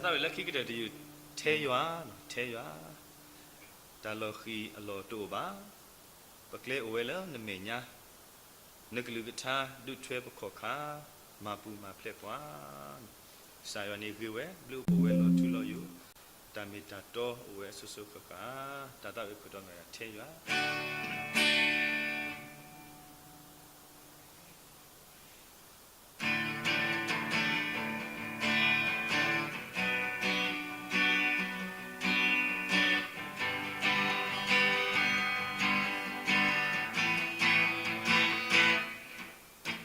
သးဝံၣ်လၢခံကတၢၢ်တယုၢ်, ထဲယွၤ, ထဲယွၤ, တၢ်လီၤဃံၤအလီၢ်တအိၣ်ဘၣ်, ပကျဲအိၣ်ဝဲလၢနမဲာ်ညါ, နကလုၢ်ကထါဒုးထွဲပခီၣ်ခါ, မၤပူၤမၤဖျဲးကွၢ်, ကစၢ်ယွၤန့ၣ်ဂ့ၤဝဲ, ဘျုးအိၣ်ဝဲလီၤထူလီၤယိာ်, တၢ်မ့ၢ်တၢ်တီအိၣ်ဝဲအစိၤစိၤဃၣ်ဃၣ်, တၢ်သးဝံၣ်ခိၣ်တီမ့ၢ်ဒၣ်ထဲယွၤ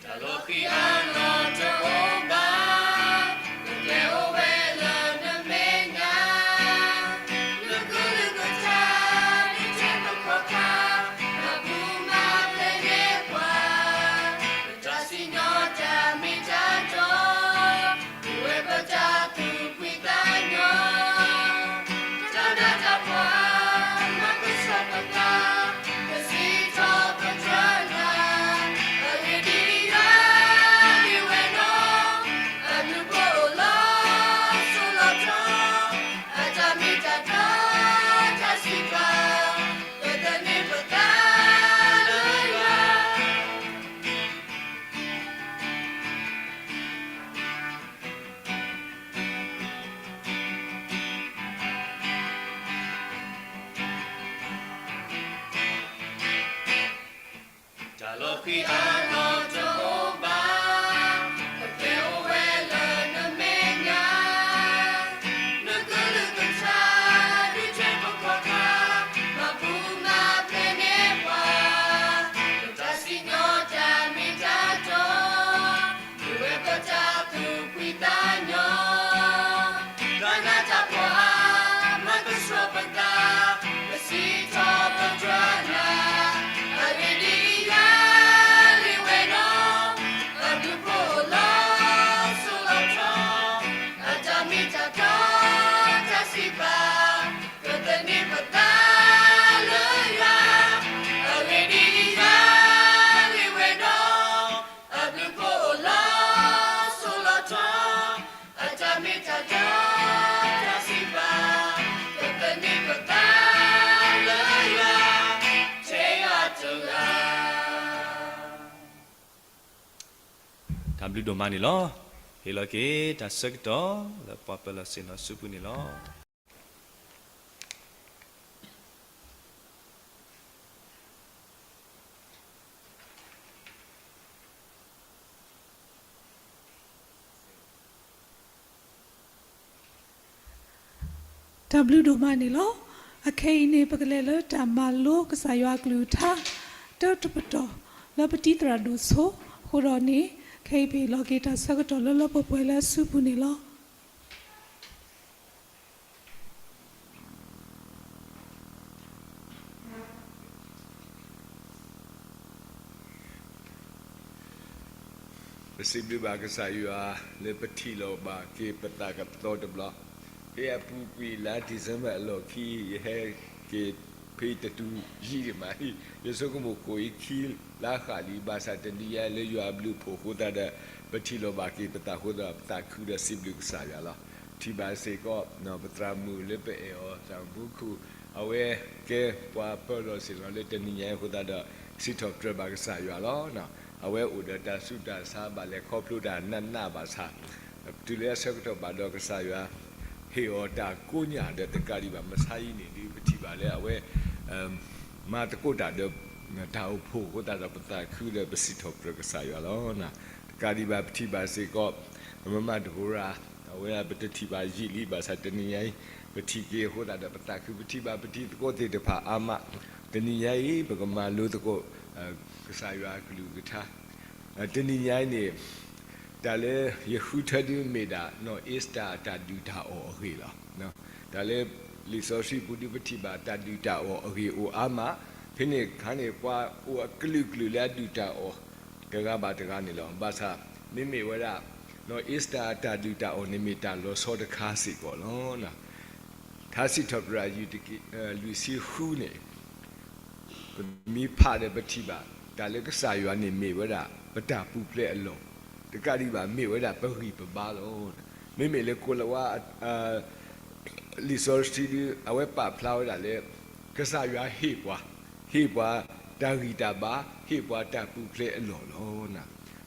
တၢ်လီၤဃံၤအလီၢ်တအိၣ်ဘၣ်, ပကျဲအိၣ်ဝဲလၢနမဲာ်ညါ, နကလုၢ်ကထါ, ဒုးထွဲပခီၣ်ခါ, မၤပူၤမၤဖျဲးန့ၢ်ပှၤ, ပတၢ်စံၣ်ညီၣ်တၢ်မ့ၢ်တၢ်တီ ပဝဲပတၢ်သူၣ်ဖှံသးညီ, တၢ်နးတၢ်ဖှီၣ်မၤကဆှီပသး, ပစံးထီၣ်ပတြၢၤနၤ, အဂ့ၢ်ဒ်အံၤ, ယွၤမ့ၢ်ဝဲနီၢ်, အဘျုးဖှိၣ်အိၣ်လီၤစိၤလီၤထီ, အတၢ်မ့ၢ်တၢ်တီတၢ်စံးပာ်, ပသန့ၤပသးလၢယွၤ တၢ်လီၤဃံၤအလီၢ်တအိၣ်ဘၣ်, ပကျဲအိၣ်ဝဲလၢနမဲာ်ညါ, နကလုၢ်ကထါ, ဒုးထွဲပခီၣ်ခါ, မၤပူၤမၤဖျဲးန့ၢ်ပှၤ, ပတၢ်စံၣ်ညီၣ်တၢ်မ့ၢ်တၢ်တီ ပဝဲပတၢ်သူၣ်ဖှံသးညီ, တၢ်နးတၢ်ဖှီၣ်မၤကဆှီပသး, ပစံးထီၣ်ပတြၢၤနၤ, အဂ့ၢ်ဒ်အံၤ, ယွၤမ့ၢ်ဝဲနီၢ်, အဘျုးဖှိၣ်အိၣ်လီၤစိၤလီၤထီ, အတၢ်မ့ၢ်တၢ်တီတၢ်စံးပာ်, ပသန့ၤပသးလၢယွၤ, အဂ့ၢ်ဒ်အံၤ, ယွၤမ့ၢ်ဝဲနီၢ် အဘျုးဖှိၣ်အိၣ်လီၤစိၤလီၤထီ, အတၢ်မ့ၢ်တၢ်တီတၢ်စံးပာ်, ပသန့ၤပသးလၢယွၤ, ထဲယွၤတဂၤ. တၢ်ဘျုးဒိၣ်မးန့ၣ်လီၤ. ဟ့ၣ်လီၤက့ၤတၢ်ဆၢကတီၢ်လၢပှၤပၢၤလီၢ်ဆ့ၣ်နီၤစုပူၤန့ၣ်လီၤ. တၢ်ဘျုးဒိၣ်မးန့ၣ်လီၤ. အခဲအံၤန့ၣ် ပကလဲၤလၢတၢ်မၤလိကစၢ်ယွၤအကလုၢ်ကထါ တၢတပတီၢ် လၢပတံၤသရၣ်ဒိၣ်ဆိ အဃိဒီးန့ၣ် ခဲအံၤပဟ့ၣ်လီၤက့ၤတၢ်ဆၢကတီၢ်လၢလၢပှဲၤပှဲၤလၢအစုပူၤန့ၣ်လီၤ. ပစံးဘျုးဘၣ်ကစၢ်ယွၤ လၢပထံၣ်လိာ်ဘၣ်က့ၤပသးကသီတဘျီ, ဖဲအပူၤကွံာ်လါ December အလီၢ်ခံ ယဟဲက့ၤဖဲတတူၢ်ယံာ်ဒံးမး, ယဆိကမိၣ်ကိးအံၤခံလါဃၣ်လံ, ဘၣ်ဆၣ်တနံၤညါလၢယွၤအဘျုးအဖှိၣ်အဃိသတးဒီး ပထံၣ်လိာ်ဘၣ်က့ၤပသးအဃိသတးဒီး ပသးခုဒီးစံးဘျုးကစၢ်ယွၤလီၤ. ထံၣ်ဘၣ်စ့ၢ်ကီး ပသရၣ်မုၣ်လၢပအဲၣ်အီၤ သရၣ်မုၣ်မူခိၣ်, အဝဲကဲပှၤပၢၤလီၢ်ဆ့ၣ်နီၤလၢတနံၤညါအံၤအဃိသတးဒီး စံးထီၣ်ပတြၢၤဘၣ်ကစၢ်ယွၤလီၤ. အဝဲအိၣ်ဒီးတၢ်ဆူးတၢ်ဆါဘၣ်လဲၤခီဖျိတၢ်နးနးဘၣ်ဆၣ်, တုၤလၢအဆၢကတီၢ်ဘၣ်ဒီးကစၢ်ယွၤ ဟ့ၣ်အီၤတၢ်ကိညၢ်ဒီးတကးဒံးဘၣ် မဆါအံၤန့ၣ်ဒုး ပထံၣ်ဘၣ်လၢအဝဲ မၤသကိးတၢ်ဒီး တၢ်အိၣ်ဖှိၣ်အဃိသတးဒီး ပသးခုဒီးပစံးထီၣ်ပတြၢၤကစၢ်ယွၤလီၤ. တကးဒံးဘၣ် ပထံၣ်ဘၣ်စ့ၢ်ကီး မမၤတဟူရၤ, အဝဲဒၣ်ပတထံၣ်ဘၣ်ယံာ်လံ ဘၣ်ဆၣ်တနံၤညါအံၤ ပထံၣ်က့ၤအဃိသတးဒီး ပသးခု, ပထံၣ်ဘၣ်ပတံၤသကိးသ့ၣ်တဖၣ်အါမး, တနံၤညါအံၤ ပကမၤလိသကိး ကစၢ်ယွၤအကလုၢ်ကထါ တနံၤညါအံၤန့ၣ် တၢ်လၢယဃုထၢဒုးမ့ၢ်ဒၣ် နီၢ်အ့စတၢၤ အတၢ်ဒုၣ်တၢ်အီၣ်အဂ့ၢ်လီၤ. တၢ်လၢလံာ်စီဆှံပူၤဒုး ပထံၣ်ဘၣ်တၢ်ဒုၣ်တၢ်အီၣ်အဂ့ၢ်အိၣ်အါမး, ဖဲန့ၣ်အခါန့ၣ် ပှၤအိၣ်အကလုာ်ကလုာ်လၢအဒုၣ်တၢ်အီၣ် တဂၤဘၣ်တဂၤန့ၣ်လီၤ. ဘၣ်ဆၣ် မ့မ့ၢ်ဝဲဒၣ် နီၢ်အ့စတၢၤအတၢ်ဒုၣ်တၢ်အီၣ်န့ၣ်မ့ၢ်တၢ်လီၤဆီတခါစ့ၢ်ကီးလီၤ. ထါစံးထီၣ်ပတြၢၤ လွံၢ်ဆံဃုန့ၣ် ပမ့ၢ်ဖးဒီးပထံၣ်ဘၣ် တၢ်လၢကစၢ်ယွၤန့ၣ်မ့ၢ်ဝဲဒၣ် ပတၢ်ပူၤဖျဲးအလီၢ်, တကးဒံးဘၣ် မ့ၢ်ဝဲဒၣ်ပဂံၢ်ပဘါလီၤ. မ့မ့ၢ်လၢကိၤလၤဝါ လံာ်စီဆှံဒုး အဝဲပာ်ဖျါဝဲဒၣ်လၢ ကစၢ်ယွၤဟ့ၣ်ပှၤ, ဟ့ၣ်ပှၤတၢ်ဂံၢ်တၢ်ဘါ, ဟ့ၣ်ပှၤတၢ်ပူၤဖျဲးအလီၢ်လီၤ.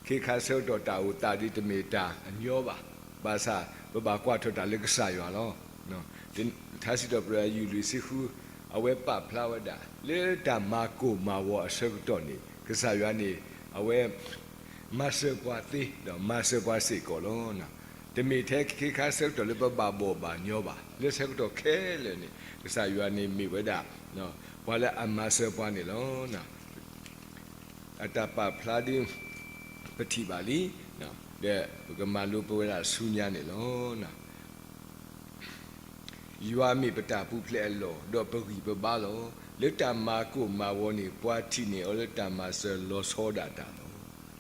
ခ့ခါဆၢကတီၢ်တၢ်အိၣ်သးဒ်တမ့ၢ်တၢ်အညီဘၣ်, ဘၣ်ဆၣ်ပဘၣ်ကွၢ်ထီၣ်တၢ်လၢကစၢ်ယွၤလီၤ. ထါစံးထီၣ်ပတြၢၤ အယူၢ်လွံၢ်ဆံဃု, အဝဲပာ်ဖျါဝဲဒၣ် လၢတၢ်မၤကိၢ်မၤဂီၤအဆၢကတီၢ်န့ၣ် ကစၢ်ယွၤန့ၣ် အဝဲ မၤစၢၤပှၤသ့ ဒီးမၤစၢၤပှၤစ့ၢ်ကီးလီၤ. တမ့ၢ်ထဲခ့ခါဆၢကတီၢ်လၢပဘၣ်ဘီၣ်ဘၣ်ညီဘၣ်, လၢဆၢကတီၢ်ခဲလၢာ်န့ၣ် ကစၢ်ယွၤန့ၣ်မ့ၢ်ဝဲဒၣ် ပှၤလၢအမၤစၢၤပှၤန့ၣ်လီၤ. အတၢ်ပာ်ဖျါဒ် ပထံၣ်ဘၣ်လံ, ဒီးပကမၤလိပဝဲဒၣ်ဆူညါန့ၣ်လီၤ. ယွၤမ့ၢ်ပတၢ်ပူၤဖျဲးအလီၢ် ဒီးပဂံၢ်ပဘါလီၤ. လၢတၢ်မၤကိၢ်မၤဂီၤန့ၣ် ပှၤထံၣ်န့ၢ်အီၤလၢတၢ်မၤစၢၤလီၤဆီဒၣ်တၢ်လီၤ.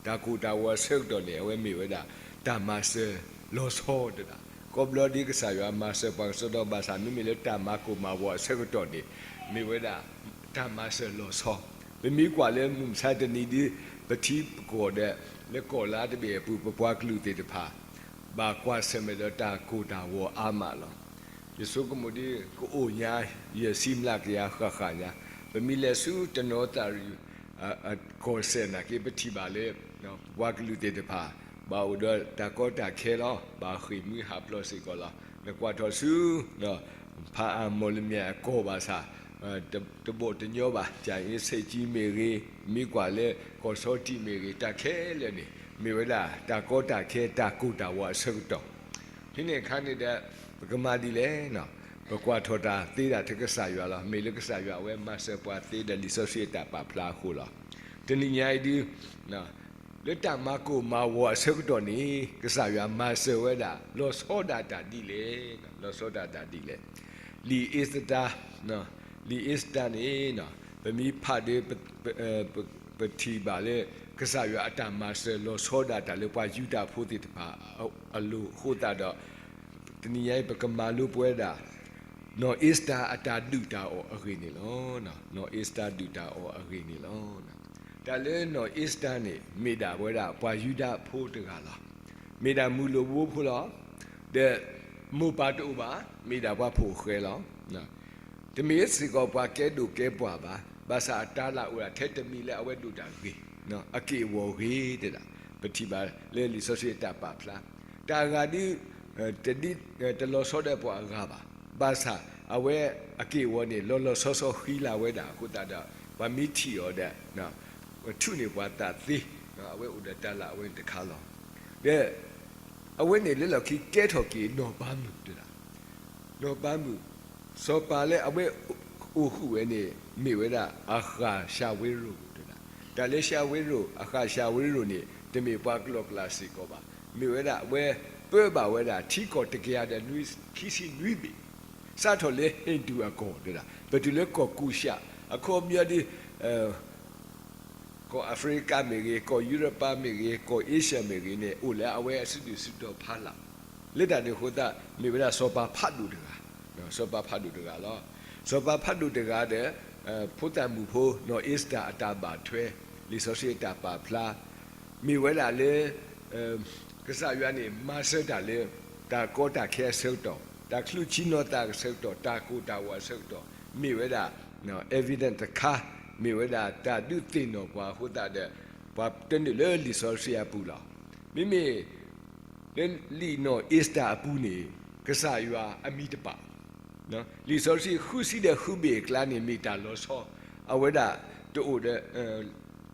တၢ်ကိၢ်တၢ်ဂီၤအဆၢကတီၢ်န့ၣ် အဝဲမ့ၢ်ဝဲဒၣ် တၢ်မၤစၢၤလီၤဆီတဒၣ်. ကိးဘျီဒ်ကစၢ်ယွၤမၤစၢၤပှၤကစီဒီ ဘၣ်ဆၣ်မ့မ့ၢ်လၢတၢ်မၤကိၢ်မၤဂီၤအဆၢကတီၢ်န့ၣ် မ့ၢ်ဝဲဒၣ် တၢ်မၤစၢၤလီၤဆီ. ပမ့ၢ်ကွၢ်လၢမုၢ်မဆါတနံၤဒ် ပထံပကီၢ်ဒီး လၢကီၢ်လါတဘ့ၣ်အပူၤ ပပှၤကလုာ်သ့ၣ်တဖၣ် ဘၣ်ကွၢ်ဆၢၣ်မဲာ်ဒီးတၢ်ကိၢ်တၢ်ဂီၤအါမးလီၤ. ယဆိကမိၣ်ဒ် ကအိၣ်ညါ ယဲၢ်ဆံမျးကယၤဃၣ်ဃၣ်ညါ, ပမ့ၢ်လဲၤဆူတနီသရံၣ် ကီၢ်စဲၣ်နာ်က့ ပထံၣ်ဘၣ်လၢ ပှၤကလုာ်သ့ၣ်တဖၣ် ဘၣ်အိၣ်ဒီးတၢ်ကီတၢ်ခဲလီၤ. ဘၣ်ဃ့ၢ်မှံဟးဖျိးစ့ၢ်ကီးလီၤ. နကွၢ်ထီၣ်ဆူ ဖးအၣ်မီၣ်လမၠဲၣ်အကီၢ်ဘၣ်ဆၣ် တဘီၣ်တညီဘၣ်. ကၠၣ်အ့စ့ၣ်ကၠံမ့ၢ်ဂ့ၤ, မ့ၢ်ကွၢ်လၢကီၢ်ဆီတံၢ်မ့ၢ်ဂ့ၤ, တၢ်ခဲလၢာ်န့ၣ် မ့ၢ်ဝဲဒၣ် တၢ်ကီတၢ်ခဲ တၢ်ကိၢ်တၢ်ဂီၤအဆၢကတီၢ်. ဖဲန့ၣ်အခါန့ၣ်ဒီး ပကမၤဒ်လဲၣ်. ပကွၢ်ထီၣ်တၢ်သ့ဒၣ်ထဲကစၢ်ယွၤလီၤ. မ့ၢ်လၢကစၢ်ယွၤအဝဲမၤစၢၤပှၤသ့ဒီးလံာ်စီဆှံအတၢ်ပာ်ဖျါအဃိလီၤ. တနံၤညါအံၤဒ် လၢတၢ်မၤကိၢ်မၤဂီၤအဆၢကတီၢ်န့ၣ် ကစၢ်ယွၤမၤစၢၤဝဲဒၣ် လီၤဆီဒၣ်တၢ်ဒ်လဲၣ်, လီၤဆီဒၣ်တၢ်ဒ်လဲၣ်. လံာ်အ့စတၢ, လံာ်အ့စတၢန့ၣ် ပမ့ၢ်ဖးဒီး ပထံၣ်ဘၣ်လၢ ကစၢ်ယွၤအတၢ်မၤစၢၤလီၤဆီဒၣ်တၢ်လၢပှၤယူဒၤဖိသ့ၣ်တဖၣ်အလိၤအဃိသတးဒီး တနံၤညါအံၤ ပကမၤလိပဝဲဒၣ် နီၢ်အ့စတၢအတၢ်ဒုၣ်တၢ်အီၣ်အဂ့ၢ်န့ၣ်လီၤ. နီၢ်အ့စတၢဒုၣ်တၢ်အီၣ်အဂ့ၢ်န့ၣ်လီၤ. တၢ်လၢနီၢ်အ့စတၢန့ၣ် မ့ၢ်ဒၣ်ဝဲဒၣ်ပှၤယူဒၤဖိတဂၤလီၤ. မ့ၢ်ဒၣ်မုၢ်လိၣ်ဘိဖိလီၤ. ဒီးမိၢ်ပၢ်တအိၣ်ဘၣ်, မ့ၢ်ဒၣ်ပှၤဖိၣ်ဃဲလီၤ. တမ့ၢ်စ့ၢ်ကီးပှၤကဲဒိၣ်ကဲပှၢ်ဘၣ်, ဘၣ်ဆၣ်အတၢ်လၢအိၣ်ဒၣ်ထဲတမံၤလၢအဝဲဒိၣ်တၢ်ဂ့ၤ, အက့ၢ်အဂီၤဂ့ၤတဒၣ်, ပထံၣ်ဘၣ်လၢလံာ်စီဆှံအတၢ်ပာ်ဖျါ, တၢ်အဂၤဒ် တဒ် တလီၤဆီဒီးပှၤအဂၤဘၣ်, ဘၣ်ဆၣ်အဝဲအက့ၢ်အဂီၤန့ၣ် လီၤလီၤဆီဆီဃံလၤဝဲဒၣ်အဃိသတးဒီး ပှၤမ့ၢ်ထံၣ်အီၤဒီး ထုးန့ၢ်ပှၤသးသ့, အဝဲအိၣ်ဒီးတၢ်လၢအဝဲန့ၣ်တခါလီၤ. ဒီး အဝဲန့ၣ်လၢလီၢ်ခံကဲထီၣ်က့ၤနီၢ်ပၤမုၣ်တဒၣ်, နီၢ်ပၤမုၣ်, စီၤပၤလၢအဝဲအိၣ်ဃုာ်ဝဲန့ၣ် မ့ၢ်ဝဲဒၣ်အဃၢ်ၡၤဝ့ရိၣ်တဒၣ်, တၢ်လၢၡၤဝ့ရိၣ် အဃၢ်ၡၤဝ့ရိၣ်န့ၣ် တမ့ၢ်ပှၤကလီၢ်ကလးစ့ၢ်ကီးဘၣ်, မ့ၢ်ဝဲဒၣ်အဝဲပၢဘၣ်ဝဲဒၣ်ထံကီၢ်တကယၤဒီးနွံ ခံဆံနွံဘ့ၣ်, စးထီၣ်လၢဟ့ၣ်ဒူၣ်အကီၢ်တဒၣ် ပတုၤလၢကီၢ်ကူၡး, အခီပညီဒ် ကီၢ်အၤဖရံကၤမ့ၢ်ဂ့ၤ, ကီၢ်ယူရပၤမ့ၢ်ဂ့ၤ, ကီၢ်အ့ရှၢၣ်မ့ၢ်ဂ့ၤန့ၣ် အိၣ်လၢအဝဲအစုဒုၣ်စုတီၤဖးလၢ်, လၢတၢ်န့ၣ်အဃိသတး မ့ၢ်ဝဲဒၣ်စီၤပၤဖးဒိၣ်တဂၤ, စီၤပၤဖးဒိၣ်တဂၤလီၤ. စီၤပၤဖးဒိၣ်တဂၤဒီး ဖိသၣ်မုၣ်ဖိ နီၢ်အ့စတၢအတၢ်ဘၣ်ထွဲ လံာ်စီဆှံအတၢ်ပာ်ဖျါ မ့ၢ်ဝဲဒၣ်လၢ ကစၢ်ယွၤန့ၣ် မၤစၢၤတၢ်လၢ တၢ်ကီတၢ်ခဲအဆၢကတီၢ်, တၢ်ချုးဆံနီၤသးအဆၢကတီၢ်, တၢ်ကိၢ်တၢ်ဂီၤအဆၢကတီၢ်, မ့ၢ်ဝဲဒၣ် evidence တခါ, မ့ၢ်ဝဲဒၣ်တၢ်ဒုးသ့ၣ်နီၣ်ပှၤအဃိသတးဒီး ပှၤတနုာ်လၢလံာ်စီဆှံအပူၤလီၤ. မ့မ့ၢ် လၢလံာ်နီၢ်အ့စတၢအပူၤန့ၣ် ကစၢ်ယွၤအမံၤတပာ် လံာ်စီဆှံဃုဆံဒီးဃုဘ့ၣ်အကျါန့ၣ် မ့ၢ်တၢ်လီၤဆီ, အဝဲဒၣ်တအိၣ်ဒီး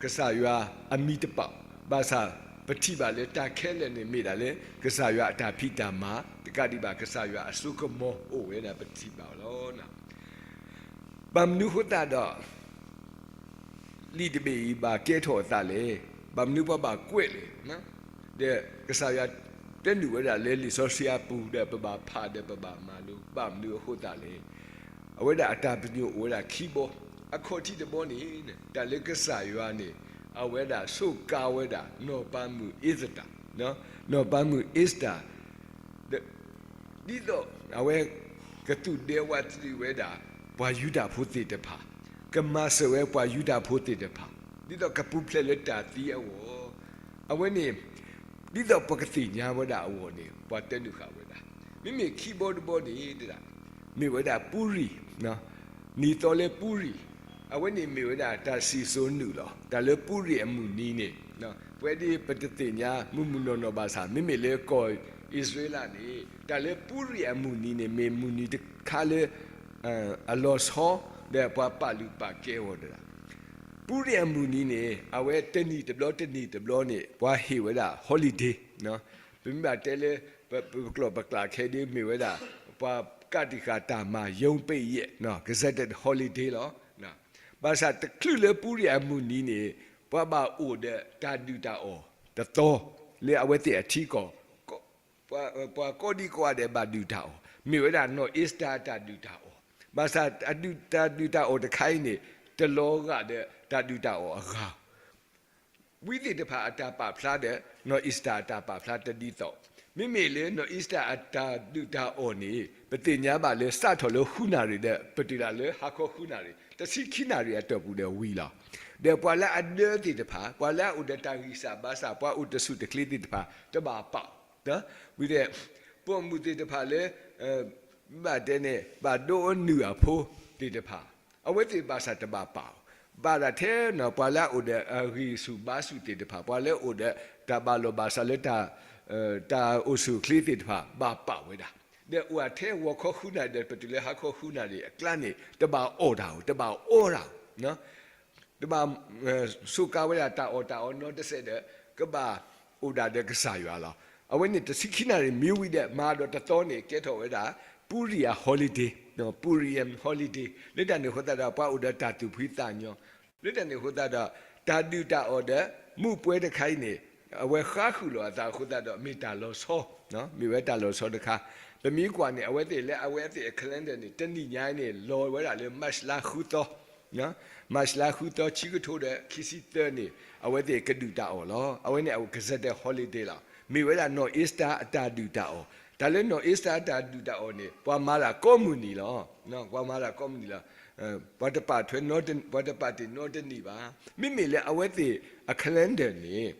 ကစၢ်ယွၤအမံၤတပာ်, ဘၣ်ဆၣ်ပထံၣ်ဘၣ်လၢတၢ်ခဲလၢာ်န့ၣ်မ့ၢ်ဒၣ်လၢ ကစၢ်ယွၤအတၢ်ဖံးတၢ်မၤ တကးဒံးဘၣ် ကစၢ်ယွၤအစိကမီၤအိၣ်ဝဲဒၣ်ပထံၣ်ဘၣ်လီၤ. ဘၣ်မနုၤအဃိသတးဒီး လံာ်တဘ့ၣ်အံၤဘၣ်ကဲထီၣ်အသးလဲၣ်, ဘၣ်မနုၤပှၤဘၣ်ကွဲးလဲၣ်, ဒီးကစၢ်ယွၤတနုာ်ဝဲဒၣ်လၢလံာ်စီဆှံအပူၤဒီးပဘၣ်ဖးဒီးပဘၣ်မၤလိ ဘၣ်မနုၤအဃိသတးလဲၣ်. အဝဲဒၣ်အတၢ်ပညိၣ်အိၣ်ဝဲဒၣ်ခံဘီ, အခီၣ်ထံးတဘီန့ၣ် တၢ်လၢကစၢ်ယွၤန့ၣ် အဝဲဒၣ်ဆိးကါဝဲဒၣ် နီၢ်ပၤမုၣ်အ့စတၢ်, နီၢ်ပၤမုၣ်အ့စတၢ် ဒ်သိးအဝဲကသူၣ်ဒဲဝးတံၢ်ဝဲဒၣ် ပှၤယူဒၤဖိသ့ၣ်တဖၣ်, ကမၤစၢၤဝဲပှၤယူဒၤဖိသ့ၣ်တဖၣ်, ဒ်သိးကပူၤဖျဲးလၢတၢ်သံအဂီၢ်, အဝဲန့ၣ် ဒ်သိးပကသ့ၣ်ညါဝဲဒၣ်အဂီၢ်န့ၣ် ပှၤတဲနုာ်ဃာ်ဝဲဒၣ်. မ့မ့ၢ်ခံဘီတဘီန့ၣ်ဒၣ် မ့ၢ်ဝဲဒၣ်ပူၤရံၣ်, နံၣ်သီလၢပူၤရံၣ်, အဝဲန့ၣ်မ့ၢ်ဝဲဒၣ်တၢ်စံၣ်စိၤနုာ်လီၤ. တၢ်လၢပူၤရံၣ်အမုၢ်နံၤန့ၣ် ပဝဲဒၣ်ပတသ့ၣ်ညါမုၢ်မုၢ်နီၢ်နီၢ်ဘၣ်ဆၣ် မ့မ့ၢ်လၢကီၢ်အံၣ်စရ့လးန့ၣ် တၢ်လၢပူၤရံၣ်အမုၢ်နံၤန့ၣ် မ့ၢ်မုၢ်နံၤတခါလၢ အလီၤဆီ ဒီးပှၤပာ်လုၢ်ပာ်ကဲအီၤဒၣ်. ပူၤရံၣ်အမုၢ်နံၤန့ၣ် အဝဲတနံၣ်တဘျီတနံၣ်တဘျီန့ၣ် ပှၤဟ့ၣ်ဝဲဒၣ် holiday, ပမ့ၢ်ဘၣ်တဲလၢ ပကျိာ်ပကျးခဲဒ်မ့ၢ်ဝဲဒၣ် ပှၤကးတံာ်ဃာ်တၢ်မၤရုံးပိတ်ရက် gazetted holiday လီၤ. ဘၣ်ဆၣ်တချုးလၢပူၤရံၣ်အမုၢ်နံၤန့ၣ် ပှၤဘၣ်အိၣ်ဒီးတၢ်ဒုၣ်တၢ်အီၣ်တသီ လၢအဝဲသ့ၣ်အထံကီၢ် ပှၤကိးဒံကိးဂၤဒဲးဘၣ်ဒုၣ်တၢ်အီၣ် မ့ၢ်ဝဲဒၣ်နီၢ်အ့စတၢ်အတၢ်ဒုၣ်တၢ်အီၣ်. ဘၣ်ဆၣ်တၢ်ဒုၣ်တၢ်အီၣ်တခါအံၤန့ၣ် တလီၤဂာ်ဒီးတၢ်ဒုၣ်တၢ်အီၣ်အဂၤ ဝံသ့ၣ်တဖၣ်အတၢ်ပာ်ဖျါဒီး နီၢ်အ့စတၢ်အတၢ်ပာ်ဖျါတဒ်သိး. မ့မ့ၢ်လၢနီၢ်အ့စတၢ်အတၢ်ဒုၣ်တၢ်အီၣ်န့ၣ် ပသ့ၣ်ညါဘၣ်လၢစးထီၣ်လၢဃုနၣ်ရံၣ်ဒီး ပတုၤဒၣ်လၢဟါခီဃုနၣ်ရံၣ် တဆံခံနၣ်ရံၣ်အတီၢ်ပူၤဒီးဝံၤလီၤ. ဒီးပှၤလၢအဒၢသ့ၣ်တဖၣ် ပှၤလၢအအိၣ်ဒီးတၢ်ဂံၢ်စၢ်ဘါစၢ် ပှၤအိၣ်တဆူၣ်တချ့သ့ၣ်တဖၣ် တဘၣ်ပာ်အီၤ ဝံၤဒီး ပိာ်မုၣ်သ့ၣ်တဖၣ်လၢ ဘၣ်တဲန့ၣ် ဘၣ်ဒိအနုၢ်အဖိသ့ၣ်တဖၣ် အဝဲသ့ၣ်ဘၣ်ဆၣ်တဘၣ်ပာ်အီၤ. ဘၣ်ဒၣ်ထဲနီၤ ပှၤလၢအအိၣ်ဒီးအဂံၢ်ဆူၣ်ဘါဆူၣ်သ့ၣ်တဖၣ် ပှၤလၢအအိၣ်ဒီးတၢ်ဘၣ်လိာ်ဘၣ်စးလၢ တၢ်အိၣ်ဆူၣ်အိၣ်ချ့သ့ၣ်တဖၣ် ဘၣ်ပာ်ဝဲဒၣ်. ဒီးအိၣ်ထဲဂီၤခီဃုနၣ်ရံၣ်ဒီး ပတုၤလၢဟါခီဃုနၣ်ရံၣ်အကျါန့ၣ် တဘၣ်အီၣ်တၢ်အီၣ် တဘၣ်အီတၢ်အီၣ် တဘၣ် စူးကါဝဲဒၣ်တၢ်အီၣ်တၢ်အီနီတစဲးဒီး ကဘၣ်အိၣ်ဒၣ်ဒီးကစၢ်ယွၤလီၤ. အဝဲန့ၣ်တဆံခံနၣ်ရံၣ်မ့ၢ်ဝံၤဒီး မၤဒီးတသီန့ၣ် ကဲထီၣ်ဝဲဒၣ် ပူၤရံၣ်အ holiday, Purim holiday လၢတၢ်န့ၣ်အဃိသတးဒီး ပှၤအိၣ်ဒီးတၢ်သူၣ်ဖှံသးညီ လၢတၢ်န့ၣ်အဃိသတးဒီး တၢ်ဒုၣ်တၢ်အီၣ်ဒီး မူးပွဲတခါအံၤန့ၣ် အဝဲဃါဃုာ်လိာ်အသးအဃိသတးဒီး မ့ၢ်တၢ်လီၤဆီ, မ့ၢ်ဝဲတၢ်လီၤဆီတခါ. ပမ့ၢ်ကွၢ်န့ၣ် အဝဲသ့ၣ်လၢအဝဲသ့ၣ်အ calendar န့ၣ် တနံၣ်ညါအံၤန့ၣ် လီၤဝဲဒၣ်လၢ March လါဃုသီ March လါဃုသီ ခံကထိဒီးခံဆံသၢန့ၣ် အဝဲသ့ၣ်ကဒုၣ်တၢ်အီၣ်လီၤ. အဝဲန့ၣ်အ gazetted holiday လီၤ. မ့ၢ်ဝဲဒၣ်နီၢ်အ့စတၢ်အတၢ်ဒုၣ်တၢ်အီၣ်. တၢ်လၢနီၢ်အ့စတၢ်အတၢ်ဒုၣ်တၢ်အီၣ်န့ၣ် ပှၤမၤတၢ်ကိးမုၢ်နံၤလီၤ. ပှၤမၤတၢ်ကိးမုၢ်နံၤလီၤ. ပှၤတပာ်ထွဲ ပှၤတပာ်တ့ၢ်နီတနံၣ်ဘၣ်. မ့မ့ၢ်လၢအဝဲသ့ၣ်အ calendar န့ၣ်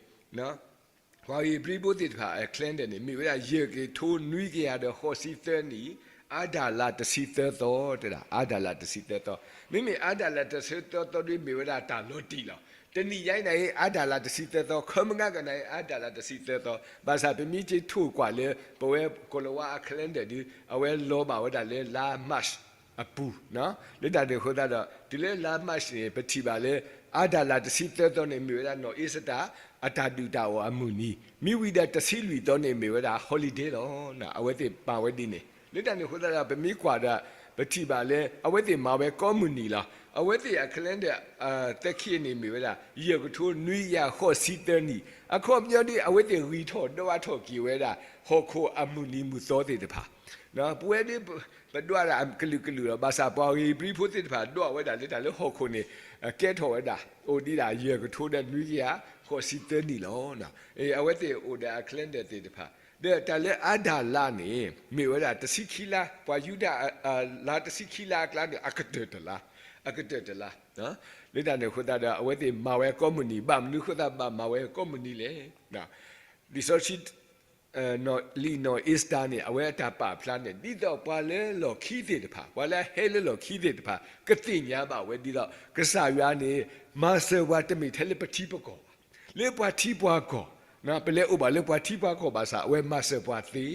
ပှၤဧ့ၤဘြံၤဖိသ့ၣ်တဖၣ်အ calendar န့ၣ် မ့ၢ်ဝဲဒၣ် ယဲၢ်ကထိနွံကယၤဒီးဃိးဆံသၢနံၣ်, အါဒၣ်လါတဆံသၢသီ တဲဒၣ် အါဒၣ်လါတဆံသၢသီ. မ့မ့ၢ်အါဒၣ်လါတဆံသၢသီဒ်မ့ၢ်ဝဲဒၣ်တၢ်လီၤတံၢ်လီၤ. တနံၣ်ညါအံၤန့ၣ် အါဒၣ်လါတဆံသၢသီ, ခီမုၢ်နၤကနၤအံၤ အါဒၣ်လါတဆံသၢသီ. ဘၣ်ဆၣ်ပမ့ၢ်က့ၤထိၣ်ကွၢ်လၢ ပဝဲကိၤလၤဝါအ calendar ဒီး အဝဲလီၤဘၣ်ဝဲဒၣ်လၢလါ March အပူၤ, လၢတၢ်န့ၣ်အဃိသတးဒီး တုၤလၢလါ March န့ၣ် ပထံၣ်ဘၣ်လၢ အါဒၣ်လါတဆံသၢသီန့ၣ် မ့ၢ်ဝဲဒၣ်နီၢ်အ့စတၢ် အတၢ်ဒုၣ်တၢ်အီၣ်အမုၢ်နံၤ, မ့ၢ်ဝံၤဒီးတဆံလွံၢ်သီန့ၣ် မ့ၢ်ဝဲဒၣ် holiday လီၤ. အဝဲသ့ၣ်မၤဝဲဒ်န့ၣ် လၢတၢ်န့ၣ်အဃိသတးဒီး ပမ့ၢ်ကွၢ်ဒီး ပထံၣ်ဘၣ်လၢ အဝဲသ့ၣ်မၤဝဲကိးမုၢ်နံၤလီၤ. အဝဲသ့ၣ်အ calendar သဲခံအန့ၣ်မ့ၢ်ဝဲဒၣ် ယဲၢ်ကထိနွံကယၤဃိးဆံသၢနံၣ်, အခီပညီဒ်အဝဲသ့ၣ်ဂံၢ်ထီၣ်ဒွးထီၣ်က့ၤဝဲဒၣ် ဟီၣ်ခိၣ်အမုၢ်နံၤမုၢ်သီသ့ၣ်တဖၣ် ပဝဲဒၣ် ပဒွးဒၣ်ကလုာ်ကလုာ်လီၤ. ဘၣ်ဆၣ်ပှၤဧ့ၤဘြံၤဖိသ့ၣ်တဖၣ် ဒွးဝဲဒၣ်လၢတၢ်လၢဟီၣ်ခိၣ်န့ၣ် ကဲထီၣ်ဝဲဒၣ် အိၣ်ဒံးဒၣ်ယဲၢ်ကထိဒီးနွံကယၤဃိးဆံသၢနံၣ်လီၤ. အဝဲသ့ၣ်အိၣ်ဒီးအ calendar သ့ၣ်တဖၣ် ဒီးတၢ်လၢအါဒၣ်လါန့ၣ် မ့ၢ်ဝဲဒၣ်တဆံခံလါ, ပှၤယူဒၤ လါတဆံခံလါအကျါန့ၣ် အကတၢၢ်တလါ, အကတၢၢ်တလါ. လၢတၢ်န့ၣ်အဃိသတးဒီး အဝဲသ့ၣ်မၤဝဲကိးမုၢ်နံၤ, ဘၣ်မနုၤအဃိသတးဘၣ်မၤဝဲကိးမုၢ်နံၤလဲၣ်. လံာ်စီဆှံ လံာ်နီၢ်အ့စတၢ်န့ၣ် အဝဲအတၢ်ပာ်ဖျါန့ၣ် ဒ်သိးပှၤလၢလီၢ်ခံသ့ၣ်တဖၣ်, ပှၤလၢအဟဲလၢလီၢ်ခံသ့ၣ်တဖၣ် ကသ့ၣ်ညါဘၣ်ဝဲဒ်သိး ကစၢ်ယွၤန့ၣ် မၤစၢၤပှၤတမ့ၢ်ထဲလၢပထံပကီၢ်ဘၣ်, လၢပှၤထံပှၤကီၢ်, ပလဲၤအိၣ်ဘၣ်လၢပှၤထံပှၤကီၢ်ဘၣ်ဆၣ် အဝဲမၤစၢၤပှၤသ့.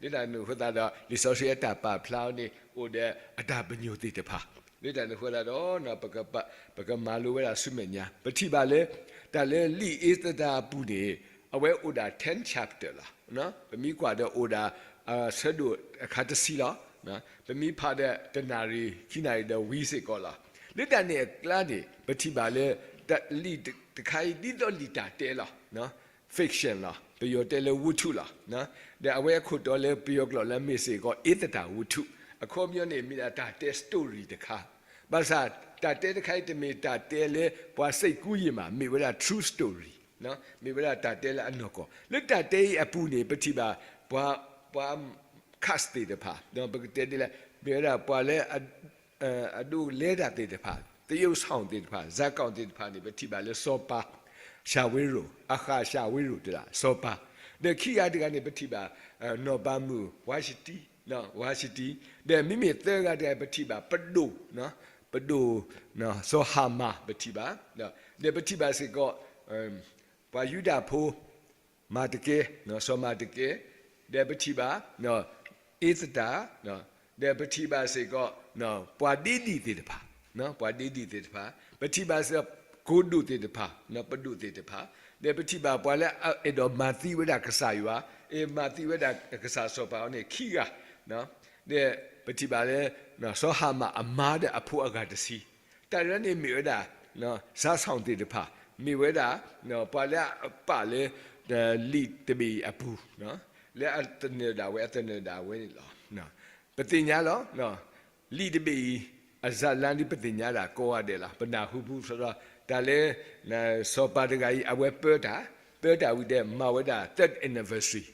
လၢတၢ်န့ၣ်အဃိသတးဒီး လံာ်စီဆှံအတၢ်ပာ်ဖျါန့ၣ် အိၣ်ဒီးအတၢ်ပညိၣ်သ့ၣ်တဖၣ်. လၢတၢ်န့ၣ်အဃိသတးဒီး ပကမၤလိဝဲဒၣ်ဆူမဲာ်ညါ ပထံၣ်ဘၣ်လၢ တၢ်လၢလံာ်အ့စတၢ်အပူၤန့ၣ် အဝဲအိၣ်ဒၣ် ten chapter လီၤ. ပမ့ၢ်ကွၢ်ဒီးအိၣ်ဒၣ် ဆၢဒိၣ်အခါတဆံလီၤ. ပမ့ၢ်ဖးဒီးတနၣ်ရံၣ်ခံနၣ်ရံၣ်ဒီးဝံၤစ့ၢ်ကီးလီၤ. လၢတၢ်န့ၣ်အကျါန့ၣ် ပထံၣ်ဘၣ်လၢ လံာ်တခါအံၤ ဒ်သိးလံာ်တၢ်တဲလီၤ. fiction လီၤ. ပယီၤတဲလၢ ဝတ္ထု လီၤ. ဒီးအဝဲအခိၣ်တီလၢပယီၤကျိာ်လၢမ့ၢ်စ့ၢ်ကီး အ့စတၢ် ဝတ္ထု. အခီပညီန့ၣ် မ့ၢ်ဒၣ်တၢ်တဲ story တခါ. ဘၣ်ဆၣ် တၢ်တဲတခါအံၤ တမ့ၢ်တၢ်တဲလၢပှၤစ့းကူယံာ်မး, မ့ၢ်ဝဲဒၣ် true story မ့ၢ်ဝဲဒၣ်တၢ်တဲလၢအနီၢ်ကီၢ်. လၢတၢ်တဲအံၤအပူၤန့ၣ် ပထံၣ်ဘၣ် ပှၤ ပှၤ cast သ့ၣ်တဖၣ်, ပကတဲဒ်လဲၣ်, မ့ၢ်ဝဲဒၣ်ပှၤလၢ အဒိးလဲတၢ်သ့ၣ်တဖၣ်, သရုပ်ဆောင် သ့ၣ်တဖၣ်, ဇာတ်ကောင် သ့ၣ်တဖၣ်န့ၣ် ပထံၣ်ဘၣ်လၢစီၤပၤ ရှၤဝ့ရိၣ်, အဃၣ်ရှၤဝ့ရိၣ်တဒၣ် စီၤပၤ. ဒီးခံဂၤတဂၤန့ၣ် ပထံၣ်ဘၣ် နီၢ်ပၤမုၣ် ဝါၡတံ, ဝါၡတံ, ဒီးမ့မ့ၢ်သၢဂၤတဂၤ ပထံၣ်ဘၣ်ပဒိၣ်, ပဒိၣ် စီၤဟၤမၣ် ပထံၣ်ဘၣ်, ဒီးပထံၣ်ဘၣ်စ့ၢ်ကီး ပှၤယူဒၤဖိ မၤတကဲ, စီၤမၤတကဲ, ဒီးပထံၣ်ဘၣ် အ့ၤသတၢ်, ဒီးပထံၣ်ဘၣ်စ့ၢ်ကီး ပှၤဒ့ဒံၣ်သ့ၣ်တဖၣ်, ပှၤဒ့ဒံၣ်သ့ၣ်တဖၣ်, ပထံၣ်ဘၣ်စ့ၢ်ကီး ကိၣ်ဒိၣ်သ့ၣ်တဖၣ်, ပဒိၣ်သ့ၣ်တဖၣ်, ဒီးပထံၣ်ဘၣ်ပှၤလၢအဲၣ်ဒိးမၤသံဝဲဒၣ်ကစၢ်ယွၤ, အ့ၣ် မၤသံဝဲဒၣ်ကစၢ်စီၤပၤအီၤန့ၣ် ခံဂၤ, ဒီးပထံၣ်ဘၣ်လၢ စီၤဟၤမၣ်အမါဒီးအဖိအဂၤတဆံ, တၢ်န့ၣ်မ့ၢ်ဝဲဒၣ် စးဆီၣ်သ့ၣ်တဖၣ်, မ့ၢ်ဝဲဒၣ် ပှၤလၢအပာ်လၢ လံာ်တဘ့ၣ်အံၤအပူၤ, လၢအသနၢၣ်ဒၣ်ဝဲ အသနၢၣ်ဒၣ်ဝဲန့ၣ်လီၤ. ပသ့ၣ်ညါလီၤ. လံာ်တဘ့ၣ်အံၤ အစၢ်လါဒ်ပသ့ၣ်ညါဒၣ်ကိးဂၤဒဲးလီၤ. ပနၢ်ဟူပူၤသီသီ တၢ်လၢ စီၤပၤတဂၤအံၤ အဝဲပၢတၢ်, ပၢတၢ်ဝံၤဒီး မၤဝဲဒၣ် third anniversary,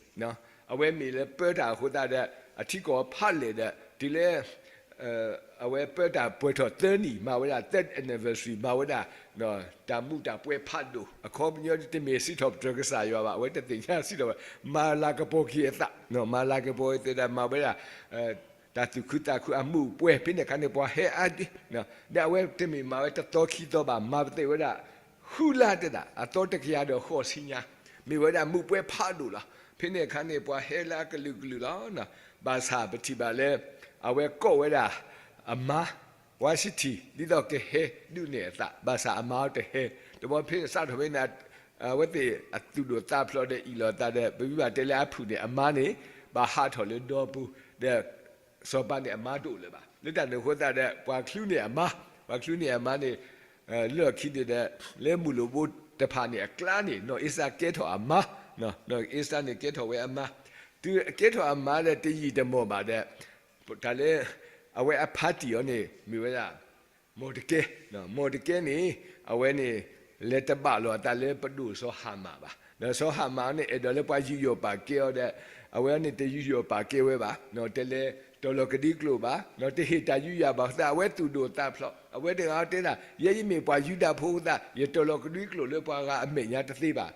အဝဲမ့ၢ်လၢပၢတၢ်အဃိသတးဒီး အထံကီၢ်ဖးလဲၢ်ဒီး တုၤလၢ အဝဲပၢတၢ်ပှဲၤထီၣ်သၢနံၣ် မၤဝဲဒၣ် third anniversary မၤဝဲဒၣ် တၢ်မူးတၢ်ပွဲဖးဒိၣ်, အခီပညီတမ့ၢ်စံးထီၣ်ပတြၢၤကစၢ်ယွၤဘၣ်, အဝဲတသ့ၣ်ညါစံးထီၣ်ဘၣ်, မၤလၤကပီၤက့ၤအသး, မၤလၤကပီၤက့ၤအသးဒီး မၤဝဲဒၣ် တၢ်သူၣ်ခုသးခုအမူးအပွဲ, ဖဲန့ၣ်အခါန့ၣ် ပှၤဟဲအါဒံး, ဒီးအဝဲတမ့ၢ်မၤဝဲတသီခံသီဘၣ်, မၤပသ့ၣ်ဝဲဒၣ် ဃုလါတဒၣ်, အသီတကယၤဒီးဃိးဆံညါ, မ့ၢ်ဝဲဒၣ်မူးပွဲဖးဒိၣ်လီၤ. ဖဲန့ၣ်အခါန့ၣ် ပှၤဟဲလၢအကလုာ်ကလုာ်လီၤ. ဘၣ်ဆၣ်ပထံၣ်ဘၣ်လၢ အဝဲကိးဝဲဒၣ် အမါ ဝါၡတံ ဒ်သိးကဟဲဒုးနဲၣ်အသး, ဘၣ်ဆၣ်အမါအီၤတဟဲ, တဘျီဖဲန့ၣ်စးထီၣ်ဖဲန့ၣ် အဝဲသ့ၣ်အသူၣ်ဒိၣ်သးဖျိးဒီးအ့ၣ်လိာ်သးဒီး ပမ့ၢ်ဘၣ်တဲလၢအဖုၣ်န့ၣ် အမါန့ၣ် ဘၣ်ဟးထီၣ်လၢဒီပူၤ, ဒီးစီၤပၤန့ၣ်အမါတအိၣ်လၢၤဘၣ်. လၢတၢ်န့ၣ်အဃိသတးဒီး ပှၤချုးန့ၢ်အမါ, ပှၤချုးန့ၢ်အမါန့ၣ် လၢခံန့ၣ်ဒီး လၢမုၢ်လိၣ်ဘိတဖၣ်န့ၣ်အကျါန့ၣ် နီၢ်အ့စတၢ်ကဲထီၣ်အမါ, နီၢ်အ့စတၢ်န့ၣ်ကဲထီၣ်ဝဲအမါ, တုၤအကဲထီၣ်အမါဒီးတယံာ်တမီၢ်ဘၣ်ဒီး တၢ်လၢ အဝဲအဖါတံၢ်အီၤန့ၣ် မ့ၢ်ဝဲဒၣ် မီၣ်တကဲ, မီၣ်တကဲန့ၣ် အဝဲန့ၣ် လဲၤတဘၣ်လိာ်အသးလၢပဒိၣ်စီၤဟၤမၣ်ဘၣ်. ဒီးစီၤဟၤမၣ်န့ၣ် အဲၣ်ဒိးလၢပှၤယူးယီၣ်ပာ်ကဲအီၤဒီး အဝဲန့ၣ်တယူးယီၣ်ပာ်ကဲဝဲဘၣ်, တလဲၤတီၤလီၤကဒွံကျိာ်ဘၣ်, တဟ့ၣ်တၢ်ယူးယီၣ်ဘၣ်အဃိသတး အဝဲသူၣ်ဒိၣ်သးဖျိး, အဝဲတဂၤတဲဒၣ် ယဲယမ့ၢ်ပှၤယူဒၤဖိအဃိသတး ယတီၤလီၤကဒွံကျိာ်လၢပှၤဂၤအမဲာ်ညါတသ့ဘၣ်.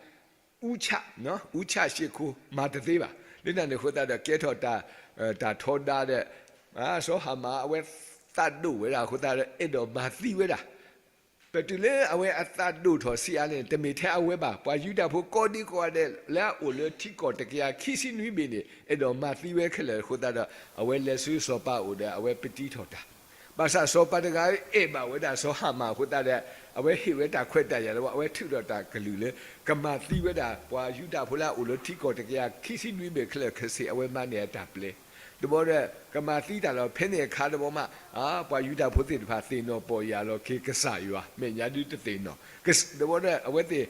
အူဆၣ်, အူဆၣ်ရှ့ၣ်ခိၣ်မၤတသ့ဘၣ်. လၢတၢ်န့ၣ်အဃိသတးဒီး ကဲထီၣ်တၢ်ထီဒါဒီး စီၤဟၤမၣ် အဝဲသးဒိၣ်ဝဲဒၣ်အဃိသတးဒီး အဲၣ်ဒိးမၤသံဝဲဒၣ်. ပတုၤလၢအဝဲအသးဒိၣ်ထီၣ်ဆံးအါန့ၣ် တမ့ၢ်ထဲအဝဲဘၣ်, ပှၤယူဒၤဖိကိးဒံကိးဂၤဒဲး လၢအအိၣ်လၢထံကီၢ်တကယၤခံဆံနွံဘ့ၣ်န့ၣ် အဲၣ်ဒိးမၤသံဝဲခဲလၢာ်အဃိသတးဒီး အဝဲလဲၤဆူစီၤပၤအိၣ်ဒီး အဝဲပတံထီၣ်တၢ် ဘၣ်ဆၣ်စီၤပၤတဂၤအဲၣ်ဘၣ်ဝဲဒၣ်စီၤဟၤမၣ်အဃိသတးဒီး အဝဲဟ့ၣ်ဝဲတၢ်ခွဲးတၢ်ယာ်လၢ အဝဲထုးထီၣ်တၢ်ကလုၢ်လၢ ကမၤသံဝဲဒၣ်ပှၤယူဒၤဖိလၢအအိၣ်လၢထံကီၢ်တကယၤခံဆံနွံဘ့ၣ်ခဲလၢာ်ခဲဆ့ အဝဲမၤန့ၢ်အတၢ်ပျဲ တဘျီဒီး ကမၤသံတၢ်လီၤ. ဖဲန့ၣ်အခါတဘျီမး ပှၤယူဒၤဖိသ့ၣ်တဖၣ်သ့ၣ်နီၣ်ပီၢ်ယၢ်လီၤက့ၤကစၢ်ယွၤ မဲာ်ညါဒုတသ့ၣ်နီၣ် တဘျီဒီး အဝဲသ့ၣ်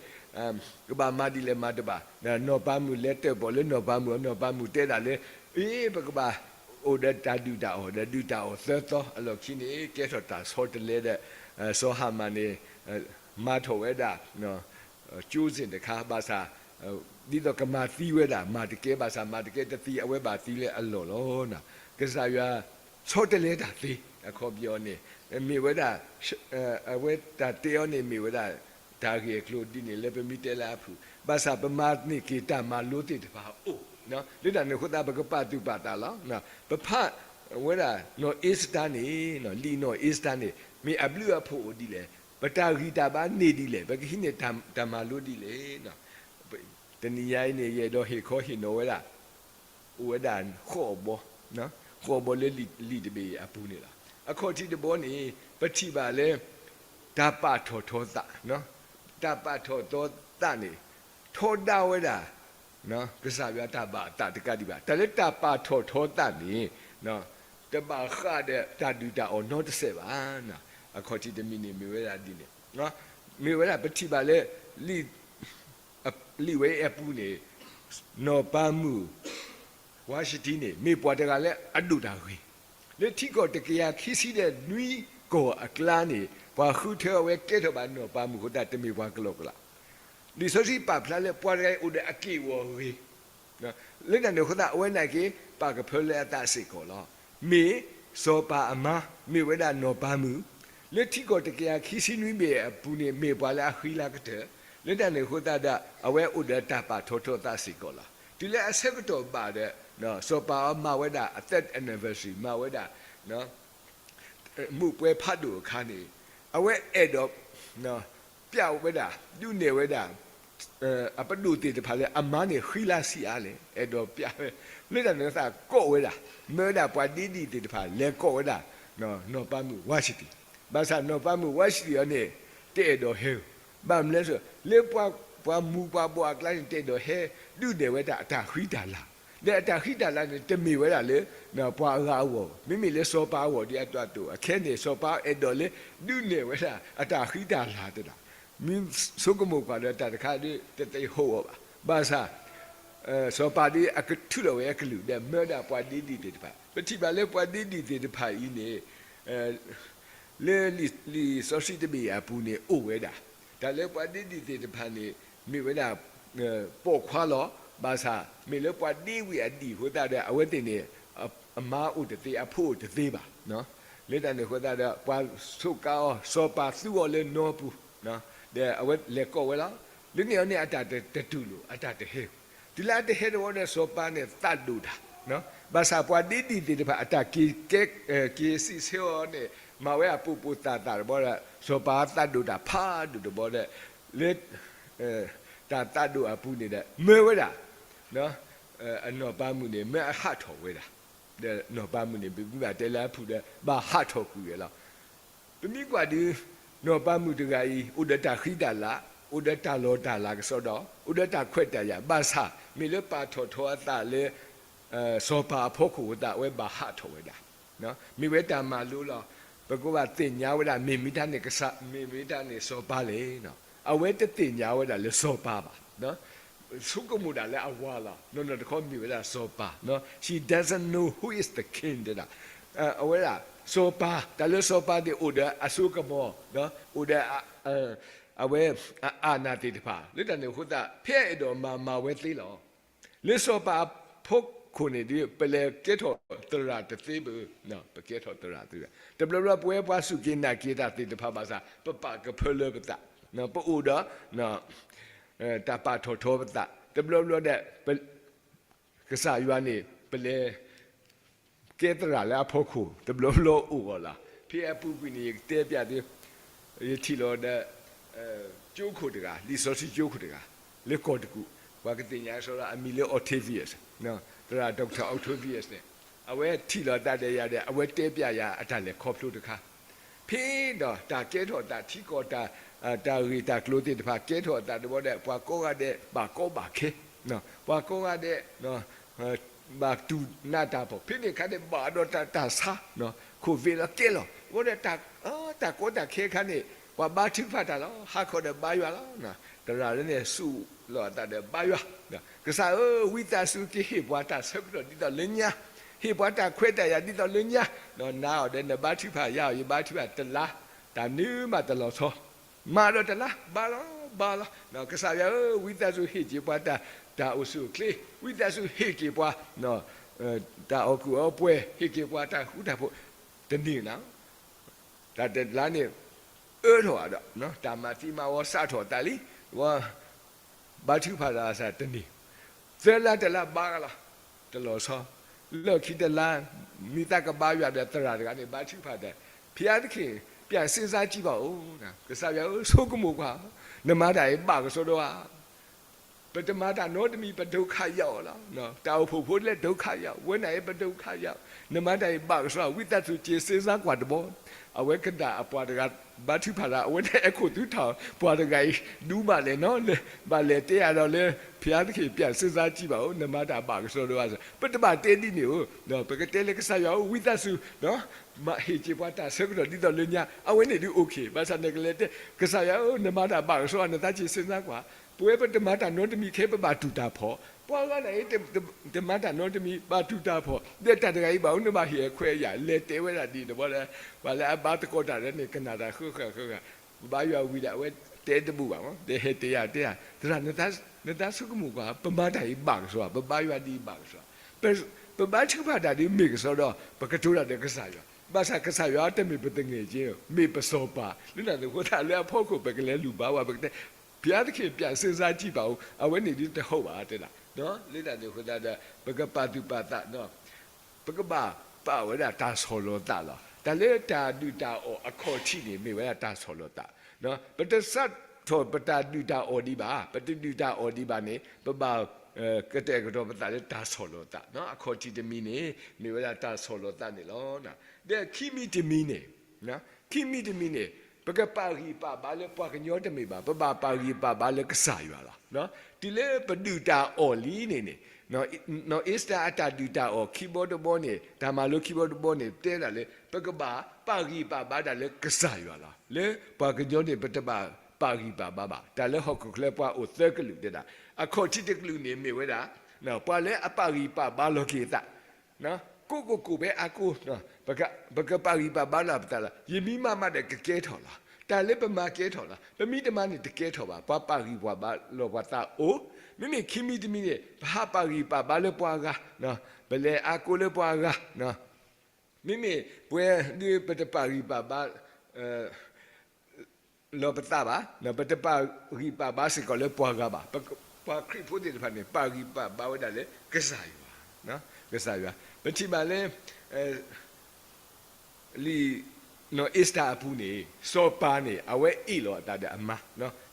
ကဘၣ်မၤဒ်လဲၣ်မၤတဘၣ်, နီၢ်ပၤမုၣ်လဲၤတၢၣ်ပီၣ်လၢနီၢ်ပၤမုၣ်အီၤ နီၢ်ပၤမုၣ်တဲဒၣ်လၢ အ့ ပကဘၣ်အိၣ်ဒီးတၢ်ဒုၣ်တၢ်အီၣ်ဒီးဒုၣ်တၢ်အီၣ်သၢသီ အလီၢ်ခံန့ၣ် ကဲထီၣ်တၢ်ဆီတလဲဒီး စီၤဟၤမၣ်န့ၣ် မၤထီၣ်ဝဲဒၣ် ကၠိစ့ၣ်တခါ ဘၣ်ဆၣ် ဒ်သိးကမၤသံဝဲဒၣ် မၤတကဲ ဘၣ်ဆၣ်မၤတကဲတသံ အဝဲဘၣ်သံလၢအလီၢ်လီၤ. ကစၢ်ယွၤဆီတလဲတၢ်သ့ အခီပညီန့ၣ် မ့ၢ်ဝဲဒၣ် အဝဲတၢ်တဲအီၤန့ၣ်မ့ၢ်ဝဲဒၣ် တၢ်ဂ့ၢ်အကျိၤဒ်န့ၣ်လၢပမ့ၢ်တဲလၢအဖုၣ် ဘၣ်ဆၣ်ပမၤန့ၢ်က့ၤတၢ်မၤလိသ့ၣ်တဖၣ်အအိၣ် လၢတၢ်န့ၣ်အဃိသတး ပကပာ်သူၣ်ပာ်သးလီၤ. ပဖးဝဲဒၣ်နီၢ်အ့စတၢ်န့ၣ် လံာ်နီၢ်အ့စတၢ်န့ၣ် မ့ၢ်အဘျုးအဖှိၣ်အိၣ်ဒ်လဲၣ်, ပတၢ်ဂံၢ်တၢ်ဘါန့ၢ်ဒ်လဲၣ်, ပကဟံးန့ၢ်တၢ်မၤလိဒ်လဲၣ်. တနံၤညါအံၤန့ၣ် ယအဲၣ်ဒိးဟ့ၣ်ခီဟ့ၣ်နီၤဝဲဒၣ် အိၣ်ဝဲဒၣ်ဃိးဘီ, ဃိးဘီလၢလံာ်တဘ့ၣ်အပူၤန့ၣ်လီၤ. အခီၣ်ထံးတဘီန့ၣ် ပထံၣ်ဘၣ်လၢ တၢ်ပာ်ထီၣ်ထီသး, တၢ်ပာ်ထီၣ်ထီသးန့ၣ် ထီဒါဝဲဒၣ် ကစၢ်ယွၤတၢ်ဘၣ်အသးတကးဒံးဘၣ်. တၢ်လၢတၢ်ပာ်ထီၣ်ထီသးန့ၣ် တဘၣ်ဃးဒီးတၢ်ဒုၣ်တၢ်အီၣ်နီတစဲးဘၣ်. အခီၣ်ထံးတမံၤန့ၣ် မ့ၢ်ဝဲဒၣ်ဒ်န့ၣ်, မ့ၢ်ဝဲဒၣ်ပထံၣ်ဘၣ်လၢ လံာ်ဝဲအပူၤန့ၣ် နီၢ်ပၤမုၣ် ဝါၡတံန့ၣ် မ့ၢ်ပှၤတဂၤလၢအဒိၣ်တၢ်ဂ့ၤ, လၢထံကီၢ်တကယၤခံဆံဒီးနွံကီၢ်အကျါန့ၣ် ပှၤဃုထၢအဝဲကဲထီၣ်ဘၣ်နီၢ်ပၤမုၣ်အဃိသတး တမ့ၢ်ပှၤကလီကလီ, လံာ်စီဆှံပာ်ဖျါလၢပှၤတဂၤအံၤအိၣ်ဒီးအက့ၢ်အဂီၤဂ့ၤ လၢတၢ်န့ၣ်အဃိသတး အဝဲန့ၣ်က့ၤ ပာ်ကဖၢလၢအသးစ့ၢ်ကီးလီၤ. မ့ၢ်စီၤပၤအမါ မ့ၢ်ဝဲဒၣ်နီၢ်ပၤမုၣ်, လၢထံကီၢ်တကယၤခံဆံနွံဘ့ၣ်အပူၤန့ၣ် မ့ၢ်ပှၤလၢအဃံလၤကတၢၢ်, လၢတၢ်န့ၣ်အဃိသတးဒီး အဝဲအိၣ်ဒီးတၢ်ပာ်ထီၣ်ထီသးစ့ၢ်ကီးလီၤ. တုၤလၢအဆၢကတီၢ်ဘၣ်ဒီး စီၤပၤအီၤမၤဝဲဒၣ်အ third anniversary မၤဝဲဒၣ် မူးပွဲဖးဒိၣ်အခါန့ၣ် အဝဲအဲၣ်ဒိး ပျဲဝဲဒၣ် ဒုးနဲၣ်ဝဲဒၣ် အပဒိၣ်သ့ၣ်တဖၣ်လၢအမါန့ၣ်ဃံလၤဆံးအါလဲၣ် အဲၣ်ဒိးပျဲဝဲ လၢတၢ်န့ၣ်အဃိသတးကိးဝဲဒၣ် မၢဝဲဒၣ်ပှၤဒ့ဒံၣ်သ့ၣ်တဖၣ် လဲၤကိးဝဲဒၣ် နီၢ်ပၤမုၣ် Washington ဘၣ်ဆၣ်နီၢ်ပၤမုၣ် Washington အီၤန့ၣ် တအဲၣ်ဒိးဟဲဧိၤ ဘၣ်မနုၤလဲၣ် လၢပှၤမူးပှၤဘိးအကျါန့ၣ် တအဲၣ်ဒိးဟဲ ဒုးနဲၣ်ဝဲဒၣ်အတၢ်ဃံတၢ်လၤ ဒီးအတၢ်ဃံတၢ်လၤန့ၣ် တမ့ၢ်ဝဲဒၣ်လၢ ပှၤအဂၤအဂီၢ် မ့မ့ၢ်လၢစီၤပၤအဂီၢ်ဒ်အသိး အခဲန့ၣ် စီၤပၤအဲၣ်ဒိးလၢ ဒုးနဲၣ်ဝဲဒၣ်အတၢ်ဃံတၢ်လၤတဒၣ် မ့ၢ်ဆိကမိၣ်ကွၢ်ဒီးတၢ်တခါဒီး တသ့ဟိးအီၤဘၣ် ဘၣ်ဆၣ် စီၤပၤဒ်အကထုးထီၣ်ဝဲအကလုၢ်ဒီးမၢဒၣ်ပှၤဒ့ဒံၣ်သ့ၣ်တဖၣ် ပထံၣ်ဘၣ်လၢပှၤဒ့ဒံၣ်သ့ၣ်တဖၣ်အံၤန့ၣ် လၢလံာ်စီဆှံတဘ့ၣ်အပူၤန့ၣ်အိၣ်ဝဲဒၣ် တၢ်လၢပှၤဒ့ဒံၣ်သ့ၣ်တဖၣ်န့ၣ် မ့ၢ်ဝဲဒၣ် ပိာ်ခွါလီၤ ဘၣ်ဆၣ် မ့ၢ်လၢပှၤဒ့ဝံၤအဒံၣ်အဃိသတးဒီး အဝဲသ့ၣ်န့ၣ် အမါအိၣ်တသ့ အဖိအိၣ်တသ့ဘၣ် လၢတၢ်န့ၣ်အဃိသတးဒီး ပှၤစူးကါအီၤ စီၤပၤသူအီၤလၢနီပူၤ ဒီးအဝဲလဲၤကိးဝဲလီၤ လၢန့ၣ်အီၤန့ၣ်အတၢ်တတူၢ်လိာ် အတၢ်တဟဲ တုၤလၢအတဟဲတဝီဒီးစီၤပၤန့ၣ်သးဒိၣ်တၢ် ဘၣ်ဆၣ်ပှၤဒ့ဒံၣ်သ့ၣ်တဖၣ် အတၢ်က့ၤကဲ က့ၤစံးဆၢအီၤန့ၣ် မၤဝဲအပိာ်ပိာ်သၣ်သၣ်တဘျီဒီး စီၤပၤသးဒိၣ်တၢ်ဖးဒိၣ်တဘျီဒီး လၢ တၢ်သးဒိၣ်အပူၤန့ၣ်ဒီး မၢဝဲဒၣ် အနီၢ်ပၤမုၣ်န့ၣ် မၢအဟးထီၣ်ဝဲဒၣ် ဒီးနီၢ်ပၤမုၣ်န့ၣ် ပမ့ၢ်ဘၣ်တဲလၢအဖုၣ်ဒီး ဘၣ်ဟးထီၣ်ကွံာ်ဝဲလီၤ. ပမ့ၢ်ကွၢ်ဒုး နီၢ်ပၤမုၣ်တဂၤအံၤ အိၣ်ဒီးတၢ်ဃံတၢ်လၤ, အိၣ်ဒီးတၢ်လီၢ်တၢ်လၤကစီဒီ, အိၣ်ဒီးတၢ်ခွဲးတၢ်ယာ်, ဘၣ်ဆၣ် မ့ၢ်လၢပာ်ထီၣ်ထီအသးလၢ စီၤပၤအဖီခိၣ်အဃိသတး အဝဲဘၣ်ဟးထီၣ်ဝဲဒၣ်. မ့ၢ်ဝဲတၢ်မၤလိလီၤ. ပကဘၣ်သ့ၣ်ညါဝဲဒၣ် မ့ၢ်မ့ၢ်တၢ်န့ၣ်ကစၢ်, မ့ၢ်မ့ၢ်တၢ်န့ၣ်စီၤပၤလဲၣ်. အဝဲတသ့ၣ်ညါဝဲဒၣ်လၢစီၤပၤဘၣ်. ဆိကမိၣ်ဒၣ်လၢအဝၤလီၤ. နီၢ်နီၢ်တခီမ့ၢ်ဝဲဒၣ်စီၤပၤ, She doesn't know who is the king တဲဒၣ်. အဝဲဒၣ် စီၤပၤ, တၢ်လၢစီၤပၤန့ၣ်အိၣ်ဒီးအစိကမီၤ, အိၣ်ဒီး အဝဲ အအးနၢ်သ့ၣ်တဖၣ်, လၢတၢ်န့ၣ်အဃိသတး ဖဲအအဲၣ်ဒိးမၤမၤဝဲသ့လီၤ. လၢစီၤပၤအဖီခိၣ်န့ၣ်ဒီး ပလဲၤကဲထီၣ်သရၣ်တသ့ဘၣ်, ပကဲထီၣ်သရၣ်သ့, တဘျီဘျီပဝဲပှၤစူၢ်က့ၤနာ်က့ၤတၢ်သ့ၣ်တဖၣ်ဘၣ်ဆၣ် ပပာ်ကဖၢလၢပသး, ပအိၣ်ဒီး တၢ်ပာ်ထီၣ်ထီပသး, တဘျီဘျီဒီး ကစၢ်ယွၤန့ၣ် ပလဲၤ ကဲသရၣ်လၢအဖီခိၣ် တဘျီဘျီအိၣ်ဂီၢ်လီၤ. ဖဲအပူၤကွံာ်န့ၣ် ယကတဲပျးသု, ယထံၣ်လီၤဒီး ကၠိခိၣ်တဂၤ, လံာ်စီဆှံကၠိခိၣ်တဂၤ, လၢကီၢ်တကူၣ်, ပှၤကသ့ၣ်ညါစီဒီး အမံၤလၢ Octavius, သရၣ် Doctor Octavius န့ၣ်, အဝဲထံၣ်လီၤသးဒီးယၤဒီး အဝဲတဲပျးယၤအတၢ်လဲၤခီဖျိတခါ ဖဲဒီးတၢ်ကဲထီၣ်သးထံကီၢ် တၢ်ဂ့ၢ်တၢ်ကျိၤသ့ၣ်တဖၣ် ကဲထီၣ်အသးတဘျီဒီး ပှၤကိးဂၤဒဲးဘၣ်ကီဘၣ်ခဲ, ပှၤကိးဂၤဒဲး ဘၣ်တူၢ်နးတၢ်ဖှီၣ်, ဖဲန့ၣ်အခါန့ၣ် ဘၣ်ဒီးတၢ်ဆါ, ခိၣ်သ့ၣ်လီၤကဲလီၤ, အဃိဒီး တၢ်ကီတၢ်ခဲအခါန့ၣ် ပှၤဘါထုကဖၣ်တၢ်လီၤ. ဟါခီဒီးဘါယွၤလီၤ. သရၣ်လၢန့ၣ် စူးလီၤအသးဒီးဘါယွၤ, ကစၢ်ဧၢ, ဝံသးစူၤကဟ့ၣ်ပှၤတၢ်ဆၢကတီၢ်ဒ်သိးလၢညါ, ဟ့ၣ်ပှၤတၢ်ခွဲးတၢ်ယာ်ဒ်သိးလၢညါ, နၤအီၤဒီးနဘါထုကဖၣ်, ယၤအီၤယဘါထုကဖၣ်, တလါ, တၢ်မနုၤမးတလီၤဆီ မၤဒီးတလါ, ဘါလီၤ, ဘါလီၤ. ကစၢ်ယွၤဧၢ, ဝံသးစူၤဟ့ၣ်က့ၤပှၤတၢ်, တၢ်အိၣ်ဆူၣ်အိၣ်ချ့, ဝံသးစူၤဟ့ၣ်က့ၤပှၤ တၢ်အီၣ်ကူၣ်အီပှဲၤ, ဟ့ၣ်က့ၤပှၤတၢ်ဃူတၢ်ဖိး, တန့ၢ်နၤ, တၢ်တလါန့ၣ် အၢထီၣ်ဒီး တၢ်မၤသံမၤဝီစးထီၣ်သးလံ, ဘါထုကဖၣ်တၢ်စးတန့ၢ်, သၢလါတလါဘါလီၤ, တလီၤဆီ, လီၢ်ခံတလါ, မ့ၢ်သးကဘါယွၤဒီးသရၣ်တဂၤန့ၣ် ဘါထုကဖၣ်ဒီး, ဘုရားသခင် ပြန်စဉ်းစားကြည့်ပါဦး, ကစၢ်ယွၤဧၢ, ဆိကမိၣ်ကွၢ်, နမၤတၢ်အံၤဘၣ်ကစီဒီဧါ ပတမၤတၢ်နီတမံၤ ပဒုက္ခရောက်လီၤ. တၢ်အိၣ်ဖှိၣ်ဖိလၢ ဒုက္ခရောက်, ဝဲန့ၣ်အံၤ ပဒုက္ခရောက်, နမၤတၢ်အံၤဘၣ်ကစီဒီဧါ, ဝံသးစူၤ ကျင်စင်စားကွၢ်တဘီ. အဝဲကနၣ်အပှၤတဂၤ ဘါထုကဖၣ်တၢ်, အဝဲန့ၣ် အဲၣ်ခိၣ်သုထၣ်အီၤ, ပှၤတဂၤအံၤ ဒူမးလဲၣ်နီၤလဲၣ်, ဘၣ်လဲၤတဲယၤဒီးလၢ ဘုရားသခင် ပြန်စဉ်းစားကြည့်ပါဦး, နမၤတၢ်ဘၣ်ကစီဒီဧါ, ပတဘၣ်တဲဒ်န့ၣ်ဧိၤ, ပကတဲလၢကစၢ်ယွၤဧၢ, ဝံသးစူၤ ဟ့ၣ်က့ၤပှၤတၢ်ဆၢကတီၢ်ဒ်သိးလၢညါ, အဝဲန့ၣ်ဒုး okay, ဘၣ်ဆၣ်နကလဲၤတဲ ကစၢ်ယွၤဧၢ, နမၤတၢ်ဘၣ်ကစီဒီဧါ, နသး ကျင်စင်စားကွၢ်, ပဝဲပတမၤတၢ်နီတမံၤခဲ ပဘၣ်တူၢ်တၢ်ဖှီၣ်, ပှၤဂၤန့ၣ်အံၤ တမၤတၢ်နီတမံၤ ဘၣ်တူၢ်တၢ်ဖှီၣ်, ဒီးတၢ်တဂၤအံၤဘၣ်အိၣ် နဘၣ်ဟ့ၣ်အခွဲးအယာ်, လဲၤတဲဝဲဒၣ်ဒ်န့ၣ်တဘျီဒီး ပှၤလၢအဘါသကိးတၢ်လၢန့ၣ် ကနၣ်တၢ်ဃၢဃၢဃၢဃၢ, ဘါယွၤဝံၤဒီး အဝဲတဲတဘူၣ်ဘၣ်မး, ဒီးဟဲတဲယၤတဲယၤ, သရၣ် နသးဆိကမိၣ်ကွၢ်, ပမၤတၢ်အံၤဘၣ်ကစီဒီဧါ, ပဘါယွၤဒ်အံၤဘၣ်ကစီဒီဧါ, ပဘါထုကဖၣ်တၢ်ဒ်အံၤမ့ၢ်ကစီဒီ, ပကတိၤတၢ်ဒီးကစၢ်ယွၤ, ဘၣ်ဆၣ်ကစၢ်ယွၤတမ့ၢ်ပသူငယ်ချင်း, မ့ၢ်ပစီၤပၤ, လၢနသးအဃိသတးလၢအဖီခိၣ် ပကလဲၤလူၤဘါဝဲ, ပကတဲ ဘုရားသခင် ပြန်စဉ်းစားကြည့်ပါဦး, အဝဲန့ၣ်ဒုးတဟီၣ်ဘၣ်တဲဒၣ်. လၢတၢ်န့ၣ်အဃိသတးဒီး ပကပာ်သူၣ်ပာ်သး ပကဘၣ်ပာ်ဝဲဒၣ်တၢ်ဆီၣ်လီၤသးလီၤ. တၢ်လၢတၢ်ဒုၣ်တၢ်အီၣ်အခီၣ်ထံးန့ၣ် မ့ၢ်ဝဲဒၣ်တၢ်ဆီၣ်လီၤသး. ပတစးထီၣ်ပတၢ်ဒုၣ်တၢ်အီၣ်ဒံးဘၣ်, ပတဒုၣ်တၢ်အီၣ်ဒံးဘၣ်န့ၣ် ပဘၣ် ကတဲာ်ကတီၤပသးလၢတၢ်ဆီၣ်လီၤသး. အခီၣ်ထံးတမံၤန့ၣ် မ့ၢ်ဝဲဒၣ်တၢ်ဆီၣ်လီၤသးန့ၣ်လီၤ. ဒီးခံမံၤတမံၤန့ၣ် ခံမံၤတမံၤန့ၣ် ပကပာ်ဂံၢ်ပာ်ဘါလၢပှၤကညီတမ့ၢ်ဘၣ်, ပဘၣ်ပာ်ဂံၢ်ပာ်ဘါလၢကစၢ်ယွၤလီၤ. တုၤလၢပဒုၣ်တၢ်အီၣ်လံန့ၣ်န့ၣ် နီၢ်အ့ၤစတၢၤအတၢ်ဒုၣ်တၢ်အီၣ်ခံဘီတဘီန့ၣ် တၢ်မၤလိခံဘီတဘီန့ၣ် တဲဒၣ်လၢ ပကဘၣ်ပာ်ဂံၢ်ပာ်ဘါဒၣ်လၢကစၢ်ယွၤလီၤ. လၢပှၤကညီန့ၣ် ပတဘၣ်ပာ်ဂံၢ်ပာ်ဘါဘၣ်. တၢ်လၢဟီၣ်ခိၣ်ချၢပှၤအိၣ်သၢကလုာ်တဲဒၣ်, အခီၣ်ထံးတကလုာ်န့ၣ်မ့ၢ်ဝဲဒၣ် ပှၤလၢအပာ်ဂံၢ်ပာ်ဘါလီၤက့ၤအသး ကိးကိးကိးဖဲအါကိး ပကပာ်ဂံၢ်ပာ်ဘါလီၤပသးလီၤ. ယမံမးမးဒီးကကဲထီၣ်လီၤ. တၢ်လၢပမၤကဲထီၣ်လီၤ. ပမံတမါန့ၣ်တကဲထီၣ်ဘၣ်. ပှၤပာ်ဂံၢ်ပာ်ဘါလီၤပှၤသးအိၣ်, မ့မ့ၢ်ခံမံၤတမံၤန့ၣ် ပဟးပာ်ဂံၢ်ပာ်ဘါလၢပှၤဂၤ, ပလဲၤအါကိးလၢပှၤဂၤ, မ့မ့ၢ်ပဝဲဒုးပတပာ်ဂံၢ်ပာ်ဘါ လီၤပသးဘၣ်, ပတပာ်ဂံၢ်ပာ်ဘါစ့ၢ်ကီးလၢပှၤဂၤဘၣ်. ပှၤခရံာ်ဖိသ့ၣ်တဖၣ်န့ၣ် ပာ်ဂံၢ်ပာ်ဘါဝဲဒၣ်လၢကစၢ်ယွၤ, ကစၢ်ယွၤ. ပထံၣ်ဘၣ်လၢ လံာ်နီၢ်အ့ၤစတၢၤအပူၤန့ၣ် စီၤပၤန့ၣ် အဝဲအ့ၣ်လိာ်အသးဒီးအမါ,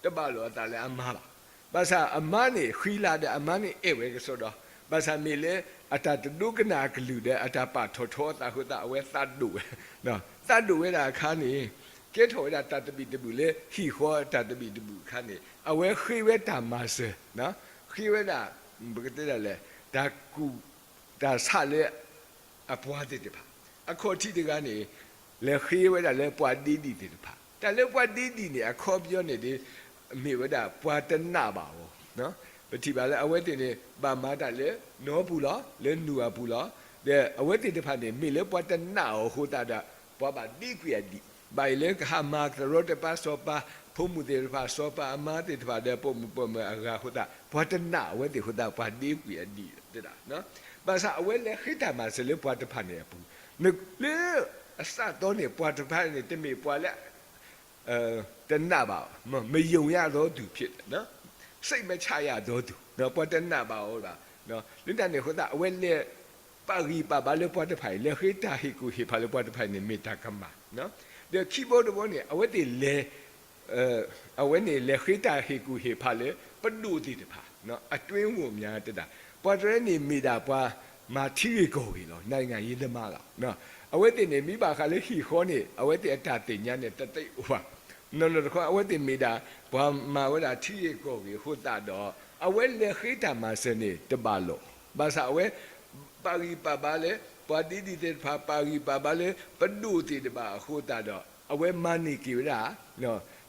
တဘၣ်လိာ်အသးလၢအမါဘၣ်. ဘၣ်ဆၣ်အမါန့ၣ် ဃံလၤဒီးအမါန့ၣ်အဲၣ်ဝဲကစီဒီ, ဘၣ်ဆၣ်မ့ၢ်လၢအတၢ်တဒိကနၣ်အကလုၢ်ဒီး အတၢ်ပာ်ထီၣ်ထီအသးအဃိသတး အဝဲသးဒိၣ်ဝဲ, သးဒိၣ်ဝဲဒၣ်အခါန့ၣ် ကဲထီၣ်ဝဲဒၣ်တၢ်သဘံၣ်သဘုၣ်လၢဟံၣ်ဃီအတၢ်သဘံၣ်သဘုၣ်အခါန့ၣ် အဝဲဃ့ဝဲတၢ်မၤစၢၤ, ဃ့ဝဲဒၣ် ပကတဲဒၣ်လဲၣ် တၢ်ကူၣ် တၢ်ဆးလၢ အပှၤသ့ၣ်တဖၣ်, အခီၣ်ထံးတဂၤန့ၣ် လဲၤဃ့ဝဲဒၣ်လၢပှၤဒ့ဒံၣ်သ့ၣ်တဖၣ်. တၢ်လၢပှၤဒ့ဒံၣ်န့ၣ် အခီပညီန့ၣ်ဒီး မ့ၢ်ဝဲဒၣ်ပှၤတနာ်ဘၣ်အီၤ, ပထံၣ်ဘၣ်လၢအဝဲသ့ၣ်န့ၣ် ဘၣ်မၤတၢ်လၢနီပူၤလီၤ, လၢနူၤအပူၤလီၤ. ဒီးအဝဲသ့ၣ်တဖၣ်န့ၣ် မ့ၢ်လၢပှၤတနာ်အီၤအဃိသတးဒီး ပှၤဘၣ်ဒ့ကွံာ်အဒံၣ်, ဘၣ်အံၤလၢကဟးမၤသရီတပါစီၤပၤ, ဖိမုၣ်သ့ၣ်တဖၣ် စီၤပၤအမါသ့ၣ်တဖၣ်ဒီး ပိာ်မုၣ်ပိာ်မၢၤအဂၤအဃိသတး ပှၤတနာ်အဝဲသ့ၣ်အဃိသတး ပှၤဒ့ကွံာ်အဒံၣ်တဒၣ် ဘၣ်ဆၣ်အဝဲလဲၤဃ့တၢ်မၤစၢၤလၢပှၤတဖၣ်န့ၣ်အပူၤ, လၢအစးသီန့ၣ် ပှၤတဖၣ်န့ၣ် တမ့ၢ်ပှၤလၢ တနာ်ဘၣ်, မယုံရသောသူဖြစ်, စိတ်မချရသောသူ, ပှၤတနာ်ဘၣ်အီၤဘၣ်. လၢတၢ်န့ၣ်အဃိသတး အဝဲလဲၤပာ်ဂံၢ်ပာ်ဘါလၢပှၤတဖၣ်အံၤ, လဲၤဃ့တၢ်ဟ့ၣ်ကူၣ်ဟ့ၣ်ဖးလၢပှၤတဖၣ်အံၤန့ၣ် မ့ၢ်တၢ်ကမၣ်. ဒီးခံဘီတဘီန့ၣ် အဝဲသ့ၣ်လဲၤ အဝဲန့ၣ်လဲၤဃ့တၢ်ဟ့ၣ်ကူၣ်ဟ့ၣ်ဖးလၢပဒိၣ်သ့ၣ်တဖၣ်, အတွင်းဝန်များ တဲဒၣ်, ပှၤတရၢန့ၣ်မ့ၢ်ဒၣ်ပှၤမၤထံဂ့ၢ်ကီၢ်ဂ့ၢ်လီၤ, နိုင်ငံရေးသမားလီၤ. အဝဲသ့ၣ်န့ၣ် မ့ၢ်ဘၣ်ဃးလၢဟံၣ်ဃီန့ၣ် အဝဲသ့ၣ်အတၢ်သ့ၣ်ညါန့ၣ် တသ့အိၣ်ဘၣ်. နီၢ်နီၢ်တခီ အဝဲသ့ၣ်မ့ၢ်ဒၣ် ပှၤမၤဝဲဒၣ်ထံဂ့ၢ်ကီၢ်ဂ့ၢ်အဃိသတးဒီး အဝဲလဲၤဃ့တၢ်မၤစၢၤန့ၣ် တဘၣ်လီၤ. ဘၣ်ဆၣ်အဝဲ ပာ်ဂံၢ်ပာ်ဘါလၢ ပှၤဒ့ဒံၣ်သ့ၣ်တဖၣ် ပာ်ဂံၢ်ပာ်ဘါလၢ ပဒိၣ်သ့ၣ်တဖၣ်အဃိသတးဒီး အဝဲမၤန့ၢ်က့ၤဝဲဒၣ်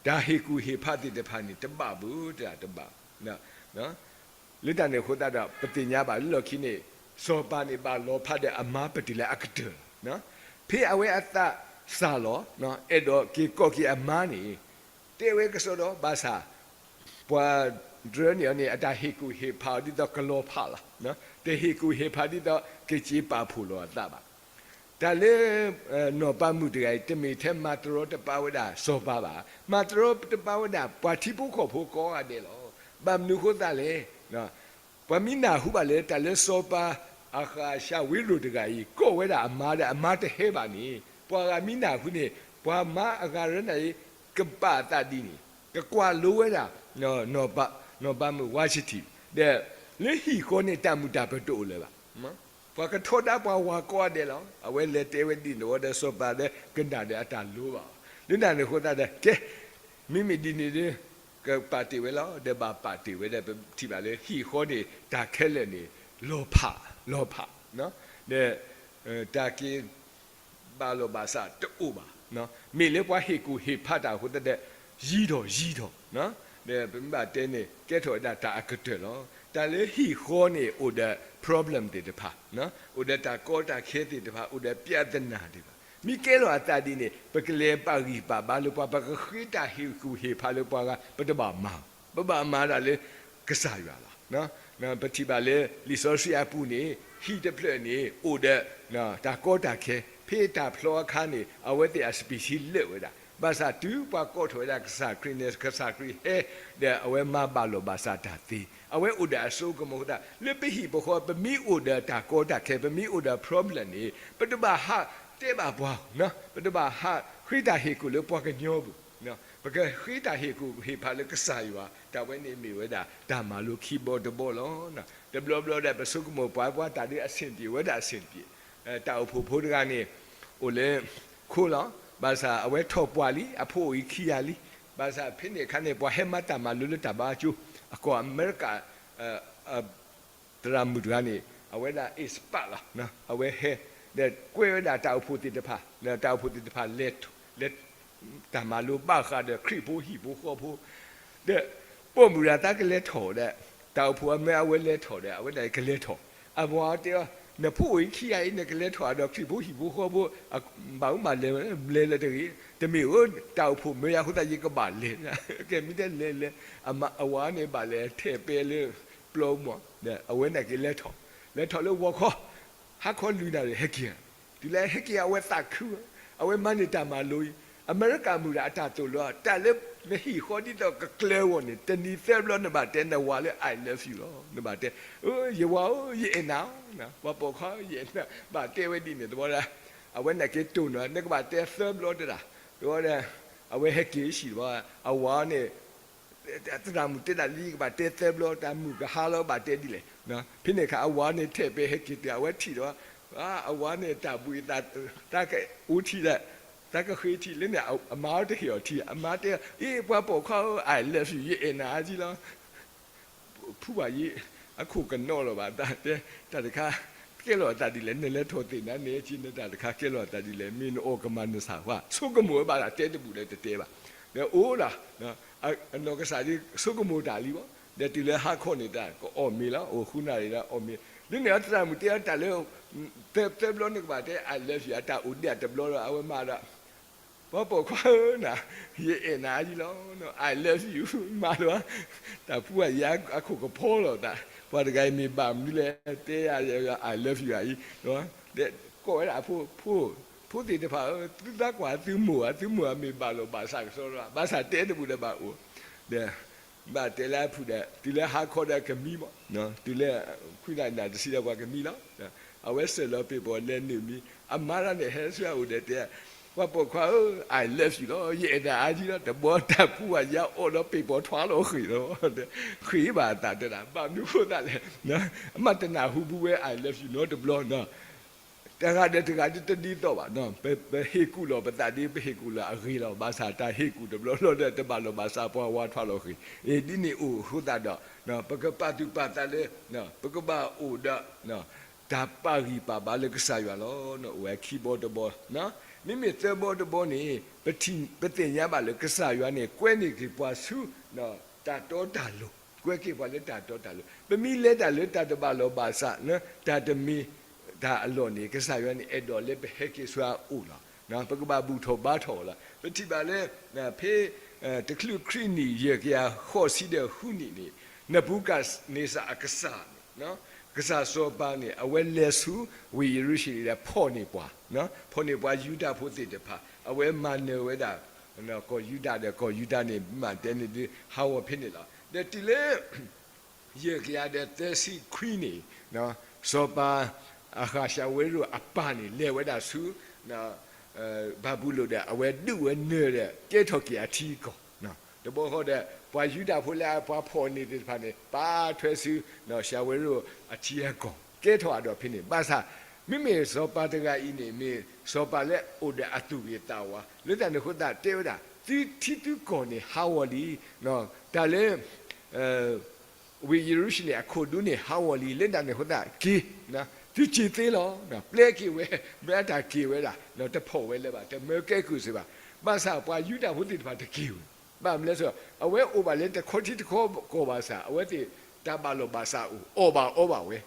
တၢ်ဟ့ၣ်ကူၣ်ဟ့ၣ်ဖးသ့ၣ်တဖၣ်န့ၣ် တဘၣ်ဘၣ် တဘၣ်. လၢတၢ်န့ၣ်အဃိသတးဒီး ပသ့ၣ်ညါဘၣ်လၢလီၢ်ခံန့ၣ် စီၤပၤန့ၣ် ဘၣ်လီၤဖးဒီးအမါပတုၤလၢအကတၢၢ်လီၤ. ဖဲအဝဲအသးစၢ်လီၤ အဲၣ်ဒိးက့ၤကိးက့ၤအမါန့ၣ် တဲဝဲကစီဒီ ဘၣ်ဆၣ် ပှၤတရၢန့ၣ်န့ၣ် အတၢ်ဟ့ၣ်ကူၣ်ဟ့ၣ်ဖးအီၤဒ်သိးကလီၤဖးလီၤ. တဟ့ၣ်ကူၣ်ဟ့ၣ်ဖးဒ်သိးကစ့ပာ်ဖှိၣ်လီၤအသးဘၣ်. တၢ်လၢ နီၢ်ပၤမုၣ်တဂၤအံၤ တမ့ၢ်ထဲမၤတရီတပါဝဲဒၣ်စီၤပၤဘၣ်. မၤတရီတပါဝဲဒၣ် ပှၤထံဖိကီၢ်ဖိကိးဂၤဒဲးလီၤ. ဘၣ်မနုၤအဃိသတးလဲၣ် ပှၤမ့ၢ်နၢ်ဟူဘၣ်လၢ တၢ်လၢစီၤပၤအဃၣ်ရှးဝ့ရိၣ်တဂၤအံၤ ကိးဝဲဒၣ်အမါဒီးအမါတဟဲဘၣ်န့ၣ် ပှၤဂၤမ့ၢ်နၢ်ဟူန့ၣ် ပှၤမါအဂၤရၢန့ၣ် ကပာ်အသးဒ်န့ၣ် ကကွၢ်လိဝဲဒၣ် နီၢ်ပၤမုၣ်ဝါဆံထံး ဒီး လၢဟံၣ်ဃီန့ၣ် တၢ်မုာ်တၢ်ပၢၤတအိၣ်လၢၤဘၣ်. ပှၤကထီဒါပှၤဝၤကိးဂၤဒဲးလီၤ. အဝဲလဲၤတဲဝဲဒ်န့ၣ်ဝဲဒီးစီၤပၤဒီးကနၣ်ဒီးအတၢ်လိၤဘၣ်အီၤ. လၢတၢ်န့ၣ်အဃိသတးဒီး ကဲ မ့မ့ၢ်ဒ်န့ၣ်ဒီး ကပာ်တ့ၢ်ဝဲလီၤ. ဒီးဘၣ်ပာ်တ့ၢ်ဝဲဒီး ပထံၣ်ဘၣ်လၢဟံၣ်ဃီန့ၣ် တၢ်ခဲလၢာ်န့ၣ် လီၤဖး လီၤဖး ဒီး တၢ်က့ၤ ဘၣ်လီၤဘၣ်စးတအိၣ်ဘၣ်. မ့ၢ်လၢပှၤဟ့ၣ်ကူၣ်ဟ့ၣ်ဖးတၢ်အဃိသတးဒီး ယံၤထီၣ်ယံၤထီၣ် ဒီးပမ့ၢ်ဘၣ်တဲန့ၣ် ကဲထီၣ်ဝဲဒၣ်တၢ်အကတၢၢ်လီၤ. တၢ်လၢဟံၣ်ဃီန့ၣ် အိၣ်ဒီး problem သ့ၣ်တဖၣ်, အိၣ်ဒီးတၢ်ကီတၢ်ခဲသ့ၣ်တဖၣ်, အိၣ်ဒီး ပြဿနာ သ့ၣ်တဖၣ်. မ့ၢ်ကဲလီၤအသးဒ်န့ၣ် ပကလဲၤပာ်ဂံၢ်ပာ်ဘါလၢပှၤ, ပကဃ့တၢ်ဟ့ၣ်ကူၣ်ဟ့ၣ်ဖးလၢပှၤဂၤ ပတဘၣ်မၤ, ပဘၣ်မၤဒၣ်လၢကစၢ်ယွၤလီၤ. ပထံၣ်ဘၣ်လၢလံာ်စီဆှံအပူၤန့ၣ် ဟံၣ်တဖျၢၣ်န့ၣ် အိၣ်ဒီး တၢ်ကီတၢ်ခဲ, ဖဲတၢ်ဖျီအခါန့ၣ် အဝဲသ့ၣ်အ speech လၢာ်ဝဲဒၣ်. ဘၣ်ဆၣ်တုၤပှၤကိးထီၣ်ဝဲဒၣ်ကစၢ်ခရံာ်န့ၣ် ကစၢ်ခရံာ်ဟဲ ဒီးအဝဲမၤဘၣ်လိာ်ဘၣ်စးတၢ်သ့, အဝဲအိၣ်ဒီးအစိကမီၤအဃိသတး လၢပဟံၣ်ပဃီ ပမ့ၢ်အိၣ်ဒီးတၢ်ကီတၢ်ခဲ ပမ့ၢ်အိၣ်ဒီး problem န့ၣ် ပတဘၣ်ဟးတဲဘၣ်ပှၤ, ပတဘၣ်ဟးဃ့တၢ်ဟ့ၣ်ကူၣ်လၢပှၤကညီပူၤ, ပကဃ့တၢ်ဟ့ၣ်ကူၣ်ဟ့ၣ်ဖးလၢကစၢ်ယွၤ, တၢ်ဝဲန့ၣ်မ့ၢ်ဝဲဒၣ်တၢ်မၤလိခံဘီတဘီလီၤ. တဘျီဘျီဒီး ပဆိကမိၣ်ပှၤ ပှၤတၢ်ဒ်အဆင်ပြေဝဲဒၣ်အဆင်ပြေ, တၢ်အိၣ်ဖှိၣ်ဖိတဂၤန့ၣ် အိၣ်လၢခိလီၤ, ဘၣ်ဆၣ်အဝဲထီၣ်ပှၢ်လံ, အဖိအိၣ်အံၤခံဂၤလံ, ဘၣ်ဆၣ်ဖဲန့ၣ်အခါန့ၣ် ပှၤဟဲမၤတၢ်မၤလိလၢတၢ်ဘါကၠိ, အကီၢ်အမဲရကၤ သရၣ်မုၣ်တဂၤန့ၣ် အဝဲဒၣ် expert လီၤ, အဝဲဟဲ ဒီးကွဲးဝဲဒၣ်တၢ်အိၣ်ဖှိၣ်သ့ၣ်တဖၣ်, တၢ်အိၣ်ဖှိၣ်သ့ၣ်တဖၣ်လဲၤ လဲၤ တၢ်မၤလိဘၣ်ဃးဒီးခရံာ်ဖိဟံၣ်ဖိဃီဖိ, ဒီးပိာ်မုၣ်တဂၤတၢ်ကလဲၤထီၣ်ဒီး တၢ်အိၣ်ဖှိၣ်အမၢအဝဲလဲၤထီၣ်ဒီး အဝဲဒၣ်ကလဲၤထီၣ်, အဝၤတဲအီၤ နဖိအိၣ်အံၤခံဂၤအံၤ နကလဲၤထီၣ်ဒီးခရံာ်ဖိဟံၣ်ဖိဃီဖိ ဘၣ်မူဘၣ်လဲၤ လဲၤလၢတဂ့ၤ, တမ့ၢ်ဧိၤ တၢ်အိၣ်ဖှိၣ်မၢယၤအဃိသတး ယကဘၣ်လဲၤ, ကဲမ့ၢ်တဲလဲၤလဲၤ, အဝၤန့ၣ်ဘၣ်လဲၤထဲးပဲလၢပျီမး, အဝဲန့ၣ်က့လဲၤထီၣ်, လဲၤထီၣ်လၢဝီၤခီ, ဟါခီလွံၢ်နၣ်ရံၣ်ဟဲက့ၤ, တုၤလၢဟဲက့ၤအဝဲသးခု, အဝဲမၤန့ၢ်တၢ်မၤလိအံၤ, အမဲရကၤမုၣ်ဒီးအတၢ်သိၣ်လိ တၢ်လၢနဟံၣ်ဃီဒ်သိးကကျၢၤအဂီၢ်န့ၣ် တနံၤသၢဘျီနဘၣ်တဲနဝၤလၢ I love you လီၤ, နဘၣ်တဲ, ယဝၤဧၢ ယအဲၣ်နၤ, ပှၤပိာ်ခွါဧၢ ယအဲၣ်နၤ, ဘၣ်တဲဝဲဒ်န့ၣ် သဝီဒၣ်, အဝဲန့ၣ်က့တိၢ်နီၣ် နကဘၣ်တဲသၢဘျီတဒၣ်, သဝီဒၣ်, အဝဲဟဲက့ၤဆံးတဘျီ, အဝၤန့ၣ် သရၣ်မုၣ်တဲဒၣ်လံ ကဘၣ်တဲသၢဘျီ တၢ်မုၣ်ကဟါလီၤ ဘၣ်တဲဒ်လဲၣ်, ဖဲန့ၣ်အခါ အဝၤန့ၣ်ထဲးပဲဟဲက့ၤတုၤ အဝဲထံၣ်ဒီး, အဝၤန့ၣ်တၢ်ဘှံးသး, တၢ်ကအိၣ်ထံဒီး, တၢ်ကဃ့ထံလၢန့ၣ် အမါတဟ့ၣ်အီၤထံ အမါတဲ, အ့ ပှၤပိာ်ခွါဧၢ I love you ယအဲၣ်နၤအါကံလီၤ, ဖုဘၣ်ယံၤ, အခိၣ်ကနီၤလီၤဘၣ် တၢ်တဲ, တၢ်တခါ ကဲလီၤအသးဒ်လဲၣ် နလဲၤထီၣ်သ့ၣ်နၤန့ၣ် က့နတၢ်တခါကဲလီၤအသးဒ်လဲၣ် မ့ၢ်နအီၣ်ကမၤနဆၣ်ဝါ ဆိကမိၣ်ဝဲဘၣ်ဒီး တဲတဘူၣ်လၢတတဲဘၣ်, ဒီးအိၣ်ဒၣ်, အနီၢ်ကစၢ်ဒ်ဆိကမိၣ်တၢ်လံဘၣ်, ဒီးတုၤလၢဟါခီန့ၣ်တၢ်ကအီၣ်မ့ၤလီၤ အိၣ်ဃုနၣ်ရံၣ်ဒီးအီၣ်မ့ၤ, ဒ်န့ၣ်အသရၣ်မုၣ်တဲအီၤတၢ်လၢ သၢဘျီနကဘၣ်တဲ I love you အတၢ်အိၣ်ဒံးအတဘျီဒီး အဝဲမၤဒီး ပှၤပိာ်ခွါဧၢနၤ, ယအဲၣ်နၤအါကံလီၤ, I love you မးလီၤ, တၢ်ဖူဝဲယၤအခိၣ်ကဖီလီၤသး, ပှၤတဂၤအံၤမ့ၢ်ဘၣ်မနုၤလဲၣ် တဲယၤ I love you အံၤ, ကိးဝဲဒၣ်အဖိ, ဖိသ့ၣ်တဖၣ်ဧၢ, သုသးကွၢ်သုမိၢ်ဧါ, သုမိၢ်ဧါမ့ၢ်ဘၣ်လိာ်ဘၣ်စးကစီဒီး ဘၣ်ဆၣ်တဲတဘူၣ်ဒီးဘၣ်အိၣ်, ဒီး ဘၣ်တဲလၢအဖုၣ်ဒီး တုၤလၢဟါခီဒီးကမံမး, တုၤလၢ ခွံနၣ်ရံၣ်နၣ်တဆံဒီးပှၤကမံလီၤ, အဝဲစၢၢ်လီၤပ့ၤပီၤလဲၤနုာ်မံ, အမါတၢ်န့ၣ်ဟဲဆူအအိၣ်ဒီးတဲ, ပှၤပိာ်ခွါဧၢ, I love you လီၤ, ယအဲၣ်နၤအါကံလီၤ, တဘီတၢ်ဖူဝဲယၤအီၣ်ဒီးပ့ၤပီၤထွါလီၤဃံၤလီၤ, ဃံးဘၣ်အသးတဲဒၣ် ဘၣ်မနုၤဃိသတးလဲၣ်, အမါတနၢ်ဟူဘူးဝဲ I love you နီတဘျီနီၤ တဂၤဒီးတဂၤဒ်တဒ်သိးဘၣ်, ပဟ့ၣ်ကူၣ်လီၤပသးဒ် ပဟ့ၣ်ကူၣ်လီၤအဂ့ၤလီၤ, ဘၣ်ဆၣ်တၢ်ဟ့ၣ်ကူၣ်တဘျီဘျီဒီး တဘၣ်လိာ်ဘၣ်စးပှၤဝါထွါလီၤဃံၤ, ဒ်န့ၣ်အိၣ်အဃိသတးဒီး ပကပာ်သူၣ်ပာ်သးလၢ ပကဘၣ်အိၣ်ဒီး တၢ်ပာ်ဂံၢ်ပာ်ဘါလၢကစၢ်ယွၤလီၤ, အိၣ်ဝဲခံဘီတဘီ, မ့မ့ၢ်သၢဘီတဘီန့ၣ် ပထံၣ် ပသ့ၣ်ညါဘၣ်လၢကစၢ်ယွၤန့ၣ် ကွဲန့ၢ်က့ၤပှၤဆူ တၢ်တီတၢ်လိၤ, ကွဲက့ၤပှၤလၢတၢ်တီတၢ်လိၤ, ပမ့ၢ်လဲၤတၢ်လၢတၢ်တဘၣ်လိာ်ဘၣ်စး တၢ်တမ့ၢ်တၢ်အလီၢ်န့ၣ် ကစၢ်ယွၤန့ၣ် အဲၣ်ဒိးလၢပဟဲက့ၤဆူအအိၣ်လီၤ, ပကဘၣ်ဘူၣ်ထီၣ်ဘါထီၣ်အီၤလီၤ, ပထံၣ်ဘၣ်လၢ ဖဲ တချုးခရံာ်နံၣ်ယဲၢ်ကယၤဃိးဆံဒီးဃုနံၣ်န့ၣ် နဘူၤခၣ်န့စၢ်အကစၢ်န့ၣ် ကစၢ်စီၤပၤန့ၣ် အဝဲလဲၤဆူဝ့ၢ်ယရူၤၡလ့ၣ်ဒီးဖီၣ်န့ၢ်ပှၤ, ဖီၣ်န့ၢ်ပှၤယူဒၤဖိသ့ၣ်တဖၣ်, အဝဲမၤနၢၤဝဲဒၣ် ကီၢ်ယူဒၤဒီးကီၢ်ယူဒၤန့ၣ် မၤတဲန့ၣ်ဒ်ဟးဂီၤဖဲန့ၣ်လီၤ. ဒီးတုၤလၢ ယဲၢ်ကယၤဒီးသၢဆံခွံန့ၣ် စီၤပၤအဃၣ်ၡၤဝဲရိၣ်အပၢ်န့ၣ် လဲၤဝဲဒၣ်ဆူ ဘၤဘူလိၣ်ဒီး အဝဲဒုးဝဲနၢၤဒီး ကဲထီၣ်က့ၤအထံအကီၢ်, တဘျီဃီဒီး ပှၤယူဒၤဖိလၢပှၤဖီၣ်န့ၢ်သ့ၣ်တဖၣ်န့ၣ် ပာ်ထွဲဆူ ၡၤဝဲရိၣ်အထံအကီၢ် ကဲထီၣ်အဒီးဖဲန့ၣ် ဘၣ်ဆၣ် မ့မ့ၢ်စီၤပၤတဂၤအံၤန့ၣ် မ့ၢ်စီၤပၤလၢအိၣ်ဒီးအသူၣ်ဂ့ၤသးဝါ လၢတၢ်န့ၣ်အဃိသတးတဲဝဲဒၣ် သုထံသုကီၢ်န့ၣ်ဟးဂီၤလံ, တၢ်လၢ ဝ့ၢ်ယရူၤၡလ့ၣ်အခိၣ်ဒူန့ၣ် ဟးဂီၤလံ လၢတၢ်န့ၣ်အဃိသတးက့ၤ, သုက့ၤသ့လီၤ, ပျဲက့ၤဝဲ, မ့ၢ်အတၢ်က့ၤဝဲဒၣ်, တဖီၣ်ဝဲလၢၤဘၣ်, တမၢကဲကုၢ်စ့ၢ်ဘၣ်, ဘၣ်ဆၣ်ပှၤယူဒၤဖိသ့ၣ်တဖၣ်တက့ၤဝဲ, ဘၣ်မနုၤလဲၣ်, အဝဲအိၣ်ဘၣ်လၢတခီထံတခီကီၢ်ဘၣ်ဆၣ် အဝဲသ့ၣ်တၢ်ဘၣ်လိာ်ဘၣ်စးအိၣ်, အီၣ်ဘၣ်အီဘၣ်ဝဲ,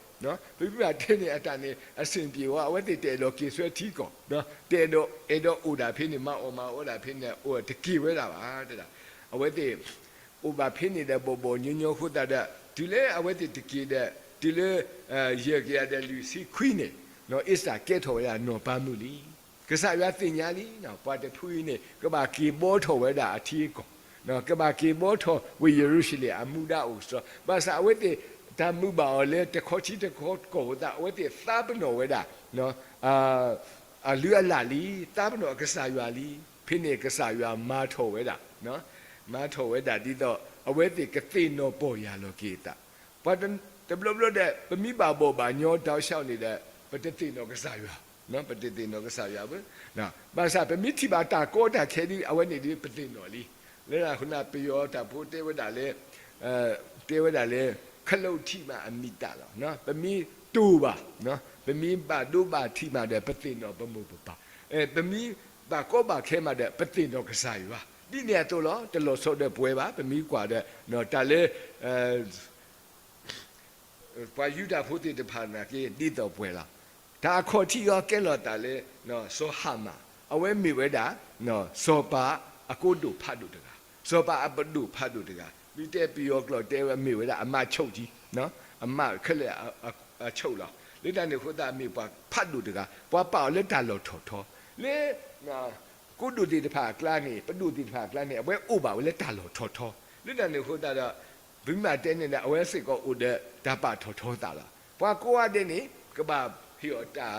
ပမ့ၢ်ဘၣ်တဲန့ၣ် အတၢ်န့ၣ် အဆင်ပြေဝဲ, အဝဲသ့ၣ်တအဲၣ်ဒိးက့ၤဆူထံကီၢ်, တအဲၣ်ဒိး အဲၣ်ဒိးအိၣ်ဒၣ်ဖဲန့ၣ် မၤအီၣ်မၤအီဒၣ်ဖဲန့ၣ် အိၣ်တက့ၤဝဲဒၣ်ဘၣ်, အဝဲသ့ၣ် အိၣ်ဘၣ်ဖဲန့ၣ်ဒီးဘီၣ်ဘီၣ်ညီညီအဃိသတးဒီး တုၤလၢအဝဲသ့ၣ်တက့ၤဒီး တုၤလၢ ယဲၢ်ကယၤဒီးလွံၢ်ဆံခွံန့ၣ် အ့စတၢ်ကဲထီၣ်ဝဲဒၣ်နီၢ်ပၤမုၣ်လံ, က ကစၢ်ယွၤသ့ၣ်ညါလံ, ပှၤတဖုအံၤန့ၣ် ကဘၣ်က့ၤဘှီထီၣ်ဝဲဒၣ်အထံအကီၢ်, ကဘၣ်က့ၤဘှီထီၣ်ဝ့ၢ်ယရူၤၡလ့ၣ်အမူဒါအိၣ်ကတြီ, ဘၣ်ဆၣ်အဝဲသ့ၣ် တၢ်မုာ်ဘၣ်အီၤလၢတခီထံတခီကီၢ်အဃိသတး အဝဲသ့ၣ်သးပ့ၤနီၣ်ဝဲဒၣ် အလုၢ်အလၢ်လံ, သးပ့ၤနီၣ်အကစၢ်ယွၤလံ, ဖဲန့ၣ်ကစၢ်ယွၤမၤထီၣ်ဝဲဒၣ်, မၤထီၣ်ဝဲဒၣ်ဒ်သိး အဝဲသ့ၣ်ကသ့ၣ်နီၣ်ပီၢ်ယၢ်လီၤက့ၤအသး, ပှၤတဘျီဘျီဒီး ပမ့ၢ်ဘၣ်ဘီၣ်ဘၣ်ညီတၢ်အိၣ်ဆူၣ်န့ၣ်ဒီး ပတသ့ၣ်နီၣ်ကစၢ်ယွၤ, ပတသ့ၣ်နီၣ်ကစၢ်ယွၤဘၣ်, ဘၣ်ဆၣ်ပမ့ၢ်ထံၣ်ဘၣ်တၢ်ကီတၢ်ခဲဒ်အဝဲန့ၣ်ဒီး ပသ့ၣ်နီၣ်လံ, လၢအဃိန့ၣ် ပယီၤတၢ်ဖိတဲဝဲဒၣ်လၢ တဲဝဲဒၣ်လၢ ခလုးထံးမးအမံၤတၢ်လီၤ, ပမ့ၢ်တိၢ်ဘၣ်, ပမ့ၢ်ဘၣ်ဒိဘၣ်ထံးမးဒီး ပသ့ၣ်နီၣ်ပမိၢ်ပပၢ်, ပမ့ၢ်ဘၣ်ကီဘၣ်ခဲမးဒီး ပသ့ၣ်နီၣ်ကစၢ်ယွၤ, ဒ်န့ၣ်အသိးလီၤ, တလီၤဆီဒီးပဝဲဘၣ်, ပမ့ၢ်ကွၢ်ဒီး တၢ်လၢ ပှၤယူဒၤဖိသ့ၣ်တဖၣ်နာ်က့ ဒ်သိးပှဲၤလီၤ. တၢ်အခီၣ်ထံးအံၤကဲလီၤသးလၢ စီၤဟၤမၣ်, အဝဲမ့ၢ်ဝဲဒၣ် စီၤပၤအကိးဒိၣ်ဖးဒိၣ်တဂၤ, စီၤပၤအပဒိၣ်ဖးဒိၣ်တဂၤ, မ့ၢ်တဲပယီၤကျိာ်တဲဝဲမ့ၢ်ဝဲဒၣ် အမးချုပ်ကြီး, အမးခဲလၢာ်အချုပ်လီၤ. လၢတၢ်န့ၣ်အဃိသတး မ့ၢ်ပှၤဖးဒိၣ်တဂၤ, ပှၤပာ်အီၤလၢတၢ်လီၢ်ထီၣ်ထီ, လၢ ကိးဒိၣ်သ့ၣ်တဖၣ်အကျါန့ၣ်, ပဒိၣ်သ့ၣ်တဖၣ်အကျါန့ၣ် အဝဲအိၣ်ဘၣ်ဝဲလၢတၢ်လီၢ်ထီၣ်ထီ, လၢတၢ်န့ၣ်အဃိသတးဒီး ပမ့ၢ်တဲန့ၣ်ဒီး အဝဲစ့ၢ်ကီးအိၣ်ဒီးတၢ်ပာ်ထီၣ်ထီသးလီၤ. ပှၤကိးဂၤဒဲးန့ၣ် ကဘၣ်ဟ့ၣ်အီၤ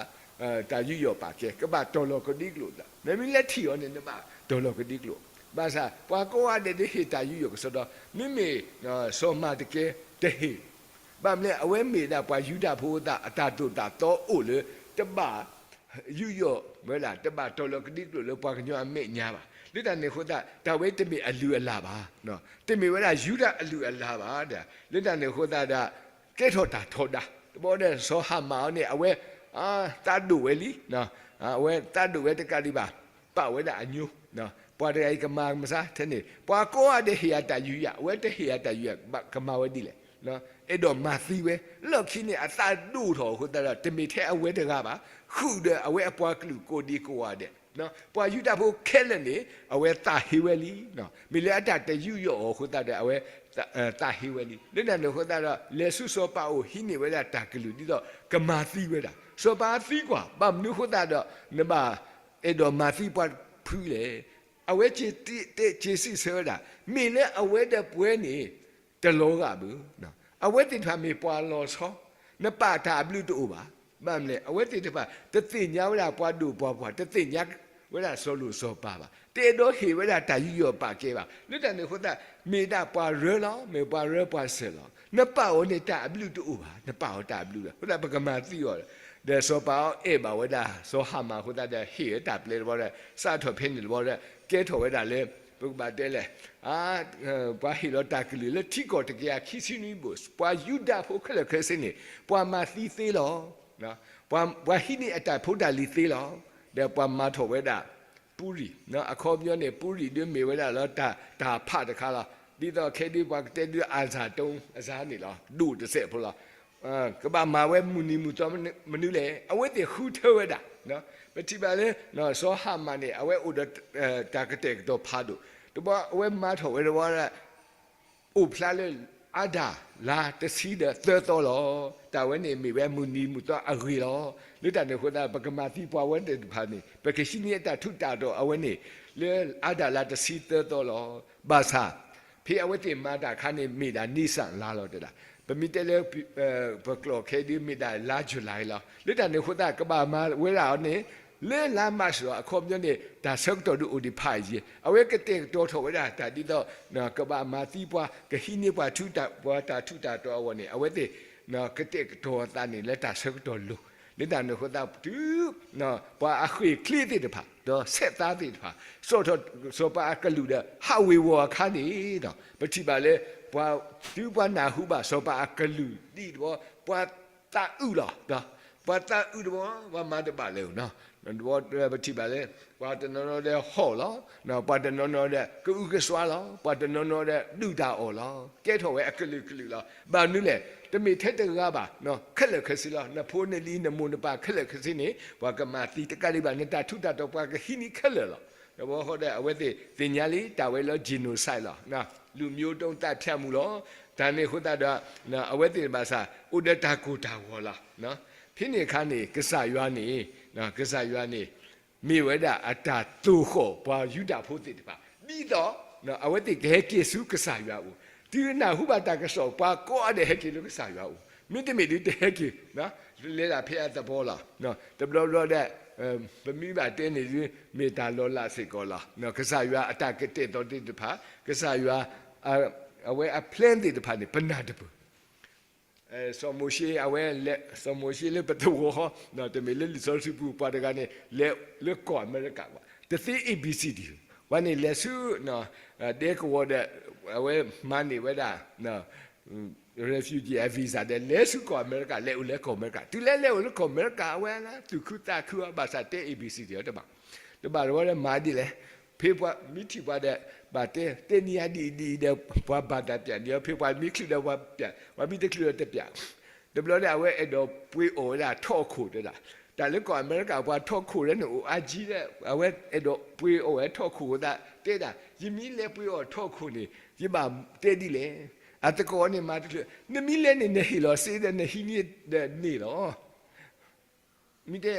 တၢ်ယူးယီၣ်ပာ်ကဲ, ကဘၣ်တီၢ်လီၤကဒံကလိာ်သး, မ့မ့ၢ်လဲၤထံၣ်အီၤန့ၣ် နဘၣ်တီၢ်လီၤကဒံကလိာ်, ဘၣ်ဆၣ် ပှၤကိးဂၤဒဲးဒ်ဟ့ၣ်တၢ်ယူးယီၣ်ကစီဒီ, မ့မ့ၢ် စီၤမၤတကဲတဟ့ၣ်, ဘၣ်မနုၤလဲၣ် အဝဲမ့ၢ်ဒၣ်ပှၤယူဒၤဖိသး အတၢ်သိၣ်တၢ်သီအိၣ်လၢ တဘၣ် ယူးယီၣ်ဝဲဒၣ် တဘၣ်တီၢ်လီၤကဒံကလိာ်လၢပှၤကညီအမဲာ်ညါဘၣ်. လၢတၢ်န့ၣ်အဃိသတး တၢ်ဝဲတမ့ၢ်အလုၢ်အလၢ်ဘၣ်, တမ့ၢ်ဝဲဒၣ်ယူဒၤအလုၢ်အလၢ်ဘၣ်. လၢတၢ်န့ၣ်အဃိသတးဒီး ကဲထီၣ်တၢ်ထီဒါ, တဘျီဒီး စီၤဟၤမၣ်အံၤန့ၣ် အဝဲ သးဒိၣ်ဝဲလံ, အဝဲသးဒိၣ်ဝဲတကးဒံးဘၣ်, ပာ်ဝဲဒၣ်အညိ, ပှၤတဂၤအံၤကမၤကမၤဆါထဲန့ၣ် ပှၤကိးဂၤဒဲးဟ့ၣ်အတၢ်ယူးယီၣ်, အဝဲတဟ့ၣ်အတၢ်ယူးယီၣ် ကမၤဝဲဒ်လဲၣ်, အဲၣ်ဒိးမၤသံဝဲ, လီၢ်ခံန့ၣ် အသးဒိၣ်ထီၣ်အဃိသတးဒီး တမ့ၢ်ထဲအဝဲတဂၤဘၣ်, ဃုာ်ဒီးအဝဲအပှၤကလုာ်ကိးဒံကိးဂၤဒဲး, ပှၤယူဒၤဖိခဲလၢာ်န့ၣ် အဝဲသးဟ့ဝဲလံ, မ့ၢ်လၢအတၢ်တယူးယီၣ်အီၤအဃိသတးဒီး အဝဲ သးဟ့ဝဲလံ. လၢတၢ်န့ၣ်အဃိသတးဒီး လဲၤဆူစီၤပၤအအိၣ်ဟံးန့ၢ်ဝဲဒၣ်တၢ်ကလုၢ်ဒ်သိး ကမၤသံဝဲဒၣ်, စီၤပၤသံကွၢ်, ဘၣ်မနုၤအဃိသတးဒီး နဘၣ်အဲၣ်ဒိးမၤသံပှၤဖုလဲၣ်. အဝဲစံးစံးဆၢဝဲဒၣ်, မ့ၢ်လၢအဝဲဒီးပှၤန့ၣ် တလီၤဂာ်ဘၣ်, အဝဲသ့ၣ်တဖၣ်မ့ၢ်ပှၤလီၤဆီ, နပာ်တၢ်အဘျုးတအိၣ်ဘၣ်. ဘၣ်မနုၤလဲၣ် အဝဲသ့ၣ်တဖၣ် တသ့ၣ်ညါဝဲဒၣ်ပှၤဒိၣ်ပှၤပှၢ်, တသ့ၣ်ညါဝဲဒၣ်စီၤလိၣ်စီၤပၤဘၣ်, တအဲၣ်ဒိးဟ့ၣ်ဝဲဒၣ်တၢ်ယူးယီၣ်ပာ်ကဲဘၣ်. လၢတၢ်န့ၣ်အဃိသတး မ့ၢ်ဒၣ်ပှၤရၢလီၤ, မ့ၢ်ပှၤရၢပှၤစၢၤလီၤ, နပာ်အီၤန့ၣ်တၢ်အဘျုးတအိၣ်ဘၣ်, နပာ်အီၤတၢ်အဘျုးလီၤ. အဃိသတး ပကမၤသံအီၤ, ဒီးစီၤပၤအီၤအဲၣ်ဘၣ်ဝဲဒၣ် စီၤဟၤမၣ်အဃိသတးဒီး ဟ့ၣ်ဝဲတၢ်ပျဲတဘျီဒီး စးထီၣ်ဖဲန့ၣ်တဘျီဒီး ကဲထီၣ်ဝဲဒၣ်လၢ ပကဘၣ်တဲလဲၣ် ပှၤဟ့ၣ်လီၤတၢ်ကလုၢ်လၢထံကီၢ်တကယၤခံဆံနွံဘိၣ်, ပှၤယူဒၤဖိခဲလၢာ်ခဲဆ့န့ၣ် ပှၤမၤသံသ့လီၤ. ပှၤဟံးန့ၢ်အတၢ်ဖိတၢ်လံၤသ့လီၤ. ဒီးပှၤမၤထီၣ်ဝဲဒၣ် ပူၤရံၣ်, အခီပညီန့ၣ် ပူၤရံၣ်ဒ်မ့ၢ်ဝဲဒၣ်လၢ တၢ်ဖးတခါလီၤ. ဒ်သိးခဲဒ်ပှၤကတဲဒ်အစၢ်တိအစၢ်န့ၣ်လီၤ, ဒိၣ်တစဲးဖိလီၤ. ကဘၣ်မၤဝဲမုၢ်နံၤမုၢ်သီမနုၤလဲၣ်, အဝဲသ့ၣ်ဃုထၢဝဲဒၣ်. ပထံၣ်ဘၣ်လၢ စီၤဟၤမၣ်န့ၣ် အဝဲအိၣ်ဒီး တၢ်ကတဲာ်ကတီၤဖးဒိၣ်, တဘျီအဝဲမၤထီၣ်ဝဲတဘျီ အိၣ်ဖျါလၢ အါဒၣ်လါတဆံဒီးသၢသီလီၤ. တၢ်ဝဲန့ၣ်မ့ၢ်ဝဲမုၢ်နံၤမုၢ်သီအဂ့ၤလီၤ. လၢတၢ်န့ၣ်အဃိသတး ပကမၤသံပှၤဝဲသ့ၣ်တဖၣ်န့ၣ် ပကဟံးန့ၢ်အတၢ်ထူးတၢ်တီၤအဝဲန့ၣ် လၢအါဒၣ်လါတဆံသၢသီလီၤ. ဘၣ်ဆၣ် ဖဲအဝဲသ့ၣ်မၤတၢ်အခါန့ၣ် မ့ၢ်ဒၣ်နံၣ်စၣ်လါလီၤတဲဒၣ်. ပမ့ၢ်တဲလၢ ပကျိာ်ခဲအံၤဒ်မ့ၢ်ဒၣ်လါယူၤလံလီၤ. လၢတၢ်န့ၣ်အဃိသတး ကဘၣ်မၤဝဲဒၣ်အီၤန့ၣ် လၢလါမၢ်ၡးလီၤ. အခီပညီန့ၣ် တၢ်ဆၢကတီၢ်ဒ်အိၣ်ဒံးဖးယံၤ, အဝဲကတဲာ်ကတီၤထီၣ်ဝဲဒၣ်တၢ်ဒ်သိး ကဘၣ်မၤသံပှၤ ကဟံးန့ၢ်ပှၤထူးတၢ် ပှၤတၢ်ထူးတၢ်တီၤအဂီၢ်န့ၣ် အဝဲသ့ၣ် ကတဲာ်ကတီၤအသးန့ၣ် လၢတၢ်ဆၢကတီၢ်လိၤ. လၢတၢ်န့ၣ်အဃိသတး တုၤ ပှၤအဃ့ၢ်ချ့သ့ၣ်တဖၣ် ဒီးဆဲးသးသ့ၣ်တဖၣ် စိာ်ထီၣ်စီၤပၤအကလုၢ်ဒီး ဟးဝ့ၤဝီၤအခါန့ၣ်ဒီး ပထံၣ်ဘၣ်လၢ ပှၤ တုၤပှၤနၢ်ဟူဘၣ်စီၤပၤအကလုၢ်ဒ်တဘျီ ပှၤသးအုးလီၤ. ပှၤသးအုးတဘျီ ပှၤမၤတဘၣ်လၢၤနီၤ. တဘျီပထံၣ်ဘၣ်လၢ ပှၤတနီၤနီၤဒီးဟီၣ်လီၤ. ပှၤတနီၤနီၤဒီး ကအုကစွါလီၤ. ပှၤတနီၤနီၤဒီး ဒုၣ်တၢ်အီၣ်လီၤ. ကဲထီၣ်ဝဲအကလုာ်ကလုာ်လီၤ. ဘၣ်မနုၤလဲၣ်, တမ့ၢ်ထဲတဂၤဘၣ်, ခဲလၢာ်ခဲဆ့လီၤ. နဖိနလံၤ နမိၢ်နပၢ်ခဲလၢာ်ခဲဆ့န့ၣ် ပှၤကမၤသံတကးဒံးဘၣ် နတၢ်ထူးတၢ်တီၤ ပှၤကဟံးန့ၢ်ခဲလၢာ်လီၤ. တဘျီဃီဒီး အဝဲသ့ၣ်သ့ၣ်ညါလံ တၢ်ဝဲလၢ genocide လီၤ. လူမျိုးတုံးသတ်ဖြတ်မှု လီၤ. တၢ်န့ၣ်အဃိသတးဒီး အဝဲသ့ၣ်ဘၣ်ဆၣ် အိၣ်ဒီးတၢ်ကိၢ်တၢ်ဂီၤလီၤ. ဖဲန့ၣ်အခါန့ၣ် ကစၢ်ယွၤန့ၣ် ကစၢ်ယွၤန့ၣ် မ့ၢ်ဝဲဒၣ်အတၢ်သိၣ်ဃီၣ်ပှၤယူဒၤဖိသ့ၣ်တဖၣ် ဒ်သိး အဝဲသ့ၣ်ကဟဲက့ၤဆူကစၢ်ယွၤအအိၣ်, တုၤနၢ်ဟူဘၣ်တၢ်ကစီၣ် ပှၤကိးဂၤဒဲးဟဲက့ၤလၢကစၢ်ယွၤအအိၣ်, မ့တမ့ၢ်ဒ်တဟဲက့ၤ, လဲၤဒၣ်ဖဲအသဘီလီၤ. တဘျီဘျီဒီး ပမ့ၢ်ဘၣ်တဲန့ၣ်ဒ် မ့ၢ်တၢ်လီၤလးစ့ၢ်ကီးလီၤ. ကစၢ်ယွၤအတၢ်ကတဲာ်ကတီၤသ့ၣ်တဖၣ်, ကစၢ်ယွၤ အဝဲအ plan သ့ၣ်တဖၣ်န့ၣ် ပနၢ်တပၢၢ် စီၤမိၤၡ့ အဝဲလဲၤ, စီၤမိၤၡ့လၢပသဝီ, တမ့ၢ်လၢလံာ်စီဆှံပူၤ ပှၤတဂၤန့ၣ် လဲၤလၢကီၢ်အမဲရကၤဘၣ်, တသ့ A B C ဒံး, ပှၤန့ၣ်လဲၤဆူ ဒဲကဝီၤဒီး အဝဲမၤန့ၢ်ဝဲဒၣ် refugee အ visa ဒီး လဲၤဆူကီၢ်အမဲရကၤ, လဲၤအိၣ်လၢကီၢ်အမဲရကၤ, တုၤလဲၤလဲၤအိၣ်လၢကီၢ်အမဲရကၤ အဝဲသူၣ်ခုသးခုအီၤ ဘၣ်ဆၣ်တဲ A B C ဒံး တဘၣ်, တဘၣ်တဝီဒီးမၤဒ်လဲၣ်, ဖဲပှၤမ့ၢ်ထံၣ်ပှၤဒီး ဘၣ်တဲ, တဲနံၤအဒ်အံၤဒ်အံၤဒီး ပှၤဘၣ်တၢ်ပျးန့ၣ်, ဖဲပှၤမ့ၢ်ချုးဒီးပှၤပျး, ပှၤမ့ၢ်တချုးဒီးတပျး, တဘျီဒီး အဝဲအဲၣ်ဒိးပှ့ၤအီၣ်ဝဲဒၣ်ထီၣ်ခိၣ်တဲဒၣ်, တၢ်လၢကီၢ်အမဲရကၤ ပှၤထီၣ်ခိၣ်လၢနအိၣ်အါကံဒီး အဝဲအဲၣ်ဒိးပှ့ၤအီၣ်ဝဲထီၣ်ခိၣ်အသး တဲဒၣ်, ယမ့ၢ်လဲၤပှ့ၤအီၣ်ထီၣ်ခိၣ်န့ၣ် ယဘၣ်တဲဒ်လဲၣ်, အသကိးန့ၣ်မၤတချုး, နမ့ၢ်လဲၤန့ၣ် နဟ့ၣ်လီၤစ့ဒီးနဟံးန့ၢ်ဒီးန့ၢ်လီၤ မ့ၢ်တဲ,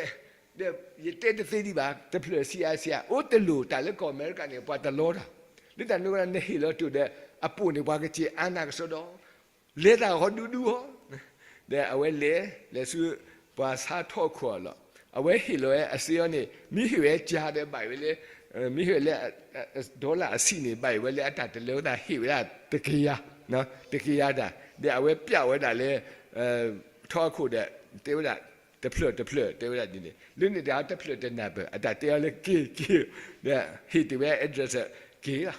ဒီးယတဲတသ့ဒံးဘၣ်, တဖျၢၣ်ဆံးအါဆံးအါ, အိၣ်တလိၣ်တၢ်လၢကီၢ်အမဲရကၤန့ၣ် ပှၤတလီတၢ်, လၢတၢ်န့ၣ်ဝဲဒၣ် နဟ့ၣ်လီၤတိၢ်ဒီး အပိာ်န့ၣ် ပှၤကစံးအါနၢ်ကစီဒီး, လဲၤတၢ်ဟီဒူဒူဟီ, ဒီးအဝဲလဲၤ, လဲၤဆူ ပှၤဆါထီၣ်ခိၣ်အလီၢ်, အဝဲဟ့ၣ်လီၤဝဲအစ့အီၤန့ၣ် မ့ၢ်ဟ့ၣ်ဝဲကၠၤဒီးဘၣ်အံၤဝဲလၢ, မ့ၢ်ဟ့ၣ်ဝဲလၢ dollar အဆံးန့ၣ် ဘၣ်အံၤဝဲလၢအတၢ်တလၢဝဲသး ဟ့ၣ်ဝဲဒၣ်တကယၤ, တကယၤတၢ်, ဒီးအဝဲပျးဝဲဒၣ်လၢ ထီၣ်အခိၣ်ဒီး တဲဝဲဒၣ် တဖျၢၣ်တဖျၢၣ် တဲဝဲဒၣ်ဒ်န့ၣ်, လၢန့ၣ်တၢ်တဖျၢၣ်တနၢ်ပၢၢ် အတၢ်တဲအီၤလၢက့ၤက့ၤ, ဒီးဟ့ၣ်တ့ၢ်ဝဲ address က့ၤလီၤ.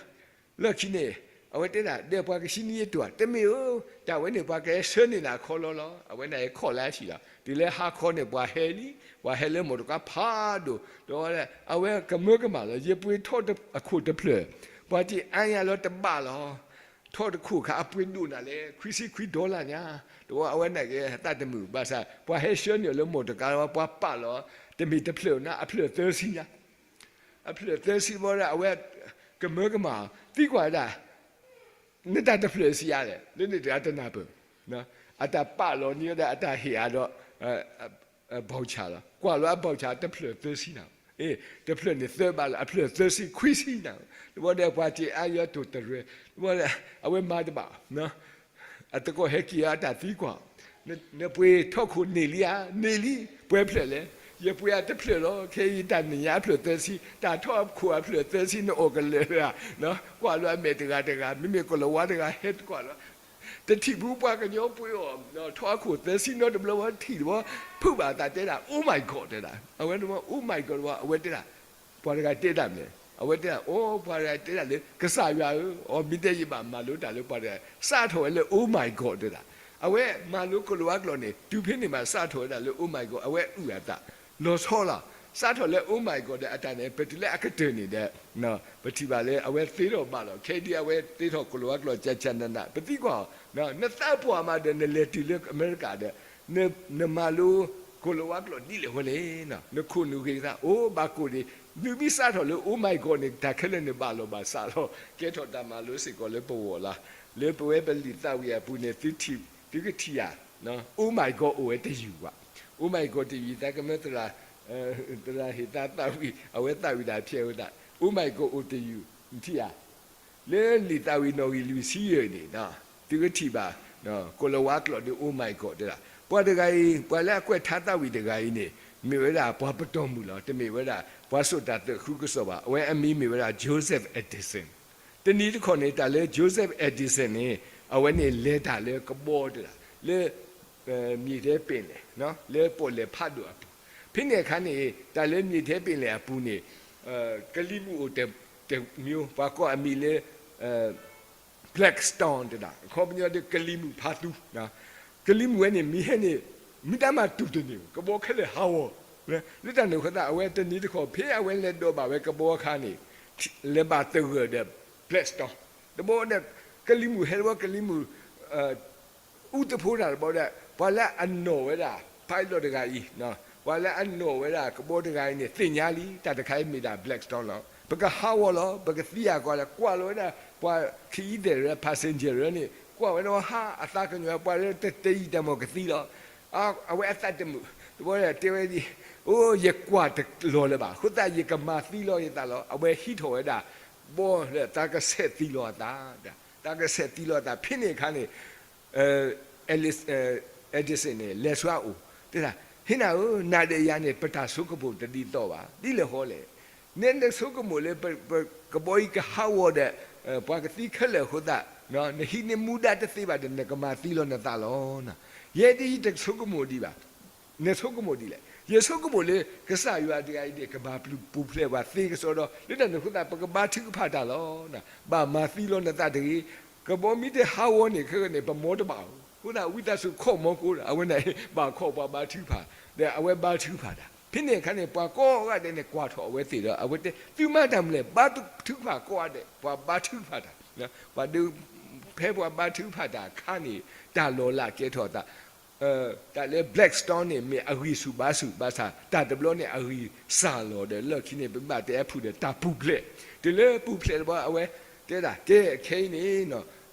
လီၢ်ခံန့ၣ် အဝဲတဲဒၣ် ဒီးပှၤကဟံးန့ၢ်ယတိၢ်ဧါ, တမ့ၢ်ဧိၤ, တၢ်ဝဲန့ၣ် ပှၤကဟဲဆှၢန့ၢ်နၤခီလီလီၤ, အဝဲန့ၣ်ဟဲခီၣ်လၢအဟံၣ်လီၤ. တုၤလၢဟါခီန့ၣ် ပှၤဟဲလံ, ပှၤဟဲလၢမိၢ်တကါဖးဒိၣ်, ဒီးအဝဲကမၢကမၣ်လီၤ, ယပှ့ၤထီၣ်အခိၣ်တဖျၢၣ်, ပှၤစံးအါယၤလီၤတဘၣ်လီၤ. ထီၣ်တခိၣ်ခါအပှ့ၤဒိၣ်နၤလဲၣ်, ခွံဆံခွံ dollar ညါ, တဝီအဝဲန့ၣ်က့ၤသးတမုာ်, ဘၣ်ဆၣ် ပှၤဟဲဆှၢန့ၢ်အီၤလၢမိၢ်တကါလီၤ, ပှၤပာ်လီၤ, တမ့ၢ်တဖျၢၣ်နၤ, အဖျၢၣ်သၢဆံညါ, အဖျၢၣ်သၢဆံဘီဒီး အဝဲကမၢကမၣ်, သံကွၢ်ဝဲဒၣ်, နတၢ်တဖျၢၣ်ဆံးအါလဲၣ်, လၢန့ၣ်တဂၤတနၢ်ပၢၢ်, အတၢ်ပာ်လီၤန့ၢ်ဝဲဒၣ် အတၢ်ဟ့ၣ်အါဒီး voucher လီၤ, ကွၢ်လီၤအ voucher တဖျၢၣ်သၢဆံနၤ, အ့, တဖျၢၣ်န့ၣ်သၢဘးလီၤ, အဖျၢၣ်သၢဆံခွံဆံနၤ, တဝီဒီးပှၤစံးအါယၤတိၢ်တရဲၣ်, တဝီဒီး အဝဲမၤတဘၣ် အသကိးဟဲက့ၤအီၤအတၢ်သံကွၢ်, နပှ့ၤထီၣ်ခိၣ်န့ၢ်လံဧါ, န့ၢ်လံ, ပှဲၤဖျၢၣ်လဲၣ်, ယပှ့ၤအတဖျၢၣ်လီၤ, ခဲအံၤတၢ်န့ၢ်ညါအဖျၢၣ်သၢဆံ, တၢ်ထီၣ်အခိၣ်အဖျၢၣ်သၢဆံ နအီၣ်ကလၢာ်ဧါ, ကွၢ်လီၤအမဲာ်တဂၤတဂၤ, မ့မ့ၢ်ကီၤလၤဝါတဂၤဟဲကွၢ်လီၤ, တထံၣ်ဘူးပှၤကညီပှ့ၤအီၤ, ထီၣ်အခိၣ်သၢဆံနီတဘျီဘၣ် ထံၣ်တဘျီ, ဖုးဘၣ်အသးတဲဒၣ် Oh my God တဲဒၣ်, အဝဲ Oh my God တဝီ အဝဲတဲဒၣ် ပှၤတဂၤတဲတၢ်မနုၤလဲၣ်, အဝဲတဲဒၣ် အိ ပှၤတဂၤတဲဒၣ်လၢ ကစၢ်ယွၤဧၢ, အီ မ့ၢ်တဲယဘၣ်မၤလိတၢ်လၢပှၤတဂၤ စးထီၣ်ဝဲလၢ Oh my God တဲဒၣ်, အဝဲမၤလိကီၤလၤဝါကျိာ်န့ၣ် တုၤဖဲန့ၣ်မး စးထီၣ်ဝဲဒၣ်လၢ Oh my God အဝဲအုၣ်အသး လီၤဆီလီၤ, စးထီၣ်လၢ Oh my God ဒီးအတၢ်န့ၣ် ပတုၤလၢအကတၢၢ်န့ၣ်ဒီး ပထံၣ်ဘၣ်လၢအဝဲသ့ထီၣ်ဘၣ်လီၤ, ခဲဒ်အဝဲသ့ထီၣ်ကီၤလၤဝါကျိာ် ကၠၢ်ကၠၢ်နးနး ပသံကွၢ်အီၤ, နသးပှၢ်မးဒီး နလဲၤတုၤလၢအမဲရကၤဒီး နမၤလိကီၤလၤဝါကျိာ်ဒ်လဲၣ်ဝဲလဲၣ်, နခိၣ်နူာ်ဂ့ၤသး အိ ဘၣ်ကိၢ်ဒံး, နမ့ၢ်စးထီၣ်လၢ Oh my God န့ၣ် တၢ်ခဲလၢာ်န့ၣ်ဘၣ်လီၤဘၣ်စးလီၤ, ကဲထီၣ်တၢ်မၤလိစ့ၢ်ကီးလၢပဂီၢ်လီၤ, လၢပဝဲပလံာ်သးဝံၣ်အပူၤန့ၣ် သုထံၣ်, သုကထံၣ်ဧါ, Oh my God အိၣ်ဝဲတယုၢ်ဘၣ်, Oh my God တယုၢ် သးကမၢသရၣ်, သရၣ်ဟ့ၣ်သးသးဝံၣ် အဝဲသးဝံၣ်တၢ်ဖျဲးဝဲသး, Oh my God အိၣ်တယုၢ်, နထံၣ်ဧါ လၢလံာ်သးဝံၣ်နီၣ်ဂံၢ်လွံၢ်ဆံယဲၢ်န့ၣ် သုကထံၣ်ဘၣ်, ကီၤလၤဝါကျိာ်ဒီး Oh my God တဲဒၣ်, ပှၤတဂၤအံၤ ပှၤလၢအကွဲးထါသးဝံၣ်တဂၤအံၤန့ၣ် မ့ၢ်ဝဲဒၣ်ပှၤပတီၢ်မုၢ်လီၤ, တမ့ၢ်ဝဲဒၣ် ပှၤစိာ်တၢ်သးခုကစီၣ်ဘၣ်, အဝဲအမံၤမ့ၢ်ဝဲဒၣ် Joseph Edison, တနံၤတခီန့ၣ် တၢ်လၢ Joseph Edison န့ၣ် အဝဲန့ၣ်လဲၤတၢ်လၢကဘီတဲဒၣ်, လၢ မြေထဲပင်လယ်, လၢပီၣ်လဲၣ်ဖးဒိၣ်အပူၤ, ဖဲန့ၣ်အခါန့ၣ် တၢ်လၢ မြေထဲပင်လယ် အပူၤန့ၣ် ကလံၤမုၢ်အိၣ်တမျိုး, ပှၤကိးအမံၤလၢ Black Swan တဲဒၣ်, အခီပညီဒီး ကလံၤမုၢ်ဖးသူ, ကလံၤမုၢ်ဝဲန့ၣ် မ့ၢ်ဟဲန့ၣ် မ့ၢ်တၢ်မၤတူၢ်တန့ၢ်, ကဘီခဲလၢာ်ဟးဂီၤ, လၢတၢ်န့ၣ်အဃိသတး အဝဲတနံၤတခီ ဖဲအဝဲလဲၤဒိးဘၣ်ဝဲကဘီအခါန့ၣ် လဲၤဘၣ်သဂၢၢ်ဒီး Black Swan, တဘျီဒီး ကလံၤမုၢ်ဟဲတဘျီ ကလံၤမုၢ် အူသဖိတၢ်တဘျီဒီး ပှၤလၢအနီၣ်ဝဲဒၣ် pilot တဂၤအံၤ, ပှၤလၢအနီၣ်ဝဲဒၣ်ကဘီတဂၤအံၤန့ၣ် သ့ၣ်ညါလံ တၢ်တခါအံၤမ့ၢ်ဒၣ် Black Swan လီၤ, ပကဟးဂီၤလီၤ ပကသံအဂီၢ်လီၤ, ကွၢ်လီၤဝဲဒၣ် ပှၤခ့ယံၤသဲၣ်ရၢ passenger ရၢန့ၣ် ကွၢ်ဝဲဒၣ်ဟါ အသးကညီၤ ပှၤလၢတတယံာ်တမီၢ်ကသံလီၤ, အဝဲအသးတမုာ်, တဘျီဒီးတဲဝဲဒ် အိ ယကွၢ်တလီၤလၢၤဘၣ်, အဃိသတးယကမၤသံလီၤယသးလီၤ. အဝဲဟံးထီၣ်ဝဲဒၣ် ဘီလၢသးကဆဲးသံလီၤအသး, သးကဆဲးသံလီၤအသး. ဖဲန့ၣ်အခါန့ၣ် Edison န့ၣ် လဲၤဆူအအိၣ် တဲဒၣ်, ဟ့နၤဧၢ, နၤဒီးယၤန့ၣ် ပတၢ်ဆိကမိၣ်တဒ်သိးဘၣ်. ဒ်လဲၣ်ဃီလဲၣ်, နဲနဆိကမိၣ်လၢ ကဘီအံၤကဟးဂီၤဒီး ပှၤကသံခဲလၢာ်အဃိသတး နဟံးန့ၢ်မူဒါတသ့ဘၣ်ဒီး နကမၤသံလီၤနသးလီၤ. ယဲဒ်အံၤတဆိကမိၣ်ဒံးဘၣ်. နဆိကမိၣ်ဒ်လဲၣ်. ယဆိကမိၣ်လၢ ကစၢ်ယွၤတဂၤအံၤန့ၣ် ကဘၣ်ပူၤဖျဲးပှၤသ့ကစီဒီ, လၢတၢ်န့ၣ်အဃိသတး ပကဘါထုကဖၣ်တၢ်လီၤ. ဘၣ်မၤသံလီၤနသးတဂ့ၤ. ကဘီမ့ၢ်တဟးဂီၤန့ၣ် ခဲကနံၣ်န့ၣ် ပမီတဘၣ်အီၤ. အဃိသတး ဝံသးစူၤခီၣ်မီကိးဒီး အဝဲန့ၣ် ဘၣ်ခီၣ်ပှၤဘါထုကဖၣ်, ဒီးအဝဲဘါထုကဖၣ်တၢ်. ဖဲန့ၣ်အခါန့ၣ် ပှၤကိးဂၤဒဲးန့ၣ် ကွၢ်ထီၣ်အဝဲသ့ၣ်ဒီး အဝဲတဲ သုမၤတၢ်မနုၤလဲၣ်, ဘါထုကဖၣ်ကိးဂၤဒဲး, ပှၤဘါထုကဖၣ်တၢ်. ပှၤဒုး ဖဲပှၤဘါထုကဖၣ်တၢ်အခါန့ၣ် တၢ်လီၤလးကဲထီၣ်အသး တၢ်လၢ Blackstone န့ၣ် မ့ၢ်အဂံၢ်ဆူၣ်ဘါဆူၣ် ဘၣ်ဆၣ် တၢ်တဘျီန့ၣ် အဂံၢ်စၢ်လီၤဒီး လၢခံန့ၣ် ပဘၣ်တဲအဖုၣ်ဒီး တၢ်ပူၤဖျဲး, တုၤလၢပူၤဖျဲးတဘျီ အဝဲတဲဒၣ် ကဲ ခဲအံၤန့ၣ်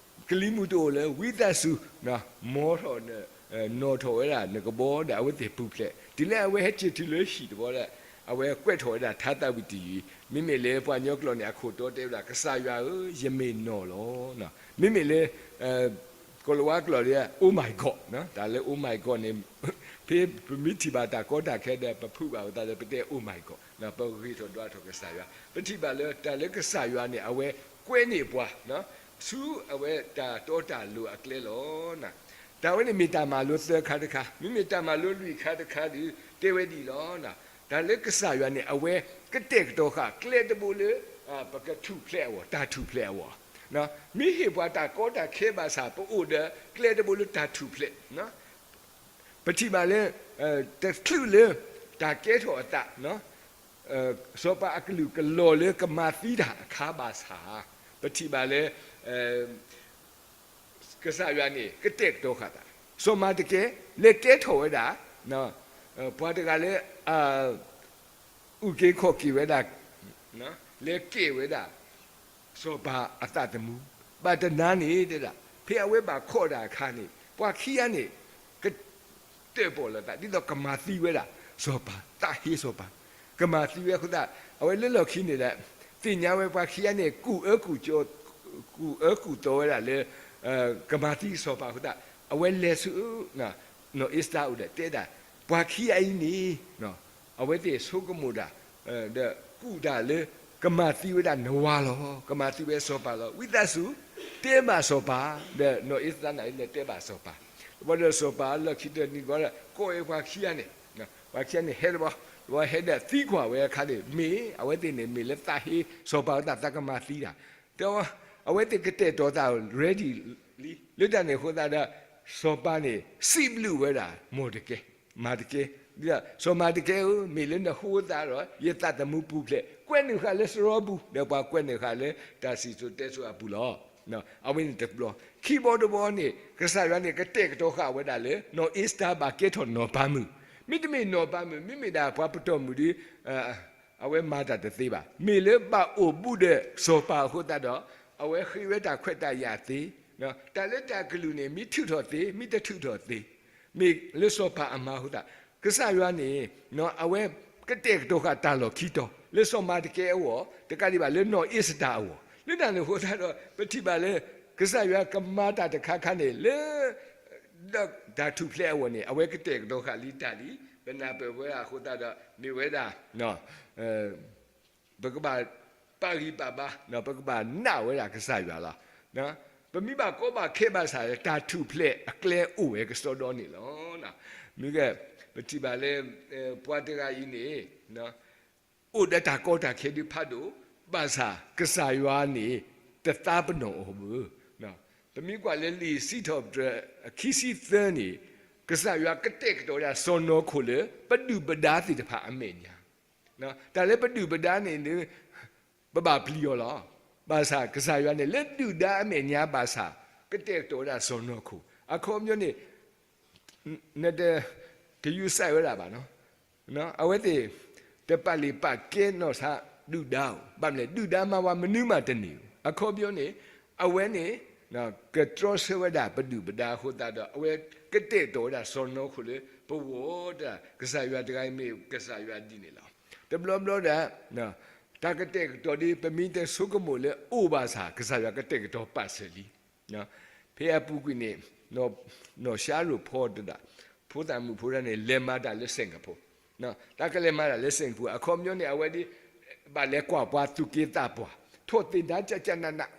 ကလံၤမုၢ်တအိၣ်လၢ ဝံသးစူၤ မီထီၣ် နီၣ်ထီၣ်ဝဲဒၣ်နကဘီဒီး အဝဲသ့ၣ်ပူၤဖျဲး. တုၤလၢအဝဲဟဲက့ၤတုၤလၢဟံၣ်တဘျီဒီး အဝဲကွဲးထီၣ်ဝဲဒၣ် ထါသးဝံၣ်တယုၢ်, မ့မ့ၢ်လၢပှၤကညီကျိာ်န့ၣ် အခိၣ်တီတဲဝဲဒၣ် ကစၢ်ယွၤဧၢ, ယမ့ၢ်နီၢ်လီၤ. မ့မ့ၢ်လၢ ကိၤလၤဝါကျိာ်ဒီး Oh my God, တၢ်လၢ Oh my God န့ၣ် ဖဲပမ့ၢ်ထံၣ်ဘၣ်တၢ်ကီတၢ်ခဲဒီး ပဖုးဘၣ်အသးဒီး ပတဲ Oh my God, ပဂ့ၤထီၣ်ဒွးထီၣ်ကစၢ်ယွၤ. ပထံၣ်ဘၣ်လၢတၢ်လၢကစၢ်ယွၤန့ၣ် အဝဲကွဲန့ၢ်ပှၤ ဆူအဝဲတၢ်တီတၢ်လိၤအကျဲလီၤ. တၢ်ဝဲန့ၣ်မ့ၢ်တၢ်မၤလိသၢခါတခါ, မ့မ့ၢ်တၢ်မၤလိလွံၢ်ခါတခါဒီး တဲဝဲဒ်အံၤလီၤ. တၢ်လၢကစၢ်ယွၤန့ၣ် အဝဲကတဲာ်ကတီၤဃာ်ကျဲတဘိလၢ ပကထူၣ်ဖျဲးအဂီၢ်, တၢ်ထူၣ်ဖျဲးအဂီၢ်. မ့ၢ်ဟ့ၣ်ပှၤတၢ်ကီတၢ်ခဲဘၣ်ဆၣ် ပအိၣ်ဒီးကျဲတဘိလၢတၢ်ထူၣ်ဖျဲး ပထံၣ်ဘၣ်လၢ တချုးလၢ တၢ်ကဲထီၣ်အသး စီၤပၤအကလုၢ်ကလီၤလၢကမၤသံတၢ်အခါဘၣ်ဆၣ်, ပထံၣ်ဘၣ်လၢ ကစၢ်ယွၤန့ၣ် ကတဲာ်ကတီၤဃာ်သး, စီၤမၤတကဲ လဲၤကဲထီၣ်ဝဲဒၣ် ပှၤတဂၤလၢ အုၣ်က့ၤခီၣ်က့ၤဝဲဒၣ် လဲၤကဲဝဲဒၣ် စီၤပၤအသးသမူ, ဘၣ်တနၤန့ၣ်တဲဒၣ် ဖဲအဝဲဘၣ်ခိးတၢ်အခါန့ၣ် ပှၤခံဂၤန့ၣ် ကတၢၣ်ပီၣ်လိာ်သး ဒ်သိးကမၤသံဝဲဒၣ် စီၤပၤ, သးဟ့စီၤပၤ, ကမၤသံဝဲအဃိသတး အဝဲလၢလီၢ်ခံန့ၣ်ဒီး သ့ၣ်ညါဝဲပှၤခံဂၤန့ၣ် ကူၣ်အၢကူၣ်ကီ ကူၣ်အၢကူၣ်သီဝဲဒၣ်လၢ ကမၤသံစီၤပၤအဃိသတး အဝဲလဲၤဆူ နီၢ်အ့စတၢ်အိၣ်ဒီးတဲဒၣ် ပှၤခံဂၤအံၤန့ၣ် အဝဲသ့ၣ်ဆိကမိၣ်တၢ် ဒီးကူၣ်တၢ်လၢ ကမၤသံဝဲဒၣ်နဝၤလီၤ, ကမၤသံဝဲစီၤပၤလီၤ. ဝံသးစူၤ တဲဘၣ်စီၤပၤ, ဒီးနီၢ်အ့စတၢ်န့ၣ်လဲၤတဲဘၣ်စီၤပၤ, တဘျီဒီးစီၤပၤလီၢ်ခံတနံၤတဘျီဒီး ကိးဝဲပှၤခံဂၤန့ၣ်, ပှၤခံဂၤန့ၣ်ဟဲတဘျီ, တဘျီဟဲဒီးသံကွၢ်ဝဲအခါန့ၣ် မ့ၢ်အဝဲသ့ၣ်န့ၣ် မ့ၢ်လၢသးဟ့စီၤပၤအဃိသတး သးကမၤသံတၢ်, ဒီးအဝဲသ့ၣ်ကတဲာ်ကတီၤသး ready လံ, လၢတၢ်န့ၣ်အဃိသတးဒီး စီၤပၤန့ၣ် စံးဘျုးဝဲဒၣ် မီၢ်တကဲ, မၤတကဲ, ဒ်သိး စီၤမၤတကဲဧၢ, မ့ၢ်လၢနဟူသးဒီး ယသးသမူပူၤဖျဲး, ကွဲးနုာ်ဃာ်လၢစရီပူၤ, ဒီးပှၤကွဲးနုာ်ဃာ်လၢတၢ်စံၣ်စိၤတဲစိၤအပူၤလီၤ. အဝဲန့ၣ်တဘျီ, ခံဘျီတဘျီန့ၣ် ကစၢ်ယွၤန့ၣ် ကတဲာ်ကတီၤဃာ်ဝဲဒၣ်လၢ နီၢ်အ့စတၢ်ဘၣ်ကဲထီၣ်နီၢ်ပၤမုၣ်, မ့တမ့ၢ်နီၢ်ပၤမုၣ် မ့မ့ၢ်ဒၣ်ပှၤပတီၢ်မုၣ်ဒီး အဝဲမၤတၢ်တသ့ဘၣ်. မ့ၢ်လၢဘၣ်အိၣ်ဘူးဒီးစီၤပၤအဃိသတးဒီး အဝဲဃ့ဝဲတၢ်ခွဲးတၢ်ယာ်သ့, တၢ်လၢတၢ်ကလုၢ်န့ၣ် မ့ၢ်ထုးထီၣ်သ့ မ့ၢ်တထုးထီၣ်သ့, မ့ၢ်လၢစီၤပၤအမၤအဃိသတး, ကစၢ်ယွၤန့ၣ် အဝဲကတဲာ်ကတီၤဃာ်တၢ်လီၢ်ခံတီၤ လၢစီၤမၤတကဲအဂီၢ်, တကးဒံးဘၣ်လၢနီၢ်အ့စတၢ်အဂီၢ်, လၢတၢ်န့ၣ်အဃိသတးဒီး ပထံၣ်ဘၣ်လၢ ကစၢ်ယွၤကမၤတၢ်တခါခါန့ၣ် လၢ ဒီးတၢ်ထူၣ်ဖျဲးအဂီၢ်န့ၣ် အဝဲကတဲာ်ကတီၤဃာ်လံတၢ်လံ, ပနၢ်ပၢၢ်ဝဲအဃိသတးဒီး မ့ၢ်ဝဲဒၣ် ပကဘၣ်ပာ်ဂံၢ်ပာ်ဘါ, ပကဘၣ်နာ်ဝဲဒၣ်ကစၢ်ယွၤလီၤ. ပမ့ၢ်ဘၣ်ကီဘၣ်ခဲဘၣ်ဆၣ် တၢ်ထူၣ်ဖျဲးအကျဲအိၣ်ဝဲကစီဒီန့ၣ်လီၤ. မ့ၢ်ဂ့ၤ ပထံၣ်ဘၣ်လၢ ပှၤတဂၤအံၤန့ၣ် အိၣ်ဒီးတၢ်ကီတၢ်ခဲဒုးဖးဒိၣ်, ဘၣ်ဆၣ်ကစၢ်ယွၤန့ၣ် တသးပ့ၤနီၣ်အီၤဘၣ်. ပမ့ၢ်ကွၢ်လၢလံာ်စံးထီၣ်ပတြၢၤအခံဆံသၢန့ၣ် ကစၢ်ယွၤကတဲာ်ကတီၤဝဲဒၣ်စီၢ်နီၤခိၣ်လၢ ပဒုၣ်ပဒါသ့ၣ်တဖၣ်အမဲာ်ညါ, တၢ်လၢပဒုၣ်ပဒါန့ၣ် ပဘၣ်ပျံၤအီၤလီၤ. ဘၣ်ဆၣ်ကစၢ်ယွၤန့ၣ် လၢဒုၣ်ဒါအမဲာ်ညါဘၣ်ဆၣ် ကတဲာ်ကတီၤဝဲဒၣ်စီၢ်နီၤခိၣ်. အခီပညီန့ၣ် နတ ဂရုစိုက် ဝဲဒၣ်ဘၣ်နီၤ. အဝဲသ့ၣ် တပာ်လုၢ်ပာ်ကဲနီၢ်ဆါဒုၣ်ဒါဧိၤ, ဘၣ်မနုၤလဲၣ် ဒုၣ်ဒါမၤဝဲမနုၤမးတန့ၢ်ဧိၤ. အခီပညီန့ၣ် အဝဲန့ၣ် ကတြီဆၢဝဲဒၣ်ပဒုၣ်ပဒါအဃိသတးဒီး အဝဲကတဲာ်ကတီၤဝဲဒၣ်စီၢ်နီၤခိၣ်လၢ ပဂီၢ်တၢ် ကစၢ်ယွၤတဂၤအံၤမ့ၢ်ကစၢ်ယွၤဒ်န့ၣ်လီၤ. တဘျီဘျီဒီး တၢ်ကတဲာ်ကတီၤဒ် ပမ့ၢ်တဆိကမိၣ်လၢအိၣ်ဘၣ်ဆၣ် ကစၢ်ယွၤကတဲာ်ကတီၤပာ်စၢၤလံ. ဖဲအပူၤကွံာ်န့ၣ် နီၢ်ၡါရိၣ်ဖီတဒၣ် ဖိသၣ်မုၣ်ဖိတဂၤန့ၣ် လဲၤမၤတၢ်လၢ Singapore, တၢ်ကလဲၤမၤတၢ်လၢ Singapore အခီပညီန့ၣ် အဝဲဒ် ဘၣ်လဲၤကွၢ်ပှၤသူၣ်က့သးပှၢ် ထီၣ်သ့ၣ်နါကၠးကၠးနးနး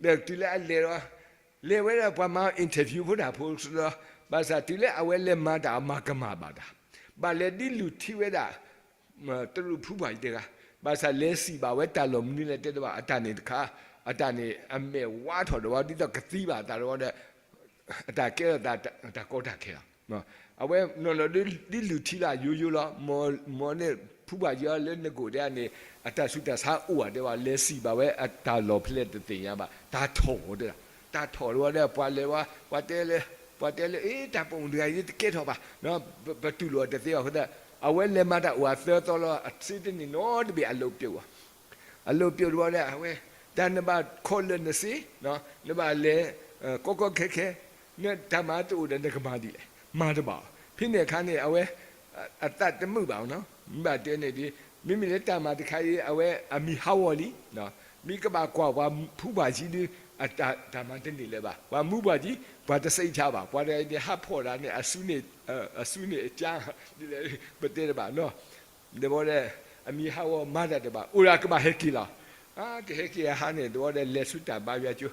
ဒီးတုၤလၢအလဲၤဒီး လဲၤဝဲဒၣ်ပှၤမၤ interview ဖိတၢ်ဖိဒီး ဘၣ်ဆၣ်တုၤလၢအဝဲလဲၤမၤတၢ်အမၤကမၣ်ဘၣ်တၢ် ဘၣ်လဲၤဒ်လူၢ်ထံဝဲဒၣ် တရူးဖုပှၢ်အံၤတဂၤ ဘၣ်ဆၣ်လဲၤစံးဘၣ်ဝဲတၢ်လီၢ်မနုၤလဲၣ်တဲတဘၣ် အတၢ်န့ၣ်တခါ အတၢ်န့ၣ်အမဲာ်ဝါထီၣ်ဒီးဝဲဒ်သိးကသံဘၣ်အသးဒီးဝဲဒီး အတၢ်ကဲထီၣ်သးတၢ်ကီတၢ်ခဲလီၤ. အဝဲနီၢ်နီၢ်ဒ်လူၢ်ထံလၢယိယိလီၤ. မ်န့ၣ် ဖုပှၢ်ယီၤလၢနကိးဒဲးန့ၣ် အတၢ်ဆူးတၢ်ဆါအိၣ်ဧါတဲဘၣ် လဲၤစံးဘၣ်ဝဲအတၢ်လီၢ်ဖဲလဲၣ်တသ့ၣ်ညါဘၣ် တၢ်ထီၣ်တဲဒၣ် တၢ်ထီၣ်တဲဝဲဒီး ပှၤလဲၤဝဲ ပှၤတဲလၢ ပှၤတဲလၢ အ့ တၢ်ပိာ်မုၣ်တဂၤအံၤတကဲထီၣ်ဘၣ် ပတူၢ်လိာ်အီၤတသ့ဘၣ်အဃိသတး အဝဲလဲၤမၤတၢ်အိၣ်အသၢသီလီၤ အစ့တန့ၢ်နီတဘ့ၣ်အလိးပျိာ်အီၤ အလိးပျိာ်တဝဲဒီး အဝဲ တၢ်နဘၣ်ခီလၢာ်နစ့ နဘၣ်လဲၤ ကီကီခဲခဲ နတၢ်မၤတအိၣ်ဒီးနကမၤဒ်လဲၣ် မၤတဘၣ်အီၤ ဖဲန့ၣ်အခါန့ၣ် အဝဲ အသးတမုာ်ဘၣ်နီၤ မ့ၢ်ဘၣ်တဲန့ၣ်ဒ် မ့မ့ၢ်လၢတၢ်မၤတခါအံၤ အဝဲအမံၤဟးဂီၤလံ မ့ၢ်ကဘၣ်ကွၢ်ပှၤဖုပှၢ်ကံဒု တၢ်မၤတန့ၢ်လၢၤဘၣ် ပှၤမုၢ်ပှၢ်ကံ ပှၤတစံးဆါဘၣ် ပှၤတဂၤအံၤန့ၣ် ဟးဖီၣ်တၢ်န့ၣ် အစုန့ၣ် အစုန့ၣ်အကါ ဒ်လဲၣ် ပတဲတဘၣ်နီၤ ဒီးဝဲဒီး အမံၤဟးဂီၤမၤတၢ်တဘၣ် အိၣ်ဒၣ်ကဘၣ်ဟဲက့ၤလီၤ ကဟဲက့ၤအဟါန့ၣ် ဒီးဝဲဒီးလဲၤဆူတၢ်ဘါယွၤကၠိ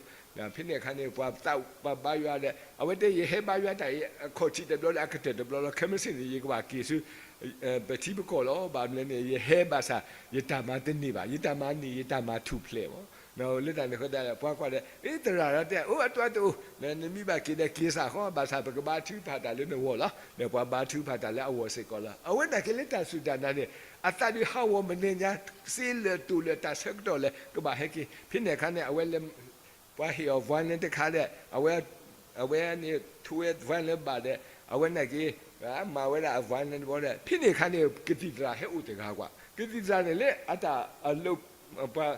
ဖဲန့ၣ်အခါန့ၣ် ပှၤသးပှၤဘါယွၤဒီး အဝဲတဲယဟဲဘါယွၤတၢ်အံၤ အခီၣ်ထံးတဘျီလၢအကတၢၢ်တဘျီလီၤ ခဲမုၢ်ဆ့ၣ်န့ၣ် ယကဘၣ်က့ၤဆူ ပထံပကီၢ်လီၤ ဘၣ်မနုၤလဲၣ်န့ၣ် ယဟဲဘၣ်ဆၣ် ယတၢ်မၤတန့ၢ်ဘၣ် ယတၢ်မၤန့ၢ် ယတၢ်မၤထူၣ်ဖျဲးမး လၢတၢ်န့ၣ်အဃိသတး ပှၤကွၢ်ဒီး အ့ သရၣ်ဒီးတဲ အိၣ်အတၢ်တအိၣ် နမ့ၢ်ဘၣ်က့ၤဒီးက့ၤစ့ၢ်ကီး ဘၣ်ဆၣ်ပကဘါထုကဖၣ်တၢ်လၢနဂီၢ်လီၤ ဒီးပှၤဘါထုကဖၣ်တၢ်လၢအဂီၢ်စ့ၢ်ကီးလီၤ အဝဲနာ်က့ၤလၢတၢ်စူၢ်တၢ်နာ်န့ၣ် အသးဒုးဟးဂီၤမနုၤညါ စ့လၢာ်တိၢ်လၢာ်တၢ်ဆၢကတီၢ်လၢာ် ကဘၣ်ဟဲက့ၤ ဖဲန့ၣ်အခါန့ၣ် အဝဲလဲၤ ပှၤဟ့ၣ်အီၤ violin တခါဒီး အဝဲ အဝဲန့ၣ်ထိဝဲ violin ဘၣ်ဒီး အဝဲနာ်က့ၤ မၤဝဲဒၣ်အ violin တဘီဒီး ဖဲန့ၣ်အခါန့ၣ် ကသံၣ်သရၣ်ဟဲအိၣ်တဂၤကွၢ် ကသံၣ်သရၣ်န့ၣ်လၢအတၢ်အလိး ပှၤ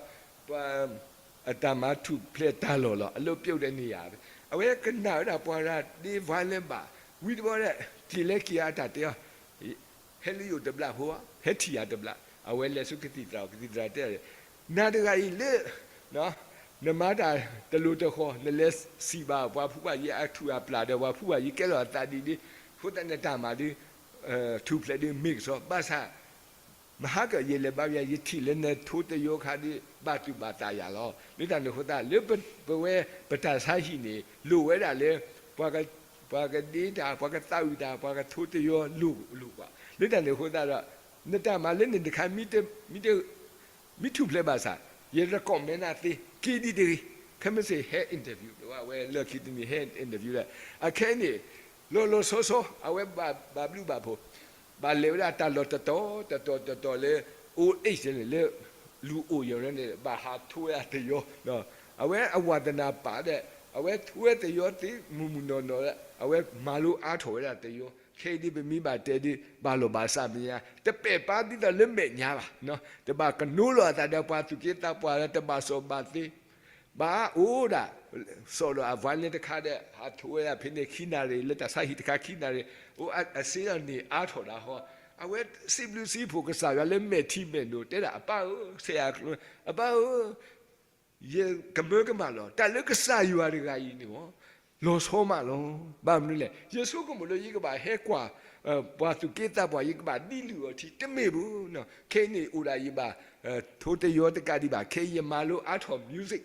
ပှၤ အတၢ်မၤထူၣ်ဖျဲးတၢ်လီၢ်လီၤ အလိးပျိာ်ဒီးန့ၢ်ယၤ အဝဲကနၣ်ဝဲဒၣ်ပှၤရၤဒ့ violin ဘၣ် ဝံၤတဘီဒီး က့ၤလဲၤက့ၤအတၢ်တဲအီၤ ဟဲလၢယအိၣ်တဘျီဖိ ဟဲထံၣ်ယၤတဘျီ အဝဲလဲၤဆူကသံၣ်သရၣ် ကသံၣ်သရၣ်တဲ နၤတဂၤအံၤလၢ နမၤတၢ်တလိၤတဃီၤ နလဲၤစံးဘၣ်ပှၤဖုဘၣ်ယံၤအထူၣ်အပျၢ်ဒီး ပှၤဖုဘၣ်ယံၤကဲလီၤအသးဒ်န့ၣ် အဃိသတးနတၢ်မၤဒ် ထူၣ်ဖျဲးဒ်မ့ၢ်ကစီ ဘၣ်ဆၣ် မဟါကၢ ယလဲၤဘါယွၤ ယထံၣ်လၢနထိတယိခါဒ် ဘၣ်သူၣ်ဘၣ်သးယၤလီၤ လၢတၢ်န့ၣ်အဃိသတး လၢပဝဲပတၢ်ဆါဟံၣ်န့ၣ် လိၣ်ဝဲဒၣ်လၢ ပှၤကဒ့တၢ် ပှၤကသးဝံၣ်တၢ် ပှၤကထိတယိလိၣ်လိၣ်ကွၢ် လၢတၢ်န့ၣ်အဃိသတးဒီး နတၢ်မၤလၢန့ၣ်တခါ မ့ၢ်ထူၣ်ဖျဲးဘၣ်ဆၣ် ယrecommendနၤသ့ က့ၤဒံးတဂ့ၤ ခဲမုၢ်ဆ့ၣ်ဟဲ interview ဝဲလၢခံတနံၤဟဲ interview ဒီး အခဲအံၤန့ၣ် လီၤလီၤဆီဆီ အဝဲဘၣ်ဘျုးဘၣ်ဖှိၣ် ဘၣ်လဲၤဝဲဒၣ်တၢ်လီၢ်တတီၤတတီၤတတီၤလၢ old age န့ၣ် လၢလူၤအိၣ်ယံၤန့ၣ် ဘၣ်ဟးထိဝဲဒၣ်တယိ အဝဲအဝါသနာပာ်ဒီး အဝဲထိဝဲတယိသ့ မုၢ်မုၢ်နီၢ်နီၢ်ဒီး အဝဲမၤလိအါထီၣ်ဝဲဒၣ်တယိ ခဲအံၤဒ်ပမ့ၢ်ဘၣ်တဲဒ် ဘၣ်လီၢ်ဘၣ်စးမဲာ်ညါ တပဲာ်ပါဒ်သိးလၢမဲာ်ညါဘၣ် တဘၣ်ကနိလီၤအသးဒီးပှၤသူၣ်က့သးပှၢ်လၢတဘၣ်စီၣ်ဘၣ်သ့ ဘၣ်အိၣ်ဒၣ် စီၣ်ဒီးအ violin တခါဒီး ဟးထိဝဲဒၣ်ဖဲန့ၣ်ခံနၣ်ရံၣ် လၢတၢ်ဆါဟံၣ်တခါခံနၣ်ရံၣ် အိၣ်အစ့ဒီးန့ၢ်အါထီၣ်ဒၣ်ဟီ အဝဲစံးဘျုးစံးဖှိၣ်ကစၢ်ယွၤလၢမဲာ်ထံမဲာ်နိ တဲဒၣ်အပၢ်ဧၢ ဆဲးအကျိ အပၢ်ဧၢ ယကမၢကမၣ်လီၤ တၢ်လၢကစၢ်ယွၤတဂၤအံၤန့ၣ် လီၤဆီမးလီၤ ဘၣ်မနုၤလဲၣ် ယဆိကမိၣ်လၢယကဘၣ်ဟဲကွၢ် ပှၤသူၣ်က့သးပှၢ် ယကဘၣ်ဒ်လုၢ်အီၤထံ တမ့ၢ်ဘၣ် ခဲအံၤန့ၣ်အိၣ်ဒၣ်ယဘၣ် ထိတယိတကးဒံးဘၣ် ခဲအံၤယမၤလိအါထီၣ် music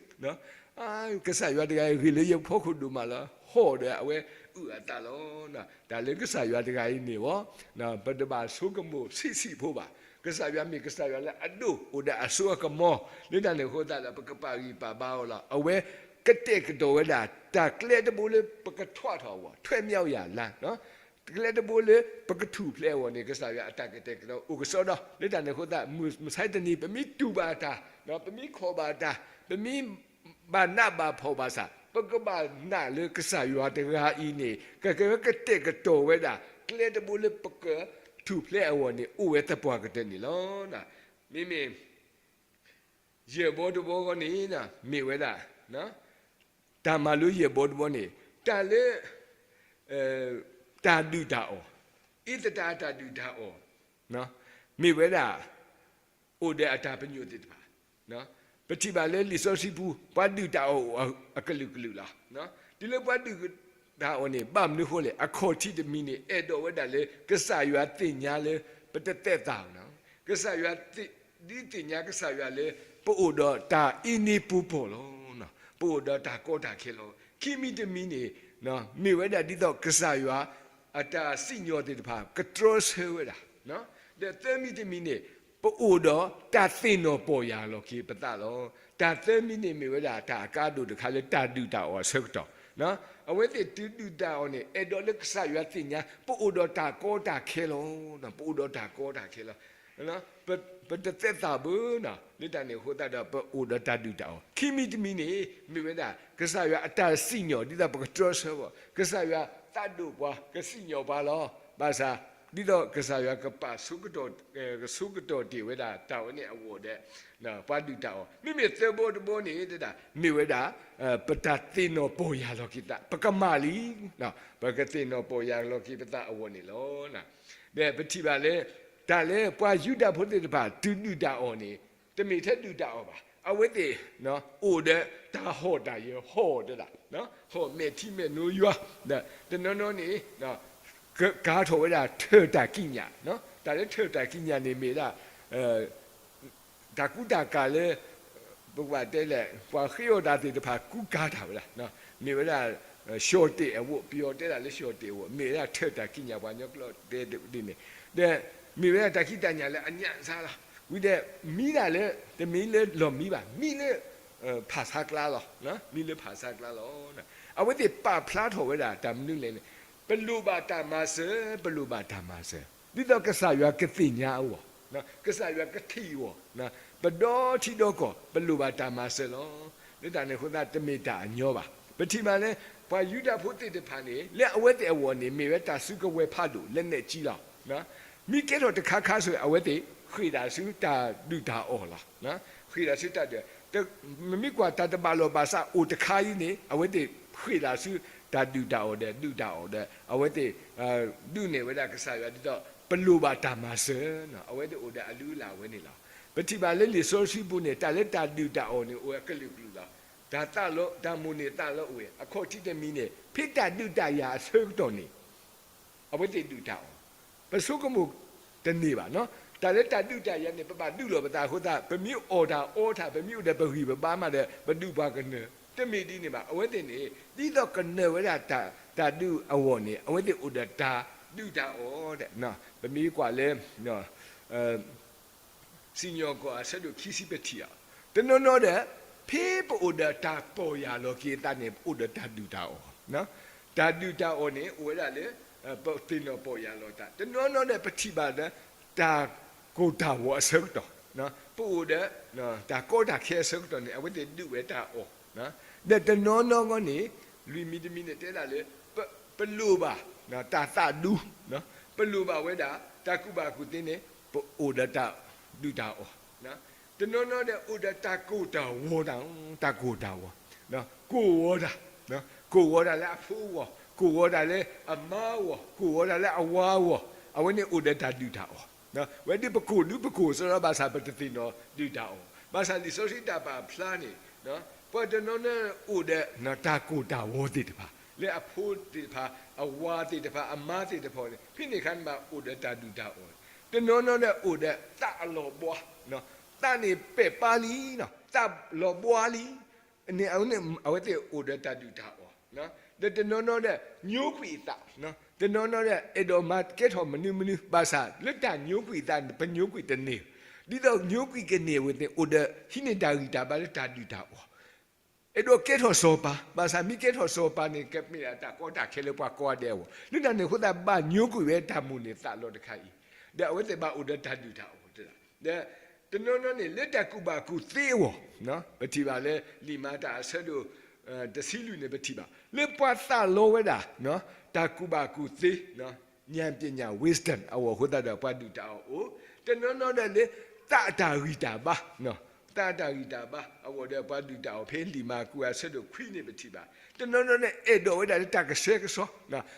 ကစၢ်ယွၤတဂၤအံၤဂ့ၤလၢယဖီခိၣ်ဒိၣ်မးလီၤ ဟီၣ်ဒီးအဝဲအုၣ်အသးလီၤ တၢ်လၢကစၢ်ယွၤတဂၤအံၤန့ၣ်ဝဲ ပတဘၣ်ဆိကမိၣ်ဆံးဆံးဖိဘၣ် ကစၢ်ယွၤမ့ၢ်ကစၢ်ယွၤလၢအဒိၣ်အိၣ်ဒီးအစိအကမီၤ လၢတၢ်န့ၣ်အဃိသတးဒီး ပကပာ်ဂံၢ်ပာ်ဘါအီၤလီၤ အဝဲကတဲာ်ကတီၤဝဲဒၣ် တၢ်ကျဲတဘိလၢပကထွးထီၣ်အဂီၢ် ထွဲမြောက်ရာလမ်း ကျဲတဘိလၢပကထူၣ်ဖျဲးအဂီၢ်န့ၣ် ကစၢ်ယွၤအတၢ်ကတဲာ်ကတီၤအိၣ်ကစီဒီ လၢတၢ်န့ၣ်အဃိသတး မုၢ်မဆါတနံၤ ပမ့ၢ်တူၢ်ဘၣ်တၢ် ပမ့ၢ်ခိးဘၣ်တၢ် ပမ့ၢ်ဘၣ်နးဘၣ်ဖှီၣ်ဘၣ်ဆၣ် ပကဘၣ်နာ်လၢကစၢ်ယွၤတဂၤအံၤန့ၣ် ကကကတဲာ်ကတီၤဝဲဒၣ် ကျဲတဘိလၢပကထူၣ်ဖျဲးအဂီၢ်န့ၣ် အိၣ်ဝဲသပှၢ်ကတၢၢ်န့ၣ်လီၤ. မ့မ့ၢ် ယဲၢ်ဘီတဘီဂီၢ်န့ၣ် မ့ၢ်ဝဲဒၣ် တၢ်မၤလိယဲၢ်ဘီတဘီန့ၣ် တၢ်လၢ တၢ်ဒုၣ်တၢ်အီၣ် အ့သတၢ်အတၢ်ဒုၣ်တၢ်အီၣ် မ့ၢ်ဝဲဒၣ် အိၣ်ဒီးအတၢ်ပညိၣ်သ့ၣ်တဖၣ်. ပထံၣ်ဘၣ်လၢလံာ်စီဆှံပူၤ ပှၤဒုၣ်တၢ်အီၣ်အိၣ်အကလုာ်ကလုာ်လီၤ. တုၤလၢပှၤဒုၣ်တၢ်အီၣ်န့ၣ် ဘၣ်မနုၤဃိလဲၣ်, အခီၣ်ထံးတမံၤန့ၣ် အဲၣ်ဒိးဝဲဒၣ်လၢကစၢ်ယွၤသ့ၣ်ညါလၢပတသဲးသးဘၣ်. ကစၢ်ယွၤ ဒ်သ့ၣ်ညါကစၢ်ယွၤလၢ ပအိၣ်ဒီးတၢ်အ့န့ပူၤပီၢ်လီၤ. ပအိၣ်ဒီးတၢ်ကီတၢ်ခဲလီၤ. ခံမံၤတမံၤန့ၣ် မ့ၢ်ဝဲဒၣ်ဒ်သိးကစၢ်ယွၤ အတၢ်စံၣ်ညီၣ်သ့ၣ်တဖၣ် ကတြၢဆၢဝဲဒၣ်. ဒီးသၢမံၤတမံၤန့ၣ် ပအိၣ်ဒီးတၢ်သ့ၣ်နီၣ်ပီၢ်ယၢ်လီၤက့ၤပသးလီၤ. တၢ်သၢမံၤန့ၣ်မ့ၢ်ဝဲဒၣ်တၢ်အကါဒိၣ်တခါလၢ တၢ်ဒုၣ်တၢ်အီၣ်အဆၢကတီၢ်. အဝဲသ့ၣ်တုၤဒုၣ်တၢ်အီၣ်န့ၣ် အဲၣ်ဒိးလၢကစၢ်ယွၤသ့ၣ်ညါ ပအိၣ်ဒီးတၢ်ကီတၢ်ခဲလီၤ. ပအိၣ်ဒီးတၢ်ကီတၢ်ခဲလီၤ. ပတသဲးသးဘၣ်. လၢတၢ်န့ၣ်အဃိသတးဒီး ပအိၣ်ဒီးတၢ်ဒုၣ်တၢ်အီၣ်. ခံမံၤတမံၤန့ၣ် မ့ၢ်ဝဲဒၣ် ကစၢ်ယွၤအတၢ်စံၣ်ညီၣ် ဒ်သိးပကတြၢဆၢဘၣ်. ကစၢ်ယွၤသးဒိၣ်ပှၤ ကစံၣ်ညီၣ်ပှၤလီၤ. ဘၣ်ဆၣ် ဒ်သိးကစၢ်ယွၤကပာ်ဆိကတီၢ် ကဆိကတီၢ်တ့ၢ်ဝဲဒၣ်တၢ်ဝဲန့ၣ်အဂီၢ်ဒီး ပှၤဒုၣ်တၢ်အီၣ်. မ့မ့ၢ်သၢဘီတဘီန့ၣ် တဒၣ် မ့ၢ်ဝဲဒၣ် ပတၢ်သ့ၣ်နီၣ်ပီၢ်ယၢ်လီၤက့ၤသး ပကမၣ်လံ. ပကသ့ၣ်နီၣ်ပီၢ်ယၢ်လီၤက့ၤပသးအဂီၢ်န့ၣ်လီၤ. ဒီးပထံၣ်ဘၣ်လၢ တၢ်လၢပှၤယူဒၤဖိသ့ၣ်တဖၣ် တုၤဒုၣ်တၢ်အီၣ်န့ၣ် တမ့ၢ်ထဲဒုၣ်တၢ်အီၣ်ဘၣ်. အဝဲသ့ၣ် အိၣ်ဒီးတၢ်ဟီၣ်တၢ်ယၢၤ ဟီၣ်တဒၣ် ဟီၣ်မဲာ်ထံမဲာ်နိယွၤ တနီၤနီၤန့ၣ် ကၤထီၣ်ဝဲဒၣ်ထၢၣ်တၢ်ကံးညာ်. တၢ်လၢထၢၣ်တၢ်ကံးညာ်န့ၣ်မ့ၢ်ဒၣ် တၢ်ကူတၢ်ကၤလၢ ပကဘၣ်တဲလဲၣ် ပှၤဃ့အီၣ်တၢ်သ့ၣ်တဖၣ်ကူကၤတၢ်ဝဲဒၣ်. မ့ၢ်ဝဲဒၣ် လျှော်တ့ၣ်အဝတ်, ပယီၤတဲဒၣ်လၢလျှော်တ့ၣ်အဝတ်, မ့ၢ်ဝဲဒၣ်ထၢၣ်တၢ်ကံးညာ် ပှၤကညီကျိာ်တဲဒ်န့ၣ်. ဒီး မ့ၢ်ဝဲဒၣ်တၢ်ခံးတၢ်ညၣ်လၢအညၣ်စၢ်လီၤ. ဝံၤဒီး မံဒၣ်လၢ တမ့ၢ်လၢလီၢ်မံဘၣ်, မံလၢ ဖၣ်ဆါကျါလီၤ. မံလၢဖၣ်ဆါကျါလီၤ. အဝဲသ့ၣ်ပာ်ဖျါထီၣ်ဝဲဒၣ်တၢ်မနုၤလဲၣ်န့ၣ် ပလိၣ်ဘၣ်တၢ်မၤစၢၤ, ပလိၣ်ဘၣ်တၢ်မၤစၢၤ, ဒ်သိးကစၢ်ယွၤကသ့ၣ်ညါအဂီၢ်, ကစၢ်ယွၤကထံၣ်အဂီၢ်, ပဒီထံဒီကီၢ် ပလိၣ်ဘၣ်တၢ်မၤစၢၤလီၤ. လၢတၢ်န့ၣ်အဃိသတး တမ့ၢ်တၢ်အညီဘၣ်. ပထံၣ်ဘၣ်လၢ ပှၤယူဒၤဖိသ့ၣ်တဖၣ်န့ၣ် လၢအဝဲသ့ၣ်အဂီၢ်န့ၣ် မ့ၢ်ဝဲတၢ်စုကဝဲၤဖးဒိၣ် လက်နက်ကြီးလီၤ. မ့ၢ်ကဲထီၣ်တခါခါဆိၣ် အဝဲသ့ၣ် ဃ့ၢ်တၢ်ဆူတၢ်ဒုၣ်တၢ်အီၣ်လီၤ. ဃ့ၢ်တၢ်ဆူတၢ်ဒုၣ်, မ့မ့ၢ်ကွၢ်တၢ်တဘၣ်လီၢ်ဘၣ်စးအိၣ်တခါအံၤန့ၣ် အဝဲသ့ၣ်ဃ့ၢ်တၢ်ဆူတၢ်ဒုၣ်တၢ်အီၣ်ဒီး ဒုၣ်တၢ်အီၣ်ဒီး အဝဲသ့ၣ် ဒုးနဲၣ်ဝဲဒၣ်ကစၢ်ယွၤဒ်သိး ပလိၣ်ဘၣ်တၢ်မၤစၢၤ, အဝဲသ့ၣ်အိၣ်ဒီးအလုၢ်အလၢ်ဝဲန့ၣ်လီၤ. ပထံၣ်ဘၣ်လၢလံာ်စီဆှံပူၤန့ၣ် တၢ်လၢတၢ်ဒုၣ်တၢ်အီၣ်န့ၣ် အိၣ်ဝဲကလုာ်ကလုာ်လီၤ. တၢ်သးလီ, တၢ်မိၣ်န့ၢ်သးလီအိၣ်ဝဲ, အခီၣ်ထံးတမံၤန့ၣ် ဖဲတၢ်ဒုးတၢ်ယၤအဆၢကတီၢ်န့ၣ် အဝဲသ့ၣ်ဒုၣ်တၢ်အီၣ်, ပဆိကမိၣ်တန့ၢ်ဘၣ်. တၢ်လၢတၢ်ဒုးတၢ်ယၤန့ၣ် ပဘၣ်ဒုးလိာ်ပသးအဃိသတး ပမ့ၢ်အီၣ်တၢ်အီတၢ် ပမ့ၢ်အိၣ်ဒီးပဂံၢ်ပဘါမးဒီး ပဒုးပှၤကနၢၤ, တမ့ၢ်ဒ်န့ၣ်ဘၣ်. အဝဲသ့ၣ်န့ၣ် ဒ်သိးကနၢၤဝဲဒၣ်တၢ်ဒုးအဂီၢ်န့ၣ် အဝဲသ့ၣ်အိၣ်ဒီးတၢ်ဒုးတၢ်အီၣ်ဒီး ပမ့ၢ်ကွၢ်လၢ စံၣ်ညီၣ်ကွီၢ်အဆၢဒိၣ်ခံဆံပထံၣ်အီၤ, တနီၤနီၤဒီး ဖဲပအိၣ်ဒီးတၢ်ပီၢ်ယၢ်လီၤက့ၤအသးန့ၣ် ပအိၣ်ဒီးတၢ်ဒုၣ်တၢ်အီၣ်. တၢ်ဒုၣ်တၢ်အီၣ်န့ၣ် အိၣ်ဝဲဒၣ်လၢ ပသ့ၣ်နီၣ်ပီၢ်ယၢ်လီၤသး, တနီၤနီၤဒီးပထံၣ်ဘၣ်ဒီး တၢ်ကိၢ်တၢ်ဂီၤအဆၢကတီၢ်, ပအိၣ်ဒီး တၢ်ကီတၢ်ခဲအဆၢကတီၢ်န့ၣ် အဝဲသ့ၣ်ဒုးဝဲတၢ်အီၣ်, ဒီးတနီၤနီၤဂီၢ်န့ၣ် လွံၢ်မံၤတမံၤန့ၣ် တဲဒၣ်လၢ ပလိၣ်ဘၣ် တၢ်သးဒူ, ပလိၣ်ဘၣ်ဝဲဒၣ် တၢ်ကူၣ်ဘၣ်ကူၣ်သ့န့ၣ် ပအိၣ်ဒီးတၢ်ဒုၣ်တၢ်အီၣ်, တနီၤနီၤဒီးအိၣ်ဒီးတၢ်ကိၢ်တၢ်ဂီၤတၢ်, တၢ်ကိၢ်တၢ်ဂီၤ, ကိၢ်ဂီၤတၢ်, ကိၢ်ဂီၤတၢ်လၢအဖိအဂီၢ်, ကိၢ်ဂီၤတၢ်လၢအမါအဂီၢ်, ကိၢ်ဂီၤတၢ်လၢအဝၤအဂီၢ်, အဝဲန့ၣ်အိၣ်ဒီးတၢ်ဒုၣ်တၢ်အီၣ်. ဝဲဒုးပကိၢ်ဒုးပကိၢ်စရီဘၣ်ဆၣ် ပတသ့ၣ်နီၣ်ဒုၣ်တၢ်အီၣ်, ဘၣ်ဆၣ်လံာ်စီဆှံတၢ်ပာ်ဖျါန့ၣ် ပှၤတနီၤနီၤအိၣ်ဒီး တၢ်ကိၢ်တၢ်ဂီၤသ့ၣ်တဖၣ် လၢအဖိသ့ၣ်တဖၣ်, အဝၤသ့ၣ်တဖၣ်, အမါသ့ၣ်တဖၣ်န့ၣ် ဖဲန့ၣ်အခါန့ၣ်ဘၣ်အိၣ်ဒီးတၢ်ဒုၣ်တၢ်အီၣ်, တနီၤနီၤဒီးအိၣ်ဒီးသးအလီၤဘှါ, သးန့ၣ်ပဲာ်ပါလံ, သးလီၤဘှါလံ, န့ၣ် အဝဲသ့ၣ်အိၣ်ဒီးတၢ်ဒုၣ်တၢ်အီၣ်, ဒီးတနီၤနီၤဒီး ညိကွံာ်အသး, တနီၤနီၤဒီး အဲၣ်ဒိးမၤကဲထီၣ်မနုၤမနုၤ ဘၣ်ဆၣ်လၢတၢ်ညိကွံာ်အသးန့ၣ် ပညိကွံာ်တန့ၢ်, ဒ်သိးညိကွံာ်ကန့ၢ်အဝဲသ့ၣ် အိၣ်ဒီးဟံးန့ၢ်တၢ်ဂံၢ်တၢ်ဘါလၢတၢ်ဒုၣ်တၢ်အီၣ်, အဲၣ်ဒိးကဲထီၣ်စီၤပၤ, ဘၣ်ဆၣ်မ့ၢ်ကဲထီၣ်စီၤပၤန့ၣ် ကမ့ၢ်ဒၣ်တၢ်ကီတၢ်ခဲလၢပှၤကိးဂၤဒဲးအဂီၢ်, လၢတၢ်န့ၣ်အဃိသတး ဘၣ်ညိကွံာ်ဝဲတၢ်မိၣ်န့ၢ်သးလီတခါအံၤ, ဒီးအဝဲသ့ၣ်ဘၣ်အိၣ်ဒီးတၢ်ဒုၣ်တၢ်အီၣ်တဒၣ်, ဒီး တနီၤနီၤန့ၣ် လၢတၢ်ကူၣ်ဘၣ်ကူၣ်သ့အဂီၢ်, ပထံၣ်ဘၣ်လၢ လံာ်မၤတၢ်အဆၢဒိၣ် တဆံလွံၢ်န့ၣ် ပထံၣ်ဘၣ် လၢပှၤသးလီဝဲဒၣ် တၢ်ကူၣ်ဘၣ်ကူၣ်သ့ ဉာဏ်ပညာ wisdom အဂီၢ်အဃိသတးဒီး ပှၤဒုၣ်တၢ်အီၣ်အိၣ်, တနီၤနီၤဒီးလၢ သးအတၢ်ဂံၢ်တၢ်ဘါ, တၢ်တၢ်ဂံၢ်တၢ်ဘါအဂီၢ်ဒီး ပှၤဒုၣ်တၢ်အီၣ်ဖဲလံာ်မၢ်ကူးအဆၢဒိၣ်ခွံန့ၣ် ပထံၣ်ဘၣ်. တနီၤနီၤန့ၣ် အဲၣ်ဒိးဝဲဒၣ်လၢတၢ်ကဆှဲကဆှီ,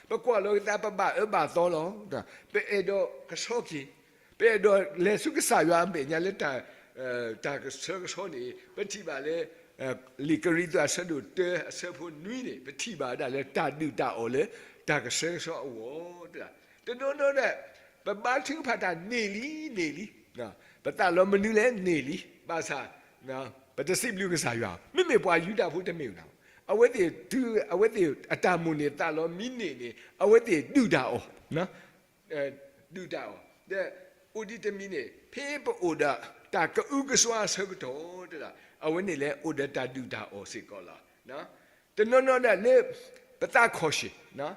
ပကွၢ်လီၤကသး ပဘၣ်အၢဘၣ်သီလီၤ. ပအဲၣ်ဒိးကဆှီက့ၤ, ပအဲၣ်ဒိးလဲၤဆူကစၢ်ယွၤအမဲာ်ညါလၢ တၢ်ကဆှဲကဆှီန့ၣ် ပထံၣ်ဘၣ်လၢ လံာ်ကရံၣ်သူးအဆၢဒိၣ်တၢ အဆၢဖိနွံန့ၣ် ပထံၣ်ဘၣ်ဝဲဒၣ်လၢတၢ်ဒုၣ်တၢ်အီၣ်လၢ တၢ်ကဆှဲကဆှီအဂီၢ်. တနီၤနီၤဒီး ပဘါထုကဖၣ်တၢ်န့ၢ်လံန့ၢ်လံ, ပသးလီၤမနုၤလဲၣ်န့ၢ်လံ, ဘၣ်ဆၣ် ပတစံးဘျုးကစၢ်ယွၤ, မ့မ့ၢ်ပှၤယူဒၤဖိတမ့ၢ်ဘၣ်. အဝဲသ့ၣ်တုၤ အဝဲသ့ၣ်အတၢ်မိၣ်န့ၢ်သးလီၤမံန့ၢ်န့ၣ် အဝဲသ့ၣ်ဒုၣ်တၢ်အီၣ် ဒုၣ်တၢ်အီၣ်, ဒီးအိၣ်ဒံးတမံၤန့ၣ် ဖဲပအိၣ်ဒီးတၢ်ကအုကစွါအဆၢကတီၢ်တဒၣ် အဝဲန့ၣ်လဲၤအိၣ်ဒီးတၢ်ဒုၣ်တၢ်အီၣ်စ့ၢ်ကီးလီၤ. တနီၤနီၤဒၣ်လၢ ပသးခီၣ်ဆ့ၣ်,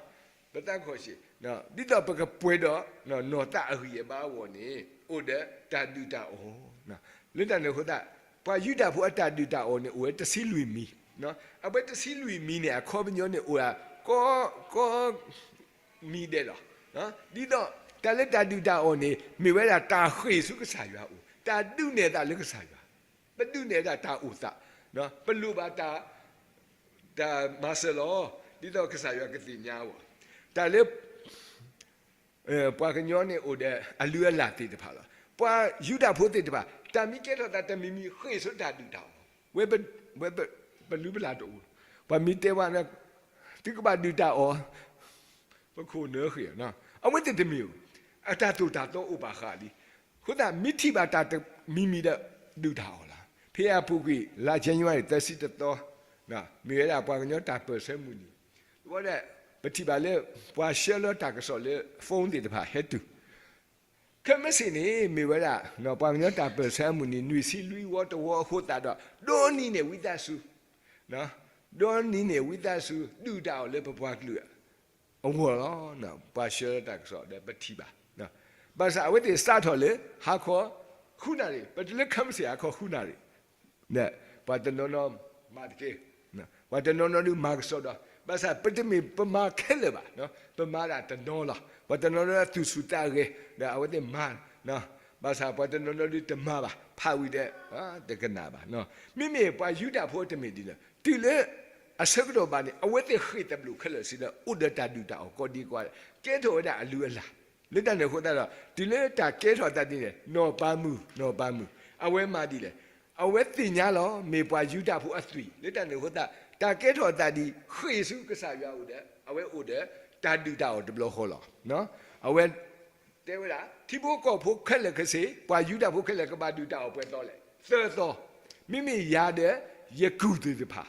ပသးခီၣ်ဆ့ၣ်, ဒ်သိးပကပှဲၤဒီး နီၢ်သးအဂံၢ်အဘါအဂီၢ်န့ၣ် အိၣ်ဒီးတၢ်ဒုၣ်တၢ်အီၣ်. လၢတၢ်န့ၣ်အဃိသတး ပှၤယူဒၤဖိအတၢ်ဒုၣ်တၢ်အီၣ်န့ၣ် အိၣ်ဝဲတဆံလွံၢ်မံၤ, အဝဲတဆံလွံၢ်မံၤန့ၣ် အခီပညီန့ၣ် အိၣ်ဒၣ် ကီ ကီ မံၤဒဲးလီၤ. ဒ်သိးတၢ်လၢတၢ်ဒုၣ်တၢ်အီၣ်န့ၣ် မ့ၢ်ဝဲဒၣ်တၢ်ဃ့ၢ်ဆူကစၢ်ယွၤအအိၣ်, တၢ်ဒုးနဲၣ်သးလၢကစၢ်ယွၤ, ပဒုးနဲၣ်ဒၣ်တၢ်အိၣ်သး, ပလိၣ်ဘၣ်တၢ် တၢ်မၤစၢၤလီၤ. ဒ်သိးကစၢ်ယွၤကသ့ၣ်ညါအဂီၢ်, တၢ်လၢ ပှၤကညီန့ၣ်အိၣ်ဒီးအလုၢ်အလၢ်သ့ၣ်တဖၣ်လီၤ. ပှၤယူဒၤဖိသ့ၣ်တဖၣ် တၢ်မ့ၢ်ကဲထီၣ်သးတမံၤမံၤ ဃ့ၢ်ဆူတၢ်ဒုၣ်တၢ်အီၣ်, ဝဲ ပလုၢ်ပလၢ်တအိၣ်လီၤ. ပှၤမ့ၢ်တဲဝဲလၢ သုကဘၣ်ဒုၣ်တၢ်အီၣ် ပခိၣ်နၢဃ့ၢ်, အဝဲသ့ၣ်တမ့ၢ်ဧိၤ, အတၢ်သိၣ်တၢ်သီအိၣ်ဘၣ်ဃးလံ. အဃိသတး မ့ၢ်ထံၣ်ဘၣ်တၢ်တမံၤမံၤဒီး ဒုၣ်တၢ်အီၣ်လီၤ. ဖဲအပူၤကွံာ် လါ January သၢဆံတသီ မ့ၢ်ဝဲဒၣ်ပှၤကညီတၢ်ပၢၢ်ဆၢမုၢ်နံၤ, ဒီးပထံၣ်ဘၣ်လၢ ပှၤဆှၢလီၤတၢ်ကစီၣ်လၢ phone သ့ၣ်တဖၣ်ဟဲတုၤ ခဲမုၢ်ဆ့ၣ်န့ၣ် မ့ၢ်ဝဲဒၣ် ပှၤကညီတၢ်ပၢၢ်ဆၢအမုၢ်နံၤ နွံဆံလွံၢ်ဝီတဝီအဃိသတးဒီး ဒိးနံၤန့ၢ်ဝံသးစူၤ, ဒိးနံၤန့ၢ်ဝံသးစူၤ ဒုၣ်တၢ်အီၣ်လၢပပှၤကလုာ်အဂီၢ်လီၤ. ပှၤဆှၢလီၤတၢ်ကစီၣ်ဒီးပထံၣ်ဘၣ်, ဘၣ်ဆၣ်အဝဲသ့ၣ်စးထီၣ်လၢ ဟါခီ ဃုနၣ်ရံၣ်, ပတုၤလၢခဲမုၢ်ဆ့ၣ်ဟါခီဃုနၣ်ရံၣ် ပှၤတနီၤနီၤမၤတကဲ, ပှၤတနီၤနီၤဒုးမၤကစီဒီ, ဘၣ်ဆၣ်ပတမ့ၢ်ပမၤခဲလၢာ်ဘၣ်, ပမၤဒၣ်တနီၤလီၤ. ပှၤတနီၤနီၤသူၣ်ဆူၣ်သးဂဲၤ ဒီးအဝဲသ့ၣ်မၤ, ဘၣ်ဆၣ်ပှၤတနီၤနီၤဒုးတမၤဘၣ်, ဖးဝံၤဒီး တကနၣ်ဘၣ်. မ့မ့ၢ်ပှၤယူဒၤဖိတမ့ၢ်ဒ်န့ၣ်, တုၤလၢအဆၢကတီၢ်ဘၣ်န့ၣ် အဝဲသ့ၣ်ဃ့ၢ်သဘျုးခဲလၢာ်စံးလၢ အိၣ်ဒီးတၢ်ဒုၣ်တၢ်အီၣ်ကိးဒံကိးဂၤဒဲး, ကဲထီၣ်ဝဲဒၣ်အလုၢ်အလၢ် လၢတၢ်န့ၣ်အဃိသတးဒီး တုၤလၢတၢ်ကဲထီၣ်သးဒ်န့ၣ် နီၢ်ပၤမုၣ် နီၢ်ပၤမုၣ် အဝဲမၤဒ်လဲၣ်, အဝဲသ့ၣ်ညါလီၤ မ့ၢ်ပှၤယူဒၤဖိအသွံၣ်, လၢတၢ်န့ၣ်အဃိသတး တၢ်ကဲထီၣ်သးဒ်ဃ့ၢ်ဆူကစၢ်ယွၤအအိၣ်ဒီး အဝဲအိၣ်ဒီးတၢ်ဒုၣ်တၢ်အီၣ်တဘျီဃီလီၤ. အဝဲ တဲဝဲဒၣ် ထံဖိကီၢ်ဖိခဲလၢာ်ခဲဆ့ ပှၤယူဒၤဖိခဲလၢာ်ကဘၣ်ဒုၣ်တၢ်အီၣ်ပှဲၤသီလဲၣ်, သၢသီ, မ့မ့ၢ်ယၤဒီးယကုၢ်သ့ၣ်တဖၣ်,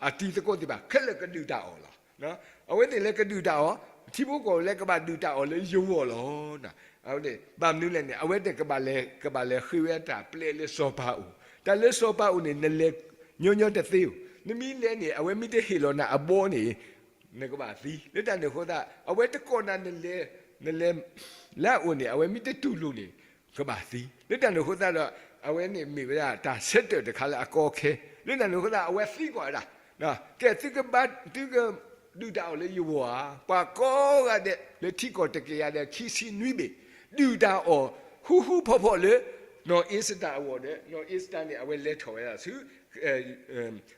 အတံၤသကိးသ့ၣ်တဖၣ် ခဲလၢာ်ကဒုၣ်တၢ်အီၣ်လီၤ. အဝဲသ့ၣ်လၢကဒုၣ်တၢ်အီၣ်, ထံဖိကီၢ်ဖိလၢကဘၣ်ဒုၣ်တၢ်အီၣ်လၢယဂီၢ်လီၤ. အဝဲသ့ၣ် ဘၣ်မနုၤလဲၣ်န့ၣ် အဝဲသ့ၣ်ကဘၣ်လဲၤ ကဘၣ်လဲၤဃ့ဝဲတၢ်ပျဲလၢစီၤပၤအအိၣ်, တၢ်လၢစီၤပၤအအိၣ်န့ၣ် နလဲၤညီညီတသ့ဧိၤ, နမ့ၢ်လဲၤန့ၣ် အဝဲမ့ၢ်တဟ့ၣ်လီၤနၤအဘီန့ၣ် နကဘၣ်သံ, လၢတၢ်န့ၣ်အဃိသတး အဝဲတကိးနၤ နလဲၤ နလဲၤ လၢအအိၣ်န့ၣ် အဝဲမ့ၢ်တတူၢ်လိာ်န့ၣ် ကဘၣ်သံ, လၢတၢ်န့ၣ်အဃိသတးဒီး အဝဲန့ၣ်မ့ၢ်ဝဲဒၣ်တၢ်ဆၢတဲာ်တခါလၢအကီအခဲ, လၢတၢ်န့ၣ်အဃိသတး အဝဲသံကွၢ်ဝဲဒၣ်, ကဲ သုကဘါ သုကဒုၣ်တၢ်အီၣ်လၢယဂီၢ်ဧါ, ပှၤကိးဂၤဒဲးလၢထံကီၢ်တကယၤဒီးခံဆံနွံဘ့ၣ် ဒုၣ်တၢ်အီၣ် ဃူဃူဖိးဖိးလၢ နီၢ်အ့စတၢ်အဂီၢ်ဒီး နီၢ်အ့စတၢ်န့ၣ် အဝဲလဲၤထီၣ်ဝဲဒၣ်ဆူ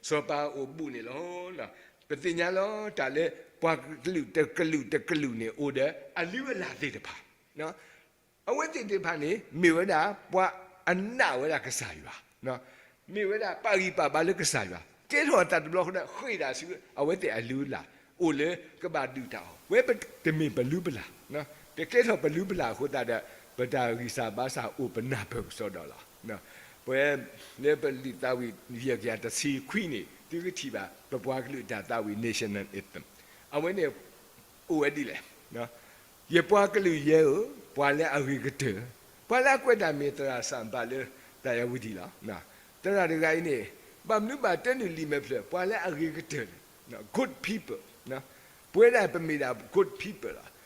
စီၤပၤအအိၣ်ဘူးန့ၣ်လီၤ. ပသ့ၣ်ညါလီၤ တၢ်လၢပှၤကလုာ်တကလုာ်တကလုာ်န့ၣ် အိၣ်ဒီးအလုၢ်အလၢ်သ့ၣ်တဖၣ်, အဝဲသ့ၣ်သ့ၣ်တဖၣ်န့ၣ် မ့ၢ်ဝဲဒၣ်ပှၤအနာ်ဝဲဒၣ်ကစၢ်ယွၤ, မ့ၢ်ဝဲဒၣ်ပာ်ဂံၢ်ပာ်ဘါလၢကစၢ်ယွၤ, ကဲထီၣ်အသးတဘျီဃီဒီး ဃ့ၢ်ဒၣ်ဆူအဝဲသ့ၣ်အလုၢ်အလၢ် အိၣ်လၢကဘၣ်ဒုၣ်တၢ်အီၣ်, ဝဲတမ့ၢ်ပလုၢ်ပလၢ်, တကဲထီၣ်ပလုၢ်ပလၢ်အဃိသတးဒီး ပတၢ်ဂံၢ်စၢ်ဘါစၢ်အိၣ်ပနၢ်ပၢၢ်ကစီဒီလီၤ. ပဝဲလၢပလုၢ်သးဝံၣ် ယဲၢ်ကယၤတဆံခွံန့ၣ် သုကထံၣ်ဘၣ် ပပှၤကလုာ်တၢ်သးဝံၣ် national anthem အဝဲန့ၣ် အိၣ်ဝဲဒ်လဲၣ်, ယပှၤကလုာ်ယဲဧၢ, ပှၤလၢအဂ့ၤကတၢၢ်, ပှၤလၢအကွဲးတၢ်မ့ၢ်သရၣ်စၣ်ဘၣ်လၢ သးယၤဝံၤဒံးလီၤ. သရၣ်တဂၤအံၤန့ၣ် ဘၣ်မနုၤဘၣ်တဲနုာ်လံာ်မဲာ်ဖျၢၣ် ပှၤလၢအဂ့ၤကတၢၢ်န့ၣ် good people, ပဝဲဒၣ်ပမ့ၢ်ဒၣ် good people လီၤ.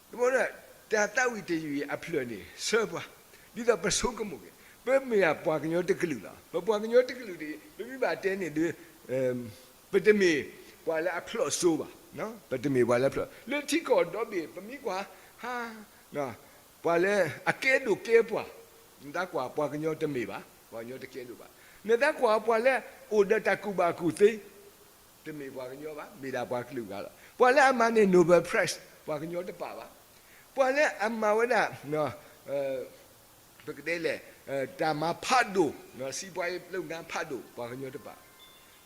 တဘျီဒီး တၢ်သးဝံၣ်တယုၢ်အံၤအဖျၢၣ်န့ၣ် ဆှၢပှၤ, ဒ်သိးပဆိကမိၣ်က့ၤ ပမ့ၢ်ပှၤကညီတကလုာ်လီၤ. ပပှၤကညီတကလုာ်န့ၣ် ပမ့ၢ်ဘၣ်တဲန့ၣ်ဒီး ပတမ့ၢ်ပှၤလၢအဖျိးစိဘၣ်, ပတမ့ၢ်ပှၤလၢအဖျိး, လၢထံကီၢ်ဒီဘ့ၣ် ပမ့ၢ်ကွၢ် ဟါ ပှၤလၢအကဲဒိၣ်ကဲပှၤ, နသးကွၢ် ပှၤကညီတမ့ၢ်ဘၣ်, ပှၤကညီတကဲဒိၣ်ဘၣ်. နသးကွၢ်ပှၤလၢအိၣ်ဒီးတၢ်ကူၣ်ဘၣ်ကူၣ်သ့, တမ့ၢ်ပှၤကညီဘၣ်, မ့ၢ်ဒၣ်ပှၤကလုာ်ဂၤလီၤ. ပှၤလၢအမၤန့ၢ် Nobel Prize ပှၤကညီတပာ်ဘၣ်. ပှၤလၢအမၤဝဲဒၣ် ပကတဲလဲၣ်, တၢ်မၤဖးဒိၣ်, စီးပွားရေးလုပ်ငန်း ဖးဒိၣ်, ပှၤကညီတပာ်.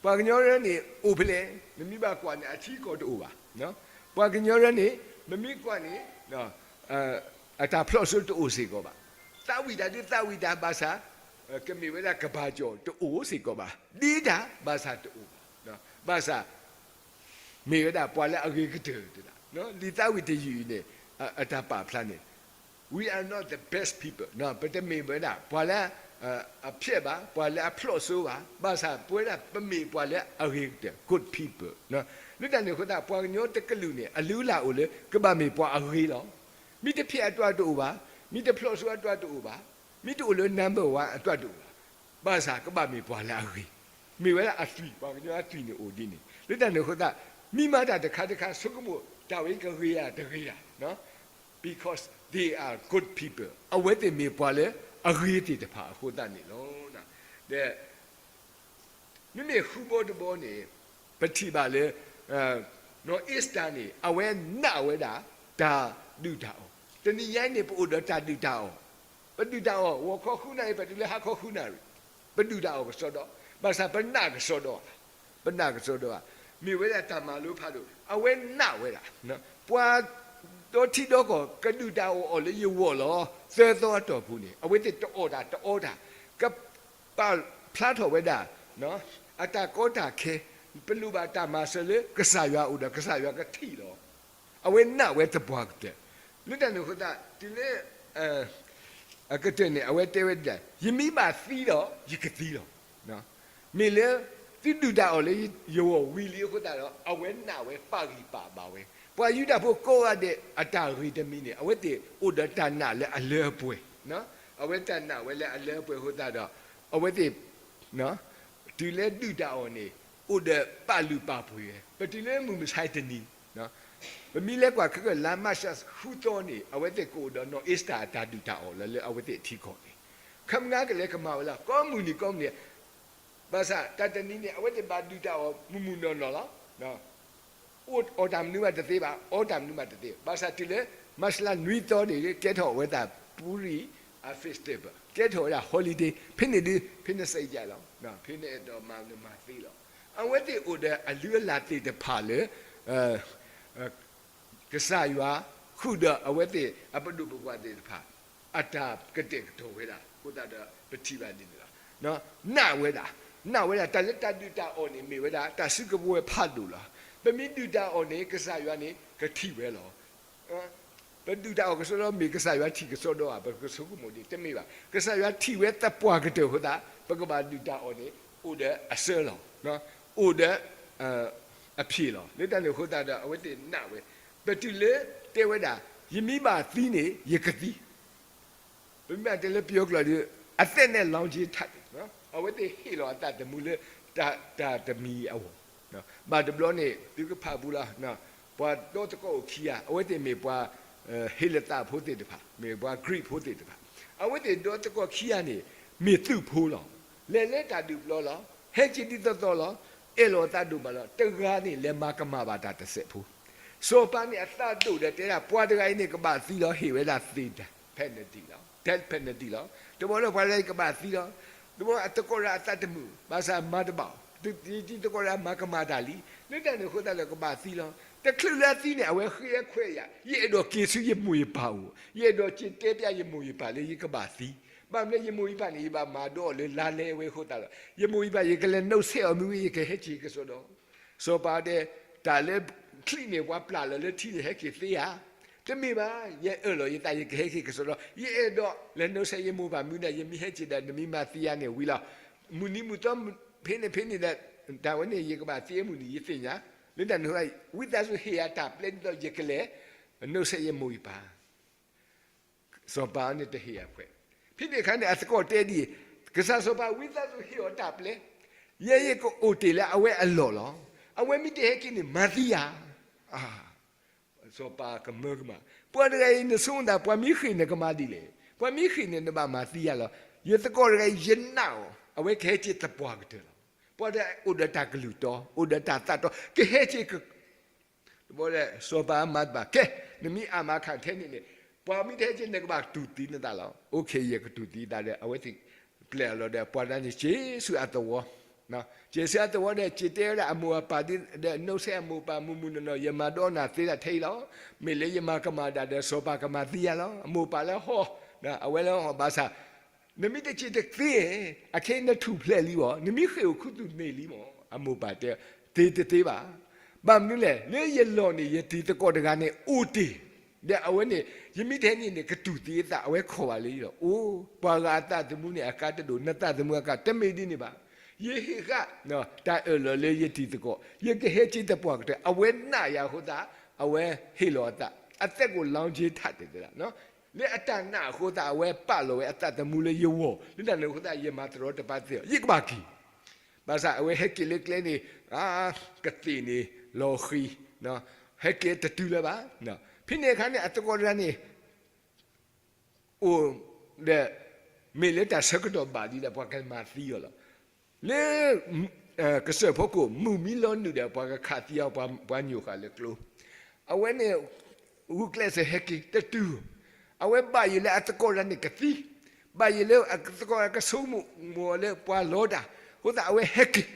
ပှၤကညီန့ၣ်အိၣ်ဖဲလဲၣ်, နမ့ၢ်ဘၣ်ကွၢ်န့ၣ် အထံကီၢ်တအိၣ်ဘၣ်. ပှၤကညီန့ၣ် နမ့ၢ်ကွၢ်န့ၣ် အတၢ်ဖျိးစိတအိၣ်စ့ၢ်ကီးဘၣ်. သးဝံၣ်တၢ်ဒုးသးဝံၣ်တၢ်ဘၣ်ဆၣ်, ကမ့ၢ်ဝဲဒၣ်ကဘၣ်ကီၢ်တအိၣ်စ့ၢ်ကီးဘၣ်. ဒ်တၢ်ဘၣ်ဆၣ်တအိၣ်ဘၣ်. ဘၣ်ဆၣ် မ့ၢ်ဝဲဒၣ်ပှၤလၢအဂ့ၤကတၢၢ်တဒၣ်, လံာ်သးဝံၣ်တယုၢ်အံၤန့ၣ် အတၢ်ပာ်ဖျါန့ၣ် we are not the best people, ပတမ့ၢ်ဝဲဒၣ် ပှၤလၢအဖျဲးဘၣ်, ပှၤလၢအဖျိးစိဘၣ်, ဘၣ်ဆၣ်ပဝဲဒၣ်ပမ့ၢ်ပှၤလၢအဂ့ၤကတၢၢ် good people. လၢတၢ်န့ၣ်အဃိသတး ပှၤကညီတကလုာ်န့ၣ် အလုၢ်အလၢ်အိၣ်လၢ ကဘၣ်မ့ၢ်ပှၤအဂ့ၤလီၤ. မ့ၢ်တဖျဲးအတၢ်တအိၣ်ဘၣ်, မ့ၢ်တဖျိးစိအတၢ်တအိၣ်ဘၣ်, မ့ၢ်တအိၣ်လၢ number one အတၢ်တအိၣ်ဘၣ်. ဘၣ်ဆၣ်ကဘၣ်မ့ၢ်ပှၤလၢအဂ့ၤ, မ့ၢ်ဝဲဒၣ်အသွံၣ်, ပှၤကညီအသွံၣ်န့ၣ်အိၣ်ဒ်န့ၣ်. လၢတၢ်န့ၣ်အဃိသတး မ့ၢ်မၤတၢ်တခါတခါ ဆိကမိၣ်တၢ်ဝဲကဂ့ၤဧါတဂ့ၤဧါ, because they are good people, အဝဲသ့ၣ်မ့ၢ်ပှၤလၢအဂ့ၤသ့ၣ်တဖၣ်အဃိသတးန့ၣ်လီၤ. ဒီး မ့မ့ၢ်ဃုဘီတဘီန့ၣ် ပထံၣ်ဘၣ်လၢ နီၢ်အ့စတၢၤန့ၣ် အဝဲနာ်ဝဲဒၣ် တၢ်ဒုၣ်တၢ်အီၣ်. တနံၤညါအံၤန့ၣ် ပအိၣ်ဒီးတၢ်ဒုၣ်တၢ်အီၣ်, ပဒုၣ်တၢ်အီၣ် ဂီၤခီဃုနၣ်ရံၣ် ပတုၤလၢဟါခီဃုနၣ်ရံၣ်, ပဒုၣ်တၢ်အီၣ်ကစီဒီ, ဘၣ်ဆၣ်ပနာ်ကစီဒီဧါ, ပနာ်ကစီဒီဧါ. မ့ၢ်ဝဲဒၣ်တၢ်မၤလိဖးဒိၣ်, အဝဲနာ်ဝဲဒၣ် ပှၤဒီထံဒီကီၢ် ကဒုၣ်တၢ်အီၣ်အီၤလၢယဂီၢ်လီၤ. သၢသီအတီၢ်ပူၤန့ၣ် အဝဲသ့ၣ်တအီၣ်တၢ်တအီတၢ်, ကပာ်ဖျါထီၣ်ဝဲဒၣ် အတၢ်ကီတၢ်ခဲ, ပလိၣ်ဘၣ်တၢ်မၤစၢၤလၢကစၢ်ယွၤအအိၣ်ဒီး ကစၢ်ယွၤကထံၣ်လီၤ. အဝဲနာ်ဝဲသပှၢ်ကတၢၢ်. လၢတၢ်န့ၣ်အဃိသတး တုၤလၢ အကတၢၢ်န့ၣ် အဝဲတဲဝဲဒၣ် ယမ့ၢ်ဘၣ်သံဒီး ယကသံလီၤ. မ့ၢ်လၢ သုဒုၣ်တၢ်အီၣ်လၢယဂီၢ်ဝံၤလံအဃိသတးဒီး အဝဲနာ်ဝဲပာ်ဂံၢ်ပာ်ဘါဝဲ. ပှၤယူဒၤဖိကိးဂၤဒဲးအတၢ်ဂ့ၤတမံၤန့ၣ် အဝဲသ့ၣ်အိၣ်ဒီးတၢ်နာ်လၢအလၢအပှဲၤ, အဝဲတၢ်နာ်ဝဲလၢအလၢအပှဲၤအဃိသတးဒီး အဝဲသ့ၣ် တုၤလၢဒုၣ်တၢ်အီၣ်န့ၣ် အိၣ်ဒီးပာ်လုၢ်ပာ်ပှ့ၤဝဲ, ပတုၤလၢမုၢ်မဆါတနံၤ ပမ့ၢ်လဲၤကွၢ်ခဲကၢၢ် လါမၢ်ၡးဃုသီန့ၣ် အဝဲသ့ၣ်ကအိၣ်ဒီးနီၢ်အ့စတၢၤအတၢ်ဒုၣ်တၢ်အီၣ်လၢ လၢအဝဲသ့ၣ်အထံကီၢ်န့ၣ်, ခမ့ၢ်ကလဲၤကမၤဝဲလီၤ ကိးမုၢ်နံၤကိးမုၢ်နံၤ, ဘၣ်ဆၣ်တၢ်တနံၤန့ၣ် အဝဲသ့ၣ်ဘၣ်ဒုၣ်တၢ်အီၣ်မုၢ်မုၢ်နီၢ်နီၢ်လီၤ. အီၣ်တၢ်မနုၤမးတသ့ဘၣ်, အီတၢ်မနုၤမးတသ့, ဘၣ်ဆၣ်တုၤလၢ မၢ်ၡးလါနွံသီန့ၣ် ကဲထီၣ်ဝဲဒၣ် ပူရံၣ် အ festival, ကဲထီၣ်ဝဲဒၣ် holiday, ဖဲန့ၣ်ဒုး ဖဲန့ၣ်စံးယါလီၤ, ဖဲန့ၣ်အဲၣ်ဒိးမၤနမၤသ့လီၤ. အဝဲသ့ၣ်အိၣ်ဒီးအလုၢ်အလၢ်သ့ၣ်တဖၣ်လၢ ကစၢ်ယွၤ ဃုာ်ဒီးအဝဲသ့ၣ်အပဒိၣ်ပပှၢ်သ့ၣ်တဖၣ် အတၢ်ကတဲာ်ကတီၤဝဲဒၣ်အဃိသတးဒီး ပထံၣ်ဘၣ်ဒ်န့ၣ်လီၤ. နာ်ဝဲဒၣ်, နာ်ဝဲဒၣ် တၢ်လၢတၢ်ဒုၣ်တၢ်အီၣ်န့ၣ် မ့ၢ်ဝဲဒၣ်တၢ်စုကဝဲၤဖးဒိၣ်လီၤ. ပမ့ၢ်ဒုၣ်တၢ်အီၣ်န့ၣ် ကစၢ်ယွၤန့ၣ် ကထံၣ်ဝဲလီၤ. ပဒုၣ်တၢ်အီၣ်ကစီဒီ မ့ၢ်ကစၢ်ယွၤထံၣ်ကစီဒီဧါ, ပကဆိကမိၣ်ဒ်တမ့ၢ်ဘၣ်. ကစၢ်ယွၤထံၣ်ဝဲသပှၢ်ကတၢၢ်အဃိသတး ပကဘၣ်ဒုၣ်တၢ်အီၣ်န့ၣ် အိၣ်ဒီးအဆၢလီၤ, အိၣ်ဒီး အဖြေလီၤ. လၢတၢ်န့ၣ်အဃိသတးဒီး အဝဲသ့ၣ်နာ်ဝဲ, ပတုၤလၢတဲဝဲဒၣ် ယမ့ၢ်ဘၣ်သံန့ၣ် ယကသံ ပမ့ၢ်တဲလၢပယီၤကျိာ်ဒီး အသက်နဲ့ လောင်ခြင်း ထပ်တယ်နော်, အဝဲသ့ၣ်ဟ့ၣ်လီၤအသးသမူလၢ တၢ်တမံၤအဂီၢ်, ဘၣ်တဘျီန့ၣ် သုကဖးဘူးလီၤ, ပှၤဒီသကိးအိၣ်ခံဂၤ အဝဲသ့ၣ်မ့ၢ်ပှၤ ဟ့ၣ်လသးဖိသ့ၣ်တဖၣ်, မ့ၢ်ပှၤ Greek ဖိသ့ၣ်တဖၣ်, အဝဲသ့ၣ်ဒီသကိးခံဂၤန့ၣ် မ့ၢ်သုးဖိလီၤ. လဲၤလၢတၢ်ဒုးပျီလီၤ, ဟဲက့ၤဒ်သိးသိးလီၤ, အဲၣ်လီၤအသးဒိၣ်မးလီၤ. တဂၤန့ၣ် လဲၤမၤကမၣ်ဘၣ်တၢ်တစဲးဖိ စီၤပၤန့ၣ်အသးဒိၣ်ဒီးတဲဒၣ် ပှၤတဂၤအံၤန့ၣ် ကဘၣ်သံလီၤ, ဟ့ၣ်ဝဲဒၣ်သ့ death penalty လီၤ, death penalty လီၤ. တဘျီလၢပှၤတဂၤအံၤကဘၣ်သံလီၤ, တဘျီအသကိးတဂၤအသးတမုာ်, ဘၣ်ဆၣ်မၤတဘၣ်, တသကိးတဂၤမၤကမၣ်တၢ်လံ, လၢတၢ်န့ၣ်အဃိသတးဒီးကဘၣ်သံလီၤ. တချုးလၢအသံန့ၣ် အဝဲဃ့ဝဲခွဲးယာ်, ယအဲၣ်ဒိးက့ၤဆူယမိၢ်ယပၢ်အိၣ်, ယအဲၣ်ဒိးစံးတဲပျးယမိၢ်ယပၢ်လၢယကဘၣ်သံ, ဘၣ်မနုၤလၢယမိၢ်ယပၢ်န့ၣ် ယဘၣ်မၤဒိးအီၤလၢလါလဲဝဲအဃိသတးဒီး ယမိၢ်ယပၢ် ယကလဲၤနုတ်ဆက်အီၤမ့ၢ်ဝံၤ ယကဟဲက့ၤကစီဒီ စီၤပၤတဲ, တၢ်လၢချံန့ၣ် ပှၤပျၢ်လီၤလၢထံန့ၣ် ဟဲက့ၤသ့ဧါ, တမ့ၢ်ဘၣ်, ယအၢၣ်လီၤယသး ယကဟဲက့ၤကစီဒီ, ယအဲၣ်ဒိးလဲၤနုတ်ဆက်ယမိၢ်ပၢ်မ့ၢ်ဒီး ယမ့ၢ်ဟဲက့ၤဒီး နမ့ၢ်မၤသံယၤန့ၣ်ဝံၤလီၤ. မုၢ်နံၤမုၢ်သီ ဖဲန့ၣ်ဖဲန့ၣ်ဒီး တၢ်ဝဲန့ၣ် ယကဘၣ်သံအမုၢ်နံၤ ယသ့ၣ်ညါ, လၢတၢ်န့ၣ် ဝံသးစူၤဟ့ၣ်ယၤတၢ်ပျဲဒ်သိးယကလဲၤ နုတ်ဆက်ယမိၢ်ယပၢ် စီၤပၤန့ၣ်တဟ့ၣ်အခွဲး, ဖဲန့ၣ်အခါန့ၣ် အသကိးတဲဒ်အံၤ, ကစၢ်စီၤပၤ ဝံသးစူၤဟ့ၣ်အီၤတၢ်ပျဲ, ယဲယကအိၣ်တ့ၢ်လၢအဝဲအလီၢ်လီၤ. အဝဲမ့ၢ်တဟဲက့ၤန့ၣ် မၤသံယၤ, စီၤပၤကမၢကမၣ်, ပှၤတဂၤအံၤ နဆိကမိၣ်သး ပှၤမ့ၢ်ဃ့ၢ်နကမၤဒ်လဲၣ်, ပှၤမ့ၢ်ဃ့ၢ်န့ၣ် နဘၣ်မၤသံယၤလီၤ. ယသကိးတဂၤအံၤ ယနာ်အီၤ အဝဲကဟဲက့ၤသပှၢ်ကတၢၢ်လီၤ. ပှၤတအိၣ်ဒီးတၢ်ကလုၢ်တီ, အိၣ်ဒီးတၢ်သးတီ, ကဟဲက့ၤ တဘျီဒီး စီၤပၤမၤတဘၣ်, ကဲ, နမ့ၢ်အါမးခါထဲန့ၣ်န့ၣ်, ပှၤမ့ၢ်တဟဲက့ၤ နကဘၣ်တူၢ်သံနသးလီၤ. အိၣ်ခ့ ယကတူၢ်သံသးဒီး အဝဲသ့ၣ်ပျဲအီၤလီၤဒီး ပှၤတဂၤန့ၣ် က့ၤဆူအသဝီ, က့ၤဆူအသဝီဒီး က့ၤတဲဝဲဒၣ်အမိၢ်အပၢ်ဒီး အနီၢ်ဆဲးအမိၢ်အပၢ် မုၢ်မုၢ်နီၢ်နီၢ် ယမၤဒီးနၤသ့ဒၣ်ထဲအံၤလီၤ. မ့ၢ်လၢယမၤကမၣ်ဒၣ်ဒီး စီၤပၤကမၤသံယၤလီၤ. အမိၢ်အပၢ်လၢဟီၣ်, အဝဲလၢဟီၣ်ဘၣ်ဆၣ် နမ့ၢ်တက့ၤတသ့, အခဲအံၤနထူၣ်ဖျဲးလံဘၣ်, နမ့ၢ်ဃ့ၢ်အိၣ်ခူသူၣ်န့ၢ်လံမၢ်. အမိၢ်ပၢ်တဲ, သ့တသ့ဘၣ်. ဘၣ်မနုၤလဲၣ်, လၢယလီၢ်န့ၣ် ယတံၤသကိးတဂၤန့ၣ်အိၣ်တ့ၢ်, ဒီးအဝဲန့ၣ် ယမ့ၢ်တဟဲန့ၣ်န့ၣ် ကတူၢ်သံအသး အဝဲခိးဘၣ်လၢယလီၢ်, အိၣ်, ပှၤဂၤအသးသမူန့ၣ် အကါတဒိၣ်, နသးသမူအကါ တမ့ၢ်ဒ်န့ၣ်ဘၣ်. ယဟ့ၣ်ဃာ်တၢ်အၢၣ်လီၤလၢယတံၤသကိး, ယကဟဲက့ၤသပှၢ်ကတၢၢ်, အဝဲနာ်ယၤအဃိသတး အဝဲဟ့ၣ်လီၤအသး, အသက်ကို လောင်းခြင်းထက်တယ် တဲဒၣ် လၢအတၢ်နာ်အဃိသတး အဝဲပာ်လီၤဝဲအသးသမူလၢယဂီၢ်, လၢတၢ်န့ၣ်အဃိသတး ယမၤတရီတပါသ့ၣ်, ယကဘၣ်က့ၤ, ဘၣ်ဆၣ်အဝဲဟဲက့ၤလၢကျဲန့ၣ်, ကသ့ၣ်န့ၣ်လီၤဃံၤ, ဟဲက့ၤတတုၤလၢၤဘၣ်. ဖဲန့ၣ်အခါန့ၣ် အသကိးတဂၤန့ၣ် အိၣ်ဒီး မ့ၢ်လၢတၢ်ဆၢကတီၢ်ဘၣ်လံဒီး ပှၤကမၤသံအီၤလီၤ. လၢ ကစၢၢ်ဖီခိၣ် မုၢ်မံလီၤနုာ်ဒီး ပှၤကခးသံအီၤ ပှၤညိးဃာ်လၢကျိ, အဝဲန့ၣ် ဂုာ်ကျဲးစၢးဟဲက့ၤတတုၤ, အဝဲဘၣ်ယိၣ်လၢအသကိးတဂၤန့ၣ်ကသံ, ဘၣ်ယိၣ်လၢအသကိးကဆိကမိၣ်လၢပှၤလီတၢ်, အဃိသတးအဝဲဟဲက့ၤ,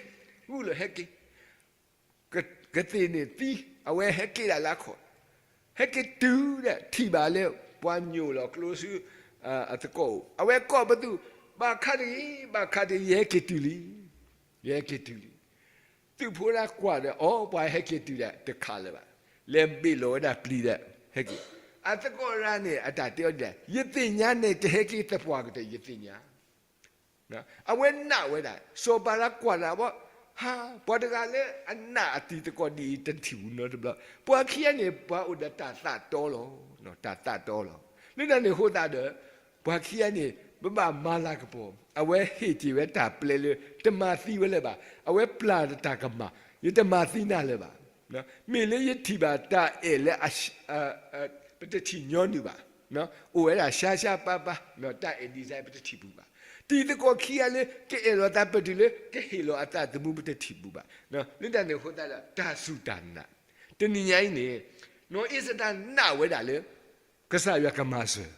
ဂုာ်လီၤဟဲက့ၤ ကသ့ၣ်န့ၣ်သံ, အဝဲဟဲက့ၤဒၣ်လၢအခီၣ်, ဟဲက့ၤတုၤဒီး ထံၣ်ဘၣ်လၢပှၤညိးလီၤကျိဆူ အသကိးအိၣ်, အဝဲကိးပသူ, ဘၣ်ခါတဂ့ၤ, ဘၣ်ခါတဂ့ၤ, ယဟဲက့ၤတုၤလံ, ယဟဲက့ၤတုၤလံ. သုးဖိတဂၤကွၢ်ဒီး အီၤ ပှၤဟဲက့ၤတုၤဒီးတခးလၢၤဘၣ်, လဲၤဘ့ၣ်လီၤဝဲဒၣ်ပျံၤဒီး ဟဲက့ၤ, အသကိးတဂၤန့ၣ် အတၢ်တဲအီၤဒ်လဲၣ်, ယသ့ၣ်ညါန့ၣ် ကဟဲက့ၤသပှၢ်ကတၢၢ် ယသ့ၣ်ညါ အဝဲနာ်ဝဲဒၣ်, စီၤပၤလၢကွၢ်လၢအဘီ, ဟါ, ပှၤတဂၤလၢအနာ်အတံၤသကိးဒ်အံၤ တထံၣ်ဘူးနီတဘျီ, ပှၤခံဂၤန့ၣ် ပှၤအိၣ်ဒီးတၢ်သးတီလီၤ, တၢ်သးတီလီၤ. လၢတၢ်န့ၣ်အဃိသတးဒီး ပှၤခံဂၤန့ၣ် ပဘၣ်မၤလၤကပီၤ, အဝဲဟ့ၣ်က့ၤဝဲတၢ်ပျဲလၢ တမၤသံဝဲလၢၤဘၣ်, အဝဲပျၢ်တၢ်ကမၣ်, ယတမၤသံနၤလၢၤဘၣ်. မ့ၢ်လၢယထံၣ်ဘၣ်တၢ်အဲၣ်လၢ ပတထံၣ်ညီနုၢ်ဘၣ်, အိၣ်ဝဲဒၣ်ရှါရှါပါပါ, တၢ်အဲၣ် design ပတထံၣ်ဘူးဘၣ်. တံၤသကိးခံဂၤလၢ ကအဲၣ်လီၤသးပတုာ်လၢ ကဟ့ၣ်လီၤအသးသမူ ပတထံၣ်ဘူးဘၣ်. လၢတၢ်န့ၣ်အဃိသတးဒီး တၢ်စူၢ်တၢ်နာ်, တနံၤညါအံၤန့ၣ် နီၢ်အ့စတၢ်နာ်ဝဲဒၣ်လၢ ကစၢ်ယွၤကမၤစၢၤ,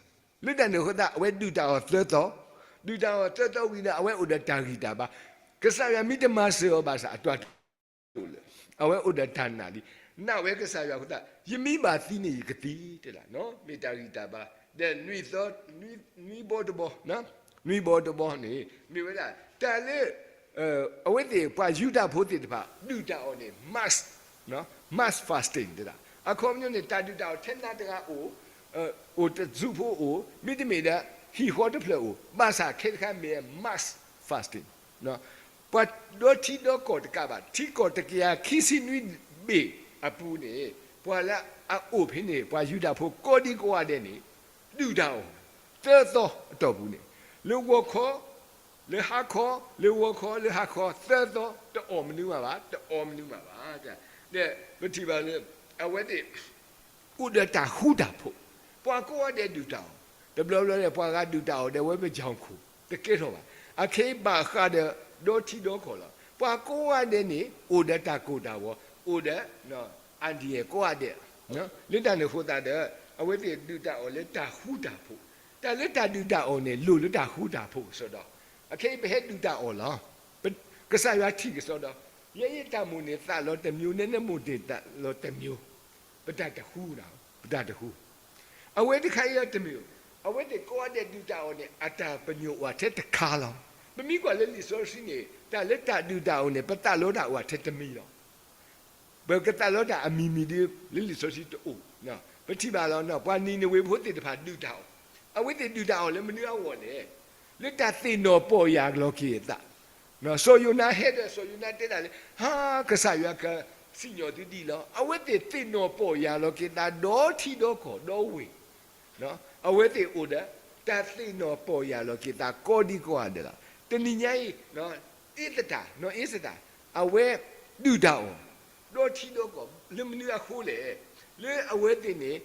လၢတၢ်န့ၣ်အဃိသတး အဝဲဒုၣ်တၢ်အီၣ်သၢသီ, ဒုၣ်တၢ်အီၣ်သၢသီဝံၤဒီး အဝဲအိၣ်ဒီးတၢ်ဂံၢ်တၢ်ဘါ, ကစၢ်ယွၤမ့ၢ်တမၤစၢၤအီၤဘၣ်ဆၣ် အတၢ်တအိၣ်လၢၤ, အဝဲအိၣ်ဒီးတၢ်နာ်လံ, နာ်ဝဲကစၢ်ယွၤအဃိသတး ယမ့ၢ်ဘၣ်သံန့ၣ် ယကသံတဲဒၣ်, မ့ၢ်တၢ်ဂံၢ်တၢ်ဘါ, ဒီးနွံသီ, နွံဘီတဘီ, နွံဘီတဘီန့ၣ် မ့ၢ်ဝဲဒၣ် တၢ်လၢ အဝဲသ့ၣ်ပှၤယူဒၤဖိသ့ၣ်တဖၣ် ဒုၣ်တၢ်အီၣ်န့ၣ် mass, mass fasting တဲဒၣ်, အခီပညီန့ၣ် တၢ်ဒုၣ်တၢ်အီၣ်ထဲနၤတဂၤအိၣ်, အိၣ်တစုဖိအိၣ်, မ့တမ့ၢ်ဒီး ဟံၣ်ဃီတဖျၢၣ်အိၣ်, ဘၣ်ဆၣ်ခဲတခါမ့ၢ် mass fasting, ပှၤဒီထံဒီကီၢ်တကးဘၣ် ထံကီၢ်တကယၤခံဆံနွံဘ့ၣ်အပူၤန့ၣ် ပှၤလၢအအိၣ်ဖဲန့ၣ် ပှၤယူဒၤဖိကိးဒံကိးဂၤဒဲးန့ၣ် ဒုၣ်တၢ်အီၣ် သၢသီအတီၢ်ပူၤန့ၣ် လၢဂီၤခီ လၢဟါခီ, လၢဂီၤခီ လၢဟါခီ သၢသီ တအီၣ်မနုၤမးဘၣ်, တအီမနုၤမးဘၣ်. ဒီးပထံၣ်ဘၣ်လၢ အဝဲသ့ၣ် အိၣ်ဒီးတၢ်ဃူတၢ်ဖိး, ပှၤကိးဂၤဒဲးဒုၣ်တၢ်အီၣ်, တဘျီဘျီန့ၣ် ပှၤဂၤဒုၣ်တၢ်အီၣ်ဒီးဝဲပကၠီၣ်ခိၣ် တကဲထီၣ်ဘၣ်. အခဲအံၤဘၣ်ဃးဒီး ဒီထံဒီကီၢ်လီၤ. ပှၤကိးဂၤဒဲးန့ၣ် အိၣ်ဒီးတၢ်ကိၢ်တၢ်ဂီၤ, အိၣ်ဒီး အန္တရာယ် ကိးဂၤဒဲး, လၢတၢ်န့ၣ်အဃိသတးဒီး အဝဲသ့ၣ်ဒုၣ်တၢ်အီၣ်လၢတၢ်ဃူတၢ်ဖိး, တၢ်လၢတၢ်ဒုၣ်တၢ်အီၣ်န့ၣ် လိၣ်လၢတၢ်ဃူတၢ်ဖိးကစီဒီ, အခဲအံၤပဟဲဒုၣ်တၢ်အီၣ်လီၤ. ကစၢ်ယွၤထံၣ်ကစီဒီ, ယဲယတၢ်မိၣ်န့ၣ်သးလီၤတမံၤ, နဲနမိၣ်န့ၣ်သးလီၤတမံၤ, ပတၢ်တဃူ, ပတၢ်တဃူ အဝဲတခါအံၤလီၤတမံၤ, အဝဲသ့ၣ်ကိးဂၤဒဲးဒုၣ်တၢ်အီၣ်န့ၣ် အတၢ်ပညိၣ်အိၣ်ထဲတခါလီၤ. ပမ့ၢ်ကွၢ်လၢလံာ်စီဆှံန့ၣ် တၢ်လၢတၢ်ဒုၣ်တၢ်အီၣ်န့ၣ် ပသးလီတၢ်အိၣ်ထဲတမံၤလီၤ. ပကသးလီတၢ်အမံၤမံၤဒီး လၢလံာ်စီဆှံတအိၣ်, ပထံၣ်ဘၣ်လီၤ. ပှၤနံၤနဝ့ဖိသ့ၣ်တဖၣ်ဒုၣ်တၢ်အီၣ်, အဝဲသ့ၣ်ဒုၣ်တၢ်အီၣ်လၢမနုၤအဂီၢ်လဲၣ်, လၢတၢ်သ့ၣ်နီၣ်ပီၢ်ယၢ်လီၤက့ၤအသး စီၤယိၤနါဟဲဒီး စီၤယိၤနါတဲဒၣ်လၢ ဟါ, ကစၢ်ယွၤကစံၣ်ညီၣ်သုဒ်အံၤလီၤ. အဝဲသ့ၣ်သ့ၣ်နီၣ်ပီၢ်ယၢ်လီၤက့ၤသး ဒီထံဒီကီၢ်ဒီဝ့ၢ်, အဝဲသ့ၣ်အိၣ်ဒီး တၢ်သ့ၣ်နီၣ်ပီၢ်ယၢ်လီၤက့ၤသး ကိးဒံကိးဂၤဒဲးလီၤ. တနံၤညါအံၤ အ့သတၢ်, နီၢ်အ့သတၢ်, အဝဲဒုၣ်တၢ်အီၣ် ဒီထံဒီကီၢ် လၢမနုၤအဃိလဲၣ်, လၢအဝဲသ့ၣ်န့ၣ်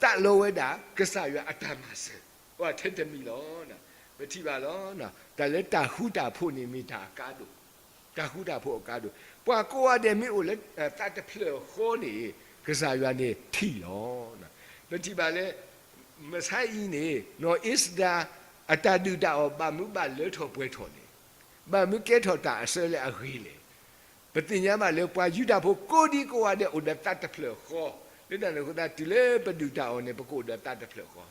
သးလီဝဲဒၣ် ကစၢ်ယွၤအတၢ်မၤစၢၤ အိၣ်ထဲတမံၤလီၤ. ပထံၣ်ဘၣ်လီၤ. တၢ်လၢတၢ်ဃူတၢ်ဖိးန့ၣ်မ့ၢ်တၢ်အကါဒိၣ်, တၢ်ဃူတၢ်ဖိးအကါဒိၣ်. ပှၤကိးဂၤဒဲးမ့ၢ်အိၣ်လၢသးတဖျၢၣ်ဃီန့ၣ် ကစၢ်ယွၤန့ၣ်ထံၣ်လီၤ. ပထံၣ်ဘၣ်လၢ မဆါအံၤန့ၣ် နီၢ်အ့စတၢၤ အတၢ်ဒုၣ်တၢ်အီၣ် ဘၣ်မနုၤဘၣ်လၢထီၣ်ပှဲၤထီၣ်လဲၣ်, ဘၣ်မနုၤကဲထီၣ်တၢ်အစၢလၢအဂ့ၤလဲၣ်. ပသ့ၣ်ညါဘၣ်လၢပှၤယူဒၤဖိကိးဒံကိးဂၤဒဲးအိၣ်ဒီးသးတဖျၢၣ်ဃီ, လၢတၢ်န့ၣ်အဃိသတး တုၤလၢပဒုၣ်တၢ်အီၣ်န့ၣ် ပကအိၣ်ဒီးသးတဖျၢၣ်ဃီ.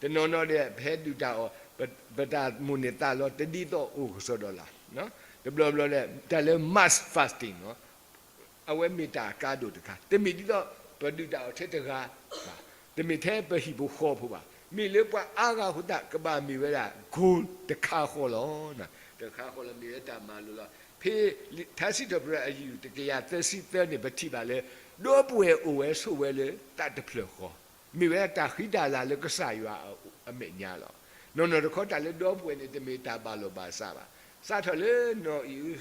တနီၤနီၤဒီး ပဟဲဒုၣ်တၢ်အီၣ် ပ, ပတၢ်မိၣ်န့ၢ်သးလီၤ တဒ်သိးအိၣ်ကစီဒီလၢ်, တဘျီဘျီဒီး တၢ်လၢ mass fasting အဝဲမ့ၢ်တၢ်အကါဒိၣ်တခါ, တမ့ၢ်ဒ်သိးပဒုၣ်တၢ်အီၣ်ထဲတဂၤဘၣ်, တမ့ၢ်ထဲပဟံၣ်ဖိဃီဖိဘၣ်, မ့ၢ်လၢပှၤအါဂၤအဃိသတး ကဘၣ်မ့ၢ်ဝဲဒၣ် goal တခါဃီလီၤ. တခါဃီလီၤ မ့ၢ်ဝဲတၢ်မၤလိလီၤ. ဖဲ ထါစံးထီၣ်ပတြၢၤအယုၢ်တကယၤသၢဆံသၢန့ၣ် ပထံၣ်ဘၣ်လၢ ဒီပုၢ်ဝဲၢ်အိၣ်ဝဲဆိးဝဲလၢသးတဖျၢၣ်ဃီ, မ့ၢ်ဝဲဒၣ်တၢ်ဃံတၢ်လၤလၢကစၢ်ယွၤအမဲာ်ညါလီၤ. နီၢ်နီၢ်တခီတၢ်လၢဒီပုၢ်ဝဲၢ်န့ၣ် တမ့ၢ်တၢ်ဘၣ်လီၢ်ဘၣ်စးဘၣ်. စးထီၣ်လၢနီၢ်အံၣ်အူ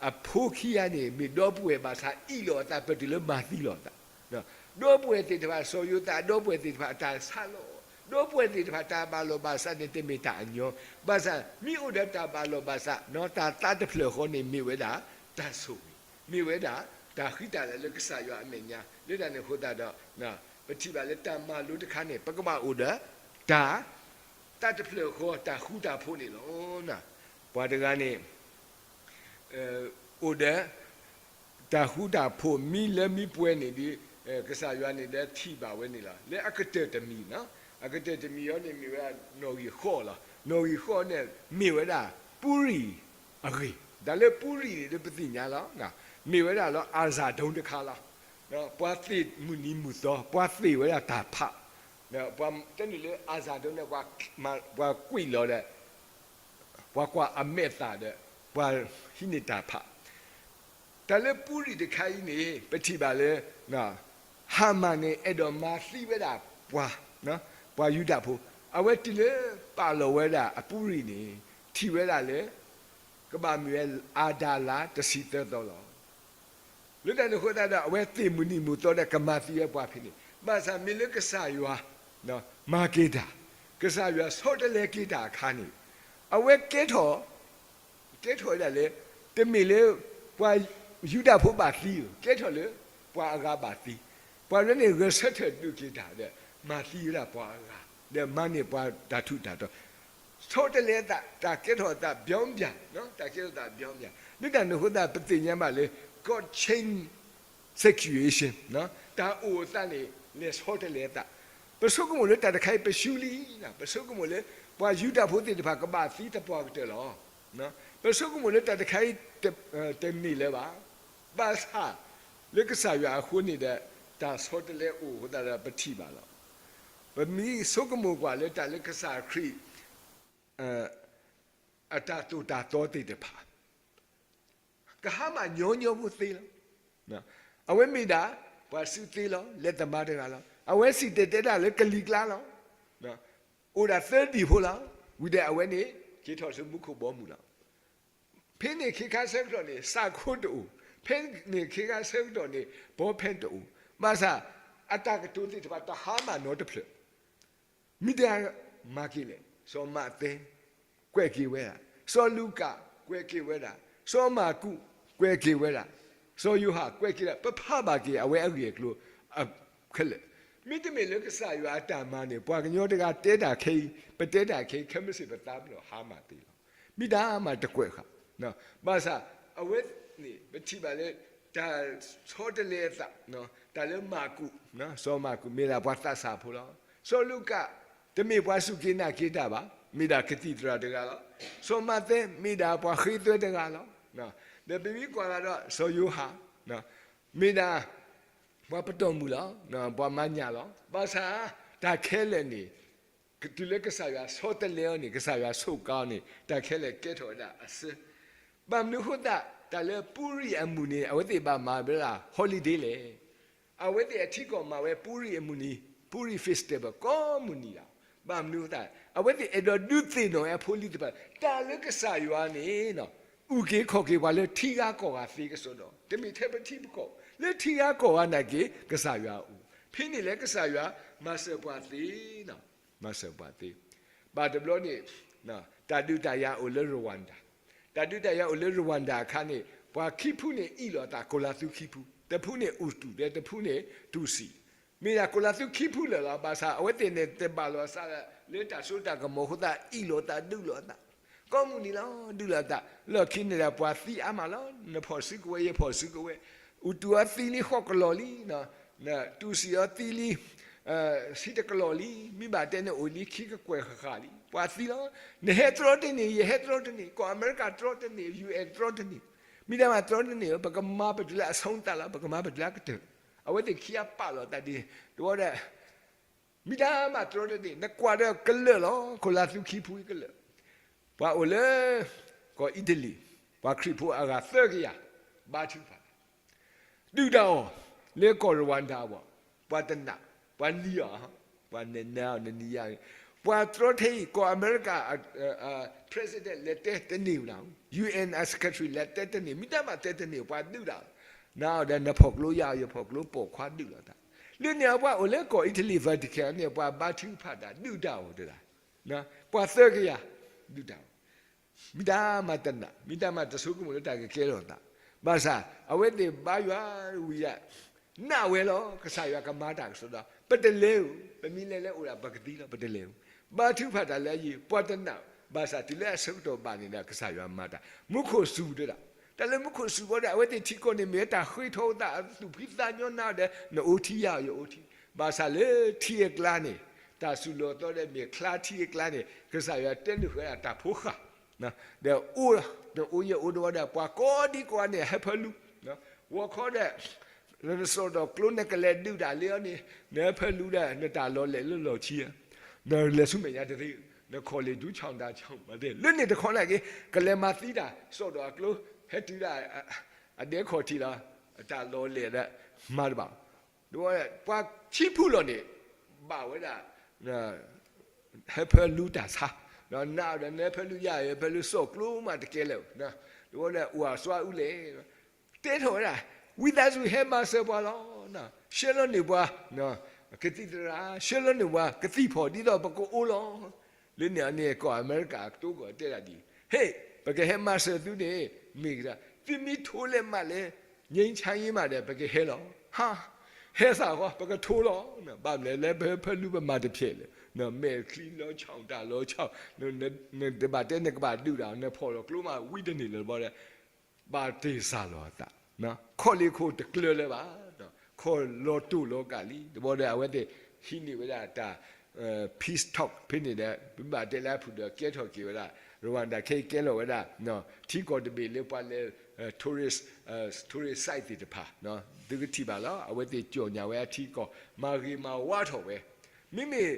အဖိခံဂၤန့ၣ် မ့ၢ်ဒီပုၢ်ဝဲၢ်ဘၣ်ဆၣ် အ့ၣ်လိာ်အသး ပတုၤလၢမၤသံလိာ်အသး, ဒီပုၢ်ဝဲၢ်သ့ၣ်တဖၣ် စီၤယိၤသးအဒီပုၢ်ဝဲၢ်သ့ၣ်တဖၣ် တၢ်ဆါလီၤ, ဒီပုၢ်ဝဲၢ်သ့ၣ်တဖၣ် တၢ်ဘၣ်လီၢ်ဘၣ်စးန့ၣ် တမ့ၢ်တၢ်အညီ, ဘၣ်ဆၣ် မ့ၢ်အိၣ်ဒီးတၢ်ဘၣ်လီၢ်ဘၣ်စး တၢ်သးတဖျၢၣ်ဃီန့ၣ် မ့ၢ်ဝဲဒၣ်တၢ်ဆိၣ်ဂ့ၤ, မ့ၢ်ဝဲဒၣ်တၢ်ဃံတၢ်လၤလၢကစၢ်ယွၤအမဲာ်ညါ, လၢတၢ်န့ၣ်အဃိသတးဒီး ပထံၣ်ဘၣ်လၢတၢ်မၤလိတခါန့ၣ် ပကဘၣ်အိၣ်ဒီးတၢ် သးတဖျၢၣ်ဃီ တၢ်ဃူတၢ်ဖိးန့ၣ်လီၤ. ပှၤတဂၤန့ၣ် အိၣ်ဒီး တၢ်ဃူတၢ်ဖိး မံလၢမံပှဲၤန့ၣ်ဒီး ကစၢ်ယွၤန့ၣ်ဒီးထံၣ်ဘၣ်ဝဲန့ၣ်လီၤ. လၢအကတၢၢ်တမံၤ, အကတၢၢ်တမံၤအံၤန့ၣ် မ့ၢ်ဝဲဒၣ်နီၣ်ဂံၢ်ဃိးလီၤ. နီၣ်ဂံၢ်ဃိးန့ၣ် မ့ၢ်ဝဲဒၣ်ပူၤရံၣ်အဂ့ၢ်, တၢ်လၢပူၤရံၣ်န့ၣ်ဒီးပသ့ၣ်ညါလီၤ. မ့ၢ်ဝဲဒၣ်လၢအၤစၢ်ဒိတခါလီၤ. ပှၤသ့ၣ်မုၢ်နံၤမုၢ်သီ, ပှၤသ့ၣ်ဝဲဒၣ်တၢ်ဖး, ပှၤတနုာ်လၢအၤစၢ်ဒိန့ၣ် ပှၤကွံာ်လီၤဒီး ပှၤကွၢ်အမဲာ်သၣ်ဒီး ပှၤဟံးန့ၢ်တၢ်ဖး. တၢ်လၢပူၤရံၣ်တခါအံၤန့ၣ် ပထံၣ်ဘၣ်လၢ ဟၤမၣ်န့ၣ် အဲၣ်ဒိးမၤသံဝဲဒၣ်ပှၤ, ပှၤယူဒၤဖိ, အဝဲတုၤလၢပာ်လီၤဝဲဒၣ်အပူၤရံၣ်န့ၣ် ထံၣ်ဝဲဒၣ်လၢ ကဘၣ်မ့ၢ်ဝဲအၤဒါလါတဆံသၢသီလီၤ. လၢတၢ်န့ၣ်အဃိသတးဒီး အဝဲသ့ၣ်မုၢ်နံၤမုၢ်သီဒီးကမၤသံဝဲပှၤဖဲန့ၣ်, ဘၣ်ဆၣ်မ့ၢ်လၢကစၢ်ယွၤ မၤက့ၤတၢ်, ကစၢ်ယွၤဆီတလဲက့ၤတၢ်အခါန့ၣ်, အဝဲကဲထီၣ် ကဲထီၣ်ဝဲဒၣ်လၢ တမ့ၢ်လၢ ပှၤယူဒၤဖိဘၣ်သံဧိၤ, ကဲထီၣ်လၢ ပှၤအဂၤဘၣ်သံ, ပှၤလၢန့ၣ် ဂဲၤဆၢထၢၣ်ဒုးက့ၤတၢ်ဒီး မၤသံဝဲဒၣ်ပှၤအဂၤ, ဒီးမၤန့ၢ်ပှၤတၢ်ထူးတၢ်တီၤ ဆီတလဲအသး, တၢ်ကဲထီၣ်အသး ပြောင်းပြန်, တၢ်ကဲထီၣ်အသး ပြောင်းပြန်. လၢတၢ်န့ၣ်အဃိသတး ပသ့ၣ်ညါဘၣ်လၢ God change situation, တၢ်အိၣ်အသးန့ၣ် လဲၤဆီတလဲအသး. ပဆိကမိၣ်လၢတၢ်တခါအံၤ ပရှုံးလံ, ပဆိကမိၣ်လၢ ပှၤယူဒၤဖိသ့ၣ်တဖၣ်ကဘၣ်သံသပှၢ်ကတၢၢ်လီၤ. ပဆိကမိၣ်လၢတၢ်တခါအံၤ တမ့ၢ်လၢၤဘၣ်. ဘၣ်ဆၣ် လၢကစၢ်ယွၤအဃိန့ၣ်ဒီး တၢ်ဆီတလဲအိၣ်အဃိသတးဒီးပထံၣ်ဘၣ်လီၤ. ပမ့ၢ်ဆိကမိၣ်ကွၢ်လၢတၢ်လၢကစၢ်ခရံာ် အတၢ်သိၣ်တၢ်သီသ့ၣ်တဖၣ် ကဟါမၢ်ညီညီဖိသ့လီၤ. အဝဲမ့ၢ်ဒၣ် ပှၤစုသ့လီၤ, လဲၤသမါတဂၤလီၤ. အဝဲစံၣ်တဲၤတဲဒၣ်လၢကလံၤကျါလီၤ. အိၣ်ဒၣ်သၢဒံၣ်ဖိလီၤ. ဝံၤဒီးအဝဲန့ၣ် က့ၤထီၣ်ဆူမူခိၣ်ဘီမုၢ်လီၤ. ဖဲန့ၣ်ခ့ခါဆၢကတီၢ်န့ၣ် စးခိတအိၣ်, ဖဲန့ၣ်ခ့ခါဆၢကတီၢ်န့ၣ် ဘီဖဲတအိၣ်, ဘၣ်ဆၣ် အတၢ်ကတိၤသ့ၣ်တဖၣ် တဟါမၢ်နီတဖျၢၣ် မ့ၢ်တၢ်မၤက့ၤလဲၣ်, စီၤမးသဲ ကွဲးက့ၤဝဲဒၣ်, စီၤလူၤကၣ် ကွဲးက့ၤဝဲဒၣ်, စီၤမၢ်ကူး ကွဲးက့ၤဝဲဒၣ်, စီၤယိၤဟၣ် ကွဲးက့ၤဒၣ်, ပဖးဘၣ်က့ၤအဝဲအဂ့ၢ်အကျိၤခဲလၢာ်. မ့တမ့ၢ်လၢကစၢ်ယွၤအတၢ်မၤန့ၣ် ပှၤကညီတဂၤတဲတၢ်ခဲအံၤ, ပတဲတၢ်ခဲအံၤ ခဲမုၢ်ဆ့ၣ်ပသးပ့ၤနီၣ်ဟါမၢ်သ့လီၤ. မ့ၢ်တၢ်မၤတကွဲးဃာ် ဘၣ်ဆၣ် အဝဲန့ၣ် ပထံၣ်ဘၣ်လၢ တၢ်ဆီတလဲအသး, တၢ်လၢမၢ်ကူး, စီၤမၢ်ကူး မ့ၢ်ဒၣ်ပှၤသးစၢ်ဖိလီၤ. စီၤလူၤကၣ် တမ့ၢ်ပှၤစူၢ်က့ၤနာ်က့ၤတၢ်ဘၣ်, မ့ၢ်ဒၣ်ကသံၣ်သရၣ်တဂၤလီၤ. စီၤမးသဲ မ့ၢ်ဒၣ်ပှၤဃ့သွဲတဂၤလီၤ. ဒီးပမ့ၢ်ကွၢ်ကဒီး စီၤယိၤဟၣ် မ့ၢ်ဒၣ် ပှၤပတီၢ်မုၢ်လီၤ, ပှၤမၤညၣ်လီၤ. ဘၣ်ဆၣ် တၢ်ခဲလၢာ်န့ၣ် တုၤလၢကစၢ်ယွၤဆီတလဲအီၤန့ၣ် ကစၢ်ယွၤဆိးကါအီၤန့ၣ် တၢ်ခဲလၢာ်ကဲထီၣ်ဝဲဒၣ်အစၢ. ဘၣ်မနုၤအဃိသတး တၢ်လၢပူၤရံၣ်အမုၢ်နံၤ အဝဲသ့ၣ်ဘၣ်မၤဝဲဒၣ် holiday လဲၣ်. အဝဲသ့ၣ်အထံကီၢ်မၤဝဲပူၤရံၣ်အမုၢ်နံၤ, ပူၤရံၣ် festival ကိးမုၢ်နံၤလီၤ. ဘၣ်မနုၤအဃိသတး အဝဲသ့ၣ်အဲၣ်ဒိးဒုးသ့ၣ်နီၣ်ဝဲအဖိလံၤသ့ၣ်တဖၣ် တၢ်လၢကစၢ်ယွၤန့ၣ် အုၣ်က့ၤခီၣ်က့ၤပှၤလၢထံဂၤကီၢ်ဂၤသ့ကစီဒီ, တမ့ၢ်ထဲပထံပကီၢ်, လၢထံဂၤကီၢ်ဂၤနာ်က့ၤ ကစၢ်ယွၤအအိၣ်, ဖဲန့ၣ်လၢကစၢ်ယွၤမၤစၢၤပှၤသ့, မၤစၢၤပှၤသ့. ဘၣ်တဘျီန့ၣ် တၢ်ဒုးတၢ်ယၤအိၣ်လၢ Rwanda, တၢ်ဒုးတၢ်ယၤအိၣ်လၢ Rwanda အခါန့ၣ် ပှၤခံဖုန့ၣ်အ့ၣ်လိာ်သး ကိးလါသူခံဖု, တဖုန့ၣ် Hutu ဒီးတဖုန့ၣ် Tutsi. မ့ၢ်ဒၣ်ကိးလါသူခံဖုလၢာ်လီၤ. ဘၣ်ဆၣ်အဝဲသ့ၣ်န့ၣ် တဘၣ်လိာ်အသးလၢတၢ်စိတၢ်ကမီၤအဃိသတး အ့ၣ်လိာ်သးဒုးလိာ်အသး ကိးမုၢ်နံၤလီၤ. ဒုးလိာ်အသး လီၢ်ခံန့ၣ်ဒီး ပှၤသံအါမးလီၤ. နဖီၣ်စုကဝဲၤ ယဖီၣ်စုကဝဲၤ, Hutu အီၤသံလံဃိးကလီၢ်လံ, Tutsi အီၤသံလံ ဆံတကလီၢ်လံ, မ့ၢ်ဘၣ်တဲန့ၣ်အိၣ်လံခံကကွဲၢ်ဃၣ်ဃၣ်လံ, ပှၤသံလီၤ. နဟဲတြီတန့ၢ် ယဟဲတြီတန့ၢ်, ကီၢ်အမဲရကၤတြီတန့ၢ် UN တြီတန့ၢ်, မ့ၢ်တၢ်မၤတြီတန့ၢ် ပကမၤပတုၤလၢအဆုံးသတ်လီၤ, ပကမၤပတုၤလၢအကတၢၢ်. အဝဲသ့ၣ်ခံဂၤပာ်လီၤသးဒ်န့ၣ် တဝီဒီး မ့ၢ်တၢ်မၤတြီတန့ၢ် နကွၢ်ဒီးကလၢာ်လီၤ. ခိၣ်လါသူခံဖုကလၢာ်, ပှၤအိၣ်လၢ ကီၢ်အံၣ်တလံၤ ပှၤခရံာ်ဖိအဂၤသၢကယၤ ဘါထုကဖၣ်တၢ် ဒုၣ်တၢ်အီၣ် လၢကီၢ် Rwanda အဂီၢ်, ပှၤတနာ်, ပှၤနံၤအီၤ, ပှၤနနါအီၤ နနံၤယါ, ပှၤတြီထဲအံၤ ကီၢ်အမဲရကၤ president လဲၤတဲတန့ၢ်ဘၣ်, UN အ secretary လဲၤတဲတန့ၢ်, မ့ၢ်တၢ်မၤတဲတန့ၢ် ပှၤဒုၣ်တၢ်အီၣ်, နၤအီၤဒီးနဖီၣ်ကျိယၤအီၤ ယဖီၣ်ကျိပိာ်ခွါဒုၣ်လိာ်သး, လၢန့ၣ်အပှၤအိၣ်လၢကီၢ်အံၣ်တလံၤ Vatican န့ၣ် ပှၤဘါထုကဖၣ်တၢ် ဒုၣ်တၢ်အီၣ်တဒၣ်, ပှၤသၢကယၤ ဒုၣ်တၢ်အီၣ် မ့ၢ်တၢ်မၤတနာ်, မ့ၢ်တၢ်မၤတဆိကမိၣ်လၢတၢ်ကကဲထီၣ်သး, ဘၣ်ဆၣ် အဝဲသ့ၣ်ဘါယွၤဝံၤဒၣ်, နာ်ဝဲလီၤ ကစၢ်ယွၤကမၤတၢ်ကစီဒီ, ပတလဲၤဧိၤ, ပမ့ၢ်လဲၤလၢအိၣ်ဒၣ်ပကသံလီၤ ပတလဲၤဧိၤ, ဘါထုကဖၣ်တၢ်လၢအယံၤ ပှၤတနာ်, ဘၣ်ဆၣ်တုၤလၢအဆၢကတီၢ်ဘၣ်န့ၣ်ဒီး ကစၢ်ယွၤမၤတၢ်, မူခိၣ်စူၤတဒၣ်, တၢ်လၢမူခိၣ်စူၤဘီဒီး အဝဲသ့ၣ်ထံကီၢ်န့ၣ် မ့ၢ်ဝဲတၢ်ဃ့ထီၣ်အသး အသူၣ်ဖှံသးညီနၤဒီး နအိၣ်ထံယၤအီၤ ယအိၣ်ထံ, ဘၣ်ဆၣ်လၢထံအကျါန့ၣ် တၢ်စူၤလီၤသီဒီးမ့ၢ်ချါထံအကျါန့ၣ် ကစၢ်ယွၤတဲနုာ်ဃာ်ဝဲဒၣ်တၢ်ဖိဃၢ်, ဒီးအိၣ်, နအိၣ်ယအိၣ်တဝီဒီး ပှၤကိးဒံကိးဂၤန့ၣ် ဟဲဖၢလူ, ဂီၤခီဒီး နစိာ်ဒီးကျိနကလဲၤဒုးတၢ်လၢအီၤန့ၣ် နဟဲဖၢလူဒီး နတၢ်လီၤလဲၤလၢလီၢ်ခံ, နလဲၤဆူမဲာ်ညါတသ့, နခီၣ်လ့ၢ်ဒူ ဆီၣ်တၢ်ဆီၣ်မးသ့ လၢန့ၣ်တခီနာ်က့ ကလဲၤမၤသံတၢ် စိာ်ဒီးအကျိ ဟဲတုၤဒၣ် အဒဲခီၣ်ထံးလီၤ, တၢ်လီၤလဲၤဒီး မၤတဘၣ် ပှၤခံဖုလီၤန့ၣ် ဘၣ်ဝဲဒၣ် ဟဲဖၢလူတၢ်ဆါ, ဒီးနၤဒီးနဟဲဖၢလူယၤ ဟဲဖၢလူစိာ်ကျိမးတကဲလၢာ်, တဝီဒီးအိၣ်အစွါအူလဲၣ်, တဲထီၣ်ဝဲဒၣ် ဝံသးစူၤဟဲမၤစၢၤပှၤလီၤ, ဆှၢလီၤန့ၢ်ပှၤ ကသံၣ်သရၣ်, ဆှၢလီၤန့ၢ်ပှၤကသံၣ်ဖီၣ် ဒ်သိးပကအိၣ်လီၤ. လၢန့ၣ်အန့ၣ် ကီၢ်အမဲရကၤအကတိၤကီၢ်တဲဒၣ်ဒ်အံၤ, ဟ့ၣ်, ပကဟဲမၤစၢၤသုန့ၣ် မ့ၢ်ကဒၣ် သုမ့ၢ်ထိလဲးမးလဲး ငြိမ်းချမ်းရေးမးဒီး ပကဟဲလီၤ. ဟါ, ဟဲသးဃီ ပကထိလီၤ. ဘၣ်မနုၤလဲၣ် ပဟဲဖၢလူပမၤတဖျဲးလၢာ်, မဲာ်ချံလီၤဆီၣ်တၢ်လီၤဆီၣ်, နတဘၣ်တဲနကဘၣ်ဒုးတၢ် နဖီၣ်လီၤကျိမးဝံတန့ၢ်လၢၤဘီဒီး ဘၣ်တ့ၢ်စၢ်လီၤအသး, ခီၣ်လ့ၢ်ခိၣ်တကျၢၤလၢၤဘၣ်, ခီၣ်လီၤတိၢ်လီၤကးလံ, တဘီဒီးအဝဲသ့ၣ်ဟံးန့ၢ်ဝဲဒၣ်တၢ် peace talk ဖဲန့ၣ်ဒီး ပဘၣ်တဲလၢအဖုၣ်ဒီး ကဲထီၣ်က့ၤဝဲဒၣ် Rwanda ခဲအံၤကဲလီၤဝဲဒၣ် ထံကီၢ်တဘ့ၣ်လၢပှၤလဲၤ tourist, tourist site သ့ၣ်တဖၣ်, သုကထံၣ်ဘၣ်လီၤ. အဝဲသ့ၣ်ကၠီၣ်ညါဝဲအထံကီၢ် မၤဂ့ၤမၤဝါထီၣ်ဝဲ, မ့မ့ၢ်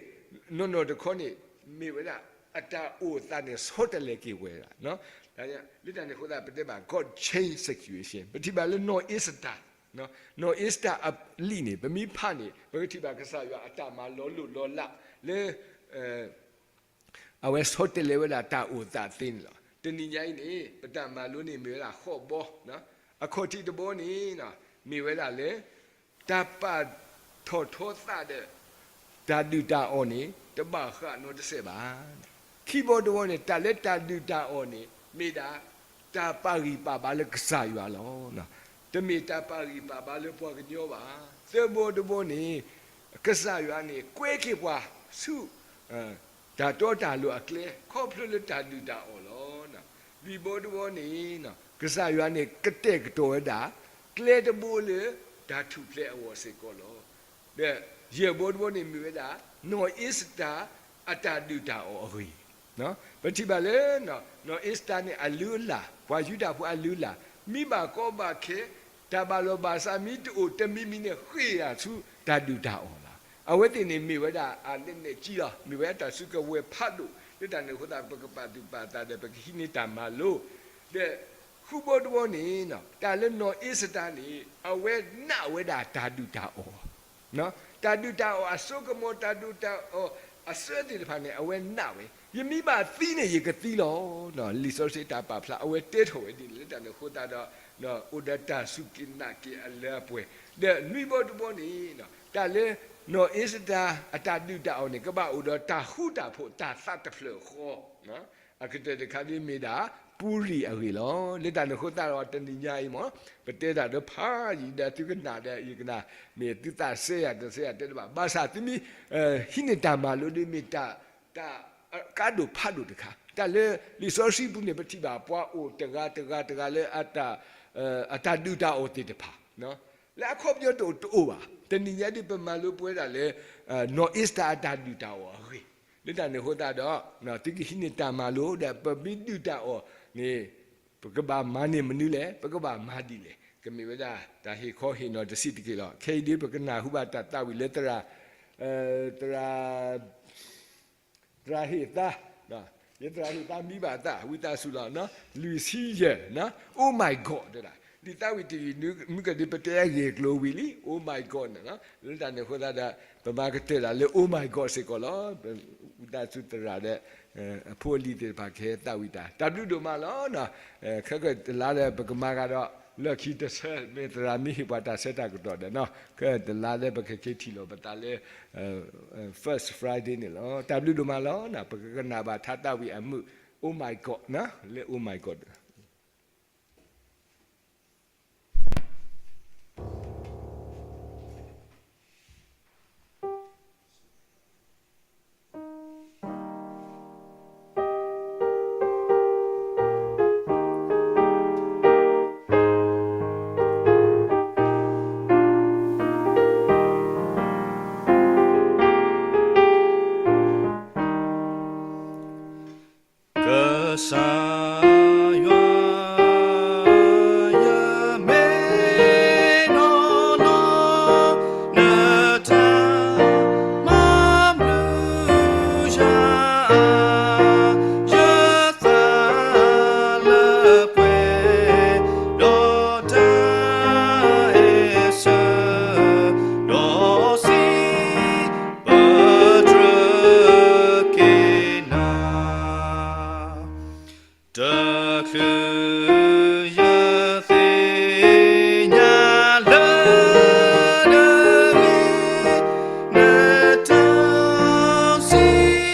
နီၢ်နီၢ်တခီန့ၣ် မ့ၢ်ဝဲဒၣ် အတၢ်အိၣ်သးန့ၣ် ဆီတလဲက့ၤဝဲဒၣ်, လၢတၢ်န့ၣ်အဃိသတး ပတဲဘၣ် God change situation ပထံၣ်ဘၣ်လၢနီၢ်အ့စတၢ်, နီၢ်အ့စတၢ်အလံာ်န့ၣ် ပမ့ၢ်ဖးန့ၣ် ပကထံၣ်ဘၣ်ကစၢ်ယွၤအတၢ်မၤလီၤလိၢ်လီၤလးလၢ အဝဲဆီတလဲဝဲဒၣ်တၢ်အိၣ်သးသ့န့ၣ်လီၤ. တနံၤညါအံၤန့ၣ် ပတၢ်မၤလိန့ၣ်မ့ၢ်ဝဲဒၣ်ဃိးဘီ, အခီၣ်ထံးတဘီန့ၣ် မ့ၢ်ဝဲဒၣ်လၢ တၢ်ပာ်ထီၣ်ထီသးဒီး တၢ်ဒုၣ်တၢ်အီၣ်န့ၣ် တဘၣ်ဃးနီတစဲးဘၣ်. ခံဘီတဘီန့ၣ် တၢ်လၢတၢ်ဒုၣ်တၢ်အီၣ်န့ၣ် မ့ၢ်ဒၣ် တၢ်ပာ်ဂံၢ်ပာ်ဘါလၢကစၢ်ယွၤလီၤ. တမ့ၢ်တၢ်ပာ်ဂံၢ်ပာ်ဘါလၢပှၤကညီဘၣ်. သၢဘီတဘီန့ၣ် ကစၢ်ယွၤန့ၣ် ကွဲက့ၤပှၤဆူ တၢ်တီတၢ်လိၤအကျဲ ခီဖျိလၢတၢ်ဒုၣ်တၢ်အီၣ်လီၤ. လွံၢ်ဘီတဘီန့ၣ် ကစၢ်ယွၤန့ၣ် ကတဲာ်ကတီၤဝဲဒၣ် ကျဲတဘိလၢ တၢ်ထူၣ်ဖျဲးအဂီၢ်စ့ၢ်ကီးလီၤ. ဒီးယဲၢ်ဘီတဘီန့ၣ်မ့ၢ်ဝဲဒၣ် နီၢ်အ့စတၢ်အတၢ်ဒုၣ်တၢ်အီၣ်အဂ့ၢ်, ပထံၣ်ဘၣ်လၢ နီၢ်အ့စတၢ်န့ၣ်အလုၢ်အလၢ်, ပှၤယူဒၤဖိအလုၢ်အလၢ်, မ့ၢ်ဘၣ်ကီဘၣ်ခဲ တၢ်ဘၣ်လီၤဘၣ်စးမ့ၢ်တအိၣ်တမံၤမံၤန့ၣ် ဃ့ၢ်ဒၣ်ဆူတၢ်ဒုၣ်တၢ်အီၣ်လီၤ. အဝဲသ့ၣ်န့ၣ်မ့ၢ်ဝဲဒၣ်အလဲနဲၣ်ကံလီၤ. မ့ၢ်ဝဲဒၣ်တၢ်စုကဝဲၤဖးဒိၣ် လၢတၢ်န့ၣ်အဃိသတး ပကပာ်သူၣ်ပာ်သးဒီး ပကဟံးန့ၢ်တၢ်မၤလိ, ဒီးဃုဘီတဘီန့ၣ် တၢ်လၢနီၢ်အ့စတၢ်န့ၣ် အဝဲနာ်ဝဲဒၣ်တၢ်ဒုၣ်တၢ်အီၣ် တၢ်ဒုၣ်တၢ်အီၣ်အစိကမီၤ တၢ်ဒုၣ်တၢ်အီၣ်အစၢသ့ၣ်တဖၣ်န့ၣ် အဝဲနာ်ဝဲ, ယမ့ၢ်ဘၣ်သံန့ၣ် ယကသံလီၤ. လံာ်စီဆှံတၢ်ပာ်ဖျါ အဝဲတဲထီၣ်ဝဲဒ်န့ၣ် လၢတၢ်န့ၣ်အဃိသတးဒီး အိၣ်ဒီးတၢ်စူၢ်က့ၤနာ်က့ၤအလၢအပှဲၤ, ဒီးနွံဘီတဘီန့ၣ် တၢ်လၢနီၢ်အ့စတၢ်အတၢ်ဒုၣ်တၢ်အီၣ်န့ၣ် ကဘၣ်အိၣ်ဒီးတၢ်ဃူတၢ်ဖိး တၢ်သးတဖျၢၣ်ဃီ အကတၢၢ်တခါဒ်မ့ၢ်ဒၣ် ပူၤရံၣ်အဂ့ၢ်လီၤ. လၢတၢ်န့ၣ်အဃိသတးဒီး တနံၤညါအံၤမ့ၢ် ပတဲတၢ်ဒီးဖးယံာ်ဒီးသုကနၣ်ဒီးယကနၣ် မ့ၢ်သုသးစဲယၤတစဲယၤတဲတဘၣ်. ဘၣ်ဆၣ်သုမ့ၢ် ဟံးန့ၢ်တၢ်မၤလိဒ်မ့ၢ်တၢ် တၢ်ကါဒိၣ်ဖးဒိၣ်တခါ တၢ်လၢလံာ်စီဆှံပူၤန့ၣ် ပထံၣ်ဘၣ်ပှၤအိၣ်တဂၤတဂၤတဂၤလၢ အတၢ်ဒုၣ်တၢ်အီၣ်သ့ၣ်တဖၣ် လၢအခီပညီတအိၣ်တအိၣ်ဘၣ်. တနံၤညါဒ်ပမၤလိပဝဲဒၣ်လၢ နီၢ်အ့စတၢၤအတၢ်ဒုၣ်တၢ်အီၣ်အဂ့ၢ် လၢတၢ်န့ၣ်အဃိသတးဒီး သုကဟံးန့ၢ်တၢ်မၤလိဒီး ပမ့ၢ်ဒုၣ်တၢ်အီၣ်န့ၣ် ပကဘၣ်မၤန့ၢ်မနုၤလဲၣ်, ပကဘၣ်မၤဒ်လဲၣ်, ကမ့ၢ်ဝဲဒၣ်တၢ်ဟ့ၣ်ခီဟ့ၣ်နီၤတဆံးတက့ၢ်လီၤ. ခဲအံၤဒ်ပကနၢ်ဟူဘၣ်တၢ်သးဝံၣ်လၢသရၣ် သရၣ် သရၣ်ဟ့ၣ်သါ, ယသရၣ်ဟ့ၣ်သါမံဘၣ်အသး ဝံသးစူၤလီၤ, လွံၢ်ဆံယဲၢ်, Oh my God တဲဒၣ် ဒ်သးဝံၣ်တယုၢ်မုၢ်ကဒ်ပတဲအဂ့ၢ်အကျိၤဝံၤလံ Oh my God န့ၣ်လီၤ. လၢတၢ်န့ၣ်အဃိသတးဒီး ပမၤကတၢၢ်ဒၣ်လၢ Oh my God စ့ၢ်ကီးလီၤ. ဝံသးစူၤသရၣ်ဒီး အဖိအလံၤသ့ၣ်တဖၣ်ကဟဲသးဝံၣ်တၢ် တၢ်ဘျုးဒိၣ်မးလီၤ. ခဲကတလါဒီးပကမၤဂၤဒီး လၢခံတဆၢ မ့ၢ်သရၣ်မ့ၢ်ဟ့ၣ်ပှၤတၢ်ဆၢတၢ်ကတီၢ်ဒီး ခဲကတလါလၢပကက့ၤထံၣ်လိာ်ပသးလၢ First Friday န့ၣ်လီၤ. တၢ်ဘျုးဒိၣ်မးလီၤ. ပကကနၣ်ဘၣ်ထါသးဝံၣ်အမုာ် Oh my God လၢ Oh my God ကစၢ်ယွၤ ယမ့ၢ်နီၢ်နီၢ် နတၢ်မၤဘျုးယၤ ယသးလၢပှဲၤ ဒီးတၢ်အဲၣ်ဆၢ ဒီးစံး ပတြၢၤက့ၤနၤ တချုးယသ့ၣ်ညါလၢနဂ့ၤ နတၢ်စံး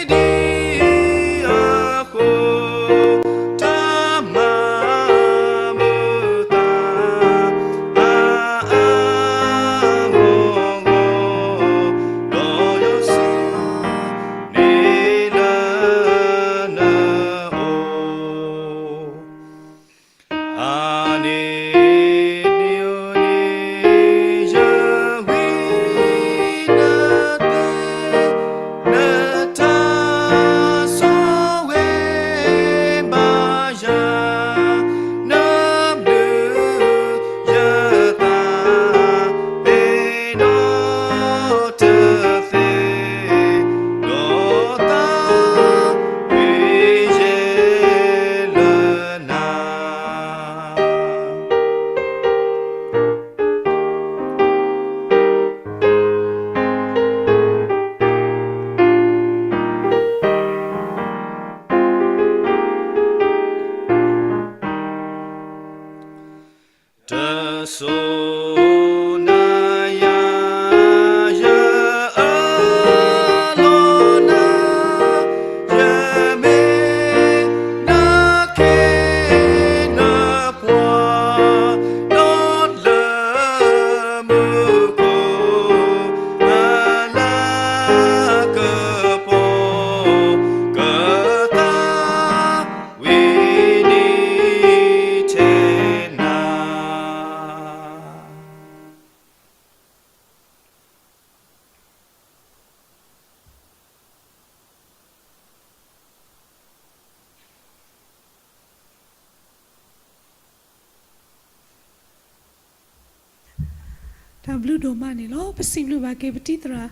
ဒ်အဃိ တၢ်မၤမုာ်သး အါအါဂီၢ်ဂီၢ် ဒီးယစံးန့ၣ်လၢနအိၣ် အါန့ၢ်န့ၣ် ယဝံနသ့ နတၢ်ဆိၣ်ဂ့ၤဘၣ်ယၤ နဘျုးယသး ပ့ၤနီၣ်တသ့ ဒီးသးဝံၣ်ယဲလၢနၤ တစိၤနၤယၤ ယအၢၣ်လီၤနၤ ယမ့ၢ်နခ့နပှၤ ဒီးလၢမူခိၣ် အလၤကပီၤ ကသးဝံၣ်နံၤထဲနၤ တၢ်ဘျုးဒိၣ်မးန့ၣ်လီၤ. ပစံးဘျုးဘၣ်က့ၤပတံၤသရၣ်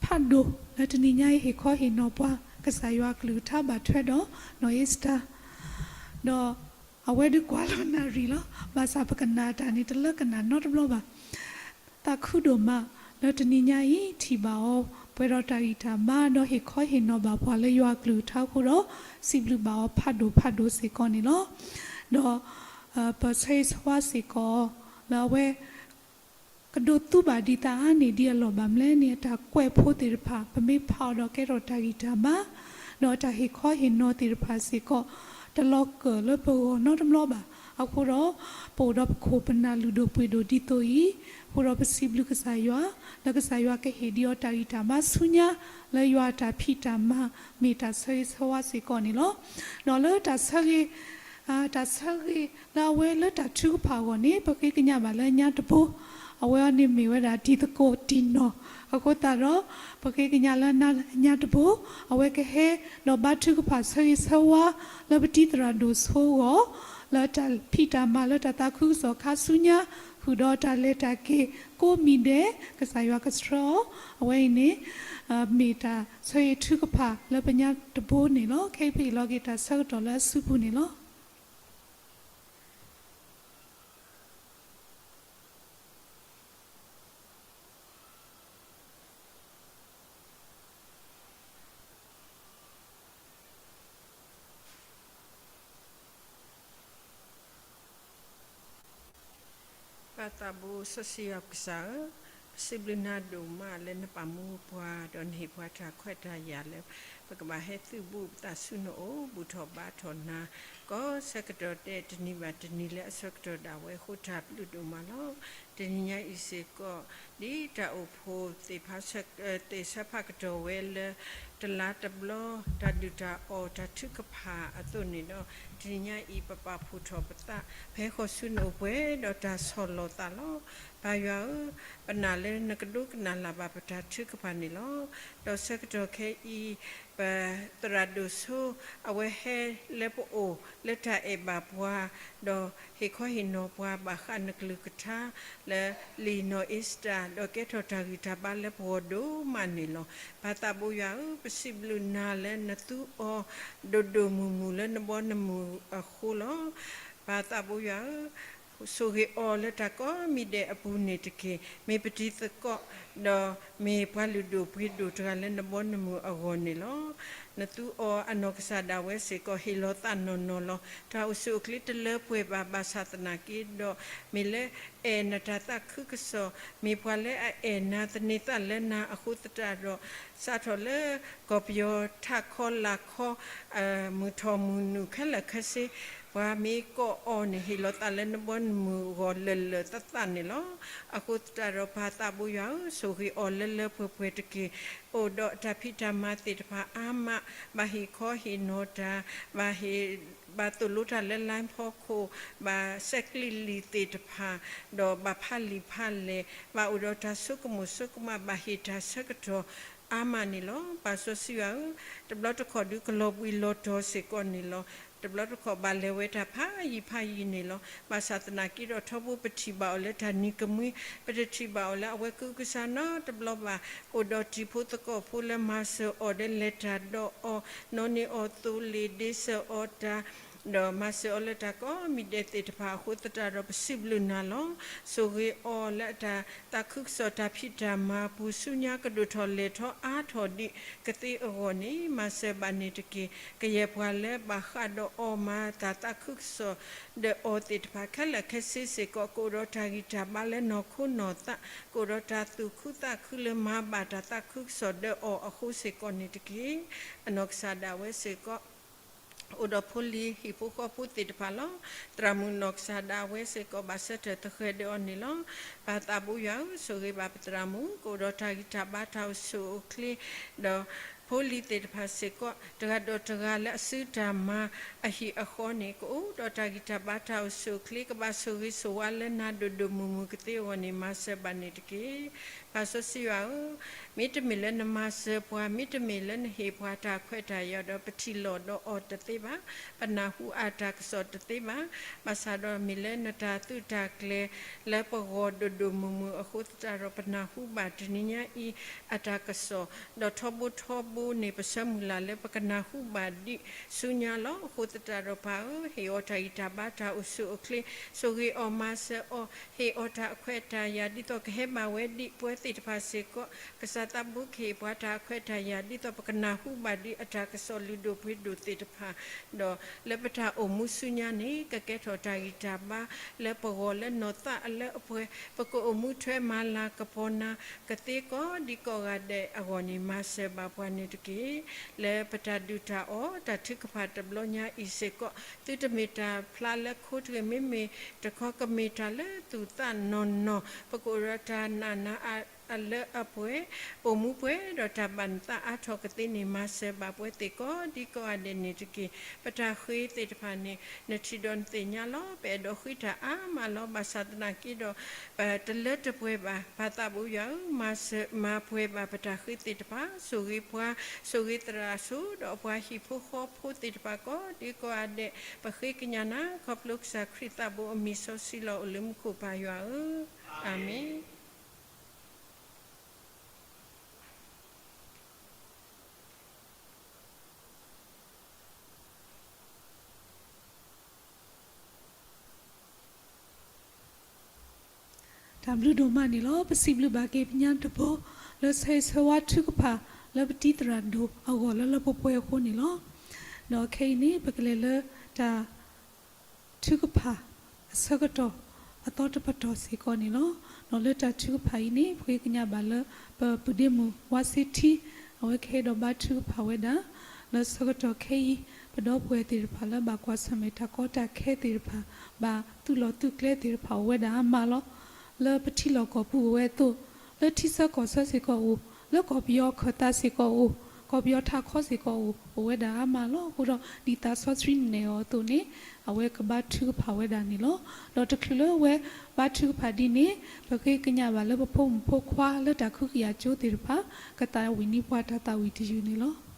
ဖးဒိၣ် လၢတနံၤညါအံၤ ဟ့ၣ်ခီဟ့ၣ်နီၤပှၤ ကစၢ်ယွၤအကလုၢ်ကထါဘၣ်ထွဲဒီး နီၢ်အ့စတၢၤ ဒီးအဝဲဒုးကွၢ်လီၤနၣ်ရံၣ်လီၤ. ဘၣ်ဆၣ်ပကနၣ်တၢ်န့ၣ် တလၢကနၣ်နီတဘျီဘၣ်. သးခုဒိၣ်မး လၢတနံၤညါအံၤ ထံၣ်ဘၣ်အီၤ ပှဲၤဒီးတၢ်ဂံၢ်တၢ်ဘါ ဒီးဟ့ၣ်ခီဟ့ၣ်နီၤဘၣ်ပှၤလၢယွၤအကလုၢ်ကထါအဃိဒီး စံးဘျုးဘၣ်အီၤဖးဒိၣ်ဖးဒိၣ်စ့ၢ်ကီးန့ၣ်လီၤ. ဒီး ပဆၢဂ့ၤဆၢဝါစ့ၢ်ကီး လၢအဝဲ ကဒိးသူဘၣ်ဒံးသးအါန့ၢ်ဒံးအလီၢ်ဘၣ်မနုၤလဲၣ်န့ၣ် အတၢ်ကွဲးဖိသ့ၣ်တဖၣ် ပမ့ၢ်ဖးအီၤဒီးကဲထီၣ်တၢ်ဂံၢ်တၢ်ဘါ ဒီးတၢ်ဟ့ၣ်ခီဟ့ၣ်နီၤသ့ၣ်တဖၣ်စ့ၢ်ကီး တလီၤကၢၣ်လၢပဂီၢ်နီတဘျီဘၣ်. အဃိဒီး ပအိၣ်ဒီးပခိၣ်ပနၢ်လုၢ်ဒိၣ်ပှ့ၤဒိၣ်ဒ်သိးအံၤ, အဃိဒီးပစံးဘျုးကစၢ်ယွၤ လၢကစၢ်ယွၤကဟ့ၣ်ဒံးအီၤတၢ်ဂံၢ်တၢ်ဘါဆူညါ လၢယွၤအတၢ်ဖံးတၢ်မၤ မ့ၢ်တၢ်ဆၢဂ့ၤဆၢဝါစ့ၢ်ကီးန့ၣ်လီၤ. ဒီးလၢတၢ်ဆၢဂ့ၤ တၢ်ဆၢဂ့ၤလၢအဝဲလၢတၢ်ထုကဖၣ်အဂီၢ်န့ၣ် ပဃ့ကညးဘၣ်လၢညါတဘိ အဝဲအံၤန့ၣ်မ့ၢ်ဝဲဒၣ်တံၤသကိးတံၤနီၢ်. အဃိသတးဒီး ပဃ့ကညးလၢညါတဘိ အဝဲကဟဲဒီးဘါထုကဖၣ်ဆၢဂ့ၤဆၢဝါ လၢပတံၤသရၣ်ဒိၣ်စိအဂီၢ် လၢတၢ်ဖံးတၢ်မၤလၢတၢ်သးခုကစီၣ်ခါဆူညါ ဃုာ်ဒီးတၢ်လဲၤတၢ်က့ၤကိးမံၤဒဲး ကစၢ်ယွၤကဆှၢအီၤ အဝဲအံၤန့ၣ် မ့ၢ်တၢ်ဆၢဂ့ၤထုကဖၣ်လၢပညါတဘိန့ၣ်လီၤ. ခဲအံၤပဟ့ၣ်လီၤက့ၤတၢ်ဆၢကတီၢ်လၢအစုပူၤန့ၣ်လီၤ. ပၢ်သးဘိစီဆှံယွၤပကစၢ်ဧၢ, ပစံးဘျုးနၤဒိၣ်မးလၢနပာ်မူပှၤ ဒီးနဟ့ၣ်ပှၤတၢ်ခွဲးတၢ်ယာ်လၢ ပကဘၣ်ဟဲသုးဘူးပသးဆူနအိၣ် ဘူၣ်ထီၣ်ဘါထီၣ်နၤ ကိးဆၢကတီၢ်ဒဲးတနံၤဘၣ်တနံၤလၢအဆၢကတီၢ်ဒၣ်ဝဲအဃိ တၢ်ဘျုးဒိၣ်မးလီၤ. တနံၤညါအံၤစ့ၢ်ကီး ဒ်တၢ်အိၣ်ဖှိၣ်သ့ၣ်ဖး သ့ၣ်ဆၢဖးကတီၢ်ဝဲလၢ တလါတဘျီ တၢ်ဒုၣ်တၢ်အီၣ်တၢ်ထုကဖၣ်အသိးန့ၣ်ဒီး တနံၤညါအံၤ ပပာ်ဖှိၣ်ထီၣ်ပသး ပဟဲဃီၤဆူနအိၣ်ပှဲၤဒီးတၢ်ဆီၣ်လီၤသးလီၤ. ပၢ်ယွၤဧၢ, ပနာ်လၢနကဒိကနၣ်လၢ်ဘၣ်ပတၢ်ထုကဖၣ်န့ၣ်လီၤ. ဒီးဆၢကတီၢ်ခဲအံၤ ပသရၣ်ဒိၣ်စိ အဝဲဟဲလၢပအိၣ်လၢတၢ်အဲၣ်ဘၣ်ပှၤ ဒီးဟ့ၣ်ခီဟ့ၣ်နီၤပှၤဘၣ်ဃးနကလုၢ်ကထါ လၢလံာ်နီၢ်အ့စတၢၣ် ဒီးကဲထီၣ်တၢ်ဂံၢ်တၢ်ဘါလၢပဂီၢ်ဒိၣ်မးန့ၣ်လီၤ. ပၢ်သးဘိယွၤဧၢ, ပစံးဘျုးနၤလၢနသူအီၤ ဒိၣ်ဒိၣ်မုၢ်မုၢ်လၢနဘီနမုၢ်အဃိလီၤ. ပၢ်သးဘိယွၤဧၢ, ဆိၣ်ဂ့ၤအီၤလၢတၢ်ကိးမံၤဒဲးအပူၤန့ၣ်တက့ၢ်. မ့ၢ်ပတံၤသကိး ဒီးမ့ၢ်ပှၤလုၢ်ဒိၣ်ပှ့ၤဒိၣ်တဂၤလၢနဘီနမုၢ်အဂီၢ်န့ၣ်လီၤ. နသူအီၤအနီၢ်ကစၢ်ဒၣ်ဝဲစ့ၢ်ကီး ဟ့ၣ်လီၤသးနီၢ်နီၢ်လီၤ. တၢ်အိၣ်ဆူၣ်အိၣ်ချ့တလၢပှဲၤဘၣ် ဘၣ်ဆၣ်သနာ်က့ဒီး မ့ၢ်လၢအဲၣ်နတၢ်သးခုကစီၣ်, မ့ၢ်ပှၤလၢအအဲၣ်နၤ သန့ၤသးလၢနၤအဃိသတးဒီး စးထီၣ်လၢကီၢ်ပယီၤထးခီလၤခီ မုၢ်ထီၣ်မုၢ်နုာ်ခဲလၢာ်ခဲဆ့ ပှၤမ့ၢ်ကိးအီၤန့ၣ် ဟ့ၣ်လီၤသးလၢနဘီနမုၢ်အဂီၢ်လၢာ်လၢာ်သးသးန့ၣ်လီၤ. အဃိသတးဒီးပၢ်သးဘိယွၤဧၢ, ဆိၣ်ဂ့ၤအီၤလၢလၢပှဲၤပှဲၤတက့ၢ်. အိၣ်ဒီးတၢ်ဖံးတၢ်မၤသ့ၣ်တဖၣ်အါမး, ဘၣ်ဟ့ၣ်ခီဟ့ၣ်နီၤတၢ်, ဘၣ်ဟ့ၣ် ဘၣ်သိၣ်လိတၢ်လၢလါဖီခိၣ်, ဘၣ်ဆဲးကျိးလံာ်သ့ၣ်တဖၣ်, ဒီးဘၣ်ဖးလံာ်ဖးလဲၢ်, ဘၣ်အိၣ်ဒီးတၢ်ဆိကမိၣ်ဆိကမး, ဘၣ်ဟ့ၣ်တၢ်ဆၢကတီၢ်အါမးန့ၣ်လီၤ. ပၢ်စီဆှံယွၤဧၢ, တဘျီတခီၣ်ဒုးကလီၤဘှံးလီၤတီၤစ့ၢ်ကီးန့ၣ်လီၤ. တဘျီတခီၣ်ဘၣ်လဲၤဝဲတၢ်ဖးယံၤဖးယံၤန့ၣ်လီၤ. ဘၣ်ဆၣ်သနာ်က့ဒီးထီဘိပထံၣ်ဘၣ်အီၤလၢတၢ်နံၤကမှံ, ပတထံၣ်ဘၣ်အီၤလၢအဝဲကုကစၢ်နီတဘျီဘၣ်. အိၣ်ဒီးတံၤဖိသကိးဖိလၢမၤစၢၤအီၤဒီးလဲၤတၢ်ဒီးအီၤ, နီၣ်န့ၢ်အီၤသိလ့ၣ်, ဒ့ဆၢၣ်အီၤတၢ်, ဒီးမၤစၢၤအီၤလၢတၢ်ကိးမံၤဒဲးသ့ၣ်တဖၣ်အဃိသတးဒီး ပစံးဘျုးနၤလီၤ. ဆိၣ်ဂ့ၤအီၤလၢအတၢ်သးခုကစီၣ်တၢ်ဖံးတၢ်မၤပူၤဆူညါ ကဒိၣ်ထီၣ်လဲၢ်ထီၣ်အါထီၣ်ဒံးကသ့အဂီၢ်န့ၣ် မၤစၢၤဘၣ်န့ၣ်တက့ၢ်. ကယဲၢ်ပှၤလၢဘၣ်ဃးဒီးအီၤမၤတၢ်သးခုကစီၣ်ဒီးအီၤသ့ၣ်တဖၣ်ခဲလၢာ်ခဲဆ့စ့ၢ်ကီး ကအိၣ်ဒီးတၢ်ဂံၢ်တၢ်ဘါလၢနီၢ်ခိနီၢ်သး, ကအိၣ်ဒီးတၢ်သူၣ်ခုသးခုလၢမၤဘၣ်တၢ်သးခုကစီၣ်ဒီးအီၤအဃိစ့ၢ်ကီးန့ၣ်တက့ၢ်. အနီၢ်ကစၢ်ဒၣ်ဝဲစ့ၢ်ကီး အိၣ်ဒီးဖိလံၤဟံၣ်ဖိဃီဖိသ့ၣ်တဖၣ်လီၤ. သရၣ်မုၣ်နီၢ်ကစၢ်ဒၣ်ဝဲစ့ၢ်ကီး ဘၣ်ဆၢထၢၣ်သဃဲၤဒီးအီၤန့ၣ်လီၤ. ပၢ်သးဘိယွၤဧၢ, ဆိၣ်ဂ့ၤဘၣ်ပသရၣ်မုၣ် ကအိၣ်ဒီးတၢ်ဂံၢ်တၢ်ဘါတၢ်အိၣ်ဆူၣ်အိၣ်ချ့, ဒီးဖိလံၤသ့ၣ်တဖၣ်စ့ၢ်ကီး တဂၤဒီးတဂၤလၢအစုတၢ်မၤအဟံၣ်အဃီန့ၣ် ကအိၣ်ဒီးတၢ်ဂံၢ်တၢ်ဘါတၢ်အိၣ်ဆူၣ်အိၣ်ချ့ ကဘၣ်ဆိၣ်ဂ့ၤဆိၣ်ဝါလၢနၤဒိၣ်ဒိၣ်မုၢ်မုၢ်ကသ့အဂီၢ်န့ၣ် မၤစၢၤဘၣ်န့ၣ်တက့ၢ်. ပၢ်စီဆှံယွၤဧၢ, မ့တမ့ၢ်လၢနမၤစၢၤပှၤ, မ့တမ့ၢ်လၢနဟ့ၣ်ပှၤတၢ်ခွဲးတၢ်ယာ်ဒီး ပထံၣ်လိာ်ဒီးအီၤတသ့ဘၣ်, ပနၢ်ဟူအတၢ်ကစီၣ်တသ့ဘၣ်. ဘၣ်ဆၣ်ဒီးမ့ၢ်လၢနတၢ်သုးတၢ်ကျဲၤလၢပဂီၢ်ဒိၣ်ဒိၣ်မုၢ်မုၢ်အဃိသတးဒီး ပနၢ်ဟူဘၣ်တနံၤညါအံၤအတၢ်ကစီၣ်, ဒီးထီဘိထီဘိန့ၣ် ပဆၢမုၢ်လၢ်လၢပကနၢ်ဟူဘၣ်ဒံးဆူညါလီၤ. အဃိသတးဒီးပၢ်ဧၢ, ဟ့ၣ်အီၤတၢ်ဂံၢ်တၢ်ဘါတၢ်အိၣ်ဆူၣ်အိၣ်ချ့, ဆိၣ်ဂ့ၤအီၤမၤစၢၤအီၤ, ဟ့ၣ်အီၤတၢ်အခွဲးတၢ်ယာ် ဒ်သိးကဟဲဘၣ်ဝဲဒ်ပှၤ သ့ၣ်တဖၣ်စ့ၢ်ကီး, ကစၢ်သးဘိကဟ့ၣ်ပှၤတၢ်ခွဲးတၢ်ယာ် ဒ်သိးပကနၢ်ဟူဘၣ်ဒံးအတၢ်ကစီၣ်လုၢ်ဒိၣ်ပှ့ၤဒိၣ်သ့ၣ်တဖၣ်, ဒီးလၢပတၢ်အိၣ်မူဆူညါန့ၣ် ကကဲထီၣ်တၢ်ဂံၢ်တၢ်ဘါလၢပဂီၢ်လၢနီၢ်သးအလၢအပှဲၤ, ပကအိၣ်မူထွဲမၤလၤကပီၤနၤ ကသ့ကိးဒံကိးဂၤဒဲးအဂီၢ်န့ၣ် မၤစၢၤဘၣ်ပှၤန့ၣ်တက့ၢ်. လၢပတၢ်ဒုၣ်တၢ်အီၣ် တၢ်ထုကဖၣ်တဘျီညါအံၤစ့ၢ်ကီး သုတမ့ၢ်တၢ်ဖျါလၢခိတဂ့ၤ, မ့မ့ၢ်တခီကမ့ၢ်တၢ်လၢသူၣ်သးနီၢ်နီၢ်, ပကအိၣ်ဒီးတၢ်နာ်နၤအလၢအပှဲၤ, အိၣ်မူပှဲၤဒီးတၢ်ဘၣ်နသးအါထီၣ်ကသ့န့ၣ် မၤစၢၤဘၣ်ပှၤသ့ၣ်ကိးဒံကိးဂၤဒဲးန့ၣ်တက့ၢ်. ပတၢ်ဃ့သ့ၣ်တဖၣ်န့ၣ် နထံၣ်ဒီးနသ့ၣ်ညါလီၤ. ပအဲၣ်ဒိးဃ့တၢ်အါမးလီၤ. ဘၣ်ဆၣ်သနာ်က့ဒီး ပတလၢတပှဲၤဘၣ်. ပၢ်သးဘိယွၤဧၢ, မၤစၢၤမၤပှဲၤဘၣ်ပတၢ်ဃ့သ့ၣ်တဖၣ်, ဆိၣ်ဂ့ၤပှၤ, ဆိၣ်ဂ့ၤသရၣ်စိၤ ဒီးပှၤဟံၣ်ဖိဃီဖိသ့ၣ်တဖၣ်ကိးဒံကိးဂၤဒဲး, ပဃ့ကညးနၤ ခီဖျိကစၢ်ခရံာ်သးဘိအမံၤစီဆှံလီၤ. အိၣ်လၢမူခိၣ်ပၢ်ယွၤဧၢ, အၤမ့ၣ်. တၢ်ဘျုးဒိၣ်မးန့ၣ်လီၤ. ပစံးဘျုးဘၣ်က့ၤပညါတဘိ လၢဆၢဂ့ၤဆၢဝါထုကဖၣ် လၢပတံၤသရၣ်ဒိၣ်အဂီၢ်လၢလၢပှဲၤပှဲၤအဃိန့ၣ်လီၤ. ဒီးခဲအံၤန့ၣ် ပကလဲၤလၢတၢ် ထုကဖၣ်အဆၢကတီၢ်အသီတပတီၢ်စ့ၢ်ကီးန့ၣ်လီၤ. ဒီးလၢတၢ်ထုကဖၣ်အံၤန့ၣ် ပဃ့ကညးဘၣ်လၢ ပပုၢ်ဒ့မုၣ်ဝါစ့ထံ အဝဲကဟဲဒီးဘါထုကဖၣ်ဝဲဒၣ် လၢဆၢကတီၢ်ခဲအံၤ ပဒီပုၢ်ဝဲၢ်သ့ၣ်တဖၣ်လၢဘၣ်ကွၢ်ဆၢၣ်မဲာ်တၢ်ကီတၢ်ခဲသ့ၣ်တဖၣ် ဘၣ်သုးလီၢ်သုးကျဲသ့ၣ်တဖၣ်အိၣ်ဝဲဒၣ်အါမးလီၤ. လၢပထံလီၢ်ကီၢ်ပူၤအိၣ်ဝဲအသိး, လၢထံဆၢကီၢ်ဆၢစ့ၢ်ကီးအိၣ်, လၢကီၢ်ပယီၤခၢၣ်သးစ့ၢ်ကီးအိၣ်, ကီၢ်ပယီၤထးခီစ့ၢ်ကီးအိၣ်, အိၣ်ဝဲဒၣ်အါမးလီၤ. အဃိဒီး ဒ်သးစီဆှံနဲၣ်အီၤအသိးန့ၣ် အဝဲကဘါထုကဖၣ်ဝဲဒၣ်န့ၣ်လီၤ. ဒီးတချုးလၢအဝဲဘါထုကဖၣ်ဒ်န့ၣ် ပဃ့ကညးဘၣ်လၢပဖိမုၣ်ဖိခွါလၢတၢ်ခုကယာ်ကၠိသ့ၣ်တဖၣ် ကသးဝံၣ်န့ၢ်ပှၤတၢ်သးဝံၣ်တယုၢ်န့ၣ်လီၤ.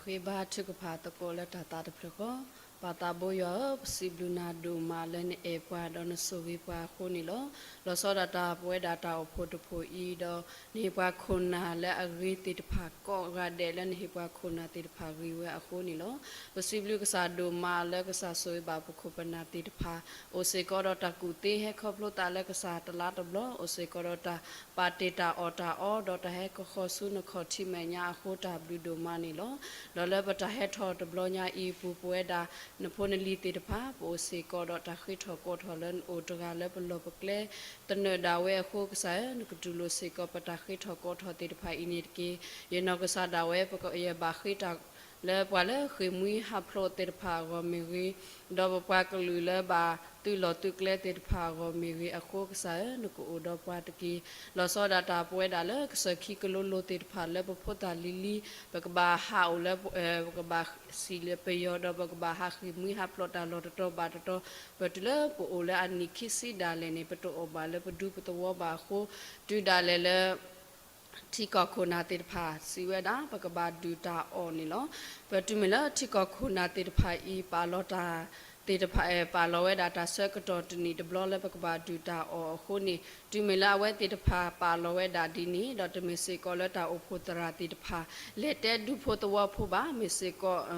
ဃ့ဘါထုကဖၣ်သကိးလၢတၢ်သးတဖျၢၣ်ဃီ, ပၢ်သးဘိယွၤဧၢ, ပစံးဘျုးနၤဒိၣ်မးလၢနအဲၣ်ပှၤဒီးနဆိၣ်ဂ့ၤပှၤအဃိန့ၣ်လီၤ. လီၤဆီဒၣ်တၢ်ပဝဲဒၣ်တၢ်အိၣ်ဖှိၣ်တဖှိၣ်အံၤဒီး နဟ့ၣ်ပှၤခိၣ်နၢ်လၢအဂ့ၤသ့ၣ်တဖၣ်ကိးဂၤဒဲးလၢနဟ့ၣ်ပှၤခိၣ်နၢ်သ့ၣ်တဖၣ်ဂ့ၤဝဲအဃိန့ၣ်လီၤ. ပစံးဘျုးကစၢ်ဒိၣ်မးလၢကစၢ်ဆိၣ်ဂ့ၤဘၣ်ပခိၣ်ပနၢ်သ့ၣ်တဖၣ်, အိၣ်စ့ၢ်ကီးဒီးတၢ်ကူၣ်သ့ဟဲခီဖျိသးလၢကစၢ်တလါတဘျီ, အိၣ်စ့ၢ်ကီးဒီးတၢ်ပာ်တ့ၢ်တၢ်အီၣ်တၢ်အီ ဒီးတၢ်ဟဲကခီဆူနခီၣ်ထံးမဲာ်ညါအဃိတၢ်ဘျုးဒိၣ်မးန့ၣ်လီၤ. ဒီးလၢပတၢ်ဟဲထီၣ်တဘျီညါအံၤအပူၤ ပဝဲဒၣ်နဖိနလံၤသ့ၣ်တဖၣ် ပအိၣ်စ့ၢ်ကီးဒီးတၢ်ဃ့ထီၣ်ကိးထီၣ်လၢနအိၣ်တဂၤလၢပလီၢ်ပကျဲ သနၢၣ်ဒၣ်ဝဲအဃိ ကစၢ်ဧၢ, နကတူၢ်လိာ်စ့ၢ်ကီးပတၢ်ဃ့ထီၣ်ကိးထီၣ်သ့ၣ်တဖၣ်အံၤန့ၣ်တက့ၢ်. ယနီၢ်ကစၢ်ဒၣ်ဝဲ ပကယဲၢ်ဘၣ်ဃ့တၢ်လၢပှၤလၢဃ့ၢ်မှံဟးဖျိးသ့ၣ်တဖၣ်အဂီၢ်မ့ၢ်ဂ့ၤ, ဒီးပပှၤကလုာ်လၢဘၣ်သုးလီၢ်သုးကျဲသ့ၣ်တဖၣ်အဂီၢ်မ့ၢ်ဂ့ၤအဃိ ကစၢ်ဧၢ, နကအိၣ်ဒီးပှၤတက့ၢ်. လီၤဆီဒၣ်တၢ်ပဝဲဒၣ်လၢကစၢၢ်ခံကလိလိသ့ၣ်တဖၣ်လၢပဖိသၣ်လံၤလံၤ ပကဘၣ်ဟးအိၣ်လၢ ပကဘၣ်စံၣ်လၢပယီၤ ဒီးပကဘၣ်ဟးဃ့ၢ်မှံဟးဖျိးတၢ်လီၢ်တတီၤဘၣ်တတီၤ, ပတုၤလၢပအိၣ်လၢအနံၣ်ခံဆံဒၣ်လဲာ်န့ၣ် ပတအိၣ်ဘၣ်လၢပဒူပသဝီဘၣ်အဃိ, တုၤဒၣ်လဲာ်လၢ ထံကီၢ်ခိၣ်နၢ်သ့ၣ်တဖၣ်စံးဝဲဒၣ် ပကဘၣ်ဒုၣ်တၢ်အီၣ်န့ၣ်လီၤ. ပတုၤမ့ၢ်လၢထံကီၢ်ခိၣ်နၢ်သ့ၣ်တဖၣ်အံၤ ပာ်လီၤတၢ်သ့ၣ်တဖၣ် ပာ်လီၤဝဲဒၣ်တၢ်ဆၢကတီၢ်တနံၣ်တဘျီလၢပကဘၣ်ဒုၣ်တၢ်အီၣ်အဃိန့ၣ်, တုၤမ့ၢ်လၢအဝဲသ့ၣ်တဖၣ်ပာ်လီၤဝဲဒၣ်ဒ်န့ၣ် ဒီးတမ့ၢ်စ့ၢ်ကီးလၢတၢ်အိၣ်ဖှိၣ်သရၣ်သ့ၣ်တဖၣ် လဲၤတဲဒူဖိသဝီဖိဘၣ်, မ့ၢ်စ့ၢ်ကီး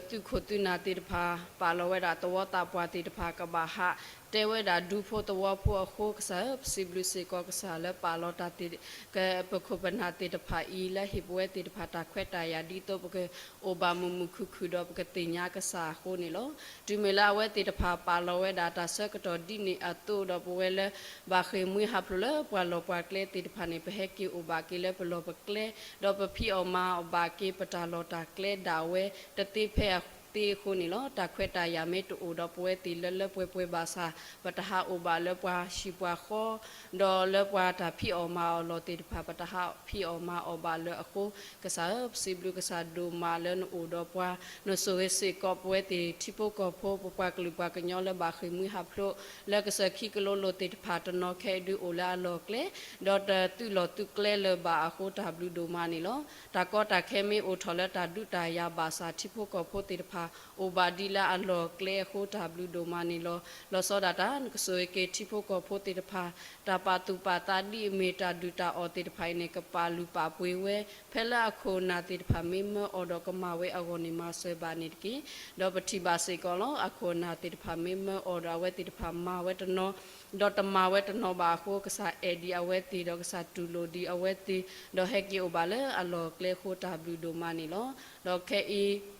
သုးခိၣ်သုးနၢ်သ့ၣ်တဖၣ် ပာ်လီၤဝဲဒၣ်သဝီသးပှၢ်သ့ၣ်တဖၣ် ကဘၣ်ဟးတဲဝဲဒၣ်ဒူဖိသဝီဖိအဃိ ကစၢ်ဧၢ, ပစံးဘျုးစ့ၢ်ကီးကစၢ်လၢပာ်လီၤတၢ်သ့ၣ် ပခိၣ်ပနၢ်သ့ၣ်တဖၣ်အံၤ လၢဟ့ၣ်ပဝဲသ့ၣ်တဖၣ်တၢ်ခွဲးတၢ်ယာ် ဒ်သိးပကအိၣ်ဘၣ်မုာ်မုာ်ခုၣ်ခုၣ်ဒီးပကသ့ၣ်ညါကစၢ်အဃိန့ၣ်လီၤ. တုၤမ့ၢ်လၢအဝဲသ့ၣ်တဖၣ်ပာ်လီၤဝဲဒၣ်တၢ်ဆၢကတီၢ်ဒ်န့ၣ်အသိးဒီး ပဝဲလၢဘၣ်ဃ့ၢ်မှံဟးဖျိးလၢပှၤလီၢ်ပှၤကျဲသ့ၣ်တဖၣ်န့ၣ် ပဟဲက့ၤအိၣ်ဘၣ်က့ၤလၢပလီၢ်ပကျဲ ဒီးပဖံးအီၣ်မၤအီၣ်ဘၣ်က့ၤပတၢ်လီၢ်တၢ်ကျဲဒၣ်ဝဲတသ့ဖဲအသ့အဃိန့ၣ်လီၤ. တၢ်ခွဲးတၢ်ယာ်မ့ၢ်တအိၣ်ဒီးပဝဲသ့ၣ်လၢလၢပှဲၤပှဲၤဘၣ်ဆၣ် ပတဟးအိၣ်ဘၣ်လၢပှၤဟံၣ်ပှၤဃီ ဒီးလၢပှၤတၢ်ဖံးအီၣ်မၤအီၣ်လီၢ်သ့ၣ်တဖၣ် ပတဟးဖံးအီၣ်မၤအီၣ်ဘၣ်လၢအဃိ ကစၢ်ဧၢ, ပစံးဘျုးကစၢ်ဒိၣ်မးလၢနအိၣ်ဒီးပှၤ နဆိၣ်ဂ့ၤစ့ၢ်ကီးပဝဲသ့ၣ်ထံဖိကီၢ်ဖိ ပပှၤကလုာ်ပှၤကညီလၢဘၣ်ဃ့ၢ်မှံဟးဖျိး လၢကစၢၢ်ခံကလိလိသ့ၣ်တဖၣ်တနီၤခဲအံၤဒုးအိၣ်လၢအလီၢ်ကျဲ ဒီးတသုးလီၢ်သုးကျဲလၢၤဘၣ်အဃိ တၢ်ဘျုးဒိၣ်မးန့ၣ်လီၤ. တၢ်ကီတၢ်ခဲမ့ၢ်အိၣ်ထီၣ်လၢတၢ်ဒုးတၢ်ယၤဘၣ်ဆၣ် ထံဖိကီၢ်ဖိသ့ၣ်တဖၣ် အိၣ်ဘၣ်ဒံးလၢအလီၢ်ကျဲအဃိ တၢ်ဘျုးဒိၣ်မးန့ၣ်လီၤ. လီၤဆီဒၣ်တၢ် နကဆိၣ်ဂ့ၤက့ၤထံဖိကီၢ်ဖိသ့ၣ်တဖၣ် တၢ်ပာ်သူၣ်ပာ်သးဒ်အမ့ၢ်တၢ်ဒုၣ်တၢ်အီၣ်သ့ၣ်တဖၣ်အံၤန့ၣ် ကပာ်လုၢ်ပာ်ပှ့ၤဝဲ ဖဲလၢအခိၣ်အနၢ်သ့ၣ်တဖၣ်မ့ၢ်မၢအီၤဒီးကမၤဝဲအဂီၢ်န့ၣ် မၤစၢၤဘၣ်န့ၣ်တက့ၢ်. ဒီးပထံၣ်ဘၣ်စ့ၢ်ကီးလီၤ. အခိၣ်အနၢ်သ့ၣ်တဖၣ်မ့ၢ်မၢအီၤဒီးအဝဲသ့ၣ်တဖၣ်မၤဝဲတနီၤ ဒီးတမၤဝဲတနီၤဘၣ်အဃိ ကစၢ်အဲၣ်ဒံးအဝဲသ့ၣ် ဒီးကစၢ်တူၢ်လိာ်ဒံးအဝဲသ့ၣ် ဒီးဟဲက့ၤအိၣ်ဘၣ်လၢအလီၢ်ကျဲအဃိ တၢ်ဘျုးဒိၣ်မးန့ၣ်လီၤ. ဒီးခဲအံၤ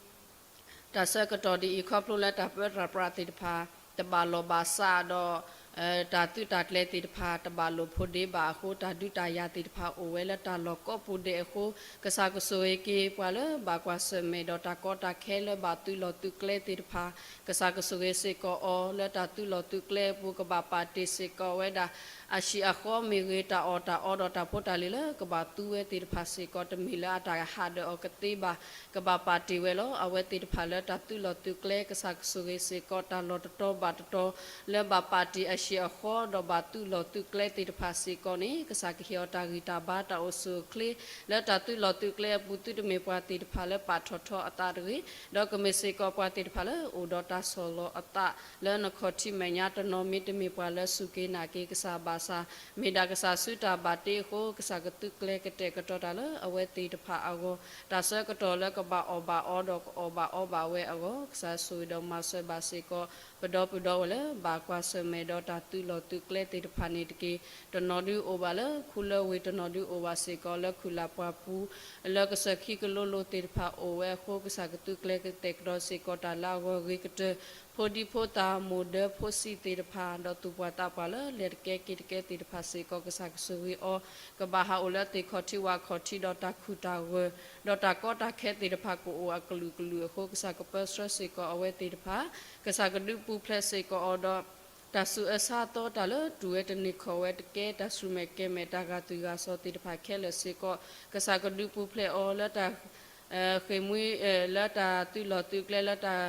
တၢ်ဆၢကတီၢ်ဒ်အံၤ ခီဖျိလၢတၢ်ပၢတၢ်ပြးသ့ၣ်တဖၣ် တဘၣ်လီၢ်ဘၣ်စးဒီး တၢ်သုးတၢ်ကျဲၤသ့ၣ်တဖၣ် တဘၣ်လိာ်ဖိးဒ့ဘၣ်အဃိ တၢ်ဒုးတၢ်ယၤသ့ၣ်တဖၣ်အိၣ်ဝဲလၢတၢ်လီၢ်ကိးပူၤဒဲးအဃိ ကစၢ်ကဆိၣ်ဂ့ၤက့ၤပှၤလၢဘၣ်ကွၢ်ဆၢၣ်မဲာ်ဒီးတၢ်ကီတၢ်ခဲလၢဘၣ်သုးလီၢ်သုးကျဲသ့ၣ်တဖၣ် ကစၢ်ကဆိၣ်ဂ့ၤစ့ၢ်ကီးအီၤ လၢတၢ်သုးလီၢ်သုးကျဲအပူၤ ကဘၣ်ပာ်တ့ၢ်စ့ၢ်ကီးဝဲဒၣ် အဟံၣ်အဃီမ့ၢ်ဂ့ၤ တၢ်အီၣ်တၢ်အီဒီးတၢ်ဖိတၢ်လံၤလၢကဘၣ်သူဝဲသ့ၣ်တဖၣ်စ့ၢ်ကီး တမ့ၢ်လၢအတၢ်ဟးဒၢးအီၤကသ့ဘၣ် ကဘၣ်ပာ်တ့ၢ်ဝဲလီၤ. အဝဲသ့ၣ်တဖၣ်လၢတၢ်သုးလီၢ်သုးကျဲ ကစၢ်ကဆိၣ်ဂ့ၤစ့ၢ်ကီးတၢ်လီၢ်တတီၤဘၣ်တတီၤ လၢဘၣ်ပာ်တ့ၢ်အဟံၣ်အဃီ ဒီးဘၣ်သုးလီၢ်သုးကျဲသ့ၣ်တဖၣ်စ့ၢ်ကီးန့ၣ် ကစၢ်ကဟ့ၣ်အီၤတၢ်ဂံၢ်တၢ်ဘါတၢ်အိၣ်ဆူၣ်အိၣ်ချ့ လၢတၢ်သုးလီၢ်သုးကျဲအပူၤ သုတမ့ၢ်ပှၤသ့ၣ်တဖၣ်လၢပာ်ထီၣ်ထီအသးတဂ့ၤ ဒီးကမ့ၢ်စ့ၢ်ကီးပှၤသ့ၣ်တဖၣ်လၢအိၣ်ဒီးတၢ်ဆီၣ်လီၤအသး လၢနခီၣ်ထံးမဲာ်ညါတနီၤ မ့တမ့ၢ်ပှၤလၢစူၢ်က့ၤနာ်က့ၤကစၢ်ဘၣ်ဆၣ် မ့ၢ်ဒၣ်ကစၢ်ဆူတၢ်ဘၣ်တ့အဃိ ကစၢ်ကသုးကျဲၤကတဲာ်ကတီၤတၢ်လၢအဝဲသ့ၣ်တဖၣ်အဂီၢ် တၢ်ဆၢကတီၢ်လၢကဘၣ်အီၣ်ဘၣ်အီဒီးကအီၣ်ဘၣ်အီဘၣ်ဝဲအဂီၢ် ကစၢ်ဆိၣ်ဂ့ၤဒီးမၤစၢၤဘၣ်စ့ၢ်ကီး ပဒီပုၢ်ဒီဝဲၢ်လၢဘၣ်ကွၢ်ဆၢၣ်မဲာ်ဒီးတၢ်သုးလီၢ်သုးကျဲသ့ၣ်တဖၣ်န့ၣ်တက့ၢ်. တနီၤဒုးအိၣ်ဘၣ်လၢခူလၢဝ့ၢ် တနီၤဒုးအိၣ်ဘၣ်စ့ၢ်ကီးလၢခူၣ်လၢ်ပှၢ်ပူၤ လၢကစၢၢ်ခံကလိလိသ့ၣ်တဖၣ်အိၣ်ဝဲအဃိ ကစၢ်ကသုးကျဲၤကတဲာ်ကတီၤစ့ၢ်ကီးတၢ်လၢအဂီၢ်ဂ့ၤကတၢၢ် ဖိဒံဖိသၣ် မိၢ်ဒၢဖိဆံးသ့ၣ်တဖၣ် ဒီးသူၣ်ပှၢ်သးပှၢ်လၢလဲၤတကဲက့ၤတကဲသ့ၣ်တဖၣ်စ့ၢ်ကီး ကစၢ်ကဆိၣ်ဂ့ၤအီၤ ကဘၣ်ဟးအိၣ်လၢသ့ၣ်ခီၣ်ထံးဝၣ်ခီၣ်ထံးဒီးတၢ်ခုၣ်တၢ်ဂၢၢ် ဒီးတၢ်ကီတၢ်ခဲသ့ၣ်တဖၣ်ကအိၣ်အကလုာ်ကလုာ်အဃိ ကစၢ်ကပၢဆှၢစ့ၢ်ကီးအဝဲသ့ၣ်တဖၣ် ကစၢ်ကဒုးပူၤဖျဲးစ့ၢ်ကီးအီၤဒီး တၢ်ဆူးအၢဆါသီတၢ်လၢတူၢ်ဝဲတန့ၢ်ခီၣ်ဝဲတကဲ တၢ်ဆူၣ်မဲာ်ကဲၤမဲာ် တၢ်ဂာ်သွံၣ်ဂာ်စီၤသ့ၣ်တဖၣ်ခဲလၢာ်စ့ၢ်ကီး ကစၢ်ကဒုးပူၤဖျဲးအီၤလၢတၢ် ဃ့ၢ်မှံ လၢတၢ်သုးလီၢ်သုးကျဲလၢတၢ်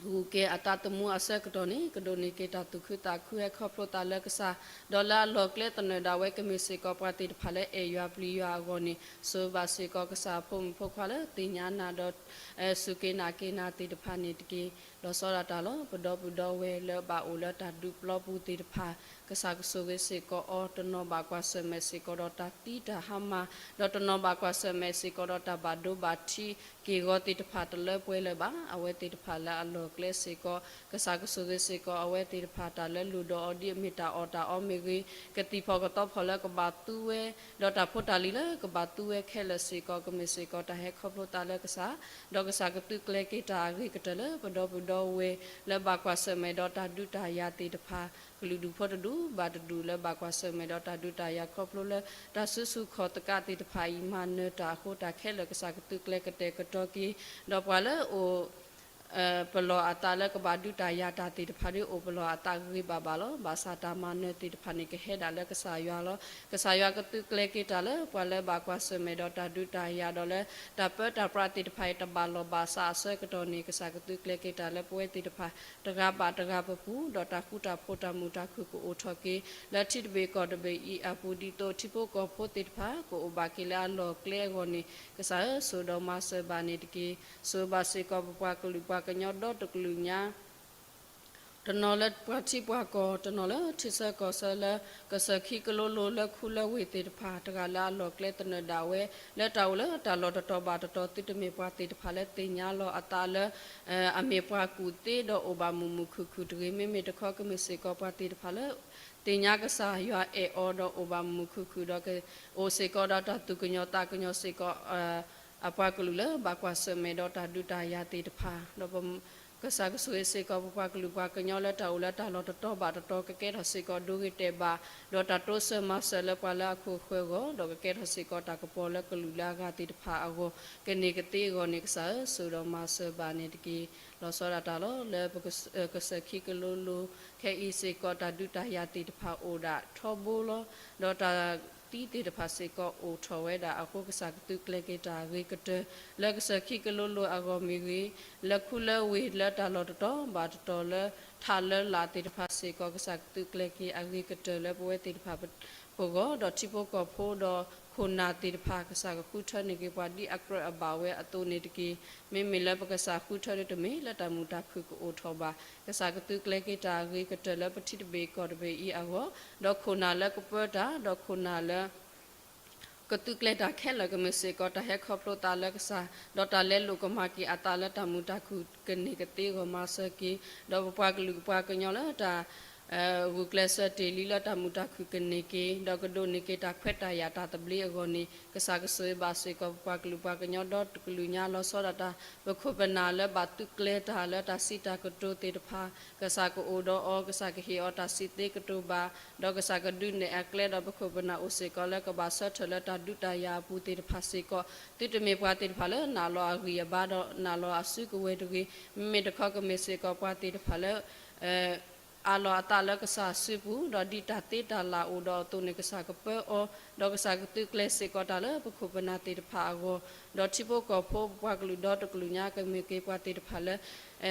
ဂုၤက့ၤအသးသမူအဆၢကတီၢ်န့ၣ် ကဒိးန့ၢ်က့ၤတၢ်သူၣ်ခုသးခုဟဲခီဖျိသးလၢကစၢ်, ဒီးလၢအလီၢ်ကျဲသနၢၣ်ဒၣ်ဝဲကမ့ၢ်စ့ၢ်ကီးပှၤသ့ၣ်တဖၣ်လၢအဲၣ်ယွၤပျံၤယွၤအဂီၢ်န့ၣ် ဆိၣ်ဂ့ၤဘၣ်စ့ၢ်ကီးကစၢ်အဖိမုၣ်ဖိခွါလၢသ့ၣ်ညါနၤဒီး စူၢ်က့ၤနာ်က့ၤနၤသ့ၣ်တဖၣ်န့ၣ်တက့ၢ်. လီၤဆီဒၣ်တၢ်လီၤ. ပဒီပုၢ်ဒီဝဲၢ်လၢဘၣ်အိၣ်လၢတၢ်ဒူးပျီပူၤသ့ၣ်တဖၣ် ကစၢ်ကဆိၣ်ဂ့ၤစ့ၢ်ကီးအီၤ, တနီၤဘၣ်ကွၢ်ဆၢၣ်မဲာ်စ့ၢ်ကီးဒီးတၢ်သံတၢ်ဟါမၢ်, ဒီးတနီၤဘၣ်ကွၢ်ဆၢၣ်မဲာ်စ့ၢ်ကီးဒီးတၢ်ဘၣ်ဒိဘၣ်ထံးက့ၢ်ဂီၤသ့ၣ်တဖၣ်တလၢပှဲၤလၢၤဘၣ်. အဝဲသ့ၣ်တဖၣ်လၢအလီၢ်ကျဲစ့ၢ်ကီး ကစၢ်ကဆိၣ်ဂ့ၤစ့ၢ်ကီးအဝဲသ့ၣ်တဖၣ် တၢ်လၢလိၣ်ဒီးအီၤဒ်အမ့ၢ်တၢ်အီၣ်တၢ်အီမ့ၢ်ဂ့ၤ, ကသံၣ်ဖီၣ်ကသီဖီၣ်လၢကဘၣ်သူဝဲ, ဒီးတၢ်ဖိတၢ်လံၤလၢကဘၣ်သူဝဲခဲလၢာ်စ့ၢ်ကီး ကမ့ၢ်စ့ၢ်ကီးတၢ်ဟဲခီဖျိသးလၢကစၢ်, ဒီးကစၢ်ကသုးကျဲၤက့ၤတၢ်အဂ့ၤကတၢၢ်လၢပဒီပုၢ်ဒီဝဲၢ်လၢဘၣ်ကွၢ်ဆၢၣ်မဲာ်ဒီးတၢ်ဒုးတၢ်ယၤသ့ၣ်တဖၣ် ကလုာ်ဒူၣ်ဖိတဒူၣ်ဘၣ်တဒူၣ်လၢဘၣ်ကွၢ်ဆၢၣ်မဲာ်ဒီးတၢ်ဒုးတၢ်ယၤခီဖျိလၢ တၢ်စုဆူၣ်ခီၣ်သကးသ့ၣ်တဖၣ်အံၤ မၤနၢၤတၢ်အဃိ တၢ်ခဲလၢာ်ကစၢ်ကသုးကျဲၤကတဲာ်ကတီၤက့ၤ, ဒီးပှၤလၢအိၣ် ပလီၢ်အသးလၢကဘၣ်ဒုးတၢ်ယၤတၢ်သ့ၣ်တဖၣ်ဒီး အိၣ်ပလီၢ်အသးဂ့ၤဂ့ၤဘၣ်ဘၣ်လီၤ. ဘၣ်ဆၣ်တၢ်မၤနၢၤသ့ၣ်တဖၣ်န့ၣ် ကဟဲဒၣ်လၢကစၢ်ယွၤလီၤ. ကစၢ်ယွၤကသုးကျဲၤက့ၤတၢ်လၢပှၤလၢဘၣ်ကွၢ်ဆၢၣ်မဲာ်ဒီးတၢ်ဒုးတၢ်ယၤဒီးလၢ တၢ်ပၢတၢ်ပြးသ့ၣ်တဖၣ်အံၤ တဘၣ်လီၢ်ဘၣ်စးအဆၢကတီၢ်န့ၣ် ကစၢ်ကသုးကျဲၤက့ၤတၢ်လၢပဝဲသ့ၣ်တဖၣ် တဂၤဘၣ်တဂၤပပူၤ, ဒီးတၢ်ဃူတၢ်ဖိးတၢ်မုာ်တၢ်ခုၣ်ကအိၣ်ထီၣ်က့ၤ လၢထံတဘ့ၣ်ကီၢ်တဘ့ၣ်အံၤအပူၤ ဒ်သိးထံဖိကီၢ်ဖိသ့ၣ်တဖၣ် ကအိၣ်ဘၣ်က့ၤလၢအလီၢ်ကျဲအဂီၢ်န့ၣ် ကစၢ်ဧၢ ဆိၣ်ဒီးမၤစၢၤဘၣ်န့ၣ်တက့ၢ်. ဆိၣ်ဂ့ၤဘၣ်စ့ၢ်ကီးပပှၤကလုာ်ပှၤကညီဒီတကလုာ်ညါ တနီၤလၢပှၤထံပှၤကီၢ်, တနီၤလၢထံဆၢကီၢ်ဆၢလၢ ကစၢၢ်ခံကလိလိၤလၢခူလၢဝ့ၢ်သ့ၣ်တဖၣ်, တဂၤလၢအလီၢ်ကျဲသနၢၣ်ဒၣ်ဝဲ လၢတၢ်အိၣ်လၢတၢ်လီၢ်တတီၤဘၣ်တတီၤ သုတမ့ၢ်ပှၤသ့ၣ်တဖၣ်လၢသ့ၣ်ညါလီၤအသးလၢ အမ့ၢ်ပှၤကူၣ်သ့ဒီးအိၣ်ဘၣ်မုာ်မုာ်ခုၣ်ခုၣ်တဂ့ၤ, မ့မ့ၢ်တခီကမ့ၢ်စ့ၢ်ကီးပှၤသ့ၣ်တဖၣ်လၢ သ့ၣ်ညါကစၢ်ယွၤအဲၣ်အီၤဒီးအိၣ်ဘၣ်မုာ်မုာ်ခုၣ်ခုၣ်ဒီး အိၣ်စ့ၢ်ကီးဒီးတၢ်သူၣ်ကညီၤသးကညီၤစ့ၢ်ကီး အပှၤကလုာ်လၢဘၣ်ကွၢ်ဆၢၣ်မဲာ်ဒီးတၢ်ဒုးတၢ်ယၤသ့ၣ်တဖၣ်, ဒီးကစၢ်ကဆိၣ်ဂ့ၤစ့ၢ်ကီးပပှၤကလုာ်ပှၤကညီလၢတၢ်အိၣ်လၢတၢ်လီၢ်တတီၤဘၣ်တတီၤ ကကဲထီၣ်စ့ၢ်ကီးဒိဂ့ၤတဲာ်ဘၣ်, ဒီးတၢ်တိစၢၤမၤစၢၤလၢပှၤလၢအခိၣ်ဃၢၤအဂီၢ်, ဒီးကကဲထီၣ်စ့ၢ်ကီးတၢ်ကပီၤလၢကလုာ်လၢအဂၤသ့ၣ်တဖၣ်အဂီၢ်, ကန့ၢ်ကသ့အဂီၢ်န့ၣ် ကစၢ်ဧၢ ဆိၣ်ဒီးမၤစၢၤဘၣ်န့ၣ်တက့ၢ်. လီၤဆီဒၣ်တၢ်လီၤ လၢပကစၢၢ်ခံကလိလိၤ ခဲအံၤစ့ၢ်ကီး တၢ်ဒုးတၢ်ယၤသ့ၣ်တဖၣ်အိၣ်ဒၣ်ထီဘိလီၤ, ဒီးတၢ်သံသ့ၣ်တဖၣ်စ့ၢ်ကီးအိၣ်ထီၣ်ဝဲဒၣ်အဃိ ကစၢ်ကသုးကျဲၤက့ၤတၢ်ဂ့ၤကတၢၢ် လၢကစၢၢ်ခံကလိလိၤအဂီၢ်မ့ၢ်ဂ့ၤ, လၢခူလၢဝ့ၢ်လၢတၢ်လီၢ်တတီၤဘၣ်တတီၤလၢ ထးလၢလာ်သ့ၣ်တဖၣ်စ့ၢ်ကီး ကစၢ်ကသုးကျဲၤက့ၤအဂ့ၤကတၢၢ်လၢပဝဲသ့ၣ်တဖၣ်ပဂီၢ်, ဒီးထံဖိကီၢ်ဖိဒီးခိၣ်နၢ်သ့ၣ်တဖၣ် ကစၢ်ကဃုထၢန့ၢ်က့ၤပှၤဒ်အကြၢးအဘၣ်ဝဲအသိးန့ၣ်တက့ၢ်. မ့မ့ၢ်လၢပကစၢ်ဃုထၢဒ်တမ့ၢ်လၢတၢ်မုာ်တၢ်ခုၣ်ကအိၣ်ထီၣ်ဘၣ်, ကစၢ်ကသုးကျဲၤက့ၤတၢ်အဂ့ၤကတၢၢ်လၢပထံတဘ့ၣ်ကီၢ်တဘ့ၣ်အံၤအဂီၢ်, ဒီးခိၣ်နၢ်လၢကပၢတၢ်, ဒီးခိၣ်နၢ်လၢ ကသုးကျဲၤတၢ်ခဲလၢာ်ကမ့ၢ်စ့ၢ်ကီး တၢ်ဟဲခီဖျိသးလၢကစၢ်, ဒီးတၢ်လဲလိာ်ကမၤက့ၤအသးလၢတၢ်မုာ်တၢ်ခုၣ်ကန့ၢ်ကသ့အဂီၢ်မၤစၢၤက့ၤ, ဒီးပပှၤကလုာ်ပပှၤကညီလၢတၢ် ဂုာ်ကျဲးစၢးတ့ၢ်လံလၢတၢ်မုာ်တၢ်ခုၣ်ကန့ၢ်က့ၤ, ဒီးကဒိးန့ၢ်က့ၤတၢ်ခွဲးတၢ်ယာ်တၢ်သဘျ့အဂီၢ်န့ၣ် ကစၢ်ကဆိၣ်ဂ့ၤဘၣ်စ့ၢ်ကီး ပပှၤကလုာ်ပှၤကညီဒီတကလုာ်ညါလီၤဆီဒၣ်တၢ် ပခိၣ်ပနၢ်လၢဘၣ်သုးကျဲၤတၢ်လၢတၢ်စံးတၢ်ကတိၤသ့ၣ်တဖၣ်, ကစၢ်ကအိၣ်ဒီးအီၤ, ကစၢ်ကဟ့ၣ်အီၤတၢ်စံးသ့ကတိၤဘၣ်, ဒီးကစၢ်ကဒုးနဲၣ်အကျဲဒီးပခိၣ်ပနၢ်အိၣ်စ့ၢ်ကီးလၢကဘၣ်ဆၢထၢၣ်လၢတၢ်ဒုးတၢ်ယၤအပူၤသ့ၣ်တဖၣ်စ့ၢ်ကီး, သုတမ့ၢ်ပှၤသ့ၣ်တဖၣ်လၢနာ်လီၤအဂံၢ်အဘါဒီးနာ်လီၤအစုကဝဲၤတဂ့ၤ, မ့မ့ၢ်တခီကမ့ၢ်စ့ၢ်ကီးပှၤသ့ၣ်တဖၣ်လၢ အးလီၤအသးလၢကစၢ်စုပူၤ, ဒီးဒ်တၢ်သ့တၢ်လၢ်အိၣ်ဒီးအသိးန့ၣ် ကစၢ်ကပၢအီၤ, ဒီးကစၢ်ကသုးကျဲၤစ့ၢ်ကီးတၢ်လၢပခိၣ်ပနၢ်သ့ၣ်တဖၣ်အဂီၢ်, ဒီးထံဖိကီၢ်ဖိပပှၤကလုာ်ဒီတကလုာ်ညါကမ့ၢ်က့ၤပှၤသ့ၣ်တဖၣ်လၢ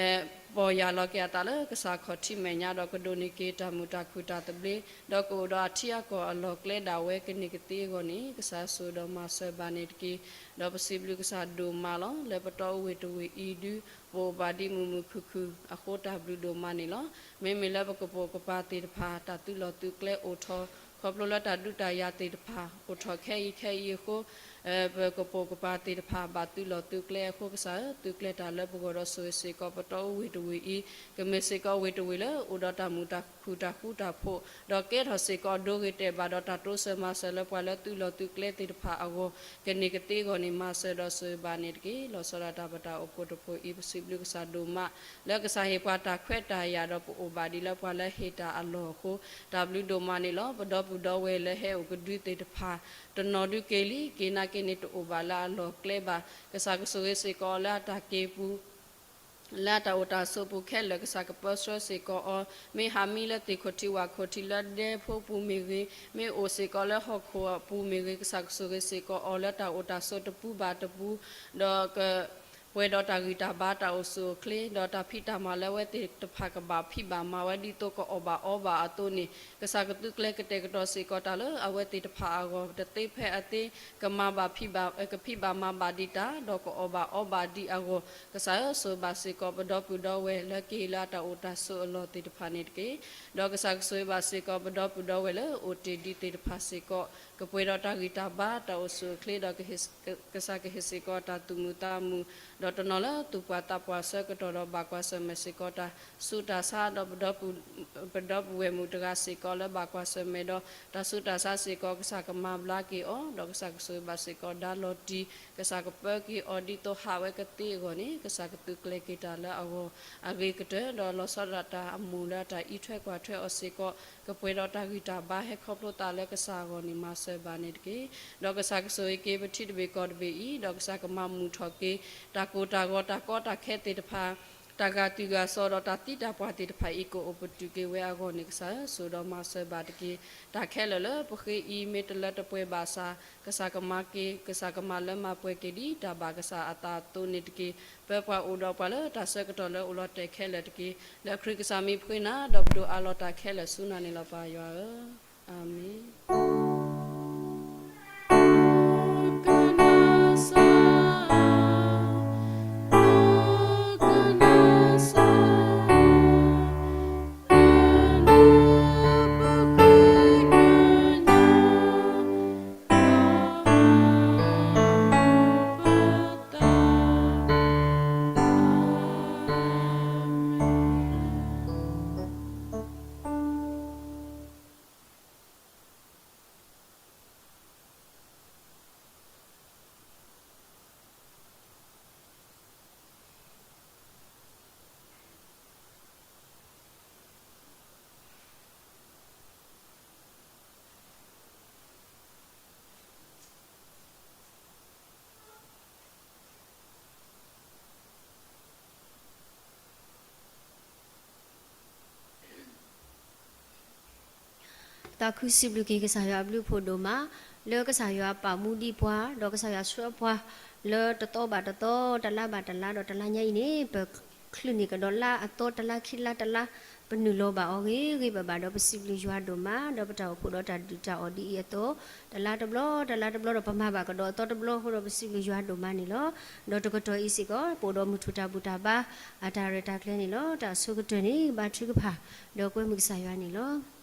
ပီၢ်ယၢ်လီၤက့ၤအသးလၢကစၢ်ခီၣ်ထံးမဲာ်ညါဒီးကဒိးန့ၢ်က့ၤတၢ်မုာ်တၢ်ခုၣ်တၢ်သဘျ့, ဒီးကအိၣ်ဒီးအထံအကီၢ်အလီၢ်ကျဲဒၣ်ဝဲကန့ၢ်ကသ့အဂီၢ်န့ၣ် ကစၢ်ဆိၣ်ဒီးမၤစၢၤဘၣ်န့ၣ်တက့ၢ်. ဒီးပစံးဘျုးကစၢ်ဒိၣ်မးလီၤ. လၢပတီၢ်အိၣ်ဝ့ၢ်တဝ့ၢ်အံၤဒု ပအိၣ်ဘၣ်ဒ်မုာ်မုာ်ခုၣ်ခုၣ်အဃိ တၢ်ဘျုးဒိၣ်မးန့ၣ်လီၤ. မ့မ့ၢ်လၢပကပိာ်ကပၤသ့ၣ်တဖၣ် တၢ်သုးလီၢ်သုးကျဲအိၣ်ထီၣ် ခီဖျိလၢတၢ်ဒုးတၢ်ယၤသ့ၣ်တဖၣ် အိၣ်ထီၣ်ခဲအံၤခဲအံၤအဃိ ပကပိာ်ကပၤသ့ၣ်တဖၣ် ဘၣ်သုးလီၢ်သုးကျဲအဃိ ကစၢ်ဧၢ သုးကျဲၤတၢ်လၢပဂီၢ်ဒီးဆိၣ်ဂ့ၤစ့ၢ်ကီး ပတီၢ်အိၣ်ဝ့ၢ်တဝ့ၢ်အံၤ ကမ့ၢ်စ့ၢ်ကီးဝ့ၢ်တဝ့ၢ်လၢအိၣ်ဒီးတၢ်မုာ်တၢ်ခုၣ်တၢ်ဃူတၢ်ဖိး ဒီးကဲထီၣ်စ့ၢ်ကီးဒိဂ့ၤတဲာ်ဘၣ်ဒီးတၢ်တိစၢၤမၤစၢၤလၢပှၤလၢသုးလီၢ်သုးကျဲသ့ၣ်တဖၣ်အဂီၢ် ကန့ၢ်ကသ့အဂီၢ်န့ၣ် မၤစၢၤဒီးဆိၣ်ဂ့ၤဘၣ်န့ၣ်တက့ၢ်. လီၤဆီဒၣ်တၢ်ပတၢ်အိၣ်ဖှိၣ်တဖှိၣ်အံၤ ပစံးဘျုးကစၢ်ဒိၣ်မး လၢကစၢ်ဟ့ၣ်ပှၤတၢ်ခွဲးတၢ်ယာ်ဒီးပအိၣ်ဘၣ်ဒ်လၢပှၤလၢဟ့ၣ်တၢ်အလီၢ်အဃိ တၢ်ဘျုးဒိၣ်မးန့ၣ်လီၤ. ပဒီပုၢ်ဒီဝဲၢ်လၢဟဲအိၣ်ကဒုသ့ၣ်တဖၣ် တနီၤဒုက့ၤလံ က့ၤနာ်က့ၤန့ၣ် တအိၣ်ဘၣ်လၢအလီၢ်ကျဲဘၣ်. ကစၢ်ကဆိၣ်ဂ့ၤစ့ၢ်ကီးလၢအတၢ်က့ၤပူၤ လၢအတၢ်အိၣ်တၢ်ဆိးပူၤခဲလၢာ် ကစၢ်ကပၢဆှၢစ့ၢ်ကီးအီၤ, မ့ၢ်ဟးမံလၢသ့ၣ်ခိၣ်ထံဝၣ်ခိၣ်ထံလၢဒဲဖိပူၤမ့ၢ်ဂ့ၤ, မ့ၢ်အိၣ်စ့ၢ်ကီးလၢဟီၣ်ခိၣ်အပူၤမ့ၢ်ဂ့ၤ, ကစၢ်ကဆိၣ်ဂ့ၤစ့ၢ်ကီးအီၤလၢတၢ်အိၣ်တၢ်ဆိးတပူၤဘၣ်တပူၤ, ဒီးက ပှဲၤဒီးတၢ်ဂံၢ်တၢ်ဘါ တၢ်အိၣ်ဆူၣ်အိၣ်ချ့ ဒီးတၢ်ဖံးတၢ်မၤလၢအဝဲသ့ၣ်တဖၣ်ကဘၣ်ဖံးဘၣ်မၤဝဲ ဒ်သိးကအီၣ်ဘၣ်အီဘၣ်အသိးန့ၣ် ကစၢ်ကသုးကျဲၤကတဲာ်ကတီၤစ့ၢ်ကီးတၢ်လၢအဝဲသ့ၣ်တဖၣ်အဂီၢ် တသ့ဖဲအသ့ ကမၤဘၣ်ဖံးဘၣ် ကဖံးဘၣ်မၤဘၣ်ဒံးတၢ် ဒီးကအီၣ်ဘၣ်အီဘၣ်ဒံးအဂီၢ် ကစၢ်ဧၢ ဆိၣ်ဂ့ၤဘၣ်စ့ၢ်ကီး ပဒီပုၢ်ဒီဝဲၢ်လၢကဟ့ၣ်လၢအတၢ်အိၣ်တၢ်ဆိးအလီၢ်သ့ၣ်တဖၣ်န့ၣ်တက့ၢ်. ဒီးကစၢ်ကဆိၣ်ဂ့ၤဘၣ်စ့ၢ်ကီး ပဒီပုၢ်ဒီဝဲၢ်လၢအိၣ်တ့ၢ်ဒံးသ့ၣ်တဖၣ်စ့ၢ်ကီး ကပှဲၤဒီးတၢ်ဂံၢ်တၢ်ဘါ တၢ်အိၣ်ဆူၣ်အိၣ်ချ့ ဒီး ကစၢ်ကဟ့ၣ်စ့ၢ်ကီးတၢ်သူၣ်မုာ်သးမုာ် ဒီးတနီၤလၢသူၣ်ပှၢ်သးပှၢ်ဆၢကတီၢ်ဒီးဘၣ်ကွၢ်ဆၢၣ်မဲာ်စ့ၢ်ကီးတၢ်ဆူးတၢ်ဆါ ဒီးပဒီပုၢ်ဝဲၢ်မုၣ်တဂၤစ့ၢ်ကီးလၢဘၣ်ကွၢ်ဆၢၣ်မဲာ်ဒီးတၢ်ဆူးတၢ်ဆါစ့ၢ်ကီး ကစၢ်ကမၤဘျါက့ၤအီၤ ဒီးကစၢ်ကဆိၣ်ဂ့ၤဘၣ်စ့ၢ်ကီးဒါလီၤတံၢ် ကစၢ်ကပၢက့ၤအီၤဒ်သိးဟးဝဲကသ့အဂီၢ်န့ၣ် ကစၢ်ကသုးကျဲၤက့ၤတၢ်လၢအဂီၢ်အဂ့ၤကတၢၢ် ဒီးလီၤဆီဒၣ်တၢ်အမူးလၢတၢ်အံးထွဲကွၢ်ထွဲအီၤစ့ၢ်ကီး ကပှဲၤဒီးတၢ်ဂံၢ်တၢ်ဘါဟဲခီဖျိသးလၢကစၢ်အဂီၢ်န့ၣ် မၤစၢၤဘၣ်န့ၣ်တက့ၢ်. ဒီးကစၢ်ကဆိၣ်ဂ့ၤက့ၤပထံတဘ့ၣ်ကီၢ်တဘ့ၣ်အံၤ ဒီးကစၢ်ကမၤမုာ်ထီၣ်က့ၤ တၢ်ကိၢ်တၢ်ဂီၤ တၢ်ကီတၢ်ခဲသ့ၣ်တဖၣ် တၢ်ဂာ်တုၤဂာ်စီၤဒီးတၢ်သံတၢ်ပှၢ်သ့ၣ်တဖၣ်အံၤ ကအိၣ်ပတုာ်က့ၤဝဲအဂီၢ်န့ၣ် ကစၢ်ဧၢ ဆိၣ်ဒီးမၤစၢၤဘၣ်တက့ၢ်. တၢ်ခဲလၢာ်လၢပဃ့အံၤ မ့ၢ်တလၢတပှဲၤဘၣ်ဆၣ် ကစၢ်ကမၤက့ၤ ကစၢ်ကမၤလၢမၤပှဲၤက့ၤဒ်တၢ်ဘၣ်ကစၢ်အသးအသိးန့ၣ်တက့ၢ်. ပၢပှၤအိၣ်ဒီးပှၤလၢတၢ်ဆၢကတီၢ်လၢအိၣ်လီၤတဲာ်ခဲလၢာ်တက့ၢ်. လၢခရံာ်ကစၢ်မံၤပဃ့နၤ ဒီးပဒိၣ်အးလီၤတၢ်ခဲလၢာ်ဆူနၤန့ၣ်လီၤ ပၢ်ယွၤဧၢ, အၤမ့ၣ်.သးခုစံးဘျုးက့ၤကစၢ်ယွၤအဘျုးအဖှိၣ်ဒိၣ်မး, လၢကစၢ်ယွၤပာ်မူဒံးပှၤ ဒီးကစၢ်ယွၤဆှၢပှၤ လၢတသီဘၣ်တသီ တလါဘၣ်တလါ ဒီးတလါညါအံၤန့ၣ် ပချုးန့ၢ်ကဒီးလါအသီ တလါခံလါတလါ ပနုာ်လီၤဘၣ်အီၤဂ့ၤဂ့ၤဘၣ်ဘၣ် ဒီးပစံးဘျုးယွၤဒိၣ်မး ဒီးပတၢ်အိၣ်ဖှိၣ်ဒီးတၢ်ဒုၣ်တၢ်အီၣ်ဒ်အံၤအသိး တလါတဘျီ တလါတဘျီဒီးပမၤဘၣ်ကဒီးအသီတဘျီအဃိဒီး ပစံးဘျုးယွၤဒိၣ်မးန့ၣ်လီၤ. ဒီးတကတီၢ်အံၤစ့ၢ်ကီး ပအိၣ်ဒီးမုၢ်ထူၣ်တၢ်ဘူၣ်တၢ်ဘါ အတၢ်ရဲၣ်တၢ်ကျဲၤန့ၣ်လီၤ. တၢ်အဆိကတၢၢ်န့ၣ် ဘါထုကဖၣ် ဒီးကွဲမုာ်ကစၢ်ယွၤန့ၣ်လီၤ.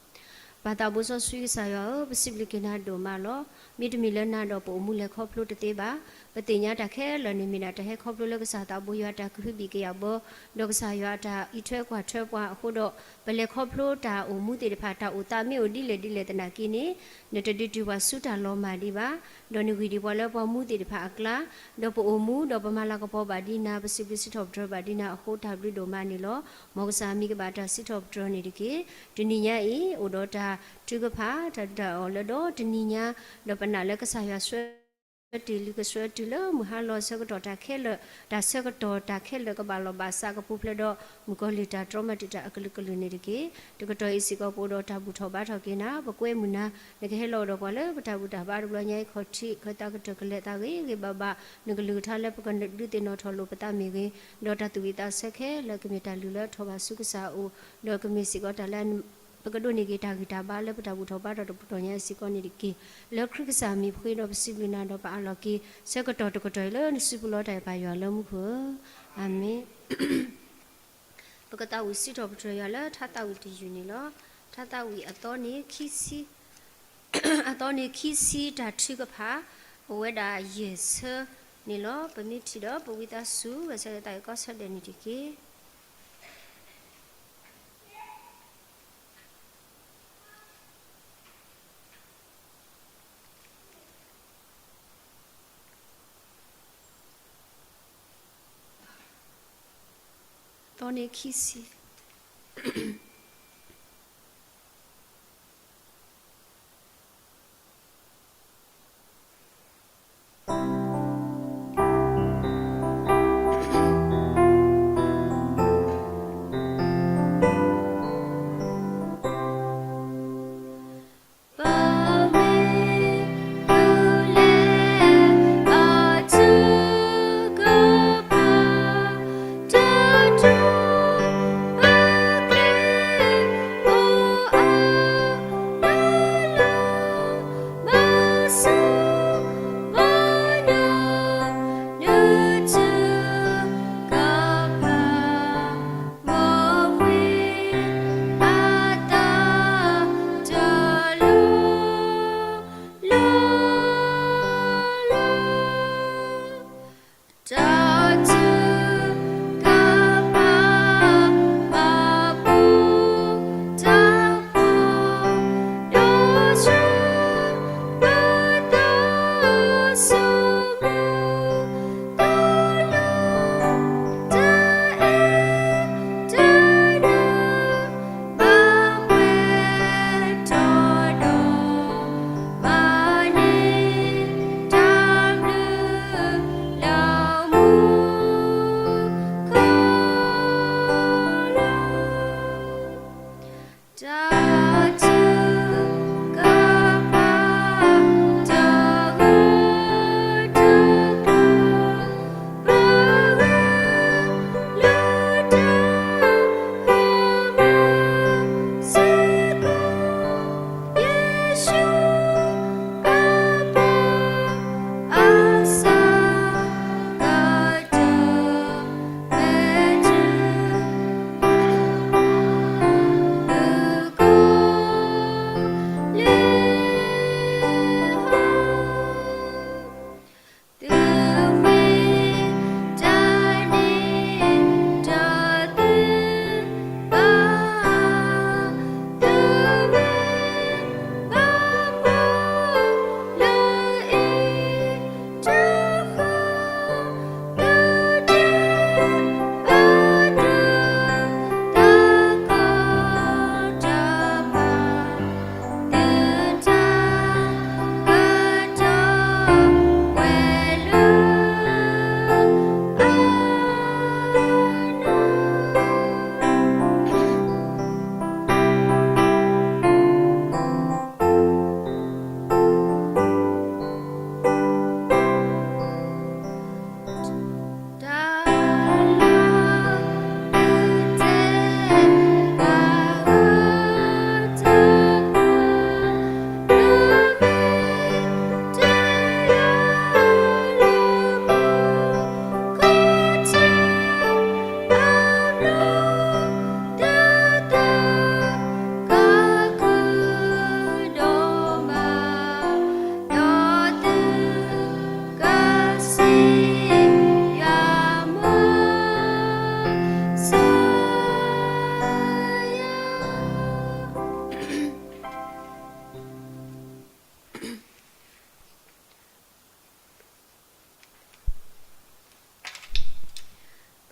ပၢ်သးဘိစီဆှံကစၢ်ယွၤဧၢ, ပစံးဘျုးက့ၤနၤဒိၣ်မးလီၤ. မ့တမ့ၢ်လၢနၤဒီးပအိၣ်မူလဲၤခီဖျိတသ့ဘၣ်. ပသ့ၣ်ညါတၢ်ခဲလၢာ်န့ၣ် မ့ၢ်ဒၣ်တၢ်ဟဲခီဖျိလၢကစၢ်သးဘိယွၤအတၢ်ကဟုဘံၣ်ကယာ်ဘီ, ဒီးကစၢ်ယွၤအတၢ်အံးထွဲကွၢ်ထွဲပှၤအဃိဒီး ပလဲၤခီဖျိတၢ်အိၣ်မူသ့ၣ်တဖၣ် တၢ်အိၣ်သးမ့ၢ်အိၣ်ဒ်လဲၣ်ဒ်လဲၣ်သနာ်က့န့ၣ် နတဒုးတုၤပှၤဆူတၢ်လီၤမၢ်ဒံးဘၣ်, ဒီးနဂံၢ်ဒံးပှၤလၢပှၤမူသ့ၣ်တဖၣ်အကျါ, ဒီးပအိၣ်မူဒီးပမၤလၤကပီၤဘၣ်ဒံးနၤ ပစံးဘျုးစံးထီၣ်ပတြၢၤဘၣ်ဒံးနၤအဃိ တၢ်ဘျုးဒိၣ်မးန့ၣ်လီၤ. မ်ကစၢ်မံၤကဘၣ်တၢ်စံးထီၣ်ပတြၢၤန့ၣ်တက့ၢ်. တနံၤညါအံၤ အိၣ်ဒီးတၢ်ထုကဖၣ် တၢ်ဒုၣ်တၢ်အီၣ်လၢဒီတနံၤညါ, ဒီးပနာ်လၢကစၢ်ယွၤဆှၢတ့ၢ် လုၢ်ကဆှၢတုၤလၢမုၢ်ဟါလီၤဆၢကတီၢ် တၢ်ခဲလၢာ် တၢ်ဆၢကတီၢ် တၢ်ခဲလၢာ်ကဘၣ်လီၤဘၣ်စးကပူၤဖျဲးဒီး မုၣ်ကီၤလံၢ်တၢ်တြီမၤတံာ်တာ်အကလုာ်ကလုာ်န့ၣ်တက့ၢ်. တကတီၢ်အံၤစ့ၢ်ကီး ပအိၣ်ဒီးတၢ်ဘူၣ်ထီၣ်ဘါထီၣ်က့ၤနၤ, ပကွဲမုာ်နၤ, နကဟဲလီၤဒီးပှၤလၢပတၢ်ဘူၣ်တၢ်ဘါတဘျီညါအံၤခီၣ်ထံး ခၢၣ်သးကတၢၢ်ကလဲၤသးဂ့ၤဂ့ၤဘၣ်ဘၣ်, နကလုၢ်ကထါလၢပကဒုးသ့ၣ်နီၣ်ထီၣ်လိာ်ပသးမ့ၢ်ဂ့ၤ, ဒီးတၢ်သူၣ်ဝံၣ်သးဆၢခဲလၢာ် ကမ့ၢ်တၢ်လုၢ်လၢထီၣ်ဘၣ်ဆူကစၢ်အအိၣ်, ဒီးကမ့ၢ်စ့ၢ်ကီးတၢ်လၢ ပကဒိးန့ၢ်က့ၤတၢ်ဂံၢ်တၢ်ဘါလၢပတၢ်ဘူၣ်ထီၣ်ဘါထီၣ်တပူၤတီၢ်ညါအံၤစ့ၢ်ကီးန့ၣ်တက့ၢ်. လၢခရံာ်ကစၢ်မံၤပဃ့ဒီးပစံးဘျုးနၤဒီးပအးလီၤက့ၤ ဆၢကတီၢ်တကတီၢ်အံၤလၢနစုပူၤလီၤတၢ်အံၤ ပၢ်ယွၤလၢမူခိၣ်ဧၢ, အၤမ့ၣ်. ပကသးဝံၣ်စံးထီၣ်ပတြၢၤယွၤလၢထါသးဝံၣ်တယုၢ်န့ၣ်လီၤ. ထါသးဝံၣ်အသီန့ၣ်ခံဆံ, အသီန့ၣ်ခံဆံ တၢ်ထုကဖၣ် အိၣ်ဝဲဒၣ်ယဲၢ်ဆၢန့ၣ်လီၤ. ပမ့ၢ်ထံၣ်ဒီးပဝံသးစူၤ ဂဲၤဆၢထၢၣ်သးဝံၣ်ကိးဆၢဒဲးန့ၣ်တက့ၢ်. သီန့ၣ်ခံဆံ.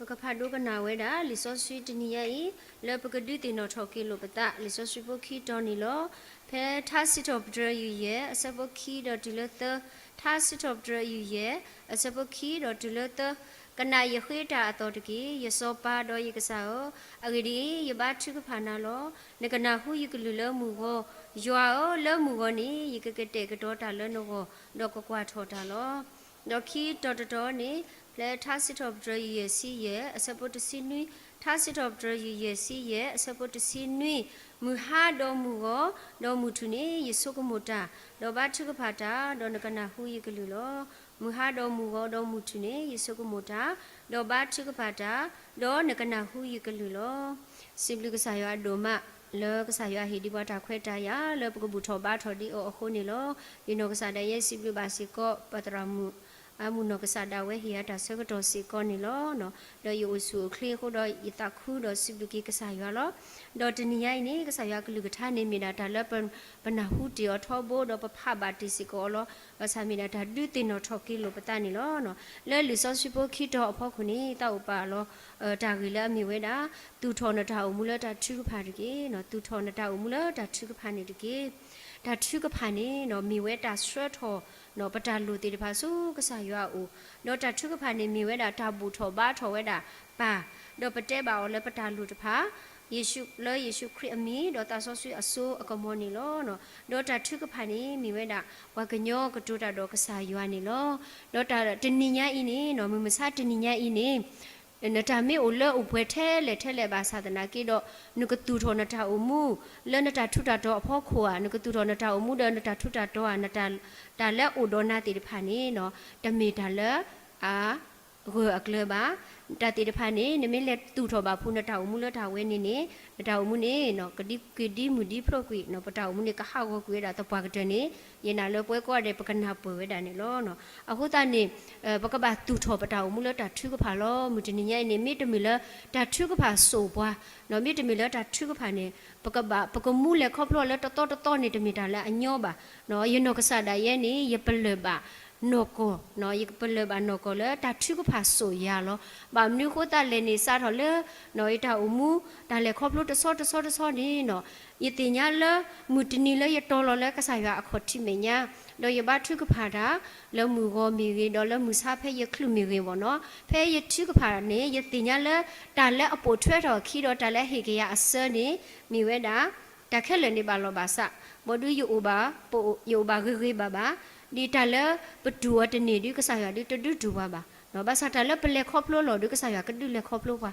ကဖးဒိကနၣ်ဝဲဒၣ် လံာ်စီဆှံတနံၤညါအံၤ လၢပကဒုးသ့ၣ်နီၣ်ထီၣ်က့ၤလိာ်ပသး လံာ်စီဆှံဖိခံတီၤန့ၣ်လီၤ. ဖဲထါစံးထီၣ်ပတြၢၤယုၢ်ယဲၢ် အဆၢဖိခံဒီးတုၤလၢသၢ, ထါစံးထီၣ်ပတြၢၤယုၢ်ယဲၢ် အဆၢဖိခံဒီးတုၤလၢသၢ, ကနၣ်ယဃ့တၢ်အသီၣ်တက့ၢ်, ယစီၤပၤဒီးယကစၢ်ဧၢ, အဂ့ၢ်ဒ်အံၤ, ယဘါထုကဖၣ်နၤလီၤ. နကနၢ်ဟူယကလုၢ်လၢမုၢ်ဂီၤ, ယွၤဧၢ, လၢမုၢ်ဂီၤန့ၣ် ယကကတဲာ်ကတီၤတၢ်လၢနဂီၢ်, ဒီးကကွၢ်ထီၣ်တၢ်လီၤ. ဒီးခံတီၤတတီၤန့ၣ် ဖဲထါစံးထီၣ်ပတြၢၤယုၢ်ယဲၢ်ဆံယဲၢ် အဆၢဖိတဆံနွံ, ထါစံးထီၣ်ပတြၢၤယုၢ်ယဲၢ်ဆံယဲၢ် အဆၢဖိတဆံနွံ, မုၢ်ဟါဒီးမုၢ်ဂီၤ ဒီးမုၢ်ထူၣ်န့ၣ် ယဆိကမိၣ်တၢ်, ဒီးဘါထုကဖၣ်တၢ်, ဒီးနကနၢ်ဟူယကလုၢ်လီၤ. မုၢ်ဟါဒီးမုၢ်ဂီၤဒီးမုၢ်ထူၣ်န့ၣ် ယဆိကမိၣ်တၢ်, ဒီးဘါထုကဖၣ်တၢ်, ဒီးနကနၢ်ဟူယကလုၢ်လီၤ. စံးဘျုးကစၢ်ယွၤအဒိၣ်မး လၢကစၢ်ယွၤဟ့ၣ်ဒံးပှၤတၢ်ခွဲးတၢ်ယာ် လၢပကဘူၣ်ထီၣ်ဘါထီၣ်ဒံးအီၤအဃိန့ၣ်လီၤ. ယနီၢ်ကစၢ်ဒၣ်ယဲစံးဘျုးဘၣ်စ့ၢ်ကီး ပသရၣ်မုၣ် အမုၢ်နီၢ်ကစၢ်ဒၣ်ဝဲဟ့ၣ်ယၤတၢ်ဆၢကတီၢ်စ့ၢ်ကီးန့ၣ်လီၤ. ဒီးယအိၣ်ဆူၣ်အိၣ်ချ့အဃိဒီး ယသးခုဒီးစံးဘျုးက့ၤကစၢ်ယွၤလီၤ. ဒီးတနံၤညါအံၤန့ၣ် ကစၢ်ယွၤကလုၢ်ကထါန့ၣ်မ့ၢ်ဒၣ်တၢ်လၢပ ပနၢ်ဟူတ့ၢ်အီၤထီဘိ ဒီးပဖးဘၣ်တ့ၢ်စ့ၢ်ကီးအီၤလီၤ. ဘၣ်ဆၣ်မ့ၢ်ဒၣ်တၢ်ဒုးသ့ၣ်နီၣ်ထီၣ်က့ၤလိာ်ပသးန့ၣ်လီၤ. လၢလံာ်စီဆှံဖိခံတီၤအဖီခိၣ်န့ၣ် သးအိၣ်ပာ်အီၤလီၤ တၢ်ဂ့ၢ်လၢအမ့ၢ်ဝဲဒၣ် သူၣ်ထီၣ်နတၢ်အိၣ်မူလၢတၢ်ထုကဖၣ်တက့ၢ်. သူၣ်ထီၣ်နတၢ်အိၣ်မူလၢတၢ်ထုကဖၣ်န့ၣ်တက့ၢ်. တၢ်ထုကဖၣ်န့ၣ် မ့ၢ်ဝဲတၢ်ဆှၢထီၣ် ပတၢ်လိၣ်သ့ၣ်တဖၣ်ဆူကစၢ်ယွၤအအိၣ်, ဒီးတၢ်ထုကဖၣ်န့ၣ်မ့ၢ်ဝဲဒၣ်တၢ်ဘူၣ်ထီၣ်ဘါထီၣ်ဝဲဒၣ်ပၢ်, ဒီးပတဲဘၣ်အီၤလၢပတၢ်လိၣ်တဖၣ် ယ့ၣ်ၡူး, လၢယ့ၣ်ၡူးခရံာ်အမံၤ ဒီးသးစီဆှံအစိအကမီၤန့ၣ်လီၤ. ဒီးတၢ်ထုကဖၣ်န့ၣ်မ့ၢ်ဝဲဒၣ် ပှၤကညီကတိၤတၢ်ဒီးကစၢ်ယွၤန့ၣ်လီၤ. ဒီးတၢ်တနံၤညါအံၤန့ၣ် မုၢ်မဆါတနံၤညါအံၤန့ၣ် နတၢ်မ့ၢ်အိၣ်လၢအိၣ်ပှဲၤထဲလဲၣ်ထဲလဲၣ်ဘၣ်ဆၣ်သနာ်က့ဒီး နကသူၣ်ထီၣ်နတၢ်အိၣ်မူ လၢနတၢ်ထူးတၢ်တီၤအဖီခိၣ်ဧါ, နကသူၣ်ထီၣ်နတၢ်အိၣ်မူဒီးနတၢ်ထူးတၢ်တီၤဧါ, နတၢ်, တၢ်လၢအအိၣ်ဒီးနၤသ့ၣ်တဖၣ်န့ၣ် တမ့ၢ်တၢ်လၢအဂၢၢ်အကျၢၤဘၣ်. တၢ်သ့ၣ်တဖၣ်န့ၣ် နမ့ၢ်လဲၤသူၣ်ထီၣ်ဘၣ်ဖုးနတၢ်အိၣ်မူလၢတၢ်ဝဲန့ၣ်န့ၣ် နတၢ်အိၣ်မူန့ၣ် ကဒံကဒံမုၢ်ဒံဖျိးကွံာ် ပတၢ်အိၣ်မူန့ၣ် ကဟးဂီၤကွံာ်ဝဲဒၣ်သပှၢ်ကတၢၢ်န့ၣ် ယနာ်လၢပဝဲကိးဂၤဒဲးပကနၢ်ပၢၢ်ဝဲဒၣ်န့ၣ်လီၤ. အဃိသတးန့ၣ် ပကဘၣ်သူၣ်ထီၣ်ပတၢ်အိၣ်မူလၢတၢ်ထုကဖၣ်လီၤ. မုၢ်တနံၤညါအံၤန့ၣ် မ့တမ့ၢ်လၢတၢ်ထုကဖၣ်စိာ်ပှၤ, မ့တမ့ၢ်လၢတၢ်ထုကဖၣ်န့ၣ် ပကဘၣ်, ပကမူလဲၤခီဖျိလၢတသီတသီန့ၣ် တမ့ၢ်တၢ်လၢအညီဘၣ်. ယနီၢ်ကစၢ်ဒၣ်ယဲန့ၣ် ယပလၢၢ်ဘၣ်နီၢ်ကီၢ်, ယပလၢၢ်ဘၣ်နီၢ်ကီၢ်လၢတၢ်ထုကဖၣ်စိာ်ယၤလီၤ. ဘၣ်မနုၤအဃိသတးလဲၣ်န့ၣ် စးထီၣ်လၢ ယတၢ်အိၣ်မူ တၢ်လဲၤခီဖျိတဆီတဆီတဆီန့ၣ် ယသ့ၣ်ညါလၢ မုၢ်တနံၤလၢယတီၤလီၤလၢကစၢ်ယွၤအခီၣ်ထံးမဲာ်ညါ ဒီးယဘါထုကဖၣ်တၢ် လၢမုၢ်ဂီၤမ့ၢ်ဂ့ၤ ဒီးလၢမုၢ်ဆါဖဲယချုးမ့ၢ်ဂ့ၤဘၣ်နီၤ, ဖဲယထုကဖၣ်န့ၣ် ယသ့ၣ်ညါလၢ တၢ်လၢအပိာ်ထွဲထီၣ်အခံဒီးတၢ်လၢအဟ့ၣ်ကယၤအစၢန့ၣ် မ့ၢ်ဝဲဒၣ် တၢ်ခဲလၢာ်န့ၣ်ဘၣ်လီၤဘၣ်စး, ဘၣ်ဒုးယအိၣ်ဘၣ်, ယအိၣ်ဘၣ်ဂ့ၤဂ့ၤဘၣ်ဘၣ်, ဒ်တၢ်လၢပတူၢ်အီၤတန့ၢ်ဒုး ကစၢ်ယွၤဒုးတဒုးတူၢ်ပှၤဘၣ်, ဘၣ်ဆၣ်တၢ်လၢပလဲၤခီဖျိလီၤဒုး ကစၢ်ယွၤကဒုးလဲၤခီဖျိပှၤ.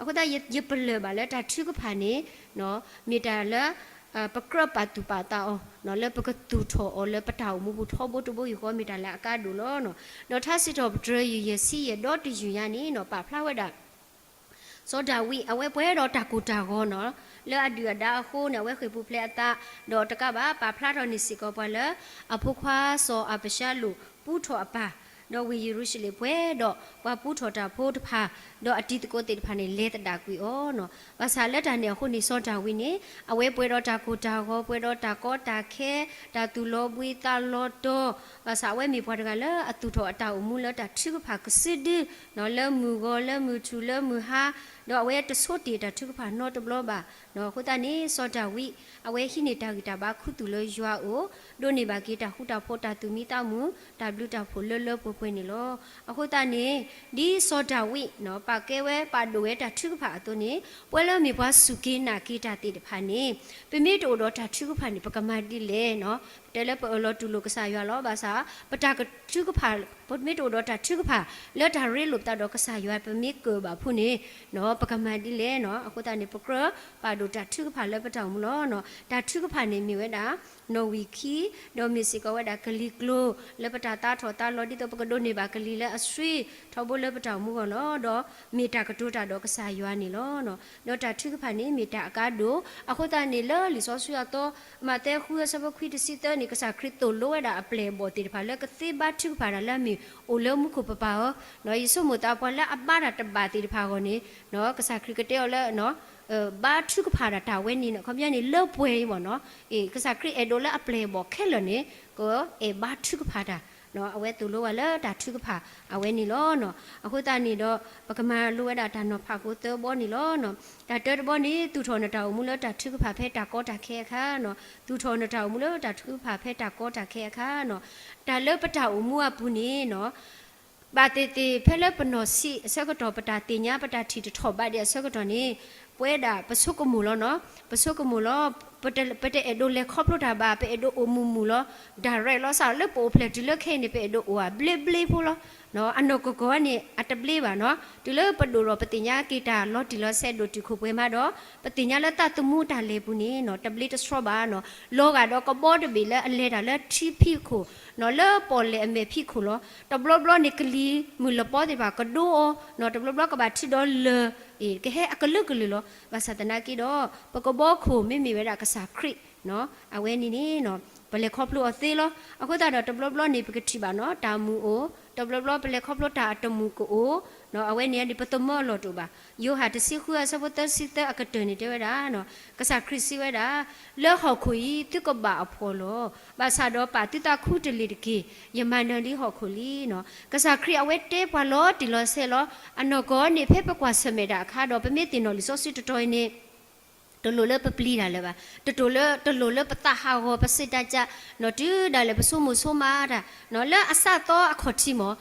အဃိသတး ယပလၢၢ်ဘၣ်လၢတၢ်ထုကဖၣ်န့ၣ် မ့ၢ်တၢ်လၢ ပကြၢးပာ်သူၣ်ပာ်သးအီၤ လၢပကသူၣ်ထီၣ်အီၤလၢပတၢ်အိၣ်မူပူၤထီဘိတဘိယူၢ်ဃီ မ့ၢ်တၢ်လၢအကါဒိၣ်လီၤ. ဒီးထါစံးထီၣ်ပတြၢၤယုၢ်ယဲၢ်ဆံယဲၢ်ဒီတယုၢ်ညါန့ၣ် ပာ်ဖျါဝဲဒၣ် စီၤဒၤဝံး အဝဲပှဲၤဒီးတၢ်ကိၢ်တၢ်ဂီၤနီၤ, လၢအဒုၣ်အဒါအဃိန့ၣ် အဝဲဃ့ၢ်ပူၤဖျဲးအသး, ဒီးတကးဘၣ် ပာ်ဖျါထီၣ်န့ၢ်စ့ၢ်ကီးပှၤလၢ အဖိခွါစီၤအၤဘၡါလိၣ် ပူထီၣ်အပၢ်, ဒီးဝ့ၢ်ယရူၤၡလ့ၣ်ပှဲၤဒီးပှၤပူထီၣ်တၢ်ဖိတဖၣ်, ဒီးအတံၤသကိးသ့ၣ်တဖၣ်န့ၣ် လဲၤသဒၣ်ကွံာ်အီၤနီၤ. ဘၣ်ဆၣ်လၢတၢ်န့ၣ်အဃိန့ၣ် စီၤဒၤဝံးန့ၣ် အဝဲပှဲၤဒီးတၢ်ကိၢ်တၢ်ဂီၤ, ပှဲၤဒီးတၢ်ကီတၢ်ခဲ, တၢ်သူၣ်လီၤဘှံးသးလီၤတီၤ, ဘၣ်ဆၣ်အဝဲမ့ၢ်ပှၤတဂၤလၢအသူၣ်ထီၣ်အတၢ်အိၣ်မူလၢတၢ်ထုကဖၣ်ကစုဒု လၢမုၢ်ဂီၤ, လၢမုၢ်ထူၣ်, လၢမုၢ်ဟါ, ဒီးအဝဲတဆိတ့ၢ်တၢ်ထုကဖၣ်နီတဘျီဘၣ်. အဃိသတးန့ၣ် စီၤဒၤဝံး အဝဲဟံးန့ၢ်တၢ်ဂံၢ်တၢ်ဘါခူသူၣ်လၢယွၤအအိၣ်, ဒိးန့ၢ်ဘၣ်က့ၤတၢ်ဃူတၢ်ဖိး, တၢ်သူၣ်မံသးမုာ်, တၢ်ဘျုးတၢ်ဖှိၣ်လၢလၢပှဲၤပှဲၤန့ၣ်လီၤ. အဃိသတးန့ၣ် ဒ်စီၤဒၤဝံး ပာ်ကဲဝဲပာ်ဒိၣ်ဝဲတၢ်ထုကဖၣ်အသိးန့ၣ် ပဝဲလၢမ့ၢ်ပှၤစူၢ်က့ၤနာ်က့ၤတၢ်သ့ၣ်တဖၣ်န့ၣ် ပမ့ၢ်တအိၣ်ဒီးတၢ်ထုကဖၣ်န့ၣ် ပကမၤဒ်လဲၣ်နီၤ. ပတဲလၢပအၢၣ်လီၤတူၢ်လိာ်ကစၢ်ယွၤလီၤ. ဘၣ်ဆၣ် ပတၢ်ထုကဖၣ်, ပမ့ၢ်တအိၣ်ဒီးတၢ်ထုကဖၣ် လၢတၢ်ရ့လိာ်ပသးဒီးကစၢ်ယွၤ ပမ့ၢ်ကၢၣ်ဘၣ်ဖုးန့ၣ် ပကမၤဒ်လဲၣ်နီၤ. အဃိသတးန့ၣ် ပကြၢးပာ်ဒိၣ်တၢ်ထုကဖၣ်လၢပတၢ်အိၣ်မူလီၤ. တၢ်ထုကဖၣ်န့ၣ်မ့ၢ်ဝဲဒၣ် နီၣ်ဝံာ်ခံ, ဒီးမ့ၢ်စ့ၢ်ကီးဝဲဒၣ်ကလံၤကျိၤ လၢပတၢ်သးထီၣ်သးလီၤ ဒ်သိးပကဒိးန့ၢ်ဘၣ်ကလံၤလၢအဆှံထီဘိလၢပတၢ်အိၣ်မူအဂီၢ်လီၤ. ဒီးမ့ၢ်တၢ်ကတိၤတၢ်ဒီးကစၢ်ယွၤန့ၣ်လီၤ. ဒီးတၢ်ထုကဖၣ်န့ၣ်မ့ၢ်တၢ်အကါဒိၣ်. အဃိသတးန့ၣ် လၢလံာ်စီဆှံအသီ မးသဲဃုအဆၢဖိခွံတဆံသၢန့ၣ် ကစၢ်ခရံာ်သိၣ်လိဝဲဒၣ်အပျဲၢ်အဘီၣ်သ့ၣ်တဖၣ်လၢကသ့ဘါထုကဖၣ်တၢ်လၢအမ့ၢ်အိၣ်လၢမူခိၣ်ပပၢ်ဧၢ, ယဆိကမိၣ်သးပှၤလၢအဘါတၢ်တဘၣ်သ့ၣ်တဖၣ်အဂီၢ်န့ၣ် ကစၢ်ခရံာ်ကတဲအီၤလၢ ဘါထုကဖၣ်တၢ်တၢ်ဝဲန့ၣ် ခီပညီန့ၣ် လၢပှဲၤအံၤဘၣ်နီၤ. ကစၢ်ခရံာ်အဲၣ်ဒိးလၢအပျဲၢ်အဘီၣ်ခဲလၢာ်န့ၣ် ကအဲၣ်ဘါထုကဖၣ်တၢ် အဝဲသိၣ်လိဝဲလၢတၢ်ထုကဖၣ်အဝဲန့ၣ်လီၤ. အဃိသတးန့ၣ်ဒီး ပကမၤလိဝဲဒၣ်တၢ်နီၤဖးကိသၢဘီန့ၣ်လီၤ. တၢ်တၢတဘီန့ၣ် သူၣ်ထီၣ်နတၢ်အိၣ်မူလၢတၢ်ထုကဖၣ်ဖဲတၢ်ကီတၢ်ခဲအခါ, သူၣ်ထီၣ်နတၢ်အိၣ်မူလၢတၢ်ထုကဖၣ်ဖဲတၢ်ကီတၢ်ခဲအခါ, တၢ်လၢပတၢ်အိၣ်မူအပူၤန့ၣ် ဘၣ်သ့ၣ်သ့ၣ် ဖဲလၢပနီၢ်ဆံးအဆၢကတီၢ် ပတၢ်သ့ၣ်ညါ ပတၢ်ထံၣ်တထီၣ်ဘးဒံးအဆၢကတီၢ်န့ၣ် ပဝဲဒၣ်ပဆိကမိၣ်လီၤနီၤ, ပဆိကမိၣ်လီၤ. ပတအဲၣ်ဒိးလဲၤခီဖျိတၢ်ဘၣ်, ပအဲၣ်ဒိးအိၣ်မုာ်မုာ်လီၤ. direct လီၤ. စးလၢပအိၣ်ဖျဲၣ်တုၤလၢခဲအံၤန့ၣ် ပအဲၣ်ဒိးအိၣ်ဧါ ဘျ့ဘျ့ဖိလီၤ. အနီၢ်ကီၢ်ကီၢ်န့ၣ် အတဘျ့ဘၣ်နီၤ. တုၤလၢပဒိၣ်ထီၣ် ပသ့ၣ်ညါက့ၤတၢ်လီၤတံၢ်လီၤဆဲး ဒိၣ်တုာ်ခိၣ်ပှဲၤမးဒီး ပသ့ၣ်ညါလၢသးသမူတၢ်လဲၤပူၤန့ၣ်နီၤ တဘျ့တဆှီဘၣ်နီၤ. လီၤဂာ်ဒီးကဘီတဘ့ၣ်လၢအလဲၤတၢ်လၢထံဖံးခိၣ်နီၤ, လၢပီၣ်လဲၣ်အမဲာ်ဖံးခိၣ်လီၤ. တဘျီဘျီန့ၣ် ကလံၤမုၢ်လပီသ့ၣ်တဖၣ်ကဒိအီၤနီၤ, တဘျီဘျီကဘၣ်ထံၣ်ဒီးလၢၢ် အ့ၣ် ကဟဲအကလုာ်ကလုာ်လီၤ. ဘၣ်ဆၣ်သနာ်က့ဒီး ပကဘီခိၣ်မ့မ့ၢ်ဝဲဒၣ်ကစၢ်ခရံာ်နီၤ, အဝဲန့ၣ်န့ၣ်နီၤ ပလဲၤခီဖျိအီၤသ့လီၤ. အဃိသတးဒီးတဘျီဘျီန့ၣ် ပကထံၣ်ဘၣ်နီၤ တၢ်မုာ်အိၣ်, တဘျီဘျီပလဲၤခီဖျိတၢ်အတမုာ်ကအိၣ်နီၤ, အဝဲန့ၣ်န့ၣ် ပသမၢအလီၢ်တအိၣ်ဘၣ်. ယိၤဟၣ်တဆံဃုအဆၢဖိသၢဆံသၢအကတၢၢ်န့ၣ်တဲဝဲဒၣ်နီၤ, ကစၢ်ခရံာ်စံးဝဲဒၣ်, လၢဟီၣ်ခိၣ်အံၤ သုကဘၣ်အဖှီၣ်လီၤ. ဘၣ်ဆၣ်ဒီးပာ်သုသးခူတလ့ၢ်တက့ၢ်. ယမၤနၢၤလံဟီၣ်ခိၣ်လံနီၤ. ကစၢ်ခရံာ်အဝဲတဲပှၤလီၤတံၢ်လီၤဆဲးလီၤ. အနီၢ်ကီၢ်န့ၣ် ဖဲပကွၢ်ဆၢၣ်မဲာ်တၢ်အခါဒီး ပမ့ၢ်သ့ၣ်နီၣ်လံာ်စီဆှံတတီၤအံၤန့ၣ် တလိၣ်လၢပပျံၤတၢ်လၢၤဘၣ်. တလိၣ်လၢ, တလိၣ်လၢပသးဟးဂီၤ ပစံးတၢ်ကၢ်နီၤ, တုၤဒၣ်လဲာ်ပဆိကမိၣ်ဆိကမးတၢ် လၢအစးသီအခီၣ်ထံးမး,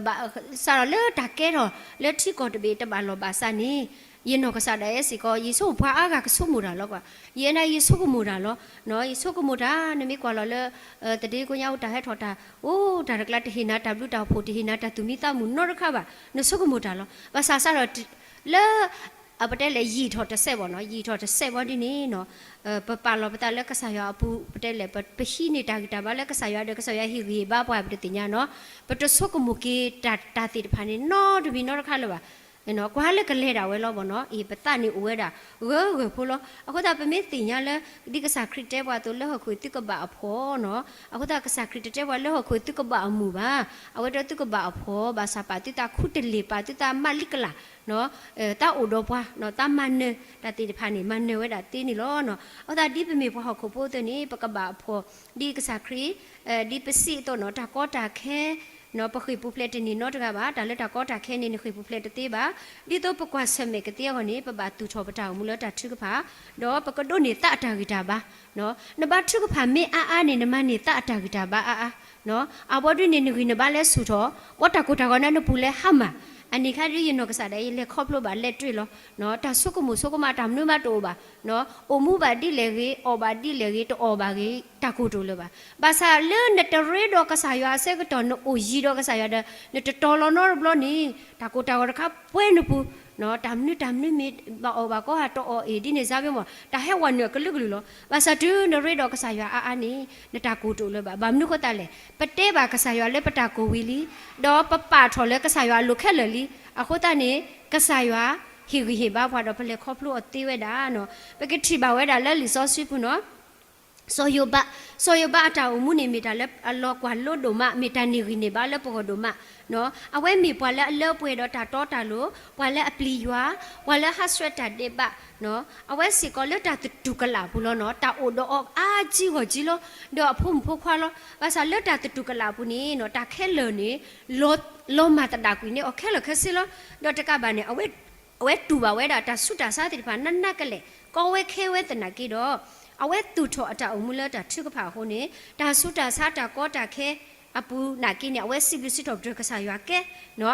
ဘၣ်ဆၣ်ဒီးလၢတၢ်ကဲထီၣ်လၢထံကီၢ်တဘ့ၣ်တဘၣ်လီၢ်ဘၣ်ဆၣ်န့ၣ်, ယနီၢ်ကစၢ်ဒၣ်ယဲစ့ၢ်ကီး ယဆိကမိၣ်ပှၤအါဂၤကဆိကမိၣ်တၢ်လီၤ. ယဲဒၣ်ယဆိကမိၣ်တၢ်လီၤ. ယဆိကမိၣ်တၢ် နမ့ၢ်ကွၢ်လီၤလၢ သဒ့ကိညါအိၣ်တၢ်ဟဲထီၣ်တၢ်, အိၣ်တၢ်တကျါ တဟ့ၣ်နၤတၢ်ဘျုးတၢ်ဖှိၣ် တဟ့ၣ်နၤတၢ်သူၣ်မံသးမုာ်နီတခါဘၣ်, နဆိကမိၣ်တၢ်လီၤ. ဘၣ်ဆၣ်စးဒီး လၢ ပတဲလဲၣ် ယံာ်ထီၣ်တစဲးဘၣ်နီၤ, ယံာ်ထီၣ်တစဲးဘၣ်ဒ်န့ၣ်နီၤ, ပပာ်လီၤပသးလၢကစၢ်ယွၤအပူၤ ပတဲလဲၣ် ပဟံးန့ၢ်တၢ်ဂံၢ်တၢ်ဘါလၢကစၢ်ယွၤဒီး ကစၢ်ယွၤဟ့ၣ်ဂံၢ်ဟ့ၣ်ဘါပှၤပတသ့ၣ်ညါနီၤ, ပတဆိကမိၣ်က့ၤတၢ်သ့ၣ်တဖၣ်န့ၣ် နီတမံၤနီတခါလၢၤဘၣ်. ကွၢ်လၢကလဲၤဒၣ်ဝဲလီၤဘၣ်နီၤ, အ့ၣ် ပသးန့ၣ်အိၣ်ဝဲဒၣ်ဂၢၢ်ဂၢၢ်ဖိလီၤ. အဃိသတးပမ့ၢ်သ့ၣ်ညါလၢ ဒ်ကစၢ်ခရံာ်တဲပှၤအသိး လၢဟီၣ်ခိၣ်သုကဘၣ်အဖှီၣ်နီၤ, အဃိသတးကစၢ်ခရံာ်တတဲပှၤလၢဟီၣ်ခိၣ်သုကဘၣ်အမုာ်ဘၣ်, အဝဲတဲသုကဘၣ်အဖှီၣ်, ဘၣ်ဆၣ်ပာ်သုသးခူတလ့ၢ် ပာ်သုသးမၤလံကလၢ် သးအိၣ်ဒီးပှၤ, သးမၤနၢၤတၢ်သ့ၣ်တဖၣ်န့ၣ် မၤနၢၤဝဲဒၣ်သ့န့ၣ်လီၤ. အဃိသတးဒ်ပမ့ၢ်ပှၤဟီၣ်ခိၣ်ဖိအသိးန့ၣ် ပကဘၣ်အဖှီၣ် ဒ်ကစၢ်ခရံာ်, ဒ်ပစံးအသိးနီၤ တၢ်ကီတၢ်ခဲ ပဃ့ၢ်ပူၤဖျဲးတန့ၢ်နီတဂၤဘၣ်, တၢ်လၢတၢ်ကီတၢ်ခဲန့ၣ် နဃ့ၢ်ပူၤဖျဲးတသ့ဘၣ်. ဒ်သိးပကွၢ်ဆၢၣ်မဲာ်ကသ့အဂီၢ်န့ၣ် ပဘၣ်သူၣ်ထီၣ်ပတၢ်အိၣ်မူလၢတၢ်ထုကဖၣ်, ဒီးပကဒိးန့ၢ်သးအတၢ်ဂံၢ်တၢ်ဘါ နဘါထုကဖၣ်မ့ၢ်အါအါန့ၣ် နမၤန့ၢ်သးအတၢ်ဂံၢ်တၢ်ဘါအါအါ, အဘီဒုန့ၣ် နဂံၢ်နဘါလဲၤဆူၣ်ထီၣ်, ဘီတၢ်ကိၢ်တၢ်ဂီၤန့ၣ်နပူၤလဲၤဟါမၢ်, အန့ၣ်ခါဒ်ယနီၢ်ကစၢ်ဒၣ်အံၤ လဲၤခီဖျိဘၣ်လဲၤတ့ၢ်လီၤ, တၢ်ဆိကမိၣ်ဆိကမးတၢ်မနုၤမးတအိၣ်ဘၣ်, အိၣ်မူဘၣ်ဒ်လဲၣ်ဂ့ၤ အီၣ်ဘၣ်ဒ်လဲၣ်ဂ့ၤ တအီၣ်ဘၣ်ဂ့ၤ တၢ်ကိၢ်တအိၣ်လၢၤဘၣ်. ဘၣ်ဆၣ်လၢနတရ့ဒီးကစၢ်ယွၤအဆၢကတီၢ် နအိၣ်ယံၤဒီးကစၢ်ယွၤဒီး နတတီၤလီၤနီတဘျီန့ၣ် တၢ်ကိၢ်တၢ်ဂီၤတခါပှဲၤနပူၤ, တၢ်မနုၤတၢ်မနုၤမ့ၢ်ဘၣ်အီၣ်ဘၣ်ကီဧါ တအီၣ်အ့ၣ် ဒ်န့ၣ်စါဘ့မး တၢ်ဟဲဝဲနုာ်အကလုာ်ကလုာ်လီၤ. ဘၣ်ဆၣ်တုၤနရ့ဒီးကစၢ်ယွၤအါအါန့ၣ် နတၢ်ကိၢ်တအိၣ်လၢၤဘၣ်. ဘၣ်မနုၤအဃိသတးလဲၣ်, ပတဲဘၣ်ကစၢ်ယွၤလၢပတၢ်ကိၢ်ဝံၤလံ, ဒီးပပာ်ထီၣ်လၢကစၢ်ယွၤအလိၤခဲလၢာ်လံ. အဃိသတးန့ၣ် ကစၢ်ယွၤဟ့ၣ်ဂံၢ်ဟ့ၣ်ဘါပှၤဒီး ပလဲၤခီဖျိအီၤသ့ဝဲဒၣ်နီၤ. ပကထံၣ်ဘၣ်ဝဲဒၣ်လၢလံာ်စီဆှံပူၤနီၤ စီၤယိၤဘး, စီၤယိၤဘးအတၢ်အိၣ်မူန့ၣ် မ့ၢ်တၢ်လၢအလီၤကွၢ်လိဒိၣ်မး, မ့ၢ်တၢ်န့ၢ်ဂံၢ်န့ၢ်ဘါလၢပဂီၢ်ဒိၣ်မး. အဝဲမ့ၢ်ပှၤလၢအလၢပှဲၤဒီးတၢ်တီတၢ်လိၤ, ပှၤလၢအပျံၤယွၤ, ပှၤလၢဟးဆှဲးတၢ်ဒဲးဘး, အဝဲစ့ၢ်ကီးလၢတၢ်သတူၢ်ကလာ်အပူၤလီၤနီၤ, တၢ်အိၣ်ဒီးအီၤအါကံဂီၢ်ကံလီၤ. ဒီးအဖိမုၣ်ဖိခွါလီၤ. ဘၣ်ဆၣ်လၢတၢ်သတူၢ်ကလာ်အပူၤန့ၣ်နီၤ တၢ်ခဲလၢာ်န့ၣ် လီၤမၢ်သဒၣ်ကွံာ်န့ၢ်အီၤခဲလၢာ်ခဲဆ့လီၤ. ဒီးတကးဘၣ်န့ၣ် အဝဲတူၢ်ဘၣ်ဝဲဒၣ်တၢ်ဆူးတၢ်ဆါသ့ၣ်တဖၣ်နးနးကလဲာ် ကီဝဲခဲဝဲသနာ်က့ဒီး အဝဲသူၣ်ထီၣ်အတၢ်အိၣ်မူလၢတၢ်ထုကဖၣ်အဃိန့ၣ် တၢ်ဆူးတၢ်ဆါတၢ်ကီတၢ်ခဲအပူၤနာ်က့န့ၣ် အဝဲစံးဘျုးစံးထီၣ်ပတြၢၤကစၢ်ယွၤကဲ,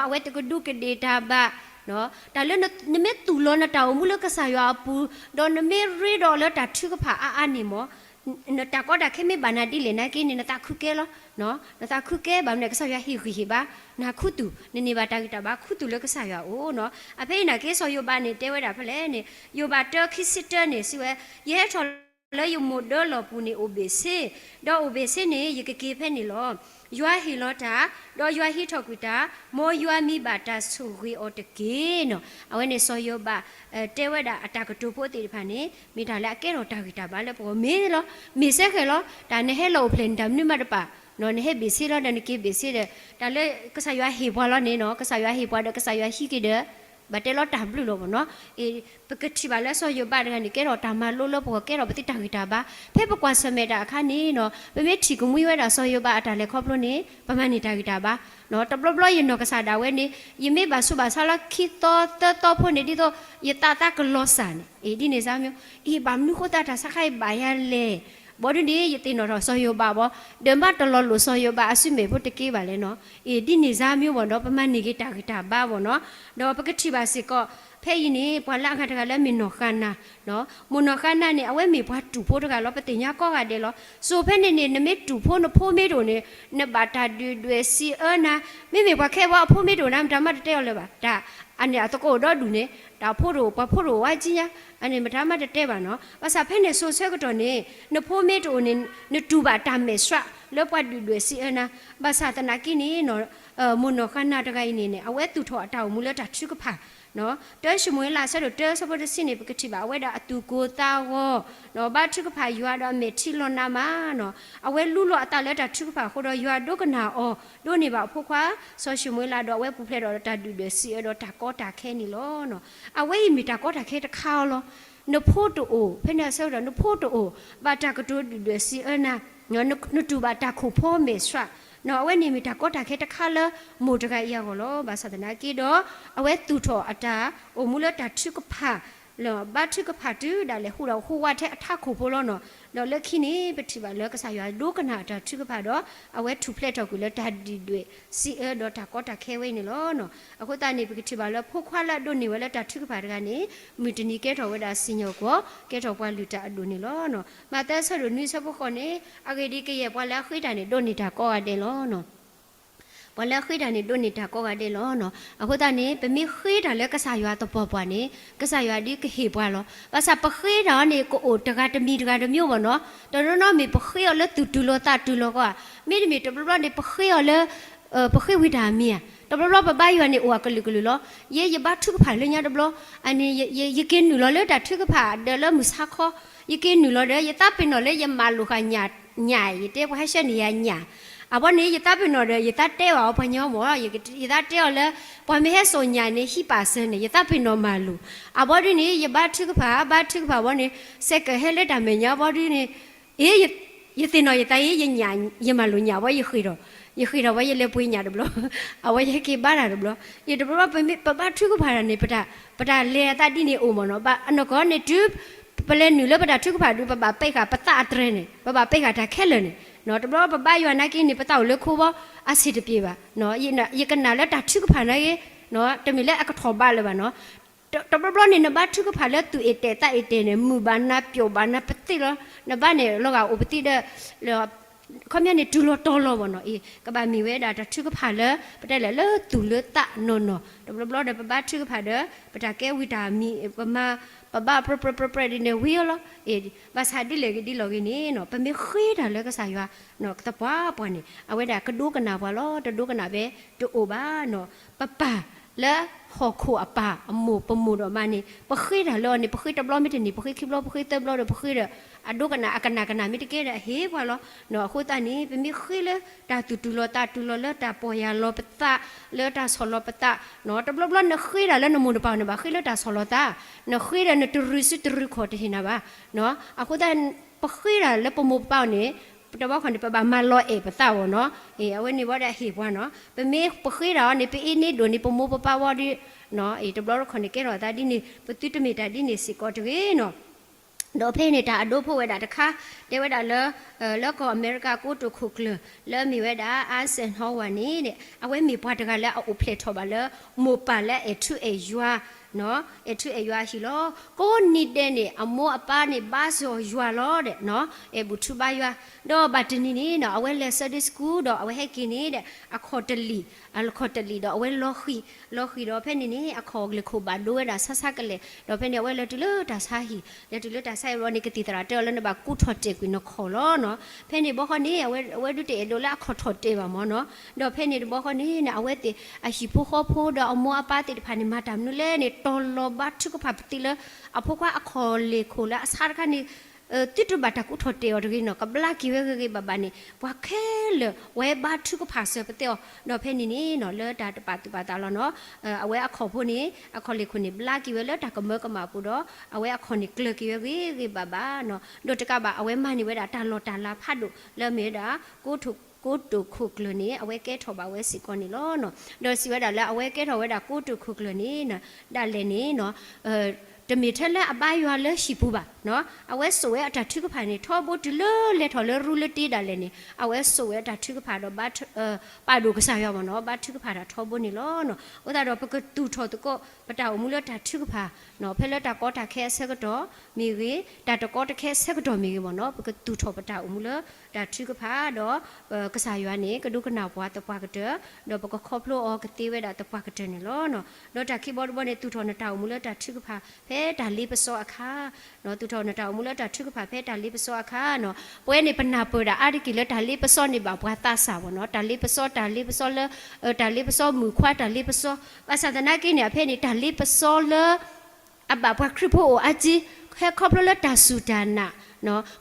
အဝဲတကဒူးကဒ့ၣ်တၢ်ဘၣ်, တၢ်လၢနမ့ၢ်သူၣ်လီၤနတၢ်အိၣ်မူလၢကစၢ်ယွၤအပူၤ ဒီးနမ့ၢ်ရ့ဒီးလၢတၢ်ထုကဖၣ်အါအါန့ၣ်မး နတၢ်ကီတၢ်ခဲမ့ၢ်ဘၣ်နၤဒ်လဲၣ်နာ်က့န့ၣ် နသးခုကဲလီၤ. နသးခုကဲဘၣ်မနုၤလဲၣ် ကစၢ်ယွၤဟ့ၣ်ဂံၢ်ဟ့ၣ်ဘါနၤခူသူၣ်, နန့ၢ်ဘၣ်တၢ်ဂံၢ်တၢ်ဘါခူသူၣ်လၢကစၢ်ယွၤအအိၣ်နီၤ. အဖဲအံၤနာ်က့ စီၤယိၤဘးန့ၣ် တဲဝဲဒၣ်ဖဲလဲၣ်န့ၣ် ယိၤဘးတၢခံဆံတၢန့ၣ် စံးဝဲ, ယဟဲထီၣ်လၢယမိၢ်ဒၢလီၢ်ပူၤန့ၣ်အိၣ်ဘ့ၣ်ဆ့, ဒီးအိၣ်ဘ့ၣ်ဆ့န့ၣ် ယကက့ၤဖဲန့ၣ်လီၤ. ယွၤဟ့ၣ်လီၤတၢ်, ဒီးယွၤဟံးထီၣ်ကွံာ်တၢ်, မ်ယွၤမံၤဘၣ်တၢ်ဆိၣ်ဂ့ၤအီၤတက့ၢ်နီၤ. အဝဲန့ၣ်စီၤယိၤဘး တဲဝဲဒၣ်အတၢ်ကတိၤဖိသ့ၣ်တဖၣ်န့ၣ် မ့ၢ်တၢ်လၢအကဲထီၣ်တၢ်ဂံၢ်တၢ်ဘါလၢပဂီၢ်မ့ၢ်လီၤ. မ့ၢ်စဲဃဲၤလီၤ တၢ်နဟဲလီၤအိၣ်ဖျဲၣ်န့ၣ် တၢ်မနုၤမးတပာ်, နဟဲဘ့ၣ်ဆ့လီၤဒီးနက့ၤဘ့ၣ်ဆ့ဒီး တၢ်လၢကစၢ်ယွၤဟ့ၣ်ပှၤလီၤန့ၣ်နီၤ, ကစၢ်ယွၤဟ့ၣ်ပှၤဒီးကစၢ်ယွၤဟံးက့ၤဒီး ဘၣ်တဲလီၤတၢ်ဘျုးလီၤမ့ၢ်နီၤ. ပကထံၣ်ဘၣ်လၢစီၤယိၤဘးတဂၤန့ၣ် ကဲထီၣ်တၢ်မၤလိလၢပဂီၢ် ကဲထီၣ်ပသ့တၢ်ဂံၢ်တၢ်ဘါ. ဖဲပကွၢ်ဆၢၣ်မဲာ်တၢ်အခါန့ၣ်နီၤ ပမ့ၢ်ထံၣ်ကမှံဝဲဒၣ်စီၤယိၤဘးအတၢ်လဲၤခီဖျိန့ၣ် ပမၤန့ၢ်တၢ်ဂံၢ်တၢ်ဘါ. တဘျီဘျီယနီၢ်ကစၢ်ဒၣ်ဝဲန့ၣ် ယမ့ၢ်ဘၣ်ဆူးဘၣ်ဆါလၢခံသီသၢသီဖိန့ၣ် ဒ်သိးယသးသးကလီၤစၢ်န့ၣ် ဒ်န့ၣ်စါမ့ၢ် အ့ ဘၣ်မနုၤဃိသတးတၢ်ဆါခါအံၤဘၣ်ယၤလဲၣ်. ဘီဒုန့ၣ် ယသ့ၣ်နီၣ်ထီၣ်စီၤယိၤဘးဘီ ဒီးမ့ၢ်တလီၤလိာ်စီၤယိၤဘးအစုမဲာ်ဖိတက့ဘၣ်လဲၣ်နီၤ. အ့ ဒ်န့ၣ်စါမ့ၢ်ဘီနီၤ ပမၤန့ၢ်က့ၤတၢ်ဂံၢ်တၢ်ဘါဘီနီၤ. ဒီးပကထံၣ်ဘၣ်စ့ၢ်ကီး ဖဲအံၤန့ၣ် ပှၤလၢအဂၤတဂၤလၢမ့ၢ်နီၢ်ဃါနၤ မိၢ်နီၢ်ဃါနၤန့ၣ် အဝဲမ့ၢ်ပှၤတူၢ်ဖိတဂၤလီၤ ပသ့ၣ်ညါကိးဂၤဒဲးလီၤ. စိၤဖဲန့ၣ်န့ၣ် နမ့ၢ်တူၢ်ဖိနဖိမ့ၢ်တအိၣ်န့ၣ် နဘၣ်တၢ်ဒုၣ်ဒွဲၣ်စံးအၢနၤ. မ့မ့ၢ်ပှၤခဲအံၤအဖိမ့ၢ်တအိၣ်နၤ မတၤမးတတဲအီၤလၢၤဘၣ်. တၢ်အန့ၣ်အသကိးအိၣ်ဒီဒူၣ်န့ၣ် တၢ်ဖိတအိၣ် ပှၤဖိတအိၣ်ဝဲကံညါ အန့ၣ်မတၤမးတတဲဘၣ်နီၤ. ဘၣ်ဆၣ်ဖဲန့ၣ်စိၤဆၢကတီၢ်န့ၣ် နဖိမ့ၢ်တအိၣ်န့ၣ် နတူၢ်ဘၣ်တၢ်မဲာ်ဆှးလၢပှၤဒုၣ်ဒွဲၣ်စံးအၢနၤ. ဘၣ်ဆၣ်သနာ်က့န့ၣ် မိၢ်နီၢ်ဃါနၤတဂၤအံၤန့ၣ်န့ၣ် အဝဲသူၣ်ထီၣ်အတၢ်အိၣ်မူလၢတၢ်ထုကဖၣ် တၢၡမူၤအ့လး အဆၢဒိၣ်တၢ အဆၢဖိတဆံန့ၣ် ပကထံၣ်ဘၣ်အဝဲဒၣ်အသူၣ်ကိၢ်သးဂီၤ ဘါထုကဖၣ်ယွၤဒီးအမဲာ်ထံလီၤနးမးနီၤ. အဝဲလူလီၤအသးလၢတၢ်ထုကဖၣ်အဃိဒီးယွၤဒိကနၣ်အီၤ ဒိးန့ၢ်ဘၣ်အဖိခွါ စီၤၡမူၤအ့လးဒီးအဝဲပူၤဖျဲးဒီးတၢ်ဒုၣ်ဒွဲၣ်စံးအၢဒီးတၢ်ကီတၢ်ခဲန့ၣ်လီၤ. အဝဲအံၤမ့ၢ်တၢ်ကီတၢ်ခဲတခါလီၤ. နဖိတအိၣ် ဖဲန့ၣ်အဆၢကတီၢ် နဖိတအိၣ် ဘၣ်တၢ်ကတိၤဒုၣ်ဒွဲၣ်စံးအၢနၤ နတူၢ်ဘၣ်တၢ်ခိၣ်ဖိမဲာ်ဆှး အဝဲန့ၣ်မ့ၢ်တၢ်ကီတၢ်ခဲတခါလၢမိၢ်တဂၤအံၤအဂီၢ်လီၤ. ဘၣ်ဆၣ်သနာ်က့ဒီး အဝဲသူၣ်ထီၣ်အတၢ်အိၣ်မူလၢတၢ်ထုကဖၣ် လၢဘါထုကဖၣ်တုၤဒၣ်လဲာ်ဟူးဒီးဟူးဝးထဲအထးခိၣ်ဖိလီၤနီၤ. ဒီးလၢခံန့ၣ် ပထံၣ်ဘၣ်လၢကစၢ်ယွၤဒိကနၣ်အတၢ်ထုကဖၣ်ဒီး အဝဲထူၣ်ဖျဲးထီၣ်ကွံာ်လၢတၢ်ဒုၣ်ဒွဲၣ်စံးအၢဒီးတၢ်ကီတၢ်ခဲဝဲအံၤန့ၣ်လီၤ. အဃိသတးန့ၣ် ပကထံၣ်ဘၣ်လၢဖိခွါလၢအဒိးန့ၢ်ဝဲလၢတၢ်ထုကဖၣ်တဂၤန့ၣ် မုၢ်တနံၤကဲထီၣ်ဝဲဒၣ်စံၣ်ညီၣ်ကွီၢ် ကဲထီၣ်ပှၤလုၢ်တၢ်အဒိၣ်န့ၣ်လီၤ. မးသဲအဆၢဒိၣ်နွံအဆၢဖိဃိးန့ၣ် အဂ့ၢ်ဒ်အံၤ, ကယဲၢ်ပှၤလၢအဃ့တၢ်န့ၣ် ဒိးန့ၢ်တၢ်ကိးဂၤဒဲးလီၤ. ပှၤလၢအဃ့တၢ်န့ၣ် ဒိးန့ၢ်တၢ်ကိးဂၤဒဲးလီၤ. အဃိသတးန့ၣ် ပမ့ၢ်ဃ့တၢ်လၢကစၢ်ယွၤသပှၢ်ပှၢ်န့ၣ် ကစၢ်ယွၤဒုးကဟ့ၣ်ပှၤလီၤ. ဘၣ်ဆၣ်ပဃ့တၢ်အီၤန့ၣ် ကအိၣ်တဂၤတမံၤတဂၤတမံၤဘၣ်နီၤ. တနီၤနီၤမ့ၢ်ပဃ့အီၤလၢသူၣ်တုၤလီၤသးတုၤလီၤကီးဧါ, မ့တမ့ၢ်တဘျီဘျီန့ၣ် ပဃ့အီၤလၢ ပဃ့ဝံၤတၢ်မံၤဧါ. တဘျီဘျီပဘါယွၤန့ၣ်အိၣ်အကလုာ်ကလုာ်လီၤ. ယဲယဘါထုကဖၣ်လၢညါတဘျီ, အန့ၣ် ယက့ၤနုာ်လီၤလၢတၢ်ထုကဖၣ်ဒီးလၢမုၢ်ဆါခီ, ယက့ၤနုာ်လီၤဒီး ယသးပ့ၤနီၣ်လၢယမၤလိာ်ဃာ်ညၣ်, ညၣ် ယတဲပှၤဟဲဆှၢန့ၢ်ယၤညၣ်, အဘီန့ၣ် ယသးပ့ၤနီၣ်ဒီး ယသးတဲဘၣ်အီၤပှၤညီမၢ်, ယသးတဲအီၤလၢ ပှၤမ့ၢ်ဟဲစိာ်ညၣ်န့ၣ် ဟံးပာ်စၢၤန့ၣ် ယသးပ့ၤနီၣ်မၤလိာ်. အဘီဒုန့ၣ် ယဘါထုကဖၣ် ဘါထုကဖၣ်ဘီန့ၣ် စဲးကဟဲလၢတၢ်မဲာ်ညါဘီဒုန့ၣ် အ့ ယသ့ၣ်နီၣ်ယသးအံၤ ယမၤလိာ်ညၣ်ဝဲ ယဃ့ၢ်ဒီး, ယဃ့ၢ်ဒီးဝဲ ယလဲၤပှ့ၤညၣ်တဘျီ, အဝဲယဟဲက့ၤဘါတၢ်တဘျီ. ယတဘျီဘျီ ပဘါထုကဖၣ်တၢ်န့ၣ် ပတၢ်လဲၤအသးဒ်န့ၣ်အိၣ်မၢ်နီၤ. ဘၣ်အနီၢ်ကီၢ်န့ၣ် တုၤ ပလဲၤနုာ်လၢပတၢ်ထုကဖၣ်ဒုး ပဘၣ်ပဲာ်ဃာ်ပသးအတြဲၤန့ၣ် ပဘၣ်ပဲာ်ဃာ်တၢ်ခဲလၢာ်န့ၣ်, တဘျီဘျီပဘါယွၤနာ်က့န့ၣ် ပသးအိၣ်လၢခိဘီ အဆင်တပြေဘၣ်. ယကနၣ်လၢတၢ်ထုကဖၣ်နာ်က့ တမ့ၢ်လၢအကထီၣ်ဘးလၢၤဘၣ်နီၤ. တဘျီဘျီန့ၣ် နဘါထုကဖၣ်လၢသူၣ်အဲၣ်တဲာ်သးအဲၣ်တဲာ်န့ၣ် မုာ်ဘၣ်နၤ ပျီၣ်ဘၣ်နၤ ပသ့လီၤ. နဘါန့ၣ် လီၤဂာ်အိၣ်ပသ့ဒီး ခီပညီန့ၣ် တုၤလီၤတီၤလီၤဘၣ်နီၤ. အ့ ကဘၣ်မ့ၢ်ဝဲဒၣ်တၢ်ထုကဖၣ်လၢ ပတဲလဲၣ်လၢသူၣ်လၢသးနီၢ်နီၢ်. တဘျီဘျီဒီး ပဘါထုကဖၣ်ဒီး ပတၢ်ကဲဝံၤတၢ်မံၤ ပမၤ ပဘါပြၢပြၢပြၢပြၢဒ်န့ၣ်ဝံၤအလီၤ. အ့ ဘၣ်ဆၣ်ဒ်လဲၣ်ဂ့ၤဒ်လဲၣ်ဂ့ၤန့ၣ်နီၤ ပမ့ၢ်ဃ့တၢ်လၢကစၢ်ယွၤ သပှၢ်ပှၢ်န့ၣ် အဝဲဒၣ်ကဒိကနၣ်ပှၤလီၤ. တဒိကနၣ်ဘၣ် တအိၣ်ဘၣ်နီၤ. ပပၢ်လၢဟီၣ်ခိၣ်အပၢ်အမိၢ်ပမိၢ်ဒီးမါန့ၣ် ပဃ့တၢ်လၢအီၤန့ၣ် ပဃ့တဘျီမ့ၢ်တန့ၢ် ပဃ့ခံဘျီ ပဃ့သၢဘျီဒီး ပဃ့ဒီး အဒိကနၣ် အကနၣ်ကနၣ်မ့ၢ်တကဲဒီး အဟ့ၣ်ပှၤလီၤ. အဃိသတးန့ၣ် ပမ့ၢ်ဃ့လၢတၢ်သူၣ်တုၤလီၤသးတုၤလီၤ လၢတၢ်ပီၢ်ယၢ်လီၤပသး လၢတၢ်ဆီၣ်လီၤပသး တဘျီဘျီနဃ့တၢ်လၢနမိၢ်နပၢ်န့ၣ် ဘၣ်ဃ့လၢတၢ်ဆီၣ်လီၤသး, နဃ့ဒီးနတရံးစုတရံးခီၣ်တဟ့ၣ်နၤဘၣ်. အဃိသတး ပဃ့တၢ်လၢပမိၢ်ပပၢ်အီၤန့ၣ် တဘျီခီန့ၣ် ပဘၣ်မၤလီၤအဲၣ်ပသးအီၤနီၤ. အဝဲန့ၣ်ဝံၤဒီးဟ့ၣ်ပှၤနီၤ. ပမ့ၢ်ပဃ့တၢ်အီၤန့ၣ် ပအ့န့ဒိၣ်န့ၣ် ပမိၢ်ပပၢ်ဝံၤဒီး တဘျီခီန့ၣ် ကဲထီၣ်အသးဒ်န့ၣ် ပသုတမ့ၢ်တၢ်ဒ်န့ၣ်စ့ၢ်ကီးတဂ့ၤနီၤ. ဒီးဖဲန့ၣ်တၢ်အဒိဖိဝဲဒၣ်တခါ တဲဝဲဒၣ်လၢ လၢကီၢ်အမဲရကၤကိတိာ်ခိၣ်ကျၢၢ် လၢအမ့ၢ်ဝဲဒၣ် Eisenhower န့ၣ် အဝဲမ့ၢ်ပှၤတဂၤလၢအအိၣ်ဖျဲၣ်ထီၣ်ဘၣ်လၢ မိၢ်ပၢ်လၢအဲၣ်ထူအဲၣ်ယွၤ အဲၣ်ထူအဲၣ်ယွၤအဟံၣ်လီၤ. ကိးနံၤဒဲးန့ၣ် အမိၢ်အပၢ်န့ၣ် ဘါစၢၤယွၤလီၤဒီး အဲၣ်ဘူၣ်ထူဘါယွၤ, ဒီးဘၣ်တနံၤန့ၣ်နီၤ အဝဲလဲၤ Sunday school ဒီးအဝဲဟဲက့ၤန့ၣ်ဒီး အခီၣ်တလံာ် အခီၣ်တလံာ်ဒီးအဝဲလီၤဃံၤ, လီၤဃံၤဒီးဖဲန့ၣ်န့ၣ် အခီၣ်လဲၤခိၣ်ဘၣ်ဒိဝဲဒၣ်ဆါဆါကလဲာ်, ဒီးဖဲန့ၣ် အဝဲလဲၤတုၤလၢတၢ်ဆါဟံၣ်, လဲၤတုၤလၢတၢ်ဆါဟံၣ်ဘျီန့ၣ် ကသံၣ်သရၣ်တဲအီၤလၢနဘၣ်ကူထီၣ်တဲာ်ကွံာ်နခီၣ်လီၤနီၤ. ဖဲန့ၣ်ဘီဃီန့ၣ် အဝဲဒုးတအဲၣ်ဒိးလၢအခီၣ်ထီၣ်တဲာ်ဘၣ်မၢ်နီၤ. ဒီးဖဲန့ၣ်တဘီဃီန့ၣ် အဝဲသ့ၣ်အဟံၣ်ဖိဃီဖိဒီးအမိၢ်အပၢ်သ့ၣ်တဖၣ်န့ၣ် မၤတၢ်မနုၤလဲၣ်န့ၣ် တီၤလီၤဘါထုကဖၣ်ပသံးလၢ အဖိခွါအခီၣ်လဲၤခိၣ်လၢအဆါတခါန့ၣ် သုတဘၣ်တၢ်ကူထီၣ်တဲာ်အီၤတဂ့ၤနီၤ, ကဘျါက့ၤဝဲဂ့ၤဂ့ၤဘၣ်ဘၣ်န့ၣ် ပှၤခဲလၢာ်ဝဲဘါထုကဖၣ်စၢၤပသဲအီၤ, ဒီးဖဲန့ၣ်န့ၣ်နီၤ လၢတၢ်တပာ်သူၣ်ပာ်သးလီၤနီၤ, အဝဲအခီၣ်ဖိန့ၣ် အခီၣ်လ့ၢ်ခိၣ်န့ၣ် ဘျါက့ၤဝဲလၢတၢ်ကမၢကမၣ်အပူၤဒီး အဝဲအခီၣ်န့ၣ်ကျၢၤက့ၤဝဲဂ့ၤဂ့ၤဘၣ်ဘၣ်နီၤ, ဒီးတကးဘၣ် အဝဲမၤန့ၢ်ဝဲဒၣ်တၢ်လီၢ်တၢ်လၤဖးဒိၣ်လၢအမ့ၢ်ဝဲဒၣ် ကိတိာ် ကိတိာ်ခိၣ်ကျၢၢ်န့ၣ် အဝဲကဲထီၣ်ဘၣ်ဝဲစ့ၢ်ကီးန့ၣ်လီၤ. ဒီးစံးဝဲဒၣ်လၢအဝဲကဲထီၣ်ဝဲဒၣ်ကိတိာ်ခိၣ်ကျၢၢ်န့ၣ် ဒၣ်လဲာ်န့ၣ် တမ့ၢ်ထဲလၢအဘါယွၤလၢဟံၣ်ပူၤဘၣ်, အဝဲစိာ်ဝဲအတၢ်ထုကဖၣ်န့ၣ် ထီဘိတုၤလၢလဲၤထီၣ်လၢရူလၢတ့ဒၣ်လဲာ်န့ၣ် အဝဲစိာ်ဝဲအတၢ်ထုကဖၣ်ဒီး ပာ်ဒိၣ်ကစၢ်ယွၤဘၣ်နီၤ, ဘါထုကဖၣ်တၢ်ထီဘိန့ၣ်လီၤ. အဃိသတးဒီးပကသူၣ်ထီၣ်သကိး ပတၢ်အိၣ်မူလၢတၢ်ထုကဖၣ် ဖဲလၢတၢ်ကီတၢ်ခဲအဆၢကတီၢ်မ့ၢ်ဂ့ၤ, တၢ်တကီတခဲအဆၢကတီၢ်မ့ၢ်ဂ့ၤဘၣ်နီၤ, ပကသူၣ်ထီၣ်ပတၢ်အိၣ်မူလၢတၢ်ထုကဖၣ်ဒီး ကစၢ်ယွၤန့ၣ် ကဒိကနၣ်ပှၤသပှၢ်ကတၢၢ်, ဒီးပကခီဖျိအီၤကသ့ဝဲဒၣ်သပှၢ်ကတၢၢ်န့ၣ်လီၤ. ဒီးတၢ်ခံဘီတဘီန့ၣ် သူၣ်ထီၣ်နတၢ်အိၣ်မူလၢတၢ်ထုကဖၣ် ဖဲတၢ်လ့ပစီအခါ, သူၣ်ထီၣ်နတၢ်အိၣ်မူလၢတၢ်ထုကဖၣ်ဖဲတၢ်လ့ပစီအခါနီၤ, ပဝဲန့ၣ်ပနၢ်ပၢၢ်ဒၣ်အါတက့ၢ်လၢတၢ်လ့ပစီန့ၣ်ဘၣ်ပှၤသးစၢ်ဘၣ်နီၤ, တၢ်လ့ပစီ တၢ်လ့ပစီလၢ တၢ်လ့ပစီမုၣ်ခွါတၢ်လ့ပစီ, ဘၣ်ဆၣ်သနာ်က့န့ၣ် အဖဲန့ၣ် တၢ်လ့ပစီလၢ အဘၣ်ပှၤခရံာ်ဖိအိၣ်အါက့, ဟဲခီဖျိလၢတၢ်စူၢ်တၢ်နာ်,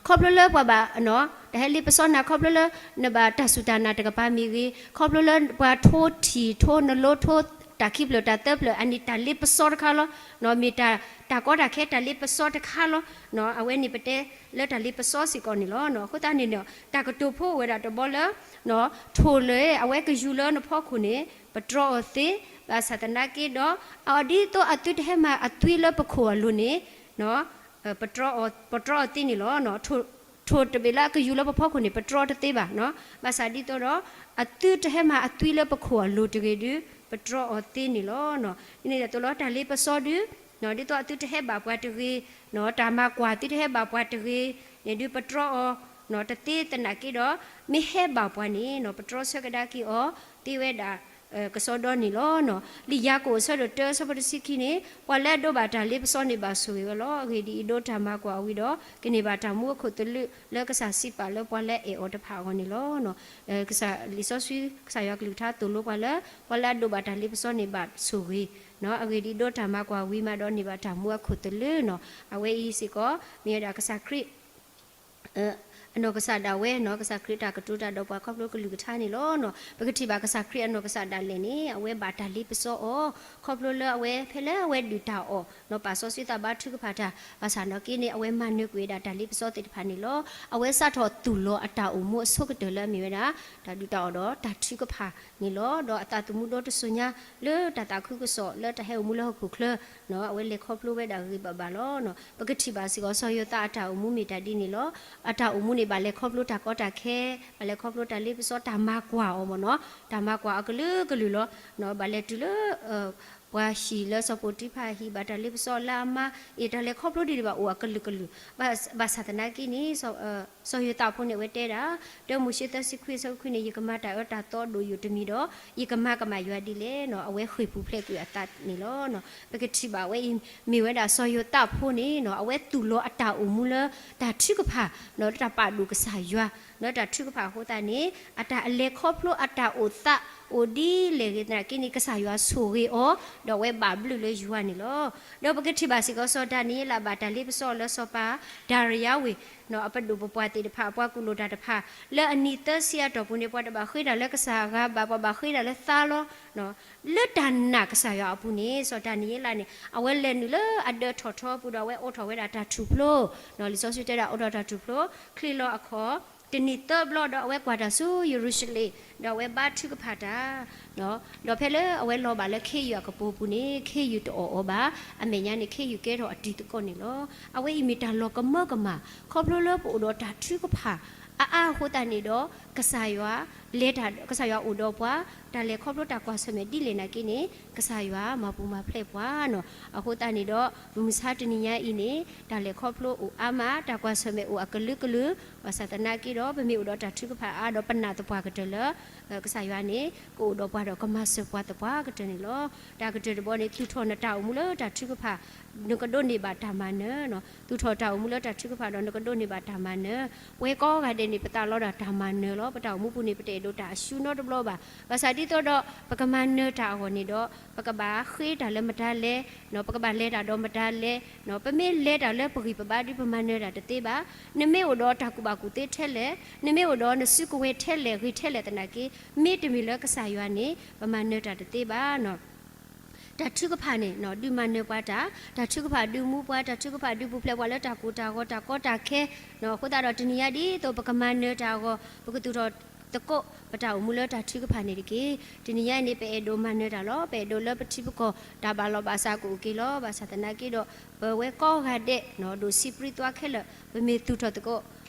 ခီဖျိလၢပှၤဘၣ် တၢ်ဟဲလ့ပစီနၤ ခီဖျိလၢ နဘၣ်တၢ်စူၢ်တၢ်နာ်တကပၤမ့ၢ်ဂ့ၤ, ခီဖျိလၢပှၤထိထံၣ်ထိနလိထိ တၢ်ခံဖျၢၣ်တၢ်သၢဖျၢၣ် အန့ၣ်တၢ်လ့ပစီတခါလီၤ, မ့ၢ်တၢ် တၢ်ကီတၢ်ခဲတၢ်လ့ပစီတခါလီၤ. အဝဲန့ၣ်ပတဲလၢတၢ်လ့ပစီစ့ၢ်ကီးန့ၣ်လီၤ. အဃိသတးန့ၣ် တၢ်ကတိၤဖိအိၣ်ဝဲဒၣ်တဘီလၢ ထိၣ်လၢအဝဲကယူၤလၢနဖီခိၣ်န့ၣ် ပတြီအီၤသ့, ဘၣ်ဆၣ်သနာ်က့ဒီး အဒ်သိးအသုတဟဲမၤအသွံလၢပခိၣ်အလိၤန့ၣ် ပတြီအီၤသ့န့ၣ်လီၤ. ထိၣ်တဘ့ၣ်လၢအကယူၤလၢပဖီခိၣ်န့ၣ် ပတြီတသ့ဘၣ်, ဘၣ်ဆၣ်ဒ်သိးဒီး အသုတဟဲမၤအသွံလၢပခိၣ်အလိၤတဂ့ၤဒုး ပတြီအီၤသ့န့ၣ်လီၤ. န့ၣ်သိးလီၤတၢ်လ့ပစီဒုး ဒ်သိးအသုတဟဲဘၣ်ပှၤတဂ့ၤ, တၢ်မၤကွၢ် သုတဟဲဘၣ်ပှၤတဂ့ၤန့ၣ်ဒုး ပတြီအီၤတသ့သနာ်က့ဒီး မ့ၢ်ဟဲဘၣ်ပှၤန့ၣ် ပတြီဆၢကဒါက့ၤအီၤသ့ဝဲဒၣ် ကစီဒီန့ၣ်လီၤ. လံာ်ယၤကိာ်အဆၢဒိၣ်တၢ အဆၢဖိတဆံခံန့ၣ် ပှၤလၢအဒိးဘၣ်တၢ်လ့ပစီန့ၣ် ဘၣ်ဆိၣ်ဂ့ၤဝဲလီၤ. အဂ့ၢ်ဒ်အံၤ, ဒိးတၢ်မၤကွၢ်အီၤဝံၤဒီး ကန့ၢ်ဘၣ်တၢ်မူအခိၣ်သလုး လၢကစၢ်စံးပာ်လၢပှၤလၢအအဲၣ်အီၤတဖၣ်အဂီၢ်န့ၣ်လီၤ. ကစၢ်လံာ်စီဆှံ ကစၢ်ယွၤကလုၢ်ကထါသိၣ်လိပှၤလၢ ပှၤလၢအဒိးဘၣ်တၢ်လ့ပစီန့ၣ် ဘၣ်ဆိၣ်ဂ့ၤ, အဂ့ၢ်ဒ်အံၤ, ဒိးတၢ်မၤကွၢ်ဝံၤမးဒီး န့ၢ်ဘၣ်တၢ်မူအခိၣ်သလုးနီၤ. အဝဲအံၤစ့ၢ်ကီး မ့ၢ်ဝဲဒၣ်ကစၢ်ခရံာ် အနီၢ်ကစၢ်ဒၣ်ဝဲနီၤ, ကစၢ်ခရံာ်တၢ်ကတိၤတၢ်ဒီးပှၤခီဖျိကလုၢ်ကထါန့ၣ်လီၤ. ပကထံၣ်ဘၣ်ကစၢ်ခရံာ်အနီၢ်ကစၢ်ဒၣ်လဲာ်န့ၣ် အဝဲဘၣ်တၢ်လ့ပစီအီၤ, ခီဖျိလၢအဝဲဖဲလၢအဝဲဒုၣ်တၢ်အီၣ်နီၤ, ပာ်စီဆှံသးဘါထုကဖၣ်တၢ်, ဘၣ်ဆၣ်နာ်က့န့ၣ် အဝဲမၤနၢၤကွံာ်ဝဲဒၣ်တၢ်လ့ပစီသ့ၣ်တဖၣ်န့ၣ်လီၤ. အဝဲစးထီၣ်သူၣ်လီၤအတၢ်အိၣ်မူအဆိကတၢၢ်လၢအမ့ၢ်ဝဲဒၣ် တၢ်ဒုၣ်တၢ်အီၣ်ဒီးတၢ်ထုကဖၣ်န့ၣ်လီၤ. ဒီးအသးသမူဒီတစိၤညါ လၢတၢ်သးခုကစီၣ်လၢတၢ်ဟဲအိၣ်မူလၢဟီၣ်ခိၣ်ချၢ အဝဲလဲၤခီဖျိဝဲဒၣ်ဂ့ၤဂ့ၤဘၣ်ဘၣ်လီၤ. ပကထံၣ်ဘၣ်စ့ၢ်ကီး စီၤယိၤသးအတၢ်အိၣ်မူမ့ၢ်တၢ်ဒ်န့ၣ်လီၤ. အတၢ်အိၣ်မူန့ၣ် ဘၣ်လဲၤခီဖျိတၢ်ကီတၢ်ခဲ, ဘၣ်လဲၤခီဖျိတၢ်လ့ပစီ တၢ်မၤကွၢ်အီၤမ့ၢ်နီၤ, တၢ်မၤကွၢ်အီၤကလုာ်ကလုာ်လီၤ. ဘၣ်လဲၤတုၤလၢ ပှၤဟံၣ်လၢစီၤပိၤတံဖၤဟံၣ် ဘၣ်တၢ်လ့ပစီလၢအမါအံၤ တၢ်လဲၤခီဖျိဒ်န့ၣ်ဘၣ်အိၣ်အကလုာ်ကလုာ်, ဘၣ်ဆၣ်သနာ်က့န့ၣ် စီၤယိၤသးဖိန့ၣ် အဝဲတဲဒၣ် တၢမိၤၡ့သၢဆံခွံအဆၢဖိခွံန့ၣ် ယကမၤတၢ်အၢတၢ်သီဒိၣ်ယိာ်တမံၤဒီး ယကမၤကမၣ်ယွၤဒ်လဲၣ်နီၤ, အဝဲဃ့ၢ်ပူၤဖျဲးကွံာ်အသးန့ၣ်လီၤ. ပကထံၣ်ဘၣ်ဝဲအံၤ မ့ၢ်ဝဲဒၣ်စီၤယိၤသးဖိန့ၣ်နီၤ, အဝဲသူၣ်လီၤအတၢ်အိၣ်မူလၢ တၢ်ထုကဖၣ်နီၤ, လၢတၢ်ပာ်ဒိၣ်ကစၢ်ယွၤ လၢတၢ်ထုကဖၣ်အဃိသတးန့ၣ် အတၢ်အလဲၤခီဖျိအတၢ်အိၣ်သးအိၣ်ဒ်လဲၣ်ဂ့ၤသနာ်က့န့ၣ် ကစၢ်ယွၤဆိၣ်ဂ့ၤအီၤ ဒီးအဝဲဘၣ်ဘျုးလၢယွၤန့ၣ်လီၤ. ဒီးပကထံၣ်ဘၣ်စ့ၢ်ကီး စီၤဒၤနံးယ့လးဘၣ်တၢ်လ့ပစီအီၤလၢစီၤပၤဒၤရံယါဝ့ၢ်နီၤ, အပဒိၣ်ပပှၢ်သ့ၣ်တဖၣ် အပှၤကူၣ်လိာ်တၢ်တဖၣ် လၢအနံၤသၢဆံအတီၢ်ပူၤန့ၣ် ပှၤတဘၣ်ဃ့တၢ်လၢကစၢ်အဂၤဘၣ်, ပှၤဘၣ်ဃ့တၢ်လၢသါလီၤ. လၢတၢ်နာ်ကစၢ်ယွၤအပူၤန့ၣ် စီၤဒၤနံးယ့လးန့ၣ် အဝဲလဲၤနုာ်လၢအဒၢးထီၣ်ထီအပူၤဒီး အဝဲအိးထီၣ်ဝဲဒၣ်တၢ်ထူၣ်ဖျိ, လံာ်စီဆှံတဲဒၣ် အိးထီၣ်တၢ်ထူၣ်ဖျိ ချံးလီၤအခီၣ် တနံၤသၢဘျီဒီး အဝဲကွၢ်တၢ်ဆူယရူၤၡလ့ၣ် ဒီးအဝဲဘါထုကဖၣ်တၢ် ဒီးဖဲလၢအဝဲလီၤဘၣ်လၢခ့ယုၢ်အကပူၤပူၤန့ၣ် ခ့ယုၢ်တအီၣ်အီၤဘၣ်, အမဲာ်ညါန့ၣ် ခ့ယုၢ်ကဲထီၣ်အတံၤသကိးန့ၣ်လီၤ. အဝဲအံၤမ့ၢ်တၢ်လီၤကမၢကမၣ် ခီဖျိလၢပအိၣ်ဒီးတၢ်ထုကဖၣ်အါအါအဃိသတးန့ၣ်ဒီး ကစၢ်ယွၤ လဲၤတၢ် ကစၢ်ယွၤအိၣ်ဒီးပှၤ တၢ်လဲၤခီဖျိတၢ်ကွၢ်ဆၢၣ်မဲာ်ဒ်လဲၣ်နာ်က့န့ၣ် ကစၢ်ယွၤမၤပူၤမၤဖျဲးပှၤနီၤ. အဃိသတးန့ၣ်ဒီး မုၢ်မဆါတနံၤညါအံၤန့ၣ် တၢ်လဲၤခီဖျိအိၣ်အါမး တၢ်ကွၢ်ဆၢၣ်မဲာ်အိၣ်အကလုာ်ကလုာ်, ဘၣ်ဆၣ်သနာ်က့ဒီး ပမ့ၢ်အိၣ်ဒီးတၢ်ထုကဖၣ်အါဒီးပနာ်သပှၢ်ကတၢၢ်လၢ ကစၢ်ယွၤန့ၣ် ကအိၣ်ဒီးပှၤဒီးကမၤစၢၤပှၤသပှၢ်ကတၢၢ်န့ၣ်လီၤ. တၢ်ကတၢၢ်တဘီန့ၣ် သူၣ်ထီၣ်နတၢ်အိၣ်မူလၢတၢ်ထုကဖၣ် နကဒိးန့ၢ်ဘၣ်တၢ်မၤနၢၤနီၤ. သူၣ်ထီၣ်တၢ်အိၣ်မူလၢတၢ်ထုကဖၣ်ဒီး နကဒိးန့ၢ်ဘၣ်တၢ်မၤနၢၤ. ပဝဲကိးဂၤဒဲးန့ၣ် ပသးလီဒၣ်တၢ်မၤနၢၤလီၤ. ပတၢ်အိၣ်မူပူၤန့ၣ် ပတအဲၣ် တမ့ၢ်တၢ်လၢပကဘၣ်လဲၤဒိးတၢ်အရှုံးနီတဘျီဘၣ်. ဘၣ်ဆၣ်ဒ်သိးဒီး ပကမၤနၢၤတၢ်အဂီၢ်န့ၣ်ဒီး ပကဘၣ်ဃ့တၢ်လၢမတၤလဲၣ်, ပကဘၣ်လဲၤတၢ်ဒီးမတၤလဲၣ်, ပမ့ၢ်လဲၤတၢ်လၢပဂံၢ်ပဘါဒီး ပမၤနၢၤတၢ်တသ့ဘၣ်. နမ့ၢ်အိၣ်ဒီးတၢ်ကူၣ်ဘၣ်ကူၣ်သ့ထဲလဲၣ်, နမ့ၢ်အိၣ်ဒီးနစုကဝဲၤထဲလဲၣ်ဂ့ၤထဲလဲၣ်သနာ်က့, မ့တမ့ၢ်လၢကစၢ်ယွၤန့ၣ် ပမၤနၢၤတၢ်တသ့ဘၣ်. တၢ်ထုကဖၣ်န့ၣ် ဒုးမၤနၢၤပှၤတၢ်, တၢ်ထုကဖၣ်ဒုးမူပှၤ, တၢ်ထုကဖၣ်ဒုးပူၤဖျဲးပှၤလၢတၢ်ကိၢ်တၢ်ဂီၤ တၢ်ကီတၢ်ခဲ, အဃိသတးဒီးတနံၤညါဒ်သိးပကမၤနၢၤတၢ်အဂီၢ် ပကသူၣ်ထီၣ်သကိး ပတၢ်အိၣ်မူလၢတၢ်ထုကဖၣ်န့ၣ်တက့ၢ်. တနံၤညါအံၤန့ၣ် ပအဲၣ်ဒိးမၤနၢၤတၢ်လီၤ. ပအဲၣ်ဒိးလၢပထံပကီၢ် တၢ်ဘၣ်လီၤဘၣ်စးကအိၣ်က့ၤလီၤ. ဘၣ်ဆၣ်သနာ်က့ဒီး ပဝဲကိးဂၤဒဲး ဒိၣ်ဆံးပြံသွါခဲလၢာ် ပမ့ၢ်သူၣ်ထီၣ်သကိး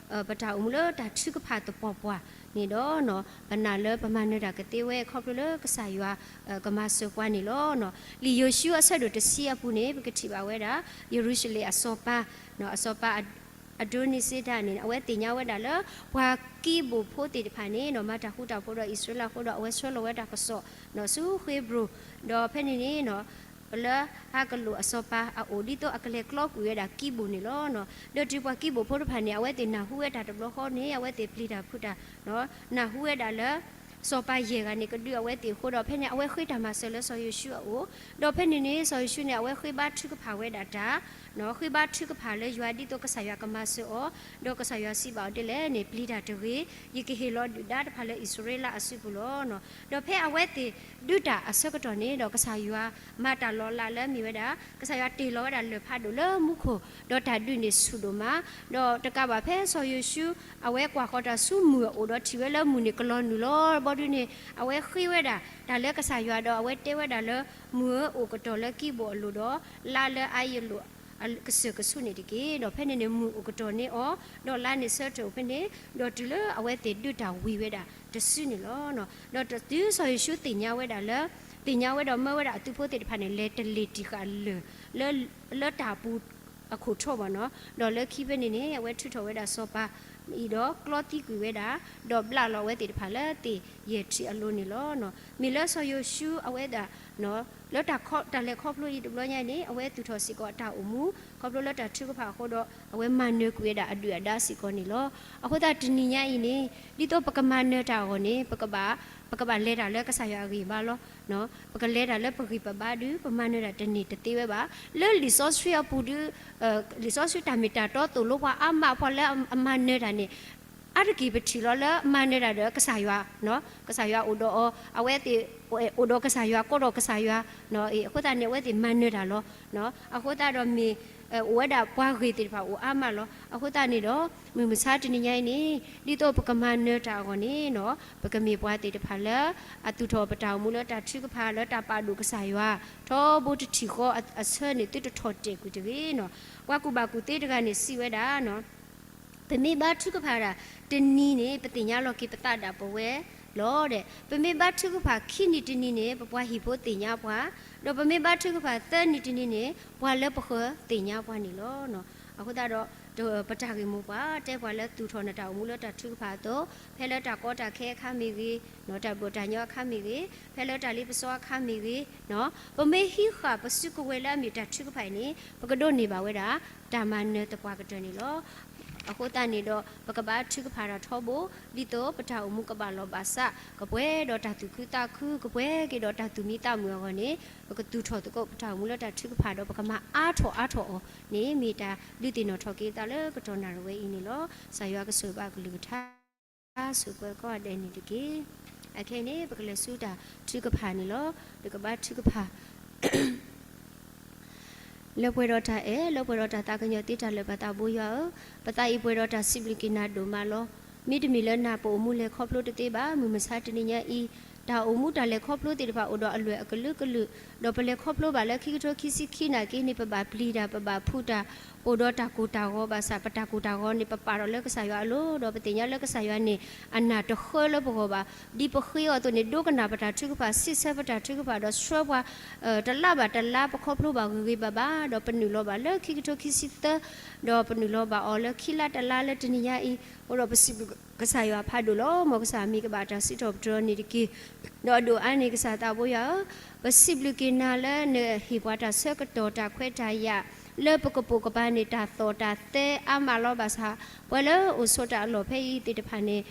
ပတၢ်အိၣ်မူလၢတၢ်ထုကဖၣ်သပှၢ်ပှၢ်န့ၣ်ဒီး ပနာ်လၢပမၤနၢၤတၢ်ကသ့ဝဲ ခီဖျိလၢကစၢ်ယွၤကမၤစၢၤပှၤန့ၣ်လီၤ. လံာ်ယိၤၡူအဆၢဒိၣ်တဆံအပူၤန့ၣ် ပကထံၣ်ဘၣ်ဝဲဒၣ် ယရူၤၡလ့ၣ်အစီၤပၤ, အစီၤပၤ အဒိနံစ့တၢ်န့ၣ် အဝဲသ့ၣ်ညါဝဲဒၣ်လၢ ပှၤကံးဘိၣ်ဖိသ့ၣ်တဖၣ်န့ၣ် မၤတၢ်ဃူတၢ်ဖိးဒီးအံၣ်စရ့လးအဃိဒီး အဝဲဆှၢလီၤဝဲတၢ်ကစီၣ်ဆူဃ့ဘြိၣ်, ဒီးဖဲန့ၣ်န့ၣ် လၢအကလိာ်အစီၤပၤအအိၣ် ဒ်သိးအကလဲၤကျီကွံာ်ဝဲဒၣ်ကံးဘိၣ်န့ၣ်လီၤ. ဒီးတုၤပှၤကံးဘိၣ်ဖိတဖၣ်န့ၣ် အဝဲသ့ၣ်နၢ်ဟူဝဲတၢ်တဘျီဃီန့ၣ် အဝဲသ့ၣ်ပျံၤတၢ်ဖုးတၢ် နၢ်ဟူဝဲဒၣ်လၢ စီၤပၤယဲၢ်ဂၤန့ၣ် ကဒုးအဝဲသ့ၣ်အဃိဒီး ဖဲန့ၣ် အဝဲဃ့တၢ်မၤစၢၤလၢစီၤယိၤၡူအအိၣ်, ဒီးဖဲန့ၣ်န့ၣ် စီၤယိၤၡူန့ၣ် အဝဲဃ့ဘါထုကဖၣ်ဝဲဒၣ်တၢ်, ဃ့ဘါထုကဖၣ်လၢယွၤဒ်သိးကစၢ်ယွၤကမၤစၢၤအီၤ, ဒီးကစၢ်ယွၤစံးဘၣ်အီၤဒ်လဲၣ်န့ၣ် ပျံၤတၢ်တဂ့ၤ, ယကဟ့ၣ်လီၤဒုၣ်ဒါတဖၣ်လၢအံၣ်စရ့လးအစုပူၤလီၤ. ဒီးဖဲအဝဲသ့ၣ်ဒုးတၢ်အဆၢကတီၢ်န့ၣ်ဒီး ကစၢ်ယွၤမၤတၢ်လီၤလးလၢအမ့ၢ်ဝဲဒၣ် ကစၢ်ယွၤတ့ၢ်လီၤဝဲဒၣ်လၢၢ်ဖးဒိၣ်လၢမူခိၣ်, ဒီးတၢ်ဒုးန့ၣ်ဆူၣ်ဒိၣ်မး, ဒီးတကးဘၣ်ဖဲစီၤယိၤၡူ အဝဲကွၢ်ဃီၤတၢ်ဆူမုၢ်အအိၣ်ဒီးထံၣ်ဝဲလၢမုၢ်န့ၣ်ကလီၤနုာ်လီၤဘီဒုန့ၣ် အဝဲဃ့ဝဲဒၣ်တၢ်လၢကစၢ်ယွၤဒီး အဝဲတဲဝဲဒၣ်လၢ မုၢ်ဧၢ အိၣ်ကတီၢ်လၢကံးဘိၣ်အလိၤဒီး လါလၢအါယလိာ်ကစၢၢ်ကဆူးန့ၣ်တက့ၢ်. ဒီးဖဲန့ၣ်န့ၣ် မုၢ်အိၣ်ကတီၢ်န့ၢ်အီၤ, ဒီးလါန့ၣ်ဆၢထၢၣ်အိၣ်ဖဲန့ၣ်, ဒီးတုၤလၢအဝဲသ့ၣ်ဒုးတၢ်ဝံၤဝဲဒၣ်တစုန့ၣ်လီၤ. ဒီးတုၤစီၤယိၤၡူသ့ၣ်ညါဝဲဒၣ်လၢ သ့ၣ်ညါဝဲဒီးမၢဝဲဒၣ်အသုးဖိသ့ၣ်တဖၣ်န့ၣ် လဲၤတလ့ၢ်တံၢ်ဃာ်လၢၢ် လၢတၢ်ပူၤအခိၣ်ထီဘၣ်နီၤ, ဒီးလၢခံဖဲန့ၣ်န့ၣ် အဝဲထုးထီၣ်ဝဲဒၣ်စီၤပၤအံၤဒီးကျီသံကွံာ်ဝဲဒၣ်, ဒီးဘျးလီၤအဝဲသ့ၣ်တဖၣ်လၢသ့ၣ်ယဲၢ်ထံၣ်အလိၤန့ၣ်လီၤ. မ့ၢ်လၢစီၤယိၤၡူအဝဲဒၣ် လၢတၢ်ခီ တၢ်လဲၤခီဖျိအံၤတဘျီညါအံၤန့ၣ် အဝဲသူၣ်ထီၣ်စ့ၢ်ကီးအတၢ်အိၣ်မူ ခီဖျိလၢတၢ်ထုကဖၣ်အဃိဒီး အဝဲမၤနၢၤကွံာ်ဝဲဒၣ်အဒုၣ်အဒါစ့ၢ်ကီးန့ၣ်လီၤ. အဃိသတးတနံၤညါအံၤန့ၣ် ဒ်သိးပကမၤနၢၤတၢ်အဂီၢ်န့ၣ် ပကဘၣ် ပကဘၣ်လဲၤတၢ်လၢကစၢ်ယွၤအဂံၢ်အဘါလီၤ. ပကလဲၤတၢ်လၢပဂံၢ်ပဘါဒုး ပမၤနၢၤတၢ်တန့ၢ်တသ့ဝဲဘၣ်. လၢလံာ်စီဆှံအပူၤဒုး လံာ်စီဆှံတၢ်မ့ၢ်တၢ်တီသိၣ်လိပှၤအါမး ပှၤလၢအမၤနၢၤတၢ်န့ၣ် အါတက့ၢ်ပထံၣ်လီၤလၢမၤနၢၤတၢ်ဒီးကစၢ်ယွၤ, ကစၢ်ယွၤအိၣ်ဒီးအီၤ, အဝဲသ့ၣ်အိၣ်ဒီးကစၢ်ယွၤ ကိးဒီးကစၢ်ယွၤ, အဃိသတးန့ၣ် အဝဲသ့ၣ်မၤနၢၤတၢ်လီၤ. အဃိသတးဒီးမ့ၢ် အိၣ်ဝဲဒၣ်ပှၤဂ့ၤသ့ၣ်တဖၣ်အိၣ်အါမးလီၤ. အဃိသတးန့ၣ်ဒီး မုၢ်မဆါတနံၤညါအံၤန့ၣ် ဒ်သိးပကမၤနၢၤတၢ်အဂီၢ်န့ၣ် ပကမ့ၢ်ပှၤသ့ၣ်တဖၣ်လၢ အသူၣ်ထီၣ်ပတၢ်အိၣ်မူလၢတၢ်ထုကဖၣ်လၢတၢ်ပာ်ဒိၣ်ကစၢ်ယွၤ ထီဘိတထံၣ်ဃီအဆၢန့ၣ် သုတထီၣ်တဲာ်ကွံာ်တဂ့ၤနီၤ. ပှၤကူၣ်ဘၣ်ကူၣ်သ့တဂၤန့ၣ်စံးဝဲဒၣ် ပမ့ၢ်ဘါထုကဖၣ်ဒၣ်တနံၤန့ၣ် ပသ့ၣ်ညါလီၤက့ၤပသးဒၣ်ပဝဲလီၤဒီး ပမ့ၢ်ဘါထုကဖၣ်ခံနံၤတနံၤန့ၣ် ပပှၤဟံၣ်ဖိသ့ၣ်ညါပှၤ, ဒီးပမ့ၢ်ဘါထုကဖၣ်သၢနံၤတနံၤန့ၣ် ပှၤလၢပဃၢၤသ့ၣ်ညါပှၤန့ၣ်လီၤ. အဃိသတးဒီး ပတၢ်ဂ့ၢ်မိၢ်ပှၢ် တဲပှၤလၢသူၣ်ထီၣ်နတၢ်အိၣ်မူလၢတၢ်ထုကဖၣ်အသိး ဖဲလၢတၢ်ကီတၢ်ခဲအခါမ့ၢ်ဂ့ၤ, တၢ်ဘျီၣ်တၢ်ညီအခါမ့ၢ်ဂ့ၤ, ဖဲလၢတၢ်လ့ပစီအခါမ့ၢ်ဂ့ၤ, ပမ့ၢ်ဟံးဃာ်ပစုကဝဲၤလၢအမ့ၢ်တၢ်ထုကဖၣ်အံၤန့ၣ် ပကဒိးန့ၢ်ဘၣ်ဝဲဒၣ် တၢ်မၤနၢၤသပှၢ်ကတၢၢ်န့ၣ်လီၤ. အဃိသတးန့ၣ်ဒီး ပကဘါထုကဖၣ်တၢ်ထီဘိ ဒ်သိးပတၢ်အိၣ်မူကဘၣ်လီၤဘၣ်စး ကပှဲၤဒီးတၢ်သူၣ်ခုသးခု ကပှဲၤက့ၤဒီးတၢ်သူၣ်မံသးမုာ်အဂီၢ်န့ၣ် ပကသူၣ်ထီၣ်သကိးပတၢ်အိၣ်မူလၢတၢ်ထုကဖၣ်ဒီး ပကမၤအါထီၣ်အါထီၣ်အီၤန့ၣ် မ့ၢ်တၢ်ဒုးသ့ၣ်နီၣ်ထီၣ်က့ၤသးလၢကတီၢ်နၣ်ရံၣ်ဝဲအံၤန့ၣ်လီၤ. ကစၢ်ယွၤကဆိၣ်ဂ့ၤဘၣ်အကလုၢ်ကထါ ဆိၣ်ဂ့ၤကိးဂၤဒဲးန့ၣ်တက့ၢ်. အခဲအံၤန့ၣ် ပကလဲၤဆူတၢ်ထုကဖၣ်န့ၣ်လီၤ. ပကဘါထုကဖၣ် လၢပှဲၤဒီးတၢ်အဲၣ် လၢပှဲၤဒီးတၢ်သးကညီၤသ့တၢ်လၢာ် ပသးဘိယွၤဧၢ, ပသးအံၤပှဲၤဒီးတၢ်စံးဘျုးက့ၤနၤဒိၣ်မးလီၤ. မ့တမ့ၢ်လၢနၤပအိၣ်မူလဲၤခီဖျိတသ့ဘၣ်. မုၢ်မဆါတနံၤညါအံၤ တၢ်အိၣ်မူတၢ်လဲၤခီဖျိသ့ၣ်တဖၣ်အိၣ်ဒီးအလွဲၢ်အကလုာ်ကလုာ်, ဒီးပလဲၤခီဖျိဘၣ်လၢခံကထိခံဆံခံနာ်က့န့ၣ် ပဘၣ်ပျံၤတၢ် ပဘၣ်ဖုးတၢ် အိၣ်ဒီးတၢ်ကိၢ်တၢ်ဂီၤဘၣ်ဆၣ် ပတၢ်ကိၢ်တၢ်ဂီၤန့ၣ် ပပာ်ထီၣ်လၢကစၢ်ယွၤအလိၤ ဒီးပသ့ၣ်ညါလၢကစၢ်ယွၤန့ၣ် အနၢ်တဃၢလၢပဂီၢ်ဘၣ်. ဒ်ပဃ့အီၤအသိးန့ၣ် ဒိကနၣ်ပတၢ်ထုကဖၣ် စံးဆၢပတၢ်ထုကဖၣ် ဒီးဆှၢပှၤ တလါဘၣ်တလါ ပခီဖျိဘၣ်ဂ့ၤဂ့ၤဘၣ်ဘၣ် ဒီးပနုာ်လီၤဘၣ်လၢခံကထိခံဆံသၢ ဒီးပနုာ်လီၤဘၣ်အီၤလၢခံလါတလါလၢတနံၤညါအံၤ, အဃိဒီးပစံးဘျုးကစၢ်ယွၤဖးဒိၣ်လီၤ. မ်ကစၢ်မံၤကဘၣ်တၢ်စံးထီၣ်ပတြၢၤန့ၣ်တက့ၢ်. ဒီးအဒိၣ်အါန့ၣ် ကစၢ်သးဘိယွၤဧၢ, ပစံးဘျုးက့ၤနၤလၢနဟ့ၣ်ပှၤတၢ်ဆၢကတီၢ်တၢ်ခွဲးတၢ်ယာ် လၢပကပိာ်ကပၤန့ၣ် တၢ်သီၣ်တၢ်သဲအါမးလီၤ. ဘၣ်ဆၣ် ပှၤလၢအိၣ်ဆိးတၢ်အလီၢ်ဖဲအံၤသ့ၣ်တဖၣ်န့ၣ်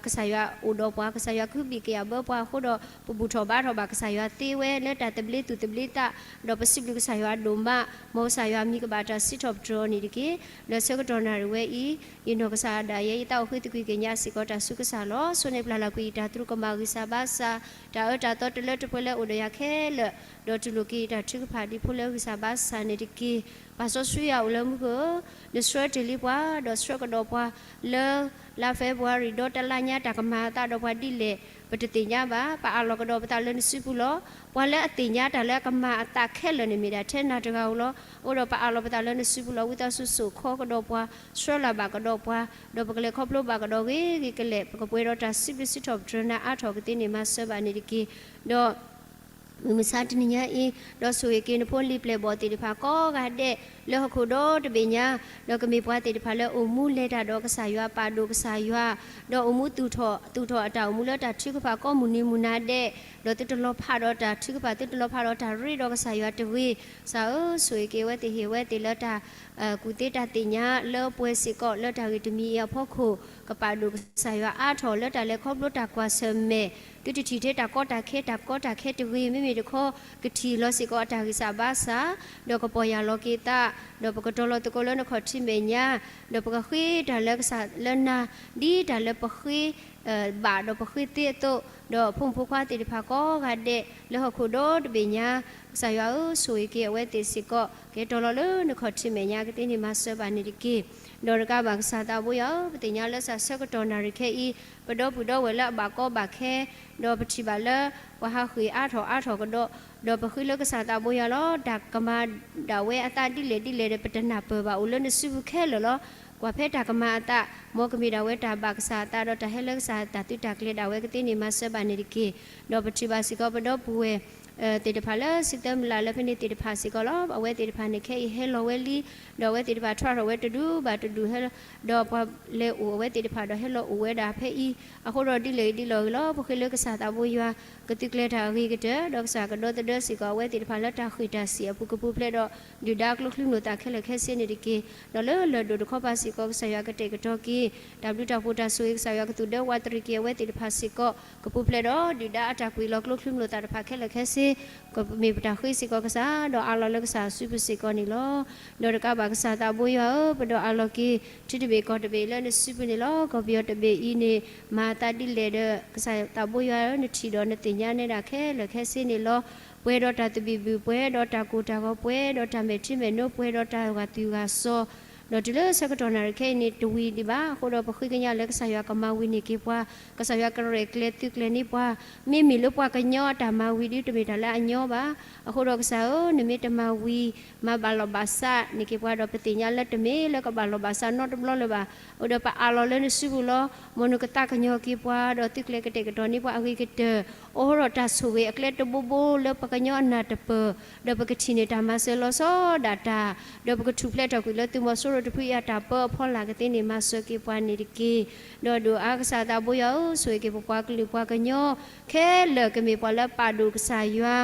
ကစၢ်ယွၤအိၣ်ဒီးပှၤ, ကစၢ်ယွၤကဟုဘံၣ်ကယာ်ဘၢပှၤအဃိဒီး ပဘူၣ်ထီၣ်ဘါထီၣ်ဘၣ်ကစၢ်ယွၤသ့ဝဲလၢတၢ်သဘျ့သူၣ်သဘျ့သး, ဒီးပစံးဘျုးကစၢ်ယွၤဒိၣ်မး, မ်ကစၢ်ယွၤမံၤကဘၣ်တၢ်စံးထီၣ်ပတြၢၤအီၤန့ၣ်တက့ၢ်. လၢဆၢကတီၢ်နၣ်ရံၣ်ဝဲအံၤ, ယနီၢ်ကစၢ်ဒၣ်ယဲ ယသးအိၣ်ဃ့သကွံၢ်ကညးစ့ၢ်ကီးတၢ်ဆူကစၢ်လီၤ. ဆိန့ၣ်ပျၢ်လၢကွံာ်ယတၢ်သရူးကမၣ်ဂံၢ်စၢ်ဘါစၢ်, တၢ်အၢတၢ်သီတလၢတပှဲၤလၢအိၣ်ဒီးယၤခဲလၢာ်, ဒီးတူၢ်လိာ်က့ၤယတၢ်ထုကဖၣ်ဒံးဖိလၢဂံၢ်စၢ်ဘါစၢ်န့ၣ်တက့ၢ်. ပၢ်စီဆှံယွၤအိၣ်လၢမူခိၣ်ဧၢ, နဆှၢတ့ၢ်လံပှၤ, ဒီးဆှၢကဒီးပှၤလၢ လါ February ဒီးတလါညါတၢ်ကမၤအသးဒီးပှၤဒ်လဲၣ် ပတသ့ၣ်ညါဘၣ်. ပအးလီၤကဒီးပသးလၢနစုပူၤလီၤ. ပှၤလၢအသ့ၣ်ညါတၢ်လၢအကမၤအသးခဲလၢာ်န့ၣ်မ့ၢ်ဒၣ်ထဲနၤတဂၤဧိၤလီၤ. အဃိဒီးပအးလီၤပသးလၢနစုပူၤလီၤ. ဝံသးစူၤစိာ်ခီကဒီးပှၤ, ဆှၢလၢ်ဘၣ်ကဒီးပှၤ, ဒီးပကလဲၤခီဖျိဘၣ်ကဒီးဂ့ၤဂ့ၤကလဲာ်, ပကပှဲၤဒီးတၢ်စံးဘျုးစံးထီၣ်ပတြၢၤနၤအါထီၣ်ကသ့န့ၣ် မၤစၢၤဘၣ်န့ၣ်တက့ၢ်. ဒီး မုၢ်မဆါတနံၤညါအံၤ, ဒီးဆိၣ်ဂ့ၤက့ၤနဖိလံၤပျဲၢ်ဘီၣ်သ့ၣ်တဖၣ်ကိးဂၤဒဲး လၢဟီၣ်ခိၣ်ဒီတဘ့ၣ်ညါ, ဒီးကမ့ၢ်ပှၤသ့ၣ်တဖၣ်လၢအိၣ်မူလဲၤတၢ်ဒီးကစၢ်ယွၤ, ပာ်ဒိၣ်ကစၢ်ယွၤ, ဒီးအိၣ်မူသူၣ်ထီၣ်, သူၣ်ထီၣ်အတၢ်အိၣ်မူလၢတၢ်ထုကဖၣ်ကိးမုၢ်နံၤမုၢ်နၤဒဲး, ဒီးသုတလီၤဖးဒီးတၢ်ထုကဖၣ်, သုတလီၤဖးဒီးတၢ်ရ့ဒီးကစၢ်ယွၤတဂ့ၤ. ကစၢ်ဧၢ, ဆိၣ်ဂ့ၤက့ၤအဝဲသ့ၣ်ဟ့ၣ်အဝဲသ့ၣ်လၢတၢ် ကူၣ်သ့တၢ်သ့ၣ်ညါလၢပှဲၤစ့ၢ်ကီးလၢတၢ်ဂ့ၢ်တမံၤအံၤအဖီခိၣ်, ကပာ်ဒိၣ်ကစၢ်ယွၤအါထီၣ်လၢတၢ်လဲၤခီဖျိတၢ်ကွၢ်ဆၢၣ်မဲာ်, သုတထံၣ်ထဲတၢ်ကီတၢ်ခဲ, တၢ်ကီတၢ်ခဲတဂ့ၤ, မ့မ့ၢ်တခီ, ကထံၣ်လီၤစ့ၢ်ကီးအတၢ်ဂံၢ်စၢ်ဘါစၢ်, ဒီးကပီၢ်ယၢ်လီၤက့ၤသး, ဒီးပကတီၤလီၤသကိးလၢနခီၣ်ထံးမဲာ်ညါ, ဒီးပကဃ့တၢ်လၢကစၢ်လၢနၤ, ဒ်တၢ်လၢပဃ့ ဘၣ်ဒီးပဃ့သ့အသိး, ဒီးဖိမုၣ်ဖိခွါသ့ၣ်တဖၣ်ကိးဂၤဒဲး လၢဟီၣ်ခိၣ်ဒီတဘ့ၣ်ညါ, ကစၢ်ယွၤဧၢ, ဆိၣ်ဂ့ၤက့ၤအဝဲသ့ၣ်စ့ၢ်ကီး, ကဲတီၤလီၤလၢနခီၣ်ထံးမဲာ်ညါကသ့န့ၣ် မၤစၢၤဘၣ်န့ၣ်တက့ၢ်. ဒီးတကးဘၣ်ကစၢ်သးဘိယွၤဧၢ, ပသ့ၣ်ညါလၢဆၢကတီၢ်နၣ်ရံၣ်ခဲအံၤ, ပဒီပုၢ်ဒီဝဲၢ်လၢအဘၣ်ကီဘၣ်ခဲ, ဒီးပထံၣ်ဘၣ်လၢ ပှၤဟးဃ့ၢ်အါထီၣ်အါထီၣ်ကဒီး, ဒီးပဃ့လၢကစၢ်သးဘိယွၤလီၤ. တၢ်ကမၤဒၣ်ဝဲအသးဒ်လဲၣ်ဒ်လဲၣ်ဒီး ပတနၢ်ပၢၢ်ဘၣ်, အိၣ်လၢနစုပူၤခဲလၢာ်လီၤ. ကွၢ်ဖဲတၢ်ကမၤအသး, မ်ကမ့ၢ်ဒၣ်ဝဲတၢ်ဘၣ်ကစၢ်အသးဒီးတၢ်ဟဲလၢကစၢ်တၢ်သုးတၢ်ကျဲၤဒၣ်ဝဲကသ့န့ၣ် မၤစၢၤဘၣ်န့ၣ်တက့ၢ်. ဒီးပထံၣ်ဘၣ်စ့ၢ်ကီးပဒီပုၢ်ဝဲၢ် သ့ၣ်တဖၣ်လၢစံၣ်သၢမုၢ်လၢ်လၢဖဲန့ၣ်သ့ၣ်တဖၣ်စ့ၢ်ကီးလီၤ. အဝဲသ့ၣ်တဖၣ်န့ၣ်ခဲအံၤဟဲလီၤဝဲလံ, ဒီးအဝဲသ့ၣ်တဖၣ်ထီၣ်ထီၣ်ဝဲတဒူၣ်ဘၣ်တဒူၣ်ဟဲ, ဒီးပှၤလဲၤအိၣ်အဝဲသ့ၣ်တဖၣ်ဒီးဟဲလီၤအိၣ်ဝဲဒၣ်ဖဲအံၤ, အဃိဒီးဒ်လဲၣ်ဂ့ၤဒ်လဲၣ်ဂ့ၤလီၤ. ပဃ့လၢကစၢ်သးဘိယွၤ ကသုးကျဲၤတၢ်အဂ့ၤကတၢၢ်, ဒီးကစၢ်ကဒီသဒၢစ့ၢ်ကီးအဝဲသ့ၣ်တဖၣ်လၢတၢ်ဃ့ၢ်တၢ်စံၣ်အပူၤကပူၤဖျဲးဒီး ဒုၣ်ဒါကျိချံမျိာ်သၣ်ခဲလၢာ်ခဲဆ့န့ၣ်တက့ၢ်. ဒီးလၢလၢၢ်ဒိၣ်တခီပၤစ့ၢ်ကီး ကစၢ်ယွၤကတဲာ်ကတီၤက့ၤ တၢ်ဘျုးတၢ်ဖှိၣ်တၢ်ဆိၣ်ဂ့ၤကစၢ်ယွၤကသူၣ်ဒၢဝးတရံးက့ၤအဝဲသ့ၣ်တဖၣ်စ့ၢ်ကီး ကပူၤဖျဲးဒီးဒုၣ်ဒါအတၢ်ကွံာ်လီၤကျိချံမျိာ်သၣ်တဖၣ်ခဲလၢာ်ခဲဆ့ ကမ့ၢ်ပတၢ်ဃ့စ့ၢ်ကီးကစၢ် ဒီးအးလီၤလၢကစၢ်စုပူၤစ့ၢ်ကီးန့ၣ်လီၤ. ဒီးတကးဘၣ်ကစၢ်သးဘိယွၤဧၢ, ပဒီးအးလီၤက့ၤ ထံတဘ့ၣ်ကီၢ်တဘ့ၣ်လၢနစုပူၤန့ၣ်လီၤ. ကီၢ်ပယီၤတဘ့ၣ်အံၤန့ၣ် မၤအသးဒ်လဲၣ်ဒီး ကစၢ်သးဘိယွၤဧၢ, နထံၣ်ဒီးနသ့ၣ်ညါနဲဒၣ်ခဲလၢာ်ခဲဆ့န့ၣ်လီၤ. ပှဲၤဒီးတၢ်သဘံၣ်ဘုၣ်, ပှဲၤဒီးတၢ်ကိၢ်တၢ်ဂီၤ, ပှဲၤဒီးတၢ်မဲာ်ထံမဲာ်နိ, ပှဲၤဒီးတၢ်ဂာ်သွံၣ်ဂာ်စီၤ, ဒီးတုၤလၢဆၢကတီၢ်နၣ်ရံၣ်ခဲအံၤန့ၣ် တဝံၤဒံးဘၣ်. အဃိဒီးပဃ့ကညးလၢကစၢ်ယွၤကမၤဝံၤန့ၢ်က့ၤပှၤ, ကစၢ်ယွၤကရဲၣ်ကျဲၤသုးကျဲၤန့ၢ်ပှၤ, မ့မ့ၢ်လၢပှၤကညီအတၢ်မၤဝံၤဒ်တမ့ၢ်တၢ်လၢအညီဘၣ်. အဃိဒီးကစၢ်ဧၢ, နမ့ၢ်တမၤဝံၤ မၤဘၣ်လီၢ်ဘၣ်စးန့ၢ်က့ၤပှၤဒီး ပသ့ၣ်ညါလၢတမ့ၢ်လၢကဘၣ်လီၢ်ဘၣ်စးနီတဘျီလၢၤဘၣ်. အဃိဒီးပအးလီၤလၢနစုပူၤလီၤ. မ်နကသးကညီၤက့ၤပှၤ ဒီးသုးကျဲၤကတဲာ်ကတီၤန့ၢ်ပှၤအဂ့ၤကတၢၢ်, အိၣ်ဒီးတၢ်ဆိၣ်ဂ့ၤအကျဲတဘိဘိလၢပှၤကညီအနၢ်တပၢၢ်, ဒီးပကထံၣ်န့ၢ်တၢ်မၤစၢၤလီၤဆီဒၣ်တၢ်, ဒီးပကထူၣ်ဖျဲးထီၣ်ကွံာ်လၢသုးမီၤစိရိၤတဖုအံၤအတၢ်ပၢအဖီလာ်ကသ့န့ၣ် မၤစၢၤက့ၤပှၤန့ၣ်တက့ၢ်. ဒီးဒုးအါကစၢ်သးဘိယွၤဧၢ, ဆိၣ်ဂ့ၤက့ၤပပှၤကလုာ်ပှၤကညီ ခဲလၢာ်ကမ့ၢ်ပှၤလၢပာ်ဒိၣ်ကစၢ်ယွၤ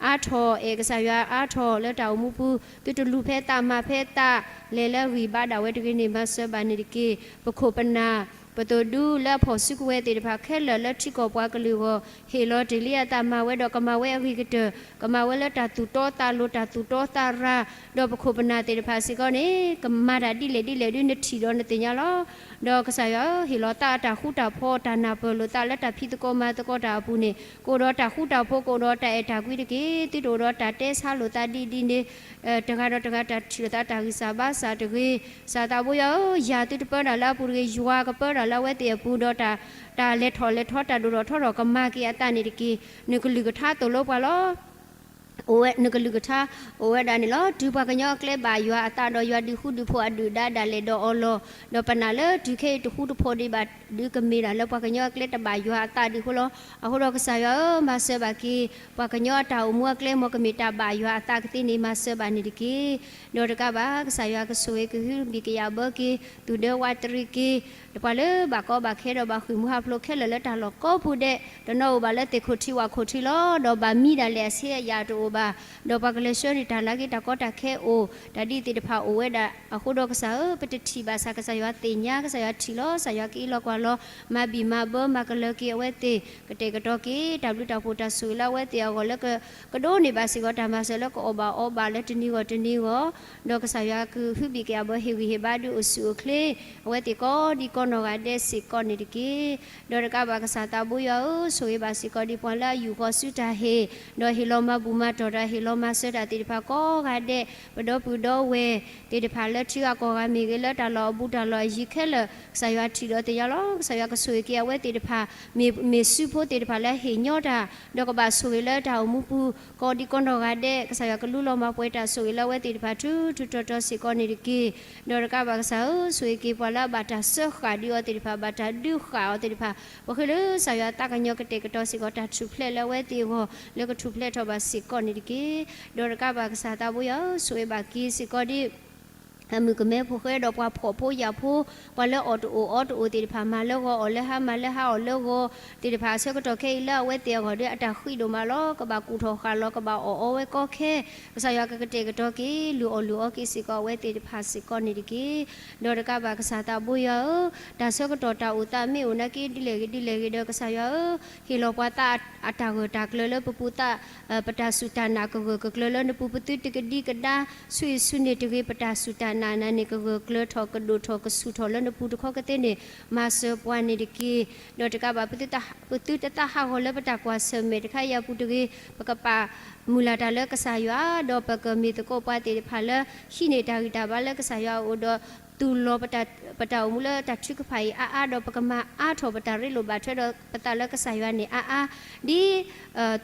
အါထီၣ်, အဲၣ်ကစၢ်ယွၤအါထီၣ်လၢတၢ်အိၣ်မူပူၤ, သုတလူၤဖဲသးမၤဖဲသး, လဲၤလၢအဂံၢ်ဘါဒၣ်ဝဲတဂ့ၤန့ၣ် မၤစၢၤဘၣ်န့ၣ်တက့ၢ်. ပခိၣ်ပနၢ် ပသိၣ်ဒူလၢအဖီၣ်စုကဝဲၤသ့ၣ်တဖၣ်ခဲလၢာ်လၢထံကီၢ်ပှၤကလုာ်အဂီၢ် ဟ့ၣ်လီၤတ့ၢ်လံအသးမၤဝဲဒီးကမၤဝဲအဂ့ၤကတၢၢ်, ကမၤဝဲလၢတၢ်သူၣ်တီသးလိၤတၢ်သူၣ်တီသးရၤ, ဒီးပခိၣ်ပနၢ်သ့ၣ်တဖၣ်စ့ၢ်ကီးန့ၣ် ကမၤတၢ်ဒ်လဲၣ်ဒ်လဲၣ်ဒ်နထံၣ်ဒီးနသ့ၣ်ညါလီၤ. ဒီးကစၢ်ယွၤဧၢ, ဟ့ၣ်လီၤသးအတၢ်ဃူတၢ်ဖိးတၢ်နၢ်ပၢၢ်လိာ်သးလၢတၢ်ဖံးသကိးမၤသကိးတၢ်အပူၤန့ၣ် ကအိၣ်ဒီးတၢ်ဃူတၢ်ဖိး ကအိၣ်ဒီးတၢ်အဲၣ်တၢ်ကွံတက့ၢ်. သုတအိၣ်ဒီးတၢ်တဲဆါလိာ်သးဒ်ဒ်န့ၣ် တဂၤဒီးတဂၤတၢ်ထံၣ်လိာ်သးတၢ်ဂံၢ်စၢ်ဘါစၢ်တဂ့ၤ. ကစၢ်သးဘိယွၤဧၢ, ယၤသုတပၢတၢ်လၢအပူၤတဂ့ၤ, ယွၤကပၢတၢ်လၢအဝဲသ့ၣ်အပူၤဒီး တၢ်လဲၤထီၣ်လဲၤထီတၢ်ဒိၣ်ထီၣ်ထီထီၣ်ကမၤက့ၤအသးန့ၣ်တက့ၢ်. နကလုၢ်ကထါသိၣ်လိပှၤလီၤ. အိၣ်ဝဲ နကလုၢ်ကထါ အိၣ်ဝဲဒၣ်န့ၣ်လီၤ. တုၤပှၤကညီအကျဲဘၣ်ယွၤအသးဒီး ယွၤဒုးဃူဒုးဖိးအဒုၣ်ဒါဒၣ်လဲာ်ဒီးအီၤလီၤ. ဒီးပနာ်လၢတုၤခဲအံၤတဃူတဖိးဒံးဘၣ် ဒုးကမ့ၢ်ဒၣ်လၢပှၤကညီအကျဲတဘၣ်ယွၤအသးဒံးအဃိလီၤ. အဃိဒီးကစၢ်ယွၤဧၢ, မၤစၢၤဘၣ်က့ၤ ပှၤကညီအတၢ်အိၣ်မူအကျဲ မ်ကမ့ၢ်တၢ်ဘၣ်ယွၤအသးကသ့န့ၣ် မၤစၢၤဘၣ်န့ၣ်တက့ၢ်. ဒီးတကးဘၣ် ကစၢ်ယွၤကဆိၣ်ဂ့ၤကဟုမံၤကယာ်ဘၢက့ၤ သူၣ်ဒၢဝးတရံးက့ၤ ဒီးပှၤလၢဘၣ်ကီဘၣ်ခဲဒီးဘၣ်ဃ့ၢ်မှံဟးဖျိးခဲလၢာ်လၢတၢ်လီၢ်ကိးပူၤဒဲး, တနီၤအိၣ်ဘၣ်လၢသ့ၣ်ခိၣ်ထံးဝၣ်ခိၣ်ထံးလီၤ. ဒီးဘၣ်မံဒၣ်လဲာ်အဆ့အယာ်တအိၣ်ဘၣ်. ဒီးပှၤကလဲၤဆှၢန့ၢ်တၢ်လၢက့ၤတၢ်ကီတၢ်ခဲအိၣ်, တၢ်ဒ်သ့ၣ်တဖၣ်အိၣ်ဝဲဒၣ်အဃိဒီးကစၢ်ဧၢ, ပတထံၣ်ဘၣ်ဆၣ် ကစၢ်ယွၤသ့ၣ်ညါ, ကစၢ်ယွၤထံၣ်လီၤ, ကစၢ်ယွၤကအံးလီၤကွၢ်လီၤ, မၤဘံၣ်မၤဘၢမၤကလၢၤက့ၤအဝဲသ့ၣ်, ကတဲာ်ကတီၤက့ၤ တၢ်ဘျုးတၢ်ဖှိၣ်တၢ်ဆိၣ်ဂ့ၤလၢအဝဲသ့ၣ်အဂီၢ်လၢ ကဒိးန့ၢ်ဘၣ်စ့ၢ်ကီးတၢ်မၤစၢၤလၢကအီၣ်ဘၣ်အီဘၣ်လၢတနံၤဂီၢ်တနံၤဂီၢ်, ဒီးကစၢ်ယွၤကဟုဘံၣ်ကယာ်ဘၢဟ့ၣ်ဂံၢ်ဟ့ၣ်ဘါဒုးအိၣ်ဆူၣ်အိၣ်ချ့ အဝဲသ့ၣ်ကိးဒံကိးနီၢ်ဂၤဒဲးစ့ၢ်ကီးန့ၣ်တက့ၢ်. ဒီးတကးဘၣ်ကစၢ်သးဘိယွၤဧၢ, ဆိၣ်ဂ့ၤဘၣ်စ့ၢ်ကီးဒံးပှၤလၢအယူၢ်ဃီၤဆူတၢ်ဟ့ၣ်, ဒီးဟ့ၣ်လီၤမၤဘူၣ်မၤတီၢ်တၢ် ဟ့ၣ်လီၤမၤစၢၤတၢ်သ့ၣ်တဖၣ်ကိးဂၤဒဲး, ပဒီပုၢ်ဒီဝဲၢ်သ့ၣ်တဖၣ်လၢထံဂၤကီၢ်ဂၤမ့ၢ်ဂ့ၤ လၢတၢ်လီၢ်အဘူးတၢ်လီၢ်အယံၤခဲလၢာ် ကစၢ်ယွၤထံၣ်ဒီးသ့ၣ်ညါလီၤ. ကစၢ်ယွၤကဆိၣ်ဂ့ၤက့ၤအဝဲသ့ၣ်တဖၣ် မ့ၢ် မ့ၢ်စုဖိသ့ၣ်တဖၣ်လၢအဟ့ၣ်ညီတၢ်, ဒီးကဘၣ်ဆိၣ်ဂ့ၤလၢတၢ်အိၣ်မူပူၤ ကိးဒံကိးနီၢ်ဂၤဒဲး, ကစၢ်ယွၤကလူလီၤမၤပှဲၤတၢ်ဆိၣ်ဂ့ၤလၢအဝဲသ့ၣ်တဖၣ်ထူထူတီတီစ့ၢ်ကီးန့ၣ်တက့ၢ်. ဒီးတကးဘၣ်ကစၢ်ဧၢ, ဆိၣ်ဂ့ၤက့ၤပှၤလၢအဘၣ်တၢ်စၢဃာ်ဒံးအီၤသ့ၣ်တဖၣ်, ဘၣ်တၢ်ဒုးဃာ်အီၤသ့ၣ်တဖၣ်, ပဃ့လၢကစၢ်ယွၤသးကညီၤကတဲာ်ကတီၤစ့ၢ်ကီးတၢ်ထူၣ်ဖျဲးလၢအဝဲသ့ၣ်အဂီၢ် လၢကထူၣ်ဖျဲးထီၣ်ဘၣ်စ့ၢ်ကီးန့ၣ်တက့ၢ်. ဒီးတကးဘၣ်ကစၢ်သးဘိယွၤဧၢ, ဆိၣ်ဂ့ၤဘၣ်က့ၤစ့ၢ်ကီးဒံး အမုၣ်ကမဲဖိဃဲဒီးပှၤဖှီၣ်ဖိယာ်ဖိ, ပှၤလၢအီၣ်တအိၣ်အီတအိၣ်သ့ၣ်တဖၣ်, မၤလၢဂီၤအီၣ်လၢဟါ, မၤလၢဟါအီၣ်လၢဂီၤသ့ၣ်တဖၣ်, အဆၢကတီၢ်ခဲအံၤလၢအဝဲသ့ၣ်အဂီၢ်ဒီး အတၢ်ဃံးဒိၣ်မးလီၤ. ကဘၣ်ကူၣ်ထီၣ်ဃာ်လီၤ, ကဘၣ်အီၣ်အီဝဲကီခဲ, ကစၢ်ယွၤကကတဲာ်ကတီၤက့ၤ လုၢ်အီၣ်လုၢ်အီက့ၤစ့ၢ်ကီးအဝဲသ့ၣ်တဖၣ်စ့ၢ်ကီးန့ၣ်တက့ၢ်. ဒီးတကးဘၣ်ကစၢ်သးဘိယွၤဧၢ, တၢ်ဆၢကတီၢ်တၢ်အိၣ်သးမ့ၢ်အိၣ်နာ်က့ဒ်လဲၣ်ဂ့ၤဒ်လဲၣ်ဂ့ၤဒီး ကစၢ်ယွၤဧၢ, ဟ့ၣ်လီၤပှၤသးအတၢ်ဂၢၢ်တၢ်ကျၢၤလၢပပူၤသး ပတၢ်စူၢ်တၢ်နာ်ကဂၢၢ်ကကျၢၤလၢနပူၤ, ပသုတကဒံကဒါ ဆူအံၤဆူန့ၣ်တဂ့ၤ, ပတၢ်စူၢ်တၢ်နာ်န့ၣ် ကဂၢၢ်ကျၢၤထီၣ်ကဒိၣ်ထီၣ်ကဆူၣ်ထီၣ်လၢနပူၤတခီကသ့န့ၣ် မၤစၢၤပှၤန့ၣ်တက့ၢ်. ဒီးတကးဘၣ် ပသုတသးဟးဂီၤလၢပတၢ်ကွၢ်ဆၢၣ်မဲာ်တခါအံၤအပူၤတဂ့ၤ, ပကပာ်မုၢ်လၢ်တၢ်လၢကစၢ်ယွၤ, ဒီးပကမ့ၢ်သကိးပှၤသ့ၣ်တဖၣ်လၢ ဟံးန့ၢ်တၢ်ဂံၢ်တၢ်ဘါလၢကစၢ်ယွၤအအိၣ်ဒီး သူၣ်လီၤပတၢ်အိၣ်မူလၢတၢ်ထုကဖၣ်အံၤအါအါ, ဒီးပကမၤအါထီၣ်ပတၢ်ရ့လိာ်ဘၣ်ထွဲဒီးပသးလၢကစၢ်ယွၤန့ၣ်အါအါ, ဒ်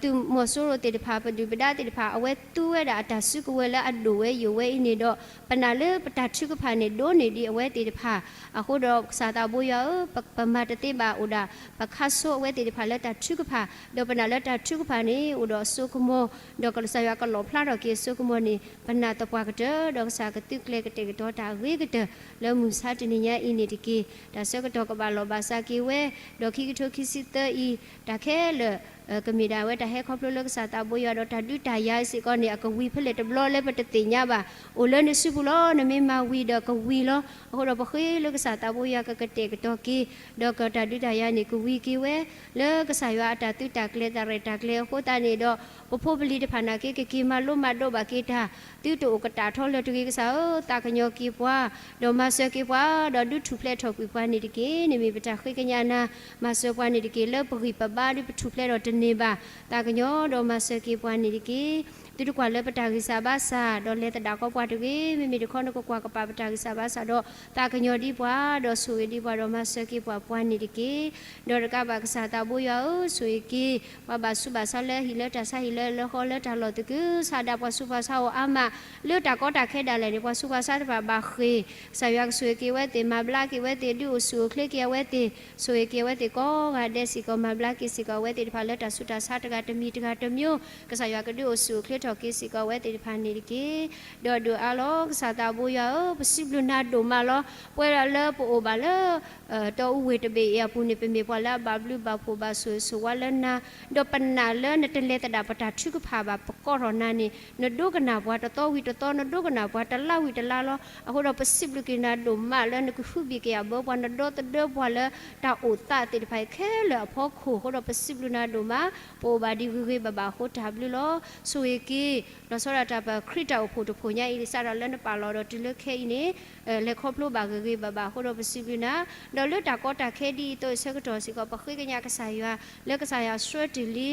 သုးမီၤစိရိၤသ့ၣ်တဖၣ် ပဒုၣ်ပဒါသ့ၣ်တဖၣ် အဝဲသူဝဲဒၣ်အတၢ်စုကဝဲၤလၢအဒိၣ်ဝဲယိာ်ဝဲအံၤန့ၣ်ဒီး ပနာ်လၢပတၢ်ထုကဖၣ်န့ၣ် ဒိၣ်န့ၢ်ဒံးအဝဲသ့ၣ်တဖၣ်, အဃိဒီးကစၢ်သးဘိယွၤဧၢ, ပမၤတသ့ဘၣ်အိၣ်ဒၣ် ပခါဆိအဝဲသ့ၣ်တဖၣ်လၢတၢ်ထုကဖၣ်, ဒီးပနာ်လၢတၢ်ထုကဖၣ်န့ၣ် အိၣ်ဒီးအစိကမီၤ, ဒီးကစၢ်ယွၤကလီၣ်ဖျါထီၣ်က့ၤအစိကမီၤန့ၣ် ပနာ်သပှၢ်ကတၢၢ်, ဒီးကစၢ်ကသုကျဲၤကတဲာ်ကတီၤတၢ်အဂ့ၤကတၢၢ် လၢမုၢ်ဆါတနံၤညါအံၤန့ၣ်တက့ၢ်. တၢ်ဆၢကတီၢ်ကဘၣ်လီၢ်ဘၣ်စးက့ၤဝဲ, ဒီးခံကထိခံဆံသၢအံၤ တၢ်ခဲလၢာ် ကမ့ၢ်ဒၣ်ဝဲတၢ်ဟဲခီဖျိလၢကစၢ်သးဘိယွၤ, ဒီးတၢ်ဒုးတၢ်ယၤစ့ၢ်ကီးန့ၣ် အကဝံၤဖဲလဲၣ်တဘျီလၢပတသ့ၣ်ညါဘၣ်, အိၣ်လၢနစုပူၤလီၤ. နမ့ၢ်မၤဝံၤဒီးကဝံၤလီၤ. အဃိဒီးပဃ့လၢကစၢ်သးဘိယွၤကကတဲာ်ကတီၤက့ၤ, ဒီးကတၢ်ဒုးတၢ်ယၤန့ၣ် ကဝံၤက့ၤဝဲ လၢကစၢ်ယွၤအတၢ်သုးတၢ်ကျဲၤတၢ်ရဲၣ်တၢ်ကျဲၤအဃိသတးန့ၣ်ဒီး ပဖိပလံၤတဖၣ်နာ်က့ ကက့ၤမၤလိမၤဒိးဘၣ်က့ၤတၢ်, သုတအိၣ်ကတၢ်ထီလၢၤတဂ့ၤကစၢ်ဧၢ, သးကညီၤက့ၤပှၤ, ဒီးမၤစၢၤက့ၤပှၤ, ဒီးဒုးထူၣ်ဖျဲးထီၣ်ကွံာ်ပှၤန့ၣ်တက့ၢ်. န့ၣ်မ့ၢ်ပတၢ်ဃ့ကညးနၤ, မၤစၢၤပှၤန့ၣ်တက့ၢ်. လၢပဂံၢ်ပဘါဒုးပထူၣ်ဖျဲးထီၣ်တန့ၢ်ဘၣ်, သးကညီၤဒီးမၤစၢၤက့ၤပှၤန့ၣ်တက့ၢ်. သုတကွၢ်လၢပတၢ်ဂံၢ်စၢ်ဘါစၢ်, ဒီးလဲၤသဒၣ်ကီပှၤတဂ့ၤ. မ့မ့ၢ်တခီနကကွၢ်ကပာ်ပတၢ်ဂံၢ်စၢ်ဘါစၢ်ဒီး သးကညီၤဒံးပှၤ, ဒီးဆိၣ်ဂ့ၤဒံးပှၤ, ဒီးမၤစၢၤက့ၤပှၤပှၤန့ၣ်တက့ၢ်. ဒီးတကးဘၣ်ကစၢ်သးဘိယွၤဧၢ, ဆိၣ်ဂ့ၤက့ၤ ပှၤဘၣ်ဆူးဘၣ်ဆါလၢဟံၣ်လၢတၢ်ဆါ, ဟံၣ်လၢလၢဃီလၢတၢ်လီၢ်သကုၤဆးဒး, ပှၤဆူးပှၤဆါအိၣ်အါမး, လၢတၢ်ကီတၢ်ခဲဒၣ်လဲာ်န့ၣ် ပှၤဆူးပှၤဆါတဖၣ်ဘၣ်ဃ့ၢ်, ကစၢ်ယွၤကဆိၣ်ဂ့ၤက့ၤဝဲသ့ၣ်, မၤဘျါက့ၤဝဲသ့ၣ်, ဒုးအိၣ်ဆူၣ်အိၣ်ချ့က့ၤအဝဲသ့ၣ်, ဆိၣ်ဂ့ၤက့ၤအဝဲသ့ၣ်ကိးဂၤဒဲးစ့ၢ်ကီး, မၤဘျါက့ၤစ့ၢ်ကီးအဝဲသ့ၣ်တဖၣ်လၢတၢ်ဆူးတၢ်ဆါတဂၤတမံၤတဂၤတမံၤ, ကစၢ်ယွၤကဒုးအိၣ်ဆူၣ်အိၣ်ချ့ထီၣ်က့ၤစ့ၢ်ကီးအဝဲသ့ၣ်တဖၣ်န့ၣ်တက့ၢ်. ဒီးဒုးအါလီၤ ကစၢ်သးဘိယွၤဧၢ, ပစံးဘျုးနၤဒိၣ်မးလီၤ. ပဝဲဒၣ်လၢပအိၣ်ဘၣ်လၢ တီအူဝ့ၢ်တဘ့ၣ်အံၤအပူၤန့ၣ် ပမ့ၢ်ပှၤလၢအဘၣ်ဘျုးဘၣ်ဖှိၣ်ဘၣ်ဆိၣ်ဂ့ၤဆိၣ်ဝါလၢနၤ, ဒီးပနာ်လၢနတလဲၤသဒၣ်ပတၢ်ထုကဖၣ်ဘၣ်, ပကိးထီၣ်နၤန့ၣ် နဒိကနၣ်ပှၤတသီဝံၤတသီ, နဒိကနၣ်ပှၤတလါဝံၤတလါလီၤ. အဃိဒီးပစံးဘျုးက့ၤနၤဒိၣ်မးလၢနကဟုဘံၣ်ကယာ်ဘၢပှၤ, နဒီသဒၢပှၤလၢတၢ်အိၣ်သးသ့ၣ်တဖၣ်အံၤခဲလၢာ်အဖီခိၣ်အဃိဒီး ပစံးဘျုးနၤဒိၣ်မး, ပအိၣ်ဘၣ်ဒ်ဂ့ၤဂ့ၤဘၣ်ဘၣ်အဃိတၢ်ဘျုးလီၤ. ဆိၣ်ဂ့ၤက့ၤ လီၤဆီဒၣ်တၢ်ပခရံာ်တၢ်အိၣ်ဖှိၣ်တဖှိၣ်ညါအံၤ စးထီၣ်လၢနပာ်လီၤဒီးတုၤလၢခဲအံၤန့ၣ် လဲၤခီဖျိဘၣ်ဂ့ၤဂ့ၤဘၣ်ဘၣ်အဃိဒီးပစံးဘျုးနၤ, ဒီးလၢတၢ်ကီတၢ်ခဲဒ်အံၤအသိးအဆၢကတီၢ်စ့ၢ်ကီး ပဃ့ကညးကစၢ်ယွၤ လၢကစၢ်ယွၤဆှၢတ့ၢ်လံ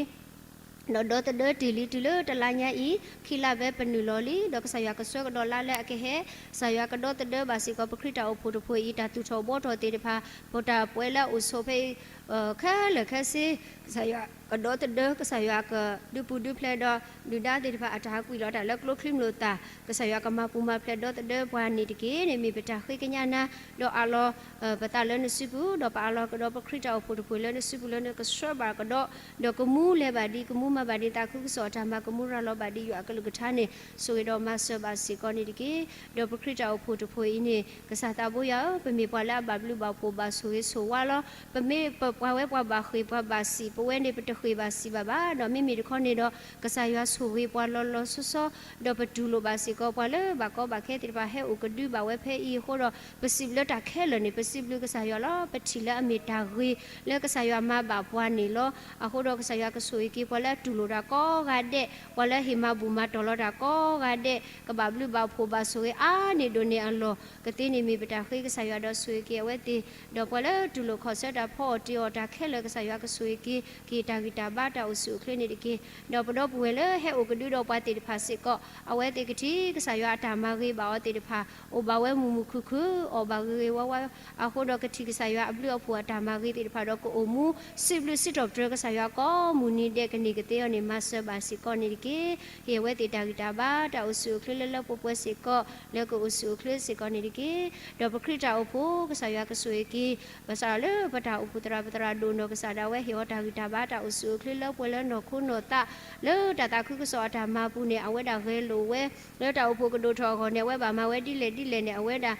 ဒီးဒီသဒၢတ့ၢ်လံတုၤလၢတလါညါအံၤ, ခံလါဘဲပနုာ်လီၤလံ, ဒီးကစၢ်ယွၤကဆှၢကဒီးလါလၢအကဟဲ, ကစၢ်ယွၤကဒီသဒၢဘၣ်စ့ၢ်ကီး ပခရံာ်တၢ်အိၣ်ဖှိၣ်တဖှိၣ်အံၤ တၢ်သူၣ်ထီၣ်ဘှီထီၣ်သ့ၣ်တဖၣ်, ပတၢ်ပှဲၤလၢအအိၣ်ဆိးဖဲအံၤ ခဲလၢာ်ခဲဆ့, ကစၢ်ယွၤကဒီသဒၢ, ကစၢ်ယွၤကဒုးပူၤဒုးဖျဲးဒီး ဒုၣ်ဒါသ့ၣ်တဖၣ်အတၢ်ဟးကွံာ်လီၤတၢ်လၢကျိချံမျိာ်သၣ်, ကစၢ်ယွၤကမၤပူၤမၤဖျဲးဒီသဒၢပှၤန့ၣ်တက့ၢ်န့ၣ် မ့ၢ်ပတၢ်ဃ့ကညးနၤ, ဒီးအးလီၤပသးလၢနစုပူၤ, ဒီးပအးလီၤကဒီးပခရံာ်တၢ်အိၣ်ဖှိၣ်တဖှိၣ်လၢနစုပူၤလၢနကဆှၢဘၣ်ကဒီး, ဒီးကမူလဲၤဘၣ်ဒံး ကမူမၤဘၣ်ဒံးသးခုကစီၣ်အတၢ်မၤ ကမူရၤလီၤဘၣ်ဒံးယွၤအကလုၢ်ကထါန့ၣ် ဆိၣ်ဂ့ၤဒီးမၤစၢၤဘၣ်စ့ၢ်ကီးန့ၣ်တက့ၢ်. ဒီးပခရံာ်တၢ်အိၣ်ဖှိၣ်တဖှိၣ်အံၤန့ၣ် ကစၢ်သးဘိယွၤဧၢ, ပမ့ၢ်ပှၤလၢအဘၣ်ဘျုးဘၣ်ဖှိၣ်ဘၣ်ဆိၣ်ဂ့ၤဆိၣ်ဝါလီၤ. ပမ့ၢ်ပှၤဝဲပှၤဘၣ်ဃ့ၢ်ပှၤဘၣ်စံး, ပဝဲန့ၣ်ပတဃ့ၢ်ဘၣ်စံးဘၣ်ဘၣ်, ဒီးမ့မ့ၢ်တခီန့ၣ်ဒီး ကစၢ်ယွၤဆိၣ်ဂ့ၤပှၤလီၤလီၤဆီဆီ, ဒီးပတူၢ်လိာ်ဘၣ်စ့ၢ်ကီးပှၤလၢဘၣ်ကီဘၣ်ခဲသ့ၣ်တဖၣ်ဟဲအိၣ်ကဒုဘၣ်ဝဲဖဲအံၤအဃိဒီး ပစံးဘျုးတၢ်ခဲလၢာ်န့ၣ် ပစံးဘျုးကစၢ်ယွၤလီၤ. ပထံၣ်လၢအမ့ၢ်တၢ်ဂ့ၤလၢကစၢ်ယွၤမၤဘၣ်ပှၤန့ၣ်လီၤ. အဃိဒီးကစၢ်ယွၤကဆိၣ်ဂ့ၤက့ၤပှၤလၢအတူၢ်လိာ်တၢ်ကိးဂၤဒဲး, ပှၤလၢဟ့ၣ်မၤဘူၣ်မၤတီၢ်လီၤတၢ်ကိးဂၤဒဲး, ကဘၣ်ဘျုးဘၣ်ဖှိၣ်ဘၣ်ဆိၣ်ဂ့ၤအါန့ၢ်ဒိၣ်န့ၢ်အလီၢ်, ကသ့န့ၣ်မ့ၢ်ပတၢ်ဃ့ကစၢ်ယွၤဒီးဆိၣ်ဂ့ၤက့ၤအဝဲသ့ၣ်, ဒီးပှၤလၢတူၢ်လိာ်ခီၣ်ဆၢတၢ်ဖီအီၣ်တ့ၤအီၣ်တၢ်ခဲလၢာ် ကစၢ်ယွၤကဆိၣ်ဂ့ၤက့ၤ က့ၤတၢ်ဂံၢ်တၢ်ဘါတၢ်အိၣ်ဆူၣ်အိၣ်ချ့န့ၣ်တက့ၢ်. ဒီးပဒီပုၢ်ဝဲၢ်လၢဟဲအိၣ်ကဒုဒီးပှၤသ့ၣ်တဖၣ်စ့ၢ်ကီး, အဝဲသ့ၣ်ကထံၣ် ကစၢ်ယွၤအတၢ်မၤဂ့ၤဘၣ်အီၤသ့ၣ်တဖၣ်, အိၣ်ဘၣ်ဝဲမုာ်မုာ်ခုၣ်ခုၣ်, အီၣ်ဘၣ်ဂ့ၤဂ့ၤဝါဝါ, အဃိဒီးကထံၣ်ကစၢ်ယွၤအဘျုးအဖှိၣ်အတၢ်မၤဂ့ၤသ့ၣ်တဖၣ်ဒီးကအိၣ်မူ စံးဘျုးစံးထီၣ်ပတြၢၤကစၢ်ယွၤကိးမုၢ်နံၤဒဲး ကန့ၢ်ကသ့အီၤန့ၣ် မၤစၢၤဘၣ်စ့ၢ်ကီးန့ၣ်တက့ၢ်. ဟ့ၣ်အဝဲသ့ၣ်တၢ်ဂံၢ်တၢ်ဘါတၢ်အိၣ်ဆူၣ်အိၣ်ချ့လၢလၢပှဲၤပှဲၤစ့ၢ်ကီး လၢကအိၣ်ဆူၣ်အိၣ်ချ့စ့ၢ်ကီးန့ၣ်တက့ၢ်. ဒီးပခရံာ်တၢ်အိၣ်ဖှိၣ် ကစၢ်ယွၤကဆိၣ်ဂ့ၤက့ၤ ဘၣ်ဆၣ်လၢပတၢ်အိၣ်ဖှိၣ်သရၣ်ပသရၣ်ဒိၣ်နီၢ်ကစၢ်ဒၣ်ဝဲ ဟ့ၣ်အီၤတၢ်ဂံၢ်တၢ်ဘါတၢ်အိၣ်ဆူၣ်အိၣ်ချ့လၢပှဲၤလၢနီၢ်ခိနီၢ်သး, လၢတၢ်သးခုကစီၣ်အတၢ်မၤပူၤန့ၣ် အဝဲဒၣ်ဂဲၤလိာ်ဝဲ, လၢတၢ်အိၣ်ဖှိၣ်ကဒိၣ်ထီၣ်အဂီၢ်န့ၣ် အဝဲဘၣ်မၤဝဲဒ်လဲၣ်ဒ်လဲၣ်န့ၣ် အဝဲဒၣ်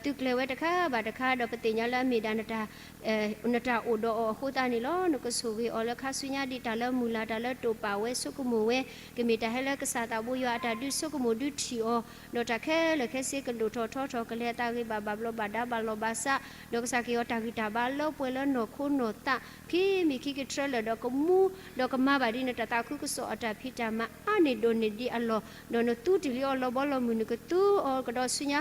သုးကျဲၤဝဲတခါဘၣ်တခါ ဒီးပသ့ၣ်ညါလၢအမ့ၢ်ဒၣ် နတၢ်အိၣ်ဒီးအီၤအဃိသတးန့ၣ်လီၤ. နကဆိၣ်ဂ့ၤအီၤလၢခါဆူညါဒ်တၢ်လၢမုၢ်လၢ် တၢ်လၢတိာ်ပာ်ဝဲဆိကမိၣ်ဝဲ, ကမ့ၢ်တၢ်ဟဲလၢကစၢ်သးဘိယွၤအတၢ်ဒုးဆိကမိၣ်ဒုးထံၣ်အီၤ, ဒီးတၢ်ခဲလၢာ်ခဲဆ့ကဒိၣ်ထီၣ်ထီထီၣ် ကလဲၤအသးဂ့ၤဘၣ်ဘၣ်ဘျီးဘၣ်ဒါဘၣ်လီၢ်ဘၣ်စး, ဒီးကစၢ်ကဟ့ၣ်အီၤတၢ်ဂံၢ်တၢ်ဘါလၢပှဲၤလၢနီၢ်ခိနီၢ်သး, ခံမံၤခံကတြၢလၢာ်ဒီးကမူ, ဒီးကမၤဘၣ်ဒ်နတၢ်သးခုကစီၣ်အတၢ်ဖံးတၢ်မၤအါန့ၢ်ဒိၣ်န့ၢ်ဒ်အလီၢ်, ဒီးနသူတ့ၢ်လံအီၤလီၤဘီလီၤမုၢ် နကသူအီၤကဒီးဆူညါ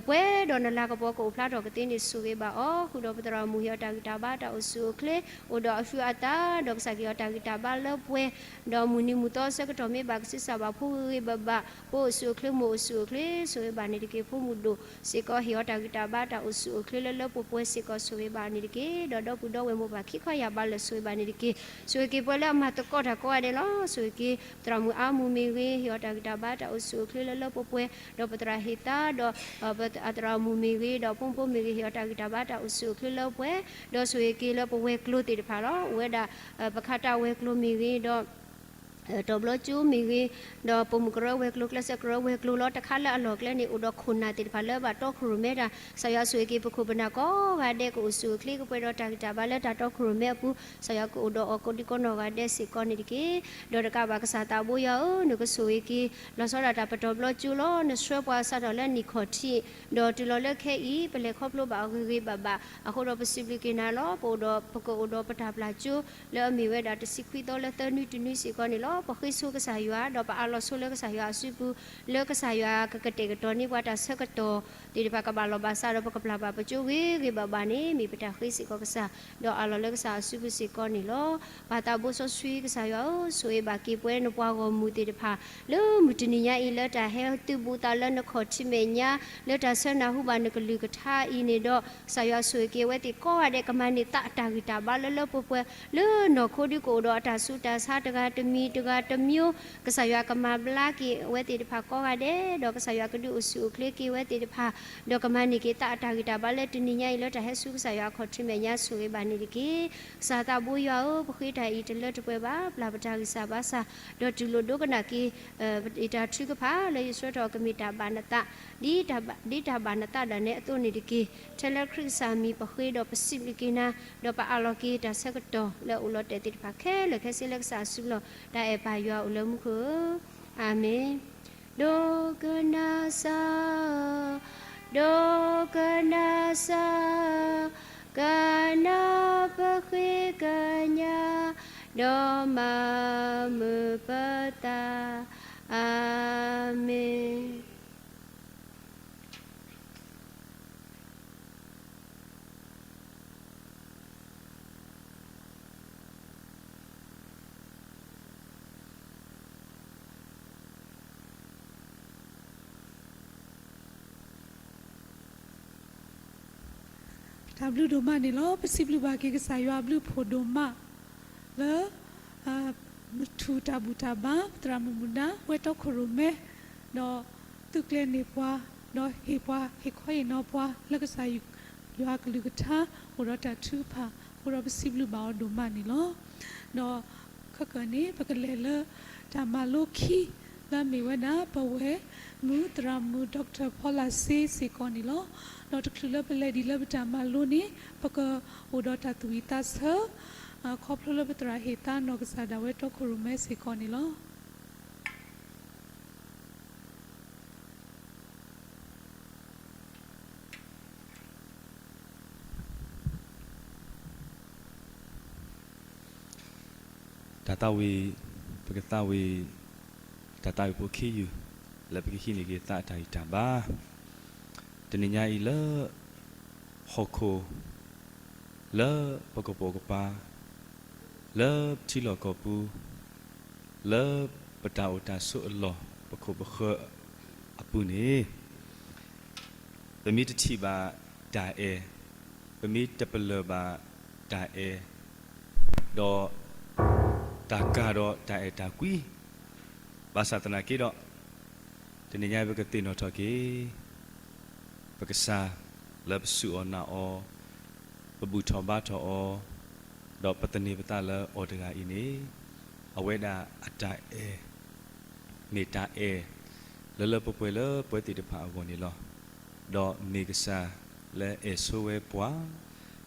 ပှဲၤဒီးနလၤကပီၤကအိၣ်ဖျါထီၣ်ကသ့န့ၣ် ဆိၣ်ဂ့ၤဘၣ်အီၤ, ဃုာ်ဒီးပသရၣ်မုၣ်ဟ့ၣ်အီၤတၢ်ဂံၢ်တၢ်ဘါတၢ်အိၣ်ဆူၣ်အိၣ်ချ့, အိၣ်ဒီးအသူအသး, ဒီးကစၢ်ကဟ့ၣ်အီၤတၢ်ဂံၢ်တၢ်ဘါလၢပှဲၤ, ဒီးမုၢ်နံၤမုၢ်သီဆၢကတီၢ်မ့ၢ်ဘၣ်ကဆံးစၢ်ဘၣ်ဖိဂ့ၤဂ့ၤဘၣ်ဘၣ်, ဖိအိၣ်ဆူၣ်အိၣ်ချ့မိၢ်အိၣ်ဆူၣ်အိၣ်ချ့ ဆိၣ်ဂ့ၤဘၣ်န့ၣ်တက့ၢ်. ဖိမုၣ်ဒိၣ်စ့ၢ်ကီးဟ့ၣ်အီၤတၢ်ဂံၢ်တၢ်ဘါတၢ်အိၣ်ဆူၣ်အိၣ်ချ့လၢလၢပှဲၤပှဲၤစ့ၢ်ကီး ဆိၣ်ဂ့ၤဘၣ်န့ၣ်တက့ၢ်. ဒီးဒီပုၢ်ဒီဝဲၢ်မိၢ်ပၢ်ခံခီယၢ်ဘးလၢာ် ဆိၣ်ဂ့ၤဘၣ်န့ၣ်တက့ၢ်. ဆိၣ်ဂ့ၤက့ၤပှၤလၢအမၤသကိးတၢ်ကိးဂၤဒဲးလီၤ. ဆိၣ်ဂ့ၤက့ၤ သရၣ်မုၣ်အါမူၤမ့ၢ်ဂ့ၤ ဟ့ၣ်အီၤတၢ်ဂံၢ်တၢ်ဘါတၢ်အိၣ်ဆူၣ်အိၣ်ချ့လၢလၢပှဲၤပှဲၤ, ဒီးပသရၣ်ဟ့ၣ်သါ, ဒီးအသရၣ်မုၣ်မ့ၢ်ဂ့ၤ, ဒီးဖိမုၣ်ဖိမ့ၢ်ဂ့ၤ ဟ့ၣ်အီၤတၢ်ဂံၢ်တၢ်ဘါတၢ်အိၣ်ဆူၣ်အိၣ်ချ့လၢပှဲၤ, ဒီးဆိၣ်ဂ့ၤက့ၤလၢပဝဲၤကျိၤသ့ၣ်တဖၣ်လီၤ. အိၣ်ဝဲဒၣ် ပခးတၢ်ဝဲၤကျိၤမ့ၢ်ဂ့ၤ, ဒီး တီၤဘျီကၠိမ့ၢ်ဂ့ၤ, ဒီးပိာ်မုၣ်ကရၢဝဲၤကျိၤ ကျဲးစၢးကရၢဝဲၤကျိၤလီၤ. တခါလၢအလီၢ်ကျဲန့ၣ် အိၣ်ဒီးခိၣ်နၢ်သ့ၣ်တဖၣ်လၢဘၣ်တီခိၣ်ရိၣ်မဲတၢ်, ကစၢ်ယွၤဆိၣ်ဂ့ၤက့ၤပခိၣ်ပနၢ်ကိးဂၤဒဲး ကအိၣ်ဆူၣ်အိၣ်ချ့ကပှဲၤဒီးတၢ်ဂံၢ်တၢ်ဘါလၢတၢ်တီခိၣ်ရိၣ်မဲအပူၤ, ကစၢ်ယွၤကအိၣ်ဒီးအီၤကိးဒံကိးနီၢ်ဂၤဒဲးစ့ၢ်ကီးန့ၣ်တက့ၢ်. ဒီးတကးဘၣ်ကစၢ်သးဘိယွၤဧၢ, နကဆိၣ်ဂ့ၤက့ၤ လီၤဆီဒၣ်တၢ်ပတီၢ်ဘျီကၠိလီၤ. နဆှၢပှၤစးထီၣ်လၢနံၣ်ခီၣ်ထံး, ဒီးတုၤလီၤလၢခဲအံၤ ပလဲၤခီဖျိဘၣ်အီၤဂ့ၤဂ့ၤဘၣ်ဘၣ်, အဃိဒီးပစံးဘျုးက့ၤနၤလီၤ. ပအိၣ်ဒီး ပကအိၣ်ဒီးပတၢ်ပျၢ်ကၠိ လၢအမ့ၢ်ဝဲဒၣ်တဆံခွံသီလၢသၢနွံတနွံစ့ၢ်ကီးန့ၣ်လီၤ. ပဃ့ဆိကစၢ်ယွၤ ဒီးပအးလီၤဆိလၢကစၢ်ယွၤအစုပူၤ, လၢကစၢ်ယွၤကကတဲာ်ကတီၤန့ၢ်ပှၤတၢ်ဆၢကတီၢ်သ့ၣ်တဖၣ် ကဘၣ်လီၢ်ဘၣ်စးဒီး ပကပျၢ်ဘၣ်ပကၠိဂ့ၤဂ့ၤဘၣ်ဘၣ်န့ၣ် မ့ၢ်ပတၢ်ဃ့စ့ၢ်ကီးကစၢ်, ဒီးအးလီၤလၢကစၢ်အစုပူၤစ့ၢ်ကီးန့ၣ်လီၤ. ပၢ်သးဘိစီဆှံကစၢ်ယွၤဧၢ, ဆိၣ်ဂ့ၤဘၣ်က့ၤပဝဲနပှၤဂီၢ်မုၢ်သ့ၣ်တဖၣ် လၢမုၢ်တနံၤညါအံၤ လၢတၢ်ဟဲသုးဘူးသးလၢနခီၣ်ထံးမဲာ်ညါ လၢတၢ်ဆၢနၢ်ဟူဘၣ်နကလုၢ်ကထါအံၤန့ၣ်ဒီး, ကစၢ်ယွၤဆိၣ်ဂ့ၤက့ၤအဝဲသ့ၣ်ကိးဂၤဒဲး ကမၤန့ၢ်သးအတၢ်ဂံၢ်တၢ်ဘါလၢလၢပှဲၤပှဲၤ, လၢနီၢ်ခိဒုးကအိၣ်ဒီးအတၢ်ဆူးတၢ်ဆါတဂၤတမံၤတဂၤတမျိုး, ကစၢ်ယွၤကမၤဘျါက့ၤအဝဲသ့ၣ်တဖၣ်ကိးဂၤဒဲး, ဒီးကစၢ်ယွၤကဒုးအိၣ်ဆူၣ်အိၣ်ချ့က့ၤအဝဲသ့ၣ်တဖၣ်, ဒီးကမၤန့ၢ်က့ၤသးအတၢ်ဂံၢ်တၢ်ဘါလၢတနံၤညါအံၤ လၢတၢ်ဟဲဆူကစၢ်ယွၤအခီၣ်ထံးမဲာ်ညါ ဆိၣ်ဂ့ၤဘၣ်န့ၣ်တက့ၢ်. ကစၢ်သးဘိယွၤဧၢ, ပဃ့တၢ်အံၤတလၢတပှဲၤဘၣ်, ပျၢ်ပတၢ်ဂံၢ်စၢ်ဘါစၢ်, ဒီးတူၢ်လိာ်ဒိကနၣ်က့ၤ ယတၢ်ထုကဖၣ်လၢယဆှၢထီၣ်ကမ့ၢ်တၢ်ဘၣ်နသး, ဒ်တၢ်ဘၣ်နသးဒၣ်နဲအသိးန့ၣ်တက့ၢ်. ထဲလၢခရံာ်ကစၢ်မံၤပဃ့ဒီးပစံးဘျုးက့ၤနၤ, ဒီးပအးလီၤက့ၤတၢ်ဆၢကတီၢ်လၢအအိၣ်လီၤတဲာ်သ့ၣ်တဖၣ်ခဲလၢာ်ခဲဆ့လၢကစၢ်အစုပူၤလီၤ. တၢ်အဲၣ်ပၢ်ယွၤအိၣ်လၢမူခိၣ်ဧၢ, အၤမ့ၣ်. ဒိကနၣ်စၢ်, ဒိကနၣ်စၢ်, ကနၣ်ပဃ့ကညး, ဒီးမၤမုာ်ပသး, အၤမ့ၣ်. တၢ်ဘျုးဒိၣ်မးန့ၣ်လီၤ. ပစံးဘျုးဘၣ်က့ၤကစၢ်ယွၤအဘျုးအဖှိၣ်ဒိၣ်မး လၢ မုၢ်ထူၣ်တၢ်ဘူၣ်တၢ်ဘါ ပသရၣ်မုၣ်မုၢ်ဒါ ဝဲတီခိၣ်ရိၣ်မဲ ဒီးသုးကျဲၤန့ၢ်ပှၤ ဒီးဟ့ၣ်ပှၤ ဟ့ၣ်ခီဟ့ၣ်နီၤပှၤ လၢကစၢ်ယွၤအကလုၢ်ကထါ အိၣ်ဒီးတၢ်ထုကဖၣ် အဃိဒီးပစံးဘျုးဘၣ်အီၤဒိၣ်မးန့ၣ်လီၤ. ဒီးခဲကနံၣ်န့ၣ် ပကလဲၤလၢတၢ်မၤလိခံ လၢအမ့ၢ်ဝဲဒၣ် ပဝဲၢ်မုၣ်သရၣ်မုၣ် Doctor ဖီလာ်စ့စ့ၢ်ကီးန့ၣ်လီၤ. ဒီးတချုးလၢပလဲၤဒံးလၢပတၢ်မၤလိန့ၣ် ပကအိၣ်ဒီးတၢ်သူၣ်ဝံၣ်သးဆၢ ခီဖျိလၢပသရၣ်ဟ့ၣ်သါနီၢ်ကစၢ်ဒၣ်ဝဲတီခိၣ်ရိၣ်မဲစ့ၢ်ကီးန့ၣ်လီၤ. တၢ်သးဝံၣ်, ပကသးဝံၣ် တၢ်သးဝံၣ်ဖိခံယူၢ် လၢပကဟံးန့ၢ်က့ၤသးအတၢ်ဂံၢ်တၢ်ဘါ တနံၤညါအံၤလၢ ဟီၣ်ခိၣ် လၢပကပိာ်ကပၤ လၢပထံလီၢ်ကီၢ်ပူၤ လၢပတၢ်အိၣ်တၢ်ဆိးအလီၢ် ပခိၣ်ပဃၢၤအပူၤန့ၣ် ပမ့ၢ်တထံၣ်ဘၣ်တၢ်အဲၣ်, ပမ့ၢ်တပလၢၢ်ဘၣ်တၢ်အဲၣ်, ဒီးတၢ်ကၢ်ဒီးတၢ်အဲၣ်တၢ်ကွံ, ဘၣ်ဆၣ်သနာ်က့ဒီး တနံၤညါပကသ့ၣ်နီၣ်ထီၣ်က့ၤ ပကစၢ် လၢပဆူၣ်အီၤနာ်အီၤ, ပဘူၣ်ထီၣ်ဘါထီၣ်အီၤ, ဒီးပသန့ၤပသးလၢအီၤတဂၤအံၤန့ၣ် အဝဲဒၣ်အတၢ်အဲၣ် မ့ၢ်တၢ်အဲၣ် လၢလၢပှဲၤပှဲၤလၢပဝဲသ့ၣ်တဖၣ်အဂီၢ်န့ၣ်လီၤ. ဒီးမ့ၢ်ကစၢ်လၢအဲၣ်ဆိဝဲပှၤ,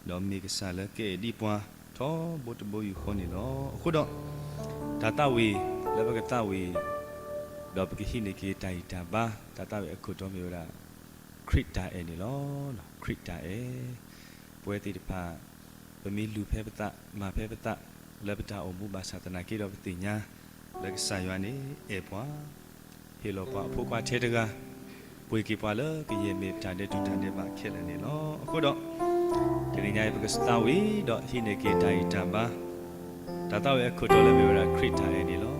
ဒီးမ့ၢ်ကစၢ်လၢကအဲၣ်ဒံးပှၤ ထီဘိတဘိယူၢ်ဃီန့ၣ်လီၤ. အဃိဒီး တၢ်သးဝံၣ်လၢပကသးဝံၣ် ဒီးပကဟံးန့ၢ်က့ၤတၢ်ဂံၢ်တၢ်ဘါ တၢ်သးဝံၣ်အခိၣ်တီမ့ၢ်ဝဲဒၣ် ခရံာ်တၢ်အဲၣ်န့ၣ်လီၤ. ခရံာ်တၢ်အဲၣ်, ပဝဲသ့ၣ်တဖၣ် ပမ့ၢ်လူၤဖဲပသး မၤဖဲပသး လၢပတၢ်အိၣ်မူဘၣ်ဆၣ်သနာ်က့ဒီး ပသ့ၣ်ညါလၢကစၢ်ယွၤန့ၣ်အဲၣ်ပှၤ, ဟ့ၣ်လီၤပှၤအဖိခွါထဲတဂၤ ပှ့ၤက့ၤပှၤလၢကယဲၢ်မ့ၢ်တၢ်ဒဲးတူၢ်တၢ်ဒဲးဘးခဲလၢာ်န့ၣ်လီၤ. အဃိဒီး တနံၤညါအံၤ ပကသးဝံၣ်ဒီးဟံးန့ၢ်က့ၤတၢ်ဂံၢ်တၢ်ဘါ, တၢ်သးဝံၣ်အခိၣ်တီလၢမ့ၢ်ဝဲဒၣ်ခရံာ်တၢ်အဲၣ်န့ၣ်လီၤ.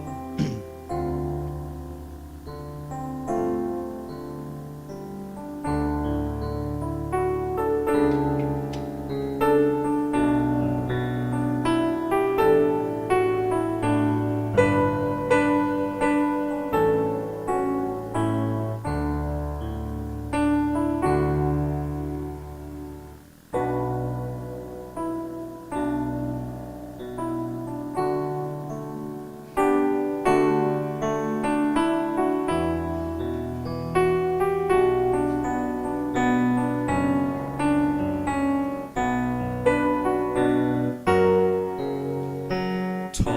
ထီ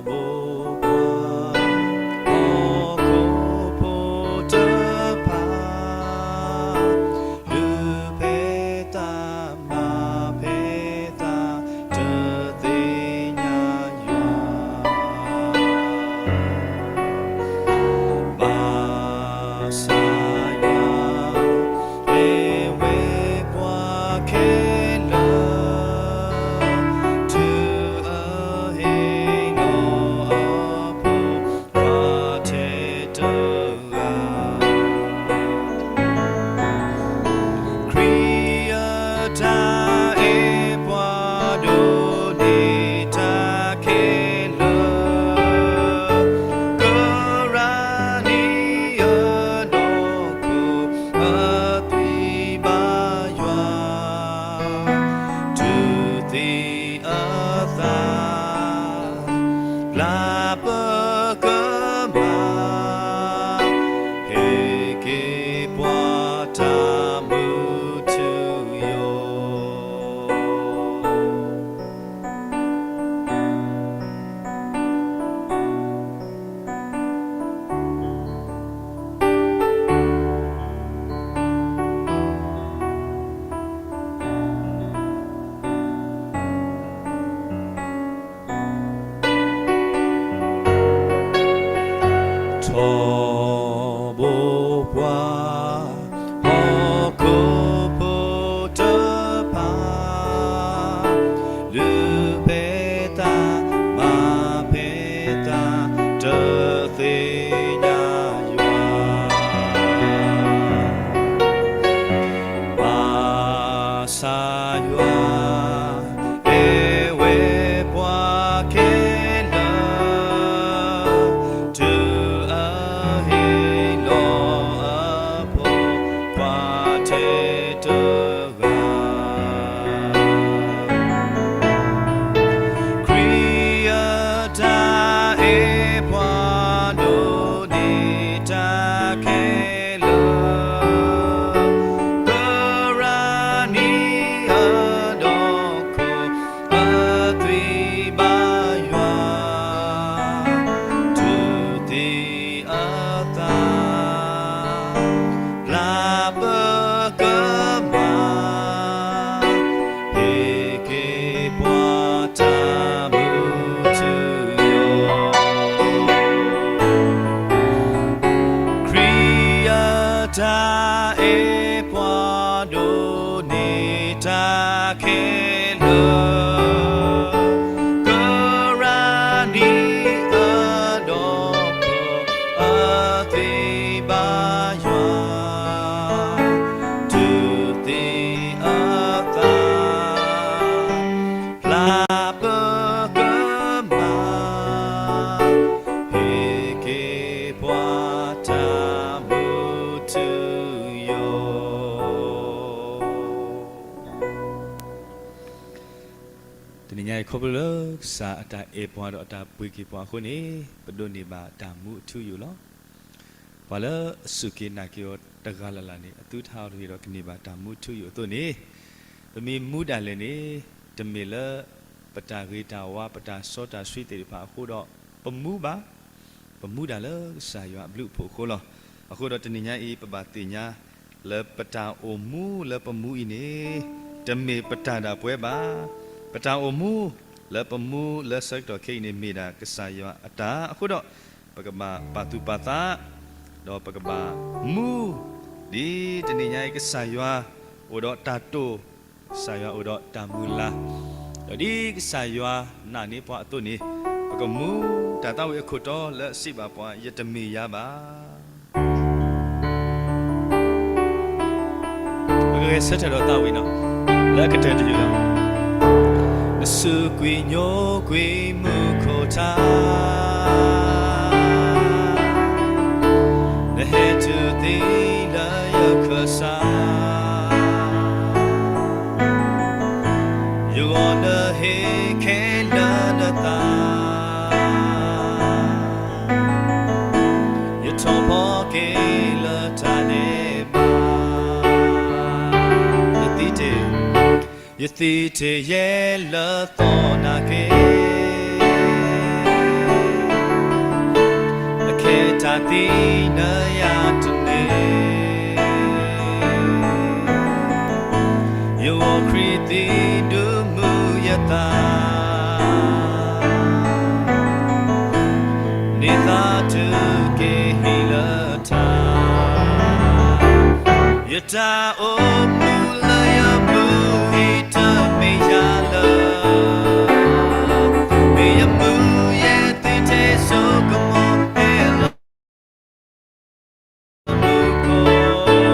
ဘိပှၤ ဟီၣ်ခိၣ်ဖိတဖၣ် ဒုးဖဲသး မၤဖဲသး တသ့ၣ်ညါယွၤ ဘၣ်ဆၣ်ယွၤ အဲၣ်ဝဲပှၤခဲလၢာ် တုၤအဟ့ၣ်လီၤအဖိခွါထဲတ ဂၤ ခရံာ်အတၢ်အဲၣ်ပှၤဒိးန့ၢ်တၢ်ခဲလၢာ် ကရၤနံအနီၢ်ခိ အသွံၣ်ဘါယွၤ တုၤသ့ၣ်အသး လၢပကမၤ ဟ့ၣ်က့ၤပှၤတၢ်မုာ်ထူယိာ် ထီဘိပှၤ ဟီၣ်ခိၣ်ဖိတဖၣ် ဒုးဖဲသး မၤဖဲသး တသ့ၣ်ညါယွၤ ဘၣ်ဆ ခီဖျိလၢကစၢ်အတၢ်အဲၣ်ပှၤဒီးအတၢ်ပှ့ၤက့ၤပှၤအဃိန့ၣ်, ပဒိးန့ၢ်ဘၣ်တၢ်မူအထူအယိာ်လီၤ. ပှၤလၢအစူၢ်က့ၤနာ်က့ၤအီၤတဂၤလၢ်လၢ်န့ၣ် အသုတဟးထီၣ်တဂ့ၤဒီးကန့ၢ်ဘၣ်တၢ်မူအထူအယိာ်အသိးန့ၣ်, ပမ့ၢ်မူဒၣ်လဲာ်န့ၣ်, တမ့ၢ်လၢပတၢ်ဂ့ၤတၢ်ဝါ ပတၢ်စီတၢ်ဆှံသ့ၣ်တဖၣ်အဃိဒီးပမူဘၣ်. ပမူဒၣ်လၢကစၢ်ယွၤအဘျုးအဖှိၣ်အဃိလီၤ. အဃိဒီးတနံၤညါအံၤ ပဘၣ်သ့ၣ်ညါလၢပတၢ်အိၣ်မူလၢပမူအံၤန့ၣ်, တမ့ၢ်ပတၢ်ဒၣ်ပဝဲဘၣ်. ပတၢ်အိၣ်မူလၢပမူလၢဆၢကတီၢ်ခဲအံၤန့ၣ် မ့ၢ်ဒၣ်ကစၢ်ယွၤအတၢ်အဃိဒီး, ပကဘၣ်ပာ်သူၣ်ပာ်သး, ဒီးပကဘၣ်မူ, ဒ်တနံၤညါအံၤကစၢ်ယွၤအိၣ်ဒီးတၢ်တိာ်, ကစၢ်ယွၤအိၣ်ဒီးတၢ်မုၢ်လၢ်, ဒီးဒ်ကစၢ်ယွၤနာ်န့ၢ်ပှၤအသိးန့ၣ်, ပကမူတၢ်သးဝံၣ်အခိၣ်တီလၢအစံးဘၣ်ပှၤ ယတမ့ၢ်ယၤဘၣ်. ပကဂဲၤဆၢထၢၣ်ဒီးသးဝံၣ်နီၤ, လၢအကတၢၢ်တယုၢ်လီၤ. နစူးကွံာ်ညိကွံာ်မူခိၣ်ထါ, နဟဲတုၤသံလၢယခၢၣ်စး, ယဂီၢ်နဟ့ၣ်ခဲလၢာ်နသး, ယထီၣ်ဖီက့ၤလၢတၢ်ဒဲးဘး, ယသံတ့ၢ်, ယသံတ့ၢ်ယဲလၢသီနာ်က့ၤ, အခဲတၢ်သံနယၤတန့ၢ်, ယဂီၢ်ခရံာ်သံဒုးမုာ်ယသး, န့ၢ်သးတုၤက့ၤဟံၣ်လၢထါ, ယတၢ်အိၣ်မူလၢယမူအံၤတမ့ၢ်ယၤလၢၤ, မ့ၢ်ယမူယဲသ့ထဲစိကမီၤဟဲလၢ မူခိၣ်,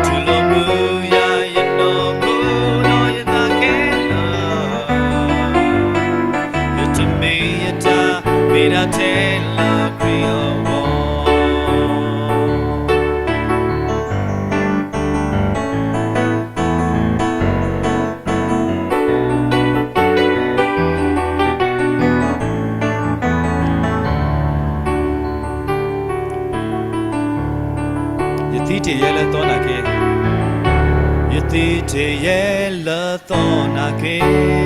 တူၢ်လိာ်မုာ်ယၤယနီၢ်ခိဒီးယသးခဲလၢာ်, ယတမ့ၢ်ယတၢ်, မ့ၢ်ဒၣ်ထဲလၢခရံာ်အဂီၢ်. ယသံတ့ၢ်ယဲလၢသီနာ်က့ၤ, ယသံတ့ၢ်ယဲလၢသီနာ်က့ၤ,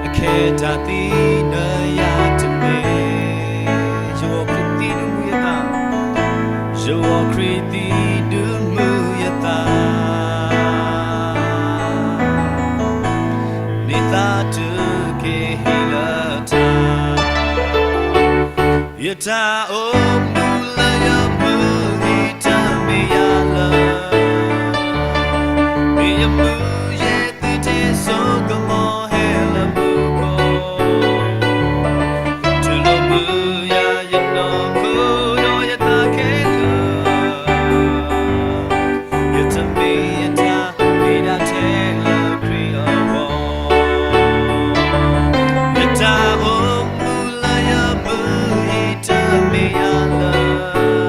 အခဲတၢ်သံနယၤတန့ၢ်, ယဂီၢ်ခရံာ်သံဒုးမုာ်ယသး, ယဂီၢ်ခရံာ်သံဒုးမုာ်ယသး, န့ၢ်သးတုၤက့ၤဟံၣ်လၢထါ, ယတၢ်အိၣ်မူလၢယမူအံၤတမ့ၢ်ယၤလၢၤ, မ့ၢ်ယမူယဲသ့ထဲစိကမီၤဟဲလၢမူခိၣ်, တူၢ်လိာ်မုာ်ယၤယနီၢ်ခိဒီးယသးခဲလၢာ်, ယတမ့ၢ်ယတၢ်, မ့ၢ်ဒၣ်ထဲလၢခရံာ်အဂီၢ်, ယတၢ်အိၣ်မူလၢယမူအံၤတမ့ၢ်ယၤလၢၤ,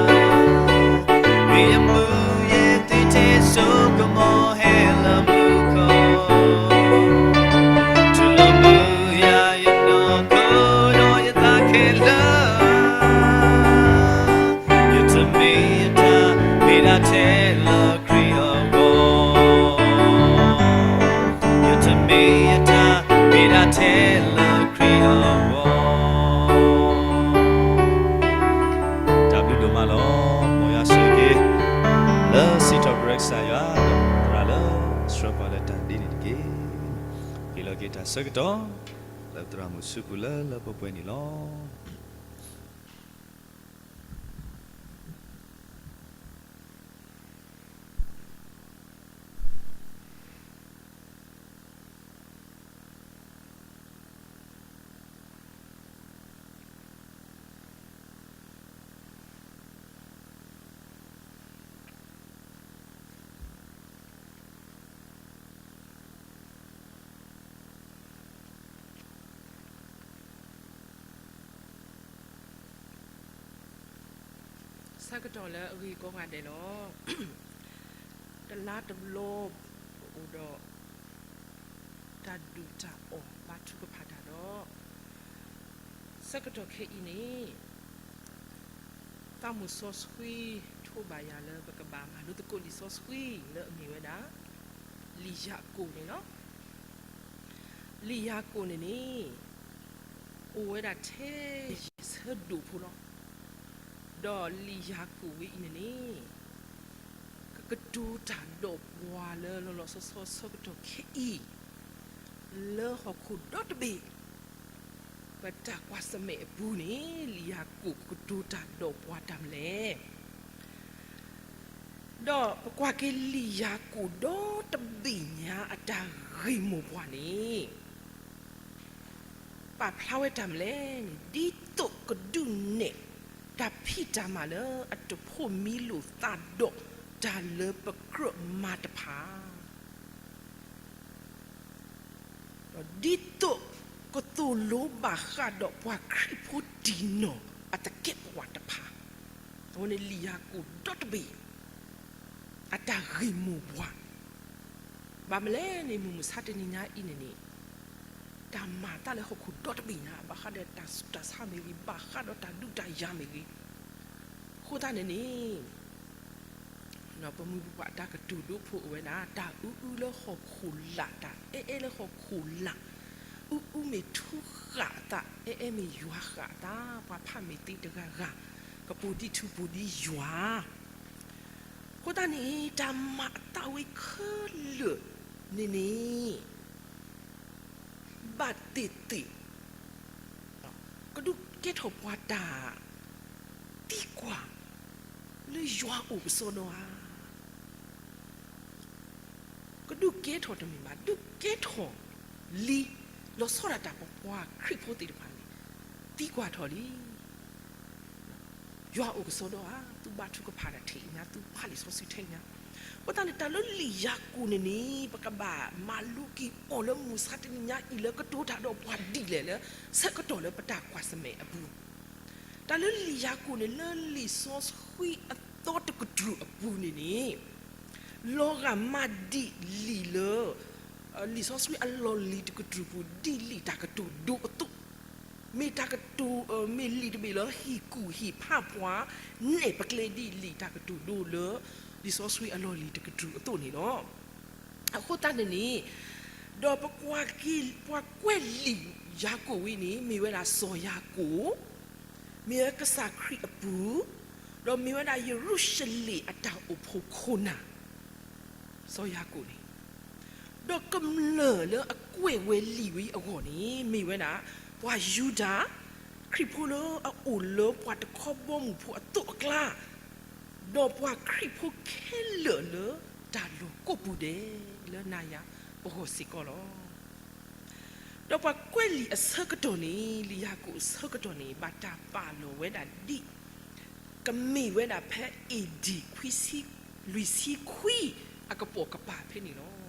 မ့ၢ်ယမူယဲသ့ထဲစိကမီၤဟဲလၢမူခိၣ်, တူၢ်လိာ်မုာ်ယၤယနီၢ်ခိဒီးယသးခဲလၢာ်, ယတမ့ၢ်ယတၢ်, မ့ၢ်ဒၣ်ထဲလၢခရံာ်အဂီၢ်, ယတမ့ၢ်ယတၢ်, မ့ၢ်ဒၣ်ထဲလၢခရံာ်အဂီၢ်. တၢ်ဘျုးဒိၣ်မးလီၤ. မ်ယွၤဆိၣ်ဂ့ၤက့ၤ လၢစံးထီၣ်ပတြၢၤကစၢ်ယွၤ, သရၣ်လၢအဆှၢပှၤလၢတၢ်ဒ်န့ၣ်တက့ၢ်. ဟ့ၣ်လီၤက့ၤတၢ်ဆၢကတီၢ် လၢသရၣ်မုၣ်ဆူပူၤလၢလၢပှဲၤပှဲၤန့ၣ်လီၤ. ဆၢကတီၢ်လၢအဂ့ၤကိးဂၤဒဲးလီၤ. တလါတဘျီ, အိၣ်ဒီး တၢ်ဒုၣ်တၢ်အီၣ်ဘါထုကဖၣ်တၢ်ဒီး ဆၢကတီၢ်ခဲအံၤန့ၣ် သးမုၢ်စီဆှံထိးဘၣ်ယၤလၢပကဘၣ်မၤလိသကိးလံာ်စီဆှံလၢအမ့ၢ်ဝဲဒၣ် လံာ်ယၤကိာ်န့ၣ်လီၤ. လံာ်ယၤကိာ်န့ၣ်န့ၣ် အိၣ်ဝဲဒၣ်ထဲယဲၢ်ဆၢဒိၣ်ဖိလီၤ. ဒီးလံာ်ယၤကိာ်ဝဲအံၤန့ၣ်န့ၣ် ကကတိၤတၢ်ဒီးပှၤလၢလီၤလီၤဆီဆီဆၢကတီၢ်ခဲအံၤ လၢဟီၣ်ခိၣ်ဒီတဘ့ၣ် ပတၢ်ကွၢ်ဆၢၣ်မဲာ်အပူၤန့ၣ် လံာ်ယၤကိာ်ကကတိၤတၢ်ဒီးပှၤတၢ်မနုၤလဲၣ်. ဒီးပကွၢ်က့ၤလံာ်ယၤကိာ်ဒီတဘ့ၣ်ညါအတၢ်ဂ့ၢ်မိၢ်ပှၢ်န့ၣ် ပာ်ဖျါဝဲတၢ်မနုၤလဲၣ်န့ၣ် ဒ်သိးကဒုးနဲၣ်တၢ်ဖံးတၢ်မၤလၢအတဖိးမံလိာ်သးဒီးတၢ်လၢပကြၢးမၤတဖၣ် ဒီးဒ်သိးကသိၣ်လိဘၣ်ဃးဒီးပှၤခရံာ်ဖိတံၢ်နီၢ်အသကဲးပဝးတဖၣ်, အဝဲန့ၣ်လံာ်ယၤကိာ်ဒီတဘ့ၣ် အတၢ်ဂ့ၢ်မိၢ်ပှၢ်, ဘၣ်မနုၤလဲၣ်န့ၣ် မုၢ်မဆါတနံၤညါအံၤန့ၣ်န့ၣ် တၢ်မၤအသးလၢဟီၣ်ခိၣ်ဒီတဘ့ၣ်ညါ ဘၣ်ဃးဒီးတၢ်ဆူးတၢ်ဆါမ့ၢ်ဂ့ၤ, ဘၣ်ဃးဒီးတၢ်ဒုးတၢ်ယၤမ့ၢ်ဂ့ၤ, အဃိသတးန့ၣ်န့ၣ် ပမိၢ်ပပၢ်အတၢ်ကတိၤဒိဖိအိၣ်ဝဲဒၣ် တၢ်အူအူလၢဟီၣ်ခိၣ်လာ်, တၢ်အဲၣ်အဲၣ်လၢဟီၣ်ခိၣ်လာ်, အူအူမ့ၢ်ထူဃာ်အသး, အဲၣ်အဲၣ်မ့ၢ်ယွၤဃာ်အသး, ပှၤဖးမ့ၢ်သ့တဂၤဂၤ ကပိာ်ဒံးထူပိာ်ဒံးယွၤ. အဃိသတးန့ၣ် တၢ်မၤအသးဝဲခဲလၢာ်န့ၣ်န့ၣ် ဘၣ်သ့ၣ်သ့ၣ် ကဒုးကဲထီၣ်ပှၤတၢ်သံကွၢ်လၢယွၤအိၣ်ကစီဒီဧါ. ကဒုးကဲထီၣ်တမ့ၢ်ဘၣ်, ဒုးကဲထီၣ်လံ, လီၤဆီဒၣ်တၢ်ပပှၤခရံာ်ဖိသ့ၣ်တဖၣ်န့ၣ် သံကွၢ်ထီၣ်လံ ယွၤအိၣ်ကစီဒီဧါ, သုဘါထုကဖၣ်တၢ်ထဲအံၤညါ, သုဖးလံာ်စီဆှံထဲအံၤညါ. အဃိသတးန့ၣ် တၢ်လၢလံာ်ယၤကိာ်န့ၣ်န့ၣ် ပကဘၣ်မၤလိက့ၤအီၤလၢမုၢ်မဆါတနံၤညါအံၤလၢကတိၤတၢ်ဒီးပှၤဒ်လဲၣ်လၢ ဆၢကတီၢ်လၢပတၢ်ကွၢ်ဆၢၣ်မဲာ်အပူၤ, တၢ်လၢလံာ်ယၤကိာ်န့ၣ် လၢလံာ်စီဆှံအသီတကတြူၢ်အပူၤန့ၣ်န့ၣ် လီၤဂာ်မးဒ်လံာ်လၢ လံာ်စီဆှံအလီၢ်လံၤတကတြူၢ်ပူၤ ဒ်လံာ်တၢ်ကတိၤဒိအသိး, မ့ၢ်တၢ်ကတိၤ မ့ၢ်လံာ်တဘ့ၣ်လၢဟ့ၣ်ကူၣ်ဟ့ၣ်ဖးပှၤ နဲၣ်ပကျဲဒ်လံာ်တၢ်ကတိၤဒိလၢ လံာ်စီဆှံအလီၢ်လံၤတကတြူၢ်အသိးန့ၣ်လီၤ. အဃိသတးန့ၣ်န့ၣ် ဒီးပကွၢ်က့ၤ ပှၤကွဲးလံာ်ယၤကိာ်ဝဲန့ၣ် မ့ၢ်ဝဲဒၣ်စီၤယၤကိာ်, မ့ၢ်ဝဲကစၢ်ခရံာ်အပုၢ်, ဒီးမ့ၢ်ဝဲဒၣ်ယရူၤၡလ့ၣ်အတၢ်အိၣ်ဖှိၣ်ခိၣ်နၢ် စီၤယၤကိာ်န့ၣ်, ဒီးကမျၢၢ်လၢအကွဲးဝဲလံာ်ဝဲအဂီၢ်န့ၣ် မ့ၢ်ဝဲဒၣ် ပှၤယူဒၤ, ခရံာ်ဖိလၢအအိၣ်လၢပှၤတခီဘီမုၢ်ဖိအသိးအကျါ, ဒီးပှၤခရံာ်ဖိခဲလၢာ်လၢတၢ်လီၢ်ကိးပူၤဒဲးလၢနၤယၤပဂီၢ်စ့ၢ်ကီးလီၤ. ဒီးပှၤကွဲးလံာ်အဆၢကတီၢ်န့ၣ် လံာ်ယၤကိာ်အဆၢကတီၢ်န့ၣ် ဘၣ်တၢ်ပာ်လီၤဝဲဒၣ်ဒ် ကမ့ၢ်ဝဲဒၣ်ဖဲ A D ခွံဆံ လွံၢ်ဆံခွံအကပိာ်ကပၤဖဲန့ၣ်လီၤ.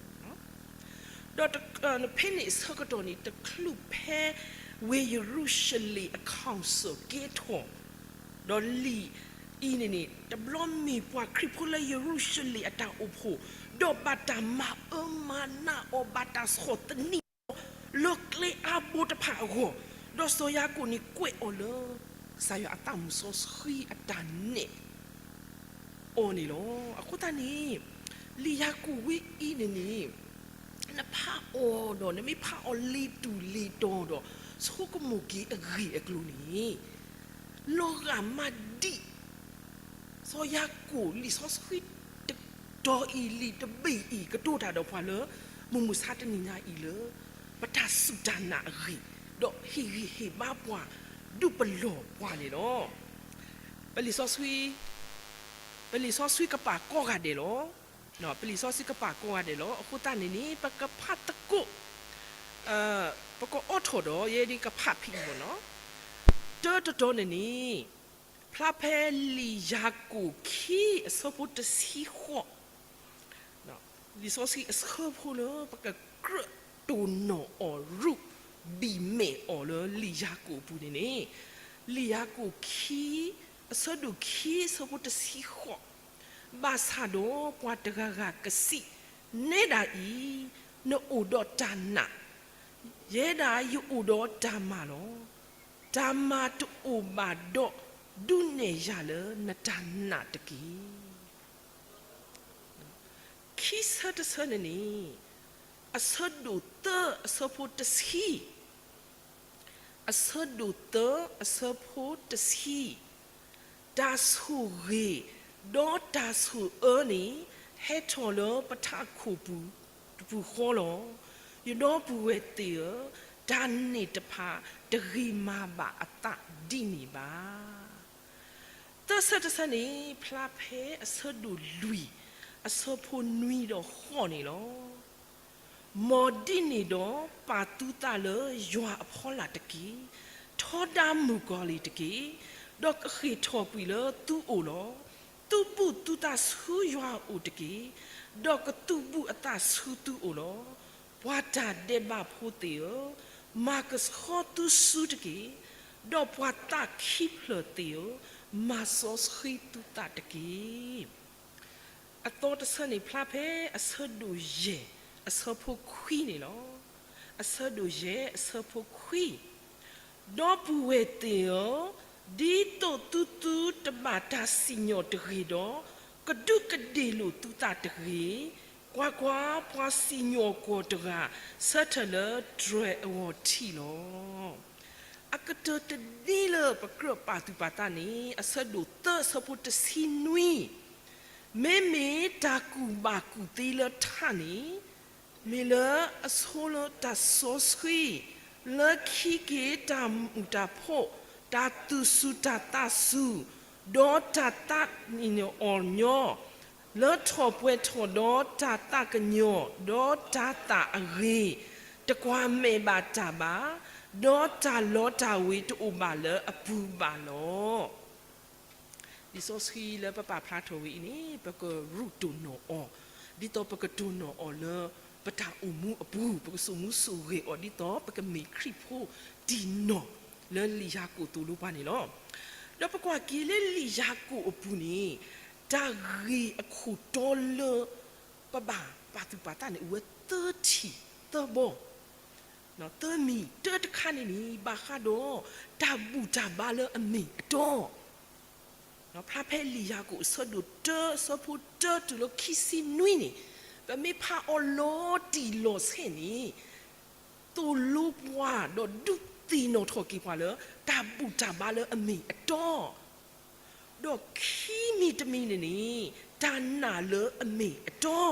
ဒီးဖဲန့ၣ်အဆၢကတီၢ်န့ၣ် တချုးဖဲဝ့ၢ်ယရူၤၡလ့ၣ်အ council ကဲထီၣ်, ဒီးလံာ်အံၤန့ၣ်န့ၣ် တဘျီမ့ၢ်ပှၤခရံာ်ဖိလၢယရူၤၡလ့ၣ်အတၢ်အိၣ်ဖှိၣ်, ဒီးဘၣ်တၢ်မၤအၢမၤနးအီၤ ဘၣ်တၢ်ဆီၣ်သနံး လၢကျဲအါဘိတဖၣ်အဂီၢ်, ဒီးစီၤယၤကိာ်န့ၣ်ကွဲးအီၤလၢ ကစၢ်ယွၤအသးမုၢ်စီဆှံအတၢ်နဲၣ်အီၤန့ၣ်လီၤ. အဃိသတးန့ၣ် လံာ်ယၤကိာ်ဝဲအံၤန့ၣ်န့ၣ် နဖးအီၤဒီး နမ့ၢ်ဖးအီၤလ့ၤတူၢ်လ့ၤတီၤဒီး ဆိကမိၣ်က့ၤအဂ့ၢ်အကျိၤန့ၣ် လီၤဂာ်မးဒ် စီၤယၤကိာ်လံာ်စီဆှံတတီၤအံၤ လံာ်တဘ့ၣ်အံၤ ကတိၤတၢ်ဒီးပှၤလၢ မုၢ်မဆါတနံၤညါအံၤလၢ ပတၢ်စူၢ်တၢ်နာ်အဂ့ၢ်, ဒီးဟ့ၣ်ဂံၢ်ဟ့ၣ်ဘါပှၤ ဒုးပလီၢ်ပှၤန့ၣ်လီၤ. ပလံာ်စီဆှံ, ပလံာ်စီဆှံကပာ်ကိးဂၤဒဲးလီၤ. ပလံာ်စီဆှံကပာ်ကိးဂၤဒဲးလီၤ. အဃိသတးန့ၣ်န့ၣ် ပကဖးသကိး ပကအိးထီၣ်ဒီး ယဲဒ်ကဖးဖံးအဂီၢ်နီၤ, တၢတတီၤန့ၣ်န့ၣ် ဖျါဖဲလံာ်ယၤကိာ်ခံအဆၢဖိတဆံဃိး, လံာ်စီဆှံအဆၢဖိလၢ ပကကြၢးတိၢ်နီၣ်အီၤ ရူးဘံၣ်မဲာ်အီၤလၢလံာ်ယၤကိာ်အပူၤန့ၣ်န့ၣ်, လံာ်ယၤကိာ်ခံ အဆၢဒိၣ်ခံ အဆၢဖိတဆံဃိး, ဘၣ်ဆၣ်ဒီးပှၤတဂၤဂၤကစံး, နဲဒၣ်အံၤ နအိၣ်ဒီးတၢ်နာ်, ယဲဒၣ်ယအိၣ်ဒီးတၢ်မၤလီၤ. တၢ်မၤတအိၣ်ဘၣ်ဒီးဒုးနဲၣ်ယၤလၢနတၢ်နာ်တက့ၢ်. ခံဆၢတဆၢန့ၣ်န့ၣ်, အဆၢဒိၣ်သၢအဆၢဖိတဆံ, အဆၢဒိၣ်သၢအဆၢဖိတဆံ, တၢ်ဆိၣ်ဂ့ၤဒီးတၢ်ဆိၣ်အၢန့ၣ် ဟဲထီၣ်လၢပထးခိၣ်ပူၤတပူၤဃီလီၤ. ယဒီပုၢ်ဝဲၢ်သ့ၣ်ဧၢ, တၢ်န့ၣ်တဖၣ်တဂ့ၤမၤဘၣ်အသးဒ်န့ၣ်ဘၣ်. သၢဆၢတဆၢန့ၣ် ဖျါဖဲအဆၢဒိၣ်လွံၢ် အဆၢဖိနွံဒီးဃိးန့ၣ်လီၤ. မ်ဒ်န့ၣ်ဒီး ပာ်သုသးလၢယွၤအဖီလာ်တက့ၢ်. ထီဒါမုၣ်ကီၤလံၢ်တက့ၢ်, ဒီးကဃ့ၢ်ထီၣ်ကွံာ်လၢသုအိၣ်လီၤ. သုဘူးသုသးဆူယွၤအအိၣ်တက့ၢ်, ဒီးကသုးဘူးအသးဆူသုအိၣ်လီၤ. ပှၤတၢ်ဒဲးဘးဖိသ့ၣ်ဧၢ, မၤကဆှီသုစုတက့ၢ်. ဒီးပှၤသးခံဖျၢၣ်သ့ၣ်ဧၢ, မၤစီဆှံသုသးတက့ၢ်. အသီတဆၢန့ၣ် ဖျါဖဲအဆၢဒိၣ်ယဲၢ် အဆၢဖိခွံန့ၣ်လီၤ. အဆၢဒိၣ်ယဲၢ် အဆၢဖိခွံ, ဒီပုၢ်ဝဲၢ်သ့ၣ်ဧၢ, ဒ်သိးသုသုတဘၣ်တၢ်စံၣ်ညီၣ်တဂ့ၤဒီး, ကဒူးကဒ့ၣ်လိာ်သုသးတဂ့ၤ. ကွၢ်ကွၢ်, ပှၤစံၣ်ညီၣ်ကွီၢ်တဂၤ ဆၢထၢၣ်လၢတြဲၤအဂီၢ်ထံးလီၤ. အကတၢၢ်တနံၤလၢပကြၢးပာ်သူၣ်ပာ်သးန့ၣ် အဆၢဒိၣ်သၢ အဆၢဖိတဆံနွံ, မ့မ့ၢ်တၢ်ကူၣ်ဘၣ်ကူၣ်သ့လၢထးန့ၣ် မ့ၢ်လၢအဆိလၢတၢ်စီဆှံ, လၢခံက့ၤတၢ်မုာ်တၢ်ဖိး, တၢ်သူၣ်စူၤတၢ်သးစူၤ, ဒီးတၢ်သးနံၣ်အီၣ်ညီ, လၢထီၣ်ပှဲၤထီၣ်ဒီးတၢ်သးကညီၤ, ဒီးတၢ်သးအဂ့ၤ, တကွၢ်မဲာ်ဘၣ်တၢ်ဘၣ်, ဒီးတၢ်လီတၢ်ဝ့ၤတအိၣ်ဘၣ်လၢအပူၤဘၣ်လီၤ. လံာ်စီဆှံလၢပပာ်ဖျါထီၣ်ဝဲအံၤန့ၣ် ပကရူၢ်တိၢ်နီၣ်အီၤ, ဒ်သိးပကတိၢ်နီၣ်အီၤလၢ ပတၢ်အိၣ်မူအပူၤ, ပကစိာ်မူစိာ်ဂဲၤအီၤ ဒ်သိးပကမ့ၢ်ခရံာ်ဖိတံၢ်နီၢ်လၢလံာ်ယၤကိာ်သိၣ်လိပှၤန့ၣ်လီၤ. ဒီးပကွၢ်က့ၤလၢလံာ်ယၤကိာ်အပူၤန့ၣ် တၢ်ဂ့ၢ်အခိၣ်တီလၢ ပဘၣ်ပာ်သူၣ်ပာ်သးန့ၣ် အိၣ်ဝဲသၢထံၣ်သၢဘီ သၢမံၤ, တၢတခါန့ၣ်န့ၣ် ဘၣ်ဃးဒီး တၢ်ဘူၣ်တၢ်ဘါလၢအမ့ၢ်အတီ, ဖျါဖဲလံာ်ယၤကိာ်အဆၢဒိၣ်တၢ အဆၢဖိတၢတုၤလၢခံဆံနွံန့ၣ်, ပမ့ၢ်ဖးအီၤလီၤတံၢ်လီၤဆဲးန့ၣ်, သိၣ်လိပှၤဒီးဒုးသ့ၣ်နီၣ်ထီၣ်က့ၤပှၤလၢ တၢ်ဘူၣ်တၢ်ဘါလၢအမ့ၢ်အတီ, ဒီးခံမံၤတမံၤန့ၣ်န့ၣ် တၢ်နာ်လၢအမ့ၢ်အတီ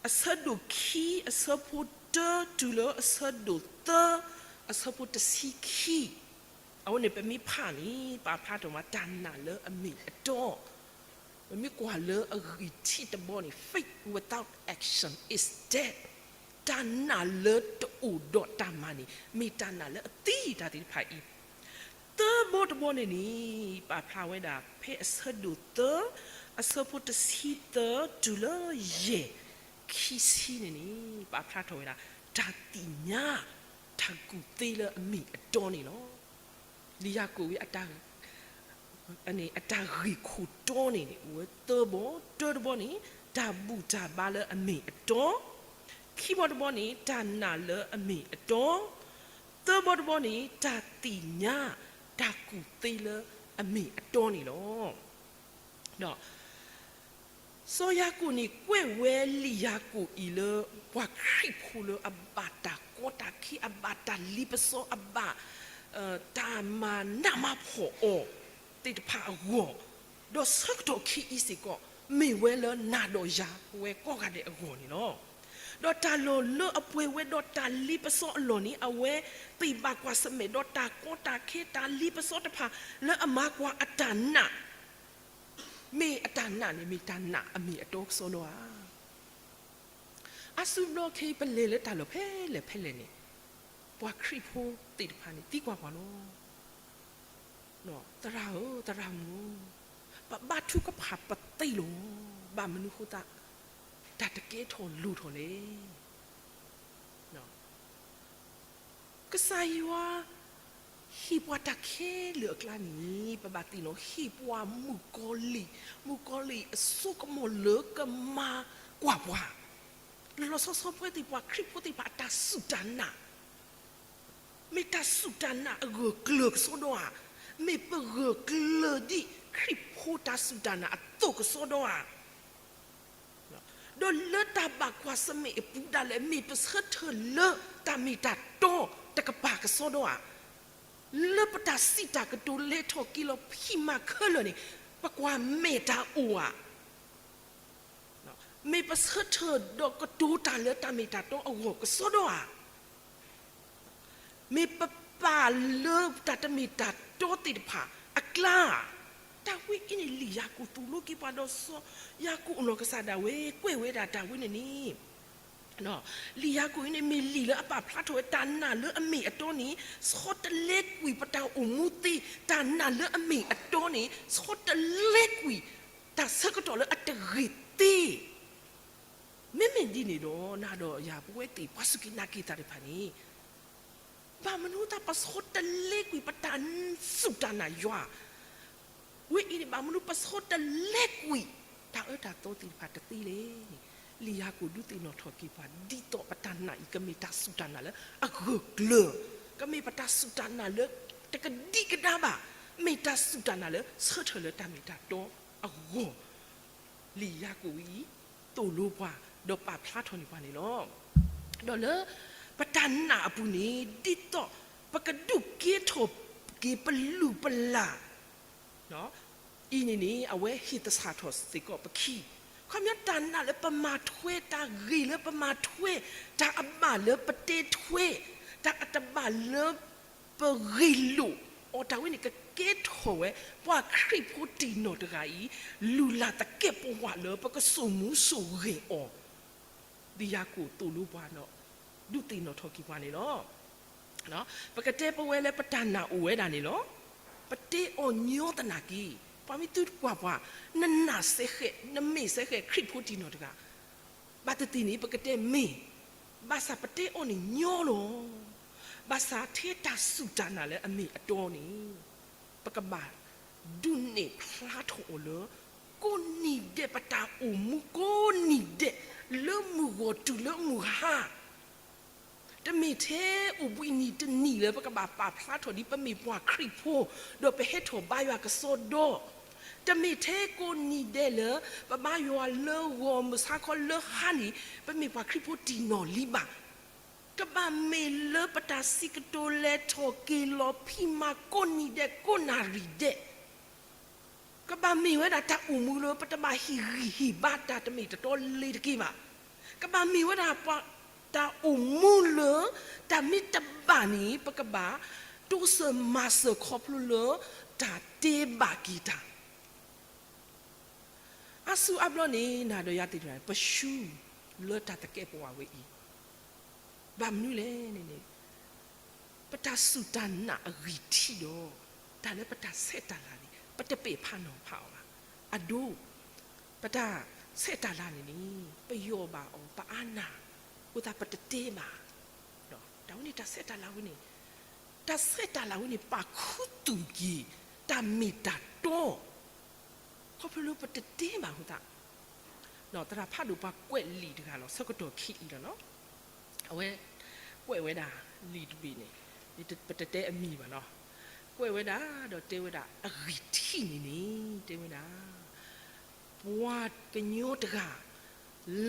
အဆၢဒိၣ်ခံ အဆၢဖိတၢတုၤလၢအဆၢဒိၣ်သၢ အဆၢဖိတဆံခံ, အဝဲန့ၣ်ပမ့ၢ်ဖးန့ၣ် ပာ်ဖျါထီၣ်မး တၢ်နာ်လၢအမ့ၢ်အတီ, ပမ့ၢ်ကွၢ်လၢအဂံၢ်ထံးတဘီန့ၣ် faith without action is dead, တၢ်နာ်လၢတအိၣ်ဒီးတၢ်မၤန့ၣ် မ့ၢ်တၢ်နာ်လၢအသံတၢ်သ့ၣ်တဖၣ်အံၤ သၢဘီတဘီန့ၣ်န့ၣ် ပာ်ဖျါဝဲဒၣ် ဖဲအဆၢဒိၣ်သၢ အဆၢဖိတဆံသၢတုၤလၢယဲၢ် ခံဆံန့ၣ်န့ၣ် ပာ်ဖျါထီၣ်ဝဲဒၣ် တၢ်သ့ၣ်ညါ တၢ်ကူၣ်သ့လၢအမ့ၢ်အတီန့ၣ်လီၤ. လံာ်ယၤကိာ်ဝဲ အတၢ်ဂ့ၢ်ခိၣ်တီန့ၣ်န့ၣ် အိၣ်ဝဲသၢဘီ, တၢတဘီန့ၣ် တၢ်ဘူၣ်တၢ်ဘါလၢအမ့ၢ်အတီ, ခံဘီတဘီန့ၣ် တၢ်နာ်လၢအမ့ၢ်အတီ, သၢဘီတဘီန့ၣ် တၢ်သ့ၣ်ညါ တၢ်ကူၣ်သ့လၢအမ့ၢ်အတီန့ၣ်လီၤ. ဒီး စီၤယၤကိာ်န့ၣ် ကွဲးဝဲလံာ်ယၤကိာ်အံၤလၢ ပှၤခရံာ်ဖိလၢအဘၣ်တၢ်ကီတၢ်ခဲ အဘၣ်တၢ်လ့ပစီ အဘၣ် တၢ်မၤနးမၤဖှီၣ်အီၤသ့ၣ်တဖၣ်အဂီၢ်, ဒီးဆၢကတီၢ်ခဲအံၤစ့ၢ်ကီး မ့ၢ်ဝဲလၢနၤဒီးယၤဝဲကိးဂၤဒဲးအဂီၢ်န့ၣ်လီၤ. ဒီးတၢ်လီၢ်လၢအပှဲၤဝဲဒီးတၢ်လ့ပစီအလီၢ်န့ၣ် အဝဲသ့ၣ်ဘၣ်ကွၢ်ဆၢၣ်မဲာ်ဒီးတၢ်ကီတၢ်ခဲ တၢ်လ့ပစီတဖၣ် လၢအမၤကွၢ်အတၢ်နာ် မ့ၢ်အတၢ်နာ်န့ၣ် မ့ၢ်တၢ်နာ်အမ့ၢ်အတီကစီဒီဧါ. အါစုဘျီခဲအံၤ ပလဲၤလၢတၢ်လီၢ်ဖဲလဲၣ်ဖဲလဲၣ်န့ၣ် ပှၤခရံာ်ဖိသ့ၣ်တဖၣ်န့ၣ် သံကွၢ်ပှၤလီၤ. သရၣ်ဧၢ, သရၣ်မုၣ်ဧၢ, ပဘါထုကဖၣ်ပသ့လီၤ. ဘၣ်မနုၤဃိသတး တၢ်တကဲထီၣ်လိၣ်ထီၣ်လဲၣ်. ကစၢ်ယွၤ ဟ့ၣ်ပှၤတၢ်ခဲလၢာ်အကျါန့ၣ် ပဘၣ်သ့ၣ်နီၣ် ဟ့ၣ်ပှၤမုၣ်ကီၤလံၢ်, မုၣ်ကီၤလံၢ်အစိကမီၤလၢကမၤကွၢ်ပှၤ, လီၤဆီဆီပဝဲသ့ၣ်ပှၤခရံာ်ဖိသ့ၣ်တဖၣ်အတၢ်စူၢ်တၢ်နာ် မ့ၢ်တၢ်စူၢ်တၢ်နာ်အဂၢၢ်ကျၢၤကစီဒီဧါ, မ့ၢ်ပဂၢၢ်ကျၢၤဒ်ခရံာ်ဖိတၢ်စူၢ်တၢ်နာ်အသိးကစီဒီဧါ, ဒီးလၢတၢ်ဘၣ်ကွၢ်ဆၢၣ်မဲာ်အပူၤဒၣ်လဲာ် မ့ၢ်ပဆၢထၢၣ်လၢတၢ်မ့ၢ်တၢ်တီတကပၤကစီဒီဧါ, လၢပတၢ်စံးတၢ်ကတိၤလဲၤထီၣ်က့ၤလီၤဖံးမၤခဲလၢာ်န့ၣ် ပကွၢ်မဲာ်တၢ်အိၣ်ဧါ မ့ၢ်ပဆၢထၢၣ်ဒီးကတိၤတၢ်လၢတၢ်မ့ၢ်တၢ်တီအဂီၢ်ကစီဒီဧါ, မ့ၢ်ပပာ်လၢတၢ်တမ့ၢ်တၢ်တီသ့ၣ်တဖၣ်အကျါဧါ, တၢ်ဝဲအံၤန့ၣ် လံာ်ယၤကိာ်သိၣ်လိက့ၤပှၤဒီးစီၤယၤကိာ်အနီၢ်ကစၢ်ဒၣ်ဝဲ ကွဲးဝဲဒၣ်တၢ်ဝဲန့ၣ်န့ၣ် လံာ်ယၤကိာ်အံၤန့ၣ် မ့ၢ်လံာ်လၢအပာ်ဖျါထီၣ်ဝဲတၢ်နာ်လၢအမ့ၢ်အတီန့ၣ် ဆီတလဲကွံာ်ပတၢ်အိၣ်မူသ့, တၢ်နာ်လၢအမ့ၢ်အတီန့ၣ် ဆီတလဲကွံာ်တၢ်ဆၢကတီၢ်လၢအတဂ့ၤသ့. မ့မ့ၢ်ဒ်န့ၣ်ဒီး နၤဒီးယၤပဝဲသ့ၣ်ပှၤစူၢ်က့ၤနာ်က့ၤတၢ်တဖၣ်န့ၣ် ဘၣ်မနုၤသးပဆီတလဲကွံာ်ပတၢ်စူၢ်တၢ်နာ်ယွၤ ဝဲအံၤန့ၣ် ဘၣ်မနုၤပဆီတလဲကွံာ် တၢ်အၢတၢ်သီသ့ၣ်တဖၣ်တသ့လဲၣ်န့ၣ်, လံာ်ယၤကိာ်ဒုးသ့ၣ်နီၣ်ထီၣ်က့ၤပှၤ ဒ်သိးပတၢ်နာ်အံၤ ကမ့ၢ်တၢ်စူၢ်တၢ်နာ်လၢအဂၢၢ်ကျၢၤ, ကမ့ၢ်ပတၢ်စူၢ်တၢ်နာ်လၢတကဒံကဒါဘၣ်, မ့ၢ်တၢ်စူၢ်တၢ်နာ်လၢဆၢထၢၣ်လၢတၢ်မ့ၢ်တၢ်တီအဂီၢ် လံာ်ယၤကိာ်အံၤ သိၣ်လိပှၤ ဒီးပာ်ဖျါထီၣ်န့ၢ်ပှၤန့ၣ်လီၤ. ဒီးလၢပတၢ်နာ်အပူၤန့ၣ် ဒ်သိးပကဒုးကဲထီၣ်က့ၤပလုၢ်ပလၢ် အံၤန့ၣ်န့ၣ် အဝဲဟ့ၣ်သဆၣ်ထီၣ်စ့ၢ်ကီးပခံ, ခီပညီတၢ်နာ်လၢပမၤထွဲ, တၢ်ဂ့ၤလၢပမၤထွဲ, တၢ်အဘၣ်လၢပတဲထွဲ, တၢ်အတဘၣ်လၢပဂ့ၤလိာ်အီၤ တၢ်ဝဲန့ၣ်ကကဲထီၣ်ဝဲ ပှၤခရံာ်ဖိတံၢ်နီၢ်တဂၤအံၤ လုၢ်လၢ်သကဲာ်ပဝးလၢပကစိာ်မူစိာ်ဂဲၤအီၤ ဒ်ယၤကိာ်သိၣ်လိပှၤဒီး ဒုးသ့ၣ်နီၣ်ထီၣ်က့ၤပှၤန့ၣ်လီၤ. ပကတဲပဝဲလၢပတၢ်နာ်အိၣ်ဝဲဒၣ်န့ၣ်လီၤ. ပတဲအီၤညီသနာ်က့, ပှၤမ့ၢ်သုတကွၢ်ပှၤ, နနာ်စ့ၢ်ကီး, နမ့ၢ်စ့ၢ်ကီးခရံာ်ဖိတံၢ်နီၢ်တဂၤ, ဘၣ်သ့ၣ်သ့ၣ်န့ၣ် ပကတဲမ့ၢ်, ဘၣ်ဆၣ်ပတဲအီၤန့ၣ်ညီလီၤ. ဘၣ်ဆၣ်ထဲတၢ်စူၢ်တၢ်နာ်လၢအမ့ၢ်အတီန့ၣ် ပကဘၣ်ဒုးနဲၣ်ဖျါထီၣ်အီၤလၢ ကိးနံၤဒဲး ပတၢ်အိၣ်မူကိးနံၤဒဲး လၢမုၢ်ဂီၤတုၤလၢမုၢ်ဟါ, တမ့ၢ်ထဲအိၣ်ဘှံးနံၤတနံၤလၢပကဘၣ်ပာ်ဖျါထီၣ်ဒ်ပမ့ၢ်ပှၤခရံာ်ဖိ ဒီးပဟဲထီၣ်ဘါယွၤကစီဒီ, တမ့ၢ်ထဲကိးနံၤဒဲးလၢ ပဘါယွၤလၢဂီၤမုၢ်ဆါခီလၢဟါန့ၣ် ပမ့ၢ်ပှၤခရံာ်ဖိတံၢ်နီၢ်လံဘၣ်. ကဘၣ်မ့ၢ်လၢပတၢ်စံးကတိၤလဲၤထီၣ်က့ၤလီၤဖံးမၤကိးနံၤဒဲးကိးနၣ်ရံၣ်ဒဲး ကဘၣ်မ့ၢ်ဝဲဒၣ်တၢ်အိၣ်မူလၢပတဘၣ်ဟ့ၣ်ဂံၢ်ဟ့ၣ်ဘါတၢ်တမ့ၢ်တတီလ့ၤတက့ၢ်ဘၣ်. ကဘၣ်မ့ၢ်ဝဲဒၣ်ပှၤတၢ်အိၣ်မူလၢ တၢ်မ့ၢ်တဘၣ်န့ၣ် ပကဘၣ်တိစၢၤမၤစၢၤခီဖျိလၢ တၢ်တဲဘၣ်က့ၤတၢ် အါစုအါဘျီန့ၣ် နၤဒီးယၤသ့ၣ်တဖၣ် ပဆူလၢတၢ်သကဲးပဝးဝဲအံၤ, ဘၣ်မနုၤလဲၣ်န့ၣ်န့ၣ် ပတၢ်စူၢ်တၢ်နာ်အဂံၢ်ထံးဒီး တၢ်လၢပတၢ်ဆဲးတၢ်လၤန့ၣ် ပတပဲာ်ဖးနီၤဖးအီၤဘၣ်. အဒိ ပတၢ်ဆဲးတၢ်လၤန့ၣ်န့ၣ် ပယီၢ်ဘၣ်အီၤ ပအါနာ် အဃိသတးပတတဲဘၣ်. တၢ်ဝဲန့ၣ်တၢ်ဆဲးတၢ်လၤဝဲန့ၣ် တၢ်ဆဲးတၢ်လၤဝဲန့ၣ် ပာ်ခူသူၣ်က့ၤ တၢ်မ့ၢ်တၢ်တီ ခီဖျိလၢပတတဲဘၣ်အဃိသတး, သရၣ်ဖးဒိၣ်ပှၤကွဲးလံာ်တဂၤလီၤ ဆၢကတီၢ်ခံအံၤလီၤနီၤ, အဝဲကွဲးဝဲဒၣ်လံာ်တဘ့ၣ်န့ၣ် ပတတဲအမံၤဘၣ်နီၤ, ကွဲးဝဲဒၣ်ဒီးတဲဝဲဒၣ် အဂံၢ်ထံးန့ၣ်န့ၣ် တဲဝဲဒၣ် ပှၤကညီတဂၤ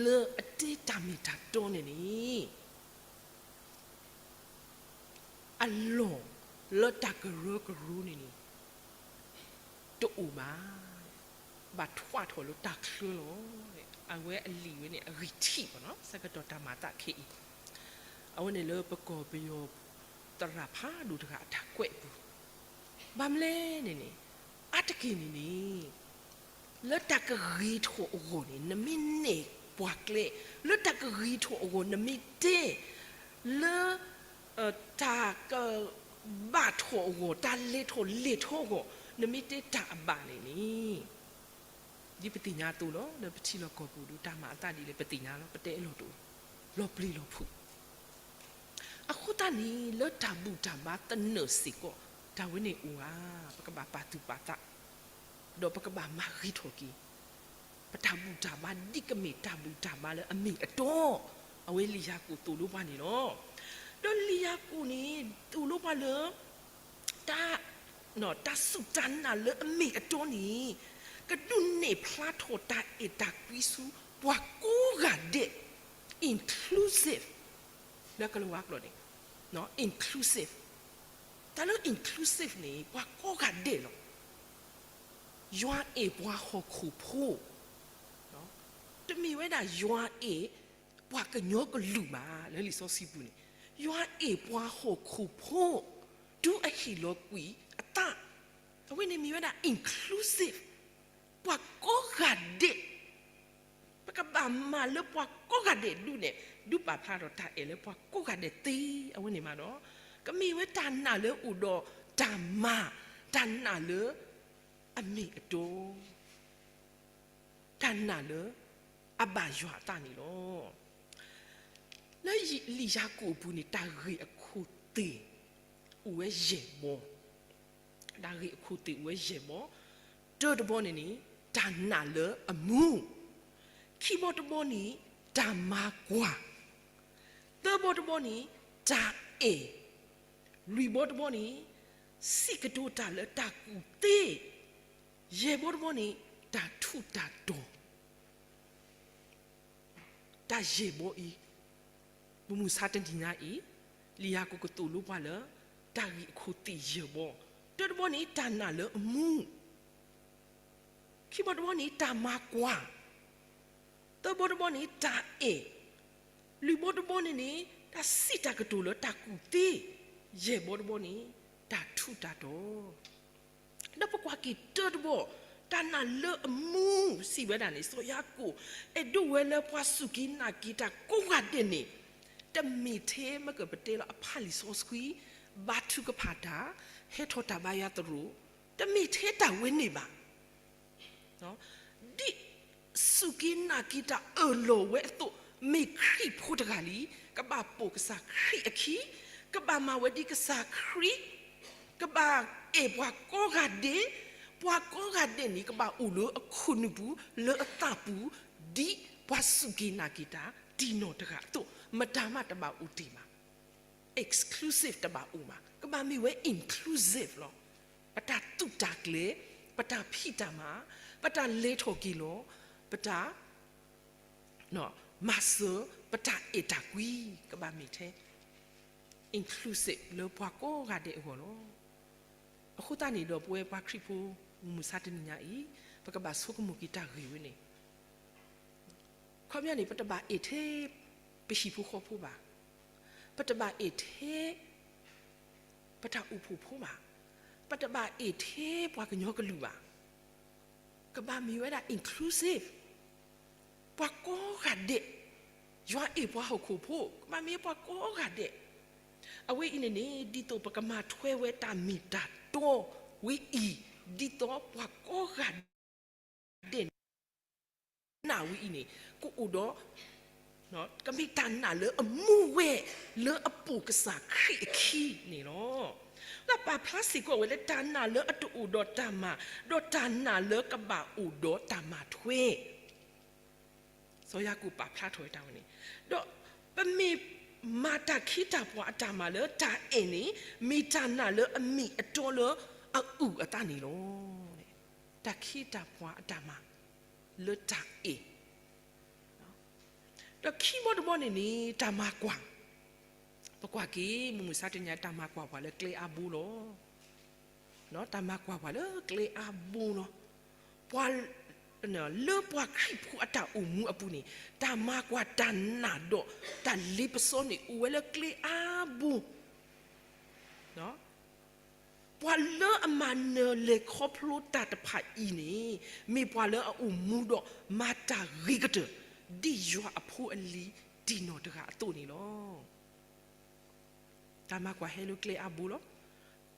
လၢအတဲတၢ်မ့ၢ်တၢ်တီန့ၣ်န့ၣ် အလီၢ်လၢတၢ်ကရၢကရိန့ၣ်န့ၣ် တအိၣ်ဘၣ်, ဘၣ်ထွးထီၣ်လၢတၢ်ချၢလီၤ. အဝဲအလံာ်ဝဲန့ၣ် အဂံၢ်ထံးဘၣ်နီၤ ဆၢကတီၢ်တၢ်မၤသးခဲအံၤ, အဝဲန့ၣ်လၢပကီၢ်ပယီၤသရၣ်ဖးဒိၣ်တဂၤအတၢ်ကွဲးအပူၤ, ဘၣ်မနုၤလဲၣ်န့ၣ်န့ၣ် အါတက့ၢ်န့ၣ်န့ၣ် လၢတၢ်ကဂ့ၤထီၣ်အဂီၢ်န့ၣ် နမ့ၢ်နဲၣ်ပှၤကျဲ, လၢတၢ်ကဂ့ၤထီၣ်အဂီၢ် နမ့ၢ်တဲ, လၢ တၢ်ကဘၣ်ထီၣ်အဂီၢ် တၢ်လဲၤထီၣ်လဲၤထီအဂီၢ် နမ့ၢ်တဲတၢ်အဘၣ်န့ၣ်န့ၣ်, ဒ်ပသ့ၣ်ညါအသိးလီၤ. လၢပထံလီၢ်ကီၢ်ပူၤဒီး တၢ်မၤအသးဒ်လဲၣ် ပသ့ၣ်ညါလီၤ. ပတဲလီၤတအိၣ်, လီၤပျံၤလီၤဖုး အဃိသတးန့ၣ် လၢတၢ်ဘူၣ်တၢ်ဘါသနၢၣ်စ့ၢ်ကီး တၢ်ဝဲန့ၣ်အိၣ်ဧါ, ပကဘၣ်ပာ်သူၣ်ပာ်သး, ဒီးပကဘၣ်မၤဂ့ၤထီၣ်က့ၤ ပတၢ်ဘူၣ်တၢ်ဘါ ဒ်ကမ့ၢ်တၢ်ဘူၣ်တၢ်ဘါလၢအမ့ၢ်အတီ, အဝဲလံာ်ယၤကိာ်သိၣ်လိပှၤန့ၣ်လီၤ. ဒီးလံာ်ယၤကိာ်န့ၣ် သိၣ်လိပှၤလၢ တၢ် တၢ်စူၢ်တၢ်နာ်လၢအမ့ၢ်အတီန့ၣ် ကဒုးနဲၣ်ဖျါထီၣ်တၢ်အဲၣ်တၢ်ကွံဆူ ပှၤကိးဂၤဒဲး, inclusive, လၢကလၤဝါကျိာ်န့ၣ် inclusive, တၢ်လၢ inclusive န့ၣ် ပှၤကိးဂၤဒဲးလီၤ. ယွၤအဲၣ်ပှၤဟီၣ်ခိၣ်ဖိ, တမ့ၢ်ဝဲဒၣ်ယွၤအဲၣ်ပှၤကညီကလုာ်ဘၣ်, လၢလံာ်စီဆှံပူၤန့ၣ် ယွၤအဲၣ်ပှၤဟီၣ်ခိၣ်ဖိ တုၤအဟ့ၣ်လီၤကွံာ်အသး, အဝဲန့ၣ်မ့ၢ်ဝဲဒၣ် inclusive, ပှၤကိးဂၤဒဲး ပကဘၣ်မၤလၢပှၤကိးဂၤဒဲးဒုးနဲၣ်, ဒုးပာ်ဖျါထီၣ်တၢ်အဲၣ်လၢပှၤကိးဂၤဒဲးသ့, အဝဲန့ၣ်မးဒီး ကမ့ၢ်ဝဲတၢ်နာ်လၢအိၣ်ဒီးတၢ်မၤ, တၢ်နာ်လၢအမ့ၢ်အတီ, တၢ်နာ်လၢအဘၣ်ယွၤအသးန့ၣ်လီၤ. လၢလံာ်ယၤကိာ်အပူၤန့ၣ် တၢ်ဂ့ၢ်အခိၣ်သ့ၣ်အိၣ်ဝဲယဲၢ်ဘီ, တၢ်ဂ့ၢ်အခိၣ်သ့ၣ်အိၣ်ဝဲယဲၢ်ဘီ, တၢတဘီန့ၣ်န့ၣ် တၢ်နာ်လၢအမူ, ခံဘီတဘီန့ၣ် တၢ်မၤကွၢ်, သၢဘီတဘီန့ၣ် တၢ်အဲၣ်, လွံၢ်ဘီတဘီန့ၣ် စံးကတိၤတၢ်လၢတၢ်ကူၣ်သ့, ယဲၢ်ဘီတဘီန့ၣ် တၢ်ထူးတၢ်တီၤ တၢ်ယဲၢ်ဘီအံၤ, မုၢ်မဆါတနံၤညါအံၤ လံာ်ယၤကိာ်ကသိၣ်လိပှၤလၢ တၢ်ဂ့ၢ်အခိၣ်သ့ၣ်ယဲၢ်ဘီ, တၢတဘီန့ၣ် တၢ်နာ်လၢအမူ, ခံဘီတဘီန့ၣ် တၢ်မၤကွၢ်, သၢဘီတဘီန့ၣ် တၢ်အဲၣ်, လွံၢ်ဘီတဘီန့ၣ်န့ၣ် တၢ်စံးတၢ်ကတိၤလၢတၢ်ကူၣ်သ့, ယဲၢ်ဘီတဘီန့ၣ် တၢ်ထူးတၢ်တီၤ ဒီးပကွၢ်က့ၤတၢတဘီ, တၢ်နာ်လၢအမူ စံးဝဲဒၣ်န့ၣ် စီၤယၤကိာ် အဲၣ်ဒိးဝဲလၢပှၤစူၢ်က့ၤနာ်က့ၤတၢ်ကိးဂၤဒဲးန့ၣ်, တမ့ၢ်ထဲမ့ၢ်ကပတဲလီၤအဖးလံာ်စီဆှံ, ဘါထုကဖၣ်တၢ်, ဟဲထီၣ်တၢ်ဘါယွၤသရိာ်, တမ့ၢ်ထဲတၢ်ဝဲန့ၣ်ဘၣ်. ဒ်စူၢ်က့ၤနာ်က့ၤတၢ်အၢၣ်လီၤဝဲအသိး, မ့ၢ်ခရံာ်ဖိတဂၤလံ, ကဘၣ်ပိာ်ကစၢ်ခရံာ်အခံ, ကဘၣ်မၤဝဲဒ်ကစၢ်ခရံာ်, ကဘၣ်အဲၣ်ပှၤကိးဂၤဒဲး, ပှၤကိးဂၤဒဲးန့ၣ် ကဘၣ်အိၣ်လၢအခိၣ်နူာ်ပူၤ လၢအသးပူၤ, ဒ်ပှၤစူၢ်က့ၤနာ်က့ၤတၢ်တံၢ်နီၢ်တဂၤအသိး, မတၤမးတဘၣ်အိၣ်တ့ၢ်ဘၣ် exclusive တဘၣ်အိၣ်ဘၣ်, ကဘၣ်မ့ၢ်ဝဲ inclusive လီၤ. ပတၢ်သူၣ်တၢ်ကျဲၤ, ပတၢ်ဖံးတၢ်မၤ, ပတၢ်လဲၤထီၣ်က့ၤလီၤ, ပတၢ်မၤစၢၤ, ပတၢ်အဲၣ်တၢ်ကွံ, ကဘၣ်မ့ၢ်ထဲ inclusive လၢပှၤကိးဂၤဒဲးအဂီၢ်လီၤ. အဃိသတးန့ၣ်ဒီး ပဝဲပှၤခရံာ်ဖိ မုၢ်မဆါတနံၤညါအံၤ, ပကဘၣ်ဆိကမိၣ်က့ၤတၢ်ဂ့ၢ်ဝဲန့ၣ် ခီပညီန့ၣ် ပတဘၣ်အဲၣ်ထဲပဟံၣ်ဖိဃီဖိဘၣ်, ပတဘၣ်အဲၣ်ထဲပတၢ်အိၣ်ဖှိၣ်ဖိဘၣ်, ပတဘၣ်အဲၣ်ထဲပှၤကညီကလုာ်ဘၣ်, ကဘၣ်မ့ၢ်ဝဲဒၣ် inclusive, ပှၤကိးဂၤဒဲး, ယွၤအဲၣ်ပှၤဟီၣ်ခိၣ်ဖိ, ကဘၣ်မ့ၢ်ပှၤကိးဂၤဒဲး. အဝဲအံၤန့ၣ်န့ၣ် ဒ်သိးပကမၤထွဲဝဲတၢ်မ့ၢ်တၢ်တီဝဲအံၤ, ဒ်သိးပှၤကိးဂၤဒဲးန့ၣ် နာ်ဝဲအံၤန့ၣ် ကအိၣ်ဒီး ကမ့ၢ်တၢ်နာ်လၢအမူဝဲ လၢအပိာ်ကစၢ်ခရံာ်အခံန့ၣ်လီၤ. ဒီးပာ်ဖျါစ့ၢ်ကီးဝဲလၢတၢ်နာ်လၢအတအိၣ်ဒီးတၢ်မၤ, ဒီးတၢ်နာ်လၢကဘၣ်အိၣ်ဒီးတၢ်မၤထွဲ စီၤယၤကိာ်ပာ်ဖျါထီၣ်ဝဲတၢ်ဝဲန့ၣ်, ဒီးပမ့ၢ်မၤတၢ်ခ့တၢ်ပှၤအတၢ်မၤလၢတၢ်အဲၣ်န့ၣ် မ့ၢ်တၢ်နာ်လၢအမ့ၢ်အတီလၢအအုၣ်အသးန့ၣ်လီၤ. တၢ်ခ့တၢ်ပှၤအတၢ်မၤလၢတၢ်အဲၣ် ဒီးခံဘီတဘီန့ၣ်န့ၣ် တၢ်မၤကွၢ်, ပကွၢ်က့ၤ မုၢ်မဆါတနံၤညါ တၢ်မၤကွၢ်ပှၤလၢကျဲအါဘိလီၤ. တၢ်မၤကွၢ်ပှၤလၢကျဲအါဘိလီၤ. ပှၤ လၢပှၤခရံာ်ဖိအတၢ်အိၣ်မူအပူၤန့ၣ် တၢ်မၤကွၢ်တၢ်နာ်ဒီးတၢ်လ့ပစီန့ၣ် အိၣ်ဝဲလၢကျဲအါဘိ ပှၤလၢအမၤနၢၤလဲၤခီဖျိတၢ်တဖၣ်အံၤန့ၣ် မ့ၢ်ပှၤလၢအအိၣ်မူဒီးမၤတၢ်ဂ့ၤကတၢၢ် ဒ်ယွၤအဖိအလံၤတံၢ်နီၢ်တဂၤအသိးန့ၣ်လီၤ. တၢ်မၤကွၢ်ဟဲလၢကျဲအါဘိလီၤ.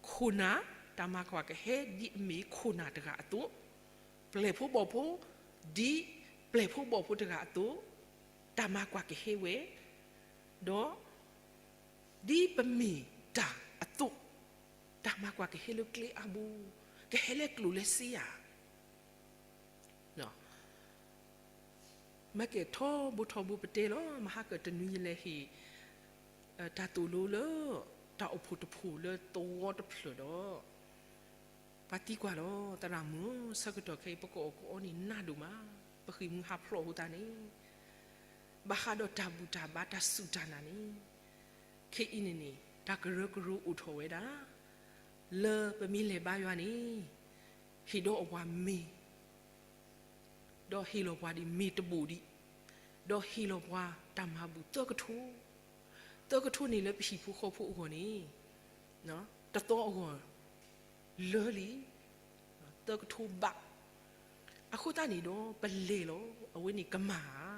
ခိၣ်နၢ်, တၢ်မၤကွၢ်ကဟဲဒ်အမ့ၢ်ခိၣ်နၢ်တဂၤအသိး, ပျဲၢ်ဖိဘီၣ်ဖိ, ဒ်ပျဲၢ်ဖိဘီၣ်ဖိတဂၤအသိး, တၢ်မၤကွၢ်ကဟဲဝဲ, ဒီး ဒ်ပမ့ၢ်တၢ်အသိး, တၢ် တၢ်မၤကွၢ်ကဟဲလၢကျဲအါဘိ, ကဟဲလၢကျိၣ်လၢစ့ဧါ. မ့ၢ်ကဲထီဘိထီဘိပတဲလီၤ, မဟါကတနွံယလဲၤဟ့ၣ် တၢ်သိၣ်လိလၢ တၢ်အိၣ်ဖှိၣ်တဖှိၣ်လၢသဝီတဖျၢၣ်ဒီး ပှၤသံကွၢ်လီၤ, သရၣ်မုၣ်ဧၢ, ဆၢကတီၢ်ခဲအံၤ ပကအီၣ်ကအီန့ၣ်နးဒိၣ်မး, ပဃ့ၢ်မှံဟးဖျိးအဃိသတးန့ၣ် ဘၣ်ဃးဒီးတၢ်ဘူၣ်တၢ်ဘါတၢ်စူၢ်တၢ်နာ်န့ၣ် ခဲအံၤန့ၣ်န့ၣ် တၢ်ကရၢကရိအိၣ်ထီၣ်ဝဲဒၣ် လၢပမ့ၢ်လဲၤဘါယွၤန့ၣ် ဟ့ၣ်ဒီးအဝၤမ့ၤ ဒီးဟ့ၣ်လီၤပှၤဒံးမ့ၤတဘိၣ်ဒံး, ဒီးဟ့ၣ်လီၤပှၤတၢ်မၤဘူၣ်သၢကထိ, သၢကထိန့ၣ်လၢပဟံၣ်ဖိဃီဖိအဂီၢ်န့ၣ် တသီအဂီၢ် လၢလံ သၢကထိဘး, အဃိသတးန့ၣ်ဒီး ပလဲၤလီၤ အဝဲန့ၣ်ကမၣ်ဧါ.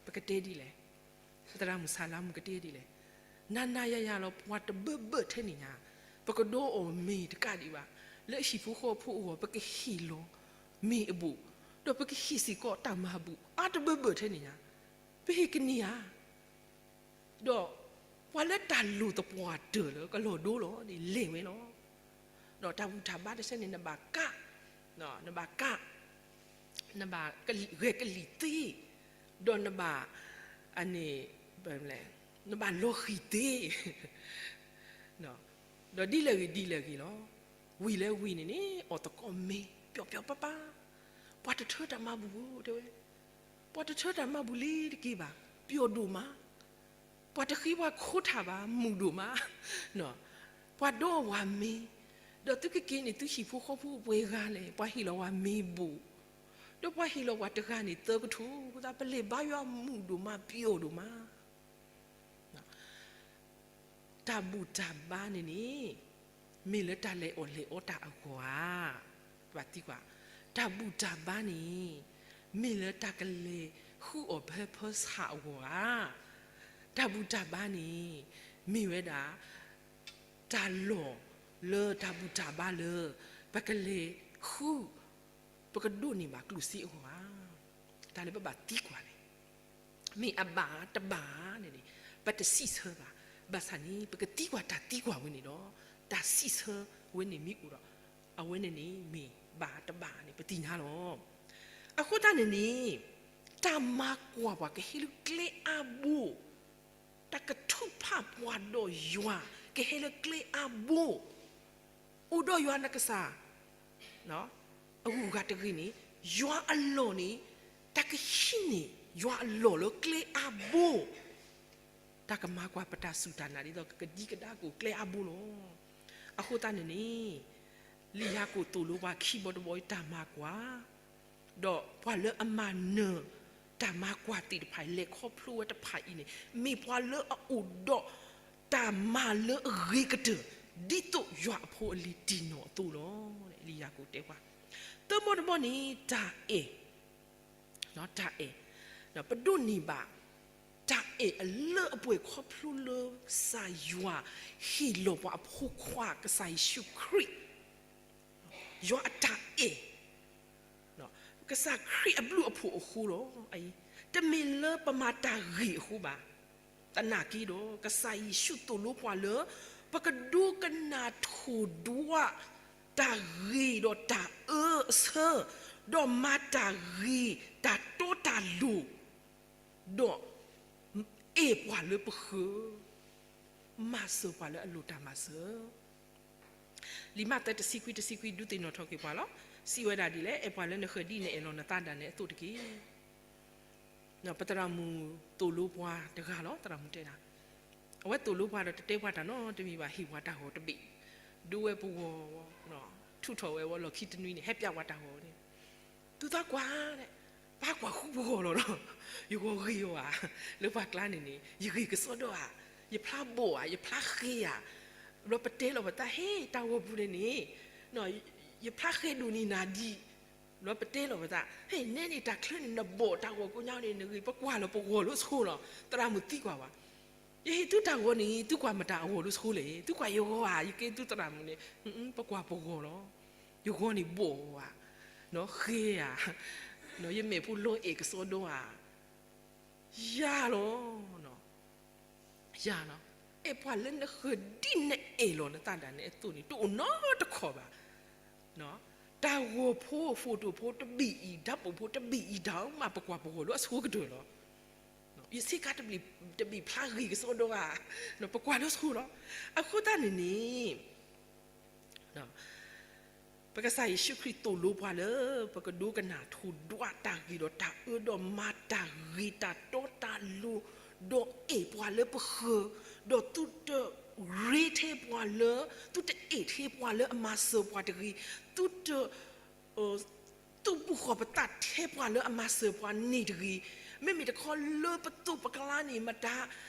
ပကတဲဒ်လဲၣ်, သရၣ်မုၣ်ဆၣ်လါမုၣ်ကတဲဒ်လဲၣ်, နၤနၤယၤယၤလီၤ ပှၤတဘၢဘၢထဲန့ၣ်ညါ, ပကဒိးအီၣ်မ့ၤတကးဒံးဘၣ်, လၢဟံၣ်ဖိဃီဖိအဂီၢ် ပကဟ့ၣ်လီၤမ့ၤအဘိၣ်, ဒီးပကဟ့ၣ်စ့ၢ်ကီးတၢ်မၤဘူၣ်အါတဘၢဘၢထဲန့ၣ်ညါ, ပဟ့ၣ်ကန့ၢ်ဧါ. ဒီးပှၤလၢတၢ်လိၣ်သပှၢ်တၢၢ်လၢကလီၤဒိလီၤန့ၣ် လဲၤဝဲလီၤ. ဒီးတၢ်ဘူၣ်တၢ်ဘါတဆၢန့ၣ် နဘၣ်ကး, နဘၣ်ကး, နဘၣ်ဂဲၤကလံၣ်သ့, ဒီးနဘၣ်, န့ၣ်, နဘၣ်လီၤဃံၤသ့, ဒီးဒ်လဲၣ်ဂ့ၤဒ်လဲၣ်ဂ့ၤလီၤ. ဝံၤလၢဝံၤန့ၣ်န့ၣ် အီၣ်သကိးမ့ၤ ပျီပျီပၢ်ပၢ်, ပှၤတထၢတၢ်မၤဘူၣ်ဧိၤ တဲဝဲ, ပှၤတထၢတၢ်မၤဘူၣ်လံတက့ၢ်ဘၣ်, ပျီၤဒိၣ်မး, ပှၤတဃ့ပှၤခိးတၢ်ဘၣ် မုာ်ဒိၣ်မး, ပှၤဒိးဝၤမ့ၤ, ဒီးသုကက့ၤန့ၣ် သုဟံၣ်ဖိဃီဖိပှဲၤဂၤလဲၣ် ပှၤဟ့ၣ်လီၤဝၤမ့ၤဘိၣ်, ဒီးပှၤဟ့ၣ်လီၤပှၤတဂၤန့ၣ်သၢကထိ, အဃိသတး ပလဲၤဘါယွၤမုာ်ဒိၣ်မး ပျီၤဒိၣ်မး တၢ်ဘူၣ်တၢ်ဘါန့ၣ်န့ၣ် မ့ၢ်လၢတၢ်လဲၤအီၣ်လဲၤအီတၢ်အဂီၢ်ဧါ. ပဘၣ်သံကွၢ်, တၢ်ဘူၣ်တၢ်ဘါန့ၣ် မ့ၢ်လၢတၢ်ကလဲၤဃုအီၣ်ဘၢဖၢဆှၣ်အဂီၢ်ဧါ. တၢ်ဘူၣ်တၢ်ဘါန့ၣ် မ့ၢ်ဝဲဒၣ် တၢ်လီၢ်လၢတၢ်ဘူၣ်တၢ်ဘါလၢ ပကလဲၤဃု ပကဒိးန့ၢ်ဘၣ်ကျိၣ်စ့အဂီၢ်ဧါ. တၢ်လၢပဘၣ်သံကွၢ်န့ၣ် မ့ၢ်အဘၣ်တဘၣ်န့ၣ်န့ၣ် ပတစံးဆၢဘၣ်. ဘၣ်ဆၣ်န့ၣ် ပကသံကွၢ်တၢ်သံကွၢ်ဝဲန့ၣ်ဒီး တၢ်စံးဆၢဝဲန့ၣ်မ့ၢ်အိၣ်ဒီး အဝဲန့ၣ်န့ၣ်မ့ၢ်ဘၣ်တဘၣ်န့ၣ် ပသ့ၣ်ညါလီၤ. အဃိသတးန့ၣ်န့ၣ် တၢ်မၤကွၢ်ပှၤကဟဲလၢကျဲအါဘိ တၢ်ကထုးဖးပှၤဒီးယွၤ ကဟဲလၢကျဲအါဘိ အိၣ်ဒီးယွၤနကစၢ် အဂုၤအဂၤတဂ့ၤန့ၣ် ယွၤအလီၢ်န့ၣ် တၢ်ကဟံးန့ၢ်ယွၤအလီၢ်လၢကျဲအါဘိ တၢ်ကမၤကွၢ်ပတၢ်စူၢ်တၢ်နာ် ဒ်သိးကကဒံကဒါကအိၣ်ကျဲအါဘိလီၤ. အဃိသတးန့ၣ်န့ၣ် လံာ်ယၤကိာ်သိၣ်လိပှၤခံဘီတဘီအံၤ တၢ်မၤကွၢ် ဒီးပှၤလၢအမၤနၢၤတၢ်မၤကွၢ်သ့ၣ်တဖၣ် လဲၤခီဖျိဝဲတဖၣ်အံၤန့ၣ် မ့ၢ်ပှၤလၢအအိၣ်ဒီးတၢ်မၤလၢအဂ့ၤကတၢၢ် ဒ်သိးယွၤအဖိအလံၤတံၢ်နီၢ်အသိးလီၤ. လံာ်ယၤကိာ်တဲပှၤ သၢဘီတဘီန့ၣ် တၢ်အဲၣ် တၢ်အဲၣ် ပဒိးန့ၢ်ဘၣ် တၢ်အဲၣ်အလၢအပှဲၤခီဖျိလၢ ကစၢ်ယွၤဟ့ၣ်လီၤပှၤအဖိခွါ ကစၢ်ယ့ၣ်ၡူးခရံာ် ယွၤအတၢ်အဲၣ် ကစၢ်ခရံာ်အဘျုးအဖှိၣ်အဃိလီၤ. တမ့ၢ်လၢပမၤတၢ်ဂ့ၤအဃိဘၣ်. သနာ်က့ဒီး ကစၢ်ယ့ၣ်ၡူးသိၣ်လိပှၤလၢ ပကဒိကနၣ်ထိၣ်ဒွး တၢ်ဂ့ၤဒီးတၢ်အၢအဆၢ, ဒီးမၤတၢ်ဂ့ၤ တၢ်တီတၢ်လိၤ, ဒီးအဲၣ်ပှၤလၢပဃၢၤ, မၤစၢၤပှၤလၢအလိၤတၢ်မၤစၢၤ လံာ်မးသဲတဆံခွံ တဆံခွံ ဒုးသ့ၣ်နီၣ်ထီၣ်က့ၤပှၤလီၤ. စံးဝဲဒၣ်ဒ်လဲၣ်, အဲၣ်ပှၤလၢနဃၢၤဒ်နအဲၣ်လီၤနသးဒၣ်နဲအသိးတက့ၢ်. ပသရၣ်မုၣ်သိၣ်လိပှၤတဂၤလီၤ. သရၣ်မုၣ်တဲဒၣ်, အဝဲသိၣ်လိပှၤဒီးတတဲပှၤတၢ်နီတမံၤဘၣ်, ဟ့ၣ်ပှၤတၢ်ဂီၤတဘ့ၣ်, ဒိဝဲပဂီၢ်, ထုးထီၣ်ဝဲဝဲလီၢ်ခံတနွံန့ၣ် ဟဲပျးပှၤတၢ်ဂီၤန့ၣ်, သုသးကွၢ်, ပၢ်ကွၢ်ဃုပဂီၢ်လီၤလီၤ, ယဂီၤဂ့ၤအီၤဧါ, လၢပှၤကျါန့ၣ်န့ၣ် ယဂ့ၤကစီဒီဧါ, ယဖျါဘိးဧါ, ယဖျါဃ့ဧါ, ဘျီပတဲလီၤပသး ဟ့ၣ်တၢ်ဂီၤပူၤန့ၣ်န့ၣ် ယဖျါဃ့ဒိၣ်န့ၢ်နၤဒံး, ဘျီပတဲလီၤပသး ဟ့ၣ်နဲန့ၣ် တၢ်ချၢန့ၣ် နဘိးတၢ်ဂီၤကိးညါန့ၣ် နဂ့ၤ ပကွၢ်လီၤပဂီၢ်လၢဆိလီၤ. သရၣ်မုၣ်သံကွၢ်ဝဲ, ယဟ့ၣ်သုတၢ်ဂီၤန့ၣ် သုကွၢ်မတၤအဂီၢ်လၢဆိလဲၣ်, သုကွၢ်ယဂီၤဧါ, ယကဲသုသရၣ်မုၣ်န့ၣ်, ပကွၢ်ပဂီၢ်လီၤ. ယဂီၤန့ၣ်ဘိးဧါ, ဃ့ဧါ, ယမဲာ်ဖိလီၤအဲၣ်ကစီဒီဧါ, ယၤလီၤ, ယၤလီၤ, အဲၣ်ပှၤလၢနဃၢၤဒ်နအဲၣ်လီၤနသးဒၣ်နဲအသိးန့ၣ် တအိၣ်နီတခီၣ်ဘၣ်. တၢ်ဂီၤဖိ ဖိတိာ်ဖိတဘ့ၣ်အံၤ ဓာတ်ပုံဖိတဘ့ၣ်အံၤ ဒၣ်မးပကွၢ်ပဂီၢ်လၢအဆိကတၢၢ်လီၤ. ယဆ့ကၤတဘ့ၣ်ဖျါဂ့ၤကစီဒီဂၤ ပကွၢ်လၢဆိလီၤ. အဃိသတးန့ၣ်န့ၣ် ပကစၢ်ယ့ၣ်ၡူးခရံာ်သိၣ်လိပှၤလၢ ပကဒိကနၣ်ထိၣ်ဒွးတၢ်ဂ့ၤဒီးတၢ်အၢ ဒီးမၤတၢ်ဂ့ၤတၢ်တီတၢ်လိၤ, ဒီးအဲၣ်ပှၤလၢပဃၢၤ, ဒီးသုတရ့ထဲပှၤလၢ, သုတအဲၣ်ထဲပှၤလၢအမၤစၢၤပှၤတဂ့ၤ, သုတ သုးဘူးဃီၤပသးထဲပှၤလၢအမၤစၢၤပှၤန့ၣ်တဂ့ၤ. မ့မ့ၢ်တခီလၢပသိးပကျါန့ၣ် မတၤ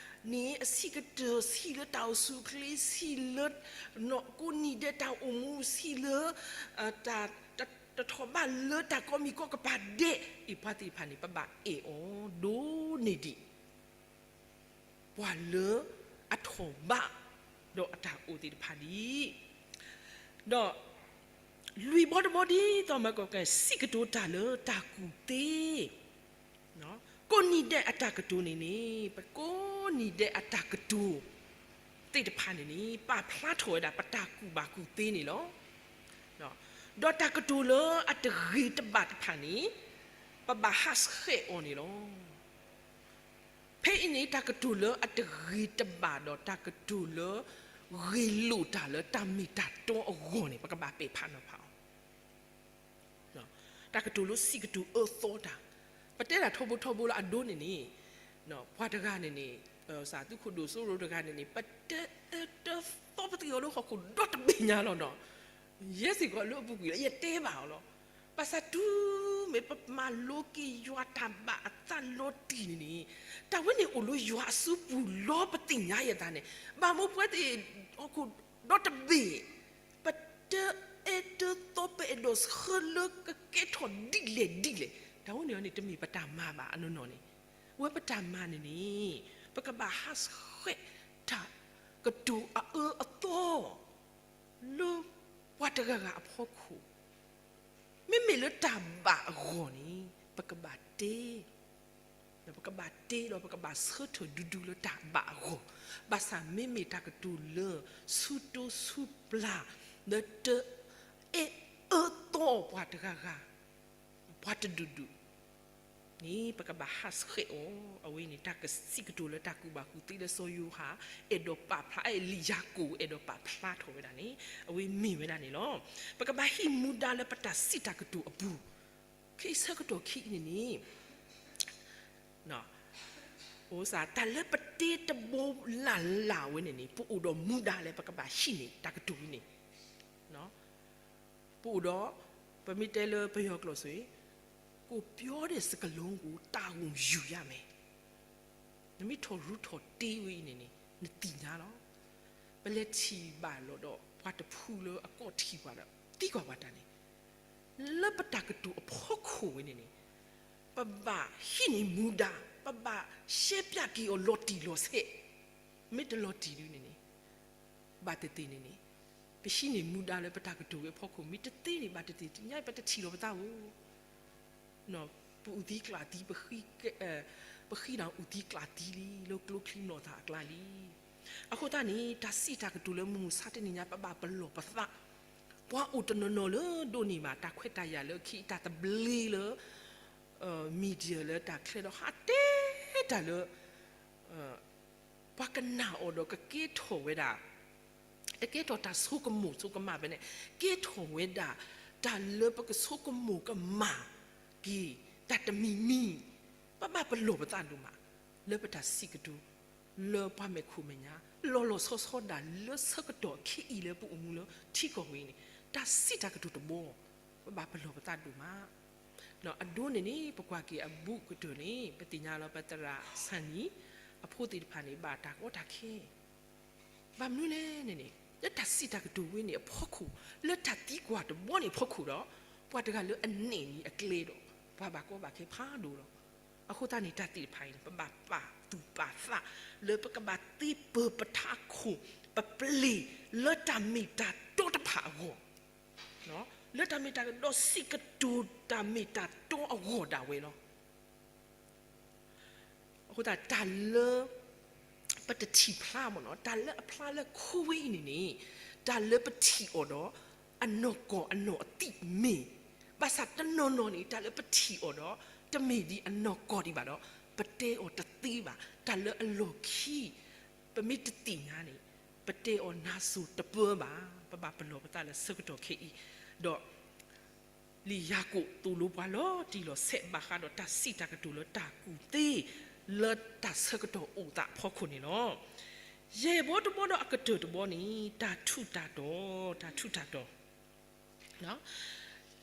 န့ၣ် အဆံးကတၢၢ် ဆံးလၢတၢ်အိၣ်ဆူၣ်အိၣ်ချ့ ဆံးလၢ ကိးနံၤဒဲးတၢ်အိၣ်မူ ဆံးလၢ တၢ် တထီၣ်ဘၣ်လၢတၢ်ကိးမံၤကိးကပၤဒဲးအံၤ ပှၤသ့ၣ်တဖၣ်န့ၣ် ပဘၣ်အဲၣ်အီၤဒိၣ်န့ၢ်ဒံး ပှၤလၢအထီၣ်ဘးဒီးအတၢ်အိၣ်သ့ၣ်တဖၣ်ဒံး, ဒီးလွံၢ်ဘီတဘီဒ်သိးမၢကီၢ်ကဲ စံးကတိၤတၢ်လၢတၢ်ကူၣ်သ့, ကိးနံၤဒဲးအတၢ်ကတိၤန့ၣ်န့ၣ် ပကိးနံၤဒဲးအတၢ်ကတိၤသ့ၣ်တဖၣ်န့ၣ်န့ၣ် ပာ်ဖျါထီၣ်ဝဲဒၣ်ပတၢ်ကူၣ်ဘၣ်ကူၣ်သ့န့ၣ်လီၤ. ဒီးတၢ်ကတိၤလၢအတဂ့ၤတဘၣ်တဖၣ်န့ၣ် ပဘၣ်ဟးဆှဲးအီၤန့ၣ်လီၤ. ဖဲအံၤန့ၣ် တၢ်ကတိၤလၢအတဂ့ၤတဘၣ်ဒီး တၢ်ကတိၤလၢဂ့ၤလိာ်တၢ်လၢတၢ်မ့ၢ်တၢ်တီအဂီၢ်န့ၣ် ပကဘၣ်ပဲာ်ဖးနီၤဖးအီၤ. တၢ်ကတိၤလၢစံးကတိၤအၢသီတၢ်, ပတဲဒၣ်ထီဘိထီဘိလၢအဒိန့ၣ်န့ၣ်, ပှၤတဂၤန့ၣ်န့ၣ်, သုးခိၣ်ဒိၣ်စိရိၤတဂၤန့ၣ်န့ၣ် ပတအၢတသီပသံအီၤလၢဟီၣ်ခိၣ်ဒီတဘ့ၣ်ညါလီၤနီၤ. ယဲစ့ၢ်ကီးလၢအပူၤကွံာ်လၢယတဲဘၣ်အီၤလီၤ. ဘၣ်ဆၣ်တုၤမ့ၢ်ပမၤလိက့ၤယွၤတၢ်ဘၣ်အသးလီၤတံၢ်န့ၣ်န့ၣ်, တၢ်ဝဲန့ၣ်အိၣ်လၢယွၤအစုပူၤလီၤပသ့ၣ်ညါယသးန့ၣ်, ဘၣ်မနုၤပဝဲသ့ၣ်ဟီၣ်ခိၣ်ဒီတဘ့ၣ် ပတအၢတသီ ပအဲၣ်ဒိးဆှၢလၢကကဲထီၣ်ဒ်လဲၣ်ဒ်လဲၣ်, တၢ်ဝဲန့ၣ်န့ၣ် တမ့ၢ်ပတၢ်မၤဘၣ်အနီၢ်နီၢ်န့ၣ်, ဝဲပတၢ်မၤန့ၣ်န့ၣ် ပကဘၣ်ဟးဆှဲးတၢ်ကတိၤအအၢအသီ လၢပှၤတဂၤဂၤအဖီခိၣ်, မ့မ့ၢ်လၢတၢ်ဘၣ်အဂီၢ်န့ၣ် ပကဘၣ်တဲ ပကဘၣ်တဲဒီးပကဘၣ်ဆၢထၢၣ်ဒူဒူလၢတၢ်ဘၣ်အဂီၢ်, ဘၣ်ဆၣ်မ့မ့ၢ်တၢ်ကတိၤလၢ ဆူတိဆူပျၢ် လၢတအဲၣ်အၢသီပှၤတဂၤဂၤ ပှၤတဒူၣ်ဒူၣ်န့ၣ် ပကဘၣ်ဟးဆှဲးအီၤ, အဝဲန့ၣ် တၢ်ကစံးကတိၤလၢတၢ်ကူၣ်ဘၣ်ကူၣ်သ့လၢစီၤယိၤဟၣ် အဲၣ်ဒိးပာ်ဖျါ အဲလံယၤကိာ် အဲၣ်ဒိးပာ်ဖျါထီၣ်ဝဲဒၣ်န့ၣ် အဝဲမ့ၢ်ဝဲဒၣ်န့ၣ်လီၤ. ပကဘၣ်ဟံးမူဒါလၢပတၢ်စံးတၢ်ကတိၤအပူၤ, ခံဆၢကတီၢ်ခံအံၤန့ၣ်န့ၣ် တၢ်လၢပတဲတဘိလၢ်လၢ်ဝဲန့ၣ်န့ၣ် ပအိၣ်ဒီးမူဒါလၢပကဘၣ်ဟံးန့ၢ်တၢ်ကတိၤအံၤန့ၣ်, ပအိၣ်ဒီး ပမ့ၢ်တဲလၢပယီၤကျိာ်ဆိ ကိုယ်ပြောတဲ့စကားလုံးကို တာဝန်ယူရမယ်. နမ့ၢ်ထီၣ်ရူထီၣ်တ့ဝဲအံၤန့ၣ်န့ၣ် နသ့ၣ်ညါလီၤ. ပလဲၤထံၣ်ဘၣ်လီၤဒီး ပှၤတဖုလၢအကိးထံၣ်ပှၤဒီး သံကွၢ်ပှၤတၢ်န့ၣ် လၢပတၢ်ကတိၤအဖီခိၣ်ဝဲန့ၣ်န့ၣ် ပဘၣ်ဟံးန့ၢ်မူဒါ, ပဘၣ်ရှဲပၠးက့ၤအီၤလီၤတံၢ်လီၤဆဲး, မ့ၢ်တလီၤတံၢ်ဒုန့ၣ်န့ၣ် ဘၣ်သ့ၣ်သ့ၣ်န့ၣ်န့ၣ် ပဟံးန့ၢ်မူဒါလၢပတၢ်ကတိၤဝဲအဖီခိၣ် မ့ၢ်တသ့န့ၣ် ဘၣ်သ့ၣ်သ့ၣ် တညါပတထံၣ်လီၤပသးဧိၤ ပအုၣ်သံကျၣ်သံ, ပဃံဒီးအုၣ်သံကျၣ်သံလံ လၢကျိချံမျိာ်သၣ်အကျါလံ. အဃိသတးန့ၣ် တၢ်စံးတၢ်ကတိၤလၢမုၢ်မဆါတနံၤညါ ပဘၣ်ပလီၢ်ပသး, ပှၤအိၣ်တနီၤနီၤလၢဒိးန့ၢ်ဘၣ်တၢ်ခွဲးတၢ်ယာ်လၢခံ တၢ်သဘျ့လၢ media လၢတၢ်ချဲဒီးဟးတဲတၢ်လၢ ပှၤကနၣ်အီၤဒီးကကဲထီၣ်ဝဲဒၣ်, တကဲထီၣ်တၢ်ဆိကမိၣ်ဆိကမးဖဲန့ၣ်, ကဲထီၣ်ဝဲဒၣ် တၢ်လၢပကဆိကမိၣ်ကမၣ်က့ၤ တၢ်တမံၤမံၤ, ပဘၣ်ပလီၢ်ပသးဒိၣ်မး လၢပတၢ်စံးကတိၤ လၢပှၤမဲာ်ခိၣ်မဲာ်ညါ လီၤလီၤဆီဆီဒၣ်လၢဆၢကတီၢ်အခံအံၤလၢပအိၣ်မူလၢထံကီၢ်ဝဲအံၤန့ၣ် တၢ်စံးတၢ်ကတိၤတဘီ ပဘၣ်ပလီၢ်ပသးဒိၣ်မး အဒိန့ၣ်န့ၣ် ပကွၢ်က့ၤအဘူးကတၢၢ်န့ၣ် ပသ့ၣ်ညါလီၤ ပသရၣ်စၢ်နံၤ အဖိသ့ၣ်တဖၣ်န့ၣ် ဘၣ်တၢ်ကီတၢ်ခဲ ဘၣ်မနုၤလဲၣ်န့ၣ်န့ၣ် လၢတၢ်စံးတၢ်ကတိၤဝဲန့ၣ်အဖီခိၣ် လၢတၢ်သံကွၢ်တဘီန့ၣ်အဖီခိၣ်ဒီး ပှၤတဂၤလၢအနဲၣ်နံၤအကျဲဒီး ပှၤဘၣ်ကီဘၣ်ခဲဖးဒိၣ်လီၤ. အဃိသတးန့ၣ် တၢ်သ့ၣ်တဖၣ်အံၤန့ၣ် ပဘၣ်ပာ်သူၣ်ပာ်သး လၢပကဘၣ်သ့ပၢၤပထးခိၣ် ပပျ့ၤလၢတၢ်မ့ၢ်တၢ်တီတဖၣ်အဂီၢ် လၢတၢ်မ့ၢ်တၢ်တီဒီးစံးကတိၤတၢ်မ့ၢ်တၢ်တီအဂီၢ်ဒၣ်ဝဲလီၤ. အဃိသတး တၢ်လၢ ပတထံၣ်ဖျါဘၣ်နီၤ, တၢ်လၢအဖျါလၢခိဝ့အံၤန့ၣ်န့ၣ်, တၢ်လၢပထံၣ်အီၤဒီး အနီၢ်ကီၢ်အနီၢ်အသံၣ်မ့ၢ်, ဘၣ်ဆၣ်တနီၤနီၤန့ၣ် တၢ်လၢပထံၣ်အီၤဒီး တမ့ၢ်ဒ်အနီၢ်ကီၢ်ဒံးဘၣ်ဒီး ပတဲအီၤတသ့ဘၣ်, တၢ်လၢအလီၢ်ခံ ပမ့ၢ်တသ့ၣ်ညါန့ၣ် ပတဲအီၤနါစိၤတပၢဘၣ်, ပဘၣ်ပလီၢ်ပသးလၢဆၢကတီၢ်ခဲအံၤ, ဒီး လံာ်ယၤကိာ်သိၣ်လိပှၤလီၤတံၢ်လီၤဆဲးဘၣ်ဃးဒီးတၢ်စံးတၢ်ကတိၤလၢတၢ်ကူၣ်သ့ လၢတၢ်ဆၢကတီၢ်အိၣ်သးအဖီခိၣ်န့ၣ်လီၤ. ယဲၢ်ဘီတဘီဒီးအကတၢၢ်တဘီန့ၣ် တၢ်ထူးတၢ်တီၤ, တၢ်ထူးတၢ်တီၤ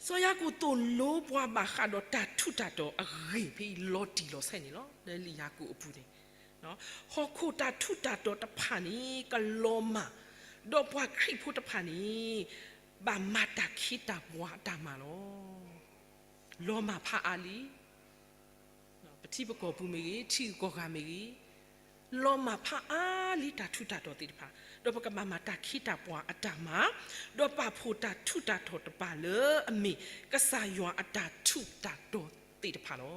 စီၤယၤကိာ်သိၣ်လိပှၤဘၣ်ဃးဒီးတၢ်ထူးတၢ်တီၤအဂ့ၢ်ဖဲအံၤလီၤတံၢ်လီၤဆဲးန့ၣ်လီၤ. လၢလံာ်ယၤကိာ်အပူၤန့ၣ်, ဟီၣ်ခိၣ်တၢ်ထူးတၢ်တီၤတဖၣ်န့ၣ် ကလီၤမၢ်, ဒီးပှၤခရံာ်ဖိတဖၣ်န့ၣ် ဘၣ်မၤတၢ်ခ့တၢ်ပှၤအတၢ်မၤလီၤ. လီၤမၢ်ဖးအါလံ ပထံပကီၢ်ပူၤမ့ၢ်ဂ့ၤ, ထံဂုၤကီၢ်ဂၤမ့ၢ်ဂ့ၤ, လီၤမၢ်ဖးအါလံတၢ်ထူးတၢ်တီၤသ့ၣ်တဖၣ်, ဒီးပကဘၣ်မၤတၢ်ခ့တၢ်ပှၤအတၢ်မၤ, ဒီးပာ်ဖှိၣ်တၢ်ထူးတၢ်တီၤတဖၣ်လၢအမ့ၢ် ကစၢ်ယွၤအတၢ်ထူးတၢ်တီၤသ့ၣ်တဖၣ်လီ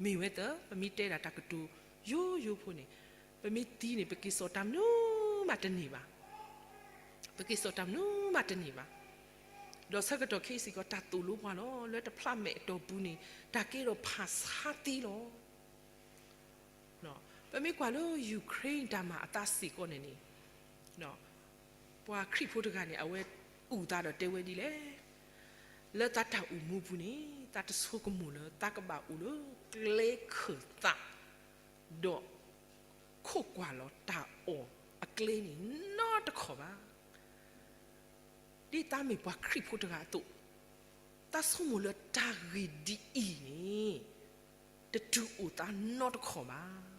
ၤ. မ့ၢ်ဝဲသၢ ပမ့ၢ်တဲဒၣ်တၢ်ကတိၤယိယိဖိန့ၣ်, ပမ့ၢ်သံန့ၣ် ပက့ၤစိာ်တၢ်မနုၤမးတန့ၢ်ဘၣ်. ပက့ၤစိာ်တၢ်မနုၤမးတန့ၢ်ဘၣ်. ဒီးဆၢကတီၢ်ခဲအံၤစ့ၢ်ကီး တၢ်သိၣ်လိပှၤလီၤ လၢတဖျးမဲာ်အတီၢ်ပူၤန့ၣ် တၢ်ကဲထီၣ်ဖးဆါသ့လီၤ. ပမ့ၢ်ကွၢ်လၢ Ukraine တၢ်မၤအသးစ့ၢ်ကီးန့ၣ်န့ၣ်, ပှၤခရံာ်ဖိတဂၤန့ၣ် အဝဲအုၣ်သးဒီးတဲဝဲဒ်လဲၣ်, လၢသးတၢ်အိၣ်မူပူၤန့ၣ် သးတဆိကမိၣ်လၢသးကဘၣ်အိၣ်လၢကျဲခၢၣ်သး, ဒီး ခိးကွၢ်လီၤတၢ်အီၣ်အကျဲန့ၣ်နီတခီၣ်ဘၣ်. ဒ်သးမ့ၢ်ပှၤခရံာ်ဖိတဂၤအသိး, သးဆိကမိၣ်လၢတၢ်ဂ့ၢ်ဒ်အံၤန့ၣ် တတုၤအိၣ်သးနီတခီၣ်ဘၣ်.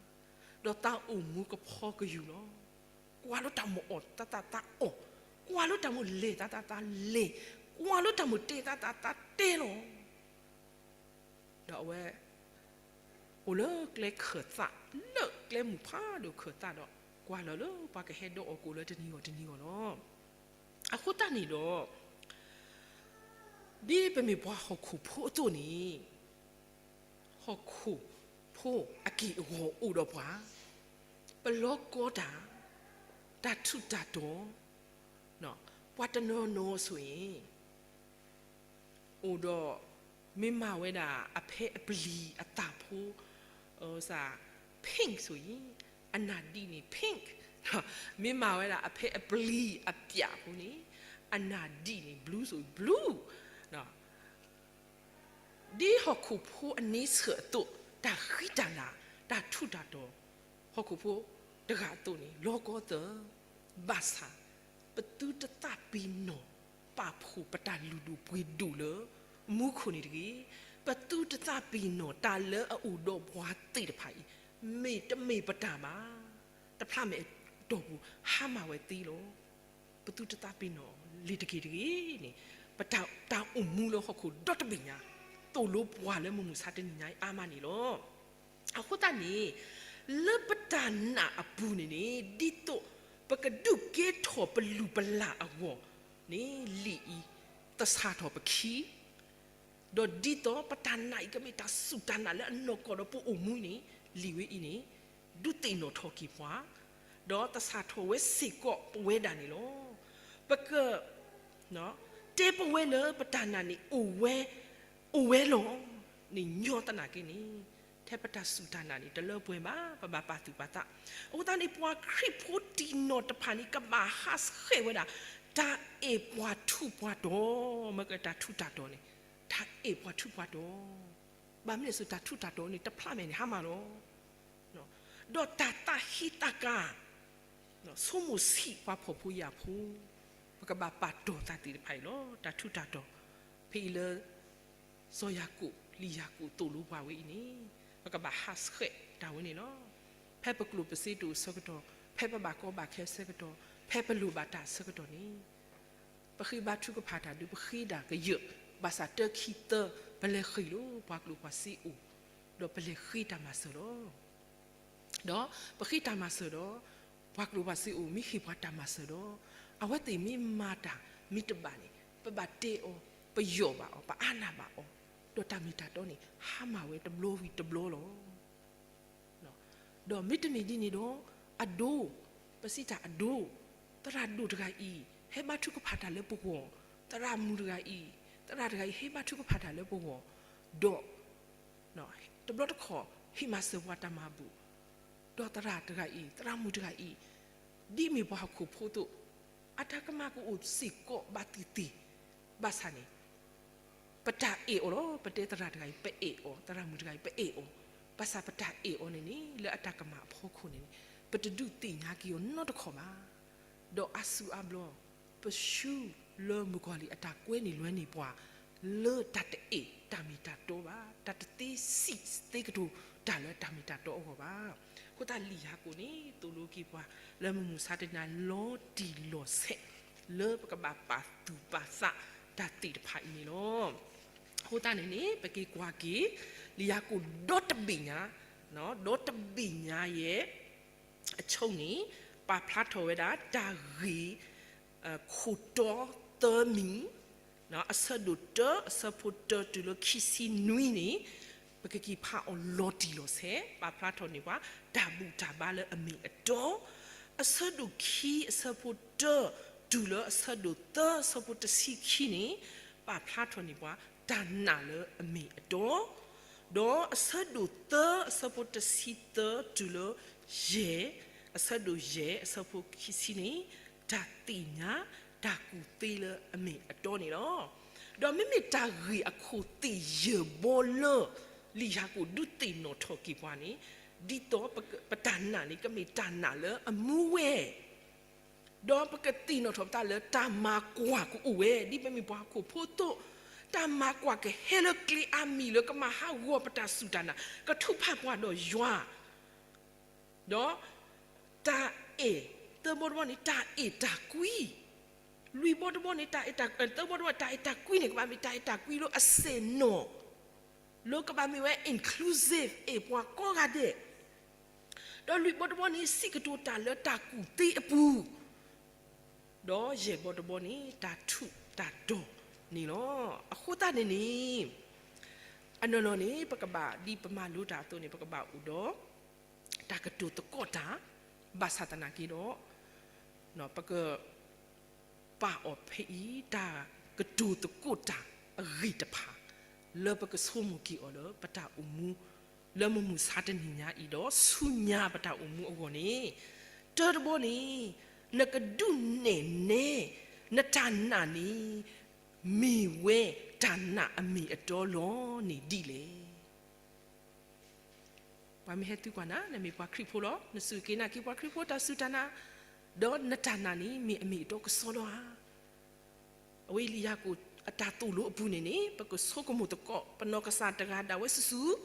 ဒီးသးအိၣ်မူကဖီကယူၤလီၤ. ကွၢ်လၢတၢ်မိၣ်အီၣ်သးသးသးအီၣ်, ကွၢ်လၢတၢ်မိၣ်လဲၤသးသးသးလဲၤ, ကွၢ်လၢတၢ်မိၣ်တဲသးသးသးတဲလီၤ. ဒီးအဝဲ အိၣ်လၢကျဲခၢၣ်သး, လၢကျဲမုၢ်ဖးဒိၣ်ခၢၣ်သးဒီး ကွၢ်လီၤလၢပှၤကဟဲဒိးအီၣ်ကိၣ်လၢတနံၤဂီၢ်တနံၤဂီၢ်လီၤ. အဃိသတးန့ၣ်ဒီး ဒ်ပမ့ၢ်ပှၤဟီၣ်ခိၣ်ဖိအသိးန့ၣ်, ဟီၣ်ခိၣ်ဖိအက့ၢ်အဂီၤအိၣ်ဒီးပှၤ, ပလီၤကီတၢ်, တၢ်ထူးတၢ်တီၤ, ပှၤတနီၤနီၤဆိၣ်အံၤ အိၣ်ဒီး မ့ၢ်မၤဝဲဒၣ်အဖဲအပျံၤအသးဖိ, စ pink ဆိၣ်အံၤ, အနၢ်ဒံးန့ၣ် pink, မ့ၢ်မၤဝဲဒၣ်အဖဲအပျံၤအပျးဖိန့ၣ်, အနၢ်ဒံးန့ၣ် blue ဆိၣ်အံၤ blue ဒ်ဟီၣ်ခိၣ်ဖိအန့ဆၢၣ်အသိး, တၢ်ဃံတၢ်လၤ, တၢ်ထူးတၢ်တီၤ, ဟီၣ်ခိၣ်ဖိတဂၤအသိးန့ၣ် လီၤကီသၢ, ဘၣ်ဆၣ် ပသုတသးပ့ၤနီၣ်ပာ်ဖှိၣ်ပတၢ်လုၢ်ဒိၣ်ပှ့ၤဒိၣ်လၢ မူခိၣ်န့ၣ်တဂ့ၤ, ပသုတသးပ့ၤနီၣ်တၢ်လၢအအိၣ်ဒီးပှၤသ့ၣ်တဖၣ်အံၤ မ့ၢ်တမ့ၢ်ပတၢ်ဘၣ်, တဖျးမဲာ်အတီၢ်ပူၤ ဟါမၢ်ဝဲသ့လီၤ. ပသုတသးပ့ၤနီၣ်လံၤတက့ၢ်တဂ့ၤန့ၣ်, ပတၢ်အိၣ်မူလၢဟီၣ်ခိၣ်ဒီတဘ့ၣ်ညါ, သိၣ်လိပှၤလၢမုၢ်မဆါတနံၤညါအံၤအါမးန့ၣ်လီၤ. အဃိသတးန့ၣ်, လၢပတၢ်နာ်အပူၤန့ၣ်န့ၣ် ဒ်သိးပကဒုးကဲထီၣ်ပလုၢ်ပလၢ်အဂီၢ်န့ၣ် လံာ်အံၤ သဆၣ်ထီၣ်ပခံ ဒီးဒ်သိးပတၢ်နာ်အံၤကမ့ၢ်တၢ်စူၢ်တၢ်နာ်လၢအနီၢ်ကီၢ်ဒီးပအိၣ်မူန့ၣ်, လံာ်ဝဲအံၤန့ၣ် ဒုးသ့ၣ်နီၣ်ထီၣ်က့ၤပှၤ, ဒီးသဆၣ်ထီၣ်ဝဲစ့ၢ်ကီးပဝဲဒၣ်န့ၣ်လီၤ. ပက တဲပဝဲလၢပတၢ်နာ်န့ၣ် အိၣ်ဝဲလီၤန့ၣ် ညီသနာ်က့န့ၣ်, ထဲပတၢ်စူၢ်တၢ်နာ်န့ၣ် တလၢပှဲၤဘၣ်, ပဘၣ်ပာ်သူၣ်ပာ်သး. အဃိသတးန့ၣ် ပှၤခရံာ်ဖိတံၢ်နီၢ်တဖၣ်န့ၣ် ကဘၣ်ဟးဆှဲးဝဲဒၣ် တၢ်အဲၣ်ပှၤထူးပှၤတီၤ, မ့ၢ်ကတၢ်ထူးတၢ်တီၤန့ၣ်, တၢ်အဲၣ်ပှၤထူးပှၤတီၤ ဘၣ်မနုၤလဲၣ် စၢၤတၢ်ထူးတၢ်တီၤန့ၣ် တဖျးမဲာ်န့ၣ် ဟါမၢ်လီၤ. ဒီးတၢ်သးဟ့သးကါ, ဆိကမိၣ်ဆံးပှၤဖှီၣ်ဖိယာ်ဖိ, ပကဘၣ်ပာ်တီၢ်သးသ့ၣ်တဖၣ်အံၤလီၤ. တၢ်ထူးတၢ်တီၤ, ဖဲအံၤလၢ စီၤယၤကိာ် လံာ်ယၤကိာ်သိၣ်လိပှၤဝဲအံၤန့ၣ်, ပကဘၣ်ဟးဆှဲးတၢ်ဝဲန့ၣ်လီၤ. ဖဲပကျိၣ်ပစ့တအိၣ်ဆၢကတီၢ်, ဖဲပဘၣ်ကီဘၣ်ခဲဆၢကတီၢ်, ဖဲပလိၣ်ဘၣ်တၢ်ဆၢကတီၢ်န့ၣ် ပဃ့ဘါထုကဖၣ်တၢ်ဒုး ပဃ့ဒၣ်ကယၢၢ်, ဘၣ်ဆၣ်တၢခံသၢ ပလဲၤဃ့ၢ်လၢပှၤကျိၣ်ပှၤစ့အိၣ်, ဒီးပလဲၤဃ့တၢ်မၤစၢၤလီၤ. ဒီးပဃ့တၢ်မၤစၢၤဒီး ပှၤကျိၣ်ပှၤစ့အိၣ် မ့ၢ်ဟ့ၣ်ပှၤတၢ်မၤစၢၤဒီး အဝဲသ့ၣ်မ့ၢ်မၤတၢ်မ့ၢ်တဘၣ်န့ၣ် ပဘၣ်တဲအီၤ, ပယီၢ်ဘၣ်အီၤ, ပအါနၢ်ဘၣ်အီၤ, ဒီးတၢ်မ့ၢ်တၢ်တီန့ၣ် ဟါမၢ်ဝဲတဘျီဝံၤတဘျီလီၤ. ဒီးမ့တမ့ၢ်ဒ်န့ၣ်ဒီး အဒိ, ပစံးတၢ်အဒိ, သရၣ်ဒိၣ်တဂၤအံၤ ဟဲဘါထုကဖၣ်တၢ်လၢပဂီၢ်, သရၣ်မုၣ်တဂၤအံၤ, သရၣ်တဂၤအံၤ ဟဲဘါထုကဖၣ်တၢ်လၢပဂီၢ်, ဒီး တဘျီတခီၣ် ဟ့ၣ်မၤစၢၤပှၤတၢ်မၤဘူၣ်, ဒီးသရၣ်တဂၤအံၤ သရၣ်မုၣ်တဂၤအံၤ ဒ်မ့ၢ်ပှၤဟီၣ်ခိၣ်ဖိအသိး အတၢ်ကမၣ်ကအိၣ်စ့ၢ်ကီးဘၣ်သ့ၣ်သ့ၣ်, ဘၣ်ဆၣ်န့ၣ် ပတၢ်အဲၣ်အီၤလီၤ. ပတဲသရၣ်တဂၤအံၤ ပအဲၣ်အီၤ, သရၣ်မုၣ်တဂၤအံၤ ပအဲၣ်အီၤ, ဘၣ်ဆၣ်ပတၢ်အဲၣ်အီၤန့ၣ်န့ၣ် လၢအတၢ်ကမၣ်အဖီခိၣ်န့ၣ်န့ၣ် ပတဒုးသ့ၣ်ညါက့ၤအီၤနီတခီၣ်ဘၣ်. ဒီးအါစုအါဘျီ ပဆူလၢမုၣ်ကီၤလံၢ်အတၢ်ကွဲန့ၢ်လွဲန့ၢ်ပှၤ လၢတၢ်တအဲၣ်တၢ်မ့ၢ်တၢ်တီဘၣ်, တၢ်တသ့စံးသ့ကတိၤတၢ်လၢတၢ်မ့ၢ်တၢ်တီအဂီၢ်ဘၣ်. အဃိသတးလံာ်ယၤကိာ်န့ၣ် သိၣ်လိက့ၤပှၤ လၢမုၢ်မဆါတနံၤ လီၤတံၢ်လီၤဆဲး လၢပကဘၣ်ပာ်သူၣ်ပာ်သးတၢ်သ့ၣ်တဖၣ်အံၤန့ၣ်လီၤ. အဃိသတးန့ၣ်န့ၣ် ပက့ၤကွၢ်က့ၤ လံာ်ယၤကိာ်ဒီတဘ့ၣ်ညါ, ဒီတဘ့ၣ်ညါယဲၢ် အဆိန့ၣ် ပာ်ဖျါထီၣ်ဝဲဒၣ် တၢ်ဂ့ၢ် ခိၣ်တီသၢမံၤ, အဆၢဒိၣ်တၢ အဆၢဖိတၢတုၤလၢခံဆံနွံန့ၣ် ပကက့ၤဖးအီၤလီၤတံၢ်လီၤဆဲး, ပာ်ဖျါထီၣ်န့ၢ်ပှၤ တၢ်ဘူၣ်တၢ်ဘါလၢအမ့ၢ်အတီ, အဆၢဒိၣ်ခံ အဆၢဖိတၢ တုၤလၢအဆၢဒိၣ်သၢ အဆၢဖိတဆံခံန့ၣ် ပာ်ဖျါထီၣ်န့ၢ်ပှၤ တၢ်နာ်လၢအမ့ၢ်အတီ, ဒီးအဆၢဒိၣ်သၢ အဆၢဖိတဆံသၢတုၤလၢယဲၢ်, အဆၢဒိၣ်ယဲၢ် အဆၢဖိခံဆံန့ၣ် တၢ်သ့ၣ်ညါ တၢ်ကူၣ်သ့လၢအမ့ၢ်အတီန့ၣ်လီၤ. ဒီးမ့မ့ၢ်တၢ်ဂ့ၢ်အခိၣ်သ့ၣ်ယဲၢ်ဘီလၢ လံာ်ယၤကိာ်ဒုးသ့ၣ်နီၣ်ထီၣ်က့ၤပှၤန့ၣ် ဒ်သိးပတၢ်နာ်န့ၣ် ကမ့ၢ်တၢ်နာ်လၢအမူဝဲ ဒီးပကသ့ၣ်နီၣ်ထီၣ်ပသးလၢတၢ်မၤကွၢ်ကအိၣ်ဝဲ ဒ်ပမ့ၢ်ပှၤဟီၣ်ခိၣ်ဖိအသိး, တၢ်မၤကွၢ်ကဟဲလၢကျဲအါမံၤလၢကမၤဟးဂီၤပတၢ်စူၢ်တၢ်နာ် ကထုးဖးပှၤဒီးယွၤ, ဒီးတၢ်အဲၣ်, သၢဘီတဘီန့ၣ် တၢ်အဲၣ်တၢ်ကွံ, လွံၢ်ဘီတဘီန့ၣ် တၢ်အဲၣ်တၢ်, သၢဘီတဘီ တၢ်အဲၣ်တၢ်ကွံန့ၣ် ကဘၣ်မ့ၢ်တၢ်အဲၣ်တၢ်ကွံလၢအစဲၣ်နီၣ် လၢကဘၣ်မ့ၢ်ဝဲ inclusive အဲၣ်ပှၤကိးဂၤဒဲး, ဒီးလွံၢ်ဘီတဘီန့ၣ် စံးကတိၤတၢ်လၢတၢ်ကူၣ်သ့အပူၤ, ဒီးယဲၢ်ဘီတဘီန့ၣ် တၢ်ထူးတၢ်တီၤန့ၣ်လီၤ. အဃိသတးန့ၣ်န့ၣ် အနီၢ်နီၢ်န့ၣ် ပကဘၣ်ဒ်ပမၤလိတၢ်အသိးန့ၣ် ပကဘၣ်အိၣ်ဒီး တၢ်ကတိၤသကိးတၢ်, ဘၣ်ဆၣ်သနာ်က့ဒီး ပက ပာ်အီၤဖဲအံၤ တၢ်ကတိၤသကိးတၢ်အဂ့ၢ်တဖၣ် လၢပကဆိကမိၣ်က့ၤအီၤလၢပတၢ်အိၣ်မူ လၢမုၢ်မဆါတနံၤညါအံၤဒီး ဆူညါပတၢ်အိၣ်မူအဂီၢ်န့ၣ်, တၢတဘီန့ၣ် နကဒုးနဲၣ်နဲ နတၢ်နာ်န့ၣ် မ့ၢ်ဝဲတၢ်နာ်အမ့ၢ်အတီလီၤန့ၣ်ဒ်လဲၣ်. ပှၤမ့ၢ်ဟဲသံကွၢ်နၤ နမ့ၢ်ပှၤခရံာ်ဖိလီၤ, နစူၢ်က့ၤနာ်က့ၤပှၤခရံာ်ဖိတၢ်စူၢ်တၢ်နာ်, ဒီးနတၢ်နာ်န့ၣ် မ့ၢ်အမ့ၢ်အတီကစီဒီဧါ. အဝဲအံၤလံာ်ယၤကိာ်အတၢ်သိၣ်လိအပူၤန့ၣ်န့ၣ် ပကဆိကမိၣ်သကိး ပနီၢ်ကစၢ်တဂၤဒၣ်ဝဲစုာ်စုာ်,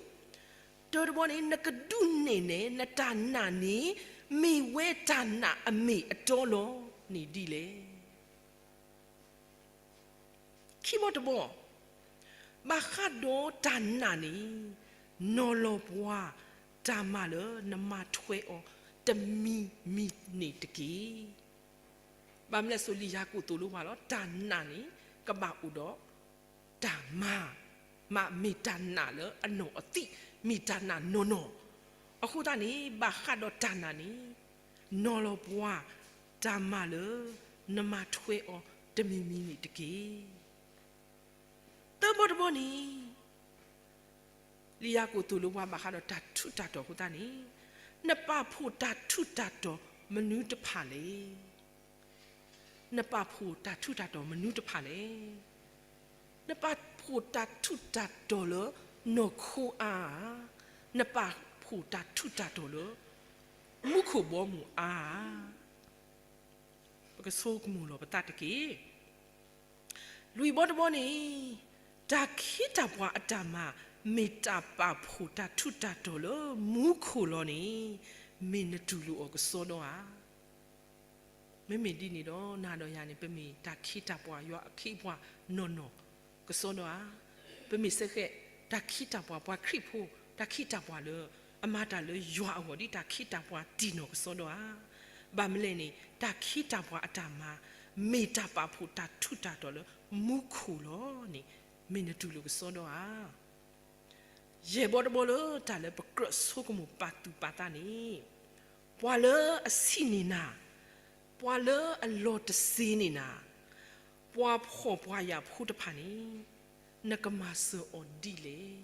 တၢတဘီန့ၣ် နကဒုးနဲၣ်နဲ နတၢ်နာ်န့ၣ် မ့ၢ်ဝဲတၢ်နာ်အမ့ၢ်အတီလီၤန့ၣ်ဒ်လဲၣ်. ခံဘီတဘီ, ဘၣ်ဃးဒီးတၢ်နာ်န့ၣ် နီၤလီၤပှၤတၢ်မၤလၢနမၤထွဲအီၤတမံၤမံၤန့ၣ်တက့ၢ်. ဘၣ်မနုၤလဲၣ်စိၤလံာ်ယၤကိာ်သိၣ်လိပှၤလီၤ, တၢ်နာ်န့ၣ် ကဘၣ်အိၣ်ဒီးတၢ်မၤ, မ့ၢ်တၢ်နာ်လၢအနီၢ်အသံး, မ့ၢ်တၢ်နာ်နီၢ်နီၢ်. အဃိသတးန့ၣ် ဘၣ်ဃးဒီးတၢ်နာ်န့ၣ် နီၤလီၤပှၤတၢ်မၤလၢ နမၤထွဲအီၤတမံၤမံၤန့ၣ်တက့ၢ်. သၢဘီတဘီန့ၣ် လံာ်ယၤကိာ်သိၣ်လိပှၤဘၣ်ဃးဒီးတၢ်ထူးတၢ်တီၤအဃိသတးန့ၣ်, နပာ်ဖှိၣ်တၢ်ထူးတၢ်တီၤမနုၤတဖၣ်လဲၣ်. နပာ်ဖှိၣ်တၢ်ထူးတၢ်တီၤမနုၤတဖၣ်လဲၣ်. နပာ်ဖှိၣ်တၢ်ထူးတၢ်တီၤလၢနီၢ်ခိအါဧါ, နပာ်ဖှိၣ်တၢ်ထူးတၢ်တီၤလၢ မူခိၣ်ဘီမုၢ်အါဧါ. ပကဆိကမိၣ်လီၤပသးတက့ၢ်. လွံၢ်ဘီတဘီန့ၣ်, တၢ်ခ့တၢ်ပှၤအတၢ်မၤ မ့ၢ်တၢ်ပာ်ဖှိၣ်တၢ်ထူးတၢ်တီၤလၢမူခိၣ်လီၤန့ၣ်, မ့မ့ၢ်ဒ်န့ၣ်ဒီး နၤဒီးယၤန့ၣ် ပမ့ၢ်တၢ်ခ့တၢ်ပှၤ ယွၤအခ့အပှၤနီၢ်နီၢ်ကစီဒီဧါ. ပမ့ၢ်စ့ၢ်ကီး တၢ်ခ့တၢ်ပှၤ ပှၤခရံာ်ဖိ တၢ်ခ့တၢ်ပှၤလၢ အမၤတၢ်လၢယွၤအဂီၢ် ဒ်တၢ်ခ့တၢ်ပှၤတံၢ်နီၢ်ကစီဒီဧါ. ဘၣ်မနုၤလဲၣ်န့ၣ် တၢ်ခ့တၢ်ပှၤအတၢ်မၤ မ့ၢ်တၢ်ပာ်ဖှိၣ်တၢ်ထူးတၢ်တီၤလၢမူခိၣ်လီၤန့ၣ် မ့ၢ်နတူၢ်လိာ်ကစီဒီဧါ. ယဲၢ်ဘီတဘီလၢတၢ်လၢပကြၢးဆိကမိၣ်ပာ်သူၣ်ပာ်သးန့ၣ်, ပှၤလၢအဆံးန့ၢ်နၤ, ပှၤလၢအလီၤတစ့န့ၢ်နၤ, ပှၤဖှီၣ်ပှၤယာ်ဖိတဖၣ်န့ၣ်, နကမၤစၢၤအီၤဒ်လဲၣ်.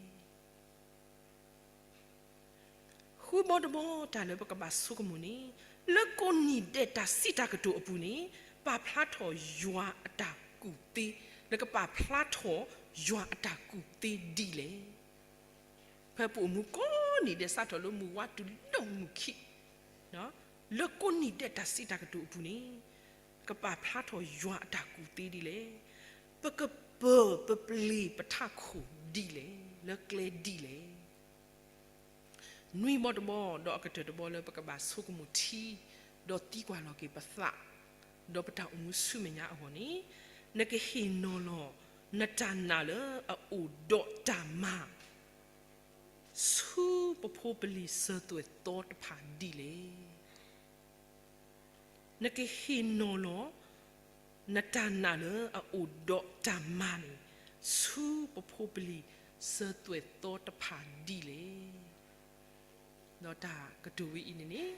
ဃုဘီတဘီတၢ်လၢပကဘၣ်ဆိကမိၣ်န့ၣ်, လၢကိးနံၤဒဲးတၢ်စံးတၢ်ကတိၤအပူၤန့ၣ်, ပာ်ဖျါထီၣ်ယွၤအတၢ်ကူၣ်သ့, နကပာ်ဖျါထီၣ်ယွၤအတၢ်ကူၣ်သ့ဒ်လဲၣ်. ဖဲပအိၣ်မူကိးနံၤဒဲးစးထီၣ်လၢမုၢ်ဝါတုၤလၢမုၢ်ခံ, လၢကိးနံၤဒဲးတၢ်စံးတၢ်ကတိၤအပူၤန့ၣ်, ကပာ်ဖျါထီၣ်ယွၤအတၢ်ကူၣ်သ့ဒ်လဲၣ်. ပကပၢၤပပျ့ၤပထးခိၣ်ဒ်လဲၣ်, လၢကျဲဒ်လဲၣ်. နွံဘီတဘီ ဒီးအကတၢၢ်တဘီလၢပကဘၣ်ဆိကမိၣ်ထံ, ဒီးသံကွၢ်လီၤက့ၤပသး, ဒီးပတၢ်အိၣ်မူဆူမဲာ်ညါအဂီၢ်န့ၣ်, နကဟ့ၣ်နီၤလီၤနတၢ်နာ်လၢအအိၣ်ဒီးတၢ်မၤ ဆူပဖိပလံၤစၢၤသွဲၣ်သီတဖၣ်ဒ်လဲၣ်. နကဟ့ၣ်နီၤလီၤ နတၢ်နာ်လၢအအိၣ်ဒီးတၢ်မၤန့ၣ် ဆူပဖိပလံၤစၢၤသွဲၣ်သီတဖၣ်ဒ်လဲၣ်. ဒီးတၢ်ကတိၤဝဲအံၤန့ၣ်န့ၣ်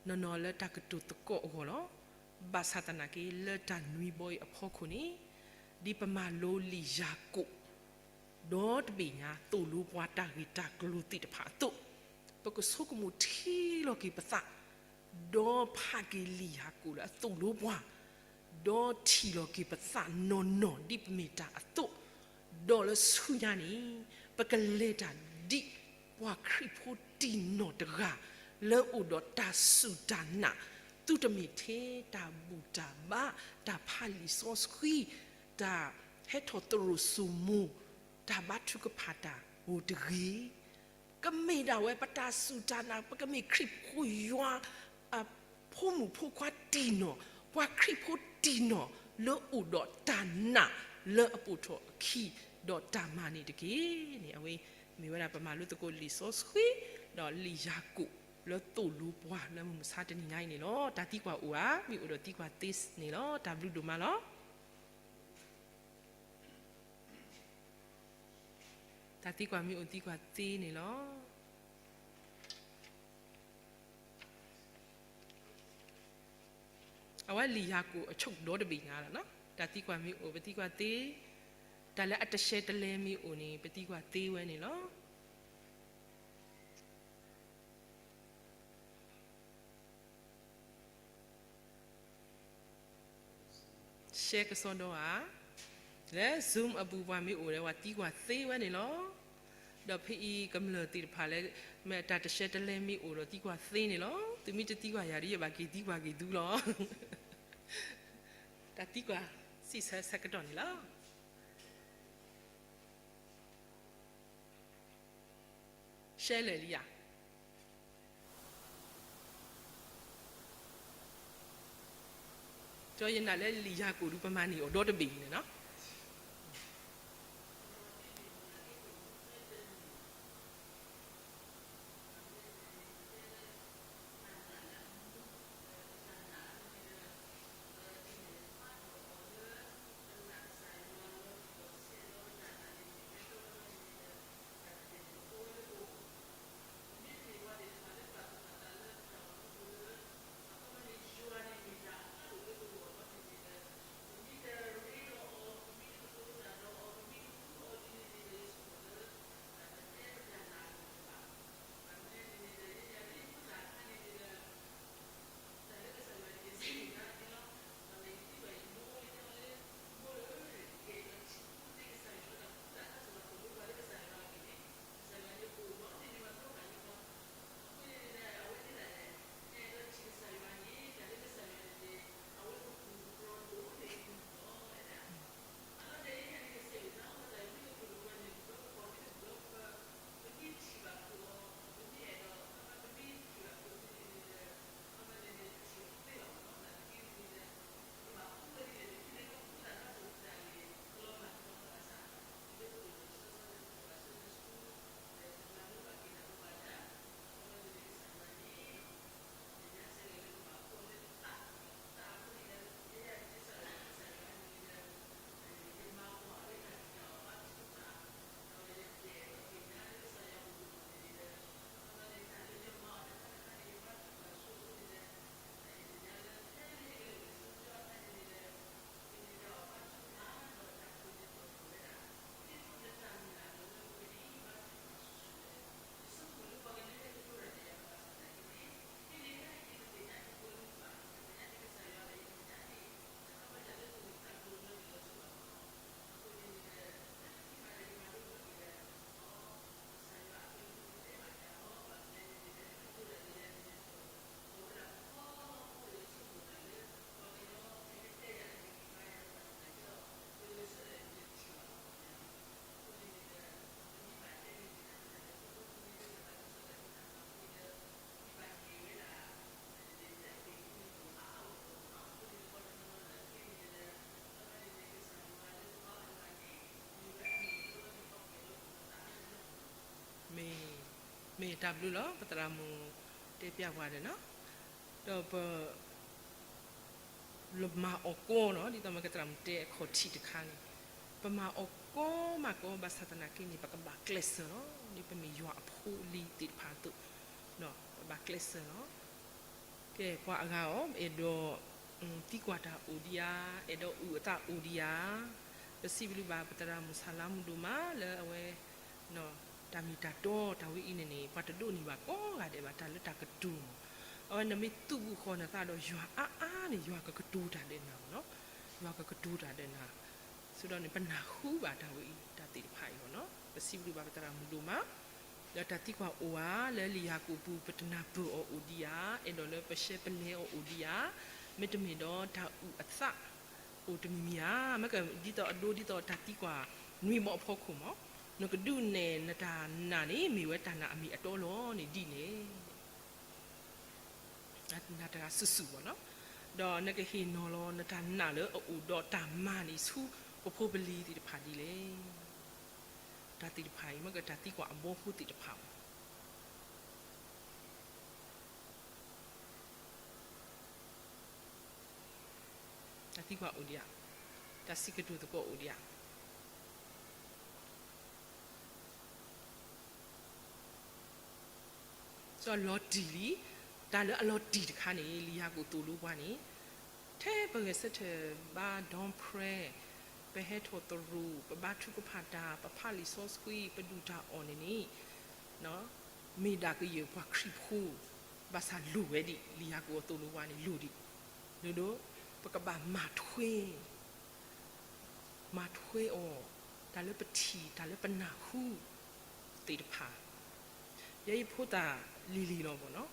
နီၢ်နီၢ်လၢတၢ်ကတိၤသကိးအဂီၢ်လီၤ. ဘၣ်ဆၣ်သနာ်က့ လၢတၢ်နွံဘီအံၤအဖီခိၣ်န့ၣ်, ဒ်ပမၤလိလံာ်ယၤကိာ် ဒီတဘ့ၣ်ညါ သိၣ်လိပှၤတၢ်ဂ့ၢ်တၢ်ကျိၤသ့ၣ်တဖၣ်အသိး, ပကဆိကမိၣ်ထံလီၤက့ၤပသး, ဒီးဖးက့ၤလံာ်ယၤကိာ်လၢအသိၣ်လိပှၤ, ဒီးထံၣ်လီၤက့ၤပသးနီၢ်နီၢ်ဒ်ပမ့ၢ်တၢ်အသိး, ဒီးလၢဆူညါန့ၣ် ပကလဲၤတၢ်ဒ်ပှၤခရံာ်ဖိတံၢ်နီၢ်တဂၤ လၢအိၣ်ဒီးတၢ်စူၢ်တၢ်နာ်, သုတမ့ၢ်ထဲတၢ်ဘူၣ်တၢ်ဘါ, တၢ်ဖးလံာ်စီဆှံ, တၢ်ဟဲထီၣ်သရိာ်စိမိၤ, တၢ်ဘါထုကဖၣ်တၢ်အိၣ်တဂ့ၤ ကမ့ၢ်ဒၣ်ဝဲပတၢ်စူၢ်တၢ်နာ်, ပကမ့ၢ်ခရံာ်ဖိယွၤအဖိမုၣ်ဖိခွါတံၢ်နီၢ်, ပှၤခရံာ်ဖိတံၢ်နီၢ်လၢအိၣ်ဒီးတၢ်နာ်လၢအပိာ်ထီၣ်အခံ, ဒီးတၢ်မၤန့ၣ်တက့ၢ်န့ၣ်, အဝဲမ့ၢ်ဝဲဒၣ်ပမၤလိသကိးလံာ်စီဆှံ, ဒီးလံာ်ယၤကိာ်လၢသိၣ်လိပှၤလၢမုၢ်မဆါတနံၤညါအံၤန့ၣ်လီၤ. တၢ်သံကွၢ်အိၣ်ဧါ, မ့ၢ်အိၣ်ဒီးသံကွၢ်သ့န့ၣ်လီၤ. တၢ်ဘျုးဒိၣ်မးလီၤ. တၢ်သံကွၢ်မ့ၢ်အိၣ်သံကွၢ်သ့န့ၣ်လီၤ. အဝဲလံာ်ယၤကိာ်အဆၢဒီတဘ့ၣ်ညါလီၤ. တၢ်သံကွၢ်မ့ၢ်အိၣ် ပသံကွၢ်သ့, တၢ်လၢအတရှဲတလဲမ့ၢ်အိၣ်န့ၣ် ပသံကွၢ်သ့ဝဲန့ၣ်လီၤ. ရှဲကစီဒီဧါ, လၢ Zoom အပူၤပှၤမ့ၢ်အိၣ်ဒီး ပှၤသံကွၢ်သ့ဝဲန့ၣ်လီၤ. ဒီးဖဲအံၤကမျၢၢ်သ့ၣ်တဖၣ်လၢ မ့ၢ်တၢ်တရှဲတလဲမ့ၢ်အိၣ်ဒီးသံကွၢ်သ့န့ၣ်လီၤ. သုမ့ၢ်တသံကွၢ်ယၤဒီး ယဘၣ်က့ၤသံကွၢ်က့ၤသုလီၤ. တၢ်သံကွၢ်စံးဆၢဆၢကတီၢ်န့ၣ်လီၤ. ရှဲလၢာ်လံဧါ. ကၠီယနာ်လၢလံာ်ယၤကိာ်ဒုးပမၤန့ၢ်အီၤဒီတဘ့ၣ်န့ၣ်လီၤ. တၢ်ဘျုးလီၤ ပသရၣ်မုၣ်တဲပျၢ်ပှၤဒီးနီၤ, ဒီးပ လၢမၤအီၤကီနီၤ ဒ်သိးမ့ၢ်ကသရၣ်မုၣ်တဲအခီၣ်ထံးတခါန့ၣ်, ပမၤအီၤကီမးကီ ဘၣ်ဆၣ်သနာ်က့န့ၣ် ပကဘၣ်ကျဲးစၢးလီၤ. ဒ်ပမ့ၢ်ယွၤအဖိအလံၤသ့ၣ်တဖၣ်အသိး, ပဘၣ်ကျဲးစၢးလီၤ. ကဲ ပှၤအဂၤအီၤ အဲၣ်ဒိး သံကွၢ်တၢ်အိၣ်ဒံးဧါ, အဲၣ်ဒိးအုၣ်အသးအိၣ်ဒံးဧါ. ပစံးဘျုးဘၣ်ပသရၣ်မုၣ်ဆၣ်လါမုၢ်ဒိၣ်မးလၢအဝဲ တၢ်မ့ၢ်တၢ်တီတၢ်ဝဲအံၤန့ၣ်န့ၣ် ပှၤတဒိးန့ၢ်ဘၣ်ကိးဂၤဒဲးဘၣ် တၢ်လၢတၢ်ကတိၤမး, အဝဲနမ့ၢ်သုးဘူးဃီၤနသးဒီးယွၤအါအါန့ၣ် ယွၤကကတိၤတၢ်ဒီးနၤမးနီၤ, ယွၤကကတိၤတၢ်ဒီးနၤ, ဆိဒီးန့ၣ်ပနၢ်ဟူဘၣ်တၢ်ဝဲအံၤ တၢ်သ့ၣ်တဖၣ်အံၤမးနီၤ. ပစံးဘျုးဘၣ်ပသရၣ်မုၢ်ဒိၣ်မး လၢတၢ်သံကွၢ်အိၣ်ဧါ, လၢလံာ်ယၤကိာ်ပူၤ ပတနၢ်ပၢၢ်အီၤအိၣ်ဒံးဧါ, အဲၣ်ဒိးလၢပရှဲပလဲအီၤအိၣ်ဒံးဧါ, မ့တမ့ၢ်ဒီးတၢ်အုၣ်အသး အိၣ်တမံၤမံၤဧါ. မ့ၢ်ကဒ်သိးအဒိဒ်သိးတၢ်သံကွၢ်နွံဘီအဖီခိၣ်မး, နကဒုးနဲၣ်နတၢ်နာ်န့ၣ် မ့ၢ်ဝဲတၢ်နာ်အမ့ၢ်အတီလီၤန့ၣ်ဒ်န့ၣ် နတဂၤစုာ်စုာ်မးနီၤ, ဒီးနကဟ့ၣ်နီၤလီၤနတၢ်နာ်လၢအအိၣ်ဒီးတၢ်မၤန့ၣ် ဆူပဖိပလံၤသ့ၣ်တဖၣ်ဒ်လဲၣ်. တၢ်သ့ၣ်တဖၣ်အံၤ မ့ၢ်ကတၢ်သံကွၢ်အဘီဖိသ့ၣ်တဖၣ်မး တၢ်သံကွၢ်အိၣ်ဒံးဧါ, တၢ်စံးကတိၤသကိးအိၣ်ဒံးဧါ. လီၤတံၢ်လံ, တၢ်လၢအလီၤတံၢ်တခါန့ၣ် လံာ်ယၤကိာ်သိၣ်လိပှၤန့ၣ်, ထဲပဂဲၤဆၢထၢၣ်ဘါ dawn prayer, ပဟဲထီၣ်သရိာ်, ပဘါထုကဖၣ်တၢ်, ပဖးလံာ်စီဆှံ, ပဒုၣ်တၢ်အီၣ်န့ၣ်န့ၣ် မ့ၢ်ဒၣ်ကယဲၢ်ပှၤခရံာ်ဖိ, ဘၣ်ဆၣ်လိၣ်ဝဲဒံး လံာ်ယၤကိာ်အသိၣ်လိပှၤန့ၣ်လိၣ်ဒံး, ဒ်သိး ပကဘၣ်မၤထွဲ မၤထွဲအီၤ, တၢ်လၢပထံၣ် တၢ်လၢပနၢ်ဟူသ့ၣ်တဖၣ်, ယဲယဖိသၣ်လံၤလံၤလီၤမးနီၤ,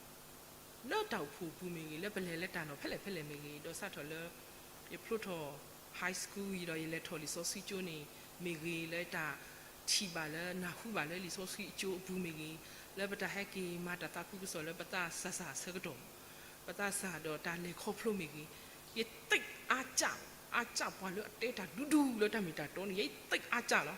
လၢတၢ်အိၣ်ဖှိၣ်ပူၤမ့ၢ်ဂ့ၤ, လၢပလဲၤလၢတၢ်နီၤဖဲလဲၣ်ဖဲလဲၣ်မ့ၢ်ဂ့ၤ, ဒီးစးထီၣ်လၢ ယဖျိထီၣ် high school အံၤဒီး ယလဲၤထီၣ်လံာ်စီဆှံကၠိန့ၣ်မ့ၢ်ဂ့ၤ, လၢတၢ်ထံၣ်ဘၣ်လၢနၢ်ဟူဘၣ်လၢလံာ်စီဆှံအကၠိအပူၤမ့ၢ်ဂ့ၤ, လၢပတၢ်ဟဲက့ၤမၤတၢ်သးခုကစီၣ်လၢပသးစၢ်စၢ်ဆၢကတီၢ် ပသးစၢ်ဒီးတၢ်လဲၤခီဖျိမ့ၢ်ဂ့ၤ, ယသိပ်းအါစၢ်, အါစၢ်ပှၤလၢအတဲတၢ်ဒူဒူလၢတၢ်မ့ၢ်တၢ်တီန့ၣ် ယသိပ်းအါစၢ်လီ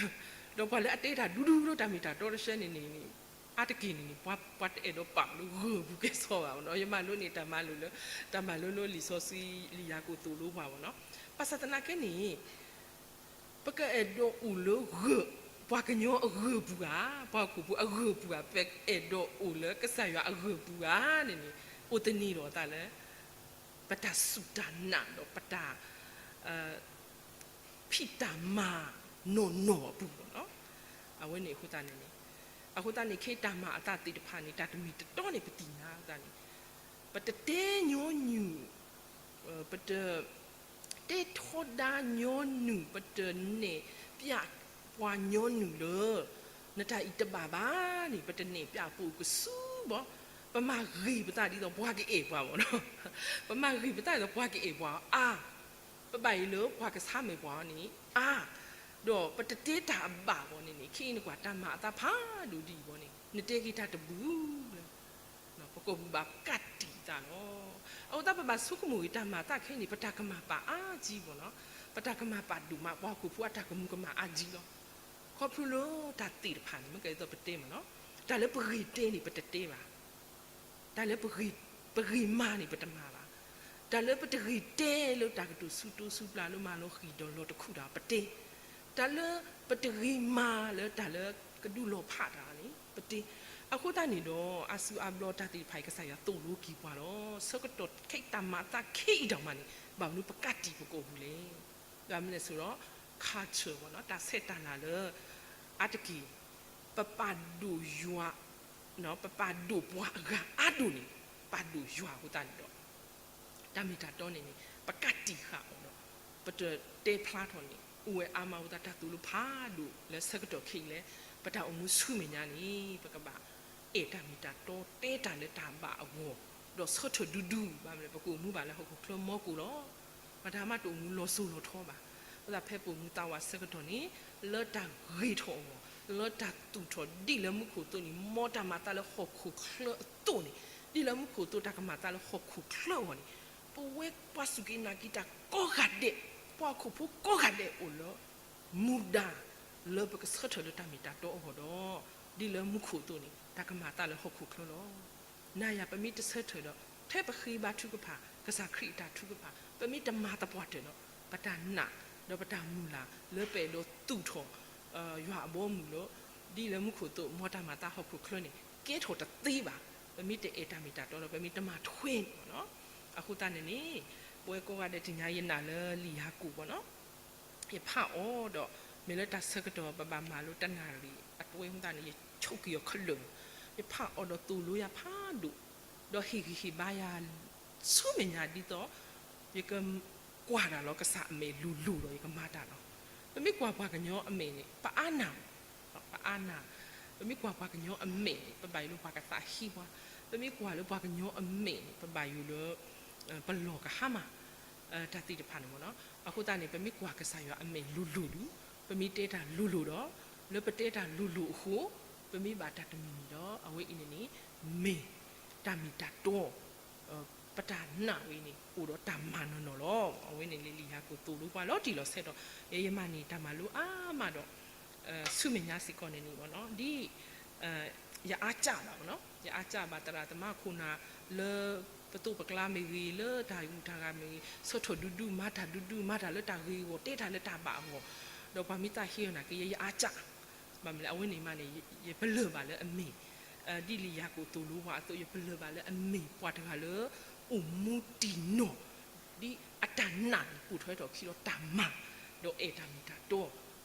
ၤ. ဒီးပှၤလၢအတဲတၢ်ဒူဒူလၢတၢ်မ့ၢ်တၢ်တီတဆှဲန့ၣ်န့ၣ် အါတက့ၢ်န့ၣ်န့ၣ် ပှၤတအဲၣ်ဒိးပာ်လၢဂၢၢ်ပူၤကဲထီၣ်ဘၣ်မးနီၤ. ယမၤလိန့ၣ်တၢ်မၤလိလၢ, တၢ်မၤလိလၢလံာ်စီဆှံ လံာ်ယၤကိာ်သိၣ်လိပှၤမးနီၤ. ဘၣ်ဆၣ်သနာ်က့န့ၣ် ပကအဲၣ်ဒိးအိၣ်လၢဂၢၢ်, ပှၤကညီအဂၢၢ်ပူၤဧါ, ပှၤဟီၣ်ခိၣ်ဖိအဂၢၢ်ပူၤဧါ, ပအဲၣ်ဒိးအိၣ်လၢကစၢ်ယွၤအဂၢၢ်ပူၤဧါန့ၣ်န့ၣ် အိၣ်သန့ၤဒီးအသးလၢ ပတၢ်စူၢ်တၢ်နာ်ဒီးပတၢ် ဖံးတၢ်မၤနီၢ်နီၢ်အပူၤမးနီၤ. အဝဲန့ၣ်အဃိသတးန့ၣ်န့ၣ်, အဃိသတးန့ၣ် ခဲအံၤတၢ်မၤအသးသ့ၣ်တဖၣ်န့ၣ် တၢ်တမ့ၢ်တတီန့ၣ် ပသ့ၣ်ညါအဃိသတးန့ၣ်, ပတတဲညီနုၢ်, ပတ တဲထီဒါညီနုၢ်, ပတနဲၣ်ပျးပှၤညီနုၢ်လၢ နတၢ်အံၤတဘၣ်ဘၣ်န့ၣ် ပတနဲၣ်ပျးပအိၣ်ကဆူဘီ, ပမၤဂ့ၤပသးဒ်သိးပှၤကအဲၣ်ပှၤမးနီၤ. ပမၤဂ့ၤပသးဒ်သိးပှၤကအဲၣ်ပှၤအါ, ပဘၣ်အံၤလၢပှၤကဆါမဲာ်ပှၤအီၤန့ၣ်အါ, ဒီးပတတဲတၢ်အဘၣ်ဘီန့ၣ်န့ၣ် ခဲအံၤနကွၢ်တၢ်မၤအသးဖးဒိၣ်ဒ်အံၤဘီန့ၣ် နတဲက့ၤတၢ်တဘျုးလၢ ပကိာ်ပူၤဘၣ်ကးတံာ်သးလီၤ. အဃိသတးပဘၣ်ဆိကမိၣ်ဂ့ၤတၢ်မၤသးခဲအံၤန့ၣ် ပတၢ်ကမၣ်ပာ်အါကံဘီနီၤ, ပတၢ်ကမၣ်ပာ်ဒိၣ်မး ပှၤဟီၣ်ခိၣ်ဖိအတၢ်ကမူၤကမၣ်အါကံလီၤ. ခီဖျိလၢတၢ်သ့ၣ်တဖၣ်န့ၣ် မ့ၢ်ကဲသိးပတဲမးနီၤ, တၢ်လၢပဂ့ၤတဲန့ၣ် ပတတဲဘၣ် တၢ်လၢပဂ့ၤမၤန့ၣ် ပတမၤဘၣ်. တၢ်လၢပတဂ့ၤတဲလၢတၢ်ကတိၤဆူတိဆူပျၢ်လၢမၤလီၤဃံၤဒီးလီၤတခူၣ်တၢ် ပတဲ. တၢ်လၢပတဂ့ၤမၤလၢတၢ်လၢကဒုးလီၤဖးတၢ်န့ၣ် ပတဲ. အဃိသတးန့ၣ်ဒီး အါစုအါဘျီတၢ်သ့ၣ်တဖၣ်အံၤ ကစၢ်ယွၤသိၣ်လိက့ၤပှၤလီၤ. ဆၢကတီၢ်ခဲအံၤတၢ်မၤအသးခဲအံၤဒၣ်မးန့ၣ် ဘၣ်မနုၤပကးတံာ်ပကိာ်ပူၤလဲၣ်. ဘၣ်မနုၤလဲၣ်ဆိုတော့ culture မးနီၤ, တၢ်ဆဲးတၢ်လၤလၢ အါတက့ၢ် ပပာ်ဒိၣ်ယွၤ, ပပာ်ဒိၣ်ပှၤအဂၤအါဒိၣ်န့ၣ် ပာ်ဒိၣ်ယွၤအဃိသတးန့ၣ်ဒီး တၢ်မ့ၢ်တၢ်တီန့ၣ်န့ၣ် ပကးတံာ်ဃာ်အီၤဒီး ပတတဲဖျါထီၣ်န့ၣ် အိၣ်ဝဲအါမးအဃိသတး တၢ်သိၣ်လိဖးဒိၣ်လၢဆၢကတီၢ်ခဲအံၤလၢ ပတၢ်အိၣ်မူဆူမဲာ်ညါန့ၣ် ပကဘၣ်အဲၣ်တၢ်မ့ၢ်တၢ်တီ တဲတၢ်လၢတၢ်ဘၣ်အဂီၢ် ဒီးဆၢထၢၣ်ဒူဒူ ဘၣ်မနုၤလဲၣ် ပကအိၣ်မူဘၣ်လၢဟီၣ်ခိၣ်ချၢမီကိၣ်လီၤ. ပတၢ်မၤတအိၣ်မူလီၤစိၤလီၤထီဘၣ်. အဃိသတးဖဲပအိၣ်မူသးဝးဆၢကတီၢ်န့ၣ် လၢတၢ်ဂ့ၤထီၣ်အဂီၢ် လၢတၢ်သူၣ်ထီၣ်ဒ်လၢမူခိၣ်အသိးန့ၣ် မ်တၢ်မၤသးလၢဟီၣ်ခိၣ်ချၢအသိးန့ၣ် ဒ်လၢမူခိၣ်အသိးတၢ်ကမၤသးလၢဟီၣ်ခိၣ်ချၢအဂီၢ်န့ၣ် ပဝဲပှၤစူၢ်က့ၤနာ်က့ၤတၢ်ကိးဂၤဒဲး ပှၤဟီၣ်ခိၣ်ဖိကိးဂၤဒဲးအိၣ်လၢ မူဒါ လၢပကဆၢထၢၣ်လၢတၢ်မ့ၢ်တၢ်တီအဂီၢ်ဒီး ဒ်လၢမူခိၣ်အသိးန့ၣ် တၢ်ကမၤအသးလၢဟီၣ်ခိၣ်ချၢလီၤ. နၤယၤပမ့ၢ်တဆၢထၢၣ်ဒီး ထဲပဃ့ဘါထုကဖၣ် ကစၢ်ခရံာ်အတၢ်ထုကဖၣ် ပမ့ၢ်တမၤသပှၢ်တၢၢ်ဒီး ပတၢ်နာ် ဒီးပတၢ်မုၢ်လၢ်လၢပအဲၣ်ဒိးသူၣ်ထီၣ် ယွၤအဘီအမုၢ်လၢ ဒ်လၢမူခိၣ်အသိး မ်တၢ်မၤအသးဟီၣ်ခိၣ်ချၢန့ၣ် ကဲထီၣ်တသ့ဘၣ်. ပမ့ၢ်တအဲၣ်တၢ်မ့ၢ်တၢ်တီဒီး ပမ့ၢ်တမၤထွဲန့ၣ်လီၤ. အဃိသတးန့ၣ်န့ၣ် ပဝဲကိးဂၤဒဲးတနံၤညါ ယနာ်လၢလံာ်ယၤကိာ်ဘၣ်နီၤ ယဖးအီၤဒီး မ့ၢ်လၢတၢ်ဆၢကတီၢ် ပဘၣ်မၤလိတနၣ်ရံၣ်အတဝဲသတးန့ၣ် ယဆိၣ်က့ၤအီၤခဲလၢာ်, ယဖးအီၤဒီးသိၣ်လိယၤဖးဒိၣ်, ဒီးဟ့ၣ်ဂံၢ်ဟ့ၣ်ဘါယၤ ဆူမဲာ်ညါဒ်သိး ယကကွၢ်တၢ်လီၤ ကစၢ်အမဲာ်လိၤလိၤဒီးယကမၤတၢ်လီၤ. ပမ့ၢ်ကွၢ်ပှၤကညီအမဲာ်န့ၣ် ပအါနာ်, ပအါနာ်, ပမ့ၢ်ကွၢ်ပှၤကညီအမဲာ်န့ၣ် ပဘၣ်ယိၣ်လၢပှၤကသးဟ့ပှၤ, ပမ့ၢ်ကွၢ်လၢပှၤကညီအမဲာ်န့ၣ် ပဘၣ်ယိၣ်လၢ ပလီၢ်ကဟါမၢ် တၢ်သ့ၣ်တဖၣ်န့ၣ်မ့ၢ်နီၤ. အဃိသတးန့ၣ် ပမ့ၢ်ကွၢ်ကစၢ်ယွၤအမဲာ်လိၤလိၤဒီး ပမ့ၢ်တဲတၢ်လိၤလိၤဒီး လၢပတဲတၢ်လိၤလိၤအဃိ ပမ့ၢ်ဘၣ်တၢ်တမံၤမံၤဒီး အဝဲအံၤန့ၣ်န့ၣ် မ့ၢ်တၢ်မ့ၢ်တၢ်တီ ပတၢ်နာ်ဝဲန့ၣ် အိၣ်ဒီးတၢ်မၤနီၢ်နီၢ်လီၤ. အဝဲန့ၣ်လၢလံာ်ယၤကိာ်သိၣ်လိပှၤလီၤတံၢ်လီၤဆဲးဒီး ယမၤန့ၢ်တၢ်မၤလိအါမးဒီး ဆူမဲာ်ညါစ့ၢ်ကီးန့ၣ်န့ၣ်မ့ၢ်နီၤ ဒ် ယအါကၢ်ဘၣ်မ့ၢ်နီၤ ယအါကၢ်ဘၣ်သရၣ်သမါခိၣ်နၢ် လၢပသိးပကျါမ့ၢ်ဂ့ၤ လၢတၢ်ဂုၤတၢ်ဂၤမ့ၢ်ဂ့ၤ ဆၢထၢၣ်ဒူဒူ မၤတၢ်ဒူဒူ မၤတၢ်လၢတၢ်ဂ့ၤအဂီၢ် တဲတၢ်လၢတၢ်ဘၣ်အဂီၢ် ဒီးပှၤမ့ၢ်သးဟ့အီၤနာ်က့ ယ ယအါကၢ် ဘၣ်မနုၤလဲၣ် အဝဲန့ၣ်မးန့ၣ် ယပလၢၢ်ဘၣ်လၢအမ့ၢ် ဒ်လံာ်ယၤကိာ်သိၣ်လိပှၤအသိး ယပလၢၢ်ဘၣ်လၢအမ့ၢ်ပှၤတဂၤလၢ အိၣ်မူတံၢ်နီၢ် ဒ်အတၢ်နာ်န့ၣ် ပိာ်ထွဲထီၣ်အခံဒီးတၢ်မၤ ဒီးအဲၣ်တၢ်မ့ၢ်တၢ်တီ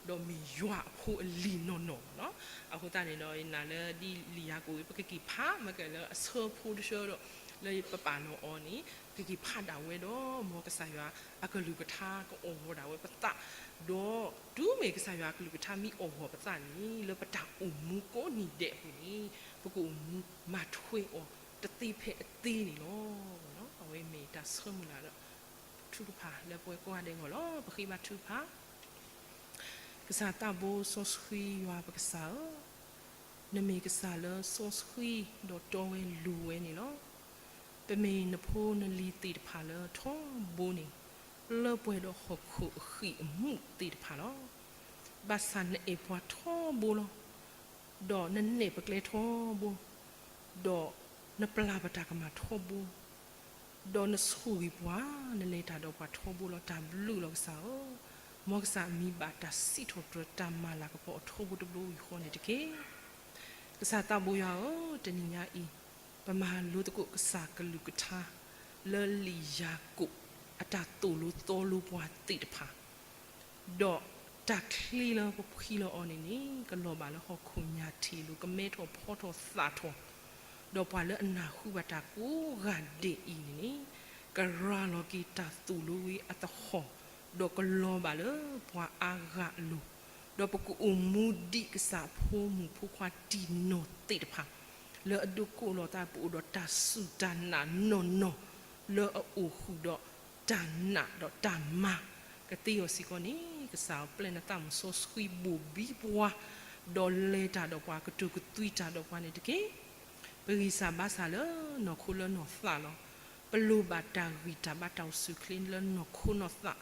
ဒီးမ့ၢ်ယွၤအဖိအလံၤနီၢ်နီၢ်မ့ၢ်နီၤ. အဃိသတးန့ၣ်ဒီး ယနာ်လၢဒ်လံာ်ယၤကိာ် ပကက့ၤဖး မ့ၢ်ကဲလၢအဆၢဖိတဆၢဒီး လၢပပာ်လီၤအီၤန့ၣ် ပကက့ၤဖးဒၣ်ဝဲဒီး မ်ကစၢ်ယွၤအကလုၢ်ကထါကအိၣ်ဂီၤဒၣ်ဝဲပသး ဒီးတုၤမ့ၢ်ကစၢ်ယွၤအကလုၢ်ကထါမ့ၢ်အိၣ်ဂီၤပသးန့ၣ် လၢပတၢ်အိၣ်မူကိးနံၤဒဲးအပူၤန့ၣ် ပကအိၣ်မူမၤထွဲအီၤတသ့ဖဲအသ့န့ၣ်လီၤ. အဝဲမ့ၢ်တၢ်ဆၢမုၢ်လၢ်လၢ ထုကဖၣ်လၢပဝဲကိးဂၤဒဲးအဂီၢ်လီၤ. ပဃ့ဘါထုကဖၣ် ကစၢ်သးဘိစီဆှံယွၤပကစၢ်ဧၢ, နမ့ၢ်ကစၢ်လၢစီဆှံဒီးတီဝဲလိၤဝဲန့ၣ်လီၤ. ပမ့ၢ်နဖိနလံၤသ့ၣ်တဖၣ်လၢထီဘိန့ၣ်, လၢပှဲၤဒီးဟီၣ်ခိၣ်အဃံၢ်အမူးသ့ၣ်တဖၣ်လီၤ. ဘၣ်ဆၣ်နအဲၣ်ပှၤထီဘိလီၤ. ဒီးနနဲၣ်ပကျဲထီဘိ, ဒီးနပျၢ်ပတၢ်ကမၣ်ထီဘိ, ဒီးနဆိၣ်ဂ့ၤပှၤ, နလဲၤတၢ်ဒီးပှၤထီဘိလီၤ. တၢ်ဘျုးလီၤကစၢ်ဧၢ, မ်ကစၢ်မံၤဘၣ်တၢ်စံးထီၣ်ပတြၢၤတၢ်မၤလၤကပီၤအထီဘိတဘိဝံၤဃီန့ၣ်တက့ၢ်. ကစၢ်သးဘိယွၤဧၢ, တနံၤညါအံၤ ပမၤလိသကိးကစၢ်ကလုၢ်ကထါ လၢလံာ်ယၤကိာ် အတၢ်သိၣ်လိသီလိပှၤသ့ၣ်တဖၣ် ဒီးတၢ်ချ့လၢပဖှံလီၤအီၤန့ၣ်န့ၣ် ကလီၤဘၣ်လၢဟီၣ်ခိၣ်ညၣ်ထံးလိၤ ကမဲထီၣ်ဖီထီၣ်သၣ်ထီၣ်, ဒီးပှၤလၢအနၢ်ဟူဘၣ်တၢ်ကိးဂၤဒဲးအံၤန့ၣ်န့ၣ် ကရၤလီၤက့ၤတၢ်သိၣ်လိဝဲအသဟီၣ်, ဒီးကလီၤဘၣ်လၢပှၤအါဂၤအလိၤ, ဒီးပကအိၣ်မူဒ်ကစၢ်အဖိမုၣ်ဖိခွါတံၢ်နီၢ်သ့ၣ်တဖၣ် လၢအဒိးကိးလီၤသး ပအိၣ်ဒီးတၢ်စူၢ်တၢ်နာ်နီၢ်နီၢ် လၢအအိၣ်ဃုာ်ဒီးတၢ်နာ်ဒီးတၢ်မၤ ကသ့အီၤစ့ၢ်ကီးန့ၣ် ကစၢ်ပျဲနသးမုၣ်စီဆှံဘိၣ်ဘံပှၤ, ဒီးလဲၤတၢ်ဒီးပှၤကတိၤကသွံတၢ်ဒီးပှၤန့ၣ်တက့ၢ်. ပဂံၢ်စၢ်ဘါစၢ်လၢနီၢ်ခိလၢနီၢ်သးလီၤ. ပလိၣ်ဘၣ်တၢ်ဂံၢ်တၢ်ဘါတၢ်အိၣ်ဆူၣ်အိၣ်ချ့လၢနီၢ်ခိနီၢ်သး,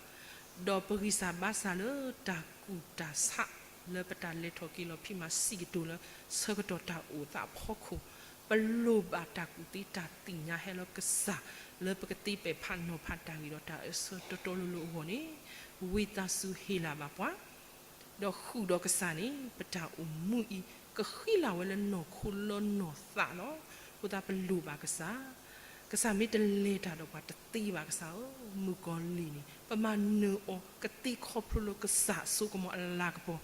ဒီးပဂံၢ်စၢ်ဘါစၢ်လၢတၢ်ကူၣ်တၢ်ဆး လၢပတၢ်လဲၤထီၣ်က့ၤလီၤဖံးမၤစံးကတိၤလၢ ဆၢကတီၢ်တၢ်အိၣ်သးအဖီခိၣ်, ပလိၣ်ဘၣ်တၢ်ကူၣ်သ့တၢ်သ့ၣ်ညါဟဲလၢကစၢ် လၢပကသ့ပဲာ်ဖးနီၤဖးတၢ်ဂ့ၢ်ဒီးတၢ်အၢၣ်ဆၢတီတီလိၤလိၤအဂီၢ်န့ၣ်, ဝံသးစူၤဟ့ၣ်လၤဘၣ်ပှၤ ဒီးဃုာ်ဒီးကစၢ်န့ၣ် ပတၢ်အိၣ်မူအံၤ ကဃံလၤဝဲလၢနီၢ်ခိလၢနီၢ်သးလီၤ. အဃိသတးပလိၣ်ဘၣ်ကစၢ်, ကစၢ်မ့ၢ်တလဲၤတၢ်ဒီးပှၤတသ့ဘၣ်ကစၢ်ဧၢ, မုၣ်ကီၤလံၢ်န့ၣ် ပမၤနၢၤအီၤကသ့ခီဖျိလၢကစၢ်အစိကမီၤအလၤကပီၤ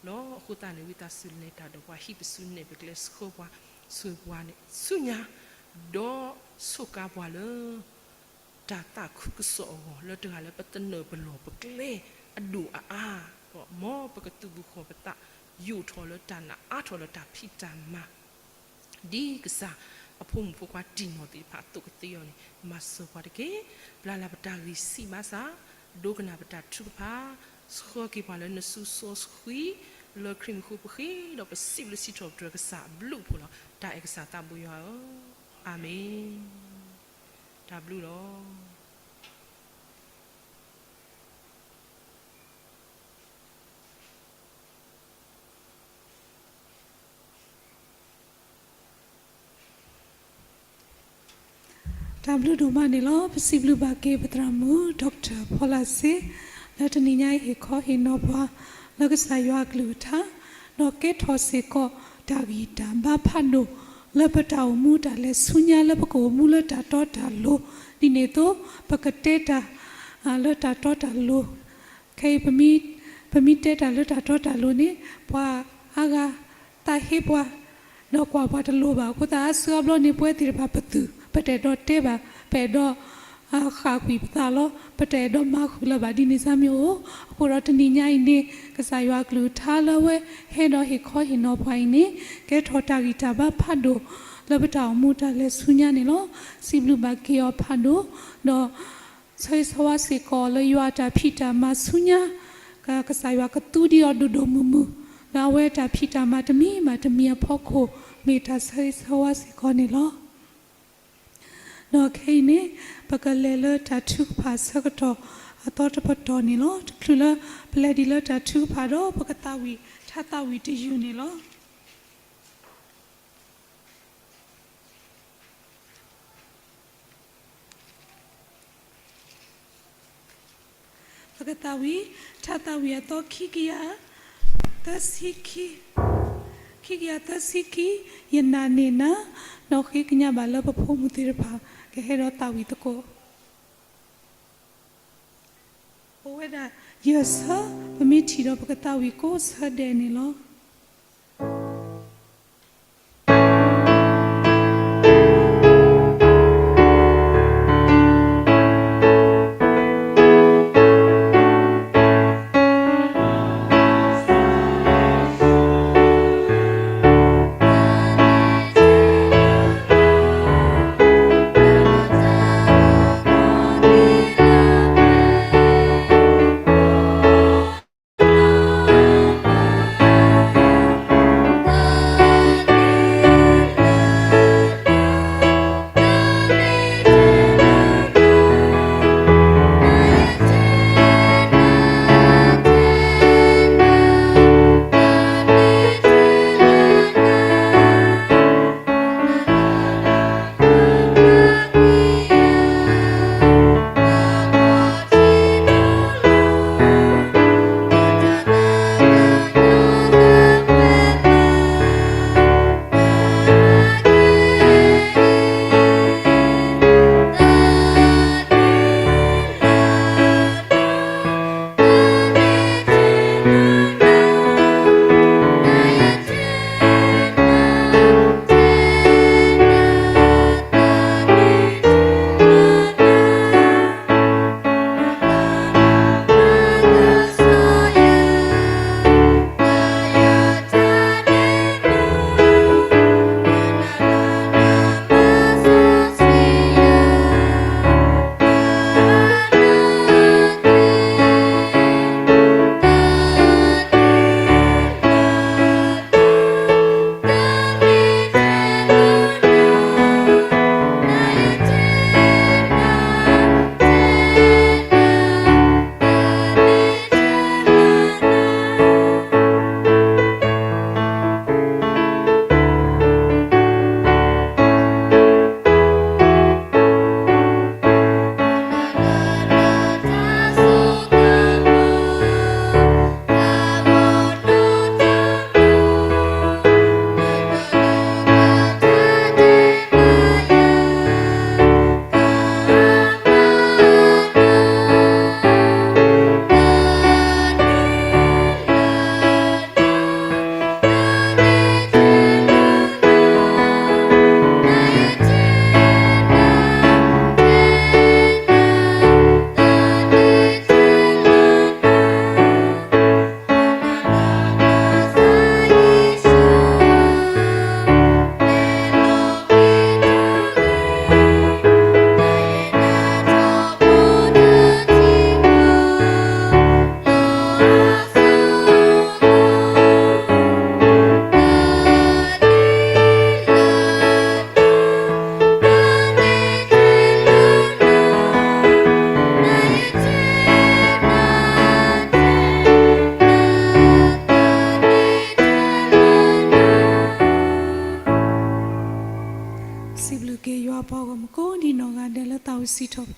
လီၤ. အဃိသတးန့ၣ် ဝံသးစူၤလဲၤတၢ်ဒီးပှၤ ဟံးပစုနဲၣ်ပကျဲဆှၢပှၤ ဆှၢပှၤန့ၣ်ဆူညါ, ဒီးစူးကါပှၤလၢ တၢ်သးခုကစီၣ်အဂီၢ် လၢတဂၤလၢပသနၢၣ်ပလီၢ်ပကျဲအဒိၣ်အအါ, ဒီးမ်ပကသုးဘူးဃီၤပသး ယိာ်ထီၣ်လၢတၢ်နာ်အါထီၣ်လၢတၢ်ဖံးတၢ်မၤ ဒ်ကစၢ်အဖိမုၣ်ဖိခွါတံၢ်နီၢ်သ့ၣ်တဖၣ်အသိးကသ့အီၤန့ၣ် မၤစၢၤပှၤတက့ၢ်. ပျၢ်လၢပတၢ်ဂံၢ်ဆံးဘါစၢ်, ဒိကနၣ်ပတၢ်ထုကဖၣ်, ဆှၢက့ၤပှၤလၢနစုစီဆှံ, လၢခရံာ်မံၤဃိပဃ့ဒီးပစံးဘျုးစံးထီၣ်ပတြၢၤကစၢ်အဘျုးအဖှိၣ်လီၤ. တၢ်အဲၣ်ကစၢ်သးဘိယွၤဧၢ, အၤမ့ၣ်. တၢ်ဘျုးလီၤ. တၢ်ဘျုးဒိၣ်မးန့ၣ်လီၤ. ပစံးဘျုးဘၣ်က့ၤပသရၣ်မုၣ် Doctor ဖီလာ်စ့ လၢတနံၤညါအံၤဟ့ၣ်ခီဟ့ၣ်နီၤပှၤ လၢကစၢ်ယွၤအကလုၢ်ကထါ, ဒီးကဲထီၣ်စ့ၢ်ကီးတၢ်ဂံၢ်တၢ်ဘါဖးဒိၣ် လၢပတၢ်အိၣ်မူတၢ်လဲၤဆူညါ လၢပကအိၣ်မူလၢတၢ်တီတၢ်လိၤ, ဒ်န့ၣ်အသိး ပကတဲတၢ် လၢတၢ်တီတၢ်လိၤ, ခဲအံၤ ပမ့ၢ်တဲတၢ်လၢတၢ်တီတၢ်လိၤန့ၣ် ပှၤအါဂၤသးဟ့ပှၤ ဒီးကွၢ်ပှၤတလိၤဘၣ်. အဃိသတး အါစုအါဘျီန့ၣ် ပဝဲသ့ၣ်တဖၣ်ပသုး ပတအဲၣ်ဒိးတဲဘၣ်, ပအဲၣ်ဒိးဃၣ်ကွံာ်ပသးလီၤ. ပတအဲၣ်ဒိးမၤဃုာ်လၢၤဘၣ် ဒ်န့ၣ်စ့ၢ်မ့ၢ်အိၣ်. အဃိဒီးတနံၤညါအံၤန့ၣ် ကစၢ်ယွၤအကလုၢ်ကထါလၢအဝဲဟဲဒီးဟ့ၣ်ခီဟ့ၣ်နီၤပှၤအံၤန့ၣ် ကဲထီၣ်တၢ်ဂံၢ်တၢ်ဘါဖးဒိၣ် လၢပတၢ်အိၣ်မူတၢ်လဲၤဆူညါန့ၣ်လီၤ. စံးဘျုးဘၣ်က့ၤအီၤဖးဒိၣ်, ဒီး ဆၢဂ့ၤဆၢဝါစ့ၢ်ကီးလၢယွၤအတၢ်ဖံးတၢ်မၤဆူညါ, ကစၢ်ယွၤကသူဒံးအီၤဒိၣ်ဒိၣ်မုၢ်မုၢ်, လၢအဝဲတၢ်ဖံးတၢ်မၤတမံၤဘၣ်တမံၤအဖီခိၣ် မ့ၢ်တၢ်ဆၢဂ့ၤဆၢဝါစ့ၢ်ကီးန့ၣ်လီၤ. ဒီးခဲအံၤန့ၣ် ပကလဲၤလၢတၢ်ထုကဖၣ်ဆၢကတီၢ်အသီတပတီၢ်န့ၣ်လီၤ. တချုးလၢပလဲၤဒံးလၢတၢ်ထုကဖၣ်ဒီး ပကသးဝံၣ်ထါသးဝံၣ်တယုၢ်န့ၣ်လီၤ. ပကသးဝံၣ် ထါသးဝံၣ်အသီခံကယၤ သၢဆံခံ, ခံကယၤသၢဆံခံ, ယနာ်န့ၢ်နၤ, ဒီးဃ့ကညးဘၣ်လၢပဖိမုၣ်သ့ၣ်တဖၣ် ကဟဲဒီးသးဝံၣ်သကိး, အိၣ်ဝဲဒၣ်ယဲၢ်ဆၢ, ပမ့ၢ်ထံၣ်ဒီးပကသးဝံၣ်ကိးဆၢဒဲးန့ၣ်လီၤ.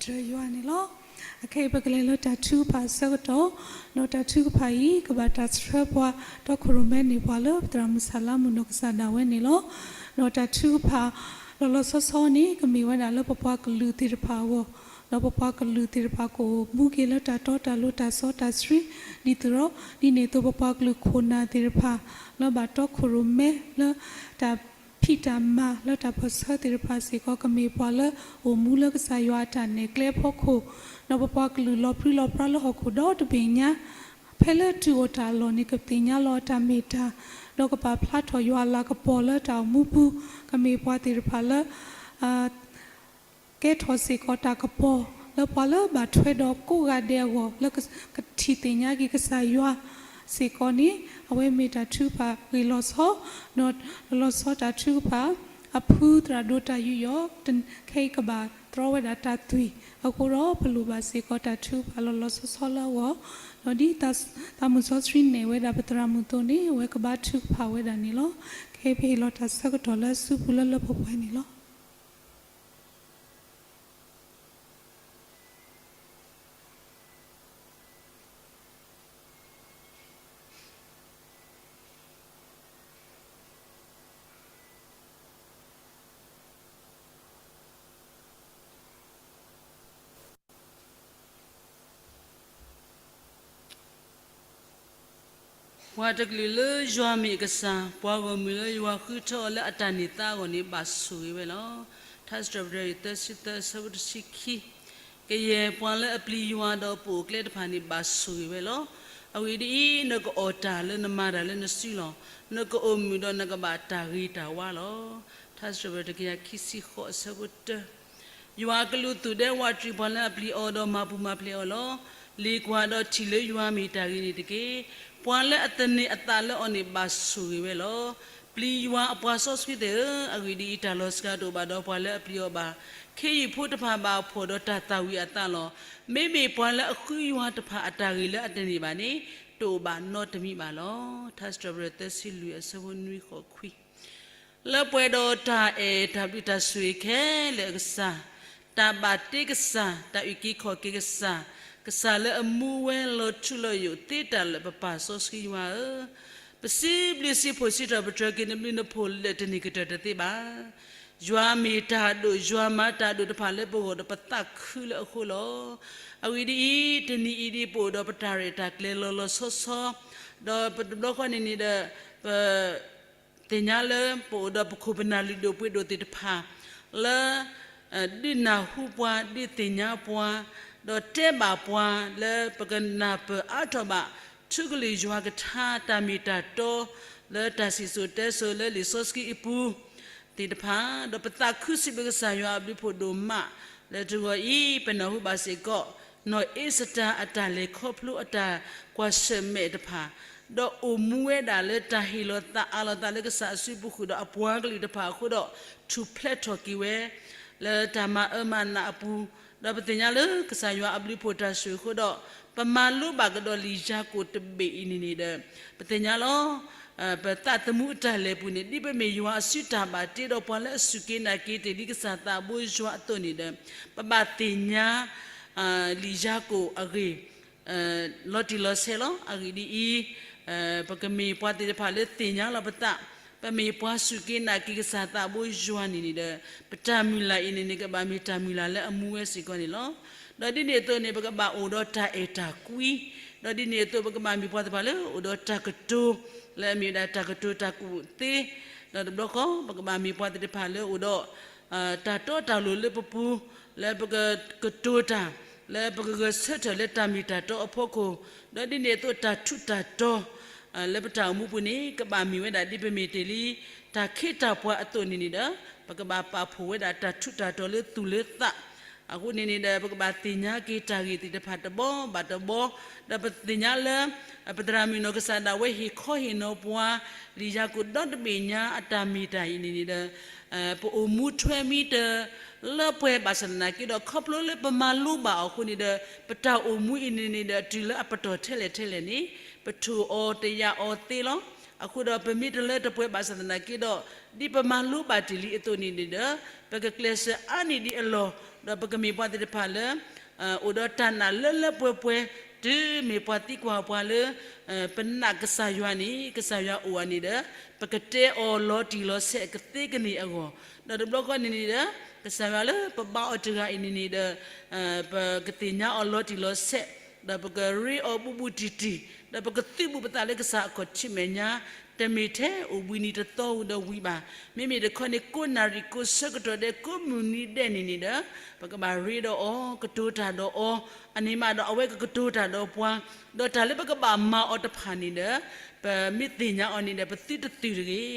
ဒီးယွၤန့ၣ်လီၤ. အခဲအံၤပကလဲၤလၢတၢ်ထုကဖၣ်အဆၢကတီၢ်, ဒီးတၢ်ထုကဖၣ်အံၤ ကဘၣ်တၢ်ဆှၢပှၤတီခိၣ်ရိၣ်မဲန့ၢ်ပှၤလၢ ပသရၣ်မုၣ်စၤလါမုၣ်နီၢ်ကစၢ်ဒၣ်ဝဲန့ၣ်လီၤ. ဒီးတၢ်ထုကဖၣ်လီၤလီၤဆီဆီန့ၣ် ကမ့ၢ်ဝဲဒၣ်လၢပပှၤကလုာ်သ့ၣ်တဖၣ်အဂီၢ်, ဒီးပပှၤကလုာ်သ့ၣ်တဖၣ်ကအိၣ်မူက့ၤလၢတၢ်တီတၢ်လိၤတၢ်စီတၢ်ဆှံ, ဒ်သိးဒီး ဒ်န့ၣ်အသိးပပှၤကလုာ်ခိၣ်နၢ်သ့ၣ်တဖၣ် လၢဘၣ်တီခိၣ်ရိၣ်မဲလၢ တၢ်ဖံးတၢ်မၤလၢတၢ်ပၢၢ်ဆၢသ့ၣ်တဖၣ်စ့ၢ်ကီး ကမ့ၢ်ပှၤလၢအိၣ်မူလၢကစၢ်ယွၤအတၢ်နဲၣ်ကျဲအဖီခိၣ်, ဒီးပပှၤကလုာ်လီၤပြံလီၤပြါလၢဟီၣ်ခိၣ်ဒီတဘ့ၣ်ညါ, ဖဲလၢတုၤအိၣ်တၢ်အလီၢ်န့ၣ် ကသ့ၣ်ညါလီၤအတၢ်မ့ၢ်တၢ်, ဒီးကပာ်ဖျါထီၣ်ယွၤအလၤကပီၤလၢတၢ်အိၣ်မူပူၤ, ကမ့ၢ်ပှၤသ့ၣ်တဖၣ်လၢ ကဲထီၣ်စ့ၢ်ကီးတၢ်ကပီၤ လၢပှၤလၢဘၣ်ထွဲဒီးကိးဂၤဒဲးအဂီၢ် လၢကထံၣ်သ့ၣ်ညါက့ၤကစၢ်ယွၤစ့ၢ်ကီးန့ၣ် အဝဲမ့ၢ်တၢ်ထုကဖၣ်ဂ့ၢ်လီၤဆီ, ဒီးလီၤဆီတၢ်ထုကဖၣ် အဖုသရၣ်ဒိၣ်တၢ်ယူးယီၣ် ခဲအံၤကဘၣ်တြီဝဲဒၣ်တၢ်သွံၣ်အဃိဒီး ပလိၣ်ဘၣ်စ့ၢ်ကီးတၢ်ထုကဖၣ်လီၤလီၤဆီဆီလၢအဂီၢ်, ဒီးဒ်သးမုၢ်စီဆှံနဲၣ်ဝဲဒၣ်ပသရၣ်မုၣ်အသိးန့ၣ် အဝဲကဘၣ်ထုကဖၣ်ဝဲဒၣ်န့ၣ်လီၤ. ခဲအံၤပဟ့ၣ်လီၤတၢ်ဆၢကတီၢ်လၢအစုပူၤလၢလၢပှဲၤပှဲၤန့ၣ်လီၤ. ပှၤတကလုာ်လၢယွၤမ့ၢ်အကစၢ်, ပှၤဂီၢ်မုၢ်လၢယွၤဃုထၢအီၤလၢအတၢ်န့ၢ်သါအဂီၢ်န့ၣ် ဘၣ်ဆိၣ်ဂ့ၤဝဲလီၤ. ထါစံးထီၣ်ပတြၢၤ သၢဆံသၢ အဆၢဖိတဆံခံ, ကယဲၢ်ပှၤလၢအပျံၤယွၤဒီးပအိၣ်ကျဲတဖၣ်န့ၣ် ဘၣ်ဆိၣ်ဂ့ၤဝဲလီၤ. အဂ့ၢ်ဒ်အံၤ, နကအီၣ်တၢ်လၢနမၤတၢ်လၢနစုလီၢ်, နကအိၣ်မုာ်ဒီးနကဘၣ်တၢ်ဂ့ၤတၢ်ဝါလီၤ. ထါစံးထီၣ်ပတြၢၤ တကယၤခံဆံဃိး အဆၢဖိတၢ ယွၤအကလူးသူၣ်ဒဲဝးတရံးပှၤလၢအပျံၤအီၤဒီးမၤပူၤမၤဖျဲးအီၤလီၤ. လ့ၣ်ကွၢ်ဒီးထံၣ်လၢယွၤမ့ၢ်တၢ်ဂ့ၤန့ၣ်တက့ၢ်. ပှၤလၢအသန့ၤအသးလၢအီၤန့ၣ်ဘၣ်ဆိၣ်ဂ့ၤဝဲလီၤ. ပျံၤယွၤအပှၤစီဆှံသ့ၣ်ဧၢ, အဂ့ၢ်ဒ်အံၤ, တၢ်လီၤစှၤတအိၣ်ဘၣ်ဒီးပှၤလၢအပျံၤအီၤဘၣ်. ခ့ယုၢ်ဖိတဖၣ်ဘၣ်ဖှီၣ်ဒီးတၢ်သၣ်ဝံၤအသးလီၤ. မ့မ့ၢ်ပှၤလၢအဃုယွၤတဖၣ်အတၢ်ဂ့ၤလၢအတန့ၢ်ဘၣ်န့ၣ် တအိၣ်ဘၣ်နီတမံၤဘၣ်လီၤ. ထါစံးထီၣ်ပတြၢၤ သၢဆံလွံၢ် အဆၢဖိနွံဃိးခွံ လၢပှဲၤဒီးတၢ်အဲၣ်တၢ်ဘျုးတၢ်ဆိၣ်ဂ့ၤခဲလၢာ်အကစၢ်, တၢ်ဘၣ်တ့ကစၢ်, တၢ်အုၣ်က့ၤခီၣ်က့ၤကစၢ်, ကစၢ်လၢအမူဝဲလီၤထူလီၤယိာ်သ့တၢ်လၢာ် ပပၢ်စီဆှံယွၤဧၢ, ပစံးဘျုးစံးဖှိၣ်စံးထီၣ်ပတြၢၤက့ၤနဘျုးနဖှိၣ်လၢာ်တန့ၢ်ကတၢၢ်တသ့ဘၣ်. ယွၤမ့ၢ်တၢ်ဒိၣ်, ယွၤမၤတၢ်ဒိၣ်တဖၣ်လၢပဂီၢ်ဒီးပသးခုလၢအဃိလီၤ. အဂ့ၢ်ဒ်အံၤ, တနံၤအံၤဒ်ပအိၣ်ဒီးပတၢ်ရဲၣ်တၢ်ကျဲၤ လီၤလီၤဆီဆီ, ဒီးပတဘျီဃီန့ၣ်န့ၣ်ဒီး ပ သ့ၣ်ညါလၢပအိၣ်ဒီးပခိၣ်ပနၢ်လုၢ်ဒိၣ်ပှ့ၤဒိၣ်သ့ၣ်တဖၣ် လၢ ဒုးနၢ်ဟူပှၤ, ဒုးသ့ၣ်ညါပှၤ, ဒီးတဲဘၣ်ပှၤလၢပကနၢ်ပၢၢ်အါထီၣ်ဘၣ် ထူကလုၢ်ယွၤကထါ တၢ်မ့ၢ်တၢ်တီ လၢတၢ်စံၣ်စိၤတဲစိၤလၢလံာ်စီဆှံအပူၤသ့ၣ်တဖၣ်, ဒီးပသးခုစံးဘျုးကစၢ်ယွၤအဘျုးဖှိၣ်ဒိၣ်မး လၢတဂီၤအံၤ ပနၢ်ဟူဘၣ်စ့ၢ်ကီး နီၢ်အ့စတၢၤအတၢ်လဲၤခီဖျိအတၢ်ကွၢ်ဆၢၣ်မဲာ်တဖၣ်, ဒီးအိၣ်မူဝဲဒၣ်လၢတၢ်ဟ့ၣ်လီၤသးအးလီၤသးလၢကစၢ်အစုပူၤဃုာ်ဒီးအပှၤကလုာ်တဖၣ်အဃိဒီး ထူၣ်ဖျဲးထီၣ်က့ၤဝဲ လၢတၢ်မၤအၢမၤနးအပူၤ, ဒီးပသ့ၣ်ညါလၢကစၢ်ယွၤအဘျုးဖှိၣ်တၢ်ဆိၣ်ဂ့ၤအဃိဒီး ပမၤလိဘၣ်ကဒီးလံာ်ယၤကိာ်တဘ့ၣ်အံၤန့ၣ်န့ၣ်ဒီး ပသ့ၣ်ညါလီၤ. ပသးသမူအတၢ်လဲၤပူၤန့ၣ် ဒ်ပမ့ၢ်ယွၤအစုတၢ်ဘၣ်တ့ဒီးပှၤလၢအစူၢ်က့ၤနာ်က့ၤတ့ၢ်လံကစၢ်သးဘိယွၤအသိးန့ၣ်ဒီး ပဘၣ်သ့ၣ်ညါ လံာ်ယၤကိာ်အဂ့ၢ် လီၤတံၢ်လီၤဆဲးလီၤ. အဂ့ၢ်ဒ်အံၤ, ပကမ့ၢ်ပှၤသ့ၣ်တဖၣ်လၢသ့ၣ်ညါလီၤပသး, ပမ့ၢ်ပှၤစူၢ်က့ၤနာ်က့ၤကစၢ်သးဘိယွၤန့ၣ်န့ၣ်ဒီး ပတၢ်မုၢ်လၢ်အံၤန့ၣ်န့ၣ် ကဘၣ်မ့ၢ်တၢ်မုၢ်လၢ်လၢအမူဝဲစ့ၢ်ကီးန့ၣ်လီၤ. ဒီးဒ်န့ၣ်အသိးန့ၣ် ပကဘၣ်အိၣ်ဒီးတၢ်အဲၣ်တၢ်ကွံ, ဒီးဒ်န့ၣ်အသိး ပကဘၣ်မ့ၢ်ပှၤသ့ၣ်တဖၣ်လၢအိၣ်ဒီးတၢ်ကတိၤ လၢအမ့ၢ်ဝဲဒၣ်တၢ်ကတိၤတၢ်ကူၣ်သ့, ဒီးတဘျီဃီ ပကဘၣ်မ့ၢ်ပှၤသ့ၣ်တဖၣ်လၢအိၣ်ဒီး တၢ်တီတၢ်လိၤလၢပပူၤ, လၢပကကတိၤတၢ်, လၢပကဂဲၤဆၢထၢၣ်လၢတၢ်မ့ၢ်တၢ်တီအဖီခိၣ်, ဒီးဒ်န့ၣ်အသိးတၢ်ထူးတၢ်တီၤ လၢပတၢ်အိၣ်မူပူၤန့ၣ် ကဘၣ်မ့ၢ်ဝဲဒၣ်ဒ်ပမ့ၢ်တ့ၢ်လံ တၢ်ခ့တၢ်ပှၤအသိးန့ၣ်န့ၣ်ဒီး ပကဘၣ်ပာ်ဖှိၣ်ဝဲဒၣ်တၢ်ထူးတၢ်တီၤလၢသူၣ်လၢသး, အဃိန့ၣ်န့ၣ်ဒီး ပကဘၣ်သ့ၣ်ညါက့ၤတၢ်ဂ့ၢ်သ့ၣ်တဖၣ်တဘီဘၣ်တဘီ, ဒီးပသ့ၣ်ညါလၢ ပသရၣ်မုၣ်နီၢ်ကစၢ်ဒၣ်ဝဲဟ့ၣ်ခီဟ့ၣ်နီၤပှၤ လံာ်ယၤကိာ်ဒီတဘ့ၣ်ညါအတၢ်မ့ၢ်တၢ်အံၤန့ၣ်န့ၣ်ဒီး ပအိၣ်မူထွဲမံတလၢပှဲၤဘၣ်ဆၣ်သနာ်က့ဒီး ခီဖျိလၢပမၤလိဘၣ်အီၤအဃိန့ၣ်ဒီး ပတၢ်အိၣ်မူအံၤန့ၣ်န့ၣ်ဒီး တုၤလၢအပတီၢ်ထဲလဲၣ်ထဲလဲၣ်န့ၣ် ပထိၣ်အီၤတယာ်အီၤသ့လီၤ. အဃိဒီးပမ့ၢ်တလၢတပှဲၤဘၣ်ဆၣ်သနာ်က့ဒီး ဒ်ပမၤလိဘၣ်တ့ၢ်လံအသိးန့ၣ်န့ၣ်ဒီး ပကကျဲးစၢးအါန့ၢ်ဒံးအလီၢ် ဒီးပကမ့ၢ်ပှၤသ့ၣ်တဖၣ်လၢ အိၣ်ဒီးတၢ်နာ်လၢလၢပှဲၤပှဲၤ, တုၤမ့ၢ်ပှၤသံကွၢ်ပှၤလၢ ပနာ်ကစၢ်ယွၤန့ၣ် ကစၢ်ယွၤအိၣ်ဧါန့ၣ်ဒီး ပကတဲအီၤလီၤတံၢ်လီၤဆဲးကသ့ကန့ၢ်အဂီၢ်, ဒီးတဘျီဃီန့ၣ်န့ၣ်ဒီး ကစၢ်ယွၤလၢပဘါအီၤတဂၤအံၤန့ၣ်န့ၣ်ဒီး ပကသ့ၣ်ညါအီၤလီၤတံၢ်လီၤဆဲး, ဒီးပကရ့အီၤဘူးဘူးတံၢ်တံၢ်, ဒီးပကသုးဘူးပသးလၢကစၢ်အခီၣ်ထံးမဲာ်ညါ, တမ့ၢ်ထဲအိၣ်ဘှံးနံၤတသီဝံၤဒီးဝံၤဘၣ်. မ့မ့ၢ်တခီန့ၣ် ကိးနၣ်ရံၣ်ကိးဆၢကတီၢ်ဒဲး ကိးမုၢ်နံၤဒဲးန့ၣ်န့ၣ်ဒီး ပကဘၣ်ရ့ဒီးအီၤ ကတိၤတၢ်ဒီးအီၤ, အန့ၣ်မးဒီးအဝဲကကတိၤတၢ်ဒီးပှၤ, ဒီးတၢ်လၢပကဘၣ်မၤအီၤတဖၣ်န့ၣ်ဒီး ပမ့ၢ်သ့ၣ်ညါအီၤန့ၣ်ဒီး ပသုတသုးတဂ့ၤ.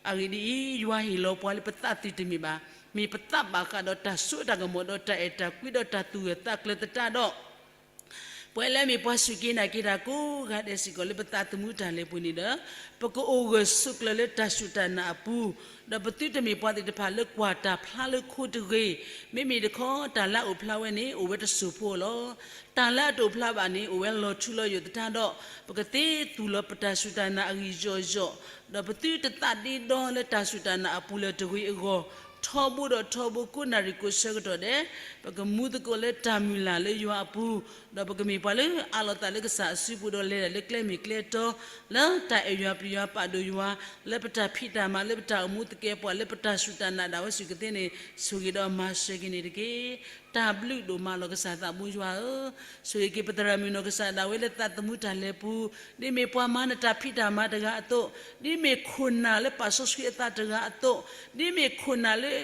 အဂ့ၢ်ဒ်အံၤ, ယွၤဟ့ၣ်လီၤပှၤလၢပသးသုးတမ့ၢ်ဘၣ်, မ့ၢ်ပသးဘၣ်ဃးဒီးတၢ်စိတၢ်ကမီၤဒီးတၢ်အဲၣ်တၢ်ကွံဒီးတၢ်သူၣ်ဂၢၢ်သးကျၢၤသတးဒီး ပဝဲလၢအမ့ၢ်ပှၤစူၢ်က့ၤနာ်က့ၤတၢ်ကိးဂၤဒဲးစ့ၢ်ကီးလၢပသးသမူတၢ်လဲၤပူၤန့ၣ်ဒီး ပကအိၣ်ဂၢၢ်ဆိးကျၢၤလၢတၢ်စူၢ်တၢ်နာ်အပူၤ, ဒီးပသုတမ့ၢ်ပှၤသ့ၣ်တဖၣ်လၢကွၢ်တၢ်ဖျါလၢခိတဂ့ၤ, မ့မ့ၢ်တခီတၢ်လၢအအိၣ်ဖျါဝဲန့ၣ် အိၣ်ဝဲတစိၢ်ဖိလီၤ. တၢ်လၢအတအိၣ်ဖျါဘၣ်န့ၣ် အိၣ်ဝဲလီၤထူလီၤယိာ်သတးဒီး ပကသ့သူၣ်လီၤပတၢ်စူၢ်တၢ်နာ်အဂံၢ်ယီၢ်ယီၢ်, ဒီးပသုတသးဒ့ဒီလၢတၢ်စူၢ်တၢ်နာ်အပူၤလၢတဂ့ၤအဂီၢ်, ထီဘိဒီးထီဘိ ကိးနၣ်ရံၣ်ကိးဆၢကတီၢ်ဒဲး ပကမူသကိးလၢတၢ်မုၢ်လၢ်လၢယွၤအပူၤ, ဒီးပကမ့ၢ်ပှၤလၢအးလီၤသးလၢကစၢ်အစုပူၤဒီးလဲၤတၢ်လၢကျဲမ့ၢ်ကျဲတီ, လၢတၢ်အဲၣ်ယွၤပျံၤယွၤပာ်ဒိၣ်ယွၤ, လၢပတၢ်ဖံးတၢ်မၤ လၢပတၢ်အိၣ်မူသကဲးပှၤ လၢပတၢ်စူၢ်တၢ်နာ်ဒၣ်ဝဲစူၢ်ကသ့န့ၣ် ဆိၣ်ဂ့ၤဒီးမၤစၢၤက့ၤန့ၣ်တက့ၢ်. တၢ်ဘျုးဒိၣ်မးလီၤကစၢ်သးဘိယွၤဧၢ, ဆိၣ်ဂ့ၤက့ၤပသရၣ်မုၣ်နီၢ်ကစၢ်ဒၣ်ဝဲလၢသးသမူတၢ်လဲၤပူၤ, ဒ်မ့ၢ်ပှၤမၤနတၢ်ဖံးတၢ်မၤတဂၤအသိး, ဒ်မ့ၢ်ခိၣ်နၢ်လၢပာ်စီဆှံအသးတဂၤအသိး, ဒ်မ့ၢ်ခိၣ်နၢ်လၢ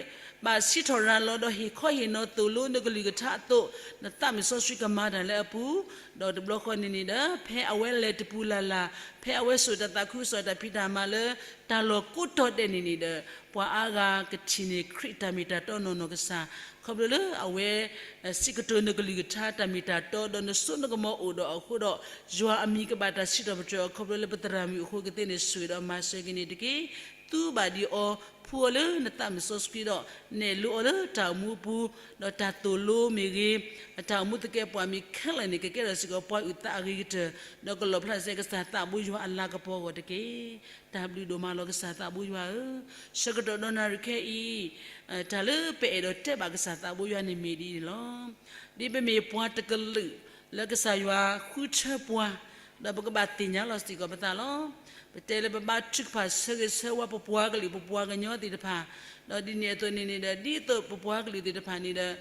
ဘၣ်စံးထီၣ်ရၤလီၤဒီးဟ့ၣ်ခီဟ့ၣ်နီၤသိၣ်လိနကလုၢ်ကထါအသိး, နသးမုၢ်စီဆှံကမၤတၢ်လၢအပူၤ, ဒီးတဘျီဃီန့ၣ်န့ၣ်ဒီး ဖဲအဝဲလဲၤတပူၤလၢ်လၢ်, ဖဲအဝဲစိာ်တၢ်သးခုကစီၣ်တၢ်ဖံးတၢ်မၤလၢ တၢ်လီၢ်ကိးတီၤဒဲးန့ၣ်န့ၣ်ဒီး ပှၤအါဂၤကထံၣ်န့ၢ်ခရံာ်တၢ်မ့ၢ်တၢ်တီနီၢ်နီၢ်ကစၢ်, ခီဖျိလၢအဝဲ စံးကတိၤနကလုၢ်ကထါတၢ်မ့ၢ်တၢ်တီ ဒီးနစိနကမီၤအိၣ်ဒီးအဃိဒီး ယွၤအမံၤကဘၣ်တၢ်စံးထီၣ်ပတြၢၤအီၤ ခီဖျိလၢပသရၣ်မုၣ်အဃိကသ့န့ၣ် ဆိၣ်ဂ့ၤဒီးမၤစၢၤက့ၤန့ၣ်တက့ၢ်. သူဘၣ်ဒံးအီၤ, ဖှူအီၤလၢနသးမုၢ်စီဆှံဒီး နဲၣ်လိအီၤလၢတၢ်အိၣ်မူအပူၤ, ဒီးတၢ်သိၣ်လိမ့ၢ်ဂ့ၤ, တၢ်အိၣ်မူသကဲးပှၤမ့ၢ်ခဲလၢာ်န့ၣ် ကကဲထီၣ်စ့ၢ်ကီးပှၤအုၣ်သးအဂ့ၤကတၢၢ်, ဒီးကလီၣ်ဖျါစ့ၢ်ကီးကစၢ်သးဘိယွၤအလၤကပီၤအဂီၢ်တက့ၢ်. တၢ်ဘျုးဒိၣ်မးလီၤကစၢ်သးဘိယွၤဧၢ, ဆၢကတီၢ်ဒီနၣ်ရံၣ်ခဲအံၤ တၢ်လၢပအဲၣ်ဒိးတဲဘၣ်ကစၢ်သးဘိယွၤန့ၣ်မ့ၢ်ဒ်အံၤန့ၣ်လီၤ. ဒ်ပမ့ၢ်ပှၤတကလုာ်လၢကစၢ်ယွၤဃုထၢပှၤ, ဒီးပကဘၣ်သ့ၣ်ညါလီၤစ့ၢ်ကီးပသးလီၤ. ပတဲလၢပဘါထုကဖၣ်ဆၢဂ့ၤဆၢဝါပပှၤကလုာ်ပပှၤကညီသ့ၣ်တဖၣ်, ဒီးဒ်န့ၣ်အသိးန့ၣ်န့ၣ်ဒီး ဒ်သိးပပှၤကလုာ်သ့ၣ်တဖၣ်န့ၣ်ဒီး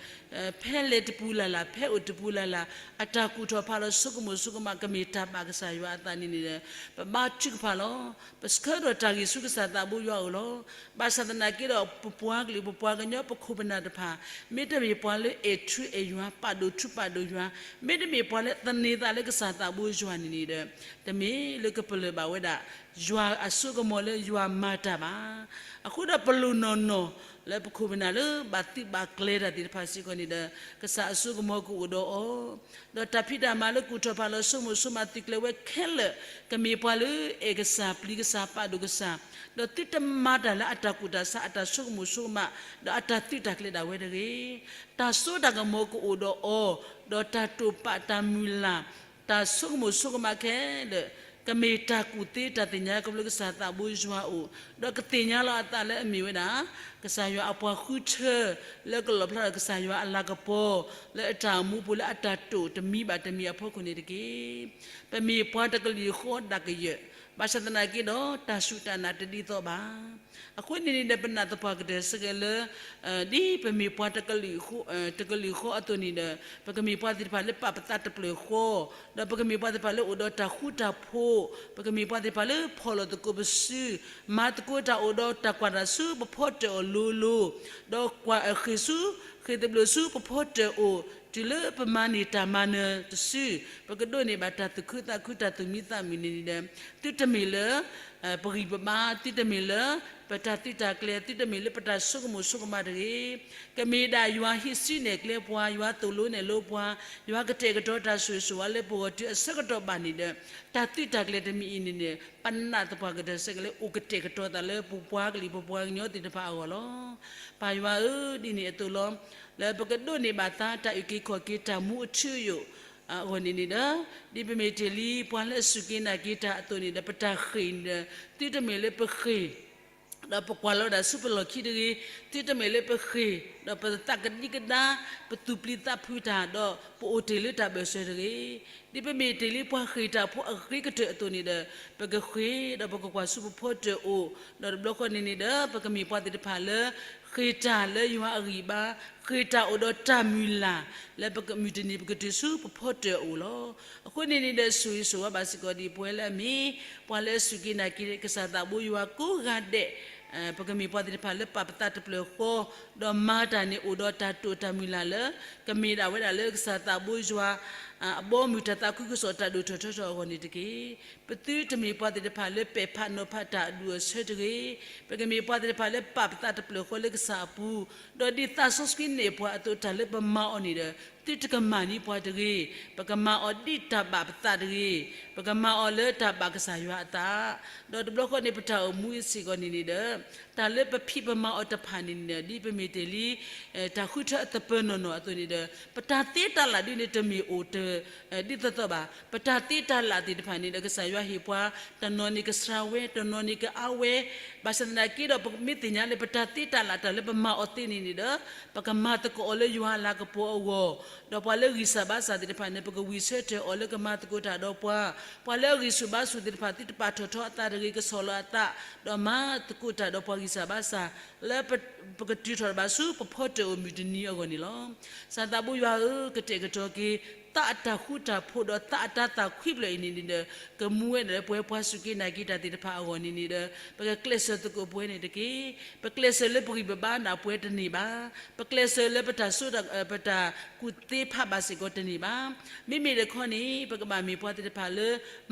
ဖဲလဲၤတပူၤလၢ်လၢ် ဖဲအိၣ်တပူၤလၢ်လၢ် အတၢ်ကူၣ်ထီၣ်ဖးလီၤဆိကမိၣ်ဆိကမးကမ့ၢ်တၢ်ဘၣ်ကစၢ်ယွၤအသးန့ၣ်န့ၣ်ဒီး ပဘါထုကဖၣ်လီၤ. ပဆှၢဒီးတၢ်ဂံၢ်ဆူကစၢ်သးဘိယွၤအအိၣ်လီၤ. ဘၣ်ဆၣ်သနာ်က့ဒီး ပပှၤကလုာ်ပပှၤကညီပခိၣ်ပနၢ်တဖၣ် မ့တမ့ၢ်ပှၤလၢအဲၣ်ထူအဲၣ်ယွၤ ပာ်ဒိၣ်ထူပာ်ဒိၣ်ယွၤ, မ့တမ့ၢ်ပှၤလၢသန့ၤသးလၢကစၢ်သးဘိယွၤန့ၣ်န့ၣ်ဒီး တမ့ၢ်လၢကပလၢၢ်ဘၣ်ဝဲဒၣ် ယွၤအစိကမီၤလၢယွၤမၤတၢ်ဘၣ်. အဃိဒီးပလိၣ်နီၢ်နီၢ်လၢပခိၣ်ပနၢ်လၢဘၣ်သုးဘၣ်ကျဲၤတၢ်သ့ၣ်တဖၣ်စ့ၢ်ကီးန့ၣ်ဒီး ကစၢ်အစိကမီၤကအိၣ်ဒီးအီၤ, ဒီးတၢ်ဖံးတၢ်မၤလၢကူၣ်ထီၣ်ဖးလီၤဆိကမိၣ်ဆိကမးသုးကျဲၤဝဲခဲလၢာ် ကမ့ၢ်ပှၤလၢအဲၣ်ကစၢ်ပျံၤကစၢ်ပာ်ဒိၣ်ကစၢ်, ဒီးသုတမၤတၢ်လၢအတၢ်ကူၣ်တၢ်ဆးအတၢ်ဆိကမိၣ်ဆိကမး ဒီးအတၢ်သုးတၢ်ကျဲၤဒၣ်ဝဲတဂ့ၤ. တၢ်စိတၢ်ကမီၤကအိၣ်ဒီးအီၤ, ဒီးတၢ်တိာ်ပာ်တၢ်မုၢ်လၢ် တၢ်ဆိကမိၣ်ဆိကမးခဲလၢာ် ကမ့ၢ်တၢ်ကူၣ်သ့တၢ်သ့ၣ်ညါကဘျၢကစၢ်သးဘိယွၤအအိၣ်, ဒီးကသ့ၣ်ညါလီၤအသးလၢအမ့ၢ်ဝဲဒၣ် ကစၢ်ယွၤအပှၤဃုထၢ လၢကလီၣ်ဖျါဒီးကစၢ်ယွၤအလၤကပီၤ လၢအတၢ်အိၣ်မူပူၤလၢအတၢ်တိာ်တမံၤဘၣ်တမံၤအဖီခိၣ်န့ၣ်တက့ၢ်. ပမ့ၢ်ပှၤတကလုာ်ဃီဒၣ်ကယၢၢ်, ဘၣ်ဆၣ်သနာ်က့ဒီး တၢ်စူၢ်တၢ်နာ်တဒ်သိးဘၣ်. အဃိန့ၣ်န့ၣ်ဒီး ပနာ်သပှၢ်ကတၢၢ်စ့ၢ်ကီးလၢ ဒ်ပမ့ၢ်ပှၤတကလုာ်, တကလုာ်ဃီအသိးန့ၣ်ဒီး ပကမ့ၢ်ပှၤသ့ၣ်တဖၣ်လၢပာ်ပသးတဖျၢၣ်ဃီ, ဒီးပကမ့ၢ်ပှၤသ့ၣ်တဖၣ်လၢအိၣ်ဒီးတၢ်ဃူတၢ်ဖိး, ပကမ့ၢ်ပှၤသ့ၣ်တဖၣ်လၢဖီၣ်လိာ်သကိးပစု, မၤသကိးတၢ်အိၣ်ဒီးတၢ်ကွၢ်တၢ်ဆူပဖီတၢၣ်အီၤလိၤလိၤ, ဒီးကွၢ်အဃ့ၢ်ဆူ, ဃ့ၢ်သဘျိၣ်ဆူပဖီတၢၣ်အအိၣ်, တုၤလၢပမၤန့ၢ်တၢ်မၤနၢၤတစု, ပကဒိးန့ၢ်ဘၣ်တၢ်သူၣ်ခုသးခုတၢ်သူၣ်မံသးမုာ်န့ၣ်န့ၣ်ဒီး သုတမ့ၢ်လၢ ပဂံၢ်ပဘါ, သုတမ့ၢ်လၢ ပတၢ်သုးတၢ်ကျဲၤ, သုတမ့ၢ်လၢပတၢ်ဆိကမိၣ်ဆိကမးတဂ့ၤ. ကမ့ၢ်ဒၣ်ယွၤဟံးစုနဲၣ်ကျဲပှၤ, ယွၤသိၣ်လိနဲၣ်လိပှၤ, ယွၤကတဲာ်ကတီၤတၢ်ဆိၣ်ဂ့ၤဆိၣ်ဝါလၢပဂီၢ်တုၤအဆၢကတီၢ်ဘၣ်န့ၣ်ဒီး တၢ်သုးတၢ်ကျဲၤတမံၤအံၤန့ၣ်န့ၣ် ပနာ်သပှၢ်ကတၢၢ်စ့ၢ်ကီးလၢအိၣ်ကတဲာ်ကတီၤသးလၢပပှၤကလုာ်ပပှၤကညီသ့ၣ်တဖၣ်အဂီၢ်လီၤ. ပၢ်ယွၤဧၢ, ဒ်န့ၣ်အသိးလီၤ. လၢပကဒိးန့ၢ်ဘၣ်သါတၢ်အုၣ်က့ၤခီၣ်က့ၤတၢ်မူအထူအယိာ် အဂီၢ်န့ၣ်န့ၣ်ဒီး ဒ်ပမ့ၢ်တ့ၢ်လံပှၤလၢအစူၢ်က့ၤနာ်က့ၤတၢ်အသိးန့ၣ်ဒီး ပတၢ်ဃ့ၢ်န့ၣ်ဒီး သုတမ့ၢ်လၢပဃ့ၢ် ဒီးပကွၢ်လီၤဒၣ်ဆူပလီၢ်ခံတဂ့ၤ, သုတမ့ၢ်လၢပဃ့ၢ်, ဒီးပသးကဒံကဒါ, ပသူၣ်ပျံၤသးဖုးတၢ်, ဒီးပအိၣ်တ့ၢ်လၢတၢ်ဘၢၣ်စၢၤတဂ့ၤ. ဒ်ပမ့ၢ်တ့ၢ်လံပှၤဃ့ၢ်တၢ်ဖိအဂ့ၤကတၢၢ်အသိးန့ၣ်ဒီး, ပကဃ့ၢ်ဒီးပကကွၢ်ဆူပဖီတၢၣ်အိၣ်, ဒီးတဘျီဃီန့ၣ်န့ၣ်ဒီး ပကမ့ၢ်ပှၤသ့ၣ်တဖၣ်လၢ ဃ့ၢ်တၢ်လၢယွၤအဂံၢ်ဘါ, ဃ့ၢ်တၢ်အိၣ်ဒီးတၢ်မုၢ်လၢ်, လၢပကမုၢ်တနံၤပကတုၤဆူပဖီတၢၣ်အအိၣ်လီၤ. အဃိန့ၣ်န့ၣ်ဒီး ဆိၣ်ဂ့ၤဆိၣ်ဝါဘၣ်စ့ၢ်ကီးဒ်ပဝဲလၢအမ့ၢ် ပှၤလၢအစူၢ်က့ၤနာ်က့ၤကစၢ်သးဘိယွၤကိးဂၤဒဲး, ပကမ့ၢ်ပှၤသ့ၣ်တဖၣ်လၢပာ်ပသးတဖျၢၣ်ဃီ, ဒီးမၤတၢ်န့ၣ်အိၣ်ဒီးတၢ်တိာ်တၢ်မုၢ်လၢ်လၢ ကမ့ၢ်ဒၣ်ဝဲဒၣ်လၢကစၢ်သးဘိယွၤ အဘီအမုၢ်တၢ်သးခုကစီၣ်တၢ်ဒိၣ်ထီၣ်ထီထီၣ်အဂီၢ်န့ၣ်တက့ၢ်. ပသုတမ့ၢ်ပှၤသ့ၣ်တဖၣ်လၢပဲာ်ဖးနီၤဖးတၢ်အဒူၣ်အဆၢတဂ့ၤ. ပကမ့ၢ်ပှၤသ့ၣ်တဖၣ်လၢပာ်ပသးတဖျၢၣ်ဃီလၢကစၢ်အပူၤ, ဒီးဒ်သးစီဆှံန့ၢ်ပှၤအသိးတၢ်လၢပမၤအီၤန့ၣ်ဒီး သုတကမၤန့ၢ်ပှၤတဂ့ၤ. ပကမၤအီၤဒ်တၢ်ဘၣ်ပသးတဂ့ၤ. ပကမၤအီၤလၢတၢ်ဘၣ်ကစၢ်ယွၤအသး, ဒီးတဘျီဃီန့ၣ်ပတၢ်အိၣ်မူအံၤစ့ၢ်ကီးန့ၣ်န့ၣ်ဒီး တၢ်လၢပဖံးပမၤအီၤတဖၣ်န့ၣ်န့ၣ်ဒီး ဒ်ပမ့ၢ်တ့ၢ်လံ တၢ်ဃုထၢအသပၢၤနီၢ်နီၢ်အသိးန့ၣ်ဒီး ပတၢ်သ့တၢ်လၣ်ဒ်န့ၣ်တမ့ၢ်အိၣ်တ ဒ်သိးသိးဘၣ်. ပတၢ်သ့တၢ်လၣ်သ့ၣ်တဖၣ်န့ၣ်ဒီး ကစၢ်ယွၤဟ့ၣ်ပှၤ တနီၤန့ၣ်ကစှၤဝဲ, တနီၤန့ၣ်ကအါဝဲ, ဘၣ်ဆၣ်သနာ်က့ဒီး ပမ့ၢ်သ့ၣ်ညါလၢပတၢ်သ့တၢ်လၣ်တၢ်လၢပမၤအီၤသ့န့ၣ်န့ၣ်ဒီး ပကမၤသကိးအီၤလၢယွၤအလၤကပီၤအဂီၢ်, ဒီးပှၤလၢဂံၢ်စၢ်ဘါစၢ်သ့ၣ်တဖၣ်န့ၣ် ပကဝံၣ်ဆၢထၢၣ်အီၤလၢကမၤသကိးတၢ်ဒီးပှၤ, ပှၤလၢအဂံၢ်ဆူၣ်ဘါဆူၣ်သ့ၣ်တဖၣ် သုတပာ်ထီၣ်ထီအသးတဂ့ၤ, ကဆီၣ်လီၤအသး, ဒီးမၤသကိးတၢ်ဒီးပှၤဂံၢ်စၢ်ဘါစၢ် လၢပကတုၤထီၣ်ဘၣ်ဆူပဖီတၢၣ်အိၣ်မုၢ်တနံၤအဂီၢ်န့ၣ်လီၤ. ကစၢ်သးဘိယွၤဧၢ, ကတဲာ်ကတီၤက့ၤ သးအတၢ်ဃူတၢ်ဖိးဒီးသးအတၢ်သးခွံဖျၢၣ်အံၤန့ၣ်န့ၣ်ဒီး ကမူဝဲဒၣ်လၢပဝဲပှၤစူၢ်က့ၤနာ်က့ၤတၢ်သ့ၣ်တဖၣ်အဂီၢ်န့ၣ်န့ၣ်ဒီး ပကကျဲးစၢးသကိးပဝဲန့ၣ်တက့ၢ်. ပကျဲးစၢးလၢပဂံၢ်ပဘါန့ၣ်ပဝဲတန့ၢ်ဘၣ်. ပကျဲးစၢးလၢပတၢ်စိတၢ်, ပတၢ်ကူၣ်သ့ဖးဘၣ်စ့ၢ်ကီးတန့ၢ်ဘၣ်. မ့မ့ၢ်တခီန့ၣ် ပကဘၣ်မ့ၢ်ပှၤသ့ၣ်တဖၣ်လၢ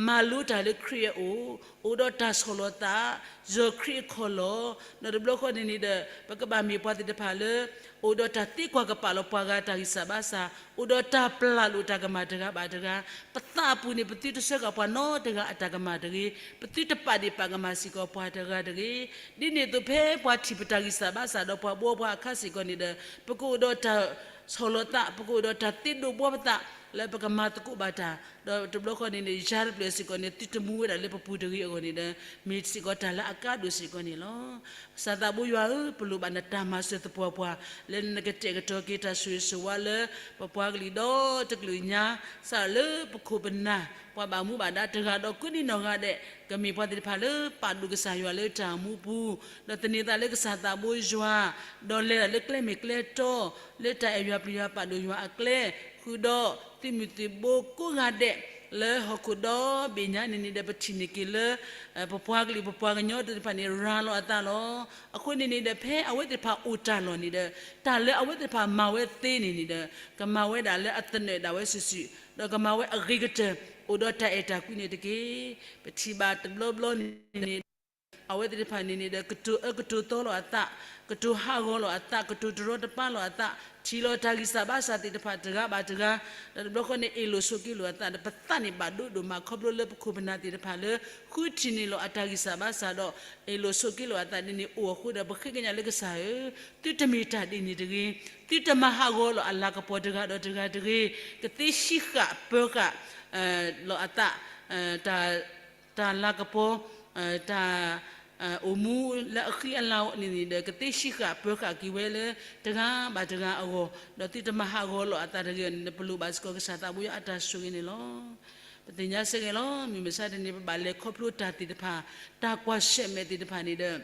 မၤလိတၢ်လၢခရံာ်အအိၣ်, အိၣ်ဒီးတၢ်ဆီၣ်လီၤသး, ယီၢ်ခရံာ်အခီၣ်လီၢ်, ဒီးတဘျီဃီန့ၣ်န့ၣ်ဒီး ပကဘၣ်မ့ၢ်ပှၤသ့ၣ်တဖၣ်လၢ အိၣ်ဒီးတၢ်သံကွၢ်ကပာ်လီၤပှၤဂၤတၢ်ဂံၢ်စၢ်ဘါစၢ်, အိၣ်ဒီးတၢ်ပျၢ်လိာ်တၢ်ကမၣ်တဂၤဘၣ်တဂၤ, ပသးအပူၤန့ၣ် ပသုတဆှၢဃာ်ပှၤနီတဂၤအတၢ်ကမၣ်တဂ့ၤ, ပသုတပာ်ဒ့ၣ်ပာ်ကမၣ်စ့ၢ်ကီးပှၤတဂၤတဂ့ၤ. ဒ်န့ၣ်အသိးဖဲပှၤထံၣ်ပတၢ်ဂံၢ်စၢ်ဘါစၢ်ဒီးပှၤဘှီပှၤအခါစ့ၢ်ကီးန့ၣ်ဒီး ပကအိၣ်ဒီးတၢ်ဆီၣ်လီၤသး, ပကအိၣ်ဒီးတၢ်သ့ဒိးဘှီပသး လၢပကမၤသကိးဘၣ်တၢ်, ဒီးတဘျီဃီန့ၣ်န့ၣ် ယၤတဖျၢၣ်စ့ၢ်ကီးန့ၣ် သုတမူဝဲဒၣ်လၢပပူၤတဂ့ၤအဂီၢ်န့ၣ်ဒီး မ့ၢ်စ့ၢ်ကီးတၢ်လၢအကါဒိၣ်စ့ၢ်ကီးန့ၣ်လီၤ. ကစၢ်သးဘိယွၤဧၢ, ပလိၣ်ဘၣ်နတၢ်မၤစၢၤသပှၢ်ပှၢ် လၢနကတဲာ်ကတီၤက့ၤတၢ်ဆိၣ်ဂ့ၤဆိၣ်ဝါလၢ ပပှၤကလုာ်ဒီတကလုာ်ညါ, စးထီၣ်လၢပခိၣ်ပနၢ်, ပှၤဘၣ်မူဘၣ်ဒါတဂၤဒီးကိးဒံနီၢ်ဂၤဒဲး, ကမ့ၢ်ပှၤသ့ၣ်တဖၣ်လၢပာ်ဒိၣ်ကစၢ်ယွၤလၢတၢ်မူပူၤ, ဒီးသန့ၤသးလၢကစၢ်သးဘိယွၤ, ဒီးလဲၤဒၣ်လၢကျဲမ့ၢ်ကျဲတီ, လၢတၢ်အဲၣ်ယွၤပျံၤယွၤပာ်ဒိၣ်ယွၤအကျဲ, ဃုာ်ဒီးသုးမုၢ်သံၣ်ဘိကိးဂၤဒဲး လၢဟီၣ်ခိၣ်ဒီဘ့ၣ်ညါန့ၣ်န့ၣ်ဒီး ပထံၣ်န့ၢ်က့ၤလၢ ပပှၤကလုာ်ပပှၤကညီသ့ၣ်တဖၣ်န့ၣ် ရၤလီၤအသးလီၤ. အဃိန့ၣ်န့ၣ်ဒီး ဖဲအဝဲသ့ၣ်တဖၣ်အိၣ်တၢ်လီၢ်န့ၣ်ဒီး တၢ်လၢအဝဲသ့ၣ်တဖၣ်မၤဝဲသ့န့ၣ်န့ၣ်ဒီး ကမၤဝဲဒၣ်လၢအသနၢၣ်ဒၣ်ဝဲစုာ်စုာ်, ဒီးကမၤဝဲအဂ့ၤကတၢၢ် အိၣ်ဒီးတၢ်အဲၣ်တၢ်ကွံန့ၣ်တက့ၢ်. ပထံၣ်ဘၣ်တဘျီဘျီန့ၣ်န့ၣ် အဝဲသ့ၣ်တဖၣ်န့ၣ်န့ၣ်ဒီး ကတိၤအၢကတိၤသီလိာ်အသး, ကတိၤဟးဂီၤလိာ်အသး, ကတိၤတရီတပါလိာ်အသး, ထံၣ်လိာ်တၢ်ဂံၢ်စၢ်ဘါစၢ်သ့ၣ်တဖၣ်တဂၤဘၣ်တဂၤ, ဒီးတဘျီဃီန့ၣ် အ့ၣ်လိာ်ဆိးက့လိာ်အသးဒီး ပသးန့ၣ်ဘၣ်ဒိဒိၣ်မး ခီဖျိလၢပခိၣ်ပနၢ်သ့ၣ်တဖၣ်လၢ ဃုထံၣ်န့ၢ်လီၤအတၢ်ဂံၢ်စၢ်ဘါစၢ်ဒီး အ့ၣ်လိာ်ဆိးက့လိာ်အသးဒ်န့ၣ်အိၣ်အဃိဒီး ပဃ့ကညးလၢကစၢ်ဧၢ, သုတမ့ၢ်တၢ်ဒ်န့ၣ်တဂ့ၤ, သုတမၤဟးဂီၤလိာ်အလၤကပီၤတဂၤဒီးတဂၤတဂ့ၤ, ကသ့ဆံးဃာ်ပၢဃာ် လိာ်အသး, တၢ် တၢ်လၤကပီၤ, တၢ် အိၣ်မူလၢအဃံအလၤန့ၣ်န့ၣ်ဒီး ကသ့ဆံးဃာ်ပၢဃာ်က့ၤဝဲလၢတဂၤဘၣ်တဂၤအဂီၢ်, ဒီးသုတမၤဟးဂီၤလိာ်အသးတဂ့ၤန့ၣ် ပလိၣ်ဘၣ်စ့ၢ်ကီးကစၢ်သးဘိယွၤအတၢ်ဆိၣ်ဂ့ၤန့ၣ်လီၤ. ပသ့ၣ်ညါစ့ၢ်ကီးလီၤ. မုၢ်မဆါတနံၤ ပဘၣ်လဲၤခီဖျိတၢ်သ့ၣ်တဖၣ်, တၢ်ကွၢ်ဆၢၣ်မဲာ်သ့ၣ်တဖၣ်န့ၣ်ဒီး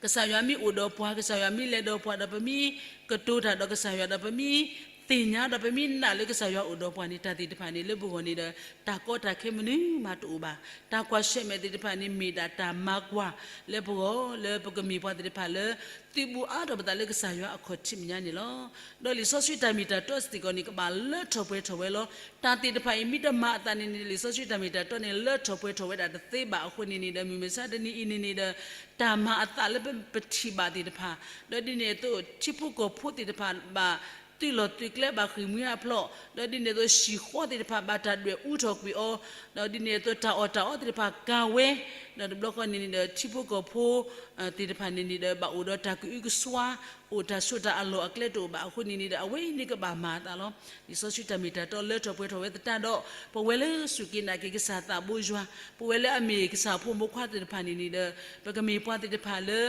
ကစၢ်ယွၤမ့ၢ်အိၣ်ဒီးပှၤ, ကစၢ်ယွၤမ့ၢ်လဲၤဒီးပှၤဒီး ပမ့ၢ်ကတိၤတၢ်ဒီးကစၢ်ယွၤဒီး ပမ့ၢ်သ့ၣ်ညါဒီး ပမ့ၢ်နာ်လၢကစၢ်ယွၤအိၣ်ဒီးပှၤန့ၣ် တၢ်သ့ၣ်တဖၣ်န့ၣ် လၢပဂီၢ်န့ၣ်ဒီး တၢ်ကီတၢ်ခဲမနုၤမးတအိၣ်ဘၣ်. တၢ်ကွၢ်ဆၢၣ်မဲာ်သ့ၣ်တဖၣ်န့ၣ် မ့ၢ်ဒၣ်တၢ်မၤကွၢ်လၢပဂီၢ် လၢပကမ့ၢ်ပှၤသ့ၣ်တဖၣ်လၢ သုးဘူးအါထီၣ်ပသးလၢကစၢ်ယွၤအခီၣ်ထံးမဲာ်ညါန့ၣ်လီၤ. ဒီးလံာ်စီဆှံတၢ်မ့ၢ်တၢ်တီစ့ၢ်ကီးန့ၣ် ကဘၣ်လၢထီၣ်ပှဲၤထီၣ်ဝဲလီၤ. တၢ်သ့ၣ်တဖၣ်အံၤ မ့ၢ်တမၤအသးန့ၣ်န့ၣ် လံာ်စီဆှံတၢ်မ့ၢ်တၢ်တီန့ၣ် လၢထီၣ်ပှဲၤထီၣ်ဝဲဒၣ်တသ့ဘၣ်. အဃိန့ၣ်န့ၣ်ဒီး မုၢ်မဆါတနံၤအံၤန့ၣ်န့ၣ်ဒီး တၢ်မၤအသးလၢပထံၣ်ဘၣ်သ့ၣ်တဖၣ်, ဒီးဒ်န့ၣ်အသိး ထံဖိကီၢ်ဖိသ့ၣ်တဖၣ်ဘၣ် သုးလီၢ်သုးကျဲဘၣ်ဃ့ၢ်မှံဟးဖျိး, ဒီးဒ်န့ၣ်အသိး ဟံၣ်ဃီသ့ၣ်တဖၣ် ဘၣ်တၢ်ဒွဲၣ်အူထီၣ်ကွံာ်အီၤ, ဒီးဒ်န့ၣ်အသိး တၢ်အီၣ်တၢ်အီသ့ၣ်တဖၣ်ကၤဝဲ, ဒီးတဘျီဃီန့ၣ်န့ၣ်ဒီး ထံဖိကီၢ်ဖိ သ့ၣ်တဖၣ်န့ၣ်န့ၣ်ဒီး ဘၣ်အိၣ်ဒီးတၢ်ကအုကစွါ, အိၣ်တၢ်ဆိးတၢ်အလီၢ်အကျဲတအိၣ်ဘၣ်အဃိန့ၣ်န့ၣ်ဒီး အဝဲအံၤန့ၣ်ကဘၣ်မၤအသးလီၤ. လံာ်စီဆှံတၢ်မ့ၢ်တၢ်တီလၢထီၣ်ပှဲၤထီၣ်ဝဲသတးဒီး ပဝဲလၢစူၢ်က့ၤနာ်က့ၤကစၢ်သးဘိယွၤ, ပဝဲလၢအမ့ၢ်ကစၢ်ဖိမုၣ်ဖိခွါသ့ၣ်တဖၣ်န့ၣ်န့ၣ်ဒီး ပကမ့ၢ်ပှၤသ့ၣ်တဖၣ်လၢ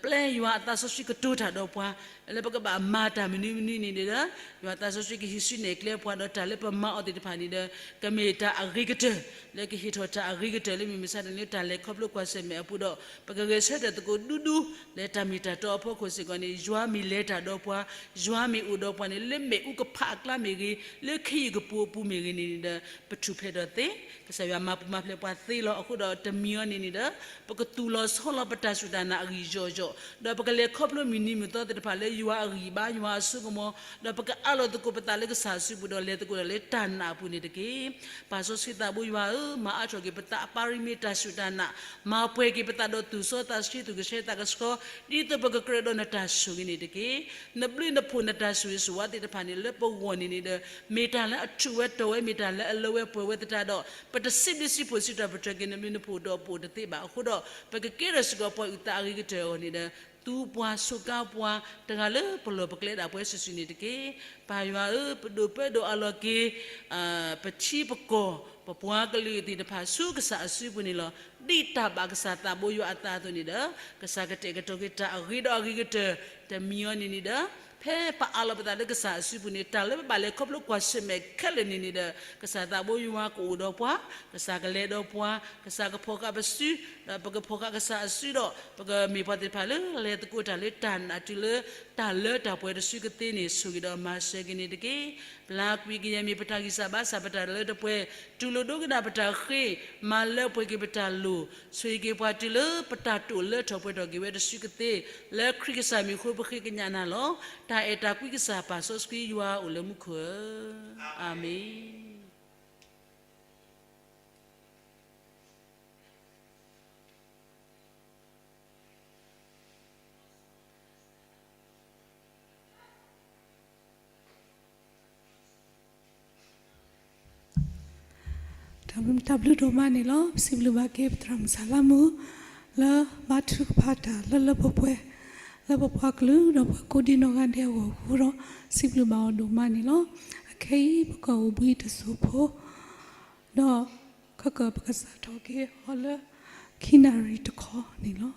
ပျဲယွၤအသးစီဆှံကတိၤတၢ်ဒီးပှၤ, လၢပကဘၣ်မၤတၢ်မနုၤမနုၤန့ၣ်ဒီး ယွၤသးစီဆှံကဟံးစုနဲၣ်ကျဲပှၤဒီးတၢ်လၢပမၤအီၤသ့ၣ်တဖၣ်န့ၣ်ဒီး ကမ့ၢ်တၢ်အဂ့ၤကတၢၢ်, လၢကဟ့ၣ်ထီၣ်တၢ်အဂ့ၤကတၢၢ်လၢမ့ၢ်မဆါတနံၤလၢတၢ်လဲၤခီဖျိကွၢ်ဆၢၣ်မဲာ်အပူၤဒီး ပကဂဲၤဆၢထၢၣ်သကိးဒူဒူ လၢတၢ်မ့ၢ်တၢ်တီအဖီခိၣ်စ့ၢ်ကီးန့ၣ် ယွၤမ့ၢ်လဲၤတၢ်ဒီးပှၤ, ယွၤမ့ၢ်အိၣ်ဒီးပှၤန့ၣ် လၢမ့ၣ်အူကဖးအကျါမ့ၢ်ဂ့ၤ, လၢခ့ယုၢ်ကပူၤအပူၤမ့ၢ်ဂ့ၤန့ၣ်န့ၣ်ဒီး ပထူၣ်ဖျဲးဒီးသ့, ကစၢ်ယွၤမၤပူၤမၤဖျဲးပှၤသ့လီၤ. အဃိဒီးတမံၤအံၤန့ၣ်န့ၣ်ဒီး ပကသူၣ်လီၤဆီလီၤပတၢ်စူၢ်တၢ်နာ်အဂံၢ်ယီၢ်ယီၢ်, ဒီးပကလဲၤခီဖျိမုၢ်နံၤမုၢ်သီသ့ၣ်တဖၣ်လၢယွၤအဂံၢ်ဘါ ယွၤအစိကမီၤ, ဒီးပကအးလီၤသကိးပသးလၢကစၢ်အစုပူၤဒီးလဲၤသကိးတၢ်လၢတၢ်နာ်အပူၤန့ၣ်တက့ၢ်. ပၢ်စီဆှံသးဘိယွၤဧၢ, မၤအါထီၣ်က့ၤပသးအပၢ်ရမံတၢ်စူၢ်တၢ်နာ်, မၤပှဲၤက့ၤပသးဒီးသူၣ်စီသးဆှံသူၣ်ကဆှီသးကဆှီ, ဒ်သိးပကကြၢးဒီးနတၢ်ဆိၣ်ဂ့ၤန့ၣ်တက့ၢ်. နဘျုးနဖှိၣ်နတၢ်ဆိၣ်ဂ့ၤဆိၣ်ဝါသ့ၣ်တဖၣ်န့ၣ် လၢပဂီၢ်န့ၣ်န့ၣ်ဒီး မ့ၢ်တၢ်လၢအထူးဝဲတီၤဝဲ မ့ၢ်တၢ်လၢအလၢဝဲပှဲၤဝဲသတးဒီး ပတစံးဘျုးစံးဖှိၣ်စံးထီၣ်ပတြၢၤက့ၤနဘျုးနဖှိၣ်ဒီးပအိၣ်တသ့ဘၣ်အဃိဒီး ပကကဲထီၣ်စ့ၢ်ကီးပှၤအုၣ်သးအဂ့ၤကတၢၢ်အဂီၢ်န့ၣ်ဒီး သူပှၤဆိးကါပှၤ တဂၤလၢပလီၢ်ပကျဲဒၣ်ပှဲၤစုာ်စုာ်န့ၣ်တက့ၢ်. ပၢ်ယွၤဧၢ, ပဒိၣ်ပၢဒိၣ်အးလီၤက့ၤ ပထံပကီၢ် ပပှၤကလုာ်သ့ၣ်တဖၣ်ဆူကစၢ်အစုပူၤန့ၣ်လီၤ. ဒ်တၢ်ဘၣ်ကစၢ်သးဘိယွၤအသးအသိးန့ၣ်ဒီး ကစၢ်ကတဲာ်ကတီၤက့ၤတၢ်အဂ့ၤဒီးအဂ့ၤကတၢၢ် တမံၤအံၤန့ၣ်န့ၣ်ဒီး ဖဲပအးလီၤပသးလၢကစၢ်အစုပူၤန့ၣ် တၢ်လၢပဘၣ်လဲၤခီဖျိကွၢ်ဆၢၣ်မဲာ်ခဲလၢာ်န့ၣ်န့ၣ်ဒီး ကစၢ်သးဘိယွၤကအိၣ်ဒီးပှၤ, ကစၢ်ကလဲၤဒီးပှၤ, ကစၢ်ကဖီၣ်ဃာ်ပစု, ဒီးပကဖီၣ်ဃာ်ကစၢ်အစုဒီး ပကမ့ၢ်ပှၤသ့ၣ်တဖၣ်လၢလဲၤသကိးတၢ်လၢတၢ်နာ်တုၤလၢ တၢ်လၢတၢ်ပှဲၤတစုကသ့န့ၣ် ဆိၣ်ဂ့ၤဒီးမၤစၢၤက့ၤန့ၣ်တက့ၢ်. ပျၢ်ကွံာ်ကယဲၢ်မ့ၢ်ပတၢ်ဂံၢ်စၢ်ဘါစၢ် ပတၢ်လၢတပှဲၤ, တူၢ်လိာ်ဒိကနၣ်ပတၢ်ဃ့, မၤလၢပှဲၤက့ၤပတၢ်လိၣ်, ဆိၣ်ဂ့ၤက့ၤပှၤတုၤလၢပတၢ်တိာ်လၢထီၣ်ပှဲၤထီၣ်က့ၤဝဲတစုကသ့, လၢခရံာ်ကစၢ်မံၤအဃိပဃ့ကညးနၤလီၤ. တၢ်အဲၣ်တၢ်ကွံကစၢ်ပၢ်စီဆှံယွၤအိၣ်လၢမူခိၣ်ဧၢ, အၤမ့ၣ်. တၢ်ဘျုးဒိၣ်မးန့ၣ်လီၤ. ပစံးဘျုးဘၣ်က့ၤပသရၣ်မုၣ်စၢ်လါမူ လၢဘါထုကဖၣ်တၢ်လၢလၢပှဲၤပှဲၤ လၢပပှၤကလုာ်ဒီးပှၤကိးဒံနီၢ်ဂၤဒဲးအဂီၢ်အဃိဒီး စံးဘျုးဘၣ်အီၤဒိၣ်မးန့ၣ်လီၤ. အခဲအံၤ ပကအိၣ်ဘှံးတစိၢ်ဖိ ဒီးခဲကၢၣ်ပကစးထီၣ်က့ၤအီၤလၢ ခံနၣ်ရံၣ်တခီန့ၣ်လီၤ.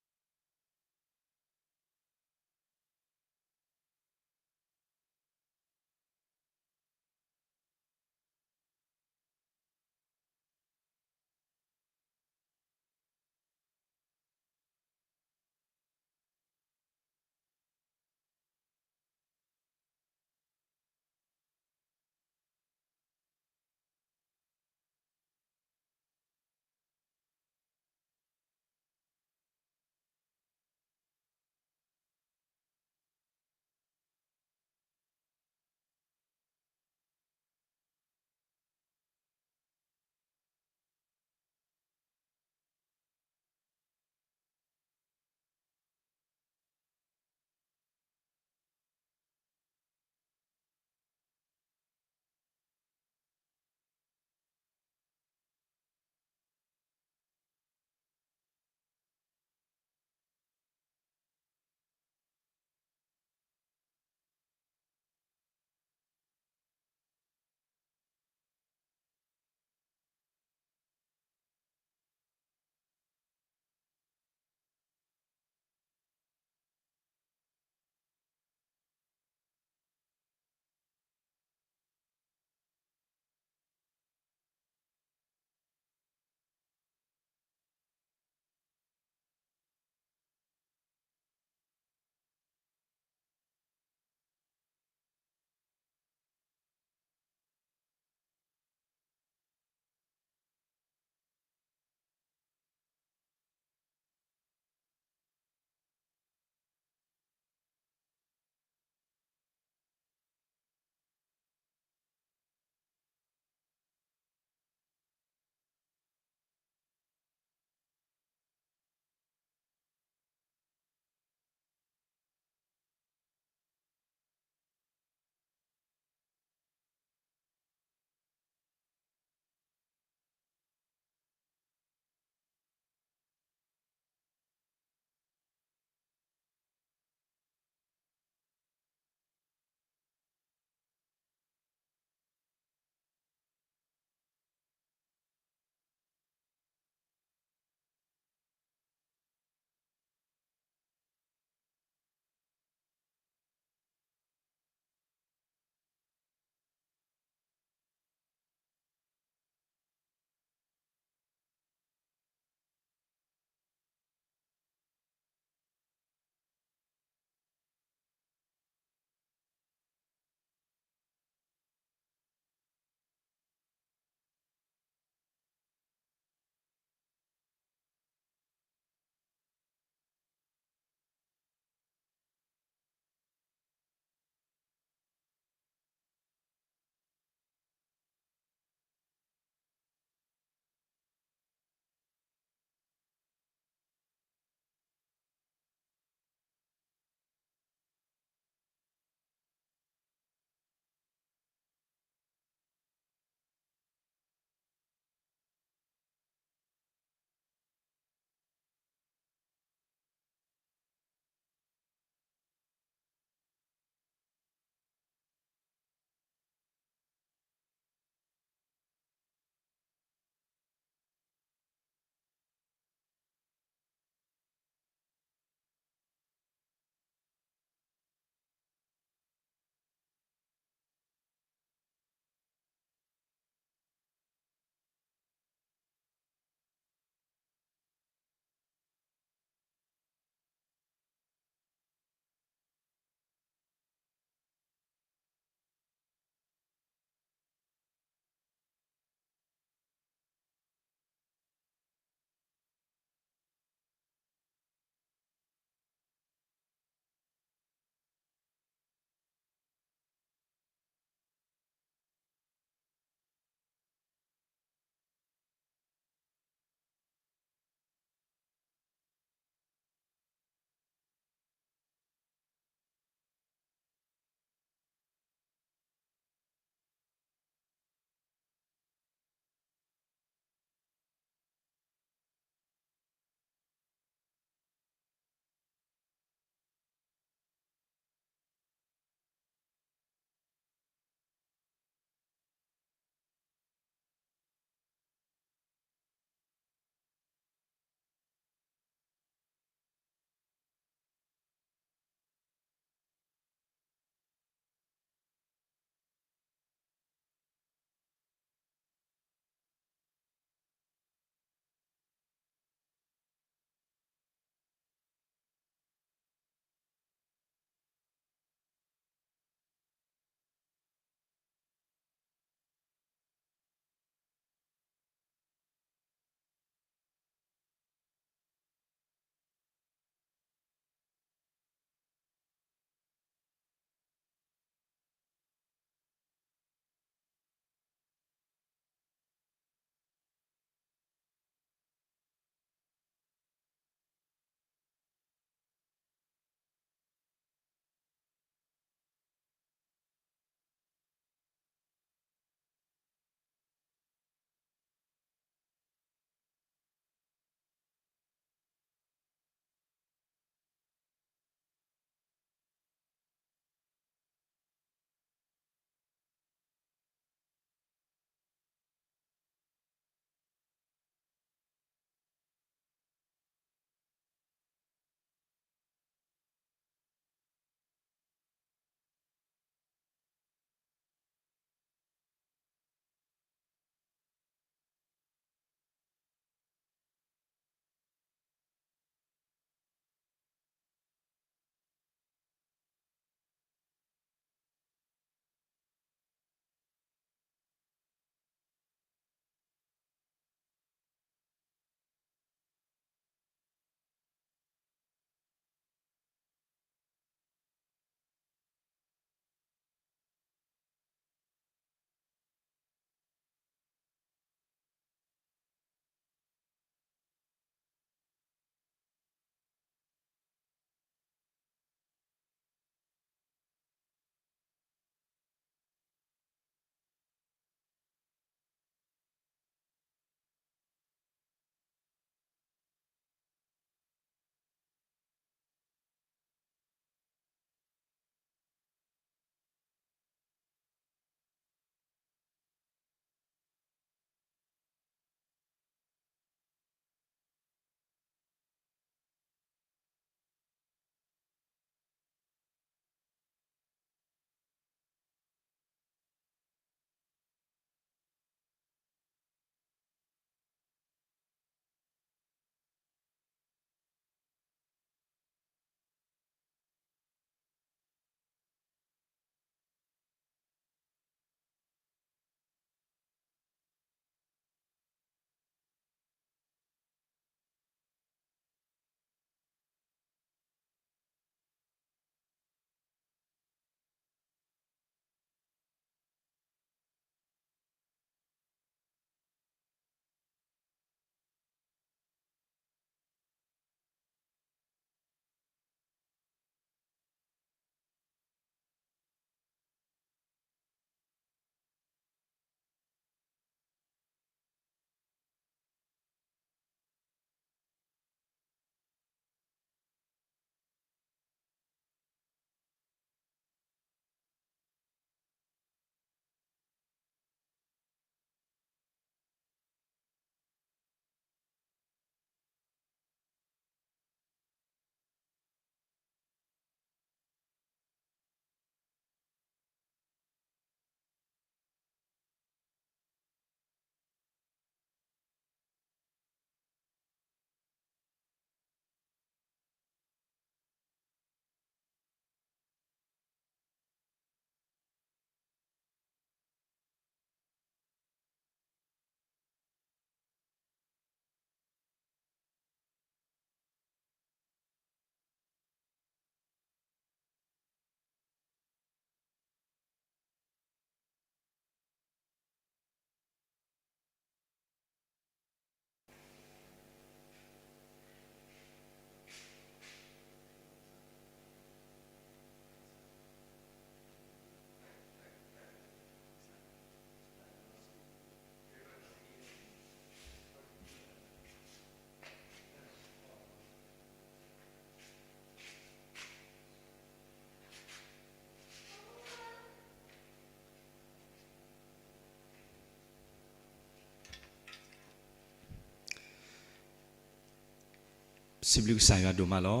စံးဘျုးကစၢ်ယွၤဒိၣ်မးလီၤ.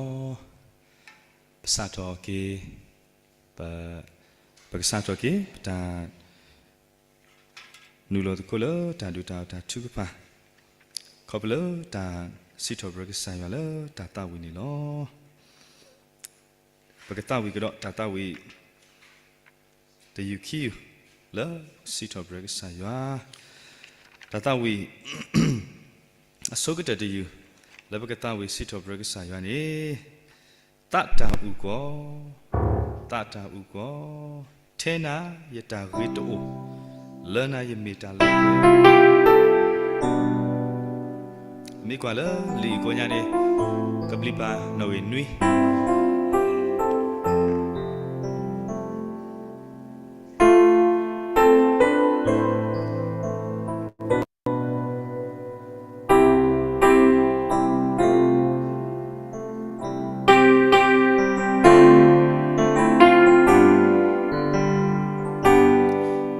ပစးထီၣ်က့ၤ, ပ, ပကစးထီၣ်က့ၤ ပတၢ် နုာ်လီၤသကိးလၢတၢ်ဒိၣ်တၢ်အီၣ်တၢ်ထုကဖၣ်, ခီဖျိလၢတၢ်စံးထီၣ်ပတြၢၤကစၢ်ယွၤလၢတၢ်သးဝံၣ်န့ၣ်လီၤ. ပကသးဝံၣ်ကဒီးတၢ်သးဝံၣ်တယုၢ်ခံယုၢ် လၢစံးထီၣ်ပတြၢၤကစၢ်ယွၤ, တၢ်သးဝံၣ် အဆိကတၢၢ်တယုၢ် လၢပကသးဝံၣ်စံးထီၣ်ပတြၢၤကစၢ်ယွၤန့ၣ်, သးတၢ်အုၣ်ကီၤ, သးတၢ်အုၣ်ကီၤ, ထဲနၤယတၢ်ဂ့ၤတအိၣ်, လၢနၤယမ့ၢ်တၢ်လၢ မ့ၢ်ကွၢ်လၢလံာ်ကိးညါန့ၣ်, ကဘျံးပၤနီၣ်ဂံၢ်နွံ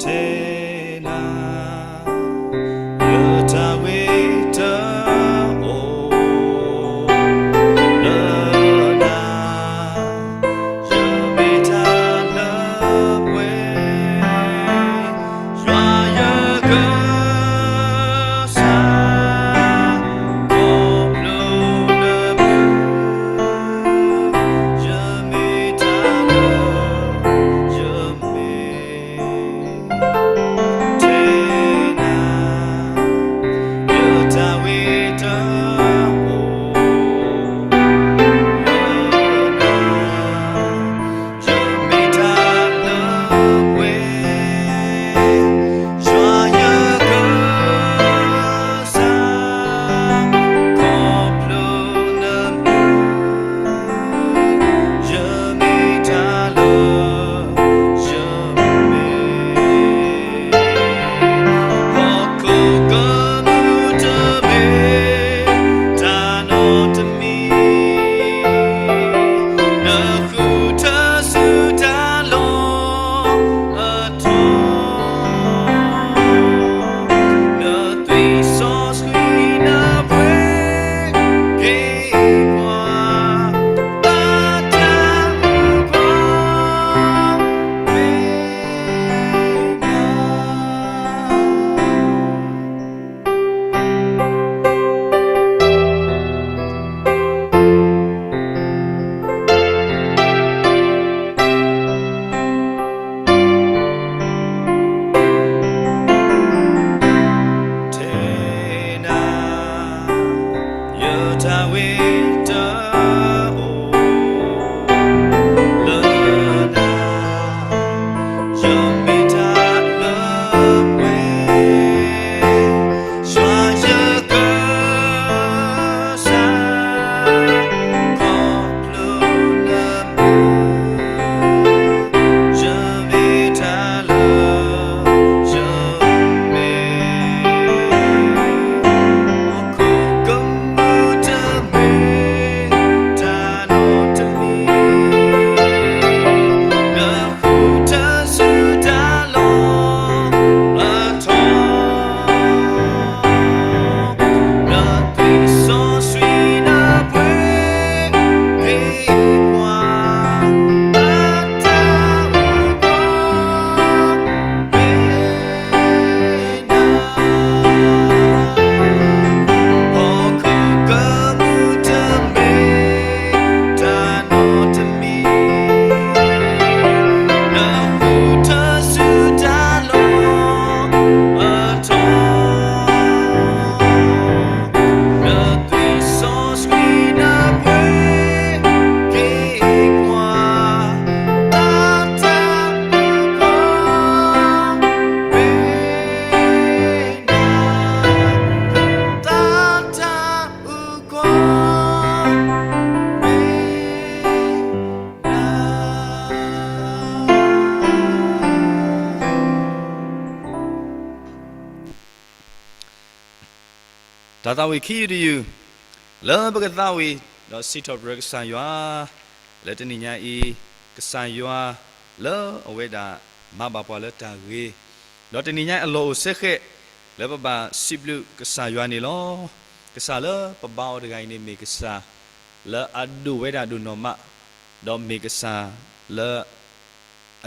ထဲနၤ ယတၢ်ဂ့ၤတအိၣ်, လၢနၤ ယမ့ၢ်တၢ်လၢပှဲၤ, ယွၤယကစၢ် ခီဖျိနမံၤ ယမ့ၢ်တၢ်လၢ ယမ့ၢ် ထဲနၤ ယတၢ်ဂ့ၤတအိၣ်, လၢနၤ ယမ့ၢ်တၢ်လၢပှဲၤ, ယွၤယကစၢ် ခီဖျိနမံၤ ယမ့ၢ်တၢ်လၢ ယမ့ၢ် ဟီၣ်ခိၣ်ကမူၣ်တဘ့ၣ် တၢ်နီတမံၤ နဃုထၢစုတၢ်လီၢ်အထီ နသွံၣ်စီဆှံနပှ့ၤ က့ၤကွၢ် ဘၣ်တၢ်အုၣ်ကီၤ မ့ၢ် ထဲနၤ ယတၢ်ဂ့ၤတအိၣ် လၢနၤ ယမ့ၢ်တၢ်လၢပှဲၤ ယွၤယကစၢ် ခီဖျိနမံၤ ယမ့ၢ်တၢ်လၢ ယမ့ၢ် ဟီၣ်ခိၣ်ကမူၣ်တဘ့ၣ် တၢ်နီတမံၤ နဃုထၢစုတၢ်လီၢ်အထီ နသွံၣ်စီဆှံနပှ့ၤ က့ၤကွၢ် ဘၣ်တၢ်အုၣ်ကီၤ မ့ၢ်နၤ ဟီၣ်ခိၣ်ကမူၣ်တဘ့ၣ် တၢ်နီတမံၤ နဃုထၢစုတၢ်လီၢ်အထီ နသွံၣ်စီဆှံနပှ့ၤ က့ၤကွၢ် ဘၣ်တၢ်အုၣ်ကီၤ မ့ၢ်နၤ ဘၣ်တၢ်အုၣ်ကီၤ မ့ၢ်နၤ တၢ်သးဝံၣ်ခံယုၢ်တယုၢ် လၢပကသးဝံၣ် ဒီးစံးထီၣ်ပတြၢၤကစၢ်ယွၤ လၢတနံၤညါအံၤ, ကစၢ်ယွၤလၢအဝဲဒၣ်မၤဘၣ်ပှၤလၢတၢ်ဂ့ၤ, ဒီးတနံၤညါအံၤအလီၢ်အိၣ်စဲဃဲး လၢပဘၣ်စံးဘျုးကစၢ်ယွၤန့ၣ်လီၤ. ကစၢ်လၢပဘါအီၤတဂၤအံၤန့ၣ်မ့ၢ်ကစၢ် လၢအဒိၣ်ဝဲဒၣ်ဒိၣ်နီၢ်မး, ဒီးမ့ၢ်ကစၢ်လၢ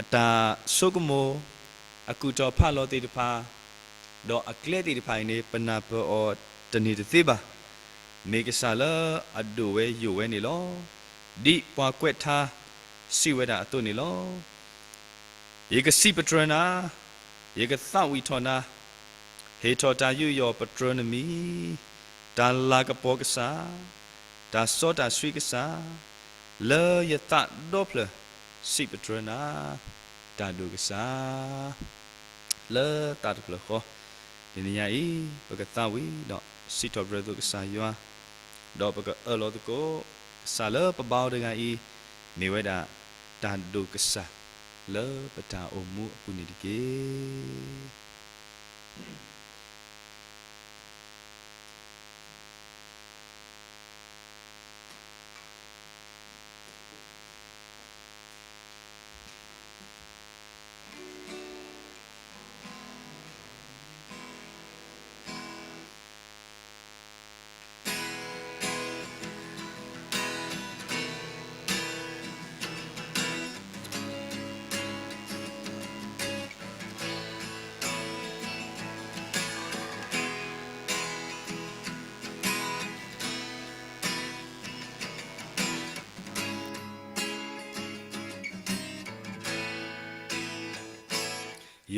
အတၢ်ဆိကမိၣ် အကူၣ်ထီၣ်ဖးလီၤသ့ၣ်တဖၣ်, ဒီးအကျဲသ့ၣ်တဖၣ်အံၤန့ၣ် ပနၢ်ပၢၢ်အီၤတန့ၢ်တသ့ဘၣ်. မ့ၢ်ကစၢ်လၢအဒိၣ်ဝဲယိာ်ဝဲန့ၣ်လီၤ. ဒ်ပှၤကွဲးထါစံးဝဲဒၣ်အသိးန့ၣ်လီၤ. ယကစံးပတြၢၤနၤ, ယကသးဝံၣ်ထီၣ်နၤ, ဟ့ၣ်ထီၣ်တၢ်ယူးယီၣ်ပတြၢၤနမံၤ, တၢ်လၤကပီၤကစၢ်, တၢ်စီတၢ်ဆှံကစၢ်, လၢယသးဒီဖျၢၣ်စံးပတြၢၤနၤ, တၢ်ဒိၣ်ကစၢ် လၢသးတဖျၢၣ်ဃီ, တနံၤညါအံၤ ပကသးဝံၣ်ဒီးစံးထီၣ်ပတြၢၤသကိးကစၢ်ယွၤ, ဒီးပကအၢၣ်လီၤသကိး ကစၢ်လၢပဘါအီၤတဂၤအံၤ မ့ၢ်ဝဲဒၣ်တၢ်ဒိၣ်ကစၢ် လၢပတၢ်အိၣ်မူအပူၤန့ၣ်တက့ၢ်.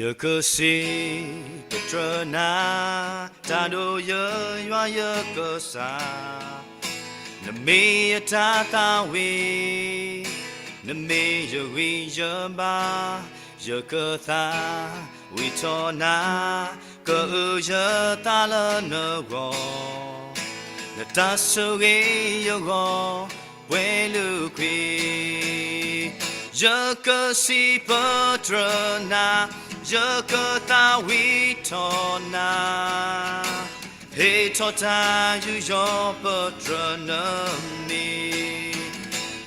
ယကစံးပတြၢၤနၤ, တၢ်ဒိၣ်ယွၤယွၤယကစၢ်, နမ့ၢ်ယတၢ်သးဝံၣ်, နမ့ၢ်ယဂံၢ်ယဘါ, ယကသးဝံၣ်ထီၣ်နၤ, ကအုၣ်ယသးလၢနဂီၢ်, နတၢ်ဆိၣ်ဂ့ၤယဂီၢ် ပှဲၤလုာ်ကွံာ်, ယကစံးပတြၢၤနၤ, ယကသးဝံၣ်ထီၣ်နၤ, ဟ့ၣ်ထီၣ်တၢ်ယူးယီၣ်ပတြၢၤနမံၤ,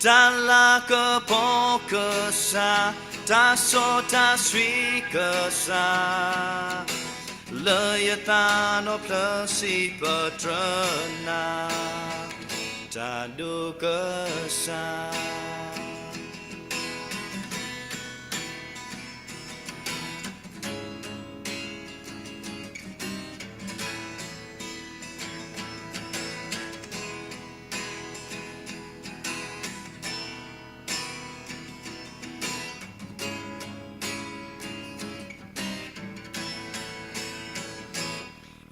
တၢ်လၤကပီၤကစၢ်, တၢ်စီတၢ်ဆှံကစၢ်, လၢယသးနီဖျၢၣ်စံးပတြၢၤနၤ, တၢ်ဒိၣ်ကစၢ်.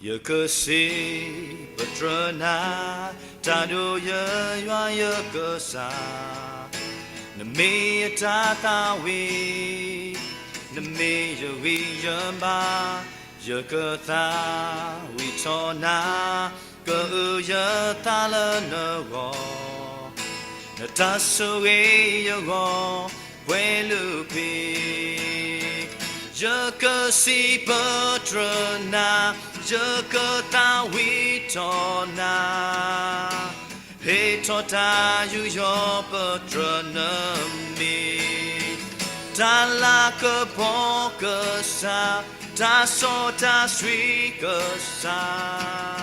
ယကစံးပတြၢၤနၤ, တၢ်ဒိၣ်ယွၤယွၤယကစၢ်, နမ့ၢ်ယတၢ်သးဝံၣ်, နမ့ၢ်ယဂံၢ်ယဘါ, ယကသးဝံၣ်ထီၣ်နၤ, ကအုၣ်ယသးလၢနဂီၢ်, နတၢ်ဆိၣ်ဂ့ၤယဂီၢ် ပှဲၤလုာ်ကွံာ်, ယကစံးပတြၢၤနၤ, ယကသးဝံၣ်ထီၣ်နၤ, ဟ့ၣ်ထီၣ်တၢ်ယူးယီၣ်ပတြၢၤနမံၤ, တၢ်လၤကပီၤကစၢ်, တၢ်စီတၢ်ဆှံကစၢ်,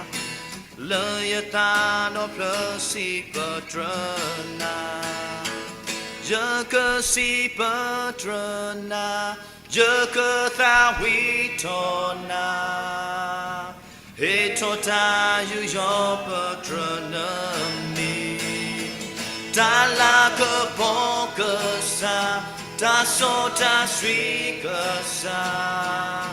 လၢယသးနီဖျၢၣ်စံးပတြၢၤနၤ, ယကစံးပတြၢၤနၤ, ယကသးဝံၣ်ထီၣ်နၤ, ဟ့ၣ်ထီၣ်တၢ်ယူးယီၣ်ပတြၢၤနမံၤ, တၢ်လၤကပီၤကစၢ်, တၢ်စီတၢ်ဆှံကစၢ်,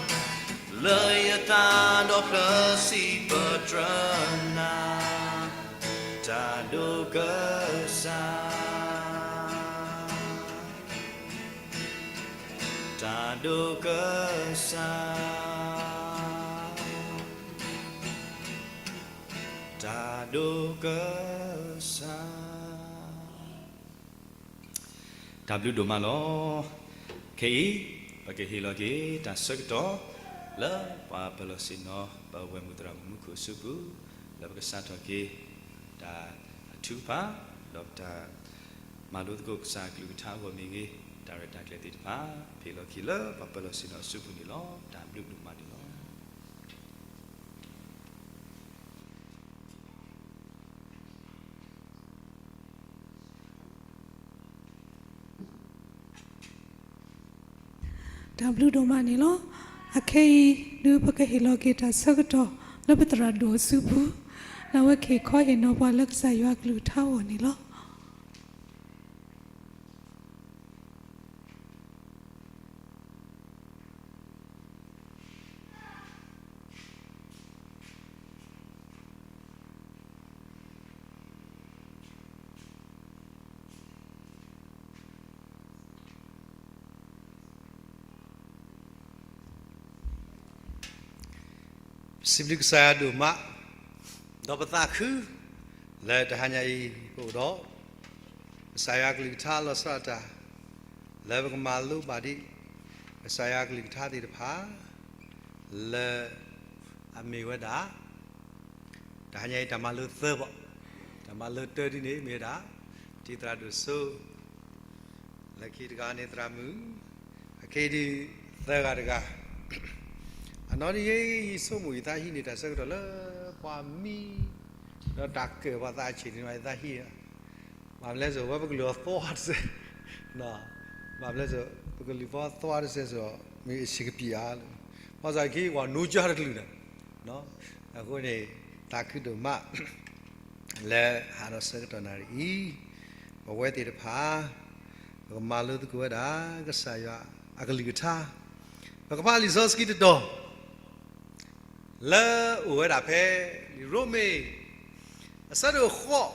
လၢယသးနီဖျၢၣ်စံးပတြၢၤနၤ, တၢ်ဒိၣ်ကစၢ်, တၢ်ဒိၣ်ကစၢ်, တၢ်ဒိၣ်ကစၢ်. တၢ်ဘျုးဒိၣ်မးလီၤ. ခဲအံၤ ပကဟ့ၣ်လီၤက့ၤတၢ်ဆၢကတီၢ် လၢပှၤပၢၤလီၢ်ဆ့ၣ်နီၤ ပဝဲၢ်မုၢ်သရၣ်မုၣ်မူခိၣ်အစုပူၤ လၢပကစးထီၣ်က့ၤ တၢ်အထုကဖၣ် ဒီးပတၢ်မၤလိသကိးကစၢ်အကလုၢ်ကထါအဂီၢ်မ့ၢ်ဂ့ၤ, တၢ်ရဲၣ်တၢ်ကျဲၤသ့ၣ်တဖၣ် ဟ့ၣ်လီၤက့ၤလၢပှၤပၢၤလီၢ်ဆ့ၣ်နီၤအစုပူၤန့ၣ်လီၤ. တၢ်ဘျုးဒိၣ်မးန့ၣ်လီၤ. တၢ်ဘျုးဒိၣ်မးန့ၣ်လီၤ. အခဲအံၤ ဒုးပကဟ့ၣ်လီၤက့ၤတၢ်ဆၢကတီၢ်လၢပသရၣ်ဒိၣ်အစုပူၤ, လၢအဝဲကဟ့ၣ်ခီဟ့ၣ်နီၤပှၤလၢကစၢ်ယွၤအကလုၢ်ကထါအဂီၢ်န့ၣ်လီၤ. ပစံးဘျုးကစၢ်ယွၤဒိၣ်မး, ဒီးပသးခု လၢတဟါညါအံၤ ပအိၣ်ဒီး ကစၢ်ယွၤကလုၢ်ကထါလီၤဆီဒၣ်တၢ် လၢပကမၤလိဘၣ်ဒံး ကစၢ်ယွၤကလုၢ်ကထါသ့ၣ်တဖၣ် လၢအမ့ၢ်ဝဲဒၣ် တဟါညါအံၤ တၢ်မၤလိသၢဘၣ်, တၢ်မၤလိတၢဒ်န့ၣ် မ့ၢ်ဝဲဒၣ် တံၤသရၣ်ဒိၣ်စိ လၢခံတဂၤန့ၣ်သရၣ်မုၣ်, အခဲအံၤဒုးသၢဂၤတဂၤ, အနီၢ်တယံာ်ယဆိကမိၣ်ယသးဟံးန့ၢ်တၢ်ဆၢကတီၢ်လၢပှၤမံ ဒီးတၢ်ကၢၢ်ပှၤသးဆံးန့ၣ် ယသးဟံး ဘၣ်မနုၤလဲၣ်စ့ၢ် ဝဲပကလုၢ်အီၤသွါတစဲး, ဘၣ်မနုၤလဲၣ်စ့ၢ် ပကလုၢ်ပီသွါတစဲးစ့ၢ် မ့ၢ်အဆံးကပံာ်ဧါလၢ ဘၣ်ဆၣ်ခံ ပှၤနိကၢ်တကလုာ်ဒီး အဃိန့ၣ် သးခုဒိၣ်မး လၢဟးဒီးဆၢကတီၢ်နၣ်ရံၣ်အံၤ ပဝဲသ့ၣ်တဖၣ် ပကမၤလိသကိးဝဲဒၣ် ကစၢ်ယွၤအကလုၢ်ကထါ, ပကဖးလံာ်စီဆှံတတီၤ လၢအိၣ်ဝဲဒၣ်ဖဲ ရိမ့ၤ အဆၢဒိၣ်ဃိး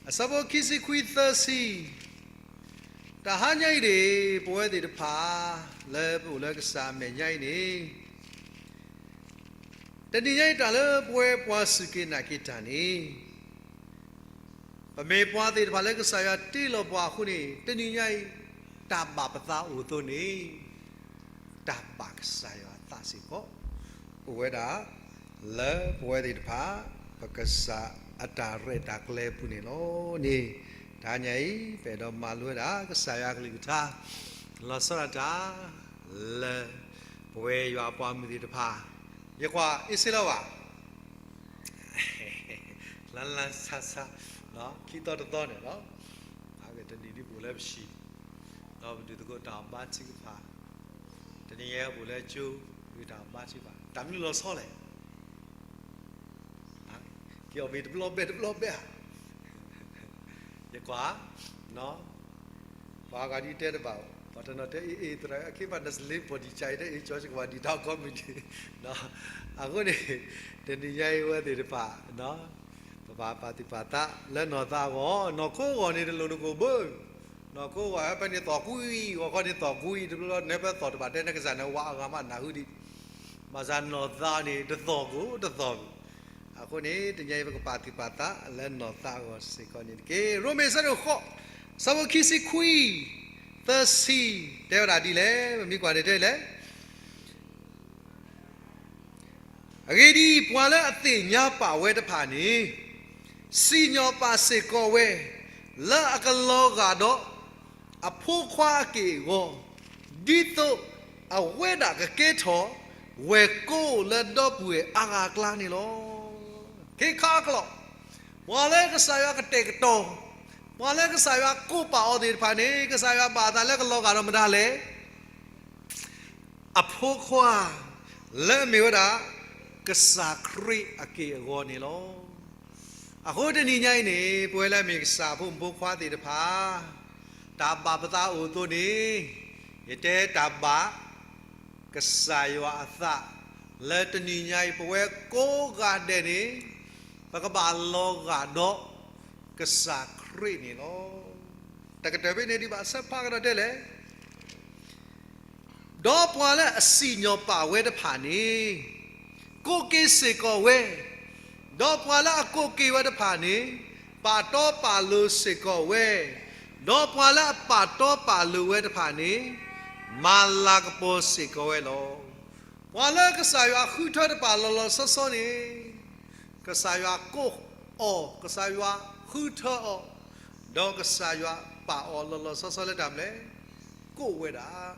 အဆၢဖိခံဆံခွံသၢဆံ, တဟါညါအံၤန့ၣ် ပဝဲသ့ၣ်တဖၣ် လၢပအိၣ်လၢကစၢ်အမဲာ်ညါအံၤန့ၣ် တနံၤညါအံၤ တၢ်လၢပဝဲပှၤစူၢ်က့ၤနာ်က့ၤတၢ်န့ၣ် ပမ့ၢ်ပှၤသ့ၣ်တဖၣ်လၢကစၢ်ယွၤတ့လီၤပှၤအဃိန့ၣ် တနံၤညါအံၤ တၢ်ဘၣ်ပသးအိၣ်အသိးန့ၣ် တၢ်ဘၣ်ကစၢ်ယွၤအသးစ့ၢ်ကီး အိၣ်ဝဲဒၣ် လၢပဝဲသ့ၣ်တဖၣ် ပကစၢ်အတၢ်ရဲၣ်တၢ်ကျဲၤအပူၤန့ၣ်လီၤန့ၣ်, တဟါညါအံၤ ပအဲၣ်ဒိးမၤလိဝဲဒၣ် ကစၢ်ယွၤအကလုၢ်ကထါ လီၤဆီဒၣ်တၢ် လၢပဝဲယွၤအပှၤမုၣ်သ့ၣ်တဖၣ်, ယကွၢ်အ့စ့လီၤဘၣ် လၢလၢဆါဆါ ခံသီတသီန့ၣ်လီၤ. အဂ့ၢ်တနံၤဒ်ပအိၣ်လၢပဆံး ဒီးပဒုးသကိးတၢ်အီၣ်ဘါထုကဖၣ်, တနံၤညါပအိၣ်လၢကၠိ ဒုးတၢ်အီၣ်ဘါထုကဖၣ် တၢ်မနုၤလီၤဆီလဲၣ်. က့ၤအီၣ်မ့ၤတဘျီဘဲတဘျီဘဲဧါ. ယကွၢ် ပှၤဂၤဒ်တဲတဘၣ်, ပှၤတနီၤတဲအ့ၣ်အ့ၣ်သရၣ် အခ့ဘၣ်နစလ့ပီၣ်ဒံၣ်ကၢ်အံၤ တဲအ့ၣ်ကၠီကဘၣ်ဒံးတၢ်ကီမုၢ်ဒံး, အဃိန့ၣ် တနံၤညါအံၤဝဲသ့ၣ်တဖၣ် ပဘၣ်ပာ်သူၣ်ပာ်သးလၢနီၢ်သးအဂီၢ်, နီၢ်ခိအဂီၢ်န့ၣ်တလိၣ်နကိာ်ဘၣ်, နီၢ်ခိအဂီၢ်ဖဲန့ၣ်သီၣ်ကွံ, ဂီၤခီန့ၣ်သီၣ်ကွံ, တဘျီဘျီနဟဲဖဲသီၣ်တဘၣ်တဲနကစၢ်န့ၣ် ဝးအဂၤမးနၢ်ဟူဒံး, ဘၣ်ဆၣ်နီၢ်သးန့ၣ် တသီၣ်ကိာ်တသီၣ်ဘၣ်. အဃိန့ၣ် တနံၤညါအံၤပကပာ်သူၣ်ပာ်သးလၢနီၢ်သးအဂီၢ်စ့ၢ်ကီးန့ၣ်တက့ၢ်. ရိမ့ၤအဆၢဒိၣ်ဃိး အဆၢဖိခံဆံခွံ သၢဆံ တဲဝဲဒၣ်ဒ်လဲၣ်, ပမ့ၢ်ကွၢ်န့ၣ်တဲလဲၣ်. အဂ့ၢ်ဒ်အံၤ, ပှၤလၢအသ့ၣ်ညါပာ်ဝဲတဖၣ်န့ၣ် စံၣ်ညီၣ်ပာ်စ့ၢ်ကီးဝဲ လၢအကလီၤဂာ်ဒီးအဖိခွါအက့ၢ်အဂီၤ, ဒ်သိးအဝဲဒၣ်ကကဲထီၣ်ဝဲၢ်ကိလၢဒီပုၢ်ဝဲၢ်အါဂၤအကျါန့ၣ်လီၤ. ခ့ခါအကျိာ်, ပှၤလၢကစၢ်ယွၤကတဲာ်ကတီၤ, ပှၤလၢကစၢ်ယွၤကိးပာ်အီၤသ့ၣ်တဖၣ်န့ၣ် ကစၢ်ယွၤဘၣ်အသးလၢကလီၤဂာ်ဒီးမတၤလဲၣ်. အဖိခွါ လၢအမ့ၢ်ဝဲဒၣ် ကစၢ်ခရံာ်အက့ၢ်အဂီၤန့ၣ်လီၤ. အဃိတနံၤညါအံၤန့ၣ် ပဝဲလၢအမ့ၢ်ကစၢ်အဖိမုၣ်ဖိခွါသ့ၣ်တဖၣ် တၢ်ဘၣ်ပသးအိၣ်အသိးန့ၣ် ယတဲတၢ်ဘၣ် ကစၢ်ယွၤအသး လၢတနံၤညါအံၤ ပဝဲကိးဂၤဒဲးန့ၣ် ပကဘၣ်လီၤဂာ်ဒီးကစၢ်ခရံာ်န့ၣ်လီၤ. တကတၢၢ်ဖဲန့ၣ်ဒံးဘၣ်ဆၢဖးကဒီးတဲလဲၣ်. ဒီးပှၤလၢအစံၣ်ညီၣ်ပာ်ဝဲတဖၣ်န့ၣ် ကိးက့ၤစ့ၢ်ကီးဝဲ, ဒီးပှၤလၢအကိးက့ၤဝဲတဖၣ်န့ၣ် ပာ်တီပာ်လိၤစ့ၢ်ကီးဝဲ, ဒီးပှၤလၢအပာ်တီပာ်လိၤဝဲတဖၣ်န့ၣ် မၤလၤကပီၤစ့ၢ်ကီးဝဲလီၤ. ပှၤလၢကစၢ်ယွၤဃုထၢတပာ်လီၤလီၤဆီဆီန့ၣ် ကစၢ်ယွၤကိးအီၤ, ကစၢ်ယွၤဃုထၢအီၤ, ဒီးကစၢ်ယွၤပာ်အီၤလီၤလီၤဆီဆီလၢတၢ်မနုၤလဲၣ်, ကိးဝဲဒၣ်.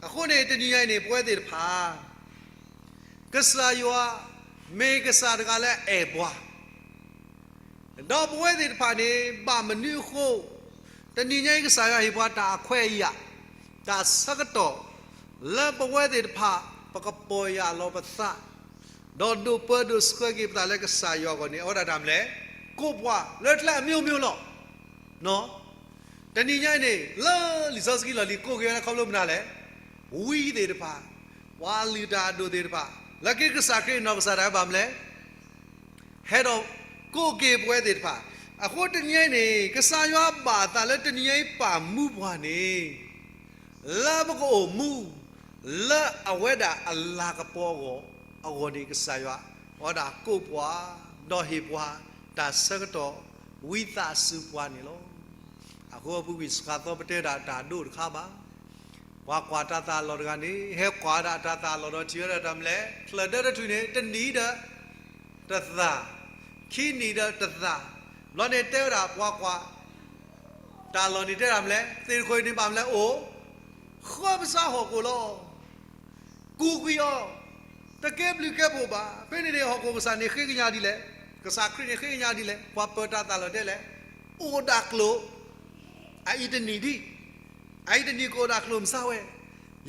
အဃိန့ၣ် တနံၤညါအံၤန့ၣ် ပဝဲသ့ၣ်တဖၣ် ကစၢ်ယွၤမ့ၢ်ကစၢ်တဂၤလၢအအဲၣ်ပှၤ ဒီးပဝဲသ့ၣ်တဖၣ်န့ၣ် ဘၣ်မနုၤအဃိ တနံၤညါအံၤ ကစၢ်ယွၤဟ့ၣ်ပှၤတၢ်အခွဲးအယာ် တၢ်ဆၢကတီၢ် လၢပဝဲသ့ၣ်တဖၣ် ပကပီၢ်ယၢ်လီၤပသး, ဒီးဒိးပၢဒိးဆှၢက့ၤပသးလၢကစၢ်ယွၤအဂီၢ်န့ၣ် အဝဲဒၣ်တၢ်မနုၤလဲၣ်, ကိးပှၤလၢကျဲအမျိုးမျိုးလီၤ. တနံၤညါအံၤန့ၣ် လၢလံာ်စီဆှံလီၢ်လံၤ ကိးက့ၤဝဲဒၣ်ခီဖျိမနုၤလဲၣ်, ဝံသ့ၣ်တဖၣ်, ပှၤလုၢ်တၢ်အဒိၣ်သ့ၣ်တဖၣ်, လၢက့ၤကစၢ်ခရံာ်အနီၢ်ကစၢ်ဒၣ်ဝဲဘၣ်မနုၤလဲၣ် ဟဲဒီးကိးက့ၤပဝဲသ့ၣ်တဖၣ်. အဃိတနံၤညါအံၤန့ၣ် ကစၢ်ယွၤဘၣ်အသးလၢတနံၤညါအံၤပာ်မူပှၤန့ၣ် လၢပကအိၣ်မူ လၢအဝဲဒၣ်အလၤကပီၤအဂီၢ်, အဂီၢ်န့ၣ် ကစၢ်ယွၤ အဝဲဒၣ်ကိးပှၤ, ဒီးဟ့ၣ်ပှၤ တၢ်ဆၢကတီၢ် ဝံသးစူၤပှၤန့ၣ်လီၤ. အဃိအပူၤကွံာ်စှၤသီပတဲဝဲဒၣ်တၢ်ဒိၣ်တခါဘၣ်. ပှၤကွၢ်တၢ်သးလီၢ်တဂၤန့ၣ် ဟဲကွၢ်ဝဲဒၣ်တၢ်သးလီၢ်ဒီးထံၣ်ဝဲဒၣ်တၢ်မနုၤလဲၣ်, ချၢၣ်ဒၢတထူၣ်န့ၣ် တနံၤဒီး တသၣ်, ခံနံၤဒီးတသၣ်, ဘျီန့ၣ်တဲဝဲဒၣ်ပှၤကွၢ် တၢ်လီၢ်န့ၣ်တဲဒၣ်မနုၤလဲၣ်, သ့ၣ်တခိၣ်အံၤန့ၣ်ဘၣ်မနုၤလဲၣ်အိၣ်, ဃၢပစးဟီၣ်ခိၣ်လီၤ. ကူၣ်ကွံာ်အီၤ, တကဲဘျုးကဲဖှိၣ်ဘၣ်. ဖဲန့ၣ်န့ၣ် ဟီၣ်ခိၣ်ကစၢ်န့ၣ်ဃ့ကညးဒ်လဲၣ်, ကစၢ်ခရံာ်န့ၣ်ဃ့ကညးဒ်လဲၣ်, ပှၤပၢၤတၢ်သးလီၢ်တဲလဲၣ်, အိၣ်ဒၣ်ကျိၤ အအံၤတနံၤဒံး, အအံၤတနံၤကအိၣ်ဒၣ်ကျိၤမုၢ်ဆါဝဲ,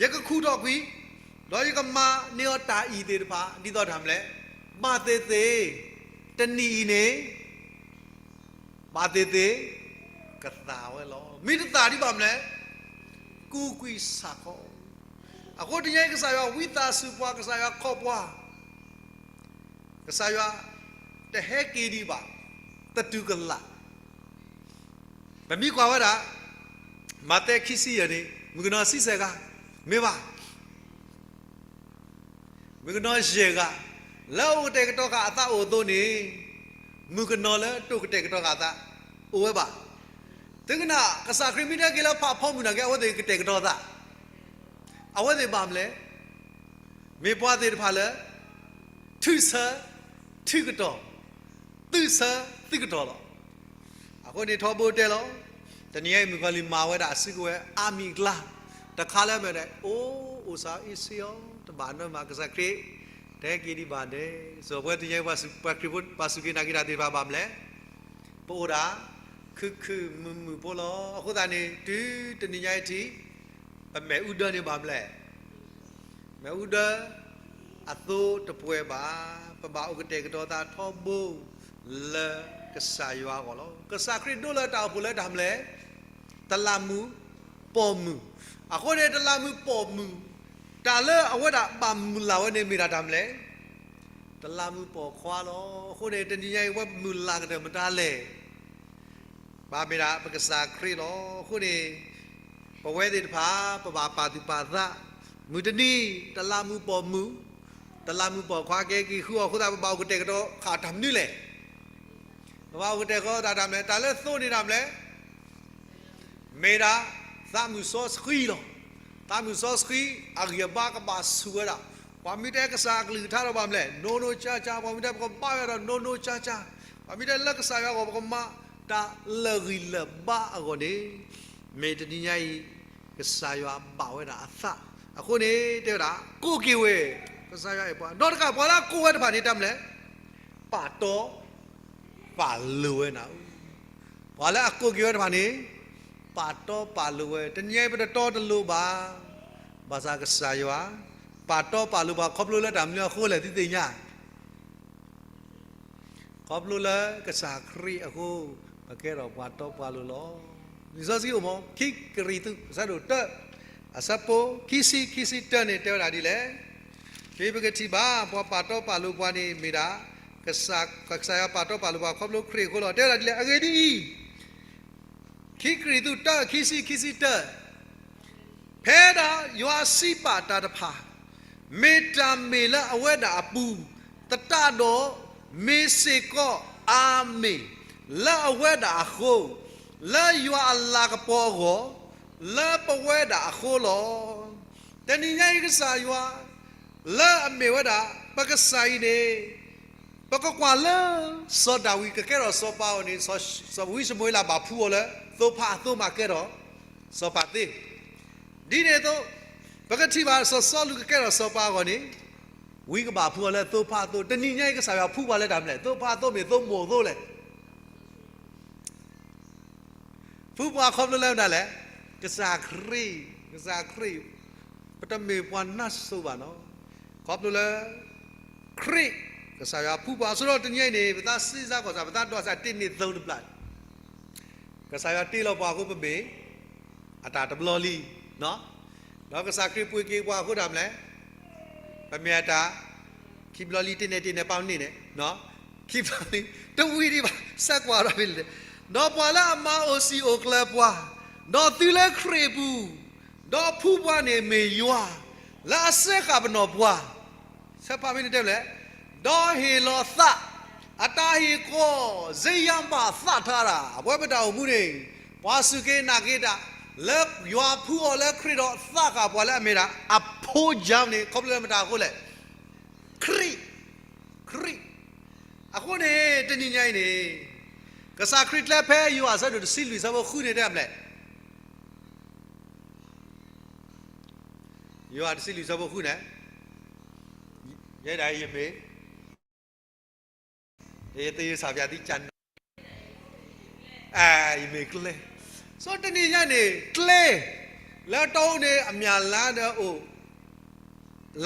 ယကခူၣ်ထီၣ်ကွံာ်, ဒီးယကမၤန့ၢ်အီၤတၢ်အံၤသ့ၣ်တဖၣ် ဒ်သိးတၢ်မနုၤလဲၣ်, ဘၣ်သ့ၣ်သ့ၣ်, တနံၤအံၤန့ၣ် ဘၣ်သ့ၣ်သ့ၣ် ကသၣ်ဝဲလီၤ. မ့ၢ်တသၣ်ဒံးဘၣ်မနုၤလဲၣ်, ကူၣ်ကွံာ်စးခီ. အဃိတနံၤညါအံၤ ကစၢ်ယွၤဝံသးစူၤပှၤ, ကစၢ်ယွၤခီပှၤ, ကစၢ်ယွၤတဟဲက့ၤဒံးဘၣ်, တတုၤကလာ်. ပမ့ၢ်ကွၢ်ဝဲဒၣ် မးသဲခံဆံယဲၢ်န့ၣ် မုၣ်ကနီၤဆံဆဲးဂၤ, မ့ၢ်ဘၣ် မုၣ်ကနီၤယဲၢ်ဂၤ လၢအအိၣ်ကတဲာ်ကတီၤဃာ်အသးအိၣ်အသိးန့ၣ်, မုၣ်ကနီၤလၢတအိၣ်ကတဲာ်ကတီၤဃာ်အသး အိၣ်ဝဲဘၣ်. သုကနၣ် ကစၢ်ခရံာ်မ့ၢ်တဲက့ၤလၢဖးဖီမုၢ်နာ်က့ အဝဲသ့ၣ်ကတဲာ်ကတီၤသး, အဝဲသ့ၣ်ဘၣ်မနုၤလဲၣ်, မ့ၢ်ပှၤသ့ၣ်တဖၣ်လၢ ထုးဆၢ ထုးကတီၤ, သုးဆၢ သုးကတီၤလီၤ. အဃိန့ၣ်ထီဘိတဲလီၤ, တနံၤအံၤမုၣ်ကီၤလံၤမၤဝဲဒၣ်အစုကဝဲၤအါမံၤအကျါ, တခါလၢမ့ၢ်ဒၣ် အိၣ်အိၣ်စ့ၢ်ကီးအံၤစ့ၢ်ကီး တဘၣ်နီတမံၤ ကစၢ်ခရံာ် တဟဲက့ၤဒံးဘၣ်န့ၣ်, စီၤပှၤတနံၤအံၤ ပှၤခရံာ်ဖိ ပှၤစူၢ်က့ၤနာ်က့ၤတၢ်သ့ၣ်တဖၣ်ဘၣ်မနုၤလဲၣ်, ပအိၣ်ဒၣ် ခုၣ်ခုၣ်မုာ်မုာ်ဖိလီၤ. အဃိသတးန့ၣ် တုၤတနံၤညါအံၤထံး ပမဲာ်အူဒၢန့ၣ်ဘၣ်မနုၤလဲၣ်, မဲာ်အူဒၢ အသိတပှဲၤဘၣ်, ပဘၣ်အိၣ်ကတဲာ်ကတီၤသးထီဘိ လၢကစၢ်ယွၤအဂီၢ်လီၤ. ကစၢ်ခရံာ်ဒိလၢတၢ်အိၣ်ဖှိၣ်လၢတၢ်မနုၤလဲၣ်, တလးမူးပိာ်မုၣ်. အဃိန့ၣ် တလးမူးပိာ်မုၣ်, တၢ်လၢအဝဲဒၣ်ဘၣ်မုၢ်လၢ်ဝဲန့ၣ်မ့ၢ်ဒၣ်တၢ်မနုၤလဲၣ်, တလးမူးပိာ်ခွါလီၤ. အဃိန့ၣ် တနံၤညါအံၤ ပဝဲပမုၢ်လၢ်ကတၢၢ်မတၤလဲၣ်, ဘၣ်မ့ၢ်ဒၣ်ပကစၢ်ခရံာ်လီၤ. အဃိန့ၣ် ပဝဲသ့ၣ်တဖၣ် ပဘၣ်ပာ်သူၣ်ပာ်သး, မုၢ်တနံၤ တလးမူးပိာ်မုၣ်, တလးမူးပိာ်ခွါကဟဲက့ၤဃုအီၤအဃိသတး ပဘၣ်အိၣ်ကတဲာ်ကတီၤဃာ်တၢ်မနုၤလဲၣ်, ပဘၣ်အိၣ်ကတဲာ်ကတီၤသးတၢ်မနုၤလဲၣ်, တၢ်လၢသိန့ၣ်တၢ်မနုၤလဲၣ်, မ့ၢ်ဒၣ် သးမုၢ်စီဆှံလီၤ. သးမုၢ်စီဆှံ အဂံၢ်အဘါကဘၣ်ဆူၣ်ဝဲဒၣ်. ပှၤမ့ၢ်တဲကစၢ်အကလုၢ်ကထါဒီးဘၣ်မနုၤလဲၣ်, နီၢ်နီၢ်ကၠါကၠါ, ပှၤမ့ၢ်တဲပကဘါယွၤဒီး နီၢ်နီၢ်ကၠါကၠါ, ပှၤမ့ၢ်တဲလၢကစၢ်ယွၤအဂီၢ် ပကမၤတၢ်လၢာ်ဂံၢ်လၢာ်ဘါအဂီၢ်န့ၣ်, မ့ၢ်တနံၤညါအံၤ ကစၢ်ယွၤဘၣ်ဝဲဒၣ်အသး. အဃိန့ၣ် တဲဝဲဒၣ် ကိးက့ၤဝဲ, ကစၢ်ယွၤအဲၣ်ပှၤ, ဒီးတကး ပှၤလၢအကိးဝဲတဖၣ်န့ၣ် တၢ်မနုၤလဲၣ်, ပာ်တီ ပာ်လိၤဝဲနၤဧၢ. ပှၤလၢအကိးက့ၤဝဲတဖၣ်န့ၣ် ပာ်တီပာ်လိၤဝဲ, တနံၤအံၤပတတီတလိၤဘၣ်. ဘၣ်ဆၣ်ကစၢ်ယွၤ ပာ်တီပာ်လိၤပှၤခီဖျိလၢတၢ်မနုၤအဃိလဲၣ် သုသ့ၣ်ညါ, ခီဖျိလၢကစၢ်ခရံာ်အဃိ ပကဲထီၣ်ပှၤတီပှၤလိၤလီၤ. လံာ်စီဆှံအိၣ်မး ခံကရံၣ်သူး အဆၢဒိၣ်တၢ အဆၢဖိ ခံဆံ ခံဆံတၢန့ၣ် တဲဝဲဒၣ်ဒ်လဲၣ်. ဖဲပကထံၣ်ဘၣ် ပှၤပာ်တီပာ်လိၤပှၤန့ၣ်မ့ၢ်ဒၣ် ကစၢ်, ကစၢ်ယွၤပာ်တီပာ်လိၤပှၤခီဖျိခရံာ်အဃိလီၤ. တဲဝဲဒၣ်ဒ်လဲၣ်. အဂ့ၢ်ဒ်အံၤ, ခံကရံၣ်သူးတၢ ခံဆံ ခံဆံတၢ, ဖဲဒၣ်ယွၤစံးပာ်တၢ်တဖၣ် မ့ၢ်တၢ်မ့ၢ်လၢအဝဲဒၣ်အပူၤ, သတးဒီး မ့ၢ်စ့ၢ်ကီးအၤမ့ၣ် လၢအဝဲဒၣ်အဃိ, လၢယွၤအလၤကပီၤအဂီၢ်, လၢပဝဲဒၣ်အဃိလီၤ. တနံၤညါအံၤကစၢ်ယွၤ လၢအမ့ၢ်ဝဲဒၣ် ပကစၢ်အံၤန့ၣ် ပကကွၢ်လၢ စီၤဒၤဝံးကကဲထီၣ်စီၤပၤအဂီၢ်န့ၣ် စီၤဝံၡမူၤအ့လးဘၣ်ဖှူအီၤလၢသိဖါအသိးမးကဲထီၣ် စီၤပၤသ့. ဒ်န့ၣ်အသိး ပကထံၣ်ဘၣ်စီၤစီလူးကကဲထီၣ်စီၤပၤအဂီၢ်န့ၣ် ဝံကဘၣ်ဖှူအီၤလၢသိဖါအသိး, တနံၤညါအံၤကစၢ်ယွၤဖှူပှၤလၢတၢ်မနုၤလဲၣ်, သိဖါအသိးမ့ၢ်သိမိၢ်အသိးလဲၣ်. ဖှူပှၤခီဖျိလၢမတၤလဲၣ်, ကစၢ်ခရံာ်, ကစၢ်ခရံာ် ပတမ့ၢ်ပှၤနါစိၤဘၣ်နီၤ. ခီဖျိလၢ ခရံာ် ကစၢ်ယွၤဖှူပှၤအဃိဒီး တနံၤအံၤန့ၣ် ပသးစံးစါကီၢ်စၢ် ပသးဒိးစၢ်တ့ၢ်န့ၢ်သၢတဘျီ ကစၢ်ယွၤတ့လီၤပှၤအဃိ ပမ့ၢ်အတၢ်တဘျီလံ. ဒီးကစၢ်ခရံာ်ပှ့ၤက့ၤပှၤအဃိဒၣ်မလဲၣ်, ပမ့ၢ်အတၢ်ခံဘျီလံ တ့ၢ်န့ၢ်တ့ၢ်န့ၢ် ပာ်မနုၤန့ၣ်, ခံဘျီလံ တဝံၤဒံးဘၣ် ဆဲးကွၢ်ဒီးဖဲလဲၣ်. ဒီးပှၤလၢအမၤအိၣ်စံာ်အိၣ်ကျၢၤပှၤ, ဒီးသုလၢခရံာ်အပူၤ, ဒီးဖှူပှၤန့ၣ်မ့ၢ်ယွၤ လၢအစဲဃာ်ပနီၣ်ပှၤ ဆဲးဖးဖဲန့ၣ်တဲလဲၣ်, ဒီးဟ့ၣ်လီၤသး အတၢ်ဟ့ၣ်ကီး စ့ယါဘၣ်သးထါတၢ် အဝဲပတၢ်အိၣ်မူန့ၣ် ပှၤစူၢ်က့ၤနာ်က့ၤတၢ် လၢယွၤဖှူအီၤလၢခရံာ်ဒီးသးဃာ်ပှၤလၢအမ့ၢ်ဒၣ် အဖိယါန့ၣ် ခီဖျိလၢမတၤအဃိလဲၣ်, ခရံာ်, ခရံာ်. အဃိန့ၣ် တနံၤညါအံၤန့ၣ် ကစၢ်ခရံာ်ကျဲဖဲယိၤဟၣ်အဆၢဒိၣ်တဆံလွံၢ်ဆၢဖိဃုန့ၣ်တဲမလဲၣ် ယိၤဟၣ်တဆံလွံၢ်ဆၢဖိဃုန့ၣ်, ယဲဒၣ်ယမ့ၢ်, ယသယုၢ်ဆၣ်ပၠးသံကၢ်နီၤ, ယမ့ၢ်ကျဲ, ဆိတနံၤညါန့ၣ် ကျဲ, လၢတၢ်အိၣ်န့ၣ် အမၠၣ်လါဒီးအိၣ်,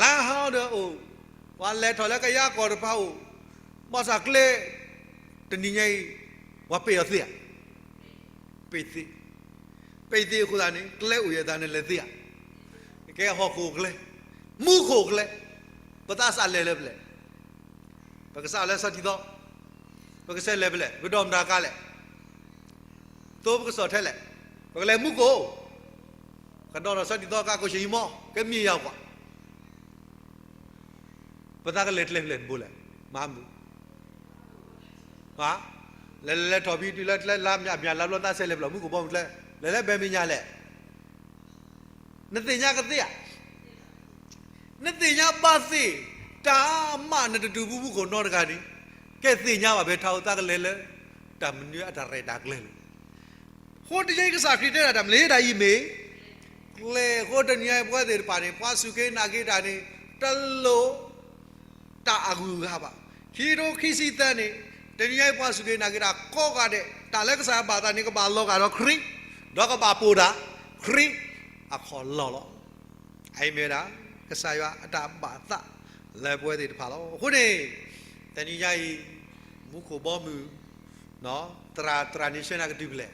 လါဟီဒီးအိၣ်, ပှၤလဲၤထီၣ်လၢကယါကီၢ်တဖၣ်အိၣ်, ဘၣ်ဆၣ်ကျဲ, တနံၤညါအံၤ, ပှၤပ့ၢ်အီၤသ့ဧါ ပ့ၢ်သ့, ပ့ၢ်သ့အဃိသတးန့ၣ် ကျဲအိၣ်ယဲၢ်သးန့ၣ်လဲၤသ့ဧါ, ကဲဟီၣ်ခိၣ်ကျဲ, မူခိၣ်ကျဲ, ပသးစးလဲၤလၢပလဲၣ်, ပကစးလဲၤဆီၣ်တံၢ်သီ, ပကစးလဲၤပလဲၣ်, ပကဒိးမတၤကါလဲၣ်, သိပကစီၣ်ထဲလဲၣ်, ပကလဲၤမူခိၣ်, ကဒိးထီၣ်ဆီၣ်တံၢ်သီကါကိၣ်ဆံးယံမီၢ် ကမ့ၢ်ယၤကွၢ် ပသးကလဲၤကျဲဖဲလဲၣ်တဘိလဲၣ်, မၤမုာ်, လဲၤလဲၤလဲၤထီၣ်ဖဲတုၤလၢကျဲလါမၠၣ်မၠၣ်လါဘျီသးဆဲးလဲၤပလီၢ်မူခိၣ်ဘီမုၢ်ကျဲ, လဲၤလၢဘဲမ့ၢ်ညါလဲၣ်, နသ့ၣ်ညါကသ့ဧါ, နသ့ၣ်ညါဘၣ်သ့ၣ်, တၢ်မးနတတုၤပူၤမူခိၣ်နီတဂၤန့ၣ်, ကဲသ့ၣ်ညါဘၣ်ဖဲထးအိၣ်သးကလဲၤလၢ, တၢ်မနုၤအတၢ်ရဲၣ်တၢ်ကျဲၤလဲၣ် အဃိတနံၤအံၤကစၢ်ခရံာ်တဲဒၣ်တၢ်မနုၤလဲၣ်, ယဲဒၣ်ယမ့ၢ်, ကျဲအဃိတနံၤအံၤပဝဲသ့ၣ်တဖၣ်န့ၣ် ပှၤစူၢ်က့ၤနာ်က့ၤတၢ်န့ၣ်, တလိၣ်, တၢ်အဂုၤအဂၤဘၣ်, ခံကထိခံဆံသၢန့ၣ်, တနံၤအံၤပှၤစူၢ်က့ၤနာ်က့ၤတၢ်ကိးဂၤဒဲး, တၢ်လၢကစၢ်ယွၤဘၣ်သးန့ၣ် ကဘၣ်လီၤဂာ်ဒီးခရံာ်, ဒီးကဘၣ်ပိာ်ဒၣ်, ခရံာ်, အခီၣ်လီၢ်လီၤ. အအံၤမ့ၢ်ဝဲဒၣ်, ကစၢ်ယွၤအတၢ်ဘၣ်သးလၢပဝဲသ့ၣ်တဖၣ်လီၤ. အဃိန့ၣ်, တနံၤညါအံၤ, မူခိၣ်ဘီမုၢ်, သရၣ်, သရၣ်န့ၣ်ဆှၢနၤကတုၤဖဲလဲၣ်,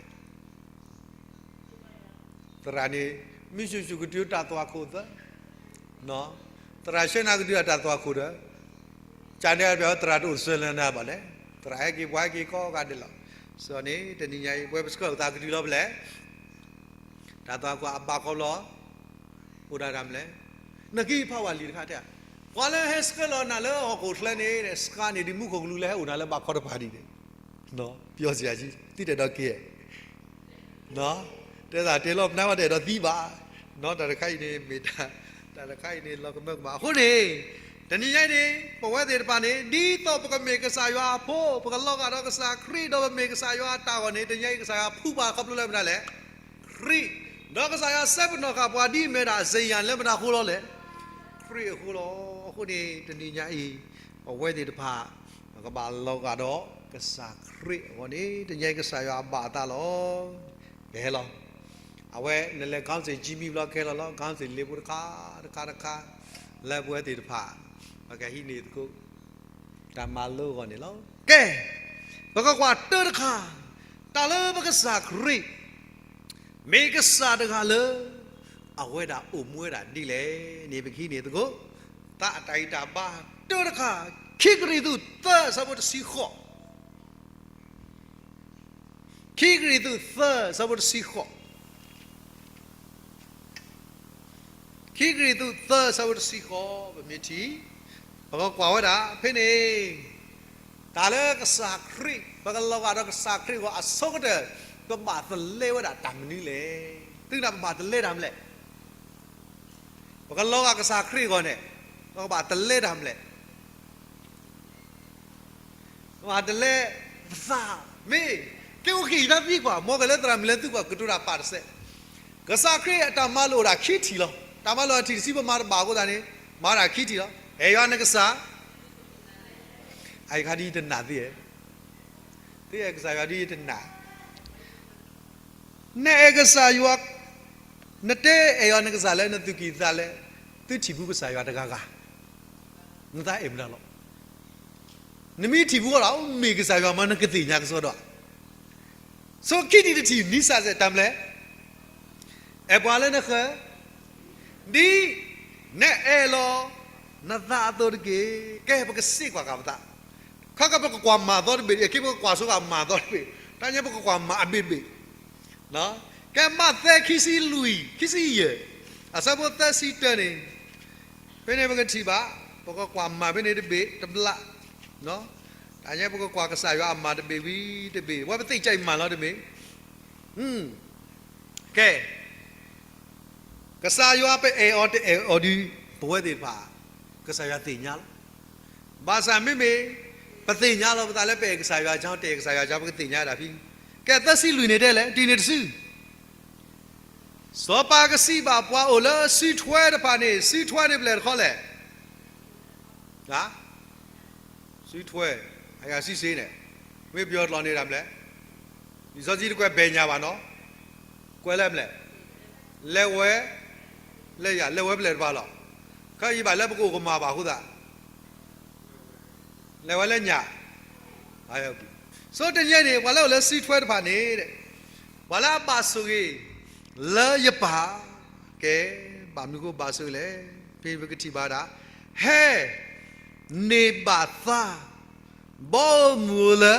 သရၣ်န့ၣ်, မ့ၢ်ဆူၣ်ဆူၣ်ကတုၤတၢ်သွၣ်ခိၣ်သၢ, သရၣ်ဆှၢနၤကတုၤအတၢ်သွၣ်ခိၣ်ဒီး, ကန့ၣ်ပသရၣ်တအိၣ်ဆၢလၢနၤဘၣ်လဲၣ်, သရၣ်ဟဲက့ၤပှၤဟဲက့ၤကိးဂၤဒဲးလီၤ. စံးန့ၣ် တနံၤညါအံၤ ပဝဲပဆှၢအသးကတုၤလီၤဖဲလဲၣ် တၢ်သွၣ်ခိၣ်အဘၣ်ခီဖျိ, အိၣ်ဒၣ်တၢ်မနုၤလဲၣ်, နကဟံးဖးဝဲလံာ်တခါတဲ, ပှၤလၢဟဲဆှၢလီၤနၤလၢဟီၣ်ခိၣ်ချၢန့ၣ် စှၤန့ၣ်ဒ်မူခိၣ်ကလူးလၢဟဲအိၣ်နၤလၢဘၣ်ခီတဖၣ်ဒ်န့ၣ်, ပယီၤစံးယၤကံ, သုတဲဒီးက့ၤ, တဲသးတဲလီၤပနၢ်ဘၣ်တအဲၣ်ဒိးသံဘၣ်, တၢ်တခါအံၤန့ၣ်မ့ၢ်တၢ်, တၢ်တခါအံၤန့ၣ်လီၤကမၢကမၣ်အဃိန့ၣ်, တနံၤညါအံၤန့ၣ် ပဝဲသ့ၣ်တဖၣ်န့ၣ် ဒ်သိးပကမ့ၢ်ကစၢ်ယွၤအဖိ, ပကလီၤဂာ်ဒီးကစၢ်ခရံာ် ဒီးပမ့ၢ်ကစၢ်ယွၤအတၢ်ဂီၢ်န့ၣ် တနံၤညါအံၤကစၢ်ယွၤဖှူပှၤခီဖျိလၢမနုၤလဲၣ်, ခရံာ်, ဒီးကစၢ်ယွၤဆၢပနီၣ်ဃာ်ပှၤဒ်အမ့ၢ်ဒၣ်စ့ယၤလၢမတၤအဃိလီၤလဲၣ်, ခရံာ်အဃိလီၤ. အဃိန့ၣ် တနံၤညါအံၤ, ပဝဲသ့ၣ်တဖၣ်, ပကဘၣ်လီၤဂာ်ဒီးကစၢ်ခရံာ်အဂီၢ်န့ၣ် တနံၤညါအံၤကစၢ်ယွၤအဘၣ်အသးလီၤ. ကဟဲလီၤ. အဝဲနလဲၤ ကီၢ်စ့ၣ်ကၠံမံၤဘျီကဟဲလီၤလီၤ, ကီၢ်စ့ၣ်လ့ပူၤတခါ, တခါတခါ, လၢပဝဲသ့ၣ်တဖၣ်, ပကဟံးန့ၢ်သကိး တၢ်မၤလိအဂီၢ်န့ၣ်လီၤ. ကဲ, ပကကွၢ်တၢ်တခါ, တၢ်လၢပကစၢ်ခရံာ်, မ့ၢ်ကစၢ်တဂၤလၢ, အဝဲဒၣ်အိၣ်မူဝဲဒၣ်ဒ်လဲၣ်န့ၣ် ပကဟံးန့ၢ်သကိး, တၢ်အတၢ်ဂံၢ်တၢ်ဘါတၢ်တခါ, ခံကရံၣ်သူးသၢဆၢဖိတဆံဃိး ခံကရံၣ်သူးသၢဆၢဖိတဆံဃိး ခံကရံၣ်သူးသၢဆၢဖိတဆံဃိး ပမ့ၢ်ထံၣ်, ပကကွၢ်ဝဲဒၣ်ဖဲန့ၣ်, တၢ်လၢကစၢ်ခရံာ်, ပကလီၤဂာ်ဒီးကစၢ်ခရံာ်အဂီၢ်အဆိကတၢၢ်, ပဘၣ်တလဲဝဲဒၣ်တၢ်မနုၤလဲၣ်. သုနၢ်ပဘၣ်တလဲတၢ်မနုၤလဲၣ်. ပကလီၤဂာ်ကစၢ်ခရံာ်အဂီၢ်န့ၣ်, ပကဘၣ်တလဲတၢ်မနုၤလဲၣ်. ပဘၣ်တလဲ, ပသး, မ့ၢ်, ကဲအိၣ်က့ၤယတၢ်သံကွၢ်, မ်ကလဲၤသရၣ်မုၣ်လဲၤသံကွၢ် ကတိၤတၢ်ပာ်တစဲး, ကစၢ်ခရံာ်အတၢ်မၤလိာ်ဒၣ်ခံထံၣ်လီၤ. တၢ်မၤလိာ်အထံၣ်တဆံပမၤတဘၣ်အဃိသတးန့ၣ်, မၤဒၣ်ခံထံၣ်လီၤ. အဲၣ်ယွၤနကစၢ် အအံၤခါဒ်ယတနာ်သ့, သုအဲၣ်ကစၢ်ယွၤဒ်ယတနာ်, နအဲၣ်ကစၢ်ယွၤ, နတဲအဲၣ်ယွၤနကစၢ်လၢနသူၣ်ကံၢ်သးလဲ, သုထံၣ်ဘူးကစၢ်ယွၤတဂၤဂၤ, နသးအဲၣ်မတၤလီၤ. နမ့ၢ်ထံၣ်ဘူးအီၤဒီး မ့ၢ်ကစၢ်ယွၤမး နကသ့ၣ်ညါကစီဒီးဧါ. ဆိခံနံၣ်တထံၣ် နံၣ်စၢ်စဲးတၢ်မလဲၣ်, အဲၣ်ပှၤလၢနဃၢၤ, ဒ်နအဲၣ်လီၤနသးအသိးတက့ၢ်. ကဲ ပကစ့ကွၢ်ဃာ်ပသး, ခီကပကကွၢ်မၤသီတဘ့ၣ်, အခံပကကွၢ်ဆိဃာ်မၤသီတဘ့ၣ်, တၢ်ညါပကကွၢ်မၤအဘ့ၣ်တဘ့ၣ် ကဲ မးသဲခံဆံလွံၢ်, ခံဆံယဲၢ်, အဆၢဖိသၢဆံတၢန့ၣ်, ဖဲန့ၣ်ပကထံၣ်ဘၣ်, ပကကွၢ်မၤဖဲန့ၣ်တဘ့ၣ်တဘျီ, တၢ်ညါပကကွၢ်ကစၢ်ယွၤအမၤတဘ့ၣ်ဝံၤတဘ့ၣ်, ဝဲပသ့ၣ်ညါအံၤမၤလီၤတမ့ၢ်, ကဲ ကစၢ်ယွၤပအဲၣ်အီၤတအဲၣ်အီၤဒီး ပဝဲသ့ၣ်တဖၣ် ကစၢ်ယွၤသ့ၣ်ညါလီၤ. ဘၣ်ဆၣ်မ့မ့ၢ် ပသ့ၣ်ညါလီၤပသးလၢပအဲၣ်ကစၢ်ယွၤကီ တအဲၣ်ကစၢ်ယွၤကီ ပကသ့ၣ်ညါဒၣ်ဖဲ, ကဲသၢဆံလွံၢ်န့ၣ်တဲလဲၣ်, တုၤန့ၣ်တစု စီၤပၤကစံးဘၣ်ပှၤအိၣ်လၢစုထွဲတဖၣ်န့ၣ်, စုထွဲ, စုထွဲ, အဂၤစံးစ့န့ၣ်, မ့ၢ်ပယီၤကျိာ်န့ၣ်ဒၣ်မလဲၣ်, လံာ်စီဆှံတကွဲးဘဲၣ်ညၣ်ဘၣ်နီၤ, ကွဲးလၢမလဲၣ်, လဲၤဝဲ, လဲၤယၤ လဲၤဝဲဖဲလဲၣ်တဖၣ်လီၤ. ခဲအံၤဘၣ်လၢပကအိၣ်ကမၣ်ဘၣ်အဃိသတး လဲၤဝဲလၢညၣ်, ဆိတနံၤအံၤန့ၣ် ပှၤလၢအိၣ်လၢစုထွဲတဖၣ်န့ၣ်, ပှၤလၢအဘၣ်ဆိၣ်ဂ့ၤလၢယပၢ်, ကဲ, ဘၣ်မနုၤဃိဘၣ်ဆိၣ်ဂ့ၤလဲၣ်, ဖဲပကထံၣ်ဘၣ်ဒၣ်, ဟဲ, န့ၢ်ဘၣ်သါ, ဘီမုၢ်ဧိၤလၢ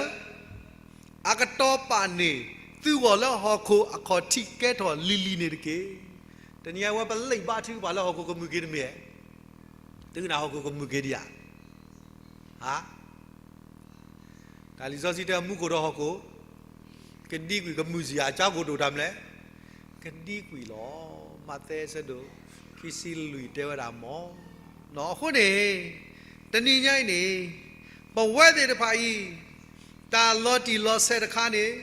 အကတီၤပာ်န့ၢ် သုဂီၢ်လၢဟီၣ်ခိၣ်အခီၣ်ထံးကဲထီၣ်လံၤလံၤန့ၣ်တက့ၢ်. တနံၤအံၤဝဲပလံာ်ဘၣ်ထုကဖၣ်လၢဟီၣ်ခိၣ်ကမုၢ်က့ၤတမ့ၢ်ဧါ, သုကနၣ်ဟီၣ်ခိၣ်ကမုၢ်က့ၤဒံးဧါ, ဟါ တၢ်လံာ်စီဆှံတဲမူခိၣ်ဒီးဟီၣ်ခိၣ်, ကဒံကွံာ်ကမုာ်စ့ၢ်ဧါ, ကၠီကိၣ်ဒိၣ်တၢ်မလဲၣ်, ကဒံကွံာ်လီၤ. မးသဲဆၢဒိၣ်ခံဆံလွံၢ်တဲဝဲဒၣ်မ့ၢ်, အဃိန့ၣ်, တနံၤညါအံၤန့ၣ်, ပဝဲသ့ၣ်တဖၣ်အံၤ, တၢ်လီၤတံၢ်လီၤဆဲးတခါန့ၣ်,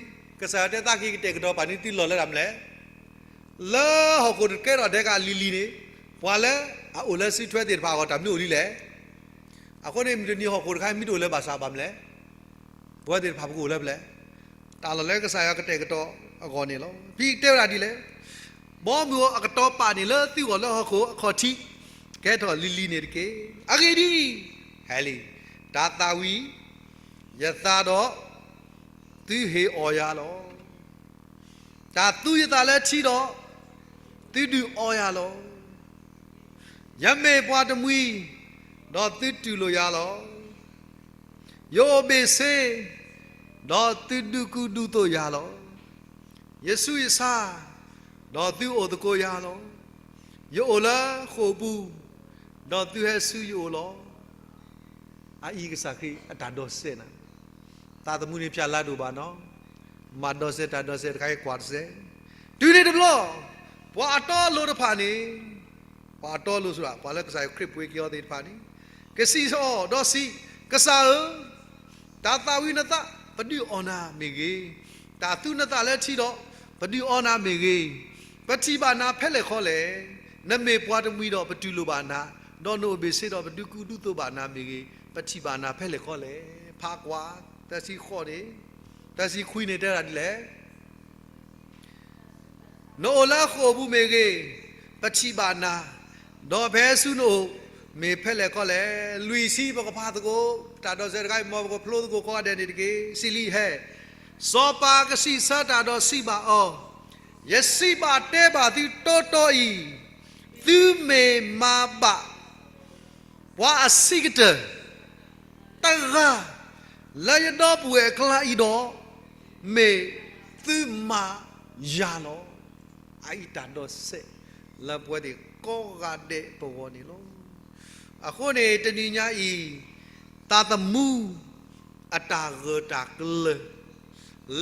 ကစၢ်ယွၤတဲသးက့ၤကတဲာ်ကတီၤပာ်န့ၢ်သုလီၢ်လၢတၢ်မလဲၣ်, လၢဟီၣ်ခိၣ်တကဲထီၣ်ဒဲးကလံၤလံၤန့ၣ်, ပှၤလၢအအိၣ်လၢစုထွဲသ့ၣ်တဖၣ်အဂီၢ်တၢ်မနုၤအိၣ်ဒ်လဲၣ် အဃိန့ၣ် မုၢ်တနံၤဟီၣ်ခိၣ်တခါမ့ၢ်တအိၣ်လၢၤဘၣ်ဆၣ်ဘၣ်မလဲၣ်, ပဝဲသ့ၣ်တဖၣ်ပကအိၣ်လၢပလဲၣ်, တၢ်လီၢ်လၢကစၢ်ယွၤကတဲာ်ကတီၤအဂီၢ်န့ၣ်လီၤ. ဖဲတဲဝဲဒၣ်ဒ်လဲၣ်, ဘီမုၢ်အကတီၤပာ်န့ၢ်လၢသုဂီၢ်လၢဟီၣ်ခိၣ်အခီၣ်ထံး, ကဲထီၣ်လံၤလံၤန့ၣ်တက့ၢ်. အဂ့ၢ်ဒ်အံၤ, ဟဲလံ, တၢ်သၣ်ဝံၤယသးဒီး, သုဟ့ၣ်အီၣ်ယၤလီၤ. တၢ်သူယသးလၢထံဒီး, သုဒုးအီယၤလီၤ. ယမ့ၢ်ပှၤတမှံၤ, ဒီးသုတူၢ်လိာ်ယၤလီၤ. ယအိၣ်ဘ့ၣ်ဆ့, ဒီးသုဒုးကူဒုးသိးယၤလီၤ. ယဆူးယဆါ, ဒီးသုအိၣ်သကိးယၤလီၤ. ယအိၣ်လၢဃိာ်ပူၤ, ဒီးသုဟဲဆူယအိၣ်လီၤ. အအံၤကစၢ်ခရံာ်အတၢ်ဒိးစဲးနၤ, သးသမူန့ၣ်ဖျါလါဒိၣ်ဘၣ်နီၤ, မၤဒိးစဲးတၢ်ဒိးစဲးတခါအံၤကွၢ်တစဲး, တုၤန့ၣ်တဘျီ, ပှၤအတီအလိၤတဖၣ်န့ၣ်, ပှၤအတီအလိၤဆိဒၣ် ပှၤလၢကစၢ်ယွၤခရံာ်ပှ့ၤက့ၤအီၤသ့ၣ်တဖၣ်န့ၣ်, ကစံးအီၤဒီးစံး, ကစၢ်ဧၢ, တၢ်သၣ်ဝံၤနသး ပဒုးအီနၤမ့ၢ်ဂ့ၤ, တၢ်သူနသးလၢထံဒီး ပဒုးအီနၤမ့ၢ်ဂ့ၤ, ပထံၣ်ဘၣ်နၤဖဲလဲၣ်ဃီလဲၣ်. နမ့ၢ်ပှၤတမှံၤဒီးပတူၢ်လိာ်ဘၣ်နၤ, ဒီးနအိၣ်ဘ့ၣ်ဆ့ဒီးပဒုးကူဒုးသိးဘၣ်နၤမ့ၢ်ဂ့ၤ, ပထံၣ်ဘၣ်နၤဖဲလဲၣ်ဃီလဲၣ်. ဖးကွၢ်, သၢဆံဃိးန့ၣ်, သၢဆံခွံန့ၣ်တဲဒၣ်ဒ်လဲၣ် နအိၣ်လၢဃိာ်ပူၤမ့ၢ်ဂ့ၤ, ပထံၣ်ဘၣ်နၤ, ဒီးဖဲဆူနအိၣ်မ့ၢ်ဖဲလဲၣ်ဃီလဲၣ်. လွံၢ်ဆံပကဖးသကိး, တၢ်ဒိးစဲးတခါအံၤ မ်ပကဖျိသကိးကိးဂၤဒဲးန့ၣ်တက့ၢ်. စံးလံဟဲ, စီၤပၤကစံးဆၢတၢ်ဒီးစံးဘၣ်အီၤ, ယစံးဘၣ်တဲဘၣ်သုတီတီအံၤ, သုမ့ၢ်မၤဘၣ် ပှၤအဆံးကတၢၢ် တဂၤ လၢယဒီပုၢ်ဝဲၢ်အကျါအံၤဒီး, မ့ၢ်သုမၤယၤလီၤ. အအံၤတၢ်ဒိးစဲးလၢပဝဲသ့ၣ်ကိးဂၤဒဲးပဂီၢ်န့ၣ်လီၤ. အဃိန့ၣ် တနံၤညါအံၤ, သးသမူ အတၢ်ဂၢၢ်တၢ်ကျၢၤ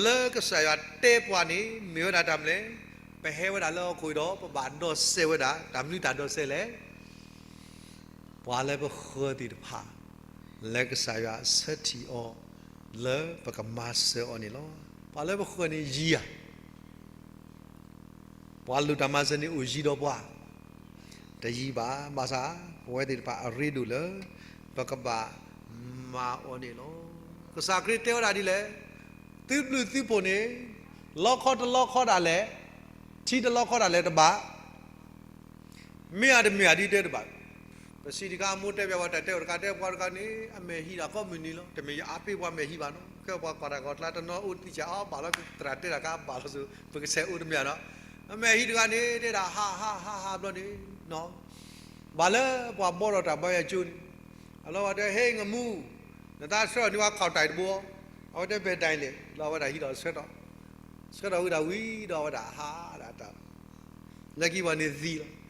လၢကစၢ်ယွၤတဲပှၤန့ၣ် မ့ၢ်ဝဲဒၣ်တၢ်မနုၤလဲၣ်. ပဟဲဝဲဒၣ်လၢဟီၣ်ခိၣ်အံၤဒီး ပဘၣ်ဒိးစဲးဝဲဒၣ် တၢ်မနုၤတၢ်ဒိးစဲးလဲၣ်. ပှၤလၢပဃၢၤသ့ၣ်တဖၣ် လၢကစၢ်ယွၤဆၢထံၣ်အီၤ လၢပကမၤစၢၤအီၤန့ၣ်လီၤ. ပှၤလၢပဃၢၤန့ၣ်ယံၤဧါ. ပှၤလိၣ်တၢ်မၤစၢၤန့ၣ်အိၣ်ယံၤဒီးပှၤ တယံၤဘၣ်. ဘၣ်ဆၣ် ပဝဲသ့ၣ်တဖၣ်အရ့ဒိၣ်လၢ ပကဘၣ်မၤအီၤန့ၣ်လီၤ. ကစၢ်ခရံာ်တဲဝဲဒၣ်ဒ်လဲၣ်. သုဘျုးသုဖှိၣ်န့ၣ် လီခီတလီခီဒၣ်လဲာ်, ထံတလီခီဒၣ်လဲာ်တဘၣ်. မ့ၢ်အတမ့ၢ်အဒ်တဲတဘၣ်, ပစံးတခါ အမိၢ်တဲပၠးပှၤ တၢ်တဲအီၤတခါ တဲပှၤတဂၤန့ၣ် အမဲာ်ဟံးဒီးကိးမုၢ်နံၤလီၤ. တမ့ၢ်ယအါပ့ၢ်ပှၤမဲာ်ဟံးဘၣ်နီၤ, ခဲပှၤကွၢ်တၢ်ဂီၤကျါ တနီၤအိၣ်တသံၣ်ကၢ်အီၤဘၣ်လီၤ, သရၣ်တဲတၢ်ခါဘၣ်လီၤစ့ၢ် ပကဆဲးအိၣ်တမ့ၢ်နီၤ. အမဲာ်ဟံးတဂၤန့ၣ် တဲဒၣ်ဟးဟးဟးဟးဘျီန့ၣ် ဘၣ်လၢပှၤဘီထီၣ်တၢ်ဘါယွၤကၠိန့ၣ်, အလီၤဝဲတဲ ဟ့ၣ်ငမူ, နတၢ်ဆှၢထီၣ်န့ၢ်ပှၤ ခီၣ်တၢ်တဘိ, အဝဲတဲ ဘယ်တိုင်လဲၣ်, လီၤဝဲဒၣ်ဟံးဒီးဆှၢထီၣ်, ဆှၢထီၣ်ဝံၤဒီးဝံၤဒီးဝဲဒၣ်ဟးဒၣ်တၢ် လၢခံပှၤန့ၣ်သံလီၤ.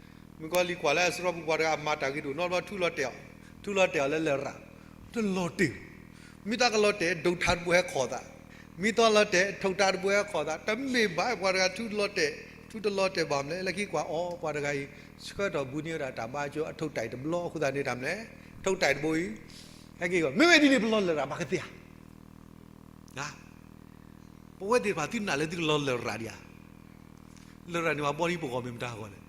မုၣ်ကီၤလံၢ်ကွၢ်လၢအစရီပူၤ ပှၤတဂၤအမၤတၢ်ဂ့ၤတအိၣ်နီတဘျီ ထုးလီၤတဲာ်အီၤ, ထုးလီၤတဲာ်အီၤလၢလရာ်, တလီၤတဲာ်, မ့ၢ်တၢ်ကလီၤတဲာ် ဒိးထါတဘိဟဲခီၣ်သး, မ့ၢ်တၢ်လီၤတဲာ် ထုးတၢ်တဘိဟဲခီၣ်သး, တမ့ၢ်ဘၣ် ပှၤတဂၤထုးလီၤတဲာ်, ထုးတလီၤတဲာ်ဘၣ်မလဲၣ်, လၢခံကွၢ်အီၤ ပှၤတဂၤအံၤ ဆှၢထီၣ်ဘူးန့ၢ်ဝဲဒၣ်တၢ်ဘါယွၤကၠိ အထုးတၢ်အံၤတဘျီအဃိသတးန့ၣ်တၢ်မလဲၣ်, ထုးတၢ်အံၤတဘိအံၤ ဟဲက့ၤဂီၢ် မ့မ့ၢ်ဒ်န့ၣ် ပလီၤလရာ်ဘၣ်ကသ့ဧါ. ပဝဲသ့ၣ်တဖၣ်သုနာ်လၢသုကလီၤလရာ်ဒံးဧါ. လရာ်န့ၣ် ပှၤဘီဒ်ပဂီၢ်မ့ၢ်မတၤအဂီၢ်လဲၣ်.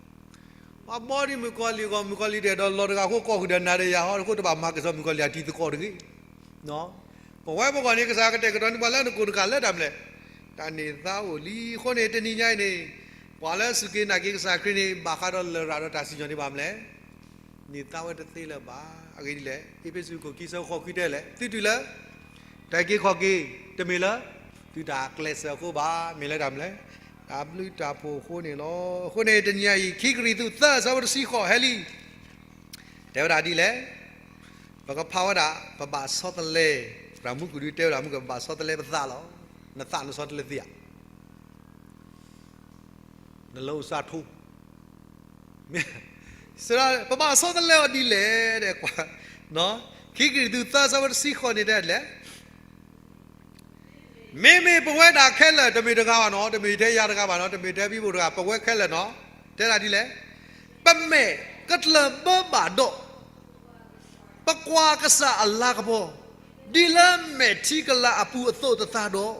ပှၤဘီဒ်မုၣ်ကီၤလံၢ်အဂီၢ် မုၣ်ကီၤလံၢ်တအဲၣ်ဒိးလီၤတဂၤအဃိ ကိးဃုာ်ဒီးနၤဒီးယၤဟီ အဃိတဘၣ်မၤကစီၣ်မုၣ်ကီၤလံၢ်အတံၤသကိးတဂ့ၤ. ပဝဲပဂီၢ်န့ၣ် ကစၢ်ကတဲာ်ကတီၤန့ၢ်ပှၤလၢနကိးတဂၤလၢတၢ်မလဲၣ်, တၢ်န့ၢ်သါအိၣ်လံအဃိန့ၣ် တနံၤညါအံၤန့ၣ် ပှၤလၢစူၢ်က့ၤနာ်က့ၤကစၢ်ခရံာ်န့ၣ် ဘၣ်ဃးဒီးလရာ်ဒီးတၢ်စံၣ်ညီၣ်န့ၣ်ဘၣ်မလဲၣ် န့ၢ်သါဝဲတသ့လၢၤဘၣ်. အဂ့ၢ်ဒ်လဲၣ်, အ့းဖ့းစူးခိၣ်ခံဆၢဃိးခွံတဲလဲၣ်, သုတုၤလၢ တၢ်အုၣ်က့ၤခီၣ်က့ၤ, တမ့ၢ်လၢ သုတၢ်ကျဲးစၢးအဃိဘၣ်, မ့ၢ်လၢတၢ်မလဲၣ်, တၢ်ဘျုးတၢ်ဖှိၣ်အဃိန့ၣ်လီၤ. အဃိန့ၣ် တနံၤညါအံၤ ခံကရံၣ်သူး သၢ ဆၢဖိတဆံဃိး ဟဲလံ, တဲဝဲဒၣ်ဒ်လဲၣ်, ပကဖးဝဲဒၣ် ပဘၣ်ဆီတလဲ, သရၣ်မူခိၣ်ဒုးတဲဝဲဒၣ်မူက ပဘၣ်ဆီတလဲပသးလီၤ. နသးနဆီတလဲသ့ဧါ. နလၢအိၣ်စးထိ, ပဘၣ်ဆီတလဲအီၤဒ်လဲၣ်, ခံကရံၣ်သူး သၢ ဆၢဖိတဆံဃိးန့ၣ်တဲဒ်လဲၣ်, မ့မ့ၢ်ပဝဲဒၣ်ခဲလၢာ် တမ့ၢ်တဂၤဘၣ်နီၤ, တမ့ၢ်ထဲယၤတဂၤဘၣ်နီၤ, တမ့ၢ်ထဲဘံဘူၣ်တဂၤ, ပဝဲခဲလၢာ်နီၤ, တဲဒၣ်ဒ်လဲၣ်, ပမဲာ်ကတြၢၢ်ဘၢဘၣ်ဒီး ပကွၢ်ကစၢ်အလၤကပီၤ ဒ်လၢမဲာ်ထံကလၤအပူၤအသိးတသးဒီး,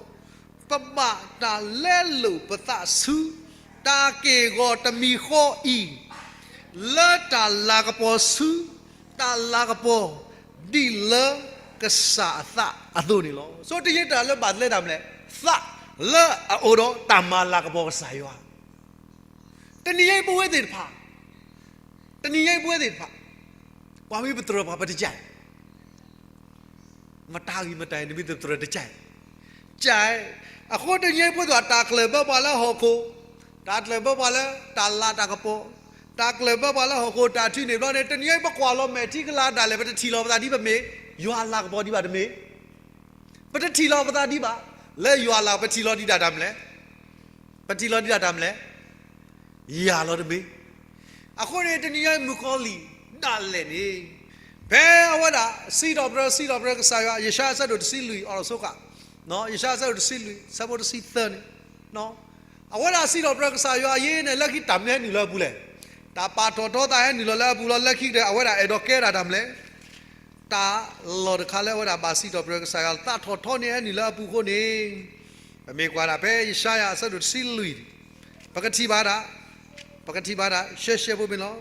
ပဘၣ်တၢ်လဲလိာ်ပသးဆူ တၢ်က့ၢ်ဂီၤတမံၤဃီအံၤ, လၢတၢ်လၤကပီၤဆူ တၢ်လၤကပီၤ ဒ်လၢကစၢ်အသးအသိးန့ၣ်လီၤ. ဆိတယ့တၢ်လၢဘၣ်လဲတၢ်မလဲၣ်, သးလၢအအိၣ်ဒီးတၢ်မၤလၤကပီၤကစၢ်ယွၤ, တနံၤညါအံၤပဝဲသ့ၣ်တဖၣ်, တနံၤညါအံၤပဝဲသ့ၣ်တဖၣ်, ပှၤမ့ၢ်ပတြၢၤပှၤ ပတကဲ, မတၤဂံၢ်မတၤအံၤ နမ့ၢ်တတြၢၤတကဲ, ကဲ, အဃိတနံၤညါအံၤပဝဲသ့ၣ်တဖၣ် တၢ်ကျၢၢ်ဘၢပှၤလၢဟီၣ်ခိၣ်, တၢ်ကျၢၢ်ဘၢပှၤလၢတၢ်လၤတၢ်ကပီၤ, တၢ်ကျၢၢ်ဘၢပှၤလၢဟီၣ်ခိၣ်တၢ်ထံန့ၣ်ဘျီန့ၣ် တနံၤညါအံၤပကွၢ်လီၤမဲာ်ထံကလၤဒၣ်လဲာ် ပတထံၣ်လီၤပသးဒ်ပမ့ၢ် ယွၤအလၤကပီၤဒံးဘၣ်တမ့ၢ် ပတထံၣ်လီၤပသးဒံးဘၣ်, လၢယွၤအလၤ ပထံၣ်လီၤဒံးဒၣ်တၢ်မလဲၣ်, ပထံၣ်လီၤဒံးဒၣ်တၢ်မလဲၣ်, ယၤလီၤတမ့ၢ်. အဃိန့ၣ် တနံၤညါအံၤမုၣ်ကီၤလံၢ်ဒၣ်လဲာ်န့ၣ်, ဖဲအဝဲဒၣ် စံးထီၣ်ပတြၢၤ စံးထီၣ်ပတြၢၤကစၢ်ယွၤ ယၡါယၤအဆၢဒိၣ်တဆံလွံၢ် အိးထီၣ်ဆိဃာ်, ယၡါယၤအဆၢဒိၣ်တဆံလွံၢ် ဆၢဖိတဆံသၢန့ၣ်, အဝဲဒၣ်စံးထီၣ်ပတြၢၤကစၢ်ယွၤအံၤန့ၣ် လၢခံတၢ်မနုၤဟဲနုာ်လီၤအပူၤလဲၣ်, တၢ်ပာ်ထီၣ်ထီသးဟဲနုာ်လီၤလၢအပူၤလီၤ. လၢခံကတၢၢ် အဝဲဒၣ်အဲၣ်ဒိးကဲဒၣ်တၢ်မလဲၣ်, တၢ်လီၢ်တခါလၢအဝဲဒၣ်ဘၣ်စံးထီၣ်ပတြၢၤကစၢ်ယွၤ သးထီၣ်ထီန့ၣ်ဟဲနုာ်လၢအပူၤအဃိန့ၣ်, ပမ့ၢ်ကွၢ်ဒၣ်ဖဲယၡါယၤအဆၢဒိၣ်တဆံလွံၢ်, ပကထံၣ်ဘၣ်ဒၣ်, ပကထံၣ်ဘၣ်ဒၣ် ရှဲရှဲဖိမ့ၢ်လီၤ.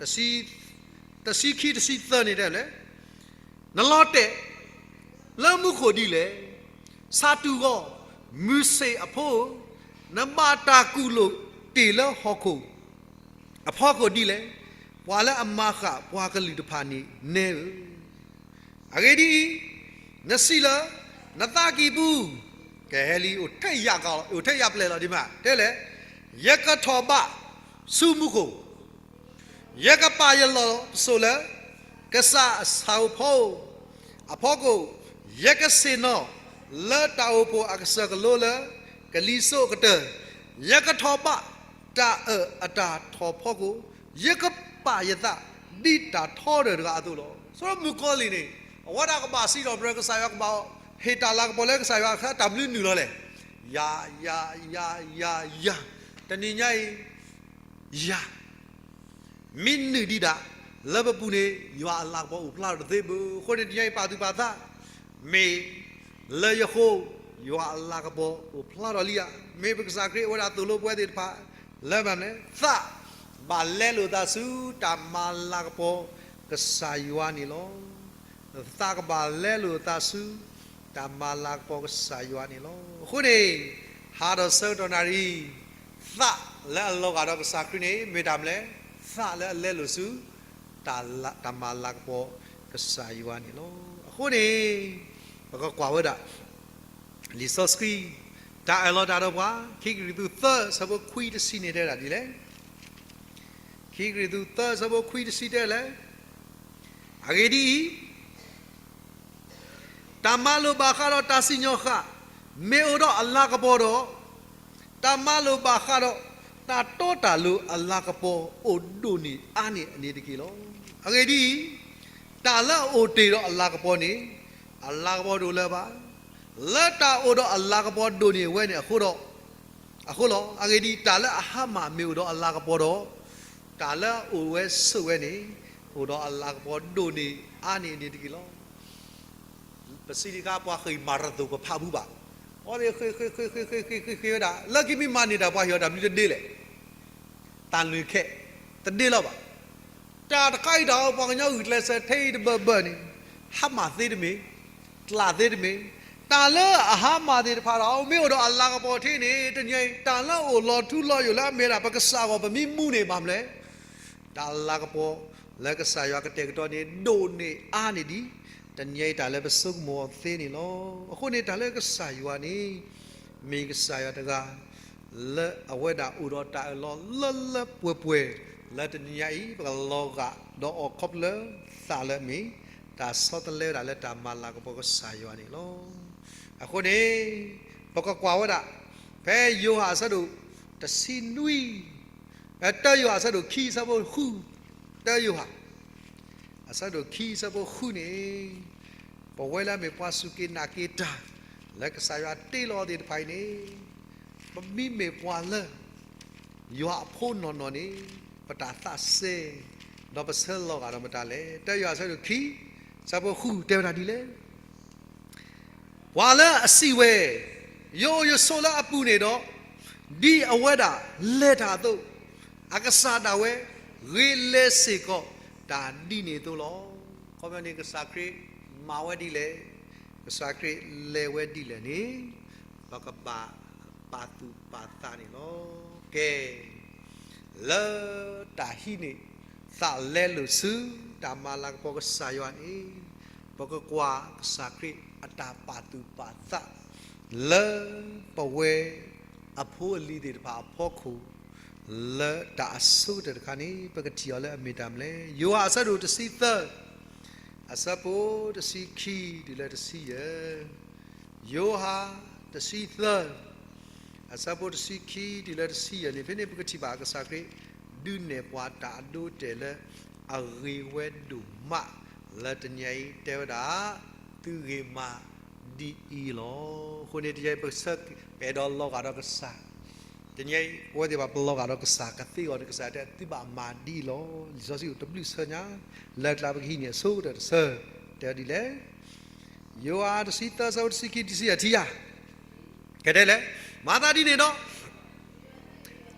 တဆံခံတဆံသၢန့ၣ်တဲလဲၣ်, နလီၤတဲာ်လၢမူခိၣ်ဒ်လဲၣ်, ဆၣ်တူာ်ဂီၤ, မုၢ်ဆ့ၣ်အဖိဧၢ, နဘၣ်တၢ်ကူၣ်လိာ်တ့ၢ်လၢဟီၣ်ခိၣ် အဖီခိၣ်ဒ်လဲၣ်, ပှၤလၢအမၤဃၣ်ပှၤကလုာ်တဖၣ်န့ၣ်နဲဧၢ. အဂ့ၢ်ဒ်အံၤ, နစံးလၢနသးကံၢ်ပူၤ, ကဟဲလံ အိၣ်ထဲယၣ်ကီး အိၣ်ထဲယၣ်ပျဲၢ်လီၤဒ်မး တဲလဲၣ်, ယကထီၣ်ဘးဆူမူခိၣ်, ယကပာ်ယလီၢ်ပစိာ်လၢ ကစၢ်အဆၣ်ဧိၤဖီဧိၤအဖီခိၣ်, ယကဆ့ၣ်နီၤလၢတၢ်အိၣ်ဖှိၣ်အကစၢၢ်ကလိလၢကလံၤစိးအကတၢၢ်, ယကထီၣ်ဘးတၢ်အၢၣ်အတၢ်ထီၣ်ဖီခိၣ်, ယကပာ်ယသးဒ်တၢ်ထီဒၢးတဂၤအသိးလီၤ. ဆိမုၣ်ကီၤလံၢ်န့ၣ် အဝဲဒၣ်ကဘၣ်စံးထီၣ်ပတြၢၤကစၢ်ယွၤ ကဘၣ်ဟ့ၣ်တၢ်လၤကပီၤလၢကစၢ်ယွၤ တၢ်မနုၤနုာ်လီၤလဲၣ်, ယၤ ယၤ ယၤ ယၤ ယၤ, တနံၤညါအံၤ ယၤ မ့ၢ်နုာ်ဒံးဒၣ်လၢပပူၤန့ၣ် ယွၤအလၤကပီၤအိၣ်ဖျါထီၣ်တသ့ဘၣ်. အဃိန့ၣ် တနံၤညါအံၤပာ်သူၣ်ပာ်သး, မ့ၢ်လၢယဃိ ယွၤအလၤကပီၤအိၣ်ဖျါထီၣ်လံဧါ. မ့ၢ်ပကစၢ်ခရံာ်အိၣ်ဝဲဒၣ်သိၣ်လိပဝဲသ့ၣ်တဖၣ် လၢမနုၤလဲၣ်, သးဘၣ်လဲလိာ်သးဆူတၢ်မၤလၤကပီၤကစၢ်ယွၤန့ၣ်လီၤ. သးကဘၣ်လဲလိာ်သးဆူ တၢ်မၤလၤကပီၤကစၢ်ယွၤန့ၣ်လီၤ. အဃိန့ၣ် ဟးထီၣ်ဆၢကတီၢ်နၣ်ရံၣ် သးလၢအလီၤဂာ်ဒီးကစၢ်ခရံာ်န့ၣ် မ့ၢ်တၢ်မနုၤလဲၣ်, သးလၢအလဲလိာ်ဆူ တၢ်မၤလၤကပီၤကစၢ်ယွၤန့ၣ်လီၤ. အဃိန့ၣ် ပကကွၢ်ဝဲဒၣ် လံာ်စီဆှံ တၢ်အၢၣ်လီၤတၢ်ဒီးပှၤ ခံကရံၣ်သူး သၢ ဆၢဖိခွံတဆံန့ၣ် တဲဝဲဒၣ်ဒ်လဲၣ်. ခံကရံၣ်သူး သၢ ဆၢဖိခွံတဆံတဲလဲၣ်. အဂ့ၢ်ဒ်အံၤ, တၢ်မၤလိာ်ဘၣ်ဃးဒီးတၢ်စံၣ်ညီၣ်ဃာ် မ့ၢ်အိၣ်ဒီးအလၤကပီၤဒီး, တၢ်မၤလိာ်ဘၣ်ဃးဒီး တၢ်တီတၢ်လိၤအလၤကပီၤ အိၣ်ဒိၣ်န့ၢ်အါန့ၢ်အန့ၣ်တက့ၢ်လီၤ. အဂ့ၢ်ဒ်အံၤ, တၢ်လၢအအိၣ်တ့ၢ်ဒီးအလၤကပီၤန့ၣ် အလၤကပီၤတအိၣ်လၢၤဘၣ်. လၢတၢ်အိၣ်ဒီးအလၤကပီၤဒိၣ်န့ၢ်ဝဲန့ၣ်အဃိဒီး, အဃိလီၤ. အဂ့ၢ်ဒ်အံၤ, တၢ်လၢအဟါမၢ်မ့ၢ်အိၣ်ဒီးအလၤကပီၤဒီး, တၢ်လၢအအိၣ်ဝဲဆိးဝဲန့ၣ် အိၣ်ဒီးအလၤကပီၤဒိၣ်န့ၢ်အါန့ၢ်န့ၣ်တက့ၢ်လီၤ. ပစံးတခါ ပှၤဃ့ၢ်မၤရသိၣ် ပဖးဘူးဘၣ်. အဝဲသ့ၣ်ဃ့ၢ်ဃ့ၢ်ဃ့ၢ်ဃ့ၢ်ဃ့ၢ်ဃ့ၢ်ဃ့ၢ်ဝဲဒၣ် လၢခံမ့ၢ်မၤန့ၢ်တၢ် ပှၤဟ့ၣ်အီၤတၢ်ဘျုးတဒ့လဲၣ်. တၢ်လုၢ်ခဲ တဒ့လီၤဘၣ်. တၢ်တခါအံၤတၢ် ပှၤကညီဂုာ်ကျဲးစၢးထဲအံၤတဘၢဘၢန့ၣ် ဟါမၢ်သ့တမ့ၢ်, ကျးသ့တမ့ၢ်, တၢ်လၢအဟါမၢ်သ့ၣ်တဖၣ်ဒီး မ့ၢ်အိၣ်ဒီးအလၤကပီၤထဲန့ၣ် တနံၤအံၤ တၢ်လၢအအိၣ်လီၤထူလီၤယိာ်လၢအမ့ၢ်ဒၣ် ပကစၢ်အဂီၢ် ပမ့ၢ်မူန့ၣ် ဘၣ်မနုၤလဲၣ်. တၢ်လၤကပီၤလၢကစၢ်ယွၤကတဲာ်ကတီၤန့ၣ် ဒိၣ်န့ၢ်အါန့ၢ်ဒံး တနံၤအံၤတၢ်လၢပဆိကမိၣ်အီၤသ့န့ၣ်လီၤ. အဃိန့ၣ် တၢ်လၢကစၢ်ယွၤန့ၣ် မ့ၢ်ကစၢ်ယွၤတဂၤ လၢအဝဲဒၣ်အိၣ်ဒီးတၢ်အၢၣ်လီၤလၢလၢပှဲၤပှဲၤ လၢတနံၤညါအံၤ ပကလီၤဂာ်ဒီးအီၤခီဖျိလၢသးလၢအမ့ၢ် တၢ်ဆီတလဲဝဲဒၣ်လၢတၢ်မၤလၤကပီၤကစၢ်ယွၤန့ၣ်လီၤ. အဃိန့ၣ် ပကကွၢ်ဝဲဒၣ် ဖဲယိၤဟၣ်အဆၢဒိၣ်တဆံနွံ, တၢယိၤဟၣ်အဆၢဒိၣ်ခံအဆၢဖိဃု, တၢယိၤဟၣ် အဆၢဒိၣ်ခံအဆၢဖိဃုန့ၣ် ပဝဲလၢအမ့ၢ်ပှၤစူၢ်က့ၤနာ်က့ၤတၢ် လၢကစၢ်ယွၤတ့လီၤသ့ၣ်တဖၣ်အံၤန့ၣ် ပမ့မ့ၢ်ပှၤလၢ ယွၤအဖိနီၢ်နီၢ်န့ၣ် ပတၢ်သးစဲ ဒီးပဆၢလီၤဂာ်ဒီးမတၤလဲၣ်. တၢယိၤဟၣ်အဆၢဒိၣ်ခံ အဆၢဖိဃုတဲဝဲဒၣ်ဒ်လဲၣ်. ပှၤလၢအစံးဝဲ, ယအိၣ်ယဆိးလၢအပူၤန့ၣ်ဒီး, ဒ်အဝဲဒၣ်လဲၤတၢ်အသိး, အကစၢ်ဒၣ်ဝဲ ဂ့ၤလဲၤစ့ၢ်ကီးတၢ်ဒ်န့ၣ်အသိးလီၤ. အခီပညီန့ၣ် ကစၢ်ခရံာ်မၤဝဲဒ်လဲၣ်, ကစၢ်ခရံာ်လဲၤဝဲဒ်လဲၣ်န့ၣ် ပကဘၣ်ပာ်သူၣ်ပာ်သးန့ၣ်လီၤ. ကဲ လၢတၢ်ဟံးန့ၢ်သးလဲလိာ်ဆူ တၢ်မၤလၤကပီၤကစၢ်ယွၤန့ၣ် ပကကွၢ်ကစၢ်ခရံာ်အတၢ်ပာ်သူၣ်ပာ်သး လၢပဝဲအဖိအလံၤသ့ၣ်တဖၣ်အဖီခိၣ် လၢတၢ်အဆိကတၢၢ်တခါန့ၣ် ပကထံၣ်အီၤလၢအမ့ၢ်တၢ်မနုၤလဲၣ်. ယိၤဟၣ်အဆၢဒိၣ်တဆံသၢ အဆၢဖိတဆံခံတုၤလၢတဆံယဲၢ်, ယိၤဟၣ်တဆံသၢ အဆၢဖိတဆံခံတုၤလၢတဆံယဲၢ်န့ၣ် ဖဲန့ၣ်ပကထံၣ်ဘၣ်ကစၢ်ခရံာ် ဒုးနဲၣ်ပှၤတၢ်အဒိအတဲာ်လၢအဂ့ၤဝဲဒိၣ်မး လၢတနံၤအံၤတဲဝဲဒၣ် သုဂ့ၤမးဒ်အံၤလီၤ. အဃိန့ၣ် တနံၤအံၤပဆၢ ပအဲၣ်ဒိးလီၤဂာ်ဒီးကစၢ် တနံၤအံၤ ပဝဲသ့ၣ်တဖၣ်ပလီၤဂာ်ဒီးကစၢ်ကသ့အဂီၢ်န့ၣ် ကစၢ်တဲ သုဘၣ်မၤဒ်အံၤလီၤ. လံာ်စီဆှံအိၣ်တဘျုးဆၢညါ လၢအကျါပကဟံးန့ၢ်အဆိကတၢၢ်တဆၢ တဲဝဲဒ်လဲၣ်. ယိၤဟၣ်တဆံသၢ အဆၢဖိတဆံခံ တဆံယဲၢ်ထံၣ်ယၤ ကတဲလဲၣ်, မၤသးဒ်န့ၣ်ဒီး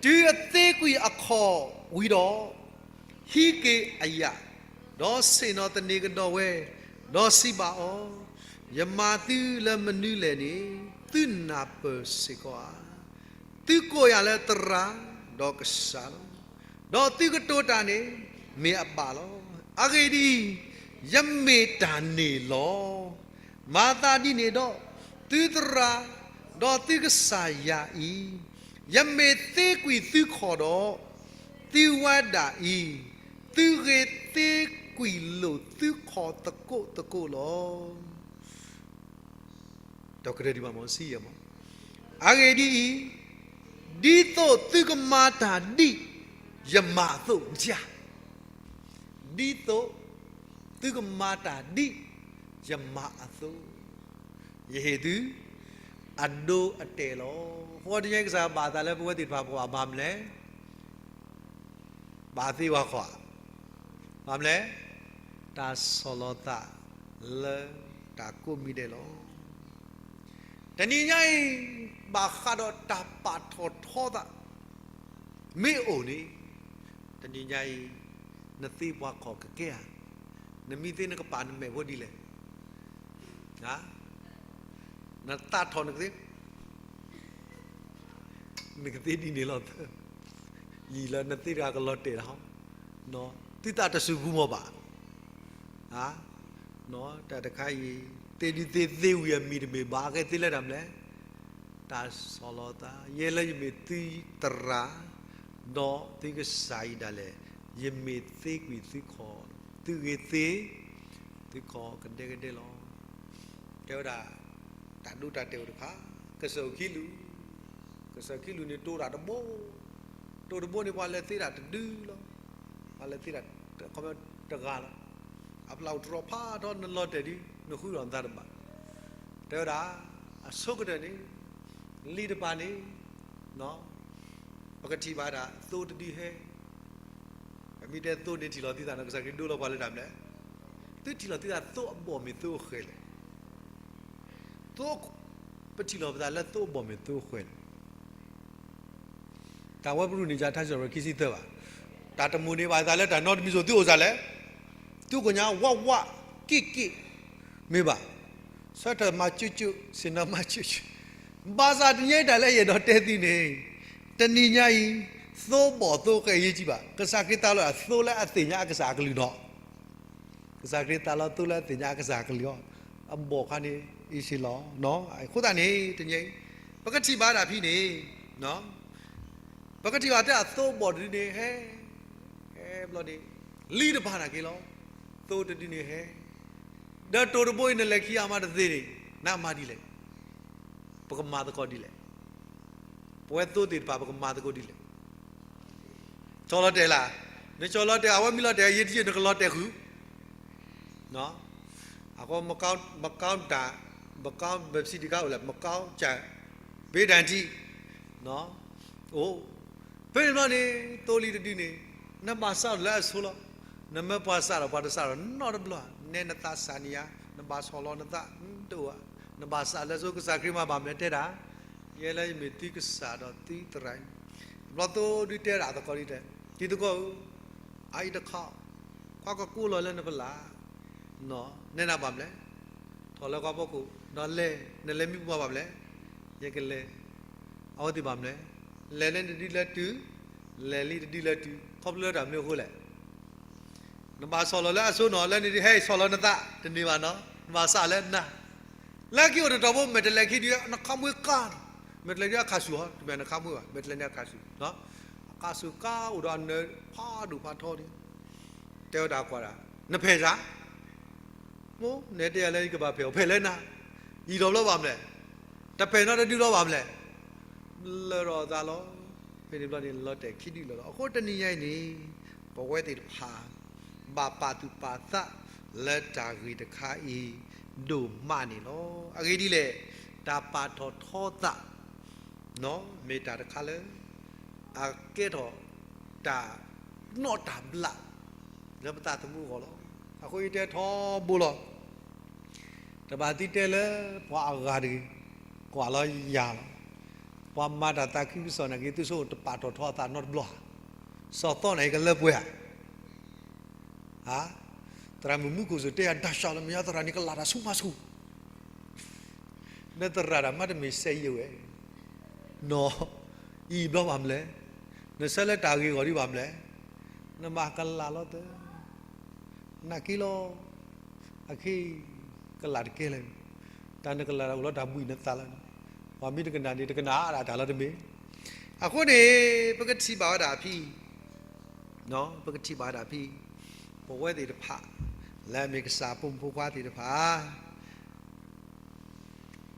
တုၤအသ့ကွံာ်အခီၣ်ဝံၤဒီး, ဟံးက့ၤအယာ်, ဒီးဆ့ၣ်နီၤသန့ၤကဒီးဝဲ, ဒီးစံးဘၣ်အီၤ, ယမၤသုလၢမနုၤလဲၣ်န့ၣ် သုနၢ်ပၢၢ်စ့ၢ်ကီးဧါ. သုကိးယၤလၢသရၣ်ဒီးကစၢ်လီၤ. ဒီးသုကတိၤတၢ်န့ၣ် မ့ၢ်အဘၣ်လီၤ. အဂ့ၢ်ဒ်အံၤ, ယမ့ၢ်တၢ်န့ၣ်လီၤ. မၤသးဒ်န့ၣ်ဒီး, သုသရၣ်, ဒီးသုကစၢ်ယၤအံၤ, ယမ့ၢ်သ့ကွံာ်သုခီၣ်ဒီး, သုဝဲဒၣ်အံၤ, သုဂ့ၤသ့ကွံာ်လိာ်သုခီၣ်သကိးသကိးလီၤ. ဒီးကရၢဒံးဘၣ်မ့ၢ်စံယဲၢ်မး, အဂ့ၢ်ဒ်အံၤ, ဒ်သိးသုကမၤတၢ်ဒ်ယမၤအသိး, မ့ၢ်ဧါ. ဒ်သိးသုကမၤတၢ်ဒ်ယမၤအသိး, ယဟ့ၣ်သုအဒိအတဲာ်လီၤ. ဃိတနံၤအံၤကစၢ်ဘၣ်သးလၢပဝဲသ့ၣ်တဖၣ်ပကဘၣ်မၤမနုၤလဲၣ်. ဘၣ်သ့ဝဲဃီဧါ. ဘၣ်မနုၤလဲၣ်. တၢ်ဆီၣ်လီၤသးလၢတၢ်ကိးမံၤဒဲးလီၤ. တနံၤညါအံၤ ဘၣ်ဃးဒီးတၢ်ပာ်ထီၣ်ထီသး မ့ၢ်အိၣ်န့ၣ်, တနံၤညါအံၤ နသ့ပှၤခီၣ်ကကဲဧါ. နမ့ၢ်သ့နကပာ်နမဲာ်ဖိဒ်လဲၣ်. နသးထီၣ်နကသ့, နကသ့ဒ်န့ၣ်လီၤ. ယံာ်လၢနသ့တဂၤကလီၤတဲာ်လီၤ. သုသးတစူၤပူၤမီၢ်ဘၣ်. တၢ်တခါအံၤ သ့ၣ်ဒုသ့ၣ်သ့ၣ်ဝံၤအမံၤတမ့ၢ်ဘၣ် အဂ့ၢ်သ့လၢတၢ်မနုၤလဲၣ်. တၢ်ဆီၣ်လီၤသး ယဲလၢယမ့ၢ်သုသရၣ် ဒီးသုကစၢ်အံၤဒၣ်လဲာ် ယမ့ၢ်သ့ကွံာ်သုခီၣ်, သုဂ့ၤသ့ သုခီၣ်ကဒဲကဒဲလီၤ. တဲဝဲဒၣ် တၢ်ဒိတၢ်တဲာ်အိၣ်တခါ, ကစၢၢ်ခံလူၤ, ကစၢၢ်ခံလူၤန့ၣ် တိၢ်တၢ်တဘိ, တိၢ်တဘိန့ၣ် ပှၤလဲၤသ့တၢ်တဒုလီၤ. ပှၤလဲၤသ့တၢ်တဂၤလီၤ. အပျၢ်အိၣ်တြီၤဖးထီ နလီၤတဲာ်ဒု နဃုထီၣ်နသးတဘၣ်. တဲဝဲဒၣ် အဆိကတၢၢ်န့ၣ် လံာ်တဖၣ်န့ၣ် ပကထံၣ်ဘၣ်ဒၣ်သိတဒုဟဲ, ပမ့ၢ်တဲသိန့ၣ်ထံၣ်လီၤသုသးန့ၣ် ကစၢ်ခရံာ်ဒိလီၤပှၤလၢတၢ်မနုၤလဲၣ်. သုထံၣ်လီၤသုသးသိအဘီၣ်မ့ၢ်သိအဃဲလဲၣ်. သိ, ပထံၣ်လီၤပသးလၢသိအဘီၣ်မ့ၢ်သိအဃဲလဲၣ်. တၢ်ဝဲပရူၢ်န့ၣ် ယထါစံးပတြၢၤခံဆံသၢဘၣ်. တၢ်တမုာ်န့ၣ်ဘၣ်သးလၢတၢ်နီတမံၤစိၤ သုအိၣ်စ့ၢ်လဲၣ်, သုကိညါဝးဝးက့ၣ်က့ၣ် မ့ၢ်ဘၣ်, ဆၢထၢၣ်မၤကၠိကၠိ, ဆ့ၣ်နီၤမၤကၠိကၠိ, ဘၣ်ဆၣ်တနံၤအံၤတၢ်လၢယအဲၣ်ဒိးတဲသုန့ၣ်, တနံၤညါအံၤ သိဘီၣ်သိဃဲအရေးကြီးဘၣ်. ကစၢ်ခရံာ်သးလီၤအသိလၢအသ့ၣ်ညါအကစၢ်အကလုၢ်နီၤ ကစၢ်ခရံာ်သးလီၤသိလၢအသ့ၣ်ညါအကစၢ်အကလုၢ်အီၤ, အဘီၣ်ခါန့ၣ် အံၤစ့ၢ်လီၤ. အဃိသတးန့ၣ် တနံၤအံၤ ပကထံၣ်ဘၣ်တၢ်ဖဲန့ၣ်, ပကထံၣ်ဘၣ်တၢ်အသိဘီၣ်တဒုန့ၣ် ဟဲ, ဟဲဘျီန့ၣ် လံာ်တဖၣ်န့ၣ်က့ၤလီၤ. သိတဒုန့ၣ်ဟဲ, ဒီးတိၢ်တဘိအံၤ နလဲၤခံအါမးတသ့န့ၣ် နမၤဒ်လဲၣ်, ပကမၤသကိးဒ်လဲၣ်. ပဝဲသိသ့ၣ်တဖၣ် ပကမၤသကိးဒ်လဲၣ်. ဆီၣ်လီၤတဲာ်လၢ, နဆီၣ်လီၤတဲာ် အဝဲမ့ၢ်လီၤတဲာ် အရေးတကြီး နကလီၤတဲာ်ဃုာ် အဃိ မကောင်းတၢ်, မကောင်းပစံးတခါအိၣ်လဲၣ်, မကောင်းစံး, ပေးတံထံး, အိၣ်, ဖဲန့ၣ်ဘျီန့ၣ် သိလံာ်တဒုန့ၣ် နဘၣ်စးလၢအဆိလီၤ. နမ့ၢ်ပှၤစးဒီးပှၤတစးဒီးနီတဘျီ, နဲနသးစၢ်န့ၣ်ဧါ, နဘၣ်ဆီၣ်လီၤနသး, တအိၣ်ဧါ, နဘၣ်စးလၢအဆိ ကစၢ်ခရံာ်မၤဘၣ်မနုၤတဲဒၣ်, ယဲလၢယမ့ၢ်သုကစၢ်ဒီးသုသရၣ်အံၤ, တဘျီသိဒုတဲဒၣ်သကိးဒ်လဲၣ်, တံၤသကိးဧၢ, အအံၤတခီ, ကွၢ်ကကိးလီၤလၢနပလၢ် နဲနၤဘၣ်မလဲၣ်, ထီၣ်လၢကွၢ်ဖီခိၣ်, ဒီးလဲၤ, နလဲၤမံပှၤဘၣ်မလဲၣ်, ယကလဲၤ, အဝဲသ့ၣ်ဘၣ်မလဲၣ်, လဲၤလၢနဒုလၢတုၤ, လဲၤလံတဒုလၢတုၤ, ခီဖျိလၢတၢ်မနုၤအဃိလဲၣ်. နဘၣ်ဆီၣ်လီၤလၢအဆိနီၤ, လၢနဒုဟဲဆီၣ်လီၤနသး, တန့ၢ်ဘၣ်နီၤ, နဘၣ်စးလၢနၤ လၢခံအိၣ်တတီၤဖိ မဲာ်တလဲၤခံဒုး နခီမွ့ကါ, မဲာ်တလဲၤဒုးအခးဆူၣ်ဟီ, တမ့ၢ်နခီမွ့ဘၣ်, မဲာ်တလဲၤဒုးအခးဆူၣ်, အခးဆူၣ်ကါအိၣ်ဒီးအနၢၤဖးဒိၣ်ဖးထီန့ၣ်, တဲဝဲဒၣ်ကွၢ်ဒၣ်, နဖဲးစ့ၢ်, မိၢ်နဲတဲယၤလၢယကဘၣ်ဖဲး, အိၣ်ဖဲးလၢနၤ, ယံာ်ထီၣ်ဘျီဘၣ်မလဲၣ်, တဖဲးနီတဒုလီၤဘၣ်မလဲၣ်, လၢာ်ထီၣ်အသးလီၤ. ဖဲန့ၣ်ဘျီန့ၣ် လီၤတဲာ်ခံဒုလီၤလီၤ. အဃိတနံၤညါအံၤန့ၣ် ပဝဲသ့ၣ်တဖၣ် ဘၣ်ပာ်သူၣ်ပာ်သးလၢတၢ်ဂ့ၢ်တခါအံၤ ဒိၣ်မးန့ၣ်လီၤ. အဂ့ၢ်ဒ်လဲၣ်, တၢ်ပာ်ထီၣ်ထီသး မ့ၢ်တၢ်တခါလၢ အကဲထီၣ်တၢ်နီၣ်တၢ်ဘျၣ် လၢပသးသမူအဂီၢ်လီၤ. အဃိယတဲထီဘိလီၤ. တဘၣ်သံတဲလၢပှၤအဂၤတဂ့ၤ, ကွၢ်လီၤယၤလီၤ. ပှၤမၤတၢ်သးခုကစီၣ်နာ်က့ သုဆိကမိၣ်တပာ်ထီၣ်ထီအသးနီတဘျီဧါ. စီၤသီနာ်က့ကလၢပှဲၤဧါ. သရၣ်မုၣ်မူခိၣ်စ့ၢ်တဲယၤ ဒါရှီလမယါ သရၣ်န့ၣ်ကလၢ်တၢ်ဆူၣ်မးဆူၣ် နသရၣ်တၢ်မၤတမ့ၢ်စဲးယံာ်ဝဲ, နီၢ်, ယံာ်ဘျီဘၣ်မလဲၣ်, နဆၢလၢတၢ်ဂ့ၢ်အဂီၢ်ဒံးဘၣ်မလဲၣ်, နဘၣ်ကလၢ်လီၤသၢ, နာ်က့လီၤ, အခဲအံၤ ကလၢ်တကဲလၢၤ, တၢ်နကလၢ်တၢ်အိၣ်လီၤတၢ်ဘှံးနသးလီၤ, ပှၤမ့ၢ်တကနၣ်န့ၣ် တကနၣ်အါဒၣ်တၢ်လီၤတမ့ၢ်. အဃိန့ၣ် ပကထံၣ်ဘၣ်ဝဲဒၣ်ဖဲ ပကထံၣ်ဘၣ်ဝဲဒၣ်ဖဲ ပဝဲသ့ၣ်တဖၣ် လၢအမ့ၢ်ကစၢ်အဖိမုၣ်ဖိခွါသ့ၣ်တဖၣ်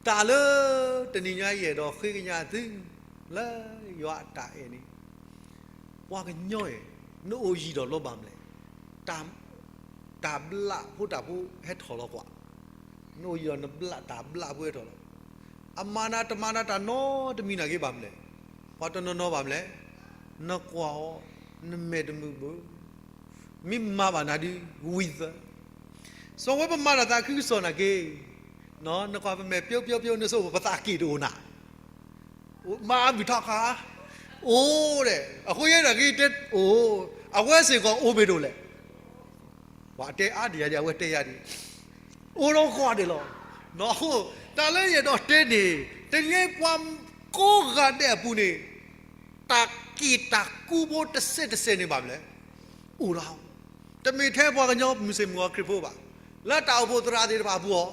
တၢ်လၢတနံၤညါယအဲၣ်ဒိးဃ့ကညးသု လၢယွၤအတၢ်အဲၣ်န့ၣ်, ပှၤကညီအံၤ နအိၣ်ယံာ်ဒီးလီၤဘၣ်မလဲၣ်, တၢ်ဘျၣ်ဖိတၢ်ဖိဟဲထီၣ်လီၤကွၢ်, နအိၣ်ယံာ်ဒီးနဘျၣ်တၢ်ဘျၣ်ဖိဟဲထီၣ်လီၤ, အမၤနၤတမၤနၤတၢ်နီတမံၤနာ်က့ဘၣ်မလဲၣ်, ပှၤတနီၤနီၤဘၣ်မလဲၣ်, နကွၢ်အီၤ နမဲာ်တမုာ်ဘၣ် မ့ၢ်မၤဘၣ်နၤဒုး ဝံသး, စီၤဝဲပမၤတၢ်သးခုကစီၣ်နာ်က့, နကွၢ်ပမဲာ်ပျိပျိပျိ နဆိကမိၣ်ပသးက့ၣ်တအိၣ်နၤ, မၤအါမုၢ်ထီခါ, အိၣ်ဒဲး အဃိယဲနာ်က့တဲအိၣ်, အဝဲစ့ၢ်ကီးအိၣ်မ့ၢ်တအိၣ်လဲၣ်, ပှၤတဲအါဒံးယၤဒံး အဝဲတဲယၤဒံး, အိၣ်လီၤကွၢ်ဒဲးလီၤ, အဃိ တၢ်လၢယအဲၣ်ဒိးတဲန့ၣ် တနံၤညါပှၤကိးဂၤဒဲးအပူၤန့ၣ် တၢ်က့ၣ်တၢ်ကူဖိတစဲးတစဲးန့ၣ်ဘၣ်မလဲၣ် အိၣ်ဒၣ်, တမ့ၢ်ထဲပှၤကညီမုၢ်ဆ့ၣ်မုၢ်ဂီၤခရံာ်ဖိဘၣ်, လၢတၢ်အိၣ်ဖှိၣ်သရၣ်သ့ၣ်တဖၣ်အပူၤအီၤ,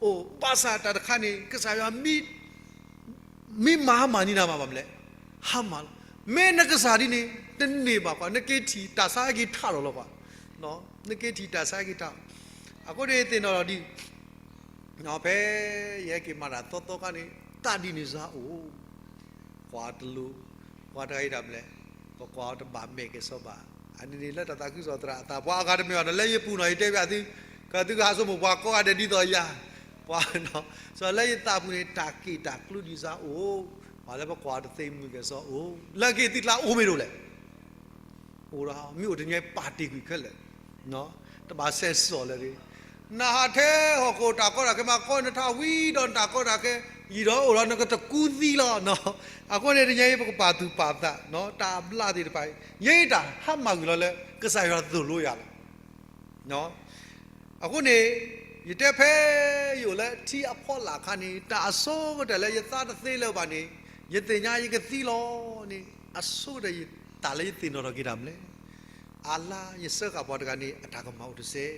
အိၣ်ဘၣ်ဆၣ်တၢ်တခါန့ၣ် ကစၢ်ယွၤ မ့ၢ်မၤဟါမၢ်န့ၢ်နၤမးဘၣ်မလဲၣ်, ဟါမၢ်လီၤ. မ့ၢ်နကစၢ်ဒ်န့ၣ် တန့ၢ်ဘၣ်ကွၢ်, နက့ၤထံၣ်တၢ်ဆါဟဲက့ၤထးလီၤလီၤကွၢ်, နက့ၤထံၣ်တၢ်ဆါဟဲက့ၤထးလီၤ. အဃိန့ၣ်သ့ၣ်နီၣ်ဒီးဒ် ဖဲယဟဲက့ၤမၤတၢ်သီသီခါန့ၣ် တၢ်ဒ်န့ၣ်စ့ၢ်အိၣ်, ကွၢ်တလိၣ်, ပှၤတဂၤအံၤဒၣ်မလဲၣ်, ပကွၢ်အီၤတဘၣ်မဲာ်ကဲၣ်ဆိးဘၣ်, အန့ၣ်န့ၣ်လၢတၢ်သးခုကစီၣ်သရၣ်အသး ပှၤအဂၤတမ့ၢ်ဘၣ်နီၤ, လၢယပူၤနီၤ ယတဲဘၣ်သု, ကသုကဟးဆိကမိၣ်ပှၤကိးဂၤဒဲးဒ်သိးယၤ, ပှၤ, စီၤလၢယသးပူၤန့ၣ် တၢ်က့ၣ်တၢ်ကျူဒ်စ့ၢ်အိၣ်, ပှၤလၢပကွၢ်အီၤတသ့မုၢ်ကဲၣ်ဆိးအိၣ်, လၢက့ၤသုကျါအိၣ်မ့ၢ်ဒိၣ်လဲၣ် အိၣ်ဒီး မ့ၢ်အိၣ်တနံၤအံၤပာ်တ့ၢ်ကွံာ်ခဲလၢာ်, တဘၣ်ဆဲးစီၣ်လၢၤတဂ့ၤ. နဟးထဲဟီၣ်ခိၣ်တၢ်ကီတၢ်ခဲမး ကီနထါဝံၤဒီးနတၢ်ကီတၢ်ခဲ, ယံာ်ဒီးအိၣ်ဒီးနကတကူသံလီၤ. အဃိန့ၣ်တနံၤအံၤ ပကပာ်သူၣ်ပာ်သး, တၢ်အဘျါသ့ၣ်တဖၣ်အံၤ ယဲတၢ်ဟါမၢ်ကွံာ်လီၤလၢ ကစၢ်ယွၤသိၣ်လိယၤလီၤ. အဃိန့ၣ် ယတဲဖဲယအိၣ်လၢထံအဖီလာ်အခါန့ၣ် တၢ်အဆိကတၢၢ်လၢယသးတသ့လၢၤဘၣ်န့ၣ် ယသ့ၣ်ညါယကသံလီၤန့ၣ် အဆိကတၢၢ်တၢ်လၢယသ့ၣ်နီၣ်ထီၣ်က့ၤတၢ်မနုၤလဲၣ်, အလါယစၢဃာ်ပှၤတဂၤန့ၣ် အတၢ်ကမၣ်အိၣ်တစဲး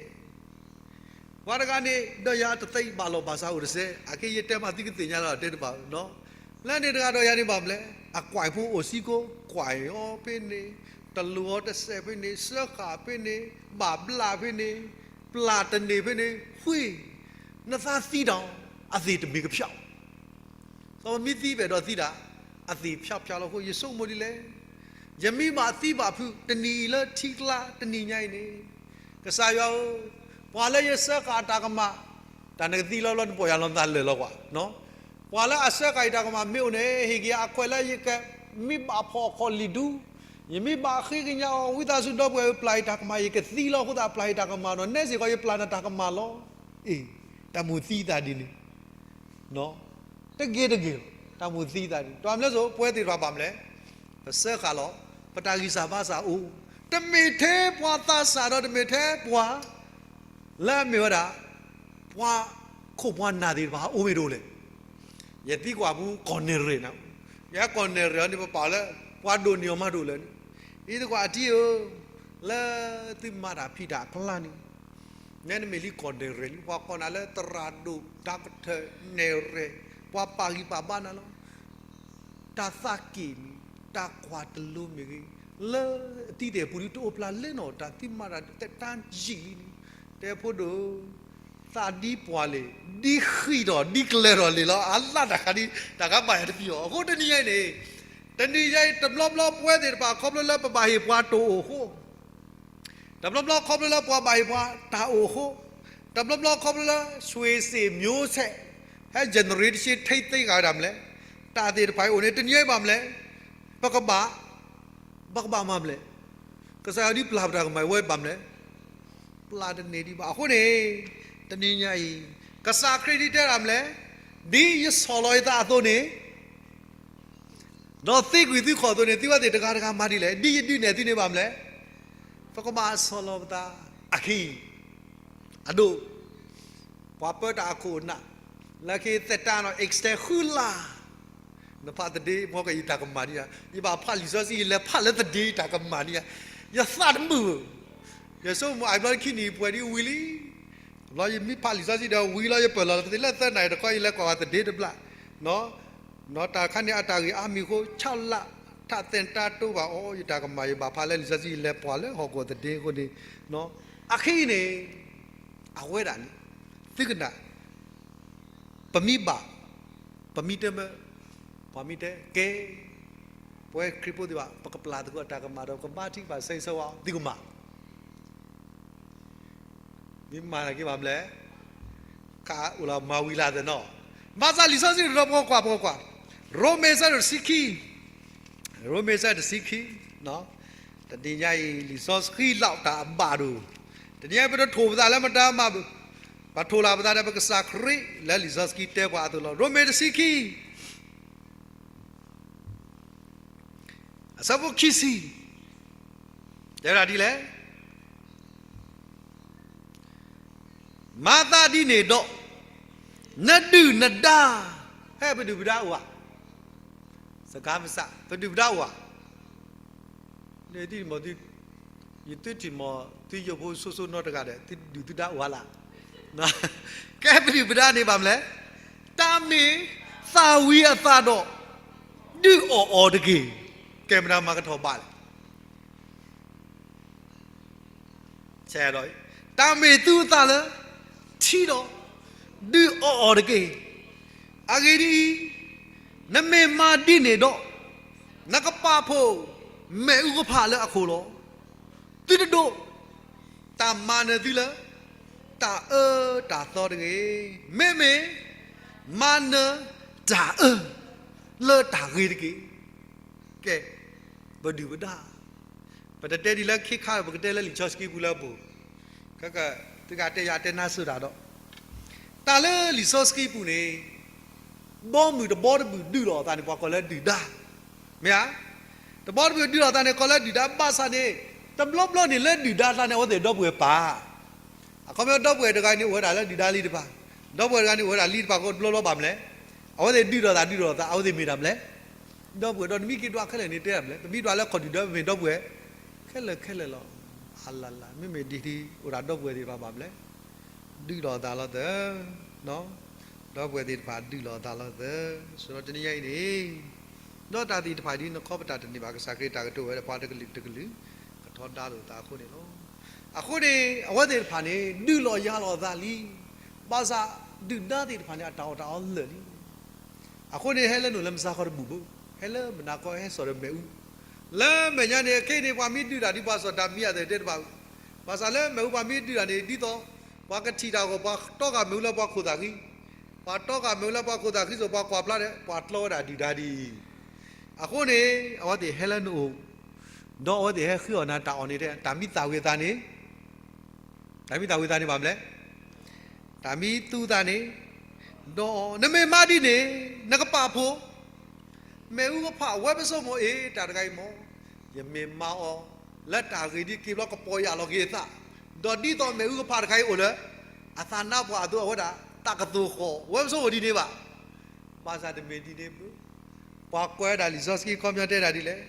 ပှၤတဂၤန့ၣ် ဒီးယၤတသ့ဘၣ်လီၤဘၣ်စးအိၣ်တစဲး, အခဲအံၤယတဲမးသုကသ့ၣ်ညါလီၤ တဲတဘၣ်, လၢန့ၣ်တဂၤဒီးယၤန့ၣ်ဘၣ်မနုၤလဲၣ်, အကွၢ်ဖိအိၣ်စ့ၢ်ကီး, ကွၢ်အီၤဖဲန့ၣ်, တလိၣ်အီၤတစဲးဖဲန့ၣ်, စၢဃာ်ဖဲန့ၣ်, ဘၣ်ဘျးဖဲန့ၣ်, ပျၢ်တန့ၢ်ဖဲန့ၣ်, ဝ့ၢ်, နသးသံတၢ်, အသ့ၣ်တမ့ၢ်ကဖျါ စီၤပမ့ၢ်သံဖဲဒီးသံတၢ်, အသ့ၣ်ဖျါဖျါလီၤအဃိ ယဆိကမိၣ်ဒ်လဲၣ်, ယမ့ၢ်ဘၣ်သံဘၣ်ဖုး တနံၤအံၤလၢထံကျါတနံၤညါအံၤန့ၣ်, ကစၢ်ယွၤဧၢ, ပှၤလၢယစၢဃာ်အတၢ်ကမၣ်, တၢ်နကသံလီၤလီၤ နပီၢ်ယၢ်လီၤနသးလၢာ်လီၤကွၢ်, ပှၤလၢအစၢဃာ်ယတၢ်ကမၣ်မ့ၢ်အိၣ်န့ၣ် ဟ့ၣ်က့ၤအခွဲးလၢယကမ့ၢ်ဘၣ်ဖီၣ်အခီၣ်လံၣ်ဒူ, ယမ့ၢ်ဘၣ်ဃ့ကညးအီၤ ဝံသးစူၤဒီပုၢ်ဝဲၢ်ဧၢ ပျၢ်ယတၢ်ကမၣ် ယကသံလီၤအဃိသတး ပျၢ်ယတၢ်ကမၣ်ဒီး နဲစ့ၢ်ကီးယပျၢ်နတၢ်ကမၣ်လီၤ. အ့ၣ်, တၢ်မိၣ်သံသးဒ်န့ၣ် တဂ့ၤတဂ့ၤလီၤ တၢ်မိၣ်သံသးဒ်န့ၣ် တၢ်မနုၤလဲၣ်စိ ပဝဲသ့ၣ်တဖၣ်ဘၣ်မနုၤလဲၣ်, ပစၢဃာ်လီၤ ပတၢ်ဂံၢ်စၢ်ဘါစၢ်အိၣ်, တမ့ၢ်ထဲပှၤသးစၢ်ဒီးတမ့ၢ်ထဲပှၤ လၢအမ့ၢ်ဝဲဒၣ် ပှၤခိၣ်ပှၤနၢ်သ့ၣ်တဖၣ်အိၣ်မ့ၢ်တအိၣ်လဲၣ်. ယသံကွၢ်ပူၤကီၢ်နဲၣ်ရဲၣ်န့ၣ်, ယၤကီၢ်နဲၣ်ရဲၣ်အီၤန့ၣ် ပပာ်အီၤလၢ ပှၤဒိၣ်န့ၢ်အီၤမးဒိၣ်လၢာ်န့ၣ်, ယသံကွၢ်အတံၤဧၢ, လၢသုမၤတၢ်ဖံးတၢ်အကျါန့ၣ် နဲနမ့ၢ်လံကီၢ်နဲၣ်ရဲၣ်လံ ပှၤကိးနၤလၢသရၣ်ဒိၣ် တၢ်ကထၢၣ်နဲၣ်ရဲၣ်, ပှၤပာ်ဂံၢ်ပာ်ဘါနၤလီၤ. တၢ်သးက့ၣ်မ့ၢ်, တၢ်ကွၢ်တလိၤမ့ၢ်ဂ့ၤ, လၢအတံၤသ့ၣ်ပူၤဒ်တအိၣ်ဖျါလဲၣ်နီၤ တၢ်သံမၤတၢ်တၢ်ယံာ်လံန့ၣ်, တဲဖိဒိၣ်ဧၢ, သးဒ်ပှၤလံ, ဒ်ဃံးထီၣ်ဒ်ကျၢၤထီၣ်လံလီၤ. အလၢတၢ်ခါဒ် တၢ်ကဘၣ်ယၤတပံၤအီၤ အဃိတနံၤညါအံၤန့ၣ်, တနံၤညါအံၤ တဘျီဘျီပဝဲသ့ၣ်တဖၣ်ခီဖျိလၢပဘၣ်ဟ့ၣ်ပှၤတၢ်အိၣ်အဃိ တဘျီဘျီခီဖျိလၢပှၤဘၣ်ဟ့ၣ်ပှၤတၢ်အိၣ်အဃိ, တဘျီဘျီခီဖျိလၢ ဆွေစဉ်မျိုးဆက် ဟဲ generation ထံသ့ဂၤဝဲဒၣ်မလဲၣ်, တၢ်သ့ၣ်တဖၣ်အံၤအိၣ်န့ၣ် တနံၤညါအံၤဘၣ်မလဲၣ်, ပကဘၣ်, ပကဘၣ်မၤမလဲၣ်, ကစၢ်ယွၤဒ်ပျၢ်ပတၢ်ကမၣ်ဝဲဘၣ်မလဲၣ်, ပျၢ်တန့ၢ်ဒံးဘၣ်. အဃိန့ၣ် တနံၤညါအံၤ ကစၢ်ခရံာ်ဒ်တဲဒၣ်မလဲၣ်, ဒ်ယဆီၣ်လီၤယသးအသိးန့ၣ် ဒီးသ့ကွံာ်သုခီၣ်အသိးန့ၣ် သုဝဲသ့ၣ်တဂၤတဂၤမၤဒ်လဲၣ်, ဒ်ယဒုးနဲၣ်သုန့ၣ်ဘၣ်မလဲၣ်, ပကဘၣ်ဆီၣ်လီၤပသးအခံ, အဒိ, ပှၤပၢတၢ်အခိၣ်အနၢ်, လၢခံသက်တမ်းနီၤ extend ဃုလါ, နဖးသဒ့ မ့ၢ်ကယတၢ်ကမၣ်ဒံးဧါ, ယဘၣ်ဖးလံာ်စီဆှံ ယလဲၤဖးလၢသဒ့တၢ်ကမၣ်ဒံးဧါ, ယသးတမုာ်, ယဆိကမိၣ် အဘျီခံနံၣ်ပှဲၤဒ်ဝံၤလံ, ဘျီယမ့ၢ်ဖးလံာ်စီဆှံဒီးဝံၤလီၤ ယပၢၢ်လီၤလၢသဒ့ လၢသၢနၣ်ရံၣ်တခီ ယလဲၤကွၢ်ဝဲသဒ့တဘျီ, နီၢ်တၢ်ခါန့ၣ် အတၢ်ဂ့ၢ်အါမံၤအဃိ ဆၢလၢ်ထးသဲတၢ်တိဘၣ်အီၤ ယတၢ်ကမၣ် ယဘၣ်ဖးလၢလံာ်စီဆှံ ယလဲၤပှၤလၢဟီၣ်ခိၣ်သဒ့အဃိန့ၣ်, အခံန့ၣ် အဝဲဒၣ်န့ၣ် သုကနၣ် ပမ့ၢ်ဘၣ်, ပမ့ၢ်တဲမ့ၢ်, ပှၤမ့ၢ်တဲကဲ, ပဝဲခရံာ်ဖိသ့ၣ်တဖၣ် ပကပျၢ်သကိးတၢ်ကမၣ်ဒီး ပကဘါထုကဖၣ်ဆၢဂ့ၤဆၢဝါ သုကမၤ မ့ၢ်မၤတၢ်က့ၤဘၣ်မလဲၣ်, ခးအိၣ်လီၤမၤဝံၤလၢ်သနီၤ, ဘၣ်ဆၣ်လံာ်စီဆှံတတီၤ ပကကွၢ် ပကကွၢ်, ရိမ့ၤဆၢဒိၣ်တဆံခံ, ရိမ့ၤဆၢဒိၣ်တဆံခံ, တနံၤညါအံၤ လံာ်စီဆှံလီၤတၢ်အဘၣ်ဒိၣ်, တနံၤညါအံၤ ပတထိၣ်ပသးလၢမတၤမး, ပထိၣ်လီၤပသးဒီးပကစၢ်ခရံာ်လၢလံာ်စီဆှံတဲပှၤအသိးလီၤ. ရိမ့ၤတဆံခံ အဆၢဖိခံဆံ, တဲဝဲဒၣ်ဒ်လဲၣ်, မၤသးဒ်န့ၣ်ဒီး နဒုၣ်နဒါ, ဟဲပဒုၣ်ပဒါအိၣ်ဧါ, စကၤမစး ပဒုၣ်ပဒါအိၣ်ဧါ, န့ၣ်သံမီၤသံ, ယသုထံၣ်မီၤ သုယိၣ်ဖိဆိဆိနီတဂၤဒီး သုဒုၣ်သုဒါအိၣ်ဧါလၢ်. ကဲပဒုၣ်ပဒါန့ၣ်ဘၣ်မနုၤလဲၣ်. တၢ်မ့ၢ်သၣ်ဝံၤအသးဒီး ဒုးအီၣ်အီၤတက့ၢ်. ကဲမနုၤမၤကထီၣ်ဘၣ်လဲၣ်. တၢ်မ့ၢ်သူအသးလၢ ထံဒီး ဒုးအီၣ်အီၤတက့ၢ်. အဂ့ၢ်ဒ်အံၤ, နမ့ၢ်မၤဒ်န့ၣ်ဒီး နကပာ်ဖှိၣ်မ့ၣ်အူကဖၣ်လၢအခိၣ်လီၤ. သုတဒိး တၢ်မၤနၢၤသုလၢ တၢ်အၢတၢ်သီတဂ့ၤ. မ့မ့ၢ် မၤနၢၤတၢ်အၢ လၢတၢ်ဂ့ၤတက့ၢ်. ကဲ, ပဒုၣ်ပဒါ, ပတတဲဒ်လၢခံခါ ပကတဲလၢလံာ်စီဆှံပူၤလၢအပူၤ, ကဲ, သုကတဲယၤတဲနါစၢၤတၢ်ဒီး, တၢ်လၢလံာ်စီဆှံပူၤန့ၣ် ဘီမုၢ်တဘီတမုၢ်ဒုးလိာ်အသးန့ၣ် ပှၤကိးလၢဒုၣ်ဒါ, မ့ၢ်ဧါ. တဘီတမုၢ်ဒုးလိာ်အသးန့ၣ် ကိးလၢဒုၣ်ဒါ ဘၣ်ဆၣ်န့ၣ် တဘျီဘျီန့ၣ်လၢဒုၣ်ဒါအကျါန့ၣ် အဝဲသ့ၣ်ဒီပုၢ်ဝဲၢ်ပၢ်, အခီပညီဒီပုၢ်ဝဲၢ်တဂၤန့ၣ် အိၣ်ဝဲဒၣ်လၢဒုၣ်ဒါလံတပၤ, ဒီပုၢ်ဝဲၢ်တဂၤန့ၣ် အိၣ်ဝဲဒၣ်လံတပၤ ကိးတဘျီဘျီဘၣ်မနုၤလဲၣ်. အဝဲသ့ၣ်ဒုးလိာ်သးဒုးလိာ်သး အဝဲသ့ၣ်မ့ၢ်တၢ်မနုၤလဲၣ်. ဒီပုၢ်ဝဲၢ်ဒီး နမ့ၢ်က့ၤဒွးခဲလၢာ်န့ၣ် တဲတၢ်မနုၤလဲၣ်. ပမ့ၢ်ဒွးလၢခီၣ်ဒုၣ်ဒါ ပမ့ၢ်ဒီပုၢ်ဝဲၢ်ခဲလၢာ်ခဲလၢာ်လီၤ. အလလ, မ့မ့ၢ်ဒ်ဒ် အိၣ်ဒၣ်ဒီပုၢ်ဝဲၢ်သ့ၣ်တဖၣ်ဘၣ်မနုၤလဲၣ်. ဒုးလိာ်သးလီၤသၢ, ဒီပုၢ်ဝဲၢ်သ့ၣ်တဖၣ်ဒုးလိာ်သးလီၤသၢ, ဆိဒီးတနံၤညါအံၤန့ၣ် ဒီးတၢ်သ့ၣ်တဖၣ်ဒ်နခီပတာ်တန့ၢ်ဘၣ် ကစၢ်ခရံာ်တၢ်ကတိၤဝဲဒီး ပှၤတကလုာ်တကလုာ် ကထီဒါလိာ်သးအဃိန့ၣ်လီၤ. အဃိန့ၣ် အဝဲသ့ၣ်တဖၣ်န့ၣ် ဒုးလိာ်ယၤလိာ်သးလံ. ဘၣ်ဆၣ် ဒုၣ်ဒါသ့ၣ်တဖၣ်န့ၣ် အတၢ်အီၣ်တၢ်အီလၢာ်လံ. အဃိန့ၣ် ဟဲလၢနအိၣ်လၢမုၢ်ဆါခီတဘူၣ်ဘၣ်, ဟဲလၢမုၢ်နၤခီဟဲစိာ်ဒီးမ့ၣ်အူ, လၢမဲာ်ညါန့ၣ် ခဲအံၤန့ၣ် ပှၤမ့ၢ်ဒုးတၢ်ဒ်ပှၤစိာ်တၢ်မံအသိးတဲတဘၣ်, ဘၣ်ဆၣ်လၢမ့ၣ်အူပှၤမ့ၢ်ဒုးတၢ်န့ၣ် ဒ်သိး ပှၤကထံၣ်တၢ်အဂီၢ် ပှၤတီကၢ်မ့ၣ်အူလၢပှၤခိၣ်သၣ်ဃံ, ပှၤတီကၢ်မ့ၣ်အူလၢပှၤခိၣ်သၣ်ဃံအသိး ပှၤကွၢ်ဖျါဒီး ပှၤကျီဝဲဒၣ်ဒုၣ်ဒါဒ်အံၤ. အဃိန့ၣ် အဝဲသ့ၣ်ဟဲလၢနအိၣ်, ဒီးအဝဲသ့ၣ်ဟဲဃ့အီၣ်နၤတၢ်အီၣ်န့ၣ်တဲ တၢ်မ့ၢ်သၣ်ဝံၤအသးန့ၣ် တၢ်မ့ၢ်သၣ်ဝံၤအသးန့ၣ်ဘၣ်မနုၤလဲၣ်. တၢ်မ့ၢ်သူအသးန့ၣ်, ဒီးနမ့ၢ်မၤဒ်န့ၣ် နကပာ်ဖှိၣ် မ့ၣ်အူကဖၣ်ဝဲပစိမိၣ်အ့ၤ တၢ်တခါအံၤမ့ၢ်, ယမ့ၢ်မၤအီၤ လၢတၢ်ဂ့ၤဒ်က့ၤဘျီကပီၤယၢ်လီၤက့ၤအသး, ဒီးဒ်သိးမ့ၣ်အူကဖၣ်တခါအံၤအိၣ်လၢ အသးနါပှၢ်အသိး အဝဲဒၣ်တၢ်ကသိၣ်ဃီၣ် ဝဲပစိမိၣ်ဒ်န့ၣ်ဘၣ်. ဘၣ်ဆၣ်တမ့ၢ်ဒ်န့ၣ်ဘၣ်. ပှၤကွဲးဒၣ်လံာ်စီဆှံခီပညီတဲဒၣ်ဒ်လဲၣ်,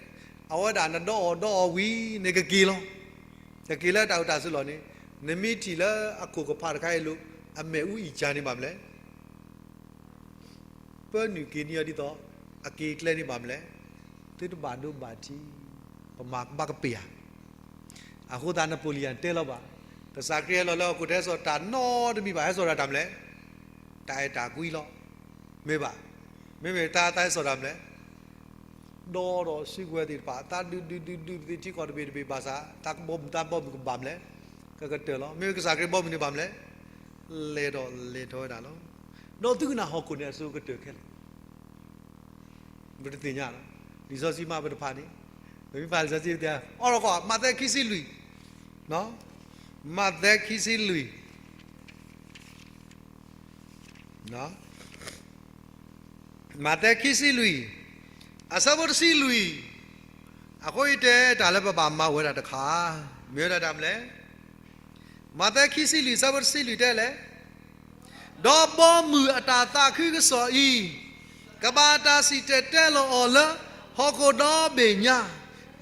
အဝဲဒၣ်နဒီအီၣ်ဒီအီၣ်ဝံၤန့ၣ်ကက့ၤလီၤ. ကက့ၤလၢတၢ်အိၣ်တၢ်ဆိးလီၢ်န့ၣ်, နမ့ၢ်ထံၣ်လၢအခိၣ်ကဖၣ်တခါအံၤလိၤ အမ့ၣ်အူအံၤကၢန့ၣ်ဘၣ်မနုၤလဲၣ်. ပၢနုာ်က့ၤန့ၢ်အီၤဒ်သိး အက့ၤကျဲန့ၣ်ဘၣ်မနုၤလဲၣ်. သုတဘၣ်ဒိဘၣ်ထံး, ပမၤကဘၣ်ကပ့ၤဧါ. အဃိသတး နပိာ်လံၣ်ယၣ်တဲလီၤဘၣ်, ကစၢ်ခရံာ်ဟဲလီၤလၢဟီၣ်ခိၣ်တဟဲစိာ်တၢ်နီတမံၤဘၣ်, ဟဲစိာ်ဒၣ်တၢ်မနုၤလဲၣ်. တၢ်အဲၣ်တၢ်ကွံလီၤ. မ့ၢ်ဘၣ်, မ့မ့ၢ်တၢ်သးဟဲစိာ်တၢ်မနုၤလဲၣ်. ဒီးဒီးစုကဝဲၤသ့ၣ်တဖၣ် သးဒုးဒုးဒုးဒုးပသ့ၣ်ထံကီၢ်တဘ့ၣ်တဘ့ၣ်ဘၣ်ဆၣ် တၢ်ကဘီမုၢ်သးဘီမုၢ်ကဘၣ်မနုၤလဲၣ်, ကကတၢၢ်လီၤ. မ့ၢ်ကစၢ်ခရံာ်ဘီမုၢ်န့ၣ်ဘၣ်မနုၤလဲၣ်, လဲၤဒီးလဲၤထီၣ်ဝဲဒၣ်လီၤ. ဒီးသုကနၣ်ဟီၣ်ခိၣ်န့ၣ်အစိၤကတၢၢ်ခဲလၢာ် ပတသ့ၣ်ညါလီၤ. လံာ်စီဆှံမးပတဖၣ်န့ၣ်, ပမ့ၢ်ဖးလံာ်စီဆှံပတဲ, အီၣ်လီၤကီး မးသဲခံဆံလွံၢ်, မးသဲခံဆံလွံၢ်, မးသဲခံဆံလွံၢ်, အဆၢဖိတဆံလွံၢ်, အဃိယတဲတၢ်လၢပဘၣ်မၤအိၣ်ဝဲဒၣ်တခါ, မ့ၢ်ဝဲဒၣ်တၢ်မနုၤလဲၣ်. မးသဲခံဆံလွံၢ် အဆၢဖိတဆံလွံၢ်တဲလဲၣ်, ဒီးဘီမုၢ်အတၢ်သးခုကစီၣ်အံၤ ကဘၣ်တၢ်စံၣ်တဲၤတဲလီၤအီၤလၢ ဟီၣ်ခိၣ်ဒီဘ့ၣ်ညါ,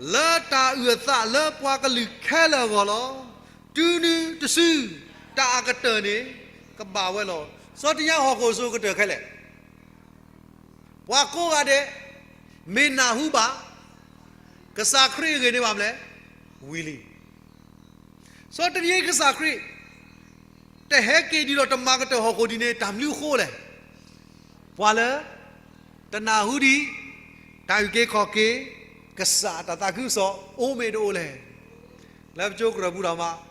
လၢတၢ်အုၣ်အသးလၢပှၤကလုာ်ခဲလၢာ်အဂီၢ်လီၤ. တုၤနုၤတစု တၢ်အကတၢၢ်န့ၣ် ကဘၣ်ဝဲလီၤ. စီၤတညါဟီၣ်ခိၣ်စိၤကတၢၢ်ခဲလၢာ် ပှၤကိးဂၤဒဲး မ့ၢ်နၢ်ဟူဘၣ် ကစၢ်ခရံာ်အဂ့ၢ်န့ၣ်ဘၣ်မနုၤလဲၣ်, ဝံၤလံ. စီၤတနံၤကစၢ်ခရံာ် တဟဲက့ၤဒံးဒီးတမၤကတၢၢ်ဟီၣ်ခိၣ်ဒ်န့ၣ် တၢ်မနုၤအဃိလဲၣ်. ပှၤလၢ တနၢ်ဟူဒံး တၢ်အုၣ်က့ၤခီၣ်က့ၤ ကစၢ်တၢ်သးခုကစီၣ်အိၣ်မ့ၢ်တအိၣ်လဲၣ်. လၢပကၠိကရၢၢ်ပူၤဒီးမး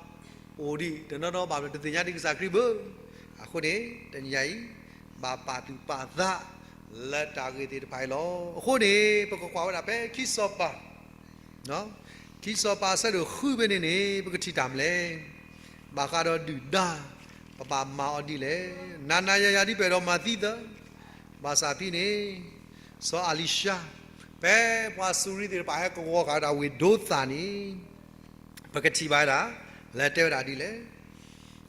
အိၣ်ဒံးတနီၤနီၤဘၣ် တသ့ၣ်ညါဒံးကစၢ်ခရံာ်ဘၣ်. အဃိန့ၣ် တနံၤအံၤ ဘၣ်ပာ်သူၣ်ပာ်သး လၢတၢ်ဂ့ၢ်သ့ၣ်တဖၣ်အံၤလီၤ. အဃိန့ၣ် ပကကွၢ်ဝဲဒၣ်ဖဲခံစီၤပၤ ခံစီၤပၤအဆၢဒိၣ်ဃုဖဲန့ၣ်န့ၣ် ပကထံၣ်တၢ်မနုၤလဲၣ်. ဘၣ်ဃးဒီးဒုၣ်ဒါ ပဘၣ်မၤအီၤဒ်လဲၣ်. နၤနၤယၤယၤဒ်ပအဲၣ်ဒိးမၤသံသၢ, ဘၣ်ဆၣ်ဖဲန့ၣ် စီၤအလံၤၡါ ဖဲပှၤစူၤရံသ့ၣ်တဖၣ်ဟဲကဝီၤဃာ်ဝဲဒၣ်ဝ့ၢ်ဒိသၣ်န့ၣ် ပကထံၣ်ဘၣ်ဝဲဒၣ် လဲၤတဲဝဲဒၣ်ဒ်လဲၣ်.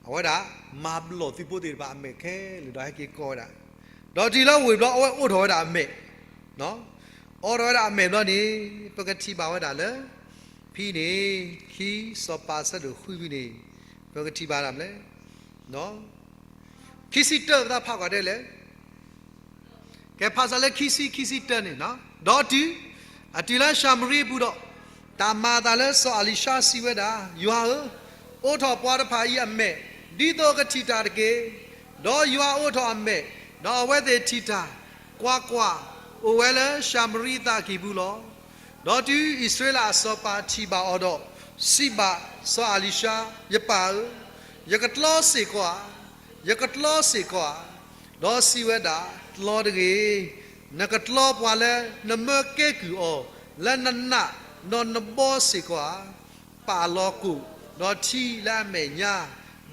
အဝဲဒၣ်မၤဘျီၣ်သုးဖိသ့ၣ်တဖၣ်အမဲာ်ခဲလၢာ်ဒီးဟဲက့ၤကိးဝဲဒၣ်, ဒီးတုၤလၢဝ့ၢ်ဘျီအဝဲအိးထီၣ်ဝဲဒၣ်အမဲာ်, အိးထီၣ်ဝဲဒၣ်အမဲာ်ဘျီန့ၣ် ပကထံၣ်ဘၣ်ဝဲဒၣ်လၢ ဖဲန့ၣ် ခံစီၤပၤအဆၢဒိၣ်ဃုဖဲန့ၣ် ပကထံၣ်ဘၣ်ဒၣ်မလဲၣ်. ခံဆံတၢ ပသးဖးကွၢ်ဒ်လဲၣ်. ကဲ ဖးစးလၢခံဆံ ခံဆံတၢန့ၣ်, ဒီးတုၤအတုၤလၢၡၤမရံအပူၤဒီး, တၢ်မၤအသးလၢစီၤအၤလံၡါစံးဝဲဒၣ်, ယွၤဧၢ, အိးထီၣ်ပှၤတဖၣ်အံၤအမဲာ်, ဒ်သိးကထံၣ်တၢ်တက့ၢ်. ဒီးယွၤအိးထီၣ်အမဲာ်, ဒီးအဝဲသ့ၣ်ထံၣ်တၢ်, ကွၢ်ကွၢ်, အိၣ်ဝဲလၢၡၤမရံအသးကံၢ်ပူၤလီၤ. ဒီးတုၤအံၣ်စရ့လးအစီၤပၤထံၣ်ဘၣ်အီၤဒီး, စံးဘၣ်စီၤအၤလံၡါ, ယပၢ်ဧၢ, ယကတြီစ့ၢ်ကီးဧါ, ယကတြီစ့ၢ်ကီးဧါ. ဒီးစံးဝဲဒၣ်, တြီတဂ့ၤ, နကတြီပှၤလၢနမၢကဲကုၢ်အီၤလၢနနးဒီးနဘီစ့ၢ်ကီးဧါ. ပာ်လီၤကိၣ်ဒီးထံလၢအမဲာ်ညါ,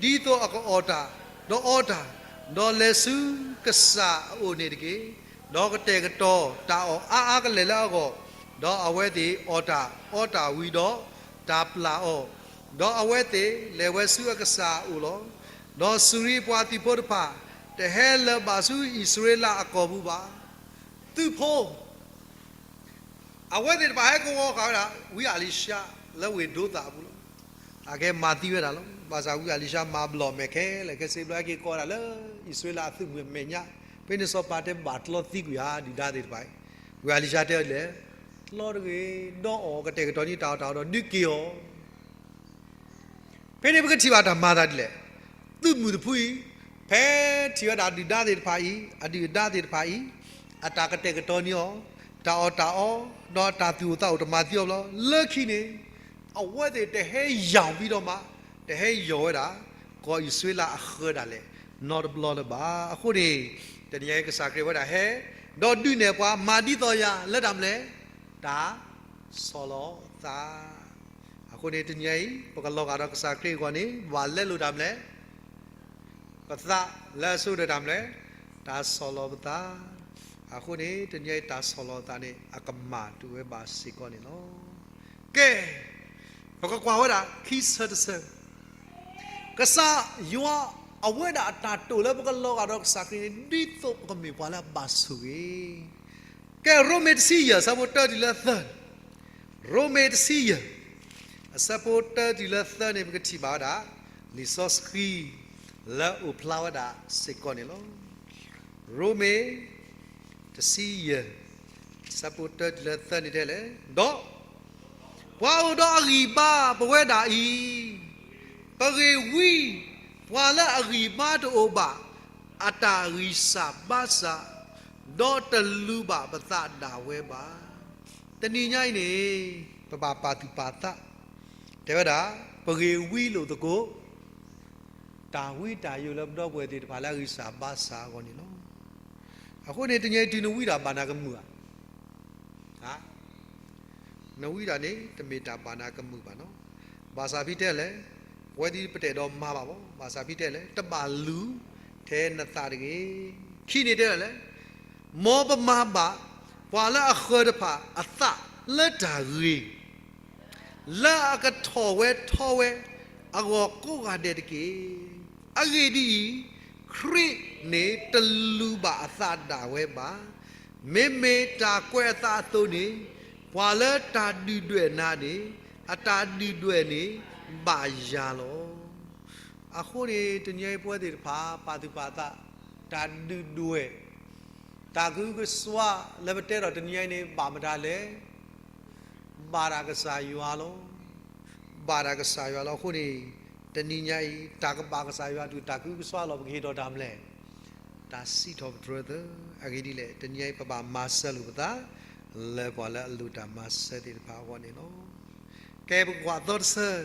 ဒ်သိးအကအီၣ်တၢ်, ဒီးအီတၢ်, ဒီးလဲၤဆူကစၢ်အအိၣ်န့ၣ်တက့ၢ်. ဒီးကတဲာ်ကတီၤတၢ်အီၣ်အါအါကလဲာ်လၢအဂီၢ်, ဒီးအဝဲသ့ၣ်အီၣ်တၢ်အီတၢ်ဝံၤဒီး, တၢ်ပျၢ်အီၤ, ဒီးအဝဲသ့ၣ်လဲၤဝဲဆူအကစၢ်အအိၣ်လီၤ. ဒီးစူၤရံပှၤသုးဖိတဖၣ်, တဟဲလၢၤဘၣ်ဆူအံၣ်စရ့လးအကီၢ်ပူၤဘၣ်. သုးဖိ အဝဲသ့ၣ်တဖၣ်ဟဲကဝီၤဃာ်ဝဲဒၣ် ဝံအၤလံၡါလၢဝ့ၢ်ဒိသးအပူၤလီၤ. အကဲမၤသံဝဲဒၣ်လီၤ. ဘၣ်ဆၣ်ဝံအၤလံၡါမၤဘျီၣ်မဲာ်ခဲလၢာ်, ခဲစ့ဘျီဟဲက့ၤကိးဒၣ်လၢအံၣ်စရ့လးအသုးမုၢ်အမဲာ်ညါ, ဖဲန့ၣ်စီၤပၤတဲဘၣ်တြီသံကွံာ်ဧါ ဒုၣ်ဒါသ့ၣ်တဖၣ်အံၤ. ဝံအၤလံၡါတဲဒ်လဲၣ်, တြီတဂ့ၤ, ဒီးအီၣ် ကတဲာ်ကတီၤန့ၢ်တၢ်အီၣ်တၢ်အီဒီးဒုးက့ၤအီၤ ဖဲန့ၣ်ပကထံၣ်ဘၣ်တၢ်မၤအသးဒ်လဲၣ်. သုးမုၢ်တဖုအံၤ, ဖဲထံၣ်ဝဲဒၣ်ဒုၣ်ဒါသ့ၣ်တဖၣ်အံၤ, အဒုၣ်အဒါသ့ၣ်တဖၣ်အံၤ, အတၢ်ကတဲာ်ကတီၤန့ၢ်အီၤ, တၢ်အီၣ်တၢ်အီ, ဒီးတၢ်သူၣ်အိၣ်သးအိၣ်တမၤသံအီၤဘျီ, လၢခံန့ၣ်, အဝဲသ့ၣ်တဟဲယီၤဝံၤဒီးမး, တဟဲယီၤဝဲဒၣ် ကီၢ်အံၣ်စရ့လးအဃၢၤဒၣ်လဲာ်, နီတဘျီလၢၤဘၣ်. အဃိန့ၣ်, တနံၤအံၤကစၢ်ခရံာ်ဝဲဒၣ်ဟဲ, ဒီးဒုးနဲၣ်ပှၤမၤဒ်သိးယၤလၢတၢ်မနုၤလဲၣ်, တၢ်ဆီၣ်လီၤသး အဃိန့ၣ်တနံၤအံၤ ပကလီၤဂာ်ဒီးကစၢ်ခရံာ်အဂီၢ်န့ၣ် ဘၣ်လဲလိာ်တၢ်မနုၤလဲၣ်, ပသးလၢအဆိကတၢၢ်တၢ်မနုၤလဲၣ်, တၢ်ဆီၣ်လီၤပသး. အဃိန့ၣ် တနံၤအံၤတၢ်ဆီၣ်လီၤသးန့ၣ် အကမၣ်တူၢ်ဝဲဘၣ်စ့ၢ်ကီးန့ၣ်လီၤ. ကဲ, ပကကွၢ်ဝဲဒၣ်ခံဆၢတဆၢ, ကစၢ်ယွၤအဝဲဒၣ်အတၢ်တိာ်လၢပကလီၤဂာ်ဒီးကစၢ်ခရံာ်န့ၣ် ဒ်သိးပကမ့ၢ်ပှၤလၢအဘၣ်ဆိၣ်ဂ့ၤ ကဲ ရိမ့ၤတဆံယဲၢ် အဆၢဖိတၢတုၤလၢသၢ, ရိမ့ၤတဆံယဲၢ် အဆၢဖိတၢတုၤလၢသၢန့ၣ် ပကထံၣ်ဘၣ်ဝဲဒၣ် လံာ်စီဆှံ လၢအိၣ်ဖျါဝဲဒၣ်စ့ၢ်ကီးန့ၣ်လီၤ. ရိမ့ၤ တဆံယဲၢ် အဆၢဖိတၢတုၤလၢသၢန့ၣ်တဲလဲၣ်, ဒီး ပှၤအိၣ်ဒီးအဂံၢ်ဘါပဝဲဒၣ်အံၤ, ပဂ့ၢ်ဝံ ပှၤလၢအဂံၢ်ဘါတအိၣ်ဘၣ် အတၢ်ဂံၢ်စၢ်ဘါစၢ်, ဒီးတလူၤဘၣ်ပသးဒၣ်ဝဲဘၣ်. တနံၤညါအံၤန့ၣ် ပဘၣ်ပာ်သူၣ်ပာ်သး, တဲဝဲဒၣ် ပဂ့ၢ်ဝံလိာ်သကိး တၢ်ဝံတၢ်ယိာ်လၢပဒီပုၢ်ဝဲၢ်သ့ၣ်တဖၣ်လၢအဂံၢ်စၢ်ဘါစၢ်အဂီၢ်န့ၣ်လီၤ. အဃိန့ၣ် တနံၤအံၤတုၤနဝံတၢ်ဘၣ်နၤကမုာ်ဧါ. နဝံတၢ်န့ၣ် တမ့ၢ်တၢ်ဘၣ်နၤကမုာ်ဘၣ်နီၤ. ဘၣ်ဆၣ်ဖဲတဲလဲၣ်, ပဝဲသ့ၣ်ပတဲာ်ဒီးမၤဘၣ်ဘၣ်, ဘၣ်ဆၣ်ဖဲတဲလဲၣ်, တဘၣ်လူၤထဲနသးတဂ့ၤ. ခံန့ၣ်တဲဒ်လဲၣ်, မ်ပမၤဘၣ် ပှၤလၢအဃၢၤတဖၣ်အသးလၢတၢ်ဂ့ၤ လၢအကထီၣ်ဝဲထီဝဲအဂီၢ်ကိးဂၤဒဲးတက့ၢ်. အဂ့ၢ်ဒ်အံၤ, ခရံာ်န့ၣ်တလူၤဘၣ်အသးဒၣ်ဝဲဘၣ်. မ့မ့ၢ်တၢ်ကွဲးအသးအသိးန့ၣ်, ပှၤလၢတၢ်ဒုၣ်ဒွဲၣ်နၤန့ၣ်, အတၢ်ဒုၣ်ဒွဲၣ်န့ၣ်ဘၣ်ယၤလီၤ. အဃိန့ၣ် တနံၤအံၤပဝဲသ့ၣ်တဖၣ် ပာ်သူၣ်ပာ်သး, တၢ်ဒုၣ်ဒွဲၣ်, တၢ်ကဟုကစွါလၢပတဲဒီးတနံၤအံၤန့ၣ် ဘၣ်မတၤလဲၣ်. ဘၣ်တၢ်ကစၢ်ယွၤလီၤ. ဘၣ်တၢ်ကစၢ်ယွၤလီၤ. အဃိန့ၣ် တနံၤညါအံၤ တၢ်ကဘၣ်ကစၢ်ယွၤတုၤတၢ်ကဟုကစွါလီၤ ပကဟ့ၣ်ထီၣ်တၢ်မနုၤလဲၣ်, တၢ်စံးထီၣ်ပတြၢၤသၢ. အဂ့ၢ်ဒ်လဲၣ်, တနံၤအံၤပဘၣ်မၤစၢၤလိာ်ပသး လၢပှၤလၢအလိၣ်တၢ်မၤစၢၤသ့ၣ်တဖၣ်အဂီၢ်န့ၣ်လီၤ. ကဲ ပကကွၢ်သီတဆၢ,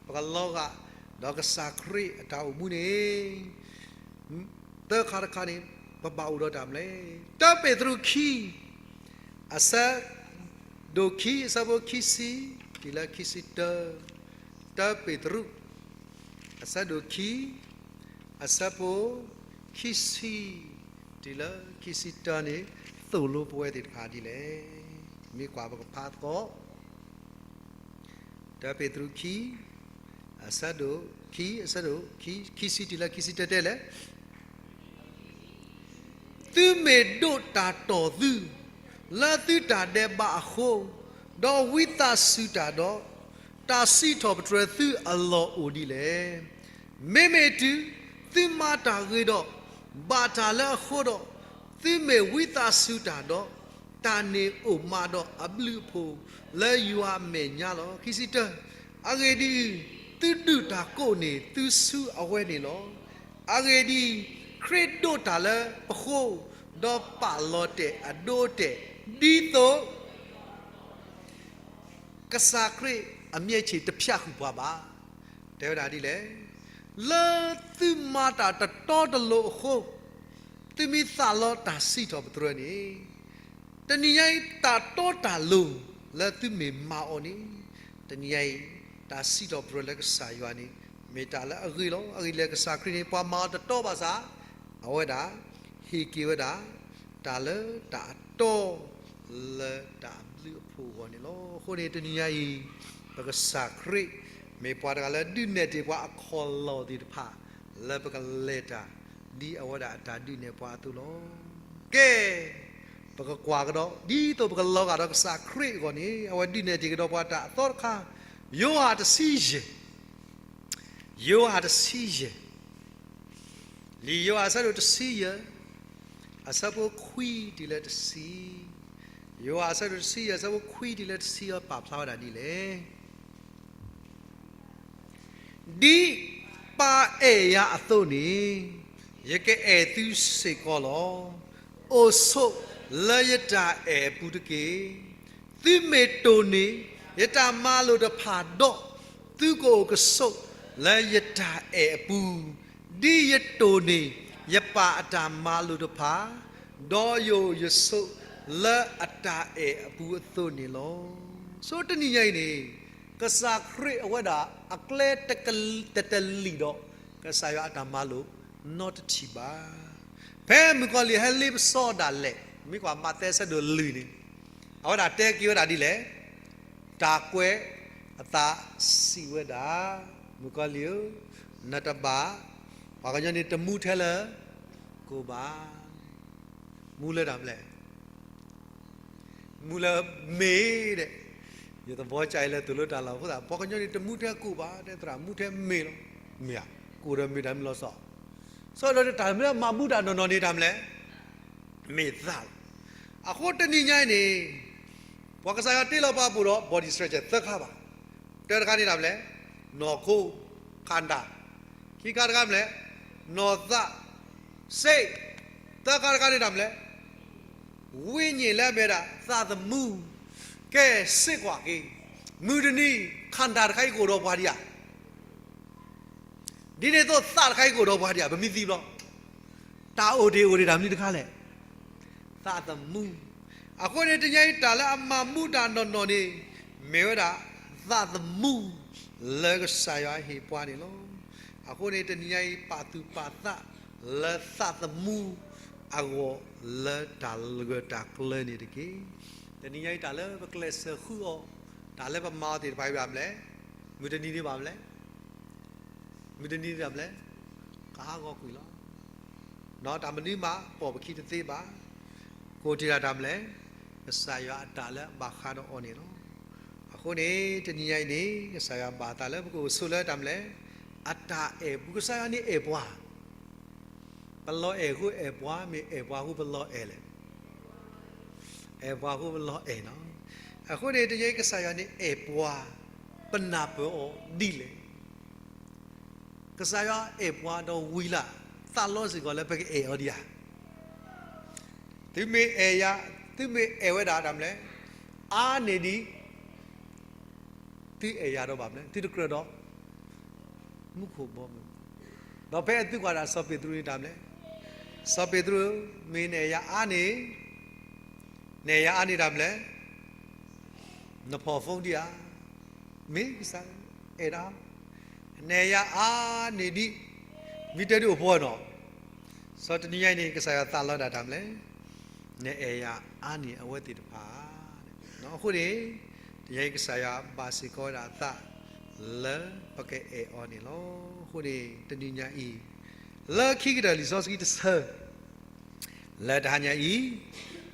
ပကလီၤဂာ်ဒီးကစၢ်ခရံာ်အတၢ်အိၣ်မူန့ၣ် သၢခါတခါန့ၣ် ပဘၣ်အိၣ်ဒီးတၢ်မနုၤလဲၣ်. တၢပ့းတရူးခံ အဆၢဒိၣ်ခံ အဆၢဖိခံဆံ တုၤလၢခံဆံတၢ, တၢပ့းတရူး အဆၢဒိၣ်ခံ အဆၢဖိခံဆံ တုၤလၢခံဆံတၢန့ၣ် သိၣ်လိပဝဲသ့ၣ်တဖၣ်ဒ်လဲၣ်. မ့ၢ်ကွၢ်ပကဖးသကိး တၢပ့းတရူးခံ အဆၢဒိၣ်ခံ အဆၢဒိၣ်ခံ ခံဆံတုၤလၢခံဆံတၢတဲလဲၣ်, သုမ့ၢ်ဒိးတၢ်တီၢ်သု လၢသုတၢ်ဒဲးဘးအဃိ, ဒီးဝံသးစူၤတၢ်ဒီး တၢ်စံးထီၣ်ပတြၢၤသုအလီၢ်အိၣ်ဒ်လဲၣ်. မ့မ့ၢ်တုၤသုမၤတၢ်ဂ့ၤဒီး ဘၣ်တၢ်လၢအဃိဒီး, သုမ့ၢ်ဝံသးစူၤတၢ်ဒီး, တၢ်န့ၣ်အိၣ်မးဒီးအဘျုးအဖှိၣ်လၢယွၤအမဲာ်ညါလီၤ. ခံဆံတၢ, အဂ့ၢ်ဒ်အံၤ, သုဒုၣ်တၢ်ကိးန့ၣ်သုဆူအဝဲန့ၣ်လီၤ. အဂ့ၢ်ဒ်အံၤ, ခရံာ်ဒိးတၢ်လၢပဃိ, ဒီးပာ်လီၤတဲာ်အဒိအတဲာ်, ဒ်သိး ကစၢ်ခရံာ်အမျက်ခြေတဖျါဃုာ်ပှၤဘၣ်. တဲဝဲဒၣ်ဒ်လဲၣ်. လၢသုမၤတၢ်တတီတလိၤအဃိ, သုမ့ၢ်သးလီတၢ်စံးထီၣ်ပတြၢၤန့ၣ်, တနံၤညါအံၤတၢ်တီတၢ်လိၤလၢသုမ့ၢ်မၤအီၤန့ၣ်, တနံၤညါအံၤ တၢ်စံးထီၣ်ပတြၢၤလၢကစၢ်ယွၤန့ၣ် မ့ၢ်တၢ်လၢအဂ့ၤလီၤ. အဂ့ၢ်ဒ်လဲၣ်, ကစၢ်ခရံာ်န့ၣ် ပှၤမၤအီၤတတီဘၣ်ဆၣ်, အဝဲဒၣ်ဟ့ၣ်က့ၤဝဲဒၣ် တၢ်လၢတၢ်အတီ လၢတၢ်အဘျုးအဖှိၣ်အဂီၢ်န့ၣ်လီၤ. အဃိန့ၣ် တနံၤညါအံၤ ပကစၢ်ခရံာ် မ့ၢ်ပှၤတဂၤလၢဒုးနဲၣ်တ့ၢ်ပှၤအခီၣ်လီၢ်သ့ၣ်တဖၣ် လၢပကလဲၤတၢ် ဒ်အဝဲဒၣ်အတၢ်ဒုးနဲၣ်ပှၤအသိးလီၤ. ကဲ, ပကကွၢ်ကဒီး ဒ်သိးပကလီၤဂာ်ဒီးကစၢ်ခရံာ်အဂီၢ်န့ၣ် အဝဲဒုးနဲၣ်တ့ၢ်ကဒီးပှၤတၢ်အသီတခါ, ယိၤဟၣ်တဆံယဲၢ် ယိၤဟၣ်တဆံယဲၢ်, လံာ်ယိၤဟၣ်အဆၢဒိၣ်တဆံယဲၢ်, အဆၢဖိခွံတုၤလၢတဆံ, ယိၤဟၣ်အဆၢဒိၣ်တဆံယဲၢ် အဆၢဖိခွံတုၤလၢတဆံအံၤ ပာ်ဖျါဝဲဒၣ်ဒ်လဲၣ်. ဒ်ပၢ်အဲၣ်ယၤအသိးန့ၣ် ယကအဲၣ်သုစ့ၢ်ကီးလီၤ. အိၣ်ဆိးလၢယတၢ်အဲၣ်အပူၤတက့ၢ်. သုမ့ၢ်တိၢ်န့ၢ်ယတၢ်မၤလိာ်တဖၣ်ဒီး, သုကအိၣ်ကဆိးလၢယတၢ်အဲၣ်အပူၤ, ဒ်ယတိၢ်န့ၢ်ယပၢ်အတၢ်မၤလိာ်တဖၣ်, ဒီးယအိၣ်ယဆိးလၢအတၢ်အဲၣ်အပူၤအသိးန့ၣ်လီၤ. ဆိတနံၤညါအံၤန့ၣ် ကစၢ်ခရံာ်အဝဲဒၣ်အကျဲတက, တတလံာ်ဒီး ကစၢ်ယွၤအတၢ်မၤလိာ်နီတထံၣ်ဘၣ်. ဖဲမုၣ်ကီၤလံၢ်ဟဲလ့ပစီဒၣ်လဲာ်, မ့ၢ်ကွၢ်မးသဲအဆၢဒိၣ်လွံၢ်န့ၣ်, အဝဲဒၣ်တဲက့ၤဝဲဒၣ်ဒ်လဲၣ်. တၢ်ကွဲးအသးစံးဝဲဒၣ်, မုၣ်ကီၤလံၢ်ဧၢ, နတဘၣ်, ပှၤကညီန့ၣ်တမူထဲလၢကိၣ်ဘၣ်. မူလၢတၢ်မနုၤလဲၣ်. မူလၢမ့ၤဒဲး, ယသဘောကျ လၢသိၣ်လိတၢ်လီၢ်ဖိသး ပှၤကညီန့ၣ်တမူထဲကိၣ်ဘၣ်, တဲသရၣ်မူထဲမ့ၤလီၤ. မ့ၢ်ဧါ, ကိၣ်ဒီးမ့ၤတၢ်မနုၤလီၤဆီ, ဆီဒီးတၢ်မနုၤမၤဘူၣ်တၢ်နီၢ်နီၢ်န့ၣ်တၢ်မနုၤလဲၣ်, မ့ၢ်သးလီၤ. အဃိတနံၤညါအံၤန့ၣ် ပှၤကစၢ်ယွၤတ့လီၤပှၤဘၣ်ဒီး body structure သၢခါဘၣ်. တၢတခါန့ၣ်တၢ်မနုၤလဲၣ်, နီၢ်ခိ, ခန္ဓာ, ခံခါတခါမနုၤလဲၣ်, နီၢ်သး, စိတ်, သၢခါတခါန့ၣ်တၢ်မနုၤလဲၣ် ဝိညာဉ်လၢအမ့ၢ်ဝဲဒၣ်သးသမူ, ကဲစ့ၢ်ကီးက့ၤ, မုၢ်တနံၤ ခန္ဓာ တခါအံၤကအိၣ်ဒီးပှၤဒံးဧါ, ဒ်န့ၣ်အသိးသးတခါအံၤကအိၣ်ဒီးပှၤဒံးဧါ, ပမ့ၢ်သံဘျီ, တၢ်အိၣ်တ့ၢ်အိၣ်တ့ၢ်တၢ်မနုၤတခါလဲၣ်, သးသမူ, အဃိန့ၣ်တနံၤအံၤတၢ်လၢအမၤဘူၣ်တၢ်နီၢ်နီၢ်န့ၣ်, မ့ၢ်ဝဲဒၣ်သးသမူ လၢကစၢ်ယွၤဟ့ၣ်ပှၤန့ၣ်လီၤ. အဃိန့ၣ်တနံၤညါအံၤ ပာ်သူၣ်ပာ်သးလၢသးသမူအဂီၢ်လၢတၢ်ဂၢၢ်တၢ်ကျၢၤန့ၣ်တက့ၢ်. တနံၤညါအံၤတၢ်လၢပကျဲးစၢးဃုအီၤ, တၢ်လၢပမၤအီၤသ့ၣ်တဖၣ်အံၤဘၣ်မနုၤလဲၣ်, မုၢ်တနံၤန့ၣ်ဘၣ်မနုၤလဲၣ်, မုၢ်တနံၤန့ၣ်ဘၣ်မနုၤလဲၣ်, ကဟးဂီၤကွံာ်လီၤ. ဒီးတၢ်မနုၤမးပိာ်ပခံတသ့ဘၣ်. ကိးထံၣ်တၢ်တၢ်မနုၤလဲၣ်, ကစၢ်ယွၤအတၢ်လၢအဘၣ်ဃးဒီးအီၤန့ၣ်လီၤ. အဃိန့ၣ် တနံၤညါအံၤန့ၣ် ကစၢ်ယွၤဘၣ်သးလၢပကအိၣ်ဆိးလၢတၢ်မနုၤလဲၣ်, အတၢ်အဲၣ်ပူၤ, ကစၢ်ယွၤန့ၣ်အဲၣ်ပှၤ ပလီၤအဲၣ်အဃိအဲၣ်ပှၤ, မ့ၢ်အဲၣ်ပှၤအဃိပလီၤအဲၣ်လဲၣ်, အဲၣ်ပှၤအဃိပလီၤအဲၣ်လီၤ. အဃိန့ၣ် တနံၤညါအံၤ ကစၢ်ယွၤန့ၣ်အဲၣ်ပှၤ, ပနၢ်ပၢၢ်အီၤဒ်လဲၣ်. ကစၢ်ယွၤအဲၣ်ပှၤဒီးဝံၤလၢ်, သးလီစ့ၢ်ကီးလၢပကအဲၣ်အီၤဒံးဧါ. သုမ့ၢ်အဲၣ်ယၤ, သုမ့ၢ်အဲၣ်ဝဲဒၣ်တၢ်မနုၤလဲၣ်, အါန့ၢ်ဒံး သုအဲၣ်ယၤဒီးဘၣ်မနုၤလဲၣ်, သုတကြၢးဒီး မူခိၣ်ဘီမုၢ်, ဒီးဖဲအသုကွၢ်ဒၣ်စီၤပ့းတရူးန့ၣ်တၢ်မနုၤလဲၣ်, စီၤပ့းတရူး, မ့ၢ်နအဲၣ်ယၤအါန့ၢ်, နအဲၣ်ယၤအါန့ၢ်တၢ်မနုၤလဲၣ်, နဖီၣ်ဖိဒံးဧါ. မ့ၢ်ကစၢ်အဲၣ်ဒၣ်, နအဲၣ်ယၤအါန့ၢ်ဒံး, မ့ၢ်တဲဒုးအိၣ်ဖှီၣ်နီၤ. စီၤတနံၤညါအံၤန့ၣ် ကစၢ်ယွၤသးလီဒၣ်တၢ်မနုၤလဲၣ်, နအဲၣ်ယၤအါန့ၢ်အဝဲသ့ၣ်တဖၣ်. အဃိန့ၣ် တနံၤညါအံၤ ကစၢ်ယွၤဘၣ်စ့ၢ်ကီးဝဲဒၣ်အသးလၢပကအဲၣ်အီၤန့ၣ်လီၤ. အဃိန့ၣ် တနံၤညါအံၤ လၢခံကတၢၢ်လံာ်စီဆှံတဆၢ လၢတဟါညါအံၤ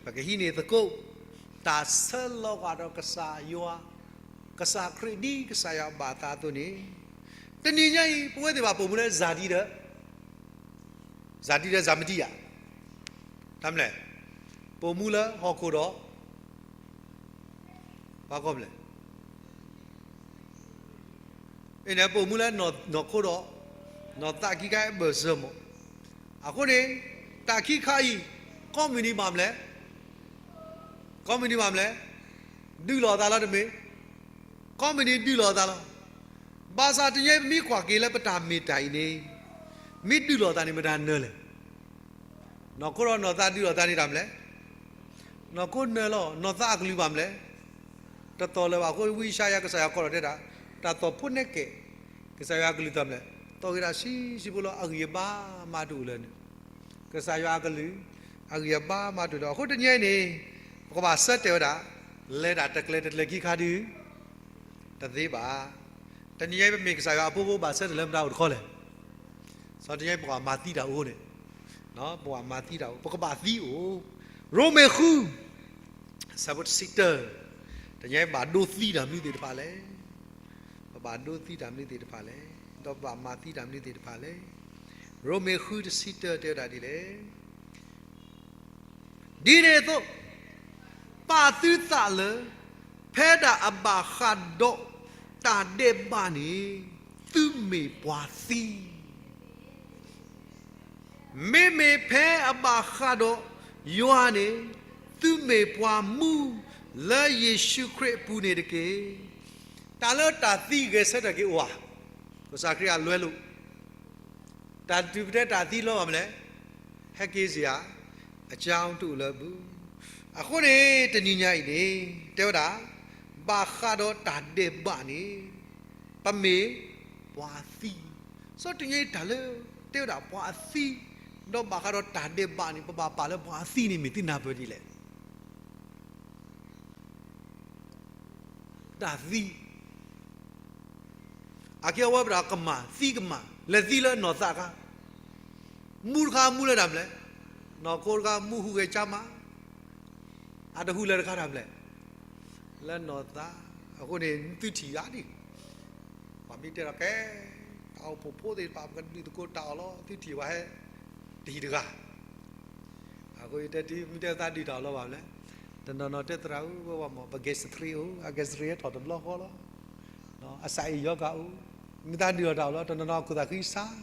ပကဟံးန့ၢ်သကိး တၢ်ဆၢလီၤကွၢ်ဒီးကစၢ်ယွၤ ကစၢ်ခရံာ်ဒ်ကစၢ်ယွၤဘၣ်အသးအသိးန့ၣ်, တနံၤညါအံၤ ပဝဲသ့ၣ်တဖၣ်ပိာ်မုၣ်လၢ စၤဒံဒီး စၤဒံဒီး စၤမတံယၤ, တၢ်မနုၤလဲၣ်, ပိာ်မုၣ်လၢဟီၣ်ခိၣ်ဒီး ပှၤကိးမနုၤလဲၣ်, အန့ၣ် ပိာ်မုၣ်လၢနီၢ်ခိဒီး နီၢ်သးခံခါအဘၢၣ်စၢၤမး. အဃိန့ၣ် တၢ်ခံခါအံၤ ကိးမုၢ်နံၤဘၣ်မနုၤလဲၣ်, ကိးမုၢ်နံၤဘၣ်မနုၤလဲၣ်, ဒုးလိာ်သးလီၤတမ့ၢ်, ကိးမုၢ်နံၤဒုးလိာ်သးလီၤ. ဘၣ်ဆၣ်တနံၤအံၤ ပမ့ၢ်ကွၢ်က့ၤလၢပတၢ်မ့ၢ်တၢ်အံၤန့ၣ်, မ့ၢ်ဒုးလိာ်သးန့ၣ် မတၤနၢၤလဲၣ်. နီၢ်ခိဒီးနီၢ်သးဒုးလိာ်သးန့ၣ်တၢ်မနုၤလဲၣ်, နီၢ်ခိနၢၤလီၤ, နီၢ်သးအကလုၢ်ဘၣ်မနုၤလဲၣ်, တတီၤလၢၤဘၣ်. အဃိ ဝံယၡါယၤ ကစၢ်ယွၤကိးထီၣ်တဲဒၣ်, တၢ်သီၣ်ဖိနဲၣ်ကဲး ကစၢ်ယွၤအကလုၢ်တၢ်မနုၤလဲၣ်, သီၣ်ဂ့ၤဒၣ်ဆံးဆံးဖိလီၤ, အဂံၢ်အဘါမးတအိၣ်လၢၤန့ၣ်, ကစၢ်ယွၤအကလုၢ် အဂံၢ်အဘါမးတအိၣ်လၢၤ. အဃိတနံၤအံၤန့ၣ် ပကဘၣ်ဆၢတဲာ်ဝဲဒၣ်, လဲၤတၢ်တကျဲတကျဲခံခါဒုး တသ့ဘၣ်. တနံၤအံၤ ပမ့ၢ်ကစၢ်ယွၤအဖိ ပဘၣ်ဆၢတဲာ်လၢမတၤအိၣ်တခီလဲၣ်. စီၤ တနံၤအံၤ ပကဘၣ်မၤသံတၢ်အိၣ်န့ၣ်, ပကဘၣ်မၤသံတၢ်အိၣ်, ပကဘၣ်သံအိၣ်. ရိမ့ၤဃု ဆၢဖိတဆံတၢ, တနံၤအံၤ ပဘၣ်ဒိသံတၢ်မနုၤသ့ၣ်တဖၣ်လဲၣ်, ပဘၣ်ဒိသံတၢ်မနုၤသ့ၣ်တဖၣ်လဲၣ်, ဒီးပဘၣ်မၤသံတၢ်မနုၤသ့ၣ်တဖၣ်လဲၣ်. ရိမ့ၤဃုတဆံတၢတဲဝဲဒၣ်ဒ်လဲၣ်. ဒ်န့ၣ်အသိး, ပာ်သုသးလၢ ဖဲဒၣ်အဘၣ်ဃးဒီးတၢ်ဒဲးဘးန့ၣ် သုမ့ၢ်ပှၤသံ, မ့မ့ၢ်ဖဲအဘၣ်ဃးဒီးယွၤန့ၣ် သုမ့ၢ်ပှၤမူလၢယ့ၣ်ၡူးခရံာ်အပူၤန့ၣ်တက့ၢ်. တၢ်လၢတၢ်သံဂဲၤဆၢထၢၣ်က့ၤအိၣ်ဧါ, ကစၢ်ခရံာ်အလွဲလိာ် တၢ်တုၤပတဲတၢ်သံလီၤဘၣ်မနုၤလဲၣ်, ဟဲက့ၤစ့ၢ်ဧါ, အကၠါတအိၣ်လၢအပူၤ. အဃိန့ၣ် တနံၤညါအံၤန့ၣ် တဲဝဲဒၣ်, ဘၣ်ဃးဒီးတၢ်ဒဲးဘးန့ၣ် ပမ့ၢ်ပှၤသံ. စီၤ တနံၤအံၤတၢ်လၢ တဲဝဲဒၣ်ပှၤအသံ, ဒီးဘၣ်ဃးဒီးတၢ်ဒဲးဘးန့ၣ် ပဘၣ်ပာ်လၢပှၤအသံန့ၣ် မ့ၢ်သုနၢ်ပၢၢ်ဒ်လဲၣ်. တၢ်သံ အကဲဝဲပဒၣ်ကမၢ် သံကမၢ် လဲၤသံလၢနီၢ်သးအခါ, မူတခါမူလၢတၢ်မနုၤလဲၣ်, နီၢ်ခိတခါမူဟူးဂဲၤကၠါမး, အတဟူးလၢၤတခါတၢ်မနုၤလဲၣ်, လၢနီၢ်သး. အဃိန့ၣ် သုထံၣ်ယၤဒ် ပှၤမ့ၢ်တဲဒီးကဲ တၢ်အိၣ်ဖှိၣ်ဖိသ့ၣ်တဖၣ် ပကဒုးသကိးတၢ်အီၣ်လီၤ သုထံၣ်ပှၤဟဲ တဟံၣ်တဂၤ အဃိယတဲတုၤ မ့ၢ်တဲသးဒုးတၢ်အီၣ်လီၤဘၣ်လဲၣ်, တနီၤနီၤတဲသရၣ်ဧၢ ဝဲဝဲမ့ၢ် ပ gastric အိၣ် အ gastric ဟဲထီၣ်တဘျီဃီလီၤ, အစးအံၤယီၤဂၤအိၣ်, မ့ၢ်သးဒုးအီၣ်တၢ်အီၣ်လီၤ တနီၤနီၤခိၣ်သးဃံဆါ.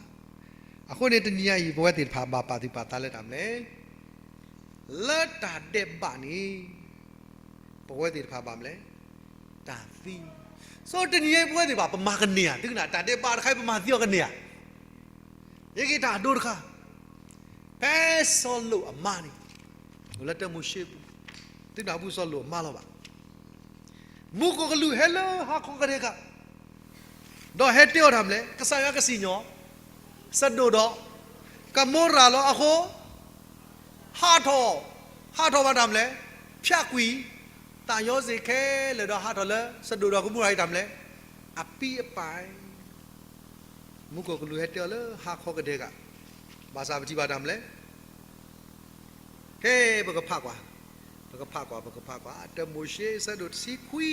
အဃိန့ၣ် တနံၤညါအံၤ ပဝဲသ့ၣ်တဖၣ်ဘၣ်ပာ်သူၣ်ပာ်သးလၢတၢ်မနုၤလဲၣ်, လၢတၢ်ဒဲးဘးန့ၣ် ပဝဲသ့ၣ်တဖၣ်ဘၣ်မနုၤလဲၣ်, တၢ်သံ. စီၤ တနံၤညါအံၤ ပဝဲသ့ၣ်တဖၣ် ပမၤကန့ၢ်ဧါ, သုကနၣ် တၢ်ဒဲးဘးတခါအံၤ ပမၤသံအီၤကန့ၢ်ဧါ. ယက့ၤတၢ်အဒိတခါ, ဖဲစီၤလိာ်အမါန့ၣ် အိၣ်လၢတၢမိၤၡ့အပူၤ, သုနၢ်ဟူစီၤလိာ်အမါလီၤဘၣ်. မူခိၣ်ကလူးဟဲလၢဟါခီကဒဲက, ဒီးဟဲတဲအီၤတၢ်မနုၤလဲၣ်, ကစၢ်ယွၤကစံၣ်ညီၣ် စဒိၣ်ဒီး ကမိရၤလီၤ. အဃိ ဟးထီၣ်, ဟးထီၣ်ဘၣ်တၢ်မနုၤလဲၣ်, ဖၠးကွံာ် သးယီစ့ၣ်ခဲလၢာ်ဒီး ဟးထီၣ်လၢစဒိၣ်ဒီးကမိရၤအံၤတၢ်မနုၤလဲၣ်, အပံအပၢ်. မူခိၣ်ကလူးဟဲတဲအီၤလၢဟါခီကဒဲက, ဘၣ်ဆၣ်ပထံၣ်ဘၣ်တၢ်မနုၤလဲၣ်, ခဲ ပကဖးကွၢ်, ပကဖးကွၢ်, ပကဖးကွၢ် တၢမိၤၡ့ အဆၢဒိၣ်တဆံခွံ,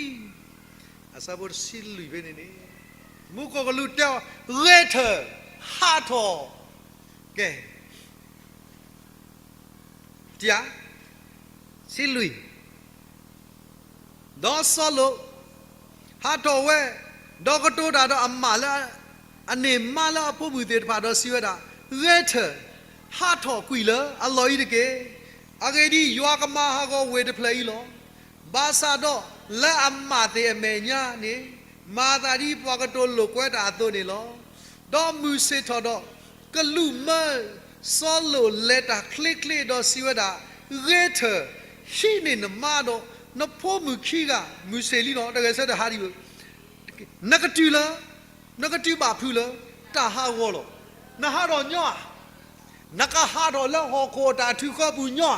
အဆၢဖိတဆံလွံၢ်ဖဲန့ၣ်န့ၣ်, မူခိၣ်ကလူးတဲအီၤ, ဂဲၤထၢၣ်, ဟးထီၣ်, ကဲ, တယ, ဆံလွံၢ် ဒီးစီၤလိာ် ဟးထီၣ်ဝဲ, ဒီးကတိၤတၢ်ဒီးအမးလၢ အန့ၢ်မါလၢအဖိမုၣ်သ့ၣ်တဖၣ်ဒီးစံးဝဲဒၣ်, ဂဲၤထၢၣ်, ဟးထီၣ်ကွံာ်လၢအလီၢ်အံၤတက့ၢ်. အဂ့ၢ်ဒ်အံၤ, ယွၤကမၤဟးဂီၤဝ့ၢ်တဖျၢၣ်အံၤလီၤ. ဘၣ်ဆၣ်ဒီးလၢအမးသ့ၣ်အမဲာ်ညါန့ၣ်, မၤသးဒ်ပှၤကတိၤလိာ်ကွဲတၢ်အသိးန့ၣ်လီၤ. ဒီးမုၢ်ဆ့ၣ်ထီၣ်ဒီး ကလူးမၢစီၤလိာ်လဲၤတၢ်ချ့ချ့ဒီးစံးဝဲဒၣ်, ဂဲၤထၢၣ်, ဟံးန့ၢ်နမါဒီးနဖိမုၣ်ခံဂၤ, မုၢ်ဆ့ၣ်လံလီၤ, တဂဲၤဆၢထၢၣ်ဟးဒံးဝဲ, နကတုၤလၢ, နကတုၤဘၣ်ဖုးလၢတၢ်ဟးဂီၤလီၤ. နဟးထီၣ်ညီဧါ, နကဟးထီၣ်လၢဟီၣ်ခိၣ်အတၢ်ထုးဃီပူၤညီဧါ,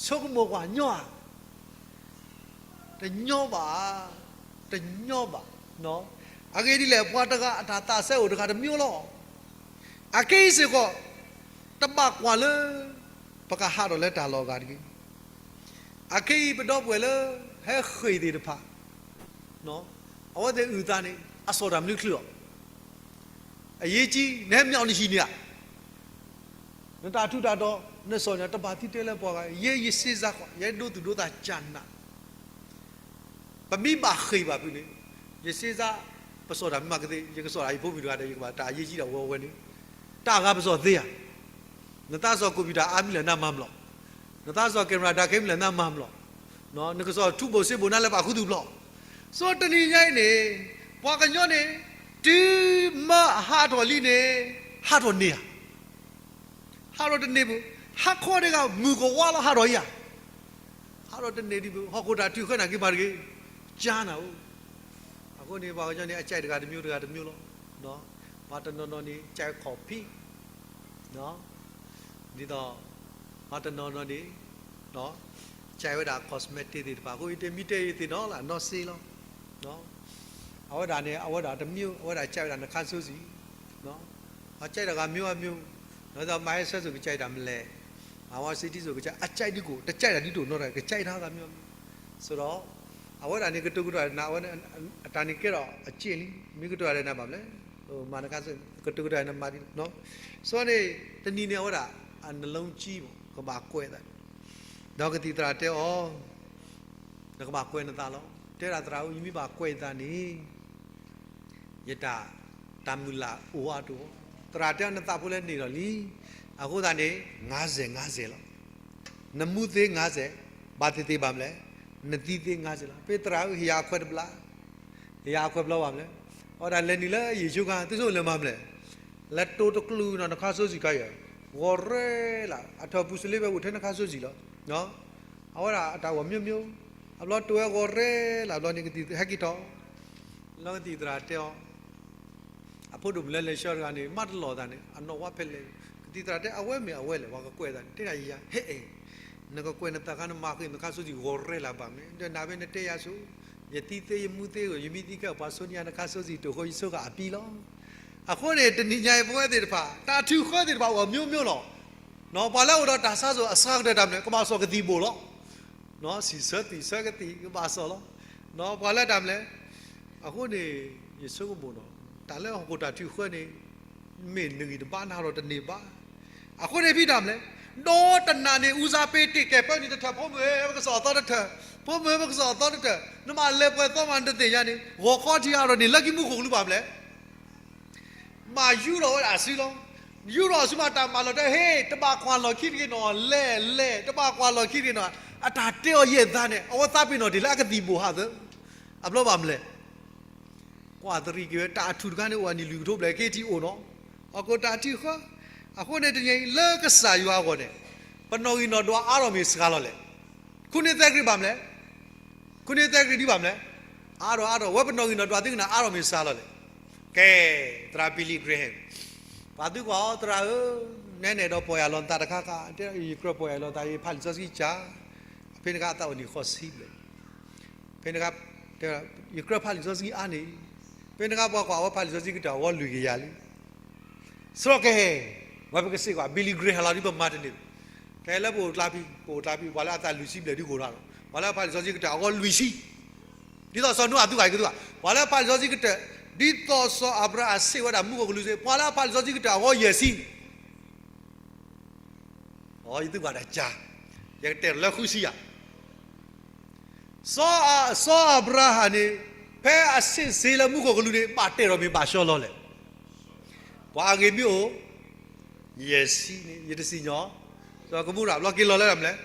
ဆိကမိၣ်ကွၢ်ညီဧါ. တညီဘၣ်, တညီဘၣ်. အဂ့ၢ်ဒ်လဲၣ်, ပှၤတဂၤအတၢ်သးစဲအိၣ်တဂၤတမျိုးလီၤ. အခဲအံၤစ့ၢ်ကီး, တဘၣ်ကွၢ်လၢ ပကဟးထီၣ်လၢတၢ်လီၢ်အဂၤတဂ့ၤ. အခဲအံၤပဒီပုၢ်ဝဲၢ်လၢ ဟဲဃ့ၢ်သ့ၣ်တဖၣ်, အဝဲသ့ၣ်အုၣ်သးန့ၣ် အစီၣ်တၢ်မနုၤချုးလီၤ. အရေးကြီး နဟဲမ့ၢ်အီၤနဟံၣ်န့ၣ်ဧါ, နတၢ်ထူးတၢ်တီၤ နစီၣ်န့ၣ် တဘၣ်သံတဲလၢပှၤဂၤ, ယဲယစ့စါဃီ, ယဲဒိသူၣ်ဒိသးကနး ပမ့ၢ်ဘၣ်ဃ့ၢ်ဘၣ်ဖုးန့ၣ်, ယစ့စါ ပစီၣ်တၢ်မ့ၢ်မၤကသ့, ယကစီၣ်တၢ်ယဖိမုၣ်တဂၤဒီး ယကဘၣ်တၢ်အရေးကြီးဒီးဝဲဝဲန့ၣ်, တၢ်ဂၤပစီၣ်သ့ဧါ. နသးစီၣ် computer အါမံၤလၢနမၤမလီၤ, နသးစီၣ် camera တၢ်ခဲမံၤလၢနမၤမလီၤ, နကစီၣ်ထူဘိၣ်စ့ဘိၣ်နၤလၢပာ်ခူသူၣ်ပျီ, ဆိတနံၤညါအံၤန့ၣ်, ပှၤကညီန့ၣ် တုၤမၢဟးထီၣ်လံန့ၣ်, ဟးထီၣ်န့ၢ်ဧါ. ဟးထီၣ်တန့ၢ်ဘၣ်, ဟါခီတဂၤမုၢ်ကဝါလီၤဟးထီၣ်အံၤဧါ, ဟးထီၣ်တန့ၢ်ဒံးဘၣ်, ဟီၣ်ခိၣ်တၢ်ထုးဃၢနၤက့ၤမၤတဂ့ၤ, ကၠါနၤအိၣ်. အဃိန့ၣ် ပှၤကညီန့ၣ် အကြိုက်တဂၤတမျိုး တဂၤတမျိုးလီၤ. ပှၤတနီၤနီၤန့ၣ် ကြိုက် copy ဒ်သိး ပှၤတနီၤနီၤန့ၣ် ကြိုက်ဝဲဒၣ် cosmetic သ့ၣ်တဖၣ်, အဃိယတဲမ့ၢ်တဲအံၤသ့ၣ်နီၤလၢအနီၢ်စ့လီၤ. အဝဲဒၣ်န့ၣ် အဝဲဒၣ်တမျိုး, အဝဲဒၣ်ကြိုက်ဝဲဒၣ်နခါစိစံး, အကြိုက်တၢ်ဂၤမျိုးအမျိုး, ဒီးမၤဟဲဆၢစိၤကကြိုက်တၢ်မလဲၣ်, မၤဝဲစံးထံစိၤကကြိုက်, အကြိုက်ဒ်ကိး, တကြိုက်တၢ်ဒ်တိၢ်နီတဂၤ, ကကြိုက်တၢ်ဂၤမျိုးအမျိုး. ဆိုတော့ အဝဲဒၣ်န့ၣ် ကတိၤကတီၤနၤ, အဝဲအတၢ်န့ၣ်ကဲထီၣ်အစ့လံ, မ့ၢ်ကတိၤတၢ်ဒီးနၤဘၣ်မလဲၣ်, မၤနခါစိ, ကတိၤကတီၤနၤမၤဒ်, ဆိုတော့န့ၣ် တနံၤန့ၣ် အဝဲဒၣ် အနှလုံးကြီး မး ကဘၣ်ကွဲးသး, ဒီးကသံၣ်သရၣ်တဲအီၤ, နကဘၣ်ကွဲးနသးလီၤ. တဲဒၣ်သရၣ်ဧၢ, ယမ့ၢ်ဘၣ်ကွဲးယသးန့ၣ် ယတၢ်, တၢ်မုၢ်လၢ်အိၣ်အါတအိၣ်. သရၣ်တဲအီၤ နသးဖိလဲၣ်န့ၢ်ဒီးလံ. အဃိသတးန့ၣ် ငါးဆယ် ငါးဆယ် လီၤ. နမူသ့ ငါးဆယ်, ဘၣ်သ့ၣ်သ့ၣ်ဘၣ်မလဲၣ်, နသံသ့ ငါးဆယ် လီၤ. ဖဲသရၣ်ဧၢ ဟ့ၣ်ယၤအခွဲးတဘျီ, ဟ့ၣ်ယၤအခွဲးတဘျီဘၣ်မလဲၣ်. အဝဲဒၣ်လဲၤနုာ်လၢယ့ၣ်ၡူးခါ, သုဆိကမိၣ်လၢမၤမလဲၣ်, လဲၤတိၤတကျူၤနီၤ နခါစိစံးခါယဲၢ်, ဂီၤရဲလၢ်, အထၢၣ်ပူၤစလ့ဝဲအိၣ်ထဲနခါစိစံးလီၤ. အဝဲဒၣ်အတၢ်ဂီၤ မျိုးမျိုး, အဘျီတိၤဝဲဂီၤရဲလၢ် အဘျီန့ၣ်ကသံၣ်ဟဲက့ၤထီၣ်, လီၤကသံၣ်သရၣ်တဲအီၤ, အဖိဒိၣ်မုၣ်လၢလဲၤဆှၢတဂၤန့ၣ် မၤတလီၤသးန့ၣ် အနီၣ်ဝါဖဲလဲၣ်, ကသံၣ်သရၣ်တဲ အဝဲမ့ၢ်အဝဲလဲၣ်, ပှၤကကွဲးသးန့ၣ် တဲဒၣ်ယၤ ဟဲအဲၣ်, နကကွဲးနသးခါ နမၤဃ့ၢ်နခါစိစံးဂီၤရဲလၢ်ဘၣ်မ့ၢ်, ဒီးနၤဖဲနတဲယၤဆိ, ယသံသ့ယမူသ့ဧၢ, ယမ့ၢ်သံခဲအံၤ ပှၤစိန့ၢ်ယၤနခါစိစံး တိၢ်ဃီယဆိကၤအပံလီၤ. အဃိန့ၣ် တနံၤညါအံၤ ပဝဲသ့ၣ်တဖၣ် တၢ်ထုးဃၢသ့ၣ်တဖၣ်အိၣ် မျိုးမျိုး လီၤ. ပှၤလၢအိၣ်ဒီးတၢ်ဆါစိၤအစှၤကတၢၢ်တၢ်မနုၤလဲၣ်, ကဘၣ်စီၣ်ကသံၣ်ဘိၣ်လီၤ. စံၣ်ဆၢသံၣ်ဆၢကသံၣ် ကဘၣ်စီၣ်လီၤ. ပှၤလၢတၢ်မနုၤလဲၣ်, အဃိန့ၣ် ယဆိကမိၣ်နီၤ, တၢ်လၢဟီၣ်ခိၣ်တၢ်ထုးဃၢန့ၣ် မ့ၢ်နဂံၢ်တဘါ နဟးထီၣ်တန့ၢ်ဘၣ်. အဃိန့ၣ်ဖဲတၢ်မနုၤလဲၣ်, ဒီးတနၤန့ၣ် ဦးစားပေး တ့ၢ်ကဲၤပၢနံၤတထၢၣ်, ဖိမုၣ်ဧၢ ပကစီၣ်အသီတထၢၣ်, ဖိမုၣ်ဧၢ ပကစီၣ်အသီတထၢၣ်, နဘၣ်လဲၤပှဲၤသီမး နတသ့ၣ်ညါန့ၣ်, ဂီၤခီထံးအါထီၣ်န့ၣ် လၢခံမူခိၣ်ကလူးဘၣ်မနုၤလဲၣ် မၤယူၢ်ထီၣ်ဝဲဒၣ်အစုလီၤ. ယူၢ်ထီၣ်အစုမး တၢ်မၤလီၤတဲ ဟ့ၣ် တဘၣ်ကွၢ်လီၢ်ခံတဂ့ၤနီၤ, လဲၤလဲၤ တဘၣ်ကွၢ်လီၢ်ခံတဂ့ၤနီၤ, အတၢ်တဲအီၤယဲၢ်သးန့ၣ် အဝဲသးပ့ၤနီၣ်တ့ၢ်လၢအကသံၣ်ဘိၣ်ဟးသၢ, အဘျီဘၣ်မနုၤလဲၣ်, ကွၢ်သရံးက့ၤဝဲ တၢ်အထူၣ်တခါန့ၣ် အိၣ်အနံၣ်လွံၢ်ကထိဘျဲၣ် က့ၤထံၣ်အိၣ်နီၤ, ဟီၣ်ခိၣ်တၢ်ထုးဃၢ, အဃိန့ၣ်တနံၤအံၤ လၢကစၢ်ယွၤအဂီၢ်န့ၣ် ပနီၣ်ဂံၢ်နီၣ်ဒွးအါထီၣ်မ့ၢ်စှၤလီၤလဲၣ်, ခိၣ်နူာ်သဲကရံၣ်ဘၣ်မနုၤလဲၣ်, ခိၣ်နူာ်သဲကရံၣ်ဒ်ဘၣ်မနုၤလဲၣ်, အါထီၣ်အါထီၣ် ဝဲပနီၣ်ဂံၢ်နီၣ်ဒွးသုကနၣ်အါထီၣ်မ့ၢ်စှၤလီၤလဲၣ်. ကဲ, သရၣ် Billy Graham ပှၤသုကွၢ်အီၤ သရၣ်ဧၢ, နဲနဲဒီးပီၢ်ယၢ်လီၤနသးတခါခါ, တဲ ယကြၢးပီၢ်ယၢ်လီၤသး ယဖးလံာ်စီဆှံကစၢ်, ဖဲန့ၣ်အခါအသးအိၣ်နံၣ်ဃိးဆံဘျဲၣ်, ဖဲန့ၣ်အခါ ယကြၢးဖးလံာ်စီဆှံအါန့ၣ်, ဖဲန့ၣ်အခါပှၤကွၢ်ဝဲဖးလံာ်စီဆှံကတၢၢ်အဂီၢ်လွံၢ်ကယၤလံ စရီကဟဲ, ဝဲပကစ့ၢ်ကီး Billy Graham ဟဲလီၤဒ်ပမၤတန့ၢ်ဘၣ်, ကဟဲလၢပအိၣ်ကျါဖံး, ပအိၣ်ကျါဖံး ပှၤလၢအသးလွံၢ်ဆံဘျဲၣ်ဒုးကအိၣ်ထီၣ်လီၤ, ပှၤလၢအဖးလံာ်စီဆှံကတၢၢ်အဂီၢ်လွံၢ်ဆံ, ဒ်သိးစီၤနိအၤသုဂၤက့ၤသုဂၤ, ပှၤလၢအဖးလံာ်စီဆှံကတၢၢ်, ဒ်သိးစီၤအၤဘြၤဟၣ်စံးဝဲဒၣ်မူခိၣ်ကလူးစ့ၢ်, ပှၤလၢအဖးလံာ်စီဆှံကတၢၢ်အဂီၢ်ယဲၢ်ဆံ အီ ယသုဘၣ်တၢ်ကါ, ယကတဲလၢဃုဆံယၤ, စီၤ, စီၤအၤဘြၤဟၣ်န့ၣ်, ဖဲအဆံးစ့လၢမူခိၣ်ကလူးန့ၣ် ဘၣ်တဲထီၣ်မ့ၢ်ဘၣ်ဆှီလီၤလဲၣ်, ပှၤအဂ့ၢ်မ့ၢ်အိၣ်, ယဲၢ်ဆံန့ၣ် ယတစံၣ်ညီၣ်, စီၤကမူရၤဘျီက့ၤလီၤလၢတၢ်မနုၤလဲၣ်,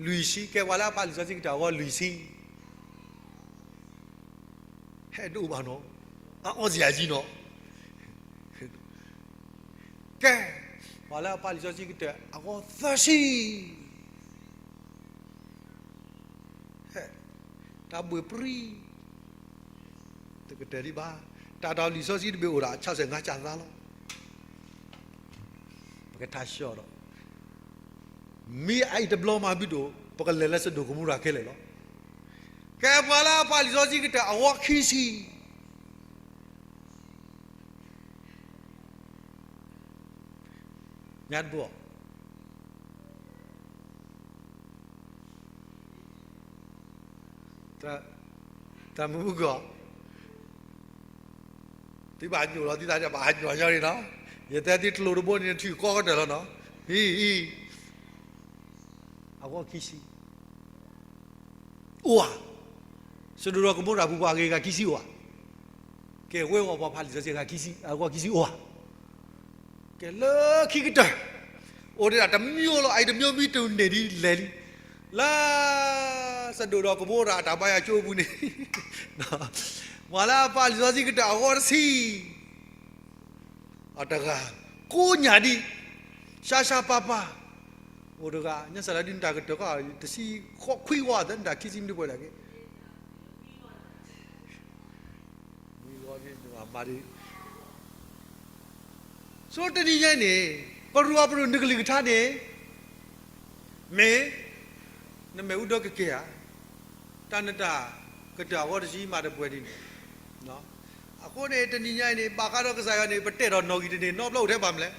လွံၢ်ဆံ, ကဲပှၤလၢအဖးလံာ်စီဆှံကတၢၢ်အဂီၢ်လွံၢ်ဆံ ဟဲဒိၣ်ဘၣ်နီၤ, အအီစံယၤကံနီၤ, ကဲ, ပှၤလၢအဖးလံာ်စီဆှံကတၢၢ်အဂီၢ်သၢဆံ, ဟဲ, တၢ်ဘှ့ၣ်ပြံ, တကတၢၢ်ဒံးဘၣ်, တၢ်တၢ်လံာ်စီဆှံတဘ့ၣ်အိၣ်ဒၣ် ဆၢစဲးငါးကၢ်သါလီၤ, ပကထါဆှီဒီး မ့ၢ်အအံၤတဘျီမၤဘုဒိၣ် ပကလဲၤလၢစဒိၣ်ကမူရၤခဲလၢာ်လီၤ. ကဲပှၤလၢအဖးလံာ်စီဆှံကတၢၢ်အဂီၢ်ခံဆံ, ညါတဘိ, သရၣ် တၢ်မုၢ်မုၢ်ကီၢ်, သုဘၣ်ညိၣ်လီၤသုသး ဘၣ်ညိၣ်ညီလံနီၤ, ယတဲသုကျိၤတဘိန့ၣ် နထုးကီကတၢၢ်လီၤနီၤ, ဟံၣ်, အဂီၢ်ခံဆံ အိၣ်ဧါ, စဒိၣ်ဒီးကမိရၤပူၤပှၤဂ့ၤဂၤခံဆံအိၣ်ဧါ, ကဲဝဲဂီၤပှၤဖးလံာ်စီဆှံဂၤခံဆံ အဂီၢ်ခံဆံအိၣ်ဧါ, ကဲလၢခံကတၢၢ်, အိၣ်ဒၣ်တမျိုးလီၤ အအံၤတမျိုးမံတန့ၢ်ဒ်လဲၣ်လံ, လၢ စဒိၣ်ဒီးကမိရၤအတၢ်ဘါယွၤကၠိပူၤန့ၣ် ပှၤလၢအဖးလံာ်စီဆှံကတၢၢ်အဂီၢ်တဆံ အတဂၤ, ကိးညၣ်ဒံး, ရှါရှါပၤပၤ, အိၣ်တဂၤ ညါစၢ်လၢဒ်နတၢ်ကတၢၢ်ခီ တဆံဃိးခွံဝါသၢ နတၢ်ခံဆံမနုၤပှဲၤဒၣ်က့ၤ ဆိတနံၤညါအံၤန့ၣ် ပရူးအပရူးနကလုၢ်ကထါန့ၣ် မ့ၢ် နမ့ၣ်အူဒၢကကဲဧါ, တၢ်နတၢ်ကတၢၢ်အဂီၢ်တဆံမးတပှဲၤဒ်န့ၣ်, အဃိန့ၣ် တနံၤညါအံၤန့ၣ် ဘၣ်ဃးဒီးကစၢ်ယွၤန့ၣ် ပတဲာ်ထီၣ်နီၣ်ဂံၢ်တန့ၢ် နီတဘျီအိၣ်ထဲဘၣ်မလဲၣ်,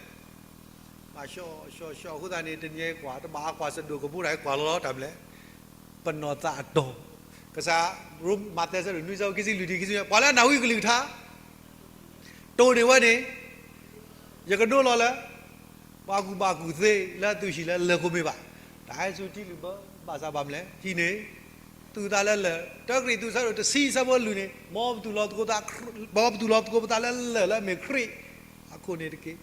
ဘၣ်ဆှီဆှီဆှီအဃိသတးန့ၣ် တနံၤညါအံၤကွၢ် တဘၣ်အကွၢ်စဒိၣ်ကမိရၤအံၤကွၢ်လီၤလီၤတၢ်မလဲၣ်, ပနီၢ်သးအတီၢ်, ကစၢ် ရိမၤသဲဆၢဒိၣ်နွံဆၢဖိခံဆံလွံၢ်ထံၣ်ခံဆံ, ပှၤလၢအနၢ်ဟူကလုၢ်ကထါ တိၢ်န့ၢ်ဝဲန့ၣ် ယကဒိလီၤလၢ ပှၤကူၣ်ဘၣ်ကူၣ်သ့လၢအသူၣ်ဟံၣ်လၢလၢၢ်ခိၣ်မ့ၢ်ဘၣ်, တၢ်ဟဲဆူထံလုၢ်ဘၢ ဘၣ်ဆၣ်ဘၣ်မလဲၣ် ဟံးန့ၢ် သူၣ်သးလၢလၢၢ်, တၢကရံၣ်သူးဆၢဒိၣ်တဆံဆၢဖိလွံၢ်န့ၣ် မ်ပသူၣ်လီၤသကိးသး, မ်ပသူၣ်လီၤသကိးပသးလၢလၢၢ်လၢအမ့ၢ်ခရံာ်, အခိၣ်န့ၣ်တက့ၢ်.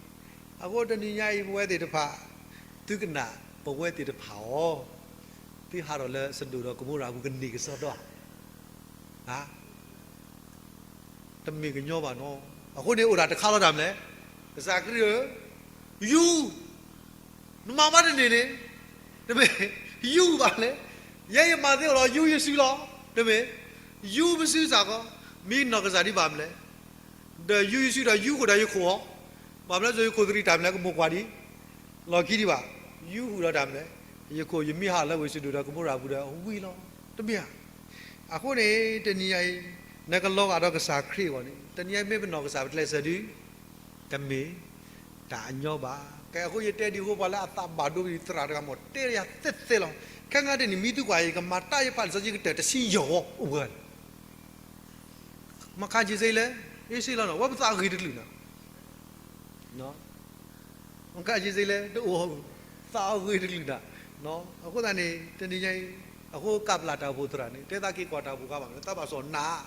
အဃိတနံၤညါအံၤပဝဲသ့ၣ်တဖၣ် သုကနၣ်ပဝဲသ့ၣ်တဖၣ်အီၤ, သုဟးထီၣ်လၢစဒိၣ်ဒီးကမိရၤအပူၤကန့ၢ်ကစီဒီဧါ တမ့ၢ်ကညီဘၣ်နီၤ. အဃိန့ၣ်အိၣ်ဒၣ်တခါလီၤတၢ်မလဲၣ်, ကစၢ်ခရံာ်ဧၢ, ယူ, နမၤမးတန့ၢ်န့ၣ်, တမ့ၢ်, ယူဘၣ်လဲၣ်, ယဲယမၤသ့အိၣ်လီၤ ယူယစုလီၤ, တမ့ၢ်, ယူပစုစ့ၢ်ကီး, မ့ၢ်နီၢ်ကစၢ်ဒ်ဘၣ်မလဲၣ်, ဒီးယူယစုဒီးယူဃုာ်ဒီးယခိၣ်အီၤ, ဘၣ်မလဲၣ် ယခိၣ်သရံးတၢ်မလဲၣ် ကမိၣ်ကွၢ်ဒံး လီၢ်ခံဒံးဘၣ်, ယူဃုာ်ဒီးတၢ်မလဲၣ်, ယခိၣ်ယမ့ၢ်ဟးလၢဝ့ၢ်စဒိၣ်ဒီးကမိရၤပူၤဒီးဝံၤလီၤ, တမ့ၢ်ဧါ. အဃိန့ၣ် တနံၤညါအံၤ နကလီၤဂာ်ဒီးကစၢ်ခရံာ်အဂီၢ်န့ၣ် တနံၤညါအံၤမ့ၢ်ပနီၢ်ကစၢ်ပကျဲးစၢးဒုး တမ့ၢ်တၢ်အညီဘၣ်. ကဲအဃိယတဲဒ်အဃိ ပှၤလၢအသးဘၣ်ဒိဒ်သရၣ်တဂၤမ့ၢ်တဲယၤသ့သ့လီၤ. ခဲအံၤတနံၤမံသုကွၢ်အံၤ ယကမၤတၢ်ယဖးလံာ်စီဆှံကတၢၢ်တဆံယဲၢ်ဝီအိၣ်ဝဲ မခါဆံးစ့လဲၣ်, အ့စ့လီၤနီၤ, ဝဲပသးအဂ့ၤတကလုာ်နီၤ, မခါဆံးစ့လဲၣ်, တအိၣ်သးအဂ့ၤတကလုာ်နီၤ. အဃိသတးန့ၣ် တနံၤညါအံၤ အဃိကပျၢ်တၢ်အိၣ်ဖှိၣ်သရၣ်န့ၣ် တဲသးက့ၤကွၢ်တၢ်အိၣ်ဖှိၣ်ခါဘၣ်မနုၤ သးဘၣ်စီၣ်နး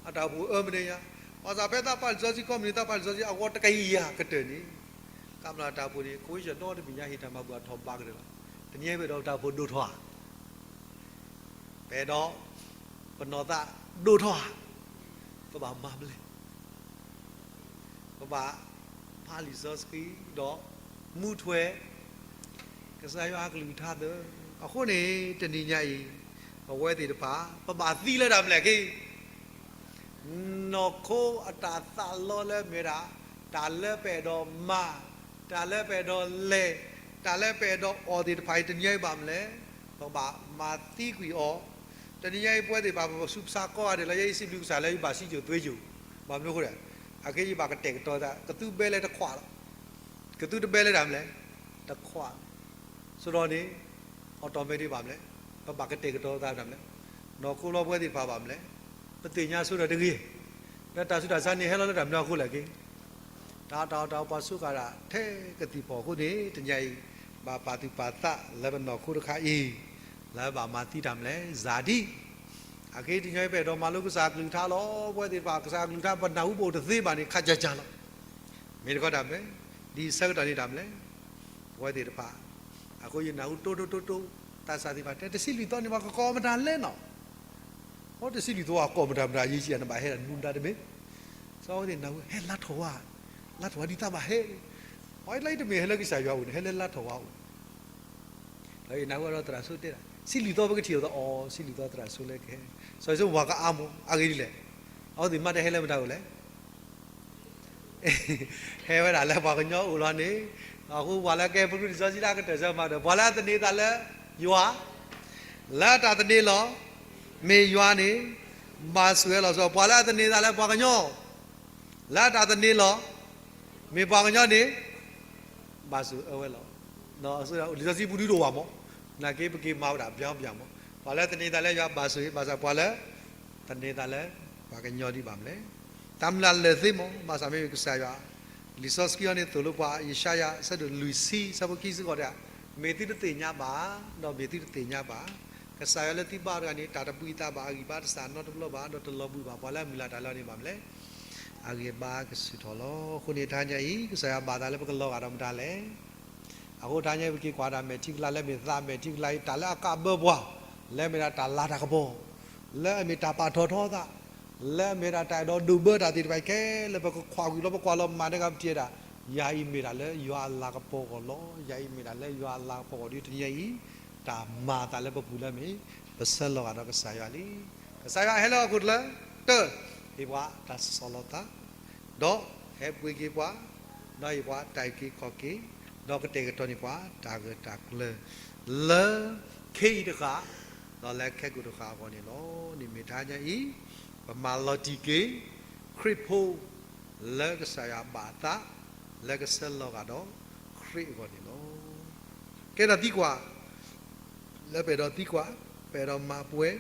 အတၢ်အိၣ်ဖှိၣ်အၢမနုၤညါ, ဘၣ်ဆၣ်ဖဲသးဖးလံာ်စီဆှံ ကိးမုၢ်နံၤ သးဖးလံာ်စီဆှံအဂီၢ်တကယၤကတၢၢ်န့ၣ် ကပျၢ်တၢ်အိၣ်ဖှိၣ်န့ၣ် ကိးယဲၢ်နီတမံၤညါ ဟ့ၣ်တၢ်မၤဘူၣ်အထီၣ်ဘးကတၢၢ်လီၤ. တနံၤညါအံၤပအဲၣ်ဒိးတၢ်အိၣ်ဖှိၣ်ဒိၣ်ထီၣ်ဧါ ပအဲၣ်ဒိး ပနီၢ်သးဒိၣ်ထီၣ်ဧါ, ပဘၣ်မၤမနုၤလဲၣ်, ပဘၣ်ဖးလံာ်စီဆှံဒီး မူထွဲ ကစၢ်ယွၤအကလုၢ်ကထါသၢ. အဃိန့ၣ် တနံၤညါအံၤ ပဝဲသ့ၣ်တဖၣ် ပဘၣ်သံလၢတၢ်မနုၤလဲၣ်က့ နီၢ်ခိအတၢ်သးလီလၢမ့ၢ်ဒၣ် တၢ်လၢပအဲၣ်ဒိးမၤ, တၢ်လၢပအဲၣ်ဒိးလဲၤ, တၢ်လၢပအဲၣ်ဒိးအီၣ်သ့ၣ်တဖၣ်အံၤ တနံၤညါအံၤဘၣ်မနုၤလဲၣ်, ပဘၣ်မၤသံကွံာ်အီၤ. တနံၤညါအံၤပဝဲသ့ၣ်တဖၣ် ပစူးပဆါကီဂၤဒဲးလၢယဲယစံးဘျုးကစၢ်လၢယဘၣ်စံၣ်စိၤသွ့စိၤ, ဘၣ်မနုၤအဃိလဲၣ်, အခဲအံၤယဘၣ်ကတဲာ်ကတီၤသး ကသူဘဲလဲတခွးလီၤ. ကသူတဘဲလဲတၢ်မနုၤလဲၣ်, တခွးလီၤ. ဆိုတော့န့ၣ် automatic ဘၣ်မနုၤလဲၣ်, ပဘၣ်ကတဲာ်ကတီၤသးတၢ်မနုၤလဲၣ်, နီၢ်ခိလီၤပဝဲသ့ၣ်တဖၣ်ဘၣ်မနုၤလဲၣ်, ပသ့ၣ်ညါဆိဒီးတဂ့ၤ, လၢတၢ်ဆူးတၢ်ဆါန့ၣ် ဟဲလီၤလၢတၢ်မနုၤအဃိလဲၣ်က့ တၢ်အတၢ်အိၣ်တၢ်ပှၤစူးကၤဒၣ်ထဲကသံၣ်ဖီၣ်အဃိန့ၣ် တနံၤအံၤ ဘၣ်ပာ်သူၣ်ပာ်သးလၢပနီၢ်ခိတခါအံၤ လၢဘၣ်မၤသံတၢ်မနုၤလဲၣ် စၤဒံ, အခဲအံၤတနံၤအံၤ ပအဲၣ်ဒိးမၤလိကစၢ်အကလုၢ်ကထါလီၤ. ပဝဲသ့ၣ်တဖၣ် ကစၢ်အကလုၢ်ကထါ ပနၢ်ဟူပအိၣ်တသ့ဘၣ်န့ၣ် ခးကၢ်ကၢ်လီၤ. မ့ၢ်တခီတၢ်မနုၤလဲၣ်, ဒ်ဆၢကတီၢ်န့ၣ်တၢ်မနုၤလဲၣ်, ပဝဲသ့ၣ်တဖၣ် အဃိယနၢ်ဟူတိတိတိတိ သးစၢ်သ့ၣ်တဖၣ်တဲ တဆံလွံၢ်သီန့ၣ် ပှၤကကိးမတၤလဲၣ်နီၤ အိ တဆံလွံၢ်သီ ကိးမတၤမတၤ ယဲယံၤ နဘၣ်ဟဲဒၣ်နူၤတၢ်တမ့ၢ်, စီၤဝဲသ့ၣ်နၢ်ဟူ ဟဲလါထီၣ်ဝါ, လါထီၣ်ဝါဒ်သးဘၣ်ဟဲ, ပှၤလၢယတမ့ၢ်ဟဲလၢကစၢ်ယွၤအိၣ်န့ၣ် ဟဲလၢလါထီၣ်ဝါအိၣ်န့ၣ်, ဒီးယနၢ်ဟူဒီးသရၣ်စိတဲဒၣ် ဆံလွံၢ်သီပကထံၣ်အီၤသးအီၤ ဆံလွံၢ်သီသရၣ်စိလၢကဟဲ, စီၤယိၤၡူဝါကအါမး အဂ့ၢ်ဒ်လဲၣ်, အဝဲသ့ၣ်မါတဲဟဲလၢမတၤအိၣ်လဲၣ် ဟဲဝဲဒၣ်လၢပှၤကညီအိၣ်လီၤန့ၣ်, အဃိပှၤလၢကဲပရူးလံာ်စီဆှံတၢ်ကတၢၢ်စၢၤမးဒီး ပှၤလၢအသန့ၤသးလၢယွၤ, လၢတၢ်သန့ၤလီၤ, မ့ၢ်ယွၤန့ၣ်, ဘၣ်ဆိၣ်အၢလီၤဆီ, ပှၤလၢအသန့ၤသးလၢပှၤကညီ, လၢတၢ်သန့ၤလီၤ, မ့ၢ်ပှၤကညီန့ၣ် ဘၣ်ဆိၣ်အၢဝဲလီၤ. လံာ်စီဆှံပူၤဒုးတအိၣ်ဘၣ်မး, နာ်က့ပက့ၤမၤဝဲဒၣ် ဘျါဘျါမး, ပှၤလၢသန့ၤသးလၢယွၤဘၣ်ဆိၣ်အၢ, ဘၣ်ဆၣ်ပှၤလၢ သန့ၤသးလၢ ပှၤကညီဒံးဘၣ်မနုၤလဲၣ်. တၢ်မုၢ်လၢ်လၢာ်သ့မး, ဘၣ်ဆၣ်မ့ၢ်ကစၢ်ယွၤ, လံာ်စီဆှံအံၤန့ၣ်သိၣ်လိပှၤ, ယၡါယၤ အဆၢဒိၣ်လွံၢ်ဆံ အဆၢဖိခံဆံဃိးတဲ, မ့ၢ်သုတသ့ၣ်ညါဘၣ်, ဒီးမ့ၢ်သုတသ့ၣ်ညါဘၣ်, ကစၢ်ယွၤလၢသုဘါတဂၤန့ၣ် တၢ်တဘှံးအသးဘၣ်, အဂံၢ်ဘါတစးနီတဘျီဘၣ်, ဒီးတလီၤဘှံးဘၣ်ပှၤလၢအမုၢ်လၢ်တၢ်လၢအီၤန့ၣ်ဘၣ်မနုၤလဲၣ်. အဂံၢ်အဘါကဆူၣ်ထီၣ်လီၤ. အဃိန့ၣ်တဟါညါအံၤ ကစၢ်ယွၤဘၣ်သးလၢပကလီၤဂာ်ဒီးမတၤလဲၣ်. အဃိတဟါညါအံၤ ပက့ၤကွၢ်ဒၣ်မဲာ်ထံကလါလၢအမ့ၢ်သးမဲာ်ထံကလါအံၤ တၢ်လၢအကးဘၢပှၤ, လၢအမ့ၢ်ဒၣ်တၢ်လၤတၢ်ကပီၤ, လၢအမ့ၢ်တၢ်ပာ်ထီၣ်ထီအသး, လၢအမ့ၢ်ဒၣ်တၢ်အဲၣ်ဒိးဒိးဘၢတၢ်သ့ၣ်တဖၣ်အံၤခဲလၢာ် ပကခွါကွံာ်လီၤ ပကွၢ်လီၤမၤတဂၤပထံၣ်ဝဲဒၣ်, ယၤအံၤမ့ၢ်ဒၣ်လၢယွၤအလၤကပီၤအဂီၢ်လီၤ. ယၤအံၤမ့ၢ်ဒၣ်လၢယွၤအလၤကပီၤအဂီၢ်ဒ်တနံၤညါအံၤ, တၢ်မၤအသးလၢပပူၤလၢအမ့ၢ် ပဆၢလီၤဂာ်ဒီးကစၢ်ယွၤလံ. ကစၢ်ယွၤဟဲလၢဟီၣ်ခိၣ်ချၢ, တၢ, ဟ့ၣ်ပှၤတၢ်ဆီၣ်လီၤသး, ဒီးဟဲပှ့ၤက့ၤပှၤ, ဒီးဟ့ၣ်ပှၤတၢ်အုၣ်က့ၤခီၣ်က့ၤ, ဒီးကတဲာ်ကတီၤန့ၢ်ပှၤတၢ်ဂၢၢ်တၢ်ကျၢၤ, လၢခ့အံၤတဃၣ်, ဒီးလၢခဲကိာ်တဃၣ်အဂီၢ်န့ၣ်လီၤ. န့ၣ်မ့ၢ်တဟါညါအံၤ, ပမၤလီၤတံၢ်က့ၤ ခရံာ်ဖိ လၢကစၢ်ယွၤဘၣ်အသး, လၢကဆၢလီၤဂာ်ဒီးခရံာ်အဂီၢ်န့ၣ်လီၤ. ကဲထီၣ်သံကွၢ်, လၢပအဲၣ်ဒိးသံကွၢ်, ပအဲၣ်ဒိးမၤပှဲၤ,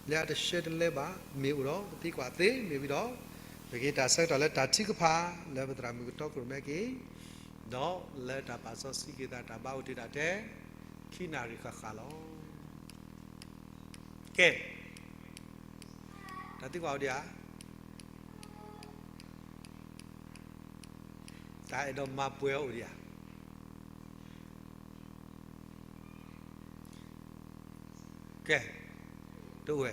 လၢအတဆှၢတလဲဘၣ်, မ့ၢ်အိၣ်ဒီးပသံကွၢ်သ့မ့ၢ်ဝံၤဒီး, ပကဟ့ၣ်တၢ်ဆၢကတီၢ်လၢတၢ်ထုကဖၣ်, လၢပသရၣ်မုၣ်ကတီခိၣ်ရိၣ်မဲက့ၤ, ဒီးလၢတၢ်ပာ်စီဆှံက့ၤသးတၢ်ဘါအိၣ်တ့ၢ်ဒၣ်ထဲ, ခံနၣ်ရံၣ်ဃၣ်ဃၣ်လီၤ. ကဲ, တၢ်သံကွၢ်အိၣ်ဒံးဧါ. တၢ်အဲၣ်ဒိးမၤပှဲၤအီၤအိၣ်ဒံးဧါ. ကဲ, တအိၣ်ဝဲ,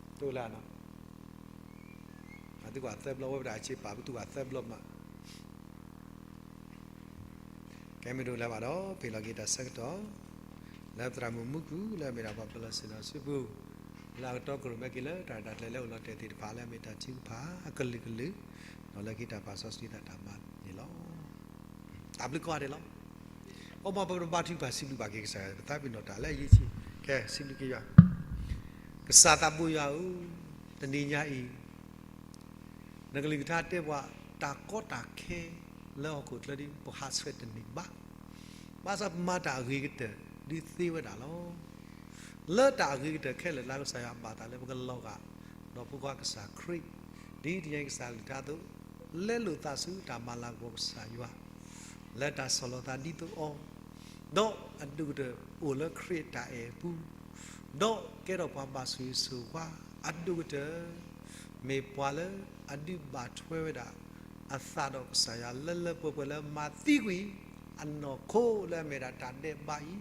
တအိၣ်လၢ, တၢ်သံကွၢ်သၢဘျီဝဲ ပတၢ်ဆ့ပာ်ပသူၣ်ဘၣ်သၢဘျီမး. ကဲမ့ၢ်တအိၣ်လၢၤဘၣ်ဒီး ပဟ့ၣ်လီၤက့ၤတၢ်ဆၢကတီၢ်, လၢပသရၣ်မုၣ်မူကူၣ် လၢအမ့ၢ်ဒၣ်ပှၤပၢၤလီၢ်ဆ့ၣ်နီၤစုပူၤ, လၢအကတီခိၣ်ရိၣ်မဲက့ၤလၢတၢ်ရဲၣ်တၢ်ကျဲၤလၢအိၣ်လီၤတဲာ်သ့ၣ်တဖၣ် လၢအမ့ၢ်တၢ်ထုကဖၣ်အကလုာ်ကလုာ်, ဒီးလၢက့ၤတၢ်ပာ်စီဆှံသးတၢ်မၤန့ၣ်လီၤ. တၢ်ဘျုးကိးဂၤဒဲးလီၤ. အိၣ်မ့ၢ်ပဘါထုကဖၣ်စံးဘျုးဘၣ်က့ၤကစၢ်ယွၤ ပသးပ့ၤနီၣ်တၢ်လၢအယံၤဆံး, ကဲစံးဘျုးက့ၤယွၤ, ကစၢ်သးဘိယွၤဧၢ, တနံၤညါအံၤ နကလုၢ်ကထါတဲပှၤ တၢ်ကီတၢ်ခဲလၢဟီၣ်ခိၣ်ချၢဒ် ပဟးဆှဲးတန့ၢ်ဘၣ်. ဘၣ်ဆၣ်ပမၤတၢ်အဂ့ၤကတၢၢ်ဒ်သ့ဝဲဒၣ်လီၤ. လၢတၢ်အဂ့ၤကတၢၢ်ခဲလၢာ်လၢကစၢ်ယွၤဘၣ်သးလၢပကလီၤဂာ် ဒီးဖိခွါကစၢ်ခရံာ်, ဒ်တနံၤညါအံၤကစၢ်အကလုၢ်ကထါအသိး, လဲလိာ်သးဆူတၢ်မၤလၤကပီၤကစၢ်ယွၤ လၢတၢ်ဆီၣ်လီၤသးဒ်သိးအီၤ, ဒီးအဒိၣ်ကတၢၢ်အိၣ်လၢခရံာ်အတၢ်အဲၣ်အပူၤ, ဒီးကဲထီၣ်ပှၤဘၣ်ဆိၣ်ဂ့ၤဆိၣ်ဝါအဒိၣ်ကတၢၢ်, မ့ၢ်ပှၤလၢအဒုးဘၣ်ထွဲဝဲဒၣ်အသးဒီးကစၢ်ယွၤလၢလၢပှဲၤပှဲၤလၢမၤသံကွံာ်အနီၢ်ခိလၢအမ့ၢ်ဒၣ်တၢ်ဒဲးဘးအံ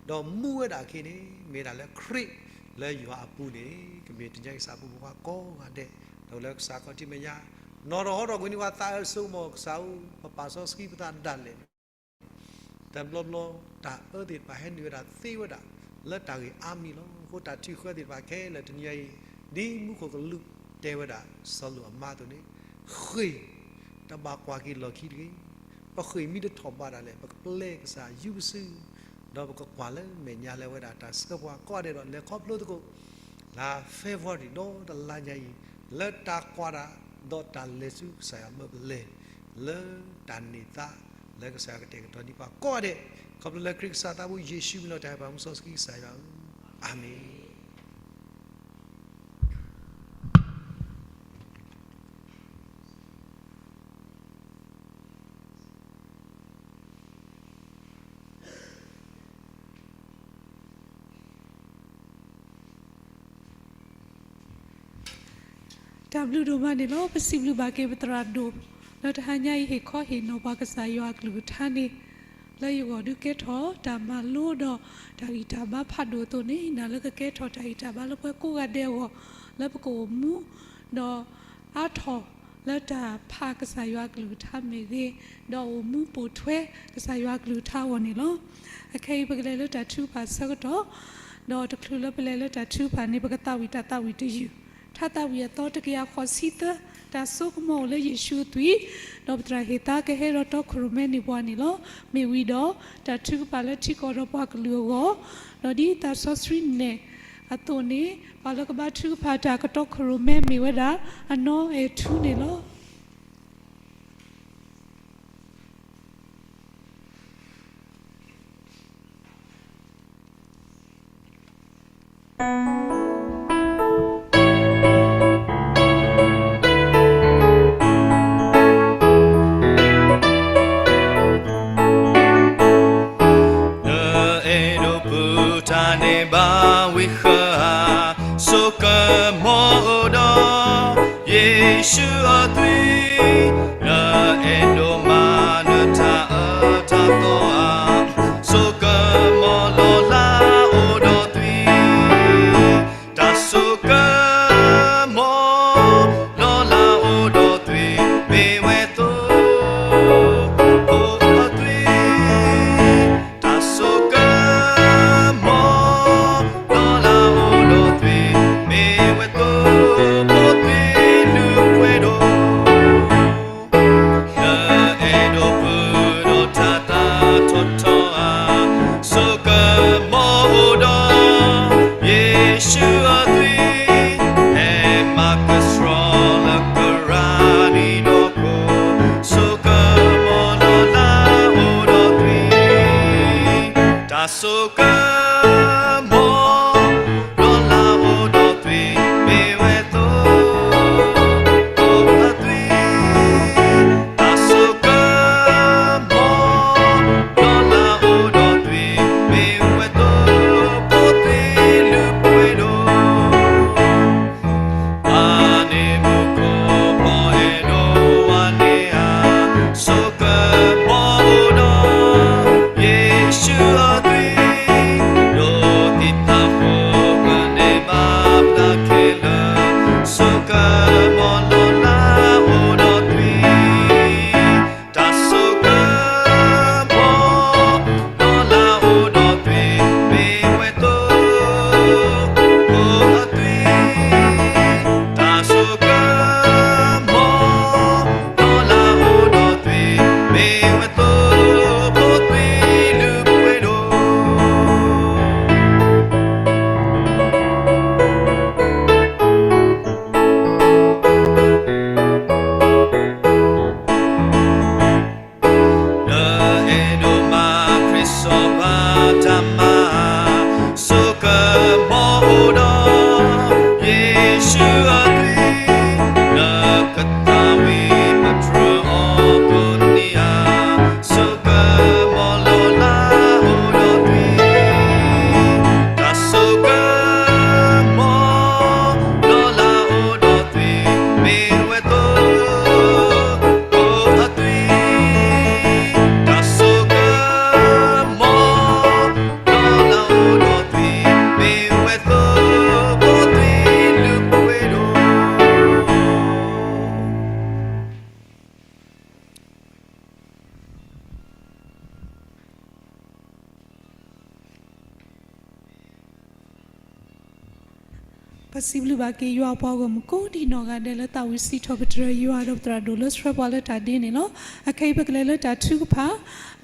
ၤ, ဒီးမူဝဲဒၣ်အခံန့ၣ် မ့ၢ်ဒၣ်လၢခရံာ်လၢယွၤအပူၤန့ၣ် ကမ့ၢ်တနံၤညါအံၤကစၢ်အဖိမုၣ်ဖိခွါကိးဂၤဒဲး, ဒီးလၢကစၢ်ခီၣ်ထံးမဲာ်ညါ နီၢ်ဒီးဟီၣ်ဒီးကွံာ်န့ၢ်ပှၤသးအၢစိကမီၤကစၢ်ဧၢ, ပပာ်စီဆှံပသးဒၣ်လဲာ် တဘျီဘျီ တၢ်အၢသ့ၣ်တဖၣ်ဟဲနုာ်ဝဲဒၣ်သ့ဝဲဒၣ် လၢတၢ်ဂ့ၢ်အါမံၤလီၤ. အဃိတၢ်ထုးဃၢသ့ၣ်တဖၣ်ခဲလၢာ်တနံၤညါအံၤ, ဒ်မူခိၣ်ကလူးတဲဝဲဒၣ် စီၤလိာ်အမါအသိးန့ၣ်, ဃ့ၢ်တဘၣ်ကွၢ်က့ၤလီၢ်ခံတဂ့ၤ. ပဃ့ၢ်မ့ၢ်တထီၣ်ဘးဒၣ်လဲာ် ပကပျဲကစၢ်ယူပစု, ဒီးပကကွၢ်လၢမဲာ်ညါလၢဝဲဒၣ်တၢ်ဆှၢပှၤကိးဂၤဒဲးဒီး လဲၤခီဖျိသကိး လါ February ဒီးတလါညါအံၤ လၢတၢ်ကွၢ်တၢ် ဒီးတၢ်လဲၤဆူကစၢ်ယွၤအမၢပလဲၤ လၢတၢ်န့ၢ်သါ လၢကစၢ်ယွၤကတဲာ်ကတီၤန့ၢ်ပှၤကိးဂၤဒဲး, ခီဖျိလၢခရံာ်ကစၢ်သးဘိယ့ၣ်ၡူးမံၤလီၤတၢ်ဟဲပာ်မူစီဆှံကစၢ်ယွၤဧၢ, အၤမ့ၣ်. တၢ်ဘျုးဒိၣ်မးန့ၣ်လီၤ. ပစံးဘျုးဘၣ်က့ၤပသရၣ်ဒိၣ် လၢတဟါညါအံၤ ဟ့ၣ်ခီဟ့ၣ်နီၤပှၤကစၢ်ယွၤအကလုၢ်ကထါန့ၣ်, လၢယဂီၢ်ဒုးကဲထီၣ်တၢ်မၤလိဒီးတၢ်ဂံၢ်တၢ်ဘါဖးဒိၣ်အသိးန့ၣ်, နၤလၢကကဲထီၣ်တၢ်ဂံၢ်တၢ်ဘါလၢပှၤကိးဂၤဒဲးအဂီၢ်, လၢပကအိၣ်မူ ဒီးအါထီၣ်လၢတၢ်ဖးကစၢ်ယွၤအကလုၢ်ကထါမ့ၢ်ဂ့ၤ, ဒီးအိၣ်မူပိာ်ထွဲကစၢ်ယွၤအကလုၢ်ကထါအဂီၢ်န့ၣ်လီၤ. အခဲအံၤပကလဲၤလၢတၢ်ထုကဖၣ်ဆၢကတီၢ်, ဒီးတချုးလၢပလဲၤလၢတၢ်ထုကဖၣ်န့ၣ် ပကသးဝံၣ်တၢ်သးဝံၣ်တယုၢ်, ထါသးဝံၣ်အသီတကယၤဃိးဆံသၢ, တၢ်စိကမီၤအိၣ်လၢယ့ၣ်ၡူးအသွံၣ်, ဒီးပသရၣ်ဟ့ၣ်သါကဟဲဒီးတီခိၣ်ရိၣ်မဲန့ၢ်ပှၤန့ၣ်လီၤ. မ့ၢ်ဝံၤဒီး တၢ်ထုကဖၣ်လၢထံကီၢ်ဒီးပှၤကလုာ်အဂီၢ်, ဒီးဒ်သးစီဆှံနဲၣ်အသိးန့ၣ်, ပှၤလၢကဘါထုကဖၣ်တၢ်ကတီခိၣ်ရိၣ်မဲမ့ၢ်ဝဲဒၣ် အနီၢ်အဲၣ်ထူန့ၣ်လီၤ. ဝံဃၢၤဧၢ, ဆိကမိၣ်အိၣ်ဒီး ယ့ၣ်ၡူးအသွံၣ်, နအဲၣ်ဒိးမၤနတၢ်အၢတၢ်သီဧါ, ဆိကမိၣ်လီၤလးအိၣ်ဒီးသွံၣ်, တၢ်ဆိကမိၣ် လီၤလးအိၣ်ဒီးသွံၣ် မ့ၢ်ဝဲသိဖိအသွံၣ်, တၢ်ဆိကမိၣ် လီၤလးအိၣ်ဒီးသွံၣ် မ့ၢ်ဝဲသိဖိသွံၣ်လုၢ်ပှဲၤဒိၣ် နအဲၣ်ဒိးပၢဒီးတၢ်သးထီထီဧါ, ဆိကမိၣ်အိၣ်ဒီး ယ့ၣ်ၡူးအသွံၣ်, ဟဲမၤကဆှီလၢကရၢနံၤဒီခိၣ်, ဆိကမိၣ်လီၤလးအိၣ်ဒီးသွံၣ်, တၢ်ဆိကမိၣ် လီၤလးအိၣ်ဒီးသွံၣ် မ့ၢ်ဝဲသိဖိအသွံၣ်, တၢ်ဆိကမိၣ် လီၤလးအိၣ်ဒီးသွံၣ် မ့ၢ်ဝဲသိဖိသွံၣ်လုၢ်ပှဲၤဒိၣ် အန့ၣ်မူခိၣ်ပှၤအဲၣ်ဒိးဝါန့ၢ်ဧါ, ဆိကမိၣ်အိၣ်ဒီး ယ့ၣ်ၡူးအသွံၣ်, ဒိးသံသးဃိးကန့ၢ်ဘၣ်ပျၢ်ခဲလၢာ်, ဆိကမိၣ်လီၤလးအိၣ်ဒီးသွံၣ်, တၢ်ဆိကမိၣ် လီၤလးအိၣ်ဒီးသွံၣ် မ့ၢ်ဝဲသိဖိအသွံၣ်, တၢ်ဆိကမိၣ် လီၤလးအိၣ်ဒီးသွံၣ် မ့ၢ်ဝဲသိဖိသွံၣ်လုၢ်ပှဲၤဒိၣ် နအဲၣ်ဒိးမၤခရံာ်စီၤပၤတၢ်မၤ, ဆိကမိၣ်အိၣ်ဒီး ယ့ၣ်ၡူးအသွံၣ်, နကသးဝံၣ်ပတြၢၤအီၤကိးနံၤဧါ, ဆိကမိၣ်လီၤလးအိၣ်ဒီးသွံၣ်, တၢ်ဆိကမိၣ် လီၤလးအိၣ်ဒီးသွံၣ် မ့ၢ်ဝဲသိဖိအသွံၣ်, တၢ်ဆိကမိၣ် လီၤလးအိၣ်ဒီးသွံၣ် မ့ၢ်ဝဲသိဖိသွံၣ်လုၢ်ပှဲၤဒိၣ် ပစံးဘျုးဘၣ်က့ၤယွၤအပှၤဂီၢ်မုၢ်ကိးဒံနီၢ်ဂၤဒဲးလၢသးဝံၣ်စံးထီၣ်ပတြၢၤယွၤဒီးပသရၣ်ဒိၣ်လၢဆှၢပှၤလၢတၢ်ဒ့န့ၣ်လီၤ. အခဲအံၤပကလဲၤလၢတၢ်ထုကဖၣ်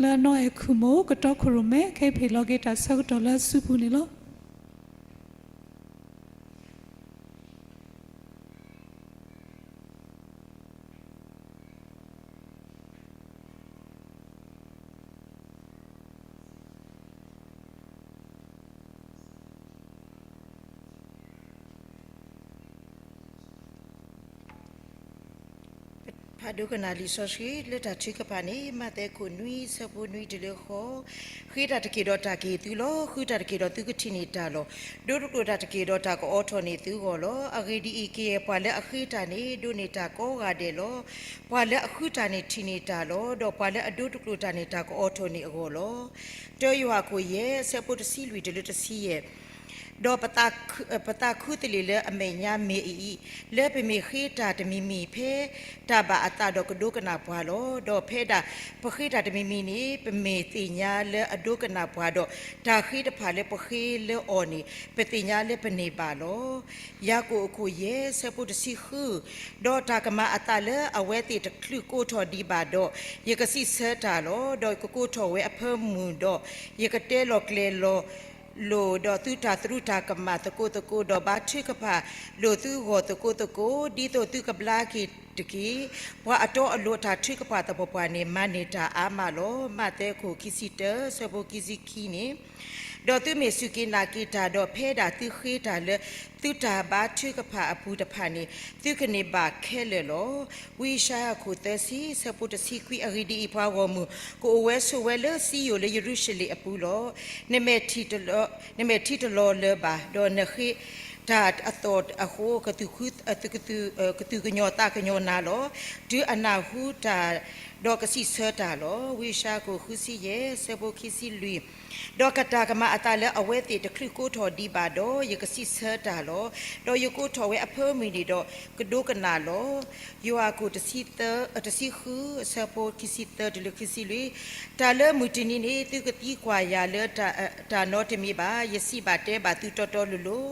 လၢအနီၢ်အဲၣ်ခူၣ်မိၣ် ကတီခိၣ်ရိၣ်မဲ ခဲအံၤပဟ့ၣ်လီၤက့ၤတၢ်ဆၢကတီၢ်လၢအစုပူၤန့ၣ်လီၤ. ဖးဒိကနၣ်လံာ်စီဆှံလၢတၢ်ထုကဖၣ်န့ၣ် မးသဲခိၣ်နွံ ဆၢဖိနွံတုၤလၢဃိး, ဃ့တၢ်တက့ၢ်ဒီးတၢ်ကဟ့ၣ်သုလီၤ. ဃုတၢ်တက့ၢ်ဒီးသုကထံၣ်န့ၢ်တၢ်လီၤ. ဒိတကျိာ်တၢ်တက့ၢ်ဒီးတၢ်ကအိးထီၣ်န့ၢ်သုဂီၢ်လီၤ. အဂ့ၢ်ဒ်အံၤ, ကယဲၢ်ပှၤလၢအဃ့တၢ်န့ၣ် ဒိးန့ၢ်တၢ်ကိးဂၤဒဲးလီၤ. ပှၤလၢအဃုတၢ်န့ၣ်ထံၣ်န့ၢ်တၢ်လီၤ. ဒီးပှၤလၢအဒိတကျိာ်တၢ်န့ၣ် တၢ်ကအိးထီၣ်န့ၢ်အဂီၢ်လီၤ. တၢယိၤဟၣ်အခိၣ်ယဲၢ် ဆၢဖိတဆံလွံၢ်တုၤလၢတဆံယဲၢ် ဒီးပသးခုသလ့ၣ်လၢအမဲာ်ညါမ့ၢ်အံၤ, လၢပမ့ၢ်ဃ့တၢ်တမံၤမံၤ ဖဲတၢ်ဘၣ်အသးဒီးကဒိကနၣ်ပှၤလီၤ. ဒီးဖဲဒၣ်ပဃ့တၢ်တမံၤမံၤန့ၣ် ပမ့ၢ်သ့ၣ်ညါလၢအဒိကနၣ်ပှၤဒီး တၢ်ဃ့တဖၣ်လၢပဃ့လၢအီၤန့ၣ် ပသ့ၣ်ညါလၢပန့ၢ်ဘၣ်လီၤ. ယၤကိာ်အခိၣ်ယဲၢ် ဆၢဖိတဆံဃု, ဒီးတၢ်ကမၤအသးလၢအဝဲသ့ၣ်တချုးကိးထီၣ်ဒံးဘၣ်ဒီး, ယကစံးဆၢတၢ်လီၤ. ဒီးယကကိးထီၣ်ဝဲအဖၢမုၢ်ဒီး, ယကတဲလီၤကျဲၤလီၤ လိာ်ဒီးသုတၢ်သရူးတၢ်ကမၣ်သကိးသကိး, ဒီးဘါထုကဖၣ်လိာ်သုဂီၢ်သကိးသကိး, ဒ်သိးသုကဘျါက့ၤတက့ၢ်. ပှၤအတီအလိၤအတၢ်ထုကဖၣ်သပှၢ်ပှၢ်န့ၣ် မၤန့ၢ်တၢ်အါမးလီၤ. မးသဲခိၣ်ခံဆံတၢ ဆၢဖိခံဆံခံန့ၣ်, ဒီးသုမ့ၢ်စူၢ်က့ၤနာ်က့ၤတၢ်, ဒီးဖဲဒၣ်သုဃ့တၢ်လၢသုတၢ်ဘါထုကဖၣ်အပူၤတဖၣ်န့ၣ်, သုကန့ၢ်ဘၣ်ခဲလၢာ်လီၤ. ဝံယၡါယၤခိၣ်သၢဆံ ဆၢဖိတဆံခွံ. အဂ့ၢ်ဒ်အံၤ, ပှၤဂီၢ်မုၢ်ကအိၣ်ဝဲဆိးဝဲလၢစံယိၣ်လၢယရူၤၡလ့ၣ်အပူၤလီၤ. နမဲာ်ထံတလီၤလၢၤဘၣ်, ဒီးနဃ့တၢ်အသီၣ်အဃိ, ကသူၣ်ကညီၤသးကညီၤနၤလီၤ. တုၤအနၢ်ဟူတၢ်, ဒီးကစံးဆၢတၢ်လီၤ. ဝံယၡါယၤခိၣ်ဃုဆံယဲၢ် ဆၢဖိခံဆံလွံၢ်. ဒီးကတၢ်ကမၤအသးလၢအဝဲသ့ၣ်တချုးကိးထီၣ်ဒံးဘၣ်ဒီး, ယကစံးဆၢတၢ်လီၤ. ဒီးယကိးထီၣ်ဝဲအဖၢမုၢ်န့ၣ်ဒီး, ကဒိကနၣ်လီၤ. ယိၤဟၣ်ခိၣ်တဆံဃု ဆၢဖိခံဆံသၢတုၤလၢခံဆံလွံၢ်. တၢ်လၢမုၢ်တနံၤန့ၣ် သုကသံကွၢ်ယၤလၢတၢ်နီတမံၤဘၣ်. ယစံးဘၣ်တဲဘၣ်သုတီတီလိၤလိၤ,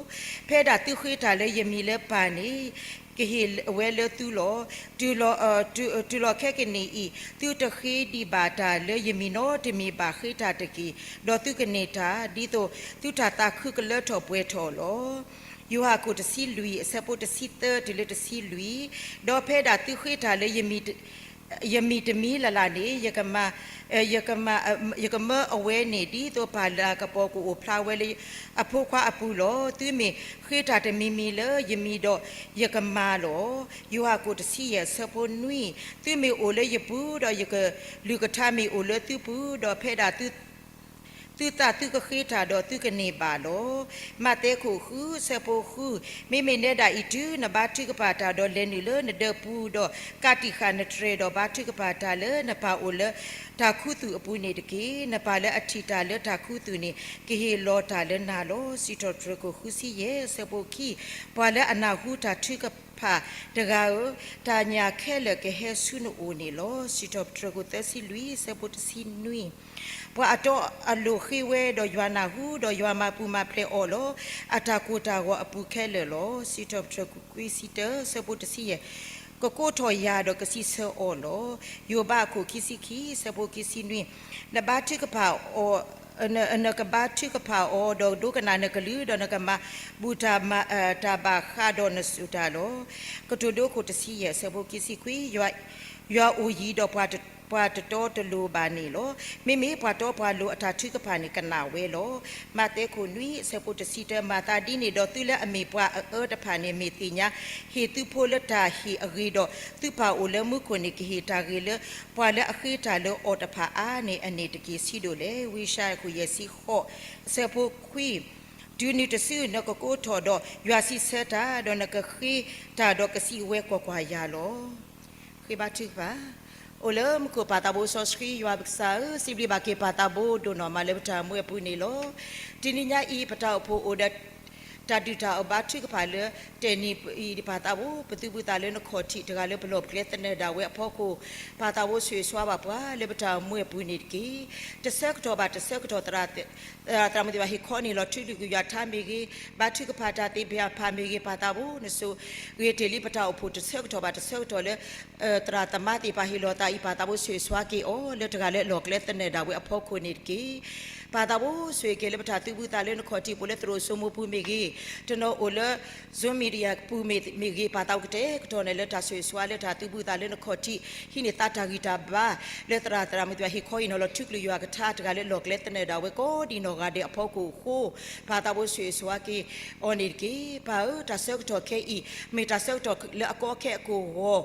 ဖဲဒၣ်သုဃ့တၢ်လၢယမံၤလၢပၢ်န့ၣ်, ကဟ့ၣ်ဝဲလၢသုလီၤ. တုၤလီၤခဲကနံၣ်အံၤ, သုတဃ့ဒံးဘၣ်တၢ်လၢယမံၤနီတမံၤဘၣ်. ဃ့တၢ်တက့ၢ်, ဒီးသုကန့ၢ်တၢ်, ဒ်သိးသုတၢ်သးခုကလၢထီၣ်ပှဲၤထီၣ်လီၤ. ယိၤဟၣ်ခိၣ်တဆံလွံၢ် အဆၢဖိတဆံသၢတုၤလၢတဆံလွံၢ်. ဒီးဖဲဒၣ်သုဃ့တၢ်လၢယမံၤ, ယမံၤတမံၤလၢ်လၢ်န့ၣ်, ယကမၢအဝဲန့ၣ် ဒ်သိးပၢ်လၤကပီၤကအိၣ်ဖျါဝဲလၢအဖိခွါအပူၤလီၤ. သုမ့ၢ်ဃ့တၢ်တမံၤမံၤလၢယမံၤဒီး, ယကမၤလီၤ. ယိၤဟၣ်ခိၣ်တဆံယဲၢ် ဆၢဖိနွံ. သုမ့ၢ်အိၣ်လၢယပူၤ, ဒီးယကလုၢ်ကထါမ့ၢ်အိၣ်လၢသုပူၤ, ဒီးဖဲဒၣ် သုသးသုကဃ့တၢ်ဒီးသုကန့ၢ်ဘၣ်လီၤ. မးသဲခိၣ်ဃု ဆၢဖိဃု. မ့မ့ၢ်နဲဒၣ်အံၤ, တုၤနဘါထုကဖၣ်တၢ်ဒီးလဲၤနုာ်လၢနဒၢးပူၤဒီး, ကးတံာ်ဃာ်နတြဲၤဒီးဘါထုကဖၣ်တၢ်လၢနပာ်အိၣ်လၢတၢ်ခူသူၣ်အပူၤန့ၣ်တက့ၢ်. နပၢ်လၢအထံၣ်တၢ်လၢတၢ်ခူသူၣ်န့ၣ် ကဟ့ၣ်လီၤတၢ်လၢနၤလီၤ. စံးထီၣ်ပတြၢၤခိၣ်ဃုဆံယဲၢ် ဆၢဖိခံ. ပှၤလၢအနၢ်ဟူတၢ်ထုကဖၣ်တဂၤဧၢ, တၢ်ညၣ်ခဲလၢာ်ကဟဲဆူနအိၣ်န့ၣ်လီၤ. စံးထီၣ်ပတြၢၤခိၣ်သၢဆံလွံၢ် ဆၢဖိတဆံနွံ. ပှၤအတီအလိၤဃ့ဝဲ, ဒီးယွၤနၢ်ဟူ, ဒီးယွၤမၤပူၤမၤဖျဲးအီၤလီၤ. အတၢ်ကိၢ်တၢ်ဂီၤအပူၤခဲလၢာ်လီၤ. စံးထီၣ်ပတြၢၤခိၣ်ခွံဆံတၢ ဆၢဖိတဆံယဲၢ်. ကကိးထီၣ်ယၤဒီးကစံးဆၢအီၤလီၤ. ယိၤဘးအခိၣ်ခံဆံခံ ဆၢဖိခံဆံနွံ. နဘါထုကဖၣ်အီၤ နကဘါထုကဖၣ်အီၤ, ဒီးဒိကနၣ်နကလုၢ်, ဒီးနကမၤဘူၣ်တၢ်မၤ တၢ်ဘၣ်ဃးဒီးနစိၤတၢ်လီၤ. ကတိၤဒိခိၣ်တဆံယဲၢ် ဆၢဖိခံဆံခွံ. ယွၤအိၣ်ယံၤဒီးပှၤတတီတလိၤဘၣ်န့ၣ်လီၤ. မ့မ့ၢ်ပှၤတီပှၤလိၤအတၢ်ထုကဖၣ်န့ၣ် ကနၣ်ဝဲလီၤ. မးသဲခိၣ်နွံ ဆၢဖိတဆံတၢ. မၤသးဒ်န့ၣ်ဒီး သုလၢအမ့ၢ်ပှၤအအၢတဖၣ်န့ၣ် မ့ၢ်သ့ၣ်ညါ, ဟ့ၣ်သုဖိလၢတၢ်ဟ့ၣ်အဂ့ၤဒီး, သုပၢ်အိၣ်လၢမူခိၣ်န့ၣ် ကဟ့ၣ်တၢ်ဂ့ၤလၢပှၤလၢအဃ့တၢ်လၢအီၤတဖၣ်အါန့ၢ်အန့ၣ်တက့ၢ်. ဆံးဒိၣ်လဲၣ်. ဝံယၡါယၤခိၣ်ယဲၢ်ဆံဃိး ဆၢဖိခွံ. တုၤနုၤတစုနကကိးထီၣ်ဒီးယွၤစံးဆၢတၢ်, ဒီးနကဃ့တၢ်ဒီးကစံးဝဲ ကွၢ်ကွၢ်, ယၤလီၤ. ဃ့ဘါထုကဖၣ်. အိၣ်လၢမူခိၣ်ပၢ်သးဘိစီဆှံယွၤပကစၢ်ဧၢ, စံးဘျုးဘၣ်က့ၤပၢ်သးဘိဒိၣ်နီၢ်မးလၢပတၢ်အိၣ်မူအပူၤန့ၣ်လီၤ. တနံၤညါအံၤ ပတၢ်အိၣ်ဖှိၣ်အိၣ်ဒီး တၢ်ဒုးတၢ်အီၣ်ဘါထုကဖၣ်လၢ တဲာ်နံၤအံၤ ပၢ်သးဘိ ပသုးဘူးသးလၢနခီၣ်ထံးတဂၤလၢပလီၢ်ပကျဲသနၢၣ်ဒၣ်ဝဲအဖီခိၣ်, ပၢ်သးဘိဆိၣ်ဂ့ၤဆှါဘၣ်ပှၤလၢပတၢ်အိၣ်မူအပူၤန့ၣ်တက့ၢ်. တဆၢကတီၢ်ဘၣ်တဆၢကတီၢ် သရၣ် သရၣ်မုၣ်သ့ၣ်တဖၣ်ဟ့ၣ်ခီန့ၢ်လီၤထုးဒုးကွံာ်ယွၤထါမ့ၢ်ဂ့ၤ, ဘါထုကဖၣ်တၢ်သ့ၣ်တဖၣ်မ့ၢ်ဂ့ၤ, ပၢ်သးဘိ နဆိၣ်ဂ့ၤတ့ၢ်လံပတၢ်အိၣ်ဖှိၣ်တဆၢကတီၢ်ဘၣ်တဆၢကတီၢ်လၢ သရၣ်သမါသ့ၣ်တဖၣ်ဟ့ၣ်လီၤသးအံၤ, ပၢ်သးဘိဆိၣ်ဂ့ၤဆှါက့ၤအီၤ လၢတဂၤလၢအလီၢ်ကျဲသနၢၣ်ဒၣ်ဝဲအဖီခိၣ်န့ၣ်တက့ၢ်. ပၢ်သးဘိဆိၣ်ဂ့ၤက့ၤလၢပတၢ်သုးဘူးသးလၢနခီၣ်ထံး ပအိၣ်လၢသရိာ်စိမိၤပူၤမ့ၢ်ဂ့ၤ, တနီၤအိၣ်လၢ Zoom media ပူၤမ့ၢ်ဂ့ၤ, ပၢ်သးဘိကတဲာ်ကတီၤန့ၣ်လၢတၢ်ဆိၣ်ဂ့ၤဆှါလၢတၢ်သုးဘူးသးလၢနခီၣ်ထံး, ဟံးန့ၢ်သးတၢ်ဂံၢ်တၢ်ဘါ လၢသရၣ်သရၣ်မုၣ်သ့ၣ်တဖၣ်ဟ့ၣ်ခီအံၤန့ၣ်လီၤထုးကလုၢ်ယွၤကထါတဂၤလၢအလီၢ်ကျဲသနၢၣ်ဒၣ်ဝဲကိးဒံနီၢ်ဂၤဒဲးအဖီခိၣ်အဃိ, ပၢ်သးဘိဆိၣ်ဂ့ၤဆှါက့ၤအီၤန့ၣ်တက့ၢ်. ပၢ်ဧၢ, တၢ်ဆၢကတီၢ်ခဲအံၤ မ့ၢ်တၢ်ဆၢကတီၢ်လၢအကီခဲအကဂီၤ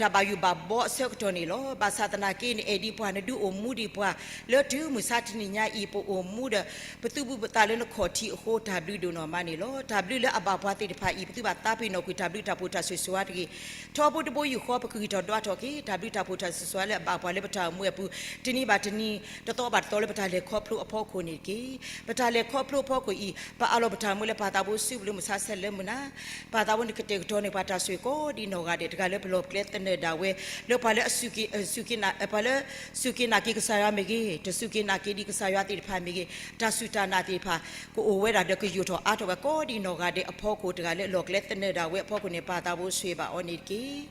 တၢ်ဘၣ်ယိၣ်ဘၣ်ဘီအဆၢကတီၢ်န့ၣ်လီၤ. ဘၣ်ဆၣ်သနာ်က့န့ၣ် အဲၣ်ဒိးပှၤနဒုးအိၣ်မူဒံးပှၤ လၢတုၤမုၢ်ဆါတနံၤညါအံၤ ပအိၣ်မူဒီး ပသုးဘူးသးလၢနခီၣ်ထံးအဃိ တၢ်ဘျုးဒိၣ်နီၢ်မးန့ၣ်လီၤ. တၢ်ဘျုးလၢအဘၣ်ပှၤသ့ၣ်တဖၣ်အံၤ ပသုဘၣ်သးပ့ၤနီၣ်ကွံာ်တၢ်ဘျုးတၢ်ဖှိၣ်တၢ်ဆိၣ်ဂ့ၤဆှါတဂ့ၤ. ထီဘိတဘိယူၢ်ဃီ ပကဂံၢ်ထီၣ်ဒွးထီၣ်က့ၤ တၢ်ဘျုးတၢ်ဖှိၣ်တၢ်ဆိၣ်ဂ့ၤဆှါလၢအဘၣ်ပှၤလၢပတၢ်အိၣ်မူအပူၤ တနံၤဘၣ်တနံၤ တသီဘၣ်တသီလၢပတၢ်လဲၤခီဖျိအဖီခိၣ်န့ၣ်တက့ၢ်. ပတၢ်လဲၤခီဖျိအဖီခိၣ်အံၤ ပအးလီၤပတၢ်အိၣ်မူလၢပၢ်သးဘိစုပူၤလၢမုၢ်ဆါဆဲးလၢမုၢ်နၤ ပၢ်သးဘိနကတဲာ်ကတီၤန့ၢ်ပှၤတၢ်ဆိၣ်ဂ့ၤကိးဒံနီၢ်ဂၤဒဲး တဂၤလၢပလီၢ်ပကျဲသနၢၣ်ဒၣ်ဝဲ လၢပှၤလၢ ပှၤလၢစူၢ်က့ၤနာ်က့ၤကစၢ်ယွၤမ့ၢ်ဂ့ၤ, တစူၢ်က့ၤနာ်က့ၤဒံးကစၢ်ယွၤသ့ၣ်တဖၣ်မ့ၢ်ဂ့ၤ, တၢ်စူၢ်တၢ်နာ်သ့ၣ်တဖၣ် ကအိၣ်ဝဲဒၣ်ဒီးကယိာ်ထီၣ်အါထီၣ်ဝဲကိးဒံနီၢ်ဂၤဒဲးအဖီခိၣ် တဂၤလၢအလီၢ်ကျဲသနၢၣ်ဒၣ်ဝဲအဖီခိၣ်န့ၣ် ပၢ်သးဘိဆိၣ်ဂ့ၤဘၣ်အီၤန့ၣ်တက့ၢ်.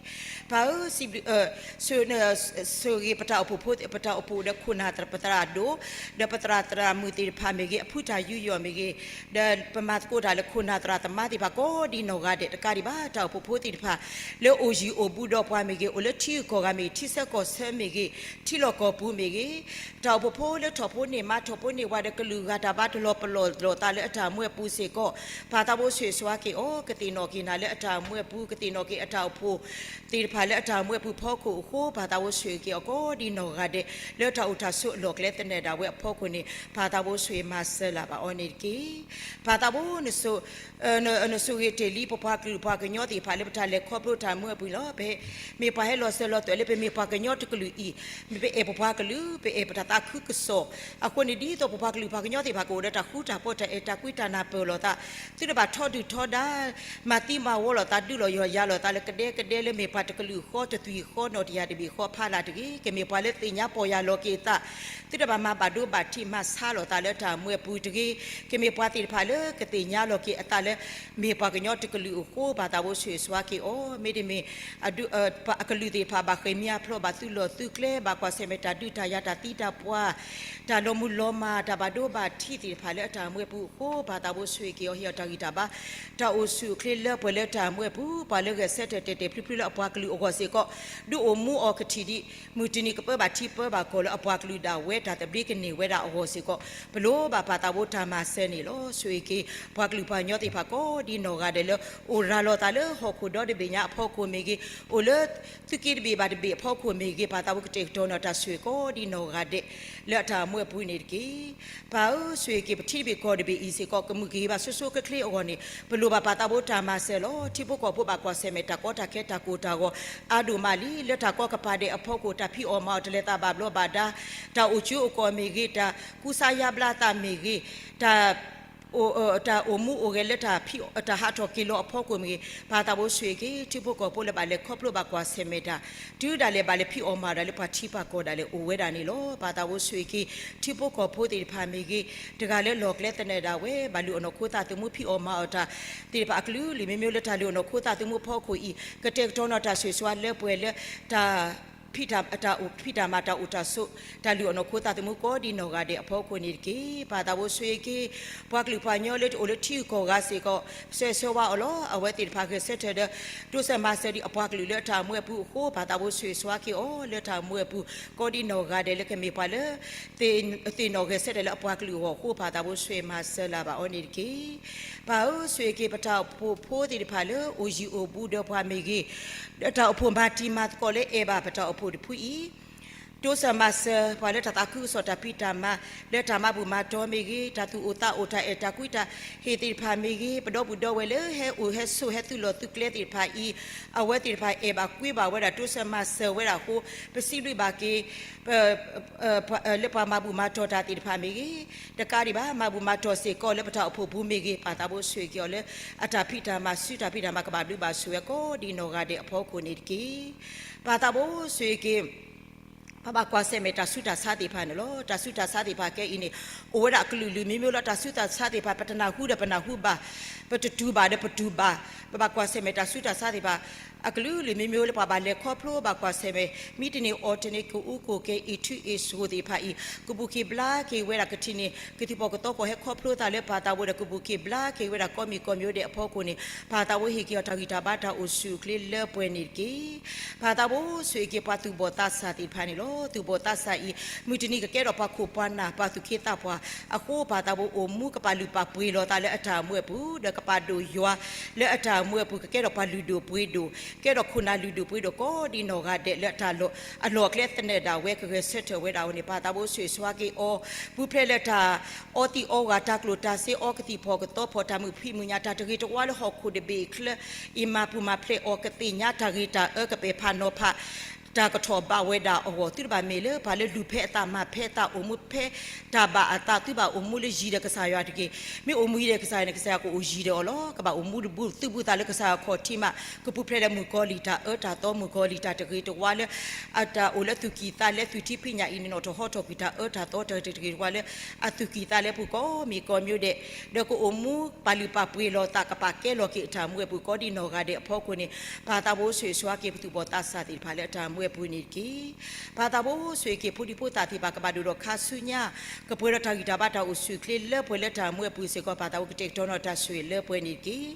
ပၢ်ဧၢ, ဆိၣ်ဂ့ၤပတၢ်အိၣ်ဖှိၣ်ဖိ ပတၢ်အိၣ်ဖှိၣ်ဒီးခိၣ်နၢ်ပသရၣ်ဒိၣ် ဒီးပသရၣ်သရၣ်မုၣ်သ့ၣ်တဖၣ်မ့ၢ်ဂ့ၤ, အဖုတၢ်ယူးယီၣ်မ့ၢ်ဂ့ၤ, ဒီးပမၤသကိးတၢ်လၢခိၣ်နၢ်သရၣ်သမါသ့ၣ်တဖၣ်ကိးဒံနီၢ်ဂၤဒဲး တကးဒံးဘၣ် တၢ်အိၣ်ဖှိၣ်ဖိသ့ၣ်တဖၣ် လၢအိၣ်ယံၤအိၣ်ဘူး ဒီးပှၤမ့ၢ်ဂ့ၤ, အိၣ်လၢထံဂုၤကီၢ်ဂၤမ့ၢ်ဂ့ၤ, ထံဆၢကီၢ်ဆၢမ့ၢ်ဂ့ၤ, ထံလီၢ်ကီၢ်ပူၤမ့ၢ်ဂ့ၤ, တၢ်အိၣ်ဖှိၣ်ဖိလၢထီၣ်ဖိန့ၢ်မါ ထီၣ်ဖိန့ၢ်ဝၤဒီး ကလုာ်ဂၤတၢ်ဘါတလီၤပလိာ်လိာ်သးလၢအတၢ်မူအပူၤစ့ၢ်ကီး, ပၢ်သးဘိဆိၣ်ဂ့ၤဆိၣ်ဝါက့ၤအီၤ, ကသ့ၣ်နီၣ်က့ၤနၤလၢအတၢ်မူအပူၤ, ကသ့ၣ်နီၣ်က့ၤအတၢ်အိၣ်ဖှိၣ်သ့ၣ်တဖၣ်လၢအတၢ်မူအပူၤဖီခိၣ်အဃိ, ပၢ်သးဘိဆိၣ်ဂ့ၤက့ၤအီၤကိးဒ်နီၢ်ဂၤဒဲး, လၢတၢ်အိၣ်တၢ်ဆိးအလီၢ်ကျဲသနၢၣ်ဒၣ်ဝဲအဖီခိၣ်န့ၣ်, ပၢ်သးဘိဆိၣ်ဂ့ၤမၤစၢၤလၢ်ဘၣ်အီၤန့ၣ်တက့ၢ်. ပၢ်သးဘိ နဆိၣ်ဂ့ၤတ့ၢ်လံ ပပှၤကလုာ်ပှၤကညီသ့ၣ်တဖၣ်လၢ ပတၢ်လဲၤခီဖျိတၢ်မူအပူၤန့ၣ်လီၤ. ပမ့ၢ်ပှၤဟဲလီၤစၢၤလီၤသွဲၣ်လၢ ပမ့ၢ်ပှၤကညီတကလုာ်အံၤ, ပအဲၣ်ပပှၤကလုာ်, ပအဲၣ်ပတၢ်သးခုကစီၣ်အဃိန့ၣ်, ဒ်သိးပပှၤကလုာ်ပှၤကညီသ့ၣ်တဖၣ် ကအိၣ်ဒီးတၢ်ဃူတၢ်ဖိး တၢ်အဲၣ်တၢ်ကွံတၢ်နၢ်ပၢၢ်လိာ်သး, သုတဘၣ်ထီဒုၣ်ထီဒါ မၤသံမၤဝီလိာ်သး ဒုးလိာ်ယီၢ်ယၤလိာ်သးလၢကဒဲကဒဲ လၢမ့ၢ်ပှၤတကလုာ်ဃီ တသွံၣ်ဃီနီၣ်တယၢ်တဘ့ၣ်ဃီဖးလၢ်တဂ့ၤ. ကမ့ၢ်ပှၤလၢသ့ၣ်ညါပီၢ်ယၢ်လီၤက့ၤအသး, သုတဘၣ်မၤဘၣ်ဒိဘၣ်ထံး မၤဆါလိာ်သးလၢတၢ်မူအပူၤတဂ့ၤ. ကမ့ၢ်ပှၤသ့ၣ်တဖၣ်လၢကသ့ၣ်ညါလီၤက့ၤအသးလၢ မ့ၢ်ပှၤကညီတကလုာ်အဃိ, ပၢ်သးဘိဆိၣ်ဂ့ၤဆိၣ်ဝါက့ၤအီၤ, မ့တမ့ၢ် အကလုာ်သ့ၣ်တဖၣ် ဘၣ်ဃ့ၢ်မှံဟးဖျိး ဘၣ်သုးလီၢ်သုးကျဲ ဘၣ်ကွၢ်ဆၢၣ်မဲာ်တၢ်ဒုးတၢ်ယၤ တၢ်သံတၢ်ပှၢ် တၢ်လီၤမုၢ်လီၤမၢ် တၢ်ဘၣ်ဒိဘၣ်ထံးသ့ၣ်တဖၣ်လၢအတၢ်မူအပူၤအဃိ, ပၢ်သးဘိဆိၣ်ဂ့ၤက့ၤအီၤ ဟ့ၣ်အီၤတၢ်ဂံၢ်တၢ်ဘါ တၢ်အိၣ်ဆူၣ်အိၣ်ချ့လၢပှဲၤလၢတၢ်မူအပူၤ, ပှၤလၢဂဲၤဆၢထၢၣ်တဲာ်တဲာ်ဖျုဖျုလၢအပှၤကလုာ်အဂီၢ်စ့ၢ်ကီး, ဒုးအိၣ်မူအီၤကထံၣ်ဒံး မုၢ်တနံၤကပၢဘၣ်ထံပၢဘၣ်ကီၢ်လၢ အပှၤကလုာ်ဒၣ်ဝဲတၢ်သဘျ့ကန့ၢ်ဝဲဒၣ်အဂီၢ်စ့ၢ်ကီး, ပလိၣ်ဘၣ်ပၢ်သးဘိတၢ်မၤစၢၤန့ၣ်လီၤ. ဆိၣ်ဂ့ၤက့ၤ ပှၤကလုာ်ပှၤကညီသ့ၣ်တဖၣ်ကိးဒ်နီၢ်ဂၤဒဲးလၢ အိၣ်ရၤလီၤသးလၢဟီၣ်ခိၣ်ဒီတဘ့ၣ်ညါအဖီခိၣ်မ့ၢ်ဂ့ၤ, အိၣ်လၢသုးက့တဘ့ၣ်ဘၣ်တဘ့ၣ်အဖီခိၣ်မ့ၢ်ဂ့ၤ, ပၢ်သးဘိကတဲာ်ကတီၤန့ၢ်တၢ်ဆိၣ်ဂ့ၤကိးဒ်နီၢ်ဂၤဒဲး လၢအတၢ်မူအပူၤန့ၣ်တက့ၢ်. ပၢ်ဧၢ, ဆိၣ်ဂ့ၤက့ၤပထံတဘ့ၣ်ကီၢ်တဘ့ၣ်အံၤစ့ၢ်ကီး ကမုာ်ကဟ့ၣ်ဘၣ်ဆိဆိချ့ချ့အဂီၢ်န့ၣ်, ပလိၣ်ဘၣ်ပၢ်သးဘိတၢ်မၤစၢၤလီၤ. ထံဖိကီၢ်ဖိဘၣ်ကွၢ်ဆၢၣ်မဲာ်တၢ်ကီတၢ်ခဲတၢ်ကိၢ်တၢ်ဂီၤ အါဒိၣ်မးလံ. လၢတၢ်ကီကပၤဒဲးအဖီခိၣ် တၢ်ဖံးအီၣ်မၤအီၣ်တလဲၤသးဘၣ်ဘျီးဘၣ်ဒါ, တၢ်အိၣ်ကၠိအိၣ်ကီၢ်မ့ၢ်ဂ့ၤ, တၢ်ကူစါယါဘျါသးမ့ၢ်ဂ့ၤ, တၢ် တၢ်အိၣ်မူအိၣ်ဂဲၤလၢတၢ်ဖံး တၢ်ဟးထီၣ်က့ၤလီၤအဖီခိၣ်မ့ၢ်ဂ့ၤ, ပၢ်သးဘိဆိၣ်ဂ့ၤက့ၤ ထံဖိကီၢ်ဖိလၢဘၣ်လဲၤခီဖျိဘၣ်ကွၢ်ဆၢၣ်မဲာ်တၢ်, တုၤဒၣ်လဲာ်ဘၣ်လဲၤဖံးအီၣ်မၤအီၣ်ဒၣ်လၢပှၤထံပှၤကီၢ်ဒၣ်လဲာ်အိၣ်ဝဲဒၣ်န့ၣ်လီၤ. ပၢ်သးဘိဆိၣ်ဂ့ၤက့ၤ ထံဖိကီၢ်ဖိသ့ၣ်တဖၣ်မ့ၢ်ဂ့ၤ, တဂၤလၢလီၢ်ကျဲသနၢၣ်ဒၣ်ဝဲ ဘၣ်လုၢ်အီၣ်နီၢ်ခိသးသမူ ဖံးအီၣ်မၤအီၣ်တၢ်သ့ၣ်တဖၣ်အကလုာ်လုာ်မ့ၢ်မ့ၢ်လၢတၢ်လုၢ်အီၣ်နီၢ်ခိသးသမူဖီခိၣ်အံၤ, ကတဲာ်ကတီၤန့ၢ်တၢ်ဆိၣ်ဂ့ၤဆိၣ်ဝါလၢပှဲၤလၢတၢ် ဖံးတၢ်မၤတၢ်အိၣ်တၢ်ဆိး တၢ်လုၢ်အီၣ်နီၢ်ခိသးသမူကိးဒ်နီၢ်ဂၤဒဲးအဖီခိၣ်န့ၣ်တက့ၢ်. ပၢ်သးဘိဆိၣ်ဂ့ၤက့ၤ ပှၤကလုာ်ပှၤကညီလၢတအိၣ်လၢထံဂုၤကီၢ်ဂၤစ့ၢ်ကီး ဆၢဂ့ၤဆၢဝါအီၤလီၤ. အဝဲသ့ၣ်တဖၣ်ဂဲၤဆၢထၢၣ်ဒီး တိစၢၤမၤစၢၤဒံးအပှၤကလုာ်လၢအတၢ်မူအပူၤအဃိ ပၢ်သးဘိဆိၣ်ဂ့ၤဆိၣ်ဝါက့ၤအီၤ လၢတၢ်မူအပူၤ ကိးဒ်နီၢ်ဂၤဒဲးလၢကမ့ၢ်ပှၤလၢ သ့ၣ်နီၣ်ဂဲၤဆၢထၢၣ်လၢအပှၤကလုာ်အဂီၢ်အဃိ ပၢ်သးဘိဆိၣ်ဂ့ၤမၤစၢၤလၢ်ဘၣ်အီၤန့ၣ်တက့ၢ်. ပၢ်ဧၢ, ဆိၣ်ဂ့ၤက့ၤပတၢ်အိၣ်ဖှိၣ်ဖိသ့ၣ်တဖၣ်လၢအိၣ်ယံၤအိၣ်ဘူးဒီးပှၤမ့ၢ်ဂ့ၤ, ဒီးတၢ်အိၣ်ဖှိၣ်မၤတံၤမၤသကိးလၢအဲၣ်ဘၣ်ပတၢ်အိၣ်ဖှိၣ်တဖုအံၤ တိစၢၤမၤစၢၤပှၤလၢတၢ်သးခုကစီၣ်တၢ်ဖံးတၢ်မၤ လၢတၢ်မၤဘူၣ်မၤတီၤမ့ၢ်ဂ့ၤ, တၢ်သူၣ်အိၣ်သးအိၣ်တၢ်အဲၣ်တၢ်ကွံတၢ်ဟ့ၣ်သ့ၣ်တဖၣ်မ့ၢ်ဂ့ၤ, ပဒီပုၢ်ဒီဝဲၢ်လၢဟဲအိၣ်ဟဲဆိးဟဲသုးလီၢ်သုးကျဲသ့ၣ်တဖၣ်အံၤ, အဝဲသ့ၣ်တဖၣ်အဲၣ်ဘၣ်ကွံဘၣ်ဝဲဒၣ် တိစၢၤမၤစၢၤဝဲဒၣ်အဃိ ပစံးဘျုးဘၣ်က့ၤ လၢပှၤမၤဘူၣ်မၤတီၤတၢ်သ့ၣ်တဖၣ်မ့ၢ်ဂ့ၤ, တကးဒံးဘၣ် မၤဘူၣ်မၤတီၤစ့ၢ်ကီးလၢပတၢ်အိၣ်ဖှိၣ်ပူၤမ့ၢ်ဂ့ၤ, ပၢ်သးဘိဆိၣ်ဂ့ၤက့ၤအီၤလၢ အတၢ်ဖံးတၢ်မၤဆူတၢ်ဖံးတၢ်မၤကဘၣ်ဘျုးဘၣ်ဆိၣ်ဝဲကိးဒ်နီၢ်ဂၤဒဲးအဖီခိၣ်န့ၣ်တက့ၢ်. ပၢ်သးဘိဆိၣ်ဂ့ၤက့ၤ ပဘၣ်ကွၢ်ဆၢၣ်မဲာ်တၢ်ဆူးတၢ်ဆါသ့ၣ်တဖၣ်န့ၣ်လီၤ. တၢ်ဆူးတၢ်ဆါသ့ၣ်တဖၣ်ခဲအံၤန့ၣ် အိၣ်ဝဲဒၣ်အကလုာ်လုာ်မ့ၢ်မ့ၢ်လၢတၢ်ဆူးတၢ်ဆါသ့ၣ်တဖၣ် ပတနၢ်ဟူဒီးပနၢ်ဟူဘၣ်, ပတတူၢ်ဘၣ်ဒီးပတူၢ်ဘၣ်, ပဘၣ်ကွၢ်ဆၢၣ်မဲာ်တၢ်ဆူးတၢ်ဆါသ့ၣ်တဖၣ် အကလုာ်လုာ်မ့ၢ်မ့ၢ်လၢပှၤဘၣ်လဲၤခီဖျိဘၣ်ကွၢ်ဆၢၣ်မဲာ် မံတနံၤအီၣ်တနံၤ ကအူကအိၣ်က့ၤ အ့ၣ်ထူအ့ၣ်ဆိးသ့ၣ်တဖၣ်အံၤ ကဘူၣ်က့ၤဘျါက့ၤဝဲဒၣ်ကထံၣ်န့ၢ် ကသံၣ်ဖီၣ်ကသီဖီၣ်ဟဲခီဖျိသးလၢပၢ်သးဘိဒီး ကဘူၣ်က့ၤဘျါက့ၤဝဲဒၣ်ကိးမံၤကိးမံၤဒဲးအဖီခိၣ်န့ၣ် ပၢ်သးဘိဟ့ၣ်က့ၤအီၤတၢ်ဂံၢ်တၢ်ဘါတၢ်အိၣ်ဆူၣ်အိၣ်ချ့လၢပှဲၤန့ၣ်တက့ၢ်. ပၢ်သးဘိဆိၣ်ဂ့ၤက့ၤပှၤသူၣ်ဘီၣ်သးစၢ်သ့ၣ်တဖၣ်န့ၣ်လီၤ. သူၣ်ဘီၣ်သးစၢ်အံၤ မုၢ်တနံၤကကဲထီၣ်ပှၤခိၣ်ပှၤနၢ် ပှၤသူၣ်က့သးပှၢ်အဃိ ပၢ်သးဘိအိၣ်မူကပာ်လုၢ်ပာ်ပှ့ၤလီၤသးလၢအတၢ်မူအပူၤ ဒီးကပာ်ဒိၣ်ယွၤလၢအတၢ်မူအပူၤ ကကဲထီၣ်ပှၤလုၢ်ဒိၣ်ပှ့ၤဒိၣ် ကဲထီၣ်ခိၣ်နၢ်လုၢ်ဒိၣ်ပှ့ၤဒိၣ်ကိးဒ်နီၢ်ဂၤဒဲးလၢအတၢ်လီၢ် အလီၢ်အကျဲသနၢၣ်ဒၣ်ဝဲ ကဂဲၤဆၢထၢၣ်ဝဲဒၣ်အဃိန့ၣ် ပၢ်သးဘိဆိၣ်ဂ့ၤဆိၣ်ဝါက့ၤအီၤ ပူၤဖျဲးလၢတၢ်အီသံးအီဂၤ တၢ်ကျိၣ်တၢ်စ့ အီကသံၣ်ဖီၣ်ကသီဖီၣ် တၢ်မုာ်ဖံးမုာ်ညၣ် တၢ်တဂ့ၤတဝါလၢဟီၣ်ခိၣ်တဘ့ၣ်အချၢအံၤ မၤပူၤမၤဖျဲးအီၤ ကသ့ၣ်ညါတၢ်ဂ့ၤတၢ်အၢ ကပဲာ်ဖးနီၤဖး တၢ်ကထီၣ်ဘးဝဲဒၣ်အဂီၢ် သုတဘၣ်မ့ၢ်လၢပှၤလၢလူၤဖဲအသး မၤဖဲအသး အိၣ်မူဖဲတၢ်ဘၣ်အသး သုဘၣ်အိၣ်မူလၢယံၤဒီးကစၢ်ယွၤတက့ၢ်. မ့ၢ်အိၣ်မူယံၤဒီးကစၢ်ယွၤန့ၣ် ကစၢ်ယွၤကအိၣ်ယံၤဒီးအီၤလီၤ. ကဘၣ်အိၣ်မူတဘူး သုးဘူးသးလၢကစၢ်ယွၤခီၣ်ထံးမး ကပူၤဖျဲးလၢမုၣ်ကီၤလံၢ် တၢ်အၢတၢ်သီ မုၣ်ကီၤလံၢ် တၢ်တဂ့ၤတဝါလၢ အတၢ်အိၣ်လၢသူၣ်ကံၢ်သးလဲ သူၣ်ထံဖံးညၣ်အံၤန့ၣ် နီၣ်ထီၣ်ဟီထီၣ်ကွံာ် တၢ်အၢတၢ်သီ တၢ်တဂ့ၤတဝါလၢ အသူၣ်ကံၢ်သးလဲပူၤကိးမံၤကိးမံၤဒဲး ဒီးကအိၣ်မူပာ်လုၢ်ပာ်ပှ့ၤလီၤသး ကပာ်ကဲလီၤက့ၤအတၢ်မူအပူၤ ကိးဒ်နီၢ်ဂၤဒဲးအဖီခိၣ်န့ၣ် ပၢ်သးဘိဆိၣ်ဂ့ၤဆိၣ်ဝါက့ၤ ပသူၣ်ဘီၣ်သးစၢ်သ့ၣ်တဖၣ်လၢအတၢ်မူ ပှဲၤပူၤန့ၣ်တက့ၢ်. ပၢ်သးဘိဆိၣ်ဂ့ၤက့ၤ ဖိဒံဖိသၣ်သ့ၣ်တဖၣ် ကဘၣ်ဒိၣ်ဒီးခါဆူညါ ကပှဲၤဒီးတၢ်ဂံၢ်တၢ်ဘါတၢ်အိၣ်ဆူၣ်အိၣ်ချ့လၢပှဲၤလၢတၢ်မူအပူၤစ့ၢ်ကီး ပၢ်သးဘိကတဲာ်ကတီၤနီၣ်တၢ်ဆိၣ်ဂ့ၤလၢပှဲၤန့ၣ်တက့ၢ်.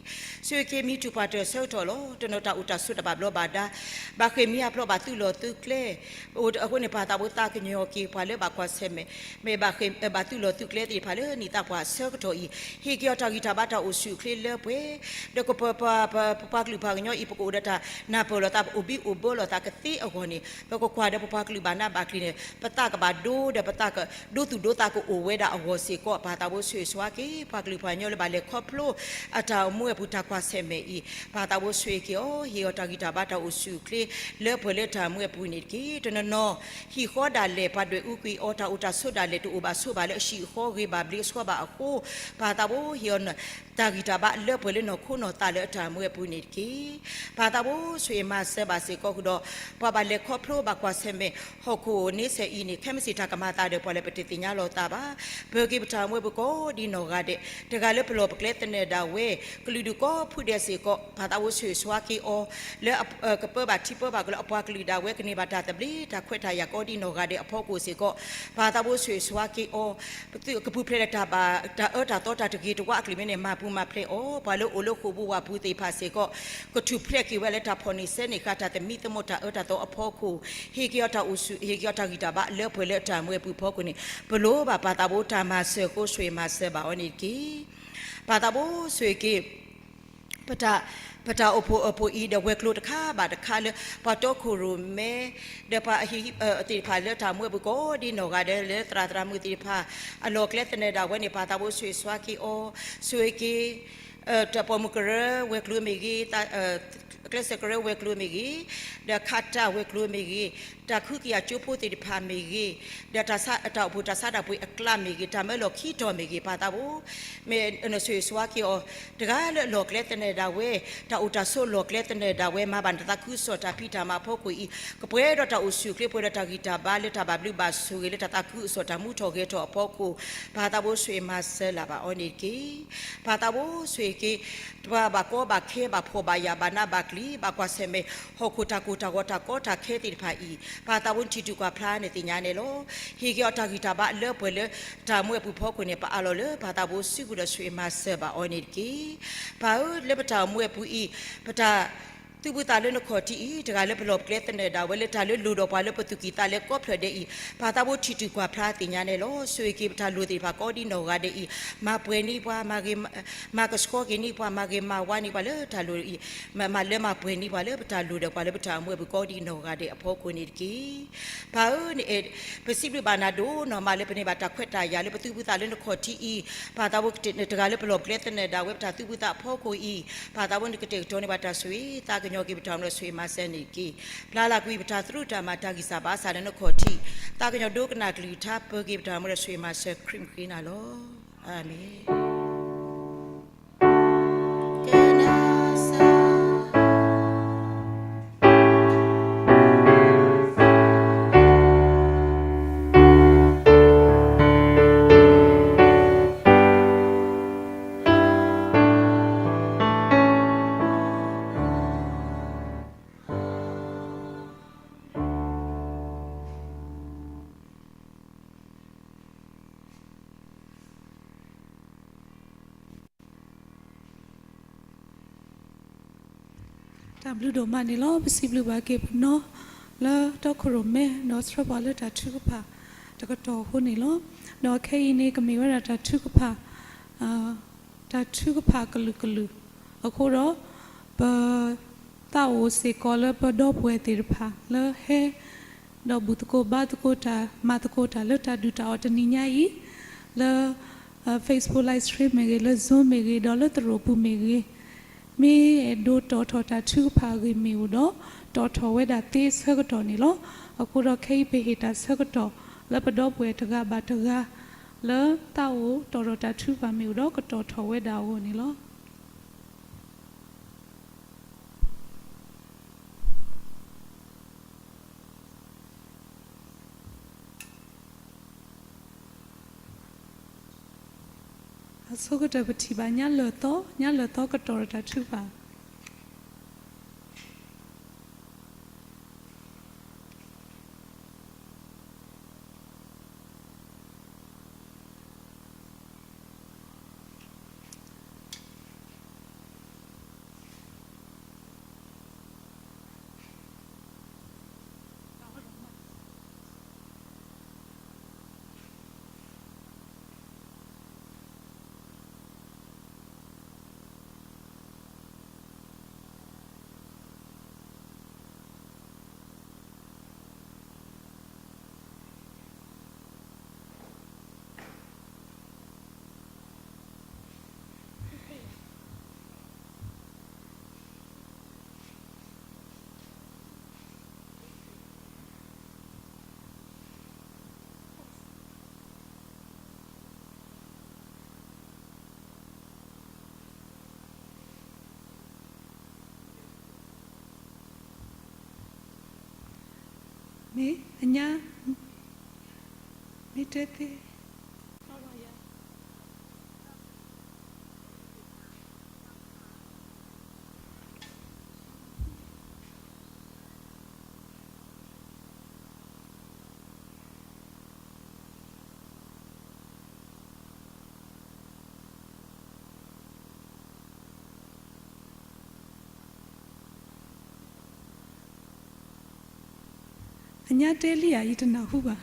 ဆိၣ်ဂ့ၤက့ၤမံၤထူၣ်ပှၤတၢၢ်ဆၢကတီၢ်လီၤ. တနီၤတၢ်အိၣ်တၢ်ဆိးတၢ်ဘၣ်ဘျီးဘၣ်ဒါ ဘၣ်ဃ့ၢ်မှံဟးဖျိးဘၣ်သုးလီၢ်သုးကျဲ အဃိန့ၣ် ပၢ်သးဘိသးကညီၤက့ၤပှၤလၢဘၣ်ကွၢ်ဆၢၣ်မဲာ် မ့ၢ်ဘၣ်ဃ့ၢ် ဘၣ်သုးလီၢ်သုးကျဲသ့ၣ်တဖၣ်လၢနံၣ်သးပှၢ်ဆၢကတီၢ်အံၤ ဟ့ၣ်က့ၤအီၤတၢ်ဂံၢ်တၢ်ဘါတၢ်အိၣ်ဆူၣ်အိၣ်ချ့လၢပှဲၤ ဒီးကပ ပပှၤကလုာ်ပှၤကညီအံၤ ပကအိၣ်ဒီးတၢ်နၢ်ပၢၢ်လိာ်သး ပအိၣ်ဘံၣ်အိၣ်ဘၢလိာ်သးကသ့အဂီၢ်န့ၣ် ပကကွၢ်ဒီးပပှၤကလုာ်ဘၣ်နးဘၣ်ကျံၤန့ၣ် ပသးကဘၣ်ဒိဒီးပသးကဒိသူၣ်ဒိသးကအိၣ်ဝဲဒၣ်အဂီၢ်စ့ၢ်ကီး ပၢ်သးဘိဆိၣ်ဂ့ၤဆိၣ်ဝါက့ၤ ပှၤကလုာ်ပှၤကညီလၢဘၣ်လဲၤခီဖျိ အတၢ်အိၣ်မူအပူၤတၢ်ကွၢ်ဆၢၣ်မဲာ်အံၤ ပၢ်သးဘိဆိၣ်ဂ့ၤက့ၤအီၤ ဟ့ၣ်အီၤတၢ်ဂံၢ်တၢ်ဘါတၢ်အိၣ်ဆူၣ်အိၣ်ချ့ လၢပှဲၤလၢတၢ်မူအပူၤန့ၣ်တက့ၢ်. တနီၤနီၤ ဟံၣ်ဃီဒၣ်လဲာ် ပှၤဒွဲၣ်အူကွံာ်အီၤ တၢ်အိၣ်တၢ်ဆိးဒၣ်လဲာ် တအိၣ်ဘၣ်ဆိးဘၣ်လၢအဟံၣ်အဃီဂ့ၤဘၣ်ဘျ့အဆှီဘၣ်အဃိ ပၢ်သးဘိဟ့ၣ်အီၤ တၢ်ဂံၢ်တၢ်ဘါလၢပှဲၤလၢနီၢ်ခိနီၢ်သးလၢအတၢ်မူအပူၤန့ၣ်တက့ၢ်. ပၢ်သးဘိဆိၣ်ဂ့ၤမၤစၢၤဘၣ်စ့ၢ်ကီးဃုာ်ဒီး ပှၤဘၣ်လဲၤခီဖျိဘၣ်ကွၢ်ဆၢၣ်မဲာ် ဟီၣ်ခိၣ်န့ဆၢၣ်အံၤန့ၣ် ခဲမုၢ်ဆ့ၣ်တၢ်ကမၤသးဒီးပှၤလၢပတသ့ၣ်ညါလီၤသးဘၣ်. ပၢၤက့ၤပတၢ်အိၣ်မူအပူၤကိးဒ်နီၢ်ဂၤဒဲး တဂၤလၢပလီၢ်ပကျဲသနၢၣ်ဒၣ်ဝဲ ကလုာ်ဒူၣ်ကိးဖုဒဲးစ့ၢ်ကီး ပၢ်သးဘိဆိၣ်ဂ့ၤဆိၣ်ဝါက့ၤအီၤ လၢကပၢဘၣ်ထံပၢဘၣ်ကီၢ်လၢအပှၤကလုာ်ဒၣ်ဝဲ ကန့ၢ်ဘၣ်တၢ်သဘျ့တၢ်ခွဲးတၢ်ယာ်ကိးဒ်နီၢ်ဂၤဒဲးအဖီခိၣ်စ့ၢ်ကီး ပၢ်သးဘိဆိၣ်ဂ့ၤဆိၣ်ဝါက့ၤအီၤ ကပူၤဖျဲးဒီးတၢ်ဘၣ် တၢ်အၢတၢ်သီတၢ်တဂ့ၤတဝါအကလုာ်မ့ၢ်န့ၣ် မၤပူၤမၤဖျဲးအီၤ ပှၤလၢအိၣ်လၢဃိာ်ပူၤဝၣ်ပူၤသ့ၣ်တဖၣ်စ့ၢ်ကီး ကထူၣ်ဖျဲးက့ၤဝဲလၢတၢ်ဖီၣ်န့ၢ်စဲန့ၢ်ဃာ် တၢ်သမံသမိးတၢ်အၢတၢ်သီအဖီခိၣ် ဟ့ၣ်က့ၤအီၤတၢ်အိၣ်ဆူၣ် ဟ့ၣ်က့ၤအီၤတၢ်ဂံၢ်တၢ်ဘါလၢပှဲၤလၢအတၢ်မူအပူၤဖီခိၣ်န့ၣ် ပလိၣ်ဘၣ်ပၢ်သးဘိတၢ်မၤစၢၤအဃိ ဆိၣ်ဂ့ၤမၤစၢၤဘၣ်အီၤန့ၣ်တက့ၢ်. ပၢ်သးဘိဆိၣ်ဂ့ၤက့ၤ ပတၢ် ပတၢ်အိၣ်ဖှိၣ်အပူၤအံၤ ဒီးဝဲၤကျိၤတခါဘၣ်တခါလၢ ပှၤတီခိၣ်ရိၣ်မဲ ဒီးပှၤအဟံၣ်သ့ၣ်တဖၣ်လၢတၢ်မူအပူၤကိးဒ်နီၢ်ဂၤဒဲး လၢသရၣ်သရၣ်မုၣ်သ့ၣ်တဖၣ် အလီၢ်ကျဲသနၢၣ်ဒၣ်ဝဲန့ၣ် ပၢ်သးဘိဆိၣ်ဂ့ၤဆိၣ်ဝါက့ၤအီၤ ဆိၣ်ဂ့ၤက့ၤ တၢ်ပိာ်မုၣ်ကရၢဝဲၤကျိၤမ့ၢ်ဂ့ၤ ကျဲးစၢးကရၢဝဲၤကျိၤမ့ၢ်ဂ့ၤ ဒီးခးတၢ်ဝဲၤကျိၤမ့ၢ်ဂ့ၤ တၢ်ခုကယာ်ကၠိဖိသ့ၣ်တဖၣ်မ့ၢ်ဂ့ၤ ဒီးတၢ်အိၣ်ဖှိၣ်တၢ်ဆါတၢ်ပှ့ၤအကျါမ့ၢ်ဂ့ၤ တၢ်မၢလီၢ်ခံတီၤမ့ၢ်ဂ့ၤ ပၢ်သးဘိ မ့ၢ်နဆိၣ်ဂ့ၤဆိၣ်ဝါက့ၤအီၤ တဂၤလၢအလီၢ်ကျဲသနၢၣ်ဒၣ်ဝဲ တၢ်အိၣ်တၢ်ဆိးလီၢ်ကျဲသနၢၣ်ဒၣ်ဝဲ မၤဘၣ်နသးခုကစီၣ်တၢ်ဖံးတၢ်မၤအဖီခိၣ်အံၤ ကပှဲၤဒီးတၢ်အိၣ်ဆူၣ်အိၣ်ချ့ ပှဲၤဒီးတၢ်ဂံၢ်တၢ်ဘါလၢတၢ်ဘၣ်ဘျုးဘၣ်ဆိၣ်ဂ့ၤ လၢတၢ်သးခုကစီၣ်တၢ်မူထီၣ်ဂဲၤထီၣ်အဖီခိၣ် ပၢ်သးဘိဆိၣ်ဂ့ၤမၤစၢၤလၢ်ဘၣ်အီၤန့ၣ်တက့ၢ်. ပၢ်သးဘိဆိၣ်ဂ့ၤက့ၤ ပှၤဘၣ်ကီဘၣ်ခဲ ဘၣ်ဖှီၣ်ဘၣ်ယာ် ဘၣ်နးဘၣ်ကျံၤ ဘၣ်ကွၢ်ဆၢၣ်မဲာ် ဟီၣ်ခိၣ်တၢ်ကိၢ်တၢ်ဂီၤတၢ်ကီတၢ်ခဲသ့ၣ်တဖၣ်အံၤ ပၢ်သးဘိနထံၣ်တုၤကွၢ်ဖျါန့ၣ်သ့ၣ်ညါန့ၣ်လီၤ. ဟ့ၣ်က့ၤအီၤတၢ်ဂံၢ်တၢ်ဘါလၢပှဲၤလၢတၢ်မူအပူၤဖီခိၣ်န့ၣ် ပအးလီၤလၢပၢ်သးဘိစုပူၤဒီးဆိၣ်ဂ့ၤမၤစၢၤဘၣ်အီၤန့ၣ်တက့ၢ်. ပၢ်ဧၢ လၢပတၢ်အိၣ်မူအပူၤအံၤ ပတၢ် သူၣ်ဘုသးလၢနခီၣ်ထံးအံၤ တဂၤလၢပလီၢ်ပကျဲသနၢၣ်ဒၣ်ဝဲလၢတၢ်လၢလိၣ်ဒီးပှၤလၢပသူၣ်ကံၢ်သးလဲကိးဖျၢၣ်ဒဲးအံၤ ပၢ်သးဘိထံၣ်တုၤကွၢ်ဖျါသ့ၣ်ညါန့ၣ်လီၤ. ဆိၣ်ဂ့ၤက့ၤပတၢ်လိၣ်သ့ၣ်တဖၣ်ကိးဒ်နီၢ်ဂၤဒဲးအံၤ မၤပှဲၤန့ၢ်ပှၤ မၤကဆှီက့ၤန့ၢ်ပှၤ မၤဂ့ၤမၤဝါန့ၢ်ပှၤလၢတၢ်လိၣ်အံၤ မၤလၢမၤပှဲၤန့ၢ်ပှၤလၢပတၢ်လိၣ်ဒီးပှၤလၢပတၢ်အိၣ်မူအပူၤကိးဒ်နီၢ်ဂၤဒဲးအဖီခိၣ်န့ၣ်တက့ၢ်. ပၢ်ဧၢ နအဲၣ် ပစံးဘျုးဘၣ်နၤဒိၣ်နီၢ်မးလၢပန့ၢ်ဘၣ်တၢ်ခွဲးတၢ်ယာ်လၢပသူၣ်ဘုသးလၢနခီၣ်ထံးအံၤ ပၢ်သးဘိ တဂၤလၢပလီၢ်ပကျဲသနၢၣ်ဒၣ်ဝဲပတၢ်သူၣ်ဘုသးအဖီခိၣ်အံၤ ပၢ်သးဘိနကတဲာ်ကတီၤန့ၢ်ဘၣ်တၢ်ဆိၣ်ဂ့ၤ သးကညီၤက့ၤပတၢ်အိၣ်မူဒီးဆိၣ်ဂ့ၤမၤစၢၤန့ၣ်တက့ၢ်. ပျၢ်လၢ်ကွံာ်ပတၢ်သရူးတၢ်မၤတၢ်ဂံၢ်စၢ်ဘါစၢ်လၢနခီၣ်ထံး သးကညီၤဒိကနၣ်ကလုၢ်ကထါ ပၢၤက့ၤပတၢ်အိၣ်မူဒီးဆိၣ်ဂ့ၤမၤစၢၤခရံာ်မုၢ်ဃ့နၤလီၤ. အၤမ့ၣ်. တၢ်ဘျုးဒိၣ်မးန့ၣ်လီၤ. ပစံးဘျုးဘၣ်က့ၤပနီၢ် လၢတီခိၣ်ရိၣ်မဲ ဒီးဆှၢပှၤလၢတၢ်ထုကဖၣ်တကတီၢ်အဃိန့ၣ်လီၤ. ဒီးခဲအံၤန့ၣ် ကမ့ၢ်ဝဲဒၣ်တၢ်ထုကဖၣ် တၢ်ထုကဖၣ်ကလုာ်ကလုာ်အဃိဒီး ပ သးအိၣ်စ့ၢ်ကီးလၢပဒီပုၢ်ဝဲၢ်သ့ၣ်တဖၣ်လၢဟဲ ဒီးဘူၣ်သကိးဘါသကိးတၢ် မၤသကိးတၢ်လၢတၢ်ဒုၣ်တၢ်အီၣ်တနံၤညါအံၤ လၢ Facebook live stream မ့ၢ်ဂ့ၤ လၢ Zoom မ့ၢ်ဂ့ၤ ဒီးလၢသရိာ်ပူၤမ့ၢ်ဂ့ၤ မ့ၢ်အဲၣ်ဒိးတီၣ်ထီၣ်တၢ်ထုကဖၣ်အဂ့ၢ်မ့ၢ်အိၣ်ဒီး တီၣ်ထီၣ်ဝဲဒၣ်သ့ဆၢကတီၢ်န့ၣ်လီၤ. အဃိဒီးခဲအံၤပဟ့ၣ်တၢ်ဆၢကတီၢ် လၢပဒီပုၢ်ဝဲၢ်တဂၤဘၣ်တဂၤ လၢသးအိၣ်တီၣ်ထီၣ်တၢ်ထုကဖၣ်မ့ၢ်အိၣ်ဒီး ကတီၣ်ထီၣ်ဝဲဒၣ်အဂီၢ်န့ၣ်လီၤ. အဆိကတၢၢ်ပထံၣ်ဘၣ်ညါလၢၢ်သီ, ညါလၢၢ်သီကတီၢ်ဒီးတၢ်ထုကဖၣ်. မ့ၢ်အညါ, မ့ၢ်တဲသ့ အညါတဲလံဧါ, ယတနၢ်ဟူဘၣ်.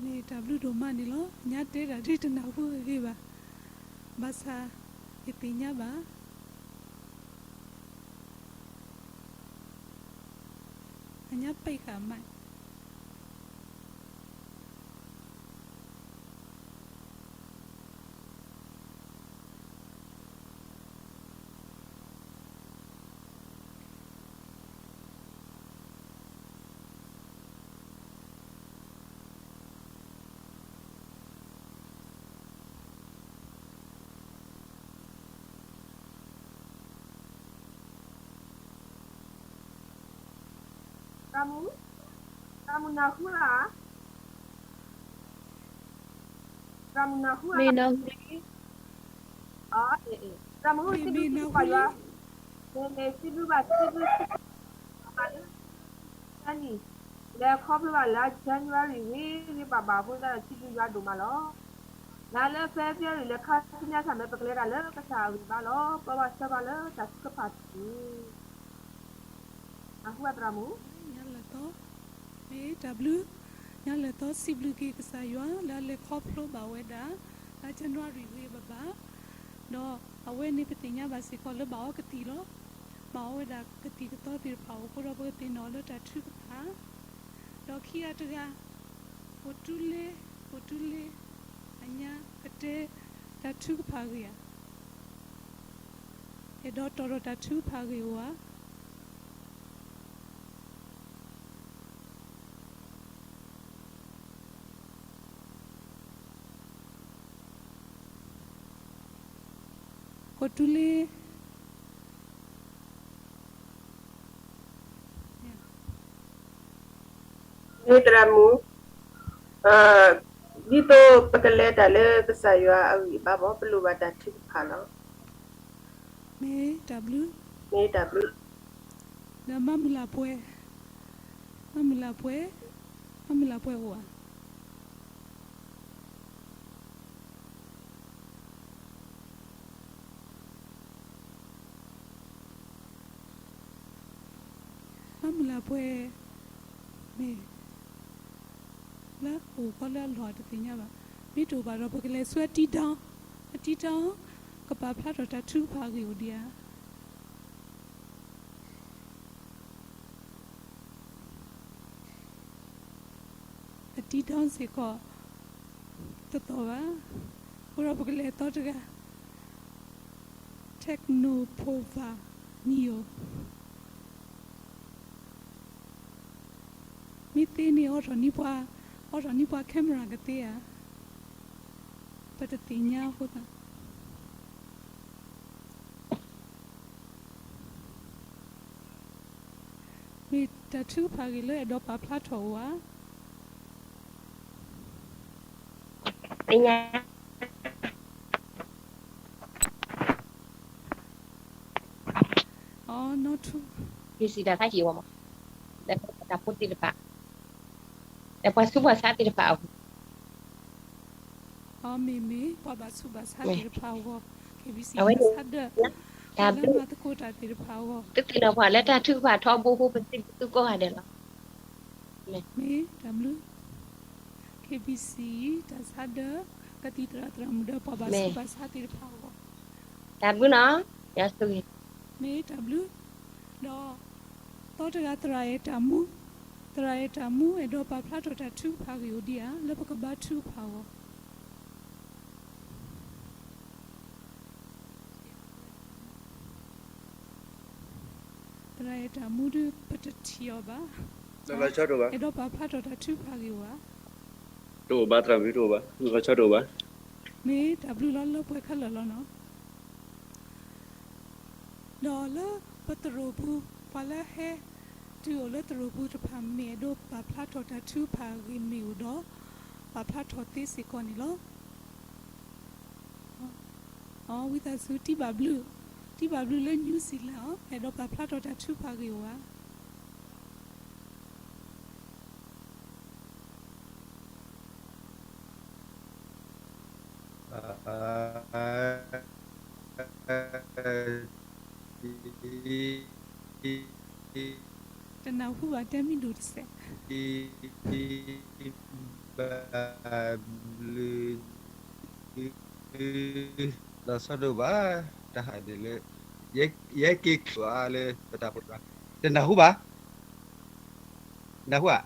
မ့ၢ်တၢ်ဘျုးဒိၣ်မးန့ၣ်လီၤ. ညါတဲတၢ်ဒ်တနၢ်ဟူဂ့ၤဂ့ၤဘၣ်, ဘၣ်ဆၣ်ယသ့ၣ်ညါဘၣ် အညါပၢၢ်ဃာ်မး. သရၣ်မုၣ်, သရၣ်မုၣ်နၢ်ဟူဧါ, သရၣ်မုၣ်နၢ်ဟူဧါ, မ့ၢ်နၢ်ဟူလံ, သရၣ်မုၣ် စံးဘျုးစံးဖှိၣ်ယွၤ, မ့ၢ်စံးဘျုးဘၣ် စံးဘျုးစံးဖှိၣ်ဘၣ်လၢ တနံၣ် လဲၤခီဖျိဘၣ်လၢ January ဂ့ၤဂ့ၤဘၣ်ဘၣ်အဃိသတးဒီး စံးဘျုးယွၤဒိၣ်မးလီၤ. လၢလၢ February လဲၤခါဆူညါဆၣ်မဲာ် ပကလဲၤတၢ်လၢကစၢ်အဂံၢ်ဘါလီၤ. ပၢဘၣ်ဆှၢဘၣ်လၢတၢ်ထုကဖၣ်တက့ၢ်. အဟူအသရၣ်မုၣ်, ညါလၢာ်သီ, မ့ၢ်တၢ်ဘျုး, ညါလၢာ်သီစံးဘျုးက့ၤကစၢ်ယွၤ လၢအလဲၤခီဖျိဘၣ်ဝဲဒၣ် လၢ January ဂ့ၤဂ့ၤဘၣ်ဘၣ်, ဒီးအဝဲန့ၣ်ပသ့ၣ်ညါဘၣ်စ့ၢ်ကီးလၢဘၣ်အီကသံၣ်လီၤ. ဘၣ်အီဝဲဒၣ်ကသံၣ်ကသီသ့ၣ်တဖၣ်အဃိဒီး ပကသ့ၣ်နီၣ်လၢတၢ်ထုကဖၣ် ဒီးခံဂၤတဂၤ, အိၣ်တူလ့, အိၣ်တူလ့, အညါကတဲတၢ်ထုကဖၣ်ဂ့ၢ်ဧါ, အဲၣ်ဒိးတီၢ်ထီၣ်တၢ်ထုကဖၣ်ဂ့ၢ်အိၣ်ဧါ. အိၣ်တူလ့, မ့ၢ်သရၣ်မုၣ်, ဒ်သိးပကလဲၤတၢ်လၢကစၢ်ယွၤအဂံၢ်အဘါမ့ၢ် ပလိၣ်ဘၣ်တၢ်ထုကဖၣ်လီၤ. မ့ၢ်တၢ်ဘျုး, မ့ၢ်တၢ်ဘျုး, ဒီးမၤမုၢ်လၢ်ပှဲၤ, မၤမုၢ်လၢ်ပှဲၤ, မၤမုၢ်လၢ်ပှဲၤအိၣ်ဧါ. ပှဲၤ မ့ၢ် လၢအိၣ်ကီလၢအလီၢ်တသ့ၣ်ညါဘၣ်. မ့ၢ်တအိၣ်ဘၣ်ဒီး ပကလဲၤဆူအတံဒၢ, အတံဒၢ ကပာ်ဖျါထီၣ်တၢ်ထုကဖၣ်အဂ့ၢ်အိၣ်ဒံးဧါ. အတံဒၢစ့ၢ်ကီး တသီၣ်ဘၣ်. အဃိဒီးပကလဲၤသီတဂၤ Tecnopova Neo မ့ၢ်သ့န့ၣ် အိးထီၣ်န့ၢ်ပှၤ, အိးထီၣ်န့ၢ်ပှၤ camera ကသ့ဧါ. ပတသ့ၣ်ညါအဃိသတး မ့ၢ်တၢ်ထုကဖၣ်ဂ့ၢ်လၢအဲၣ်ဒိးပာ်ဖျါထီၣ်အိၣ်ဧါ. သ့ၣ်ညါ အီ နီၢ်ထူ ပစံးတၢ်သၣ်ကံၤဝဲမး လၢတၢ်ဖိသ့ၣ်တဖၣ် လၢပှၤဆူးပှၤဆါသ့ၣ်တဖၣ်အဂီၢ် အီ မ့ၢ်မ့ၢ် ပှၤဘၣ်ဆူးဘၣ်ဆါသ့ၣ်တဖၣ်အဂီၢ် KBC တၢ်ဆါဒၢး တၢ်လၢမၤသကိးတၢ်သ့ၣ်တဖၣ်အဂီၢ် သုသ့ၣ်နီၣ်ပှၤလၢတၢ်ထုကဖၣ်ထီဘိဖိ ပစံးဘျုးသုကိးဂၤဒဲးလီၤ. မ့ၢ်တၢ်ဘျုး KBC တၢ်ဆါဒၢး ကသံၣ်သရၣ်သရၣ်မုၣ်ဒီးပှၤဘၣ်ဆူးဘၣ်ဆါသ့ၣ်တဖၣ်အဂီၢ် တၢ်ဘျုးနီၤ ယွၤဆိၣ်ဂ့ၤ မ့ၢ်တၢ်ဘျုး ဒီး သီတဂၤသရၣ်အဲၣ်တၢ်မူ, သရၣ်အဲၣ်တၢ်မူ အဲၣ်ဒိးပာ်ဖျါထီၣ်တၢ်ထုကဖၣ်ဂ့ၢ်အိၣ်ဒံးဧါ လၢပကဘါထုကဖၣ်အဂီၢ် သရၣ်အဲၣ်တၢ်မူဒုး ပတထံၣ်အီၤဘၣ်. အဲၣ်ဒိးပာ်ဖျါထီၣ်တၢ်ထုကဖၣ်ဂ့ၢ်အိၣ်ဧါ. တအိၣ်ဘၣ်သရၣ်မုၣ် တအိၣ်ဘၣ် လီၤဆီတအိၣ်ဘၣ်. မ့ၢ်တၢ်ဘျုးလီၤလၢပှဲၤခဲလၢာ်လီၤနီၤ. ဒီးလၢပသရိာ်ပူၤ ပှၤလၢဟဲတုၤအိၣ်လၢသရိာ်ပူၤတဖၣ် မ့ၢ်အဲၣ်ဒိးပာ်ဖျါထီၣ်တၢ်ထုကဖၣ်ဂ့ၢ်မ့ၢ်အိၣ်ဒီး ပာ်ဖျါထီၣ်သ့စ့ၢ်ကီးန့ၣ်လီၤ. အီ ဝံသးစူၤ တံဘၣ်ဘျုး, တံဘၣ်ဘျုးလၢ New Zealand အီၤ အဲၣ်ဒိးပာ်ဖျါထီၣ်တၢ်ထုကဖၣ်ဂ့ၢ်အိၣ်ဧါ. တနၢ်ဟူဘၣ် တဲမ့ၢ်ဒိၣ်တစဲး. ဘၣ်ဘျုး လီၤဆီဒိၣ်ဘၣ်, တၢ်ဟးန့ၣ်လၢ ယဲက့ၤကျိၤအါလၢပတၢ်ဖိတၢ်, တနၢ်ဟူဘၣ်, နၢ်ဟူဧါ,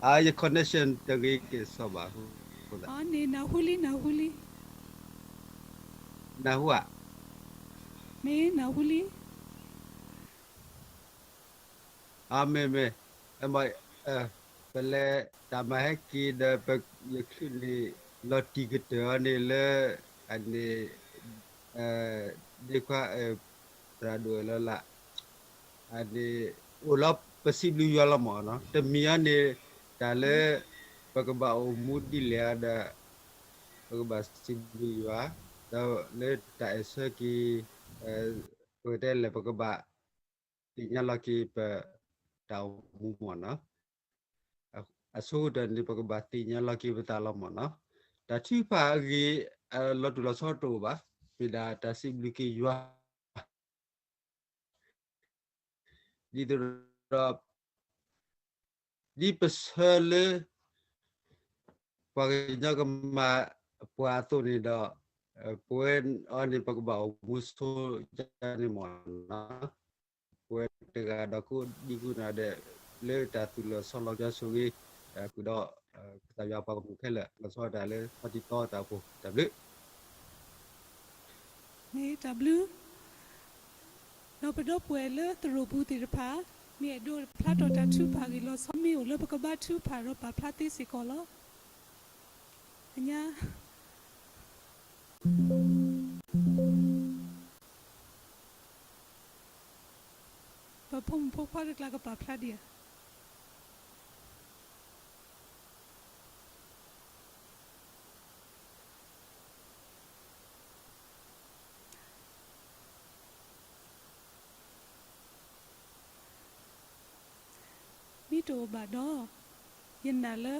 အါ ယ connection တဂ့ၤက့ၤစီဘၣ်, န့ၣ်နၢ်ဟူလံ နၢ်ဟူလံ, နၢ်ဟူဧါ, မ့ၢ်နၢ်ဟူလံ. အမ့ၢ်မ့ၢ်, ပလဲၤတၢ်မၤဟဲက့ၤဒီး ယချုးန့ၣ် လီၤတံၢ်ကတၢၢ်အီၤန့ၣ်လၢ အန့ၣ် ဒ့ခွါ သရၣ်ဒိၣ်လၢ်လၢ် အန့ၣ် အိၣ်လီၤပစံးဘျုးယွၤလီၤမးနီၤ, တမံၤအီၤန့ၣ် တၢ်လၢ ပကဘၣ်အိၣ်မူဒ်လဲၣ်ဒီး ပကဘၣ်စံးဘျုးယွၤ, ဒီးလၢတၢ်အဲၣ်ဆၢက့ၤ ပကတဲလဲၣ် ပကဘၣ်သ့ၣ်ညါလီၤက့ၤပတၢ်အိၣ်မူမးနီၤ, အဆိကတၢၢ်န့ၣ် ပကဘၣ်သ့ၣ်ညါလီၤက့ၤပသးလီၤမးနီၤ, တၢ်ထုကဖၣ်အဂ့ၢ် လီၤတူာ်လီၤဆီတအိၣ်ဘၣ်, မ့ၢ်ဒၣ်တၢ်စံးဘျုးက့ၤယွၤ ဒ်သိးဒီး ဒ်ပဆၢလၢ ပှၤကညီကမၤပှၤအသိးန့ၣ်ဒီး ပဝဲအံၤန့ၣ် ပကဘၣ်အိၣ်မူဆိယါန့ၣ်မးနီၤ, ပဝဲတဂၤဒီးကိးဒံကိးနၤဒဲး လၢတၢ်သူၣ်လီၤဆီလီၤ ယွၤဆိၣ်ဂ့ၤ ဃုာ်ဒီး ကစၢ်ယွၤပှၤဂီၢ်မုၢ်ခဲလၢာ် လီၤဆီဒၣ်တၢ်လၢထီၣ်တံၢ်တီတၢ်အိၣ်ဖှိၣ် တၢ်ဘျုး မ့ၢ်တၢ်ဘျုး, ဒီးပဒီပုၢ်ဝဲၢ်လၢသရိာ်ပူၤသ့ၣ်တဖၣ် မ့ၢ်အဲၣ်ဒိးဖျါထီၣ်တၢ်ထုကဖၣ်ဂ့ၢ်လီၤဆီ မ့ၢ်အိၣ်လၢပကဘါထုကဖၣ်ဒီးပာ်ဖျါသ့စ့ၢ်ကီးလီၤ. အညါ ပဖိမုၣ်ဖိခွါတကျါကပာ်ဖျါဒံးဧါ. မ့ၢ်တအိၣ်ဘၣ်ဒီး ယနာ်လၢ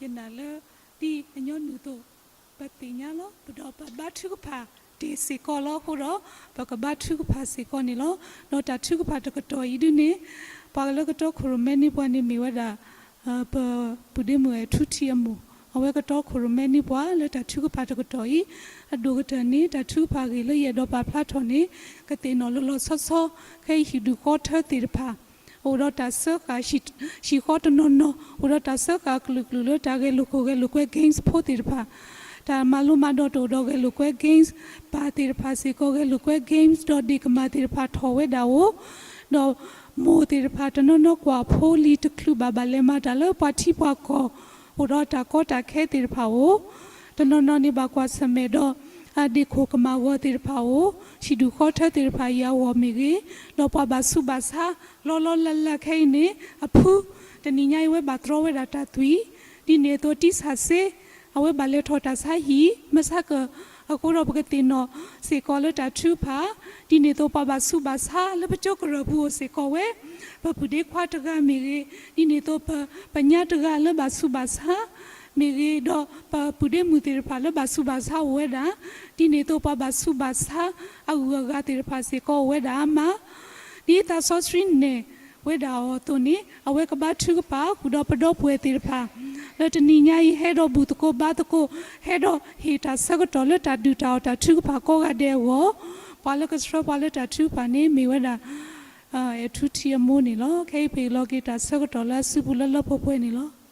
ယနာ်လၢ ဒ်အညီနုၢ်အသိး ပသ့ၣ်ညါလီၤ ပဒီးပဘါထုကဖၣ် တ့ၢ်စ့ၢ်ကီးလီၤ. အဃိဒီး ပကဘါထုကဖၣ်စ့ၢ်ကီးန့ၣ်လီၤ. ဒီးတၢ်ထုကဖၣ်တကတီၢ်အံၤဒ်န့ၣ် ပှၤလၢကတီခိၣ်ရိၣ်မဲန့ၢ်ပှၤန့ၣ်မ့ၢ်ဝဲဒၣ် ပပုၢ်ဒ့မုၣ်အဲၣ်ထူထံအမိၢ်, အဝဲကတီခိၣ်ရိၣ်မဲန့ၢ်ပှၤလၢတၢ်ထုကဖၣ်တကတီၢ်အံၤ. အဒိၣ်ကတၢၢ်န့ၣ် တၢ်ထုကဖၣ်အဂ့ၢ်လၢယအဲၣ်ဒိးပာ်ဖျါထီၣ်န့ၣ် ကသ့ၣ်နီၣ်လီၤလီၤဆီဆီ ခဲအံၤဟံၣ်ဒူၣ်ဃီထၢသ့ၣ်တဖၣ် အိၣ်ဒီးတၢ်စၢဃာ် ဟံၣ်ဃီတနီၤနီၤ အိၣ်ဒီးတၢ်စၢဃာ်ကလုာ်ကလုာ်လၢတၢ်ဂဲၤလိာ်ခိၣ်ဂဲၤလိာ်ကွဲ games ဖိသ့ၣ်တဖၣ်, တၢ်မၤလိမၤဒိးတအိၣ်ဒီးဂဲၤလိာ်ကွဲ games, ပၢ်သ့ၣ်တဖၣ်စ့ၢ်ကီးဂဲၤလိာ်ကွဲ games ဒီးဒ့ၣ်ကမၢ်သ့ၣ်တဖၣ်ထီၣ်ဝဲဒၣ်အိၣ်, ဒီးမိၢ်သ့ၣ်တဖၣ်တနီၤနီၤကွၢ်ဖိလံၤတချုးဘၣ်ဘၣ်လဲၤမၤတၢ်လၢပှၤထံပှၤကီၢ်, အိၣ်ဒီးတၢ်ကီတၢ်ခဲသ့ၣ်တဖၣ်အိၣ် တနီၤနီၤန့ၣ်ဘၣ်ကွၢ်ဆၢၣ်မဲာ်ဒီး အဒ့ၣ်ခိၣ်ကမၢ်ဂီၤသ့ၣ်တဖၣ်အိၣ်, ဟံၣ်ဒူၣ်ဃီထၢသ့ၣ်တဖၣ်အံၤအဂီၢ်မ့ၢ်ဂ့ၤ, ဒီးပှၤဘၣ်ဆူးဘၣ်ဆါ လီၤလီၤလၢ်လၢ်ခဲအံၤန့ၣ် အဖု တနံၤညါအံၤဝဲဘၣ်တြီဝဲဒၣ်တၢ်သွံၣ်, ဒ်န့ၣ်အသိးတံၢ်ဆၣ်စ့ အဝဲဘၣ်လဲၤထီၣ်တၢ်ဆါဟံၣ် မ့ၢ်ဆါက အဃိဒီးပကသ့ၣ်နီၣ်စ့ၢ်ကီးလၢတၢ်ထုကဖၣ်, ဒ်န့ၣ်အသိးပှၤဘၣ်ဆူးဘၣ်ဆါလၢပကၠိကရၢၢ်ပူၤအိၣ်စ့ၢ်ကီးဝဲ, ပပုၢ်ဒ့ခွါတဂၤမ့ၢ်ဂ့ၤ, ဒ်န့ၣ်အသိးပ ပညါတဂၤလၢဘၣ်ဆူးဘၣ်ဆါ မ့ၢ်ဂ့ၤ, ဒီးပပုၢ်ဒ့မုၣ်သ့ၣ်တဖၣ်လၢဘၣ်ဆူးဘၣ်ဆါအိၣ်ဝဲဒၣ်, ဒ်န့ၣ်အသိးပှၤဘၣ်ဆူးဘၣ်ဆါ အဂုၤအဂၤသ့ၣ်တဖၣ်စ့ၢ်ကီးအိၣ်ဝဲဒၣ်အါမး, ဒ်သးစီဆှံနဲၣ်ဝဲဒၣ်အီၤအသိးန့ၣ် အဝဲကဘါထုကဖၣ်ဃုာ်ဒီးပဒီပုၢ်ဝဲၢ်သ့ၣ်တဖၣ် လၢတနံၤညါအံၤဟဲဒီးဘူၣ်သကိးဘါသကိး, ဟဲဒီးဟ့ၣ်တၢ်ဆၢကတီၢ်လၢတၢ်ဒုၣ်တၢ်အီၣ်တၢ်ထုကဖၣ်ကိးဂၤဒဲးအဂီၢ်, ပှၤလၢကဆှၢပှၤလၢတၢ်ထုကဖၣ်န့ၣ်မ့ၢ်ဝဲဒၣ် အဲၣ်ထူထံအမိၢ်န့ၣ်လီၤ. ခဲအံၤပဟ့ၣ်လီၤက့ၤတၢ်ဆၢကတီၢ်လၢအစုပူၤလၢလၢပှဲၤပှဲၤန့ၣ်လီၤ.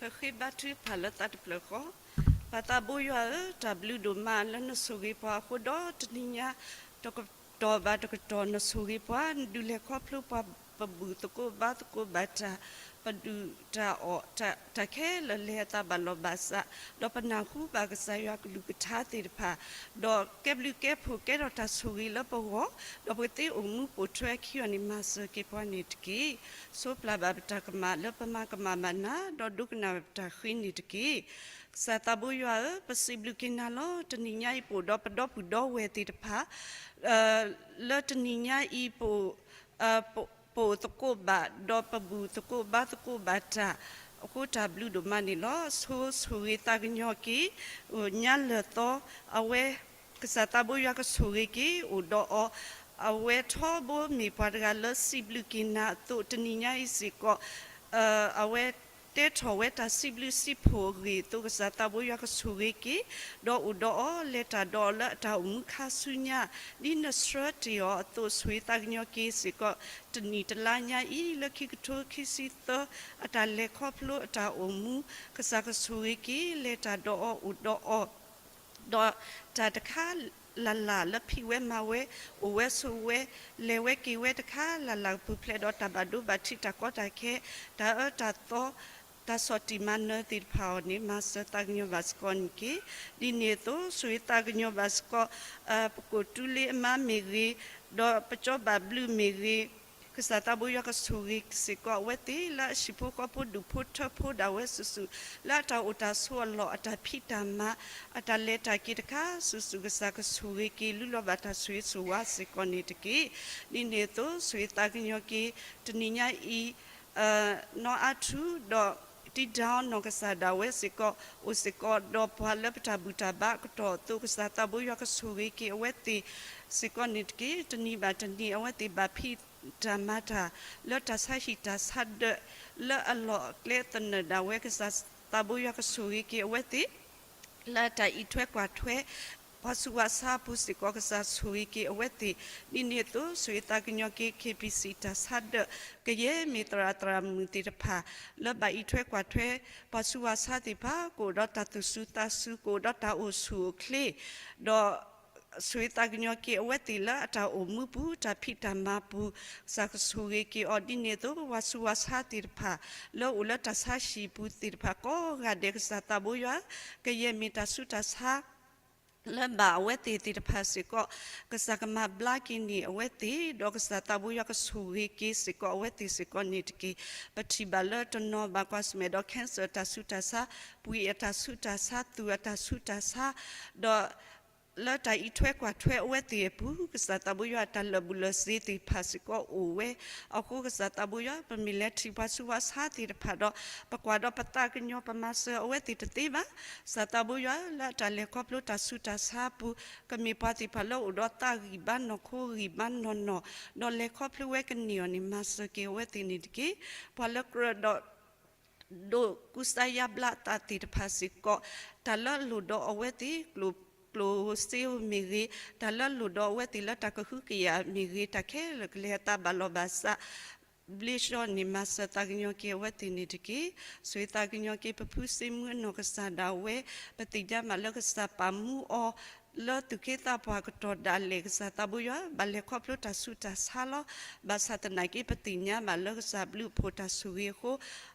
ပဃ့ဘါထုကဖၣ်လၢသးတဖျၢၣ်ဃီ, ပၢ်သးဘိယွၤဧၢ, တၢ်ဘျုးဒိၣ်မးလၢနဆိၣ်ဂ့ၤပှၤအဃိဒီးတနံၤညါ တကတီၢ်ဘၣ်တကတီၢ်နဆိၣ်ဂ့ၤပှၤ, နဒုးလဲၤခီဖျိပှၤ, ပဘူၣ်သကိးဘါသကိးဘၣ်တၢ်, ပဒုၣ်တၢ်အီၣ်တၢ်ခဲလၢာ်လဲၤအသးဘၣ်လီၢ်ဘၣ်စး, ဒီးပနၢ်ဟူဘၣ်ကစၢ်ယွၤကလုၢ်ကထါသ့ၣ်တဖၣ်, ဒီးကဲဘျုးကဲဖှိၣ်ကဲထီၣ်တၢ်ဆိၣ်ဂ့ၤလၢပဂီၢ်, ဒီးပကသ့အိၣ်မူပိာ်ထွဲအခံအီၤန့ၣ် မၤစၢၤက့ၤပှၤန့ၣ်တက့ၢ်. ဆိပျၢ်ဘၣ်ပတၢ်ကမၣ်လၢပမၤကမၣ်ဘၣ်နၤ, ဒီးဒိကနၣ်ဘၣ်ပတၢ်ဃ့န့ၣ်တက့ၢ်. ကစၢ်သးဘိယွၤဧၢ, ပစံးဘျုးက့ၤနၤလီၤ. တနံၤညါအံၤပအိၣ်ဒီးပဒီပုၢ်ဒီဝဲၢ်သ့ၣ်တဖၣ် လၢတနံၤညါအံၤ ပ, ပအိၣ်သကိးဘၣ် ဒီးပဘူၣ်သကိးဘါသကိးဘၣ်တၢ်, အဃိတၢ်ဘျုးဒိၣ်မးန့ၣ်လီၤ. ဆိဆိၣ်ဂ့ၤသးကညီၤက့ၤ ညါလၢာ်သီ, အဝဲ ကစၢ်သးဘိယွၤကဆိၣ်ဂ့ၤက့ၤအိၣ်ဒီးအီၤ, အဝဲထီဘိမ့ၢ်ပှၤတဂၤလၢစံးဘျုးက့ၤနၤအသိး တနံၤညါအံၤစ့ၢ်ကီး အဝဲတဲထီၣ်ဝဲတၢ်စံးဘျုးစံးဖှိၣ်အဂ့ၢ်အသိး ကစၢ်သးဘိယွၤကဆိၣ်ဂ့ၤက့ၤ, ဒီးအိၣ်ဒီးအီၤ လဲၤတၢ်ဒီးအီၤလၢအတၢ်အိၣ်မူခါဆူညါ, ဒ်နဆှၢတ့ၢ်အီၤအသိး ဆိၣ်ဂ့ၤသးကညီၤက့ၤစ့ၢ်ကီး, တနံၣ်တလါညါအံၤ လၢခံကထိခံဆံသၢ အတၢ်လဲၤခီဖျိအတၢ်အိၣ်မူ, ကစၢ်ကဆိၣ်ဂ့ၤက့ၤ လဲၤတၢ်ဒီးအီၤ အိၣ်ဒီးအီၤ ဒီးတၢ်တခါလၢ်လၢ်လၢဖံးဝဲမၤဝဲ, အိၣ်ဝဲဆိးဝဲ, လဲၤဝဲက့ၤဝဲတခါလၢ်လၢ် ကပူၤဖျဲးဒီးတၢ်ဘၣ်ဒိဘၣ်ထံးတၢ်ကီတၢ်ခဲ, တၢ်အၢတၢ်သီ, တၢ်ဆီၣ်တံၢ်မၤနၢၤသ့ၣ်တဖၣ်အီၤန့ၣ် မၤစၢၤသးကညီၤဘၣ်စ့ၢ်ကီးန့ၣ်တက့ၢ်. ဒ်န့ၣ်အသိး ဆိၣ်ဂ့ၤသးကညီၤဘၣ်စ့ၢ်ကီး ပကိၣ်တူလ့အမါမ့ၢ်ဂ့ၤ, ဒီးပကၠီဘၣ်ဘျုးမ့ၢ်ဂ့ၤ, ကစၢ်သးဘိယွၤကဆိၣ်ဂ့ၤစ့ၢ်ကီးအဝဲသ့ၣ် လၢအဟံၣ်ဖိဃီဖိဒူၣ်ဖိထၢဖိဒၣ်ဝဲစုာ်စုာ်, လၢအတၢ်အိၣ်တၢ်ဆိးအလီၢ်အတၢ်ဖံးတၢ်မၤ, အတၢ်လဲၤတၢ်က့ၤတခါစုာ်စုာ် ကစၢ်ကဆိၣ်ဂ့ၤက့ၤ လူလီၤဘၣ်တၢ်ဆိၣ်ဂ့ၤဆိၣ်ဝါစ့ၢ်ကီးန့ၣ်တက့ၢ်. ဒ်န့ၣ်အသိး ဆိၣ်ဂ့ၤသးကညီၤက့ၤ တနံၤညါအံၤ နီၢ်အါထူဒီး တံဒၢအီနီၢ်ကစၢ်ဒၣ်ဝဲစ့ၢ်ကီး အိၣ်စ့ၢ်ကီးဒီးပှၤလၢပတၢ်ဘူၣ်တၢ်ဘါအကတီၢ်အသိး ကစၢ်သးဘိယွၤကဆိၣ်ဂ့ၤက့ၤအဝဲသ့ၣ်စ့ၢ်ကီးန့ၣ်တက့ၢ်. တနံၤဘၣ်တနံၤ အဝဲသ့ၣ်ဘၣ်ဖံးတၢ်မၤတၢ် လၢတၢ်ဆါဟံၣ်တၢ်ဆါဒၢး လၢအလီၢ်အကျဲသနၢၣ်ဒၣ်ဝဲ ကစၢ်သးဘိယွၤကဆိၣ်ဂ့ၤက့ၤအဝဲသ့ၣ် လၢတၢ်အံးထွဲကွၢ်ထွဲ ပှၤဆူးဝၣ်ဆါအပူၤစ့ၢ်ကီး ကစၢ်ဆိၣ်ဂ့ၤက့ၤအဝဲသ့ၣ်. ဒ်န့ၣ်အသိး ဆိၣ်ဂ့ၤသးကညီၤက့ၤ KBC တၢ်ဆါဒၢး ကယဲၢ်မ့ၢ်သရၣ်သရၣ်မုၣ်သ့ၣ်တဖၣ် လၢဘၣ်အံးထွဲကွၢ်ထွဲ ပှၤဆူးဝၣ်ဆါသ့ၣ်တဖၣ် ကအိၣ်ဒီးတၢ်သူၣ်စူၤသးစူၤ ကအိၣ်ဒီးတၢ်အိၣ်ဆူၣ်အိၣ်ချ့ ဒီး ဆိၣ်ဂ့ၤသးကညီၤက့ၤအဝဲသ့ၣ်လၢအတၢ်အိၣ်မူပူၤ တၢ်ဖံးတၢ်မၤပူၤ ကစၢ်ကဆိၣ်ဂ့ၤက့ၤအီၤ. ဒ်န့ၣ်အသိး ပှၤဆူးဝၣ်ဆါသ့ၣ်တဖၣ် လၢအိၣ်လၢတၢ်ဆါဟံၣ်ပူၤသ့ၣ်တဖၣ်ကိးဂၤဒဲး ကစၢ်သးဘိယွၤ ကယဲၢ်မ့ၢ်တၢ်ဆူးတၢ်ဆါ လၢဘၣ်အဝဲသ့ၣ်သ့ၣ်တဖၣ်စ့ၢ်ကီး, ကစၢ်ကမၤဘျါက့ၤန့ၢ်အဝဲသ့ၣ်, ဒီးကစၢ်သးဘိယွၤကဆိၣ်ဂ့ၤက့ၤစ့ၢ်ကီးအဝဲသ့ၣ်စ့ၢ်ကီးန့ၣ်တက့ၢ်. ပထံၣ်ဘၣ်လၢတနီၤဘၣ်ကွၢ်ဆၢၣ်မဲာ်ဒီး cancer အတၢ်ဆူးတၢ်ဆါ, ပှ့ၤအတၢ်ဆူးတၢ်ဆါ, သူၣ်အတၢ်ဆူးတၢ်ဆါ, ဒီး လၢတၢ်အံးထွဲကွၢ်ထွဲအဝဲသ့ၣ်အပူၤ, ကစၢ်သးဘိယွၤအတၢ်လၢာ်ဘူၣ်လၢာ်စ့ၤသ့ၣ်တဖၣ်စ့ၢ်ကီးအိၣ်ဝဲ, အဃိကစၢ်သးဘိယွၤ ပမ့ၢ်လဲၤထံၣ်ပှၤဆူးပှၤဆါသ့ၣ်တဖၣ်ဒီး ပကွၢ်ဒီးပသးကညီၤပမၤစၢၤအဝဲသ့ၣ်တသ့ဘၣ်. ကစၢ်သးဘိယွၤဧၢ လၢအတၢ်လဲၤခီဖျိတၢ်ဆူးတၢ်ဆါအပူၤ, ကမ့ၢ်ပှၤသ့ၣ်တဖၣ်လၢအိၣ်ဒီးသးဂံၢ်ဘါနီၢ်ခိဂံၢ်ဘါနီၢ်နီၢ်, ဒီးလဲၤခီဖျိဝဲကန့ၢ်အီၤန့ၣ် မၤစၢၤက့ၤအဝဲသ့ၣ်န့ၣ်တက့ၢ်. ပှၤလၢကြၢးဒီး ဒိးကူစါယါဘျါအသးသ့ၣ်တဖၣ်စ့ၢ်ကီး, တၢ်လၢအလိၣ်ဒီးအဝဲသ့ၣ် ကျိၣ်စ့ဧိၤမ့ၢ်ဂ့ၤ, တၢ်လၢအလိၣ်ဒီးအဝဲသ့ၣ်လၢတၢ်ကဟုကယာ်မ့ၢ်ဂ့ၤ, တၢ်ခဲလၢာ်ကလဲၤအသးဘၣ်လီၢ်ဘၣ်စး ဘျ့ဆှီန့ၣ် မၤစၢၤသးကညီၤက့ၤအဝဲသ့ၣ်န့ၣ်တက့ၢ်. ဆိၣ်ဂ့ၤသးကညီၤက့ၤ ပဖုစ့မူအနီၢ်ကစၢ်ဒၣ်ဝဲ, ပသ့ၣ်ညါဘၣ်လၢကစၢ်ပာ်မူအီၤ လၢသူၣ်က့သးပှၢ်ကတီၢ်ဒၣ်လဲာ် ကစၢ်သးဘိယွၤ ဘၣ်လဲၤခီဖျိတၢ်ဆူးတၢ်ဆါလီၤ. ဘၣ်ဆၣ်သနာ်က့ ပသ့ၣ်ညါဘၣ်လၢကစၢ်ဘျုးအဖှိၣ်တၢ်ဆိၣ်ဂ့ၤအဃိ,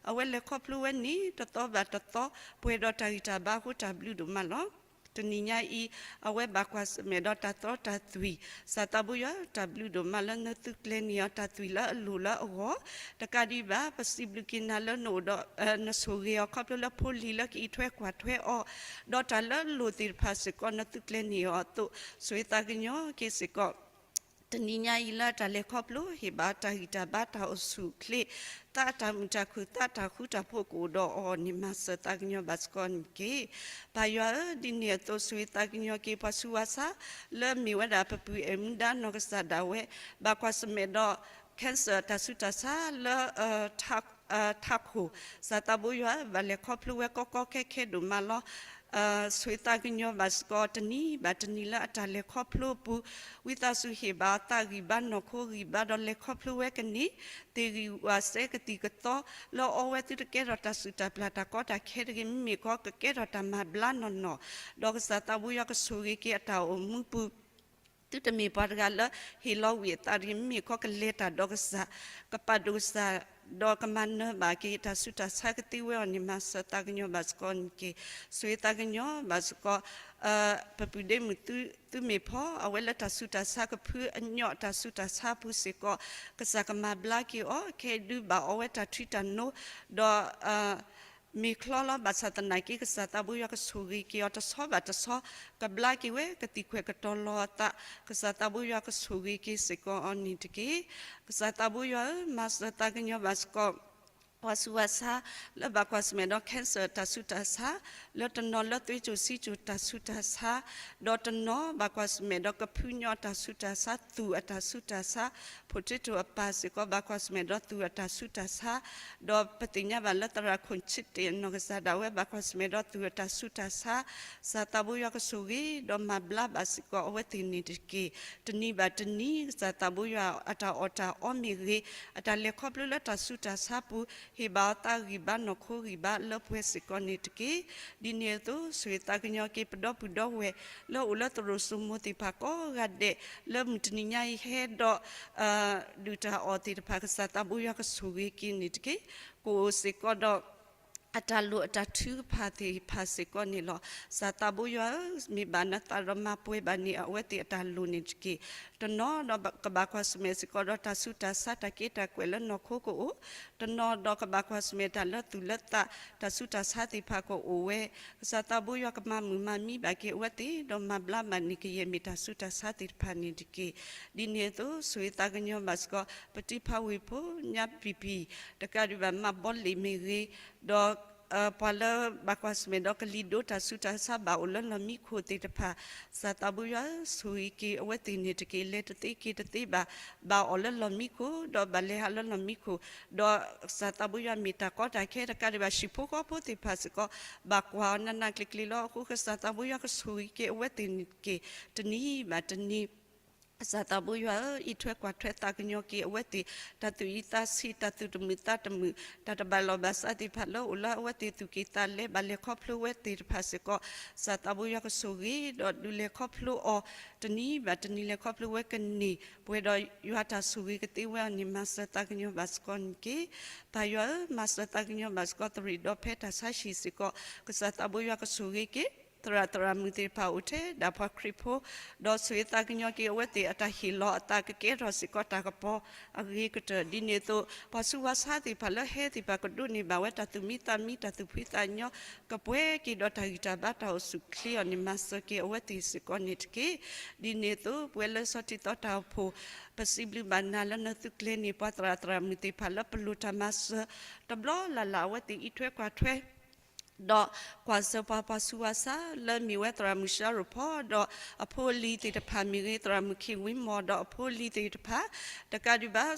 အဝဲလဲၤခီဖျိဝဲန့ၣ် တသီဘၣ်တသီ, ပှဲၤဒီးတၢ်ဂံၢ်တၢ်ဘါအဃိ တၢ်ဘျုးဒိၣ်မးလီၤ. တနံၤညါအံၤ အဝဲဘၣ်ကွၢ်ဆၢၣ်မဲာ်ဒီးတၢ်သီတၢ်သွံၣ်, ကစၢ်သးဘိယွၤ တၢ်ဘျုးဒိၣ်မးလၢနသုးကျဲၤန့ၢ်အီၤတၢ်သွံၣ်လၢအလိၣ်လၢအဂီၢ်, တကးဒံးဘၣ် ပစံးဘျုးက့ၤနၤလၢနအိၣ်ဒီး နဆိၣ်ဂ့ၤအီၤခီဖျိလၢဖိလံၤလၢကအံးထွဲကွၢ်ထွဲအီၤ, ဒီးတၢ်လၢအလိၣ်သ့ၣ်တဖၣ်စ့ၢ်ကီး နသုးကျဲၤန့ၢ်အီၤအသိး, ဆိၣ်ဂ့ၤသးကညီၤက့ၤစ့ၢ်ကီး တနံၤညါအံၤလၢအတၢ်လဲၤခီဖျိ ဟ့ၣ်ဘၣ်တၢ်ဂံၢ်တၢ်ဘါတၢ်အိၣ်ဆူၣ်အိၣ်ချ့, သးအတၢ်မုာ်တၢ်ခုၣ် သးတၢ်ဃူတၢ်ဖိးကအိၣ်ဒီးအီၤန့ၣ် မၤစၢၤသးကညီၤဘၣ်စ့ၢ်ကီးန့ၣ်တက့ၢ်. ပၢ်ယွၤဧၢ, ဒ်န့ၣ်အသိး ဆိၣ်ဂ့ၤသးကညီၤက့ၤပှၤဆူးပှၤဆါ လၢအမ့ၢ်ဝဲဒၣ်ပပုၢ်အဲၣ်မူဒါနီၢ်ကစၢ်ဒၣ်ဝဲ, ဘၣ်ကွၢ်ဆၢၣ်မဲာ်ဒီး cancer တၢ်ဆူးတၢ်ဆါလၢ ထးခိၣ်, ကစၢ်သးဘိယွၤ ဘၣ်လဲၤခီဖျိဝဲကီကီခဲခဲဒိၣ်မးလီၤ. ဆိၣ်ဂ့ၤသးကညီၤဘၣ်စ့ၢ်ကီး တနံၤဘၣ်တနံၤလၢအတၢ်လဲၤခီဖျိအပူၤ, ဝံသးစူၤဟ့ၣ်ဘၣ်အသးဂံၢ်ဘါနီၢ်ခိဂံၢ်ဘါဒီးလဲၤခီဖျိဝဲကန့ၢ် သ့ၣ်ဂံၢ်ဝၣ်စဲကသံၣ်ကသီ လၢအအီဝဲသုတကဲထီၣ်တၢ်စူၢ်တၢ်ပျၢ်တၢ်ကီတၢ်ခဲတဂ့ၤ, မ့မ့ၢ်ခီကကဲထီၣ်တၢ်မၤဘျါနီၢ်နီၢ်, ဒီးကစၢ်သးဘိယွၤကဆိၣ်ဂ့ၤက့ၤအတၢ်အိၣ်မူပူၤ သုတမ့ၢ်ပှၤတဂၤလၢဟ့ၣ်လီၤဝံၣ်အသးတဂ့ၤ, မ့မ့ၢ်ခီကလဲၤတၢ်ဒီးကစၢ်, ကပာ်ဒိၣ်ကစၢ်, ဒီးကမၤနၢၤဘၣ်က့ၤတၢ်ဆူးတၢ်ဆါကသ့ဝဲအီၤန့ၣ် မၤစၢၤသးကညီၤဘၣ်စ့ၢ်ကီးန့ၣ်တက့ၢ်. ဆိၣ်ဂ့ၤသးကညီၤဘၣ်စ့ၢ်ကီး ပပုၢ်ဒ့မုၣ်သုမ့ၢ်ဖီ အဝဲလၢတၢ်ဆူးတၢ်ဆါကဖုအညီတၢ်ဆူးတၢ်ဆါအပူၤစ့ၢ်ကီး, ကစၢ်ကမၤဘျါက့ၤအီၤ ခဲအံၤဒုးဘၣ်အီဝဲတၢ်ထံတၢ်နိ ဒီး မ့ၢ်ချီလီၤ. ဘၣ်ဆၣ်သနာ်က့ ကစၢ်သးဘိယွၤကဆိၣ်ဂ့ၤက့ၤအီၤတဆီဘၣ်တဆီ, ကဘျါက့ၤဝဲ ကသံၣ်ခွဲးကတီၤလီၤအသး, ကစၢ်သးဘိယွၤကဆိၣ်ဂ့ၤက့ၤစ့ၢ်ကီးအီၤန့ၣ်တက့ၢ်. ကစၢ်သးဘိယွၤဧၢ, မၤစၢၤသးကညီၤဘၣ်စ့ၢ်ကီး ပှၤဆူးပှၤဆါ လၢဘၣ်ကွၢ်ဆၢၣ်မဲာ်ဒီး cancer တၢ်ဆူးတၢ်ဆါ, လၢတနီၤလၢသွေးကြို ဆီးချို တၢ်ဆူးတၢ်ဆါ, ဒီးတနီၤဘၣ်ကွၢ်ဆၢၣ်မဲာ်ဒီးကဖုညီအတၢ်ဆူးတၢ်ဆါ, သူၣ်အတၢ်ဆူးတၢ်ဆါ, potato အပၢ်စ့ၢ်ကီး ဘၣ်ကွၢ်ဆၢၣ်မဲာ်ဒီးသူၣ်အတၢ်ဆူးတၢ်ဆါ, ဒီးပသ့ၣ်ညါဘၣ်လၢသရၣ်ခိၣ်ဆံးတ့ၢ်အနီၢ်ကစၢ်ဒၣ်ဝဲ ဘၣ်ကွၢ်ဆၢၣ်မဲာ်ဒီးသူၣ်အတၢ်ဆူးတၢ်ဆါ, ကစၢ်သးဘိယွၤကဆိၣ်ဂ့ၤ ဒီးမၤဘျါဘၣ်စ့ၢ်ကီးအဝဲသ့ၣ်န့ၣ်တက့ၢ်. တနံၤဘၣ်တနံၤ ကစၢ်သးဘိယွၤအတၢ်အီၣ်တၢ်အီမ့ၢ်ဂ့ၤ, အတၢ်လဲၤခီဖျိလၢတၢ်ဆူးတၢ်ဆါပူၤ, ဟ့ၣ်ဘၣ်အီၤသးဂံၢ်ဘါနီၢ်ခိဂံၢ်ဘါလၢပှဲၤစ့ၢ်ကီးန့ၣ်တက့ၢ်. ဒ်န့ၣ်အသိး ဆိၣ်ဂ့ၤသးကညီၤက့ၤပဒီပုၢ်ဒီဝဲၢ် လၢအိၣ်လၢသရိာ်စိမိၤသ့ၣ်တဖၣ်ကိးဂၤဒဲး လၢမုၢ်တနံၤညါအံၤဟဲဒီး ဒုၣ်တၢ်အီၣ်သ့ၣ်တဖၣ် ကစၢ်သးဘိယွၤကဆိၣ်ဂ့ၤက့ၤန့ၣ်တက့ၢ်. ကအိၣ်စ့ၢ်ကီးဒီး အတၢ်လိၣ်အတၢ်ထုကဖၣ်သ့ၣ်တဖၣ်စ့ၢ်ကီးန့ၣ်လီၤ. ကစၢ်သးဘိယွၤဧၢ, မ့ၢ်ဘၣ်နသးဒီးမၤပှဲၤဘၣ်န့ၢ်အဝဲသ့ၣ်အတၢ်လိၣ်န့ၣ်တက့ၢ်. တနီၤဒီးကဘၣ်ကွၢ်ဆၢၣ်မဲာ်စ့ၢ်ကီးဒီးတၢ်ဆူးတၢ်ဆါ တၢ်က့တၢ်ကွဲးလၢနီၢ်ခိကအိၣ်, တနီၤဒီးကဘၣ်ကွၢ်ဆၢၣ်မဲာ်တၢ်လၢသူၣ်လၢသး တၢ်ဆူးတၢ်ဆါသ့ၣ်တဖၣ်ကအိၣ်ဝဲ, ကစၢ်သးဘိယွၤကမၤမုာ်မၤမံဘၣ်က့ၤအဝဲသ့ၣ် ဒီးမၤဘျါဘၣ်န့ၢ်ကယဲၢ်မ့ၢ်တၢ်ဆူးတၢ်ဆါသ့ၣ်တဖၣ်န့ၣ်တက့ၢ်. ဒ်န့ၣ်အသိး ဆိၣ်ဂ့ၤသးကညီၤဘၣ်စ့ၢ်ကီး ပတံၤဖးဝ့ၢ်ဖိ ညါပံၤပံၤ တကးဒံးဘၣ် မၤဘီလ့ၣ်မ့ၢ်ဂ့ၤ, ဒီး ပှၤလၢဘၣ်ကွၢ်ဆၢၣ်မဲာ်ဒီးကလံၤဒိတၢ်ဆူးတၢ်ဆါဘၣ်အိၣ်လၢလီၢ်မံခိၣ်သ့ၣ်တဖၣ်, ကစၢ်သးဘိယွၤဧၢ, ဆိၣ်ဂ့ၤက့ၤအဝဲသ့ၣ်န့ၣ်တက့ၢ်. လဲၤတသ့က့ၤတသ့ဘၣ်, ဘၣ်အီၣ်လၢလီၢ်မံခိၣ် ဒီးဘၣ်လဲၤဟးလၢလီၢ်မံခိၣ်, ဒီးကစၢ်သးဘိယွၤမ့ၢ်တၢ်ကီတၢ်ခဲ တကးဒံးဘၣ် ဟံၣ်ဖိဃီဖိသ့ၣ်တဖၣ်စ့ၢ်ကီး ဘၣ်ကွၢ်အီၤနးနးကျံၤကျံၤလီၤ. အဃိ ကစၢ်သးဘိယွၤကဆိၣ်ဂ့ၤက့ၤအဝဲသ့ၣ်န့ၣ်တက့ၢ်. တနံၤဘၣ်တနံၤ ကစၢ်သးဘိယွၤဧၢ, အံးထွဲကွၢ်ထွဲသးကညီၤက့ၤအဝဲသ့ၣ် တၢ်သူၣ်အံးသးဆံး တၢ်သူၣ်တမုာ်သးတမုာ် တၢ်တဘၣ်လီၢ်ဘၣ်စးသ့ၣ်တဖၣ်လၢအိၣ်လၢအဝဲသ့ၣ်သူၣ်က့ၤသးလဲ ဘၣ်လဲၤခီဖျိဝဲသ့ၣ်တဖၣ်စ့ၢ်ကီး, ကစၢ်သးဘိယွၤကဆိၣ်ဂ့ၤ ဒီးဒုးလဲၤခီဖျိအီၤ တနံၤဘၣ်တနံၤလဲၤခီဖျိဝဲကန့ၢ် ပှဲၤဒီးယွၤတၢ်ဆိၣ်ဂ့ၤကသ့ဝဲအီၤန့ၣ် မၤစၢၤသးကညီၤဘၣ်စ့ၢ်ကီးန့ၣ်တက့ၢ်. ပၢ်ယွၤဧၢ, မၤစၢၤသးကညီၤဘၣ်စ့ၢ်ကီး သရံးဒီးဖဲတၢ်ဆါဟံၣ်စ့ၢ်ကီး, ကစၢ်သးဘိယွၤကဆိၣ်ဂ့ၤက့ၤ သရၣ်သရၣ်မုၣ်သ့ၣ်တဖၣ်အိၣ်ထဲဒၣ်ပှၤခရံာ်ဖိ, ဒီးဆိၣ်ဂ့ၤသးကညီၤက့ၤအဝဲသ့ၣ်အတၢ်ဟ့ၣ်လီၤအသးကကဲထီၣ်စ့ၢ်ကီးတၢ်ကပီၤအဂ့ၤကတၢၢ် ဒ်န့ၣ်အသိး ပှၤဆူးပှၤဆါသ့ၣ်တဖၣ်လၢဟဲသ့ၣ်တဖၣ်ကဒိးန့ၢ်ဘၣ်ဝဲတၢ်သူၣ်မံသးမံ တၢ်သူၣ်ဖှံသးညီ ကပှဲၤက့ၤဒီးတၢ်ဂံၢ်တၢ်ဘါတၢ်အိၣ်ဆူၣ်အိၣ်ချ့အီၤန့ၣ် မၤစၢၤက့ၤအဝဲသ့ၣ်စ့ၢ်ကီးန့ၣ်တက့ၢ်. ဒ်န့ၣ်အသိး ပဝဲလၢဆီထံသီတၢ်အိၣ်ဖှိၣ် ပစံးဘျုးဘၣ်နၤလၢနသုကျဲၤန့ၢ်ပှၤသရၣ်သရၣ်မုၣ်သ့ၣ်တဖၣ်လၢပလိၣ်တၢ်မၤစၢၤ တဘျီလၢ်လၢ် အဝဲသ့ၣ်အံးထွဲကွၢ်ထွဲ ဒီးကွၢ်စၢၤပှၤပှၤဆူးပှၤဆါ လၢမ့ၢ်ဝဲသရၣ်မုၣ်ရှါရိၣ်ဖီ ဒီးအဖိအလံၤသ့ၣ်တဖၣ်မ့ၢ်ဂ့ၤ, သရၣ်မုၣ်ခ့ၣ်ဝံမီၢ် ဒီးအဖိအလံၤသ့ၣ်တဖၣ်, တကးဒံးဘၣ်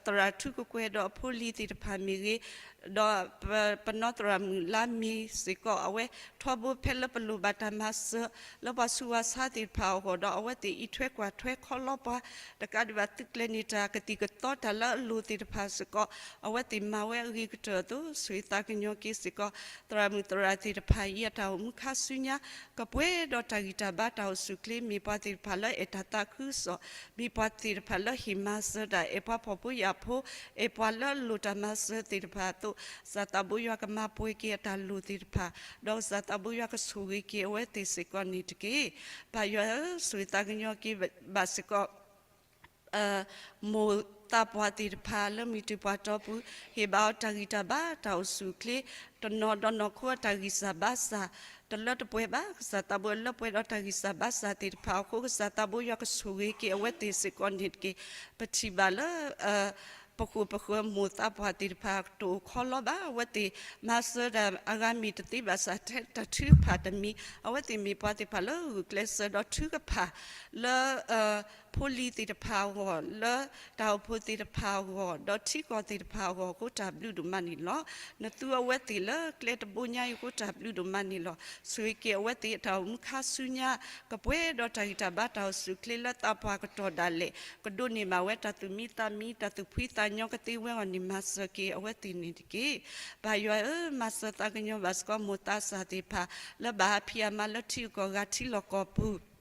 သရၣ်ထူကကွဲၢ်ဒီးအဖိအလံၤသ့ၣ်တဖၣ်မ့ၢ်ဂ့ၤ, ဒီးပနီၢ်သရၣ်မုၣ်လါမ့ၤစ့ၢ်ကီး အဝဲထီဘိဖဲလၢပလိၣ်ဘၣ်တၢ်မၤစၢၤ လၢပှၤဆူးပှၤဆါသ့ၣ်တဖၣ်အဂီၢ် ဒီးအဝဲသ့ၣ်အံးထွဲကွၢ်ထွဲခီလီပှၤ, တကးဒံးဘၣ်သုကျဲၤန့ၢ်တၢ်ကသံၣ်ကသီတၢ်လၢအလိၤသ့ၣ်တဖၣ်စ့ၢ်ကီး အဝဲသ့ၣ်မၤဝဲအဂ့ၤကတၢၢ်အသိး ဆိၣ်ဂ့ၤသးကညီၤက့ၤစ့ၢ်ကီး သရၣ်မုၣ်သရၣ်သ့ၣ်တဖၣ်အံၤအတၢ်အိၣ်မူခါဆူညါ ကပှဲၤဒီးတၢ်ဂံၢ်တၢ်ဘါတၢ်အိၣ်ဆူၣ်အိၣ်ချ့ မ့ၢ်ပှၤသ့ၣ်တဖၣ်လၢအဲၣ်တၢ်သးခုကစီၣ်, မ့ၢ်ပှၤသ့ၣ်တဖၣ်လၢဟ့ၣ်မၤစၢၤတၢ် အဲၣ်ပှၤဖှီၣ်ဖိယာ်ဖိ, အဲၣ်ပှၤလၢအလိၣ်တၢ်မၤစၢၤသ့ၣ်တဖၣ်အသိး ကစၢ်သးဘိယွၤကမၤပှဲၤက့ၤအတၢ်လိၣ်သ့ၣ်တဖၣ်, ဒီးကစၢ်သးဘိယွၤကဆိၣ်ဂ့ၤက့ၤအဝဲသ့ၣ်စ့ၢ်ကီးန့ၣ်တက့ၢ်. ပၢ်ယွၤဧၢ, ဆိၣ်ဂ့ၤသးကညီၤက့ၤဘၣ်စ့ၢ်ကီး မိၢ်သးပှၢ်သ့ၣ်တဖၣ်လၢမုၢ်တ့ၢ်ပှၢ်တီပူၤ, ဟ့ၣ်ဘၣ်အီၤတၢ်ဂံၢ်တၢ်ဘါတၢ်အိၣ်ဆူၣ်အိၣ်ချ့, တနီၤဒီးနီၢ်ခိအတၢ်ဂံၢ်စၢ်ဘါစၢ်, တလၢတပှဲၤဘၣ်, ကစၢ်သးဘိလၢပှဲၤဒီးတၢ်ဂံၢ်စၢ်ဘါစၢ်သ့ၣ်တဖၣ်အဃိ ကစၢ်သးဘိယွၤကဆိၣ်ဂ့ၤက့ၤအဝဲသ့ၣ်စ့ၢ်ကီးန့ၣ်တက့ၢ်. ပထံၣ်ဘၣ်လၢ ပဃိၣ်ပဃၢၤမိၢ်သးပှၢ်သ့ၣ်တဖၣ်တအိၣ်ခီလီဘၣ်, အဝဲသ့ၣ်မၤစၢၤတၢ်အဂၤမ့ၢ်တသ့ဘၣ်ဆၣ် ထဲတၢ်ထုကဖၣ်တမံၤ အဝဲသ့ၣ်မ့ၢ်ပှၤသ့ၣ်တဖၣ်လၢဂုာ်ကျဲးစၢးဒီးထုကဖၣ်လၢ ဖိလံၤသ့ၣ်တဖၣ်အဂီၢ်, လၢတၢ်အိၣ်ဖှိၣ်သ့ၣ်တဖၣ်အဂီၢ်, ဒီးထံကီၢ်သ့ၣ်တဖၣ်အဂီၢ်အဃိ တၢ်ဘျုးဒိၣ်မးန့ၣ်လီၤ. နသူအဝဲသ့ၣ်လၢကျဲတဘိညါအံၤအဃိ တၢ်ဘျုးဒိၣ်မးန့ၣ်လီၤ. ဆိၣ်ဂ့ၤက့ၤအဝဲသ့ၣ်အတၢ်အိၣ်မူခါဆူညါ ကပှဲၤဒီးတၢ်ဂံၢ်တၢ်ဘါတၢ်အိၣ်ဆူၣ်အိၣ်ချ့လၢသးပှၢ်ကတီၢ်ဒၣ်လဲာ် ကဒိးန့ၢ်ဘၣ်ဝဲတၢ်သူၣ်မံသးမံ တၢ်သူၣ်ဖှံသးညီကသ့ဝဲအီၤန့ၣ် မၤစၢၤက့ၤအဝဲသ့ၣ်န့ၣ်တက့ၢ်. ပၢ်ယွၤဧၢ, မၤစၢၤသးကညီၤဘၣ်စ့ၢ်ကီးမိၢ်သးစၢ်သ့ၣ်တဖၣ် လၢဘၣ်ဟးဖံးအမါလၢထံဂုၤကီၢ်ဂၤထံလီၢ်ကီၢ်ပူၤ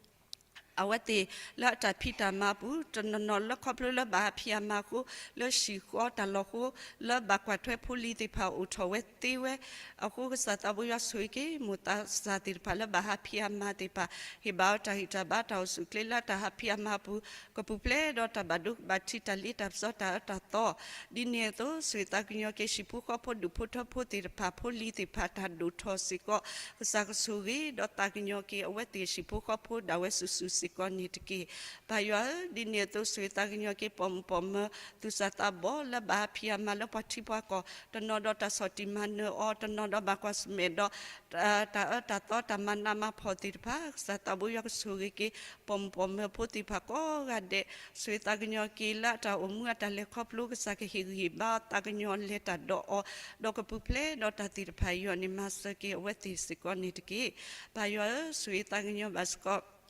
အဝဲသ့ၣ်လၢအတၢ်ဖံးတၢ်မၤအပူၤ တနီၤနီၤလၢခီဖျိလၢဘၣ်ဟးဖံးအမါအဃိ လၢဟံၣ်ဃီတၢ်လီၢ်အဃိ လၢဘၣ်ကွၢ်ထွဲဖိလံၤသ့ၣ်တဖၣ်အိၣ်ထီၣ်ဝဲသ့ဝဲအဃိ ကစၢ်သးဘိယွၤဆိၣ်ဂ့ၤက့ၤ မိၢ်သးစၢ်သ့ၣ်တဖၣ်လၢဘၣ်ဟးဖံးအမါသ့ၣ်တဖၣ် ဟ့ၣ်ဘၣ်အီၤတၢ်ဂံၢ်တၢ်ဘါတၢ်အိၣ်ဆူၣ်အိၣ်ချ့လၢတၢ်ဟးဖံးအမါအပူၤ ကပူၤဖျဲးဒီးတၢ်ဘၣ်ဒိဘၣ်ထံးတၢ်လ့တၢ်ပစီတၢ်အၢတၢ်သီ ဒ်န့ၣ်အသိး ဆိၣ်ဂ့ၤသးကညီၤက့ၤဟံၣ်ဖိဃီဖိဒူၣ်ဖိထၢဖိသ့ၣ်တဖၣ် ဖိလံၤသ့ၣ်တဖၣ်တၢ်ဒိၣ်ထီၣ်စ့ၢ်ကီး ကစၢ်ကဆိၣ်ဂ့ၤဒီးသးကညီၤက့ၤအဝဲသ့ၣ်ဟံၣ်ဖိဃီဖိဒၣ်ဝဲစုာ်စုာ်စ့ၢ်ကီးန့ၣ်တက့ၢ်. ပၢ်ယွၤဧၢ, ဒ်န့ၣ်အသိး ဆိၣ်ဂ့ၤသးကညီၤက့ၤပိာ်မုၣ်ပိာ်မၢၤ သူၣ်စၢ်သးဘီၣ်လၢဘၣ်ဟးဖံးအမါလၢပှၤထံပှၤကီၢ် တနီၤဒီးတၢ်ဆီၣ်တံၢ်မၤနၢၤအီၤ တနီၤဒီးဘၣ်ကွၢ်ဆၢၣ်မဲာ်ဒီး တၢ်အၢတၢ်သီတၢ်မၤနးမၤဖှီၣ်သ့ၣ်တဖၣ် ကစၢ်သးဘိယွၤကဆိၣ်ဂ့ၤက့ၤ ပိာ်မုၣ်ပိာ်မၢၤဖိသ့ၣ်တဖၣ်ကိးဂၤဒဲး ဆိၣ်ဂ့ၤသးကညီၤက့ၤလၢအတၢ်အိၣ်မူအတၢ်လဲၤခီဖျိ ကစၢ်ကဟ့ၣ်ဂံၢ်ဟ့ၣ်ဘါအီၤသးကညီၤလဲၤတၢ်ဒီးအီၤ ဒီးကပူၤဖျဲးဒီးတၢ်သ့ၣ်တဖၣ်အံၤအီၤန့ၣ် မၤစၢၤက့ၤအဝဲသ့ၣ်စ့ၢ်ကီးန့ၣ်တက့ၢ်. ပၢ်ယွၤဧၢ, ဆိၣ်ဂ့ၤသးကညီၤဘၣ်စ့ၢ်ကီး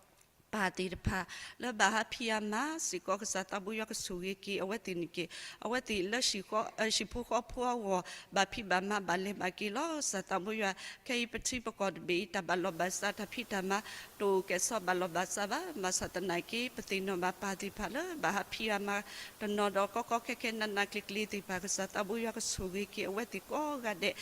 ပၢ်သ့ၣ်တဖၣ် လၢဘၣ်ဟးဖံးအမါစ့ၢ်ကီး ကစၢ်သးဘိယွၤကဆိၣ်ဂ့ၤက့ၤအဝဲသ့ၣ်န့ၣ်တက့ၢ်. အဝဲသ့ၣ်လၢဟံၣ်ဖိဃီဖိအဂီၢ် ဘၣ်ဖံးဘၣ်မၤဘၣ်လဲၤဘၣ်က့ၤလီၤ. ကစၢ်သးဘိယွၤ ခဲအံၤပထံပကီၢ်တဘ့ၣ်အံၤ တၢ်ဘၣ်လီၢ်ဘၣ်စးတၢ်ဖံးတၢ်မၤ တအိၣ်ကဲၣ်ဆိးဘၣ်လီၢ်ဘၣ်စးဘၣ်. ဘၣ်ဆၣ်သနာ်က့ ပသ့ၣ်နီၣ်ဘၣ်ပၢ်သ့ၣ်တဖၣ်လၢဘၣ်ဟးဖံးအမါ တနီၤဒီးကီကီခဲခဲနးနးကျံၤကျံၤသ့ၣ်တဖၣ် ကစၢ်သးဘိယွၤကဆိၣ်ဂ့ၤက့ၤအဝဲသ့ၣ်ကိးဂၤဒဲး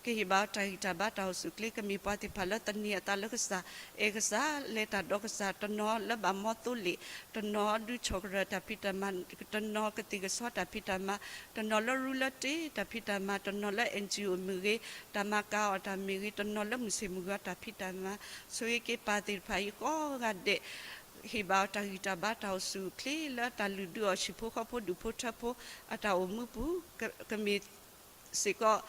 ကဟ့ၣ်ဘၣ်အီၤတၢ်ဂံၢ်တၢ်ဘါတၢ်အိၣ်ဆူၣ်အိၣ်ချ့ ကမ့ၢ်ပှၤသ့ၣ်တဖၣ်လၢသန့ၤအသးလၢကစၢ် အဲၣ်ကစၢ် လဲၤတၢ်ဒီးကစၢ် တနီၤလၢဘၣ်မီသိလ့ၣ် တနီၤဒုးဆီၣ်ကရၢၢ်တၢ်ဖံးတၢ်မၤ တနီၤကသံၣ်ကဆီတၢ်ဖံးတၢ်မၤ တနီၤလၢရူလၢတ့တၢ်ဖံးတၢ်မၤ တနီၤလၢ NGO မ့ၢ်ဂ့ၤ တၢ်မၤကၤအီၣ်တၢ်မ့ၢ်ဂ့ၤ တနီၤလၢမုၢ်ဆ့ၣ်မုၢ်ဂီၤတၢ်ဖံးတၢ်မၤ ဆိၣ်ဂ့ၤက့ၤပၢ်သ့ၣ်တဖၣ်အံၤကိးဂၤဒဲး ဟ့ၣ်ဘၣ်အီၤတၢ်ဂံၢ်တၢ်ဘါတၢ်အိၣ်ဆူၣ်အိၣ်ချ့ လၢတၢ်လုၢ်ဒုးအီၤဟံၣ်ဖိဃီဖိဒူၣ်ဖိထၢဖိ အတၢ်အိၣ်မူပူၤ ကမ့ၢ်စ့ၢ်ကီး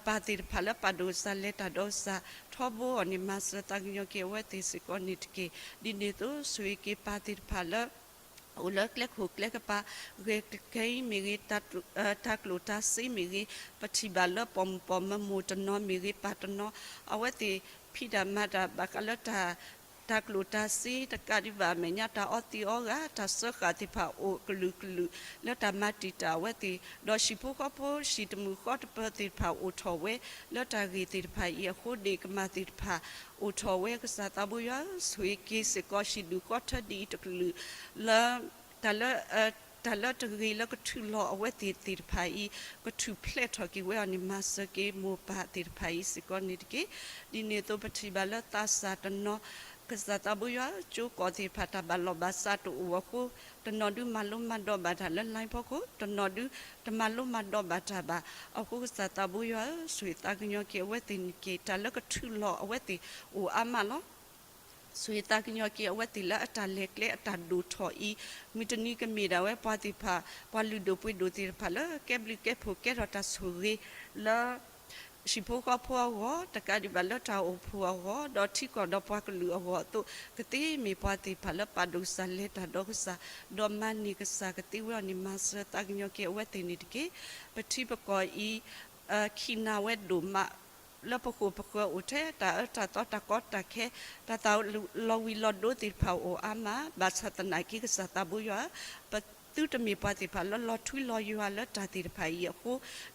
ပၢ်သ့ၣ်တဖၣ်လၢပာ်ဒိၣ်ကစၢ်လဲၤတၢ်ဒီးကစၢ် ထီဘိအီၤန့ၣ် မၤစၢၤသးကညီၤက့ၤအဝဲသ့ၣ်စ့ၢ်ကီးန့ၣ်တက့ၢ်. ဒ်န့ၣ်အသိး ဆိၣ်ဂ့ၤက့ၤပၢ်သ့ၣ်တဖၣ်လၢ အိၣ်လၢကျဲခိၣ်ကျဲကပၤ ဂဲၤကဲအံၤမ့ၢ်ဂ့ၤ တၢ်ကျိၣ်တၢ်စ့မ့ၢ်ဂ့ၤ ပထံၣ်ဘၣ်လၢပိာ်မုၣ်ပိာ်မၢၤမိၢ်တနီၤမ့ၢ်ဂ့ၤ ပၢ်တနီၤ အဝဲသ့ၣ်ဖံးတၢ်မၤတၢ်ဘၣ်ဃးလၢတၢ် တၢ်ကျိၣ်တၢ်စ့ တကးဒံးဘၣ်အမဲာ်ညါ တၢ်အီသံးအီဂၤ တၢ်စၢဃာ်သ့ၣ်တဖၣ်အိၣ်ကလုာ်ကလုာ် လၢတၢ်မၤတံာ်တာ်အဝဲသ့ၣ် ဒီးဟံၣ်ဖိဃီဖိဟံၣ်တမုာ်ဃီတပၢၤသ့ၣ်တဖၣ်အိၣ်ထီၣ်ဝဲ လၢတၢ်ဂ့ၢ်သ့ၣ်တဖၣ်အံၤအဃိ ဒ့ၣ်ကမၢ်သ့ၣ်တဖၣ်အိၣ်ထီၣ်ဝဲ ကစၢ်သးဘိယွၤဧၢ ဆိၣ်ဂ့ၤက့ၤစ့ၢ်ကီးဟံၣ်ဒူၣ်ဃီထၢဒ်အံၤတကလုာ် လၢ တၢ်လၢ တၢ်လၢတဂ့ၤလၢကထုးလီၤအဝဲသ့ၣ်သ့ၣ်တဖၣ်အံၤ, ကထုးဖျဲးထီၣ်က့ၤဝဲအီၤန့ၣ် မၤစၢၤက့ၤမိၢ်ပၢ်သ့ၣ်တဖၣ်အံၤစ့ၢ်ကီးန့ၣ်တက့ၢ်. ဒ်န့ၣ်အသိး ပထံၣ်ဘၣ်လၢသးစၢ်တနီၤ, ကစၢ်သးဘိယွၤဧၢ, ကၠိကီၢ်သ့ၣ်တဖၣ် တၢ်ဘၣ်လီၢ်ဘၣ်စးတအိၣ်အဃိ, တနီၤဒုးမၤလိမၤဒိးဘၣ်တၢ်လၢ line ဖီခိၣ်, တနီၤဒုးတမၤလိမၤဒိးဘၣ်တၢ်ဘၣ်. အဃိကစၢ်သးဘိယွၤဧၢ, ဆိၣ်ဂ့ၤသးကညီၤက့ၤအဝဲသ့ၣ်န့ၣ်တက့ၢ်. တၢ်လၢကထုးလီၤအဝဲသ့ၣ်အိၣ်အါမးလီၤ. ဆိၣ်ဂ့ၤသးကညီၤက့ၤအဝဲသ့ၣ်လၢအတၢ်လဲၤကျဲအတၢ်ဒိၣ်ထီၣ်အံၤ, မုၢ်တနံၤကမ့ၢ်ဒၣ်ဝဲပှၤသ့ၣ်တဖၣ်, ပှၤလုၢ်ဒိၣ်ပှ့ၤဒိၣ်သ့ၣ်တဖၣ်လၢကဲဘျုးကဲဖှိၣ်ကဲထီၣ်တၢ်ဆိၣ်ဂ့ၤလၢ ဟံၣ်ဖိဃီဖိအဂီၢ်, တကးဒံးဘၣ်လၢတၢ်အိၣ်ဖှိၣ်အဂီၢ်, ဒီးထံကီၢ်ဒီးပှၤကလုာ်အဂီၢ်အသိး, ကသ့မ့ၢ်ပှၤသ့ၣ်တဖၣ်လၢပာ်ဒိၣ်ကစၢ် လဲၤတၢ်ဒီးကစၢ်, ဒီးမၤန့ၢ်ကစၢ်ကသ့ဝဲအီၤန့ၣ် မၤစၢၤသးကညီၤက့ၤအဝဲသ့ၣ်န့ၣ်တက့ၢ်. ပထံပကီၢ်အံၤ ခံနၤဝဲဒိၣ်မး, လၢပဃိၣ်ပဃၢၤအိၣ်ထဲတၢ်အၢတၢ်သီ တၢ်ကီတၢ်ခဲ, တၢ်သၣ်လီၤဝံၤလီၤဒိသ့ၣ်တဖၣ်အိၣ်အါမး, ဘၣ်ဆၣ်သနာ်က့ ကစၢ်သးဘိယွၤဧၢ, ပသုတမ့ၢ်ပှၤသ့ၣ်တဖၣ်လၢလီၤထွံလီၤယွၤလၢတၢ်သ့ၣ်တဖၣ်အံၤအဃိ,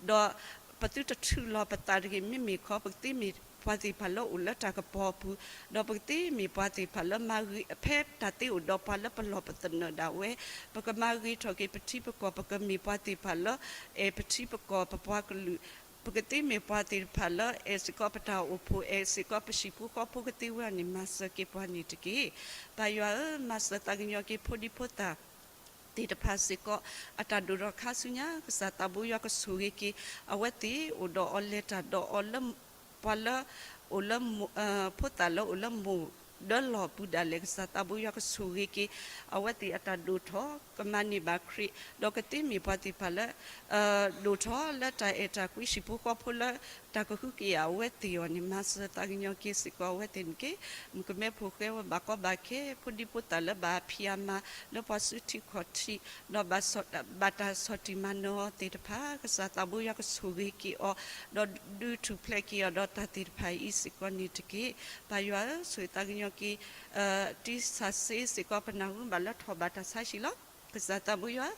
ဒီးပသုတထုးလီၤပသးတဂ့ၤ, မ့မ့ၢ်ခီ ပကသ့မ့ၢ်ပှၤသ့ၣ်တဖၣ်လၢအိၣ်လၢတၢ်ကပီၤအပူၤ, ဒီးပကသ့မ့ၢ်ပှၤသ့ၣ်တဖၣ်လၢမၤဂ့ၤ ဖဲတၢ်သ့အိၣ်ဒီးပှၤလၢပလီၢ်ပသနၢၣ်ဒၣ်ဝဲ, ပကမၤဂ့ၤထီၣ်က့ၤပထံပကီၢ်, ပကမ့ၢ်ပှၤသ့ၣ်တဖၣ်လၢ အဲၣ်ပထံပကီၢ်ပပှၤကလုာ်, ပကသ့မ့ၢ်ပှၤသ့ၣ်တဖၣ်လၢ အဲၣ်စ့ၢ်ကီးပတၢ်အိၣ်ဖှိၣ်, အဲၣ်စ့ၢ်ကီးပဟံၣ်ဖိဃီဖိကသ့ဝဲအီၤန့ၣ် မၤစၢၤက့ၤပှၤန့ၣ်တက့ၢ်. ပၢ်ယွၤဧၢ, မၤစၢၤသးကညီၤက့ၤဖိဒံဖိသၣ် သ့ၣ်တဖၣ်စ့ၢ်ကီး အတၢ်ဒိၣ်ထီၣ်ခါဆူညါ, ကစၢ်သးဘိယွၤကဆိၣ်ဂ့ၤက့ၤ အဝဲသ့ၣ်အိၣ်ဒီးအီၤလဲၤတၢ်ဒီးအီၤလၢ ပှၤလၢ အိၣ်လၢ ဖိသၣ်လၢအိၣ်လၢမိၢ်ဒၢလီၢ်ပူၤဒၣ်လဲာ်, ကစၢ်သးဘိယွၤကဆိၣ်ဂ့ၤက့ၤ အဝဲသ့ၣ်အတၢ်ဒိၣ်ထီၣ်, ကမၤန့ၢ်ဘၣ်ခရံာ်, ဒီးကသ့မ့ၢ်ပှၤသ့ၣ်တဖၣ်လၢ ဒိၣ်ထီၣ်လၢတၢ်အဲၣ်တၢ်ကွံ ဟံၣ်ဖိဃီဖိလၢ တၢ်ကဟုကယာ်အဝဲသ့ၣ်အီၤန့ၣ် မၤစၢၤသးကညီၤက့ၤစ့ၢ်ကီးအဝဲသ့ၣ်န့ၣ်တက့ၢ်. မုၣ်ကမဲဖိဃဲဝဲဘၣ်ကီဘၣ်ခဲ ဖိဒံဖိသၣ်လၢဘၣ်ဖံးအမၤလၢပှၤစုထံခီၣ်ထံး, ဒီးဘၣ်တၢ်ဆီၣ်တံၢ်မၤနၢၤအီၤသ့ၣ်တဖၣ်, ကစၢ်သးဘိယွၤကဆိၣ်ဂ့ၤက့ၤအီၤ, ဒီးဒုးထူၣ်ဖျဲးက့ၤအီၤဒီးတၢ်သ့ၣ်တဖၣ်အံၤစ့ၢ်ကီးန့ၣ်တက့ၢ်. ပၢ်ယွၤဧၢ, ဆိၣ်ဂ့ၤသးကညီၤက့ၤ တံဆၣ်စ့စ့ၢ်ကီး ပနၢ်ဟူဘၣ်လၢထီၣ်ဘၣ်တၢ်ဆါဟံၣ်လီၤ. ကစၢ်သးဘိယွၤ,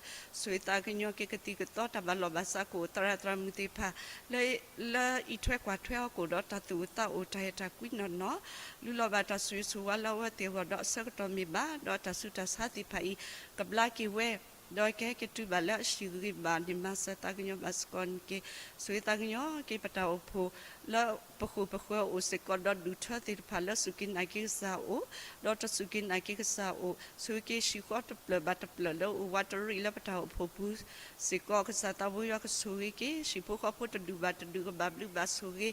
ဆိၣ်ဂ့ၤသးကညီၤက့ၤကသံၣ်ကသီ တၢ်ဘၣ်လီၢ်ဘၣ်စးကအိၣ်သရၣ်သရၣ်မုၣ်သ့ၣ်တဖၣ် လၢ လၢအံးထွဲကွၢ်ထွဲအီၤကအိၣ်ဒီးတၢ်သူၣ်အိၣ်သးအိၣ် တၢ်အဲၣ်တၢ်ကွံနီၢ်နီၢ်, လူလီၤဘၣ်တၢ်ဆိၣ်ဂ့ၤဆိၣ်ဝါလၢအဝဲသ့ၣ်အဂီၢ်ဒီးအဆၢကတီၢ်မ့ၢ်ဘၣ်, ဒီးတၢ်ဆူးတၢ်ဆါသ့ၣ်တဖၣ်အံၤ ကဘျါက့ၤဝဲ, ဒီးကဟဲက့ၤတုၤဘၣ်လၢအဟံၣ်ဂ့ၤဘၣ်န့ၣ် မၤစၢၤသးကညီၤဘၣ်စ့ၢ်ကီးန့ၣ်တက့ၢ်. ဆိၣ်ဂ့ၤသးကညီၤက့ၤပတၢ်အိၣ်ဖှိၣ် လၢပဃိၣ်ပဃၢၤအိၣ်စ့ၢ်ကီး ဒီးဒုၣ်ထၢသ့ၣ်တဖၣ်လၢစူၢ်က့ၤနာ်က့ၤကစၢ်အိၣ်, ဒီးတစူၢ်က့ၤနာ်က့ၤကစၢ်အိၣ်, ဆိၣ်ဂ့ၤက့ၤဟံၣ်ဃီတဖျၢၣ်ဘၣ်တဖျၢၣ်လၢအိၣ်ဝးတရံးလၢပတၢ်အိၣ်ဖှိၣ်ပူၤစ့ၢ်ကီး, ကစၢ်သးဘိယွၤကဆိၣ်ဂ့ၤက့ၤ ဟံၣ်ဖိဃီဖိတဒူၣ်ဘၣ်တဒူၣ် ကဘၣ်ဘျုးဘၣ်ဆိၣ်ဂ့ၤ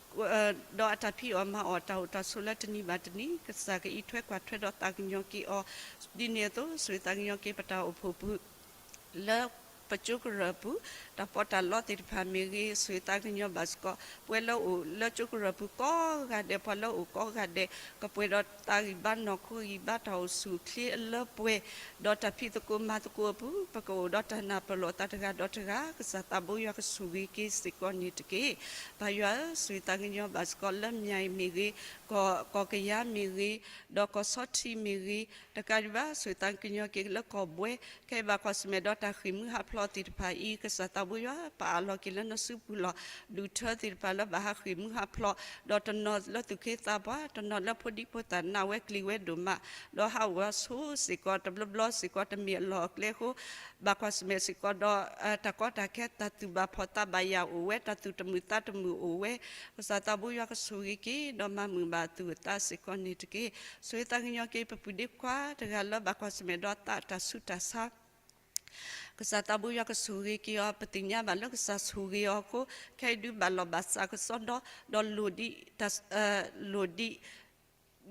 ဒီးအတၢ်ဖံးအီၣ်မၤအီၣ်တၢ်အိၣ်တၢ်ဆိးလၢတနံၤဘၣ်တနံၤ ကစၢ်ကအံးထွဲကွၢ်ထွဲဒီးသးကညီၤက့ၤအီၤ, ဒ်န့ၣ်အသိး ဆိၣ်ဂ့ၤသးကညီၤက့ၤပတၢ်အိၣ်ဖှိၣ်ပူၤ လၢပကၠိကရၢၢ်ပူၤ, တၢ်ပီးတၢ်လီသ့ၣ်တဖၣ်မ့ၢ်ဂ့ၤ, ဆိၣ်ဂ့ၤသးကညီၤဘၣ်စ့ၢ်ကီး ပဝဲလၢအိၣ်လၢကၠိကရၢၢ်ပူၤကိးဂၤဒဲး, ပှၤလၢအိၣ်ကိးဂၤဒဲး, ကပှဲၤဒီးတၢ်ဂံၢ်ဘါနီၢ်ခိဂံၢ်ဘါ တၢ်အိၣ်ဆူၣ်အိၣ်ချ့အလၢပှဲၤ, ဒီးတၢ်ဖံးသကိးမၤသကိးအပူၤ ပကအိၣ်ဒီးတၢ်နၢ်ပၢၢ်လိာ်သးတဂၤဒီးတဂၤ, ကစၢ်သးဘိယွၤကဆိၣ်ဂ့ၤက့ၤစ့ၢ်ကီးန့ၣ်တက့ၢ်. ပၢ်ယွၤဧၢ, ဆိၣ်ဂ့ၤသးကညီၤဘၣ်စ့ၢ်ကီးလၢမၠၣ်အံၤမ့ၢ်ဂ့ၤ, ကီၢ် ကီၢ်ကယၤမ့ၢ်ဂ့ၤ, ဒီးကီၢ်ဆီထံးမ့ၢ်ဂ့ၤ, တကးဒံးဘၣ် ဆိၣ်ဂ့ၤသးကညီၤက့ၤလၢကီၢ်ဘှဲ, ခဲအံၤဘၣ်ကွၢ်ဆၢၣ်မဲာ်ဒီးတၢ်ဃ့ၢ်မုၢ်ဟးဖျိးသ့ၣ်တဖၣ်အံၤ, ကစၢ်သးဘိယွၤ ပာ်အးလီၤက့ၤလၢနစုပူၤလီၤ. ဒူၣ်ထၢသ့ၣ်တဖၣ်လၢဘၣ်ဟးဃ့ၢ်မုၢ်ဟးဖျိး, ဒီးတနီၤလၢသူၣ်က့သးပှၢ်, တနီၤလၢဖိဒံဖိသၣ်နာ်ဝဲကျံၤဝဲဒိၣ်မး, ဒီးဟးဂီၤဆိစ့ၢ်ကီး တဘျီဘျီစ့ၢ်ကီး တမ့ၢ်အလီၢ်အကျဲအဃိ, ဘၣ်ကွၢ်ဆၢၣ်မဲာ်စ့ၢ်ကီးဒီး တၢ်ကီတၢ်ခဲ တၢ်သူၣ်ဘၣ်ဖှီၣ်သးဘၣ်ယာ်အိၣ်ဝဲ, တၢ်သူၣ်တမုာ်သးတမုာ်အိၣ်ဝဲ, ကစၢ်သးဘိယွၤကဆိၣ်ဂ့ၤက့ၤ ဒီးမၤမုာ်ဘၣ်သူၣ်အသးစ့ၢ်ကီးန့ၣ်တက့ၢ်. ဆိၣ်ဂ့ၤသးကညီၤက့ၤ ပပုၢ်ဒ့ခွါတဂၤလၢဘၣ်ကွၢ်ဆၢၣ်မဲာ်ဒီးသးတၢ်ဆူးတၢ်ဆါ ကစၢ်သးဘိယွၤကဆိၣ်ဂ့ၤက့ၤအီၤ, ပသ့ၣ်ညါဘၣ်လၢကစၢ်ဆိၣ်ဂ့ၤအီၤအဃိ, ခဲအံၤဒုးဘၣ်လီၢ်ဘၣ်စးကစီဒီ, ဒီးလိၣ်ဒံး လိၣ်ဒံး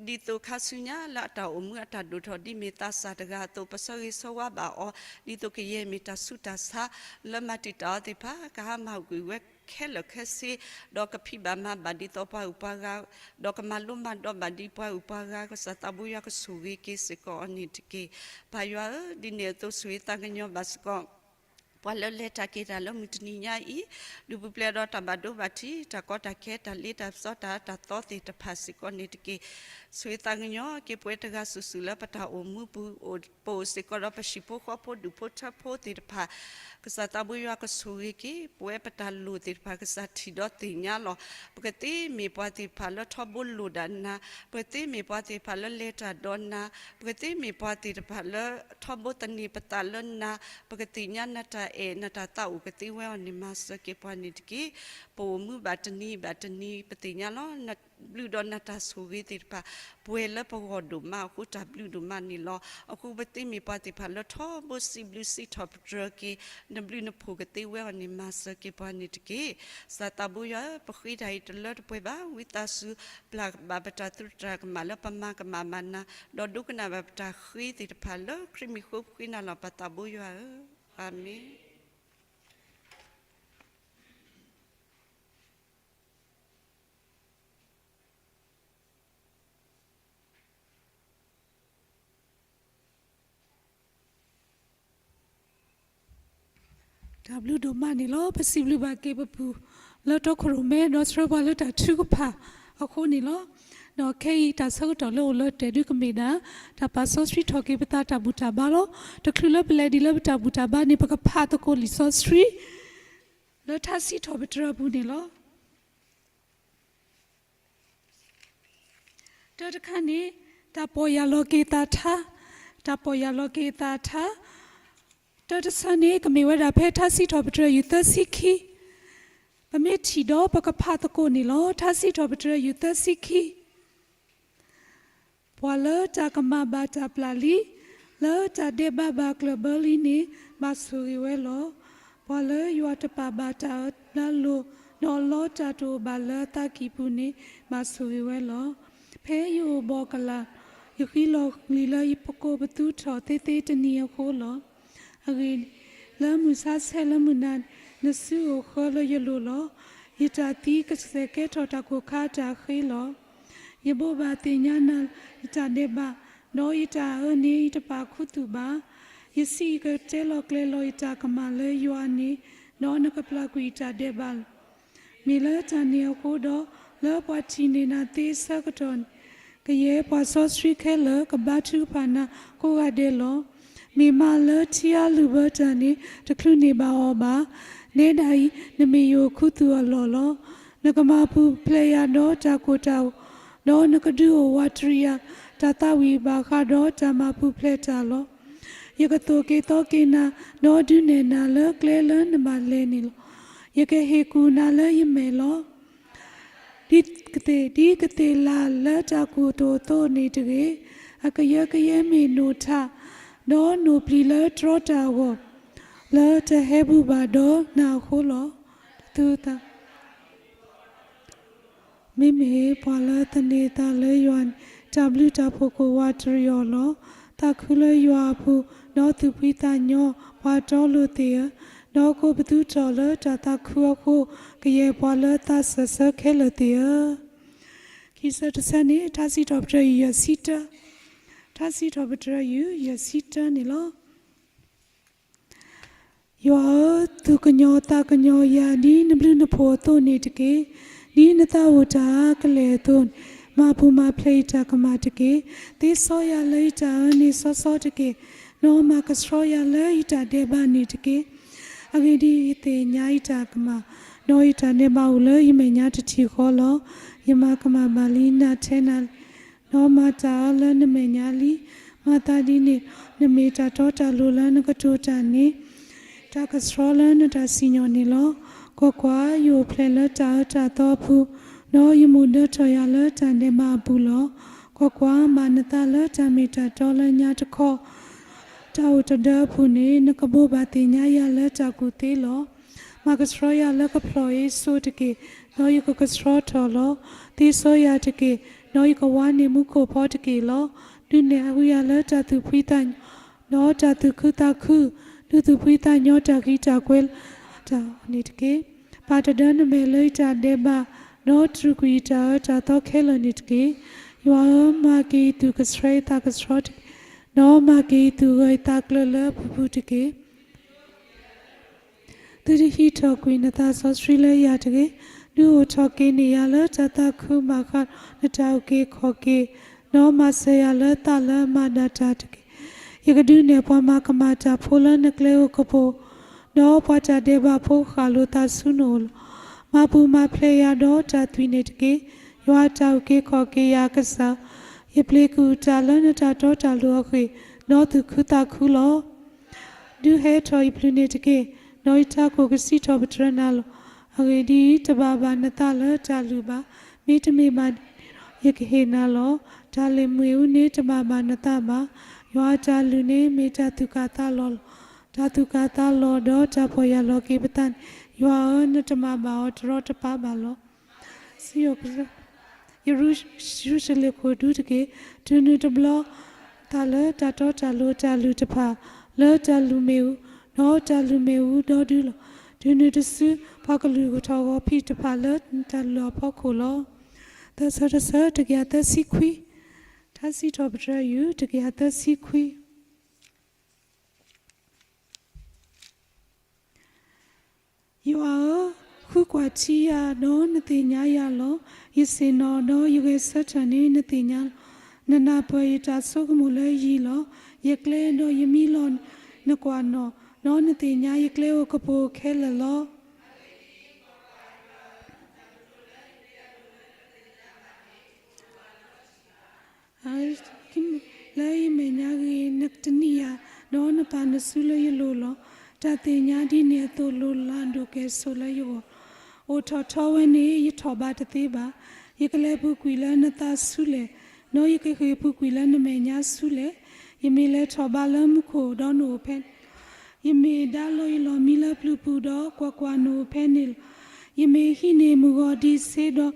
ဒ်သိးခါဆူညါလၢအတၢ်အိၣ်မူအတၢ်ဒိၣ်ထီၣ် ဒ်မ့ၢ်သးစၢ်တဂၤအသိး ပဆၢဂ့ၤဆၢဝါဘၣ်အီၤ, ဒ်သိးကယဲၢ်မ့ၢ်တၢ်ဆူးတၢ်ဆါ လၢမၤတံာ်တာ်အီၤသ့ၣ်တဖၣ် ကဟးမၤကွံာ်ဝဲခဲလၢာ်ခဲဆ့, ဒီးကဖံးဘၣ်မၤဘၣ်ဒ်သိးပှၤဂုၤပှၤဂၤ, ဒီးကမၤလိမၤဒိးဘၣ်ဒ်ပှၤဂုၤပှၤဂၤ, ကစၢ်သးဘိယွၤကဆိၣ်ဂ့ၤက့ၤစ့ၢ်ကီးအီၤန့ၣ်တက့ၢ်. ပၢ်ယွၤဧၢ, ဒ်န့ၣ်အသိး ဆိၣ်ဂ့ၤသးကညီၤဘၣ်စ့ၢ်ကီး ပှၤလၢလဲၤတၢ်က့ၤတၢ်လၢမုၢ်တနံၤညါအံၤ, ဒုးပူၤဖျဲးဒီးတၢ်ဘၣ်ဒိဘၣ်ထံး, တၢ်ကီတၢ်ခဲ, တၢ်လ့တၢ်ပစီ, တၢ်အၢတၢ်သီသ့ၣ်တဖၣ်စ့ၢ်ကီးန့ၣ်တက့ၢ်. ဆိၣ်ဂ့ၤသးကညီၤက့ၤပဝဲတဂၤစုာ်စုာ်လၢပတၢ်အိၣ်မူပူၤ, ပအိၣ်စ့ၢ်ကီးဒီးပဟံၣ်ဖိဃီဖိဒူၣ်ဖိထၢဖိသ့ၣ်တဖၣ်, ကစၢ်သးဘိယွၤကဆိၣ်ဂ့ၤက့ၤ ပဝဲပတၢ်လိၣ်သ့ၣ်တဖၣ် ကစၢ်ထံၣ်ဒီးသ့ၣ်ညါလီၤ. ပကသ့မ့ၢ်ပှၤသ့ၣ်တဖၣ်လၢထီဘိလိၣ်ဒၣ်နၤ, ပကသ့မ့ၢ်ပှၤသ့ၣ်တဖၣ်လၢလဲၤတၢ်ဒီးနၤ, ပကသ့မ့ၢ်ပှၤသ့ၣ်တဖၣ်လၢထီဘိသန့ၤပသးလၢနၤ, ပကသ့ၣ်ညါနတၢ်အဲၣ်နတၢ်သးအိၣ်ကသ့ဝဲအီၤန့ၣ် မၤစၢၤက့ၤပှၤန့ၣ်တက့ၢ်. ပအိၣ်မူဘၣ်တနံၤဘၣ်တနံၤ ပသ့ၣ်ညါလီၤ. နဘျုးဒီးနတၢ်ဆိၣ်ဂ့ၤသ့ၣ်တဖၣ် ပှဲၤလၢပဂီၢ်ဒိၣ်မးအဃိ တၢ်ဘျုးဒိၣ်မးန့ၣ်လီၤ. အဃိပသ့မ့ၢ်ပှၤသ့ၣ်တဖၣ်လၢထီဘိစံးဘျုးစံးထီၣ်ပတြၢၤက့ၤ နဘျုးနဖှိၣ်ကသ့ဝဲအီၤန့ၣ် မၤစၢၤက့ၤပှၤန့ၣ်တက့ၢ်. ကစၢ်သးဘိယွၤဧၢ, ပဃ့တၢ်အံၤတလၢတပှဲၤဘၣ်. ဝံသးစူၤ ပျၢ်ဘၣ်ပတၢ်သရူးတၢ်ကမၣ်လၢပမၤကမၣ်ဘၣ်နၤ, ဒီးဒိကနၣ်ဘၣ်ပတၢ်ဃ့သ့ၣ်တဖၣ်လၢခရံာ်မံၤအဃိ ပဃ့နၤလီၤ ပသးဘိယွၤဧၢ, အၤမ့ၣ်. တၢ်ဘျုးဒိၣ်မးန့ၣ်လီၤ. ပစံးဘျုးဘၣ်က့ၤပပူၤလၢတီခိၣ်ရိၣ်မဲ ဒီးဆှၢပှၤလၢတၢ်ထုကဖၣ်အဃိန့ၣ်လီၤ. ဒီးခဲအံၤတၢ်ဆၢကတီၢ်လၢအိၣ်လၢတဲာ်ဒုကမ့ၢ်ဒၣ် တၢ်ပာ်စီဆှံထီၣ်က့ၤပသးတၢ်ဘူၣ်တၢ်ဘါလီၤ. တချုးလၢပလဲၤဒံးလၢပတၢ်ဘူၣ်တၢ်ဘါန့ၣ် ပကဖးသကိးလံာ်စီဆှံ လၢထါစံးထီၣ်ပတြၢၤအပူၤန့ၣ်လီၤ. တၢတခါန့ၣ် တၢ်ပီၢ်ယၢ်လီၤက့ၤသးထါ, တၢ်ပီၢ်ယၢ်လီၤက့ၤသးထါ. တၢတဆၢန့ၣ် ကမ့ၢ်ဝဲဒၣ်ဖဲထါစံးထီၣ်ပတြၢၤယုၢ်သၢဆံခံ, ပမ့ၢ်ထံၣ်ဒီးပကဖးသကိးန့ၣ်လီၤ. ထါစံးထီၣ်ပတြၢၤယုၢ်သၢဆံခံ ပှၤလၢတၢ်ကမၣ်ဘၣ်တၢ်ပျၢ်လံ, လၢတၢ်ဒဲးဘးဘၣ်ကျၢၢ်ဘၢလံန့ၣ် ဘၣ်ဆိၣ်ဂ့ၤဝဲလီၤ. ပှၤလၢယွၤတပာ်ဘၣ်တၢ်အၢလၢအလိၤ, ဒီးလီတၢ်တအိၣ်ဘၣ်လၢအသးကံၢ်ပူၤန့ၣ် ဘၣ်ဆိၣ်ဂ့ၤဝဲလီၤ. ဖဲယအိၣ်ဘီၣ်ကလာ်, ယဃံလီၤလံာ်လၢယပကိးပသူထီၣ်သ့သ့တနံၤအဃိလီၤ. အဂ့ၢ်ဒ်အံၤ, လၢမုၢ်ဆါဆဲးလၢမုၢ်နၤ, နစုအိၣ်ဃၢလၢယလိၤလီၤ. ယတၢ်သံကစဲးကဲထီၣ်တၢ်ကိၢ်ခါအတၢ်ဃ့လီၤ. ယဘိးဘၣ်သ့ၣ်ညါနၤလၢယတၢ်ဒဲးဘး, ဒီးယတၢ်အၢန့ၣ် ယတပာ်ခူသူၣ်ဘၣ်. ယစံးယကတဲလီၤကျဲၤလီၤယတၢ်ကမၣ်လၢယွၤန့ၣ်, ဒီးနကပျၢ်ကွံာ်ယတၢ်ဒဲးဘးလီၤ. မ့ၢ်လၢတၢ်န့ၣ်အဃိဒီး, လၢပှၤထံၣ်န့ၢ်နၤသ့အဆၢကတီၢ်န့ၣ်, ကယဲၢ်ပှၤစီဆှံခဲလၢာ်ကဘါထုကဖၣ်နၤကိးဂၤဒဲးလီၤ. မ့ၢ်မးလၢထံအါလုၢ်ဘၢတၢ်န့ၣ် တချုးန့ၢ်ဘၣ်အီၤဘၣ်. နဲဒၣ်အံၤ, နမ့ၢ်ယအိၣ်ခူသူၣ်အလီၢ်လီၤ. နကမၤပူၤဖျဲးယၤဒီးတၢ်ကိၢ်တၢ်ဂီၤ, ဒီးနကဒုးအိၣ်ဝးတရံးယၤ, တၢ်သးဝံၣ်ဘၣ်ဃးဒီးတၢ်မၤပူၤဖျဲးတၢ်လီၤ. ယကသိၣ်က့ၤသီက့ၤနၤ, ဒီးဒုးနဲၣ်နၤလၢကျဲလၢနဘၣ်လဲၤန့ၣ်လီၤ. ယကဟ့ၣ်ကူၣ်နၤလၢယမဲာ်လီၤ. ဒ်ကသ့ၣ်, ဒ်ကသ့ၣ်လးလၢတၢ်ကူၣ်တအိၣ်အသိးန့ၣ်တဂ့ၤ, အကယၢကယဲမ့ၢ်နိၣ်ထး, ဒီးနိၣ်ပျံၤလၢတြီတၢ်အဂီၢ်, လၢတဟဲဘူးဘၣ်ဒီးနၤအဃိလီၤ. တသူသး မ့မ့ၢ်ပှၤလၢသန့ၤသးလၢယွၤန့ၣ်, တၢ်ဘျုးတၢ်ဖှိၣ်ကအိၣ်ဝးတရံးအီၤလီၤ. သးခုလၢယွၤအပူၤ, ဒီးသူၣ်ဖှံသးညီ, ပှၤတီလိၤသ့ၣ်ဧၢ, ဒီးကိးပသူထီၣ်လၢတၢ်သးခုအဃိ, ကယဲၢ်ပှၤလၢသးစၢၢ်ဆၢခဲလၢာ်သ့ၣ်ဧၢ. ခံဆၢတဆၢန့ၣ် ထါစံးထီၣ်ပတြၢၤယုၢ်ယဲၢ်ဆံတၢ, ထါစံးထီၣ်ပတြၢၤယုၢ်ယဲၢ်ဆံတၢန့ၣ်လီၤ. ယွၤဧၢ, သူၣ်ကညီၤသးကညီၤယၤ ဒ်နဘျုးနဖှိၣ်အသိးန့ၣ်တက့ၢ်. ဒ်နသးအိၣ်တၢ်အါကလဲာ်အသိးန့ၣ်, မၤပူၤမၤဖျဲးယတၢ်ကမၣ်တက့ၢ်. သ့စီယၤလၢယတၢ်အၢန့ၣ်စီစီတက့ၢ်, ဒီးမၤကဆှီယၤလၢယတၢ်ဒဲးဘးန့ၣ်တက့ၢ်. အဂ့ၢ်ဒ်အံၤ, ယသ့ၣ်ညါယတၢ်ကမၣ်, ဒီးယတၢ်ဒဲးဘးအိၣ်လၢယမဲာ်ညါတထံၣ်ဃီလီၤ. ယမၤကမၣ်ဘၣ်လံနၤထဲနၤလံ ဒီးမၤတၢ်အၢလၢနမဲာ်ညါလံ. မၤသးဒ်န့ၣ်, နမ့ၢ်တၢ်တီတၢ်လိၤလၢနကတိၤတၢ်န့ၣ်, တၢ်ကဆှီလၢနတၢ်စံၣ်ညီၣ်န့ၣ်လီၤ. ကွၢ်ကွၢ်, ယအိၣ်ဖျဲၣ်လၢတၢ်အၢတၢ်သီအပူၤ, ဒီးယမိၣ်ဒၢထီၣ်ယၤလၢတၢ်ဒဲးဘးအပူၤလီၤ. ကွၢ်ကွၢ်, ဘၣ်နသးလၢတၢ်မ့ၢ်တၢ်တီလၢညါတခီ, တၢ်အိၣ်တဒၢအပူၤန့ၣ်, နကဘိးဘၣ်သ့ၣ်ညါယၤလၢတၢ်ကူၣ်သ့လီၤ. မၤကဆှီယၤလၢကဖျီၣ်အ့စိၤတက့ၢ်, ဒီးယကကဆှီထီၣ်လီၤ. သ့စီယၤတက့ၢ်, ဒီးယကဝါန့ၢ်မူခိၣ်ဖီတက့ၢ်လီၤ. ဒုးနဲၣ်ဝံယၤလၢတၢ်သူၣ်ဖှံသးညီ, ဒီးတၢ်သူၣ်ခုသးခု, ဒုးသူၣ်ဖှံသးညီတၢ်ဃံးတၢ်ကွဲၤလၢတၢ်အၢန့ၣ်တက့ၢ်. ပာ်တဒၢနမဲာ်လၢယတၢ်ဒဲးဘး, ဒီးတြူာ်ကွံာ်ယတၢ်အၢတၢ်သီခဲလၢာ်န့ၣ်တက့ၢ်. ယွၤဧၢ, မၤက့ၤယသူၣ်ကဆှီယသးကဆှီတက့ၢ်, ဒီးမၤက့ၤယသူၣ်ဂၢၢ်ယသးကျၢၤလၢအပူၤပူၤတက့ၢ်. သုတဟံးထီၣ်ကွံာ်နသးစီဆှံလၢယၤတဂ့ၤ. ဒုးအိၣ်ထီၣ်က့ၤန့ၢ်ယၤလၢတၢ်သးခုမၤဃါဒီးနတၢ်အုၣ်က့ၤခီၣ်က့ၤ, ဒီးမၤစၢၤယၤလၢသးလၢအမၤနၢၤတၢ်တက့ၢ်. ယကဒုးနဲၣ်ပှၤမၤကမၣ်တၢ်ဖိလၢနကျဲအိၣ်ကပိၤ, ဒီးပှၤတၢ်ဒဲးဘးဖိဃၣ်လိာ်သးဆူနအိၣ်လီၤ. မၤပူၤမၤဖျဲးယၤဒီးတၢ်သွံၣ်န့ၣ်တက့ၢ်. ယွၤအတၢ်အုၣ်က့ၤခီၣ်က့ၤယၤအကစၢ်, ယပျ့ၤကအိၣ်တၢ်လၢနတၢ်တီတၢ်လိၤအဃိာ်, ဒီးသူၣ်ခုသးခုလီၤ. ဒုးဟဲထီၣ်ယပျုၤန့ၣ်တက့ၢ်. ဒီးယထးခိၣ်ကစံးထီၣ်ပတြၢၤနၤလီၤ. အဂ့ၢ်ဒ်အံၤ, တဘၣ်ဘၣ်နသးလၢတၢ်လုၢ်ဘၣ်. မ့တမ့ၢ်ဘၣ်ဒ်န့ၣ်ဒီး ယကဟ့ၣ်နၤလီၤ. တၢ်လၢမ့ၣ်အူန့ၣ်တဘၣ်ဘၣ်နသးဘၣ်. ယွၤအတၢ်လုၢ်န့ၣ်မ့ၢ်တၢ်သူၣ်ကၢ်သးလီၤလီၤ. တၢ်သူၣ်ကၢ်သးလီၤဒီးတၢ်ပီၢ်ယၢ်လီၤက့ၤပသးန့ၣ်, ယွၤဧၢ, နတမၤဘၣ်အီၤတရီတပါဘၣ်လီၤ. ယရူၤၡလ့ၣ်ခိၣ်ဒူတက့ၢ်. တုၤနုၤတဘျီ သးလၢတၢ်တီတၢ်လိၤတၢ်လုၢ်တဖၣ် လၢတၢ်လုၢ်မ့ၣ်အူ, ဒီးတၢ်လုၢ်မ့ၣ်အူဒီဒုလီၤ. တုၤနုၤတစု ပှၤကလုာ်ထီၣ်ဂီၤဖံးတဖၣ်လၢတၢ်လုၢ်အဖီခိၣ်လီၤ. သၢဆၢတဆၢ တကယၤသၢဆံခွံ, ထါစံးထီၣ်ပတြၢၤယုၢ် တကယၤသၢဆံခွံ. ယွၤဧၢ, ဃုကွၢ်ထံယၤ, ဒီးနသ့ၣ်ညါယၤလီၤ. ယဆ့ၣ်နီၤဒီးယဂဲၤဆၢထၢၣ်န့ၣ် နသ့ၣ်ညါလီၤ. နနၢ်ပၢၢ်ယတၢ်ဆိကမိၣ်လၢယံၤလီၤ. ယကျဲဒီးယမံလီၤ နကွၢ်နီၣ်, ဒီးနသ့ၣ်ညါယကျဲအိၣ်ကပိၤခဲလၢာ်လီၤ. လၢယမဲာ်ညါဂ့ၤ နတနံၣ်ယၤ, ဒီးနပာ်နစုလၢယလိၤလီၤ. တၢ်သ့ၣ်ညါဒ်န့ၣ်အသိး လိၤလးဒိၣ်ကဲၣ်ဆိးလၢယဂီၢ်, အိၣ်ထီၣ်ထီဝဲန့ၣ် ယထီၣ်ဘးတသ့ဘၣ်. ယကလဲၤပူၤကွံာ်လၢနသးဆူလဲၣ်, ဒီးယကဟ့ၣ်ပူၤကွံာ်လၢနမဲာ်ညါဆူလဲၣ်. ယမ့ၢ်လဲၤထီၣ်ဘးလၢမူခိၣ်, ဒီးနအိၣ်ဖဲန့ၣ်လီၤ. ယမ့ၢ်ဒါလီၤယလီၢ်မံလၢပျုၤပူၤဒီး, ကွၢ်ကွၢ်, နအိၣ်ဖဲန့ၣ်လီၤ. ယမ့ၢ်ဟံးန့ၢ်မုၢ်ဂီၤဒံးဆ့ဒီး,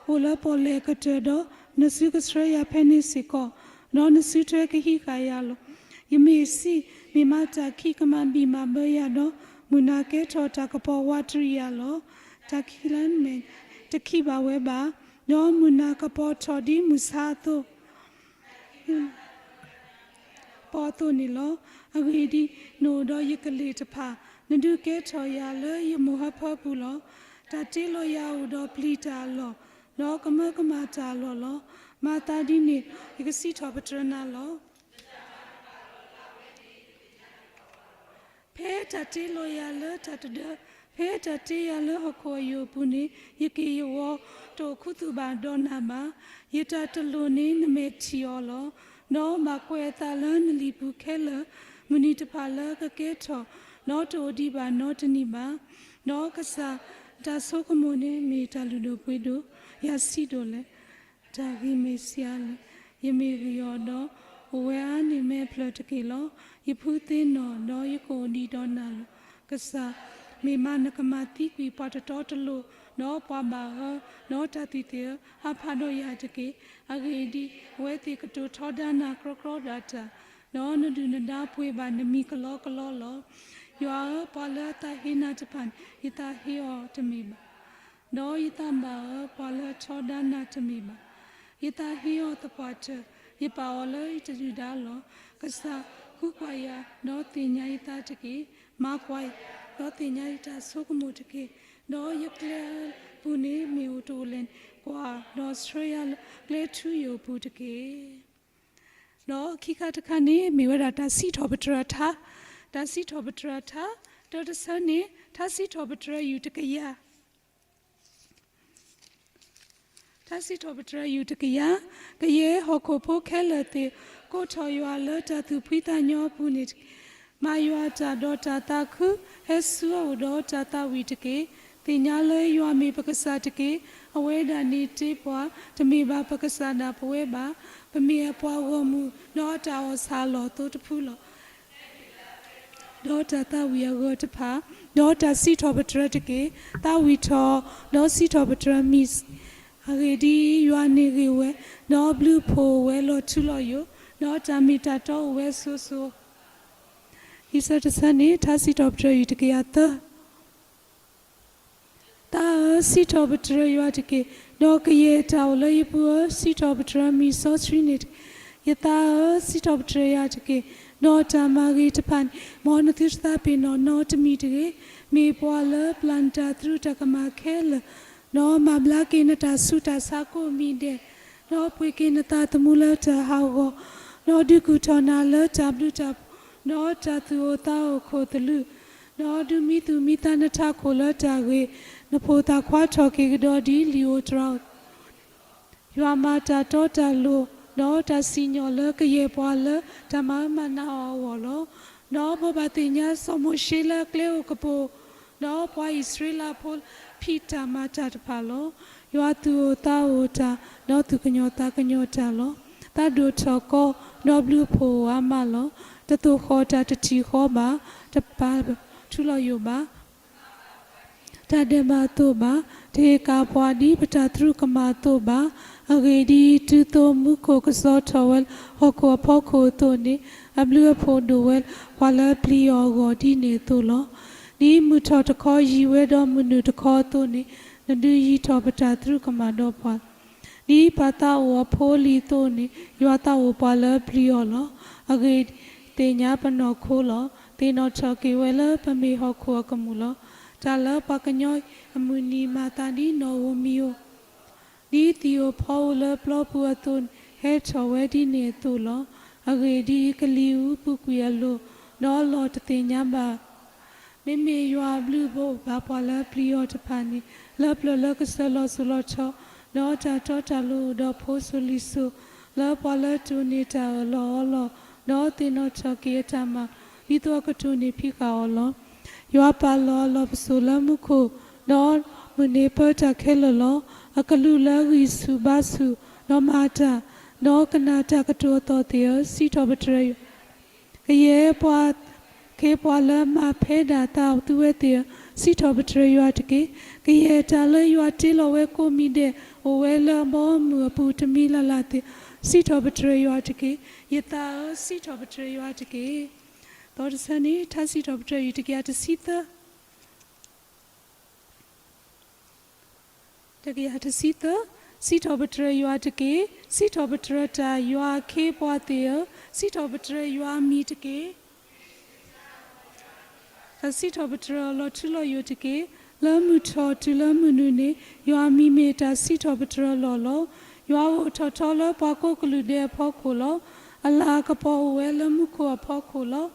အိၣ်လၢပီၣ်လဲၣ်အကတၢၢ်ဒီး, နစုကဆှၢယၤဖဲန့ၣ်စ့ၢ်ကီး, ဒီးနစုထွဲကဟံးဃာ်ယၤလီၤ. ယမ့ၢ်စံး, မ့ၢ်မးတၢ်ခံးကမၤဘံၣ်မၤဘၢယၤဒီး, မုၢ်နၤကဲထီၣ်တၢ်ကပီၤဝးတရံးယၤလီၤ. တၢ်ခံးလၢနမဲာ်ညါတခံးဘၣ်ဝဲဘၣ်, ဒီးမုၢ်နၤကပီၤထီၣ်ဒ်မုၢ်ဆါအသိး ပီၤအသိးန့ၣ်လီၤ. အဂ့ၢ်ဒ်အံၤ, နအိၣ်ဒီးယကလ့ၢ်တဖၣ်, နဒုးကဲထီၣ်ယၤလၢယမိၢ်ဟၢဖၢပူၤလီၤ. တၢ်တ့လီၤယၤအိၣ်ဒီးပျံၤတၢ်အလီၢ်, ဒီးကမၢကမၣ်တၢ်အလီၢ်လီၤ. မၤသးဒ်န့ၣ်ဒီး ယကစံးထီၣ်ပတြၢၤနၤလီၤ. ဖဲတၢ်တ့လီၤယၤလၢတၢ်တဒၢ, ဖဲတၢ်တ့ယၤလၢဟီၣ်ခိၣ်အယိာ်အပူၤန့ၣ်, ယက့ၢ်ယဂီၤ တအိၣ်ခူသူၣ်ဘၣ်ဒီးနၤဘၣ်. ယတၢ်တလိၣ်န့ၣ် နမဲာ်ထံၣ်အီၤလီၤ. ဒီးဘၣ်ကွဲးအသးလၢနလံာ်ပူၤခဲလၢာ်, မုၢ်နံၤတဖၣ်လၢကကဲထီၣ်, ဒီးတအိၣ်ဒံးဘၣ်နီတနံၤဘၣ်. ဒီးကစၢ်, တၢ်ဆိကမိၣ်န့ၣ် မ့ၢ်တၢ်လုၢ်ဒိၣ်ပှ့ၤဒိၣ်, ယၤဆံးဒိၣ်လဲၣ်. တၢ်ဂ့ၤမ့ၢ်စှၤလၢယမ့ၢ်ဂ့ၤအီၤဒီး, အိၣ်ဝဲအါန့ၢ်မဲာ်ဖျၢၣ်တက့ၢ်လီၤ. ယဖုသ့ၣ်နီၣ်, ဒီးယကအိၣ်ဒံးဒီးနၤလီၤ. ကစၢ်, မ့ၢ်မးနကမၤသံကွံာ်ပှၤတတီတလိၤ, ဒီးပှၤဘၣ်အၢ, ဒီးတၢ်သံၣ်သ့ၣ်ဧၢ, ဟးဖးဒီးယၤတက့ၢ်. အဂ့ၢ်ဒ်အံၤ, အဝဲသ့ၣ်ကတိၤထီဒါနၤကြီကြီဒၣ်တၢ်, ဒီးနဒုၣ်နဒါပှ့ၤဘၣ်နမံၤကလီကလီလီၤ. ယွၤဧၢ, ပှၤလၢအသးဟ့နၤတဖၣ်န့ၣ် ယသးဟ့အီၤတမ့ၢ်ဘၣ် ဒီးယသးဘၣ်အၢပှၤလၢအထီဒါနၤတမ့ၢ်ဘၣ်. ယသးဟ့အီၤသပှၢ်တၢၢ်, ယပာ်အီၤလၢယတဒုၣ်ဒါလီၤ. ကစၢ်, ဃုကွၢ်ယၤ, ဒီးသ့ၣ်ညါယသးတက့ၢ်. မၤကွၢ်ယၤ, ဒီးသ့ၣ်ညါယတၢ်ဆိကမိၣ်တက့ၢ်. ဒီးယကျဲအပူၤန့ၣ်မ့ၢ်အိၣ်တအိၣ်လဲၣ်န့ၣ်, ကွၢ်, ဒီးဆှၢယၤလၢကျဲထူယိာ်အပူၤတက့ၢ်. ဒီးခံခါတခါန့ၣ် မ့ၢ်ဝဲဒၣ်တၢ်စံးထီၣ်ပတြၢၤထါ, တၢ်စံးထီၣ်ပတြၢၤထါ, တၢတဆၢန့ၣ် ထါစံးထီၣ်ပတြၢၤယုၢ်တကယၤ, ထါစံးထီၣ်ပတြၢၤယုၢ်တကယၤ, ကယဲၢ်ဟီၣ်ခိၣ်ဖိခဲလၢာ်သ့ၣ်, ကိးထီၣ်ယွၤလၢတၢ်သူၣ်ဖှံသးညီအပူၤန့ၣ်တက့ၢ်. မၤယွၤအတၢ်ဒီးတၢ်သးခု, ဟဲဆူအအိၣ်ဒီးတၢ်သးဝံၣ်တက့ၢ်. သ့ၣ်ညါလၢယွၤမ့ၢ်ပကစၢ်တက့ၢ်. အဝဲဒၣ်န့ၣ်တ့ပှၤ, တမ့ၢ်ဘၣ်ပကစၢ်ဒၣ်ပဝဲဘၣ်. ပမ့ၢ်အပှၤဂီၢ်မုၢ်, ဒီးအတၢ်အီၣ်ဆၣ်အလီၢ်အသိတဖုလီၤ. ဒီးတၢ်သးဝံၣ်အဂၢၢ်တဖၣ်, ဒီးတၢ်စံးထီၣ်ပတြၢၤတက့ၢ်. သးဝံၣ်ထီၣ်, ဒီးစံးထီၣ်ပတြၢၤမံၤ, အဂ့ၢ်ဒ်အံၤ, ယွၤန့ၣ်ဂ့ၤဝဲ, ဒီးအဘျုးအဖှိၣ်အိၣ်ဝဲလီၤထူလီၤယိာ်, ဒီးတၢ်မ့ၢ်တၢ်တီအိၣ်ဝဲအစိၤစိၤ. ခံဆၢတဆၢန့ၣ် ထါစံးထီၣ်ပတြၢၤယုၢ်တကယၤသၢ. သးဧၢ, စံးထီၣ်ပတြၢၤယွၤတက့ၢ်, ဒီးကယဲၢ်တၢ်အိၣ်လၢယပူၤဧၢ, စံးထီၣ်ပတြၢၤမံၤစီဆှံန့ၣ်တက့ၢ်. ယသးဧၢ, စံးထီၣ်ပတြၢၤယွၤတက့ၢ်, ဒီးတၢ်မၤဂ့ၤတဖၣ်န့ၣ် မ်နသုတသးပ့ၤနီၣ်နီတမံၤတဂ့ၤ. မ့ၢ်ပှၤလၢပျၢ်နတၢ်သရူးတၢ်ကမၣ်ခဲလၢာ်, ဒီးမၤဘျါက့ၤနတၢ်ဆူးတၢ်ဆါကိးမံၤဒဲး, ဒီးပှ့ၤက့ၤနသးသမူလၢတၢ်ဟးဂီၤ, ဒီးဒုးကူၣ်ထီၣ်နၤလၢတၢ်ဘျုးတၢ်ဖှိၣ်, ဒီးတၢ်သူၣ်အိၣ်သးအိၣ်ခိၣ်သလုး, ဒီးဒုးမံသူၣ်မံသးနထးခိၣ်လၢတၢ်ဂ့ၤ, နဖိသၣ်ခွါထီၣ်က့ၤကဒီးဒ်လံာ်ဧိၤတြၤဧိၤ ယွၤမၤတၢ်တီတၢ်လိၤ, ဒီးတၢ်စံၣ်ညီၣ်လၢကယဲၢ်ပှၤလၢတၢ်မၤအၢမၤနးအီၤအဂီၢ်လီၤ. ဒီးဘိးဘၣ်သ့ၣ်ညါစီၤမိၤၡ့လၢအကျဲအိၣ်ကပိၤ, ဒီးပှၤအံၣ်စရ့လးဖိလၢအဖံးတၢ်မၤတၢ်တဖၣ်လီၤ. ယွၤသူၣ်အိၣ်သးအိၣ်တၢ်, ဒီးသူၣ်ကညီၤသးကညီၤတၢ်လီၤ. သးဒိၣ်ထီၣ်ကီ, ဒီးဘျုးအဖှိၣ်အိၣ်အါမးလီၤ. တသိၣ်ဃီၣ်တၢ်တထံၣ်ဃီဘၣ်, တပာ်ထူလီၤယိာ်ဘၣ် တၢ်ဒဲးဘးအသိးဘၣ်, တဟ့ၣ်ကၣ်ပှၤဒ်ပတၢ်သရူးကမၣ်အသိးဘၣ်. အဂ့ၢ်ဒ်အံၤ, တုၤသိးမူခိၣ်ကစီၤထီၣ်ဝဲလၢဟီၣ်ခိၣ်အဖီခိၣ်အသိးန့ၣ်, အဘျုးအဖှိၣ်ဒိၣ်ဝဲလၢပှၤလၢအပျံၤအီၤအဂီၢ်ဒ်န့ၣ်အသိးလီၤ. ဒ်မုၢ်ထီၣ်တခီယံၤဝဲဒီးမုၢ်နုာ်တခီအသိးန့ၣ်, နဒုးယံၤထီၣ်ပတၢ်သရူးကမၣ်ဒီးပှၤလီၤ. ဒ်ပၢ်သးအိၣ်အဖိအလံၤအသိးန့ၣ်, ယွၤသးအိၣ်ပှၤလၢအပျံၤအီၤလီၤ. အဂ့ၢ်ဒ်အံၤ, သ့ၣ်ညါပနီၢ်ခိလီၤ. သ့ၣ်နီၣ်ထီၣ်က့ၤဝဲလၢပမ့ၢ်ဟီၣ်ခိၣ်အကမူၣ်လီၤ. တၢ်လၢပှၤကညီအံၤအမုၢ်နံၤမၤသးဒ်နီၣ်ဧိၤမံၤဧိၤ, ဒ်သံၣ်ဧိၤဖီဧိၤလၢပျီပူၤအသိးန့ၣ်, ဟဲထီၣ်ဝဲဒ်န့ၣ်အသိးလီၤ. အဂ့ၢ်ဒ်အံၤ, ကလံၤအူပူၤကွံာ်အလိၤ, ဒီးအလီၢ်တသ့ၣ်ညါဘၣ် မ့မ့ၢ်ယွၤအဘျုးဘိးဘၣ်ပှၤလၢအပျံၤအီၤတဖၣ်န့ၣ်, လၢပျၢၤလၢကစၢၢ်လီၤစိၤလီၤထီ, ဒီးတၢ်တီတၢ်လိၤအိၣ်ဒီးဖိစိၤလံၤစိၤ, လၢပှၤလၢအတိၢ်န့ၢ်တၢ်အၢၣ်လီၤအီလီၤ, ဒီးသ့ၣ်နီၣ်ထီၣ်က့ၤအတၢ်မၤ, ဒ်သိးအကတိၢ်န့ၢ်ဖံးဃာ်အီၤလီၤ. ယွၤပာ်လီၤအလီၢ်ပစိာ်လၢမူခိၣ်, ဒီးမုၢ်န့ၢ်ပၢတၢ်ခဲလၢာ်လီၤ. အကလူးလၢအဂံၢ်ဆူၣ်ဘါဆူၣ်, ဒီးမၤတၢ်, ဒီးကနၣ်တၢ်ကတိၤအသီၣ်သ့ၣ်ဧၢ, စံးထီၣ်ပတြၢၤယွၤ ကယဲၢ်ပှၤခ့ပှၤလၢအမၤဖဲဒၣ်အသးအီၤသုဝဲသ့ၣ်ဧၢ, စံးထီၣ်ပတြၢၤယွၤတက့ၢ်. ကယဲၢ်တၢ်လၢယွၤတ့လီၤဝဲကိးမံၤဒဲး, အိၣ်ဝဲလၢအဘီအမုၢ်အပူၤတမံၤလၢ်လၢ်သ့ၣ်, စံးထီၣ်ပတြၢၤယွၤတက့ၢ်. ယသးဧၢ, စံးထီၣ်ပတြၢၤယွၤတက့ၢ်. သီတဆၢန့ၣ် ထါစံးထီၣ်ပတြၢၤယွၤတကယၤတဆံသၢ တကယၤတဆံသၢ, စံးထီၣ်ပတြၢၤယွၤတက့ၢ်. စံးထီၣ်ပတြၢၤတၢ်ယွၤအခ့အပှၤသ့ၣ်ဧၢ, စံးထီၣ်ပတြၢၤယွၤအမံၤတက့ၢ်. တၢ်စံးထီၣ်ပတြၢၤအလီၢ်ထူလီၤယိာ်တက့ၢ်. လၢမုၢ်ထီၣ်တုၤလၢမုၢ်နုာ်န့ၣ်, ယွၤအမံၤမ့ၢ်တၢ်စံးထီၣ်ပတြၢၤအလီၢ်လီၤ. ယွၤအိၣ်ထီၣ်ထီလၢပှၤကိးကလုာ်ဒဲးအဖီခိၣ်လီၤ. အလၤအကပီၤအိၣ်ဝဲလၢမူခိၣ်အဖီခိၣ်လီၤ.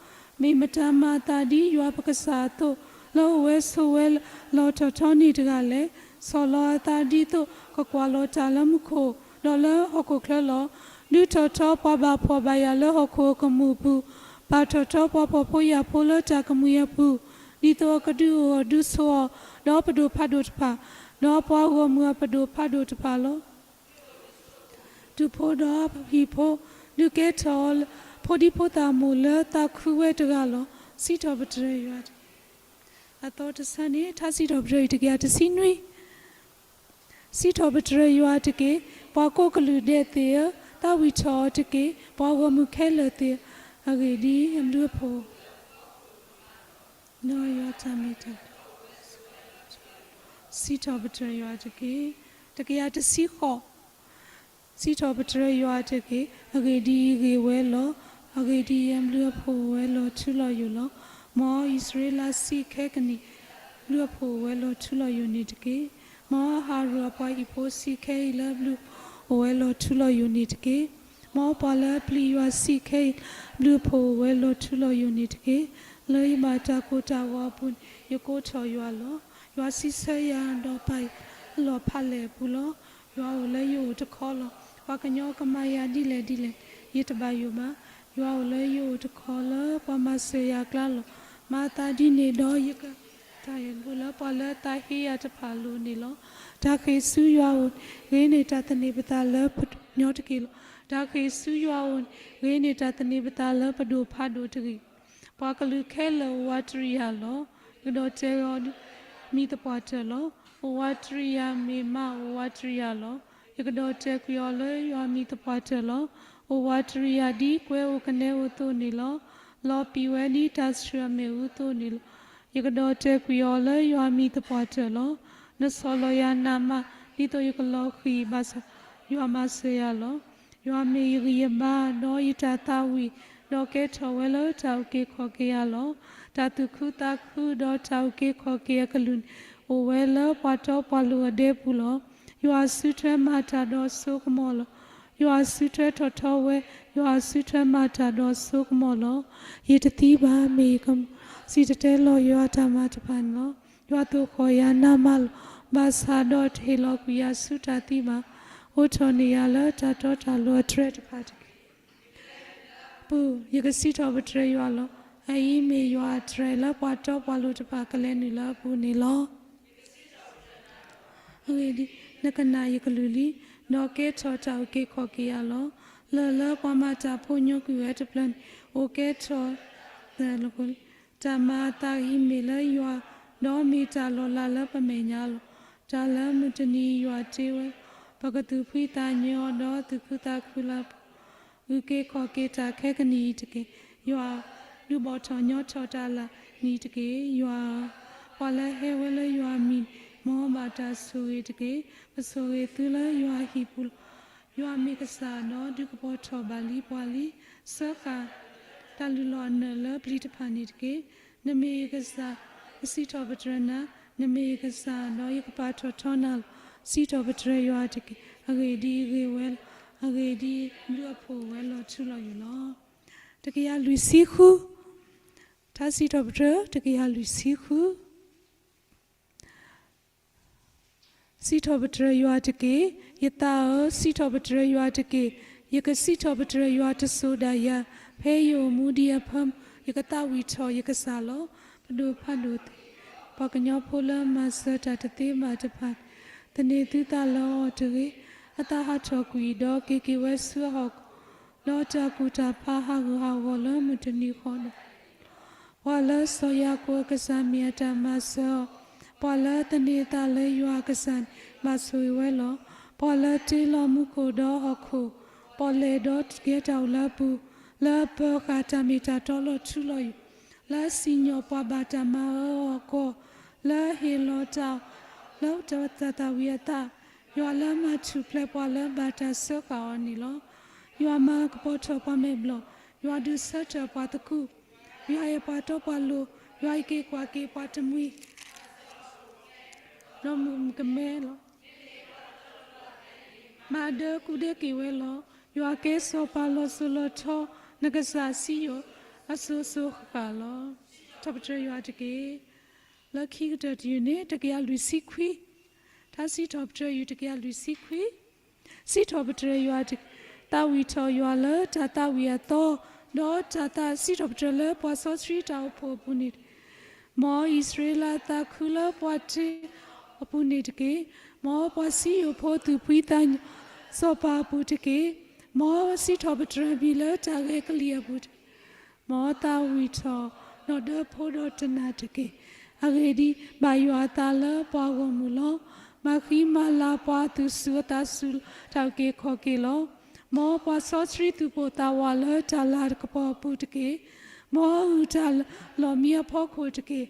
မ့ၢ်မတၤမၤအသးဒ်ယွၤပကစၢ်အသိး, လၢအိၣ်ဝဲဆိးဝဲလၢအလီၢ်ထီၣ်ထီန့ၣ်တဂၤလဲၣ်. ဆီၣ်လီၤအသးဒ်သိးကကွၢ်လီၤတၢ်လၢမူခိၣ်, ဒီးလၢဟီၣ်ခိၣ်ချၢလီၤ. ဒုးထီၣ်ထီပှၤဘၣ်ဖှီၣ်ဘၣ်ယာ်လၢဟီၣ်ခိၣ်အကမူၣ်အပူၤ, ပာ်ထီၣ်ထီပှၤဖှီၣ်ဖိယာ်ဖိလၢတၢ်ကမှံၤအပူၤ, ဒ်သိးအကဒုးအိၣ်ဒုးဆိးအီၤ, ဒီးပဒိၣ်ဖးဒိၣ်တဖၣ်, ဒီးပှၤဂီၢ်မုၢ်အပဒိၣ်ဖးဒိၣ်တဖၣ်လီၤ. ဒူၣ်ဖိဒီးပဟံၣ်ဖိ, ဒုးကဲထီၣ်အီၤလၢဖိဒံဖိသၣ်အမိၢ်လၢသးခုဝဲတဂၤလီၤ. စံးထီၣ်ပတြၢၤယွၤတက့ၢ်. အသီတဆၢန့ၣ် ထါစံးထီၣ်ပတြၢၤယွၤတကယၤတဆံနွံ စံးထီၣ်ပတြၢၤယွၤတက့ၢ်. ပှၤကိးကလုာ်ဒဲးသ့ၣ်ဧၢ, သးဝံၣ်ထီၣ်အီၤတက့ၢ်. ပှၤဂီၢ်မုၢ်ခဲလၢာ်သ့ၣ်ဧၢ, အဂ့ၢ်ဒ်အံၤ, အဘျုးအဖှိၣ် ဒီးယွၤတၢ်မ့ၢ်တၢ် စံးထီၣ်ပတြၢၤယွၤတက့ၢ်. တကယၤတဆံဃိး စံးထီၣ်ပတြၢၤယွၤတက့ၢ်. အဂ့ၢ်ဒ်အံၤ, ဂ့ၤဝဲလီၤ. အဂ့ၢ်ဒ်အံၤ, အဘျုးအဖှိၣ်အိၣ်ဝဲလီၤထူလီၤယိာ်လီၤ. မ်အံၣ်စရ့လးစံးခဲကနံၣ်, ဘျုးအဖှိၣ်အိၣ်ဝဲလီၤထူလီၤယိာ်န့ၣ်တက့ၢ်. မ်အဟရိၣ်အပှၤဟံၣ်ဖိစံးခဲအံၤလၢ ဘျုးအိၣ်ဝဲလီၤထူလီၤယိာ်န့ၣ်တက့ၢ်. မ်ပှၤလၢအပျံၤယွၤစံးခဲအံၤလၢ ဘျုးအဖှိၣ်အိၣ်ဝဲလီၤထူလီၤယိာ်န့ၣ်တက့ၢ်. လၢယဘၣ်တၢ်ကိၢ်တၢ်ဂီၤအပူၤန့ၣ် ယကိးထီၣ်ယွၤလီၤ. ယွၤစံးဆၢယၤဒီးပာ်ယၤလၢအလီၢ်ဖးလဲၢ်အပူၤလီၤ. ယွၤအိၣ်လၢယအိၣ်တခီလီၤ. ပှၤကညီကမၤယၤဒ်လဲၣ်ဒ်လဲၣ်န့ၣ် ယတဘၣ်ယိၣ်ဘၣ်. ယွၤအိၣ်လၢယအိၣ်တခီလၢပှၤမၤစၢၤယၤအကျါလီၤ. မၤသးဒ်န့ၣ်ဒီးယက တၢ်ယဲၢ်တဘိလၢပှၤလၢအသးဟ့ယၤတဖၣ်အလိၤန့ၣ်လီၤ. တၢ်ဃ့ၢ်ဆူယွၤအအိၣ်န့ၣ် ဂ့ၤန့ၢ်တၢ်သန့ၤပသးလၢပညီတက့ၢ်လီၤ. တၢ်ဃ့ၢ်ဆူယွၤအအိၣ်န့ၣ် ဂ့ၤန့ၢ်တၢ်သန့ၤပသးလၢပဒိၣ်ဖးဒိၣ်တဂ့ၤ. ပှၤကလုာ်ခဲလၢာ်အိၣ်ဝးတရံးယၤလီၤ. ယကဒီးတဲအီၤဒ်အမံၤသပှၢ်တၢၢ်လီၤ. အိၣ်ဝးတရံးယၤမ့ၢ်မး အိၣ်ဝးတရံးယၤလီၤ. ယကဒီးတဲာ်ကွံာ်အီၤလၢယွၤအမံၤသပှၢ်တၢၢ်လီၤ. အိၣ်ဝးတရံးယၤဒ်ကွဲၤအိၣ်ကနဲအိၣ်အသိးန့ၣ်လီၤ. လီၤပံာ်ဝဲဒ်တၢ်ဆှုၣ်အမဲာ်အူအသိးန့ၣ်လီၤ. ယကဒီးတဲာ်ကွံာ်အီၤလၢယွၤအမံၤသပှၢ်တၢၢ်လီၤ. နဆီၣ်လီၤယၤနးမး ဒ်သိးယကလီၤဃံၤဘၣ်ဆၣ် ယွၤမၤစၢၤယၤလီၤ. ယွၤမ့ၢ်ယဂံၢ်ယဘါ ဒီးယတၢ်သးဝံၣ် ဒီးကဲထီၣ်ဝဲလၢတၢ်အုၣ်က့ၤခီၣ်က့ၤအလီၢ်. တၢ်သူၣ်ခုသးခုဒီးတၢ်အုၣ်က့ၤခီၣ်က့ၤအကလုၢ်န့ၣ် အိၣ်ဝဲလၢပှၤတီပှၤလိၤအဒဲပူၤလီၤ. ယွၤအစုထွဲမၤတၢ်ဒီးစိကမီၤလီၤ. ယွၤအစုထွဲထီၣ်ထီဝဲ, ယွၤအစုထွဲမၤတၢ်ဒီးစိကမီၤလီၤ. ယတသံဘၣ်, မ့ၢ်ယကမူၣ်, စံၣ်တဲၤတဲလီၤယွၤအတၢ်မၤတဖၣ်န့ၣ်လီၤ. ယွၤသိၣ်ဃီၣ်ယၤနးမးလီၤ. ဘၣ်ဆၣ်ဒီးတဟ့ၣ်လီၤကွံာ်ယၤဆူတၢ်သံဘၣ်. အိးထီၣ်န့ၢ်ယၤလၢတၢ်တီတၢ်လိၤအတြဲၤတဖၣ်တက့ၢ်. ပူၤ, ယကစံးထီၣ်ပတြၢၤယွၤလီၤ. အအံၤမ့ၢ်ယွၤအတြဲၤလၢပှၤတီပှၤလိၤတဖၣ်ကလဲၤနုာ်လၢအပူၤန့ၣ်လီၤ. အဂ့ၢ်ဒ်အံၤ, နကနာ်ယကလုၢ်လံ, ဒီးကဲထီၣ်တၢ်အုၣ်က့ၤခီၣ်က့ၤယၤလီၤ. လၢၢ်လၢပှၤမၤတၢ်ဖိညိကွံာ်ဝဲတဖျၢၣ်န့ၣ် အိၣ်ကဲထီၣ် တၢ်မၤအသးဂ့ၤမ့ၢ်လၢယွၤ, ဒီးမ့ၢ်တၢ်လီၤလးလၢပမဲာ်ညါလီၤ. တၢ်လၢမုၢ်တနံၤအံၤယွၤတ့ဝဲ, ပကသူၣ်ဖှံသးညီဒီးသူၣ်ခုသးခုလၢအပူၤ, အုၣ်က့ၤခီၣ်က့ၤတၢ်ခဲကနံၣ်အံၤတက့ၢ်. ယွၤဧၢ, ဒုးဘီၣ်ထီၣ်ညီထီၣ်တၢ်လၢ်နံၤတက့ၢ်. ယွၤဧၢ, ပှၤလၢဟဲဝဲလၢယွၤအမံၤန့ၣ် မ်ဘၣ်တၢ်ဆိၣ်ဂ့ၤတက့ၢ်. ပဆိၣ်ဂ့ၤသုလၢယွၤအဟံၣ်ပူၤလီၤ. ယွၤမ့ၢ်ကစၢ်ဒီးဒုးကပီၤထီၣ်ဘၣ်လံပှၤလံ. စၢဃာ်တၢ်လုၢ်လီၤအနၢၣ်လၢပျံၤတဖၣ်န့ၣ်တက့ၢ်. နမ့ၢ်ယကစၢ်, ကစံးထီၣ်ပတြၢၤနၤ, နမ့ၢ်ယကစၢ်ဒီးယကပာ်ထီၣ်ထီနၤလီၤ. စံးထီၣ်ပတြၢၤယွၤတက့ၢ်. အဂ့ၢ်ဒ်အံၤဂ့ၤဝဲလီၤ. အဂ့ၢ်ဒ်အံၤ ဘျုးအဖှိၣ်ဝဲလီၤထူလီၤယိာ်လီၤ. တကယၤလွံၢ်ဆံဃု, ထါစံးထီၣ်ပတြၢၤ တကယၤလွံၢ်ဆံဃု. စံးထီၣ်ပတြၢၤယွၤတက့ၢ်. ယသးဧၢ, စံးထီၣ်ပတြၢၤယွၤတက့ၢ်. ယကစံးထီၣ်ပတြၢၤယွၤတစိၤဒၣ်ယၤ, ဖဲယအိၣ်မူဒံးအဖၢမုၢ်, ယကသးဝံၣ်ထီၣ်ယကစၢ်လီၤ. ပဒိၣ်ဖးဒိၣ်သ့ၣ်, ပှၤကညီဖိလၢမၤစၢၤတၢ်တသ့ဘၣ်တဖၣ်, သန့ၤသုသးလၢအီၤတဂ့ၤ. အသးဟးထီၣ်ကွံာ်ဒီးက့ၤက့ၤဝဲဆူအဟီၣ်ခိၣ်, ဒီးတၢ်ကူၣ်တၢ်ဖးဟးဂူာ်ဟးဂီၤလၢမုၢ်တနံၤဃီဒီး ပှၤလၢစီၤယၤကိာ်အကစၢ်မ့ၢ်အတၢ်မၤစၢၤအီၤ, ပှၤလၢသန့ၤအသးလၢယွၤအကစၢ်န့ၣ် ဘၣ်ဆိၣ်ဂ့ၤဝဲလီၤ. ပှၤလၢတ့လီၤမူခိၣ်ဒီးဟီၣ်ခိၣ်, ပီၣ်လဲၣ်ဒီးကဲတၢ်အိၣ်လၢအပူၤ, လၢအပၢၤဃာ်တၢ်မ့ၢ်တၢ်တီလီၤထူလီၤယိာ်, လၢအစံၣ်ညီၣ်ပှၤဘၣ်တၢ်မၤအၢအီၤအဂီၢ်, လၢအဟ့ၣ်လီၤတၢ်အီၣ်လၢတၢ်သၣ်ဝံၤအသး, ယွၤလၢမၤထူၣ်ဖျဲးပှၤလၢဘၣ်တၢ်စၢဃာ်အီၤန့ၣ်လီၤ. ယွၤမၤကပီၤထီၣ်ပှၤမဲာ်ဘျီၣ်, ယွၤဒုးဆၢထၢၣ်ပှၤသကူး, ယွၤအဲၣ်ပှၤတီပှၤလိၤ, ယွၤအုၣ်က့ၤခီၣ်က့ၤပှၤတမှံၤ ဒီးမုၣ်ကမဲလီၤ. မၤဒၢကူဒဲက့ၤဝဲလီၤ. ယွၤကဲစီၤပၤလီၤစိၤလီၤထီ, နကစၢ်စံယိၣ်အစိၤစိၤဃၣ်ဃၣ်လီၤ. ထီၣ်ပတြၢၤယွၤတက့ၢ်. လၢခံကတၢၢ်တယုၢ်န့ၣ် တကယၤလွံၢ်ဆံခွံ, ထါစံးထီၣ်ပတြၢၤယွၤတကယၤလွံၢ်ဆံခွံ. စံးထီၣ်ပတြၢၤယွၤတက့ၢ်. သးဝံၣ်ထီၣ်ယွၤလၢတၢ်သးဝံၣ်အသီ, ဒီးတၢ်သးစံးထီၣ်ပတြၢၤလၢပှၤစီဆှံတၢ်အိၣ်ဖှိၣ်အပူၤန့ၣ်တက့ၢ်. မ်အံၣ်စရ့လးအသးခုလၢပှၤတ့အီၤအပူၤန့ၣ်တက့ၢ်. မ်ပှၤစံယိၣ်ဖိသူၣ်ဖှံသးညီလၢစီၤပၤအပူၤတက့ၢ်. မ်စံးထီၣ်ပတြၢၤမံၤလၢတၢ်ဂဲၤကလံၣ်အပူၤတက့ၢ်. မ်သးဝံၣ်ထီၣ်နီၣ်ဒၢဖိဒီးတနၢ်တက့ၢ်. အဂ့ၢ်ဒ်အံၤ, ဘၣ်ယွၤအသးလၢပှၤဂီၢ်မုၢ်လီၤ. မၤဃံမၤလၤပှၤအသူၣ်စူၤအသးစူၤလၢတၢ်အုၣ်က့ၤခီၣ်က့ၤလီၤ. မ်ပှၤစီဆှံသူၣ်ပိၢ်သးဝးလၢတၢ်လၤကပီၤအပူၤတက့ၢ်. မ်အုၣ်တၢ်လီၢ်မံအဖီခိၣ်တက့ၢ်.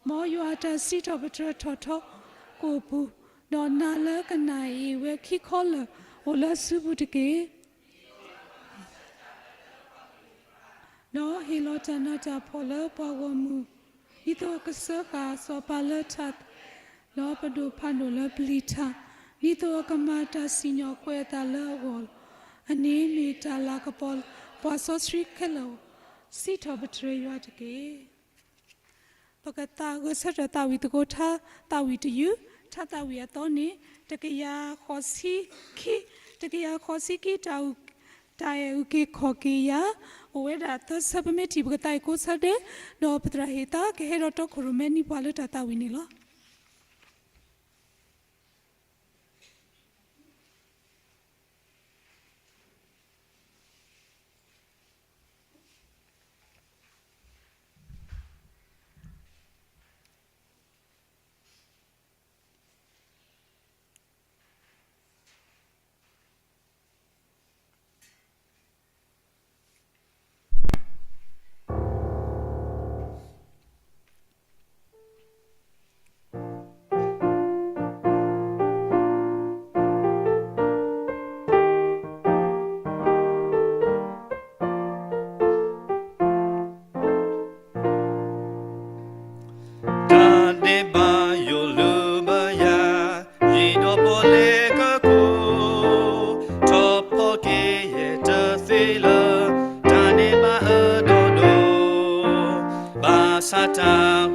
မ်ယွၤအတၢ်စံးထီၣ်ပတြၢၤထီၣ်ထီကိာ်ပူၤ, ဒီးနၤလၢကနၣ်အ့ၣ်ဝဲခံခီလၢာ်အိၣ်လၢအစုပူၤတက့ၢ်. ဒီးဟ့ၣ်လီၤတၢ်နးတၢ်ဖှီၣ်လၢပှၤဂီၢ်မုၢ်, ဒ်သိးအကစၢဃာ်စီၤပၤလၢထးသဲ, ဒီးပဒိၣ်ဖးဒိၣ်လၢပျံၤထး, ဒ်သိးအကမၤတၢ်စံၣ်ညီၣ်ကွဲးအသးလၢအဂီၢ်လီၤ. အန့ၣ်မ့ၢ်တၢ်လၤကပီၤလၢပှၤစီဆှံခဲလၢာ်အဂီၢ်, စံးထီၣ်ပတြၢၤယွၤတက့ၢ်. ပကသးဂဲၤဆၢထၢၣ်သးဝံၣ်သကိးထါသးဝံၣ်တယုၢ်, ထါသးဝံၣ်အသီန့ၣ် တကယၤဃိးဆံခံ, တကယၤဃိးဆံခံ တၢ်အဲၣ်အုၣ်က့ၤခီၣ်က့ၤယၤ, အိၣ်ဝဲဒၣ်သၢဆၢ ပမ့ၢ်ထံၣ်ပကသးအံၤကိးဆၢဒဲး, ဒီးပသရၣ်ဟ့ၣ်သါကဟဲဒီးတီခိၣ်ရိၣ်မဲနံၤပှၤလၢတၢ်သးဝံၣ်န့ၣ်လီၤ.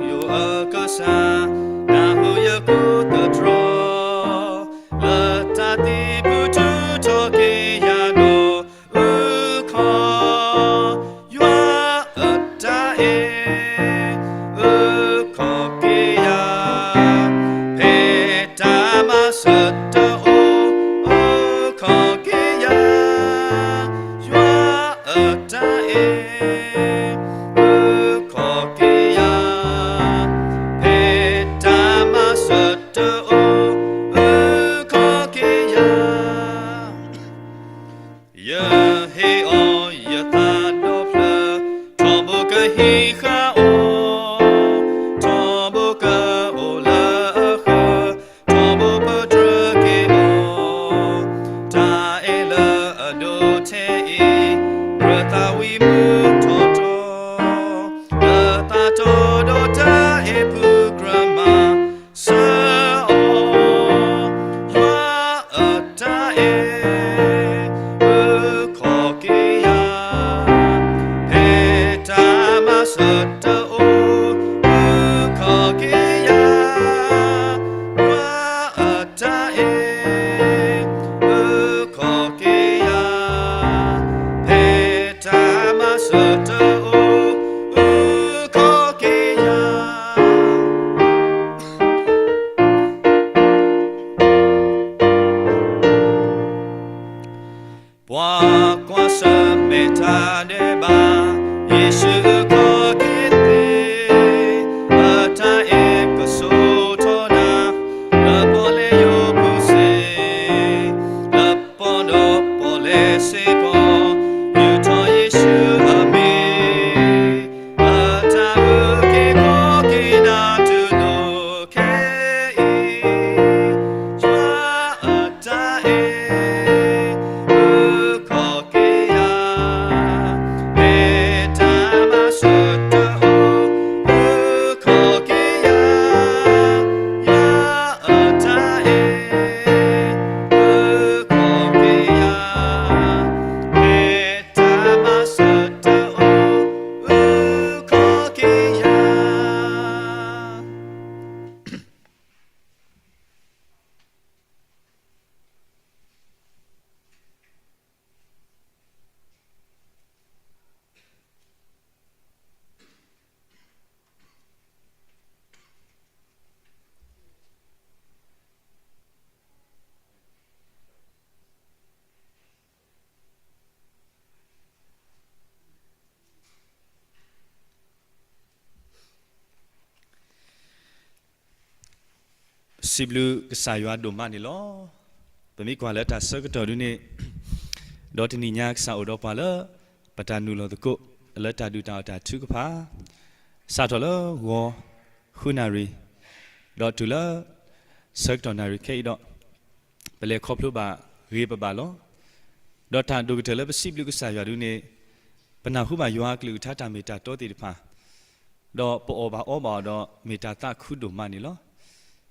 ယွၤအကစၢ်, နၢ်ဟူယကိၢ်သတြီၤ, လၢတၢ်သံၣ်ပူၤထုးထီၣ်က့ၤယၤဒီး အုၣ်ခီၣ် ယွၤအတၢ်အဲၣ်, အုၣ်ခီၣ်က့ၤယၤ, ဖဲတၢ်မၤစၢၤတအိၣ်, အုၣ်ခီၣ်က့ၤယၤ, ယွၤအတၢ်အဲၣ်, အုၣ်ခီၣ်က့ၤယၤ, ဖဲတၢ်မၤစၢၤတအိၣ်, အုၣ်ခီၣ်က့ၤယၤ ယဟ့ၣ်အီၤယသးဒီဖျၢၣ်, ထီဘိကဟံးဃာ်အီၤ, ထီဘိကအိၣ်လၢအဃၢၤ, ထီဘိပတြၢၤက့ၤအီၤ, တၢ်အဲၣ်လၢအဒိၣ်ထဲအံၤ, ကြၢးသးဝံၣ်မုာ်ထီၣ်ထီ, လၢသးထီၣ်ဒီးတၢ်အဲၣ်ပူၤကြၢးမၤ စၢၤအီၤ, ယွၤအတၢ်အဲၣ်, အုၣ်ခီၣ်က့ၤယၤ, ဖဲတၢ်မၤစၢၤတအိၣ်, အုၣ်ခီၣ်က့ၤယၤ, ယွၤအတၢ်အဲၣ်, အုၣ်ခီၣ်က့ၤယၤ, ဖဲတၢ်မၤစၢၤတအိၣ်, အုၣ်ခီၣ်က့ၤယၤ ပှၤကွၢ်ဆၢၣ်မဲာ်တၢ်ဒဲးဘး, ယ့ၣ်ၡူးအုၣ်ခီၣ်က့ၤသ့, အတၢ်အဲၣ်ကဆိၣ်ထီၣ်နၤ, လၢပီၣ်လဲၣ်ယိၤပူၤစ့ၢ်, လၢပီၣ်ဒီးပီၣ်လဲၣ်စ့ၢ်ကီး, ယူာ်ထီၣ်ယ့ၣ်ၡူးအမံၤ, အတၢ်အုၣ်က့ၤခီၣ်က့ၤနၤတုၤလီၤခဲအံၤ, ယွၤအတၢ်အဲၣ်, အုၣ်ခီၣ်က့ၤယၤ, ဖဲတၢ်မၤစၢၤတအိၣ်, အုၣ်ခီၣ်က့ၤယၤ, ယွၤအတၢ်အဲၣ်, အုၣ်ခီၣ်က့ၤယၤ, ဖဲတၢ်မၤစၢၤတအိၣ်, အုၣ်ခီၣ်က့ၤယၤ စံးဘျုးကစၢ်ယွၤဒိၣ်မးန့ၣ်လီၤ. ပမ့ၢ်ကွၢ်လၢတၢ်ဆၢကတီၢ်ဒ်န့ၣ်, ဒီးတနံၤညါကစၢ်အိၣ်ဒီးပှၤလၢ ပတၢ်နုာ်လီၤသကိး လၢတၢ်ဒုၣ်တၢ်အီၣ်တၢ်ထုကဖၣ်, စးထီၣ်လၢဂီၤဃုနၣ်ရံၣ်, ဒီးတုၤလၢ ဆၢကတီၢ်နၣ်ရံၣ်ခဲအံၤဒီး ပလဲၤခီဖျိဘၣ်ဂ့ၤပဘၣ်လီၤ. ဒီးတၢ်ဒိၣ်ကတၢၢ်လၢပစံးဘျုးကစၢ်ယွၤဒ်န့ၣ်, ပနၢ်ဟူဘၣ်ယွၤအကလုၢ်ကထါတၢ်မ့ၢ်တၢ်တီသ့ၣ်တဖၣ်, ဒီးပအီၣ်ဘၣ်အီဘၣ်အီၤဒီးမ့ၢ်တၢ်သးခုဒိၣ်မးန့ၣ်လီၤ.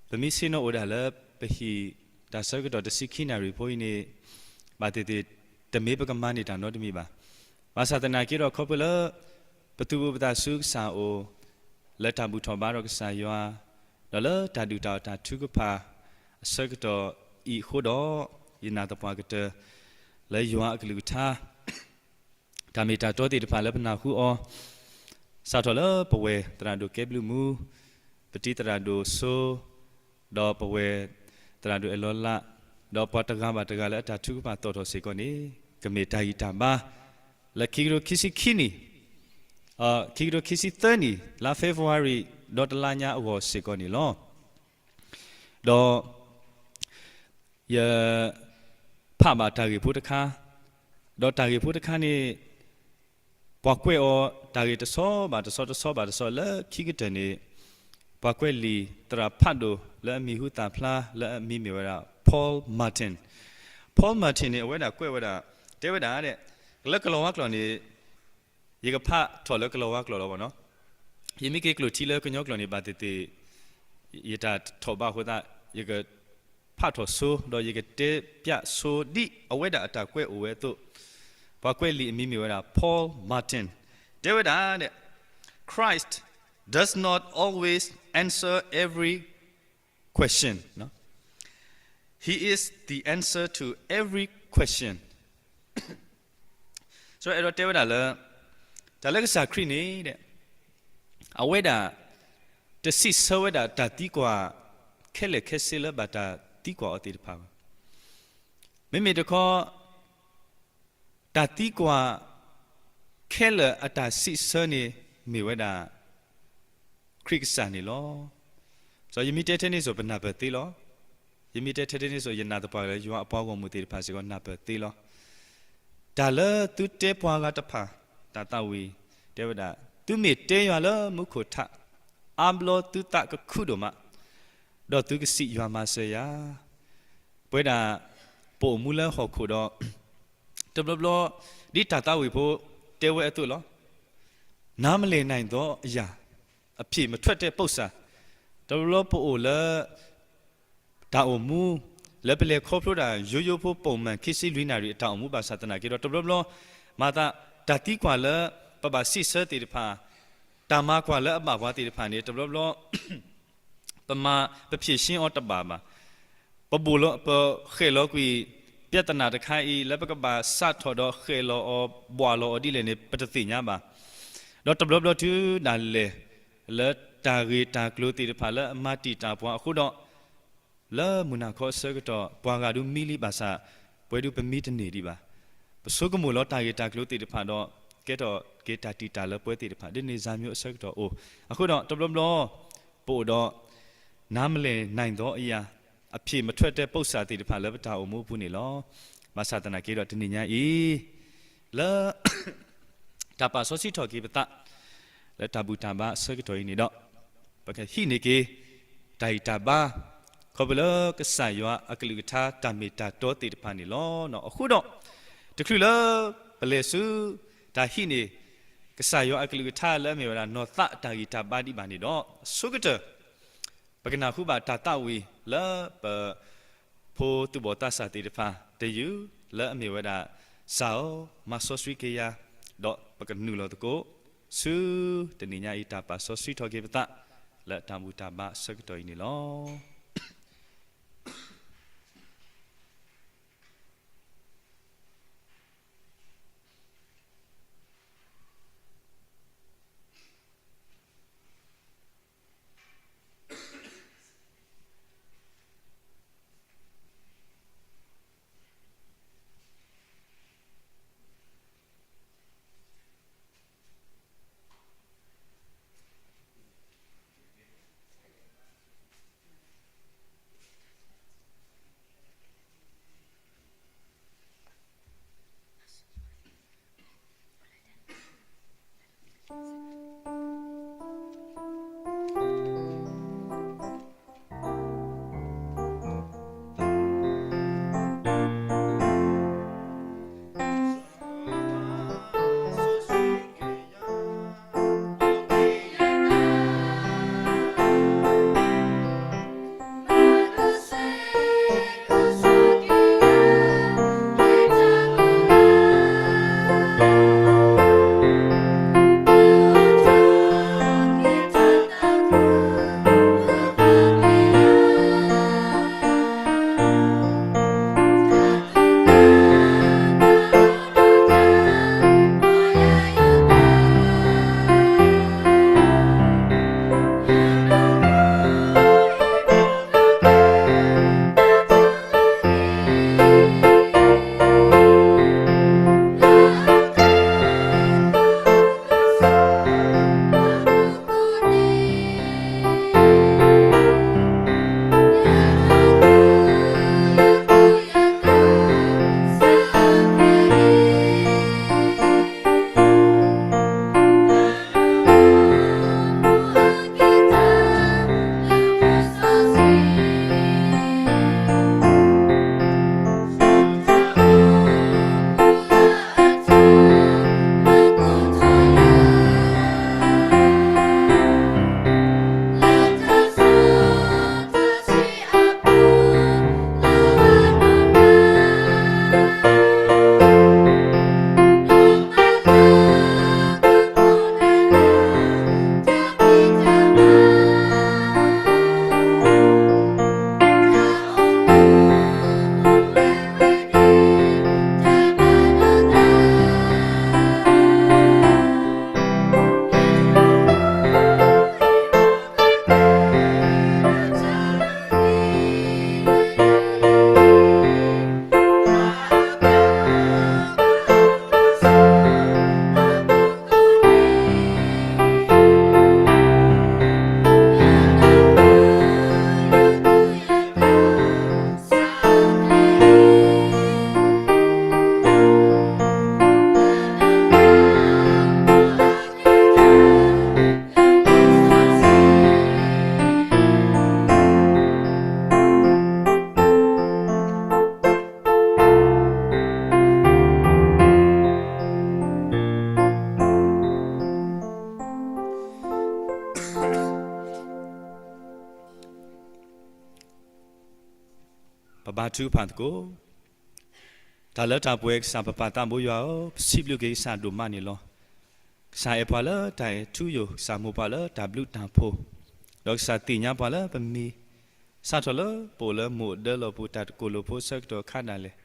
ပမ့ၢ်ဆ့ၣ်နီၤအိၣ်ဒၣ်လၢပဟံၣ်တၢ်ဆၢကတီၢ်တဆံခံနၣ်ရံၣ်ဖိအံၤန့ၣ်, ဘၣ်သ့ၣ်သ့ၣ် တမ့ၢ်ပကမၤန့ၢ်တၢ်နီတမံၤဘၣ်. ဘၣ်ဆၣ်သနာ်က့ဒီးခီဖျိလၢ ပသူၣ်ဘိၣ်ပသးဆူကစၢ်အအိၣ်, လၢတၢ်ဘူၣ်ထီၣ်ဘါထီၣ်ကစၢ်ယွၤ, ဒီးလၢတၢ်ဒုၣ်တၢ်အီၣ်တၢ်ထုကဖၣ်အဆၢကတီၢ်အံၤအဃိဒီး, ယနာ်သပှၢ်ကတၢၢ် လၢယွၤအကလုၢ်ကထါ တၢ်မ့ၢ်တၢ်တီသ့ၣ်တဖၣ်လၢပနၢ်ဟူအီၤ, စးထီၣ်လၢပဝဲသရၣ်ဒိၣ်ကဲဘျုးမူ, ပတံၤသရၣ်ဒိၣ်စိ, ဒီးပဝဲသရၣ်ဒိၣ်အဲၣ်လီၤလး, ဒီးပှၤတဂၤဘၣ်တဂၤလၢအတၢ်ထုကဖၣ်သီၣ်ထီၣ်စ့ၢ်ကီးန့ၣ်, ကမ့ၢ်တၢ်ဂံၢ်တၢ်ဘါ လၢခံကထိခံဆံခံနံၣ်, ခံကထိခံဆံသၢနံၣ် လါ February ဒီတလါညါအဂီၢ်စ့ၢ်ကီးန့ၣ်လီၤ. ဒီး ယ ဖးဘၣ်တၢ်ဂ့ၢ်ဖိတခါ, ဒီးတၢ်ဂ့ၢ်ဖိတခါန့ၣ် ပှၤကွဲးအီၤတၢ်ဂ့ၢ်တဆီဘၣ်တဆီ တဆီဘၣ်တဆီလၢခံကတၢၢ်န့ၣ်, ပှၤကွဲးလံာ်သရၣ်ဖးဒိၣ်လၢအမံၤဟူသၣ်ဖျါလၢအမံၤမ့ၢ်ဝဲဒၣ် Paul Martin. Paul Martin န့ၣ် အဝဲဒၣ်ကွဲးဝဲဒၣ်, တဲဝဲဒၣ်, လၢကလီၤဝါကျိာ်န့ၣ် ယကဖးထီၣ်လၢကလီၤဝါကျိာ်လီၤဘၣ်နီၤ. ယမ့ၢ်က့ၤကျိာ်ထံလၢကညီကျိာ်န့ၣ် ဘၣ်သ့ၣ်သ့ၣ် ယတၢ်ထီၣ်ဘးအဃိသတး ယကဖးထီၣ်ဆိ ဒီးယကတဲပၠးဆိဒ်အဝဲဒၣ်အတၢ်ကွဲးအိၣ်ဝဲအသိး, ပှၤကွဲးလံာ်အမံၤမ့ၢ်ဝဲဒၣ် Paul Martin တဲဝဲဒၣ်, Christ does not always answer every question. He is the answer to every question. စီၤအဲၣ်ဒိးတဲဝဲဒၣ်လၢ တၢ်လၢကစၢ်ခရံာ်န့ၣ် အဝဲဒၣ် တစံးဆၢဝဲဒၣ်တၢ်သံကွၢ် ခဲလၢာ်ခဲဆ့လၢဘၣ်တၢ်သံကွၢ်အီၤသ့ၣ်တဖၣ်ဘၣ်. မ့မ့ၢ်တခီ တၢ်သံကွၢ် ခဲလၢာ်အတၢ်စံးဆၢန့ၣ် မ့ၢ်ဝဲဒၣ် ခရံာ်ကစၢ်န့ၣ်လီၤ. ဒီးယမ့ၢ်တဲထဲန့ၣ်စိၤ ပနၢ်ပၢၢ်သ့လီၤ. ယမ့ၢ်တဲထဲန့ၣ်စိၤ ယနာ်သပှၢ်ကတၢၢ်လၢ ယွၤအပှၤဂီၢ်မုၢ်သ့ၣ်တဖၣ်စ့ၢ်ကီး နၢ်ပၢၢ်သ့လီၤ. တၢ်လၢသုတဲပှၤဂၤတဖၣ် တၢ်သးဝံၣ် တဲဝဲဒၣ်, သုမ့ၢ်တဲယွၤလၢမူခိၣ်ထး, အါဘျီသုသးကခုဒိၣ်မး, ဒီးသုကစံးယွၤမၤစၢၤယၤ. ပဝဲဒၣ် ပအိၣ်မူလၢဟီၣ်ခိၣ်ဒီး တဘျီဘျီ ဒ်တၢ်သးဝံၣ်ဖိတဲဝဲအသိးလီၤ. နားမလည်နိုင်သောအရာ အဖြေမထွက်တဲ့ပု္ပ္ပာ်, တဘျီဘျီပအိၣ်လၢ တၢ်အိၣ်မူ လၢပလဲၤခီဖျိဒၣ် ယိယိဖိ ပုံမှန် ခံဆံလွံၢ်နၣ်ရံၣ် အတၢ်အိၣ်မူဘၣ်ဆၣ်သနာ်က့ဒီး တဘျီဘျီ မၤသး တၢ်သံကွၢ်လၢ ပဘၣ်စံးဆၢသ့ၣ်တဖၣ်, တၢ်မၤကွၢ်လၢအဘၣ်ပှၤသ့ၣ်တဖၣ်န့ၣ် တဘျီဘျီ ပမၤ ပဖြေရှင်းအီၤတဘၣ်ဘၣ်. ပဘိၣ်လီၤ ပဃဲၣ်လီၤကွံာ် ပြဿနာတခါအံၤ လၢပကဘၣ်စးထီၣ်ဒီးဃဲၣ်လီၤအီၤ ဘှၣ်လီၤအီၤဒ်လဲၣ်န့ၣ် ပတသ့ၣ်ညါဘၣ်. ဒီးတဘျီဘျီတုၤဒၣ်လဲာ် လၢတၢ်ဂ့ၢ်တၢ်ကျိၤသ့ၣ်တဖၣ်လၢအမၤတံာ်တာ်ပှၤအဃိဒီး လၢမုၢ်နၤခီအဆၢကတီၢ် ပှၤဂၤဒုးမံလံဘၣ်ဆၣ် ပဝဲဒုးပမံတန့ၢ်ဒံးဘၣ်. ပဆိကမိၣ်လီၤတၢ်ဂ့ၢ်တၢ်ကျိၤသ့ၣ်တဖၣ်ဒီး ကဲထီၣ်က့ၤတၢ်တံာ်တာ်လၢပှၤသ့ၣ်တဖၣ် ဒ်န့ၣ် စံးမျိုး အဆၢကတီၢ်အိၣ်. အဃိဒီးတဘျီဘျီ ပအိၣ်ဒီး နားမလည်နိုင်သောအရာ အဖြေမထွက်တဲ့ပု္ပ္ပာ်သ့ၣ်တဖၣ်လၢပတၢ်အိၣ်မူအပူၤန့ၣ်လီၤ. ဘၣ်ဆၣ်သနာ်က့ဒီးတနံၤညါအံၤ လၢ တၢ်ပာ်စီဆှံထီၣ်က့ၤပသး လၢတၢ်ဘူၣ်တၢ်ဘါအဆၢကတီၢ်အံၤန့ၣ်ဒီး ပကဟံးန့ၢ်က့ၤ တၢ်ဂံၢ်တၢ်ဘါ ခီဖျိလၢကစၢ်ယွၤအကလုၢ်ကထါတၢ်မ့ၢ်တၢ်တီသ့ၣ်တဖၣ်န့ၣ်လီၤ. အဃိဒီး တချုးလၢ ပလဲၤဆူ တၢ်ဟံးန့ၢ် ကစၢ်ယွၤအကလုၢ်ကထါလၢအမ့ၢ်ဝဲဒၣ် နီၢ်သးတၢ်ဂံၢ်တၢ်ဘါဒံးဘၣ်န့ၣ်ဒီး အဆိကတၢၢ် ပကနၢ်ဟူဘၣ်တၢ်သးဝံၣ်လၢပ ဖိသူၣ်ဘီၣ်သးစၢ်သ့ၣ်တဖၣ်တယုၢ် လၢအမ့ၢ်ဝဲဒၣ် စၢ်ဧၢ, မၤစီဆှံက့ၤယၤ, ဒီးပကနုာ်လီၤသကိး ဆူတနံၤညါအံၤ တၢ်ပာ်စီဆှံထီၣ်က့ၤပသး လၢတၢ်ဘူၣ်တၢ်ဘါအဆၢကတီၢ်အံၤန့ၣ်လီၤ. ပဘါထုကဖၣ်သကိး. တၢ်လၢတၢ်ပှဲၤကစၢ်ပပၢ်သးဘိယွၤဧၢ, ပစံးဘျုးက့ၤကစၢ်ဒိၣ်မးန့ၣ်လီၤ. ကစၢ်အဲၣ်ပှၤလၢတၢ်အဲၣ်ထူယိာ်, ကစၢ်မိၢ်ပှၢ်လၢတၢ်ဘျုးတၢ်ဖှိၣ်, ဒီးကစၢ်သ့ၣ်ညါပှၤလၢပမ့ၢ် စးထီၣ်လၢပအိၣ်လၢမိၢ်အဒၢလီၢ်ပူၤ တၢ်တကိၢ်လိာ်ဖိဆၢကတီၢ်ခါဒၣ်လဲာ်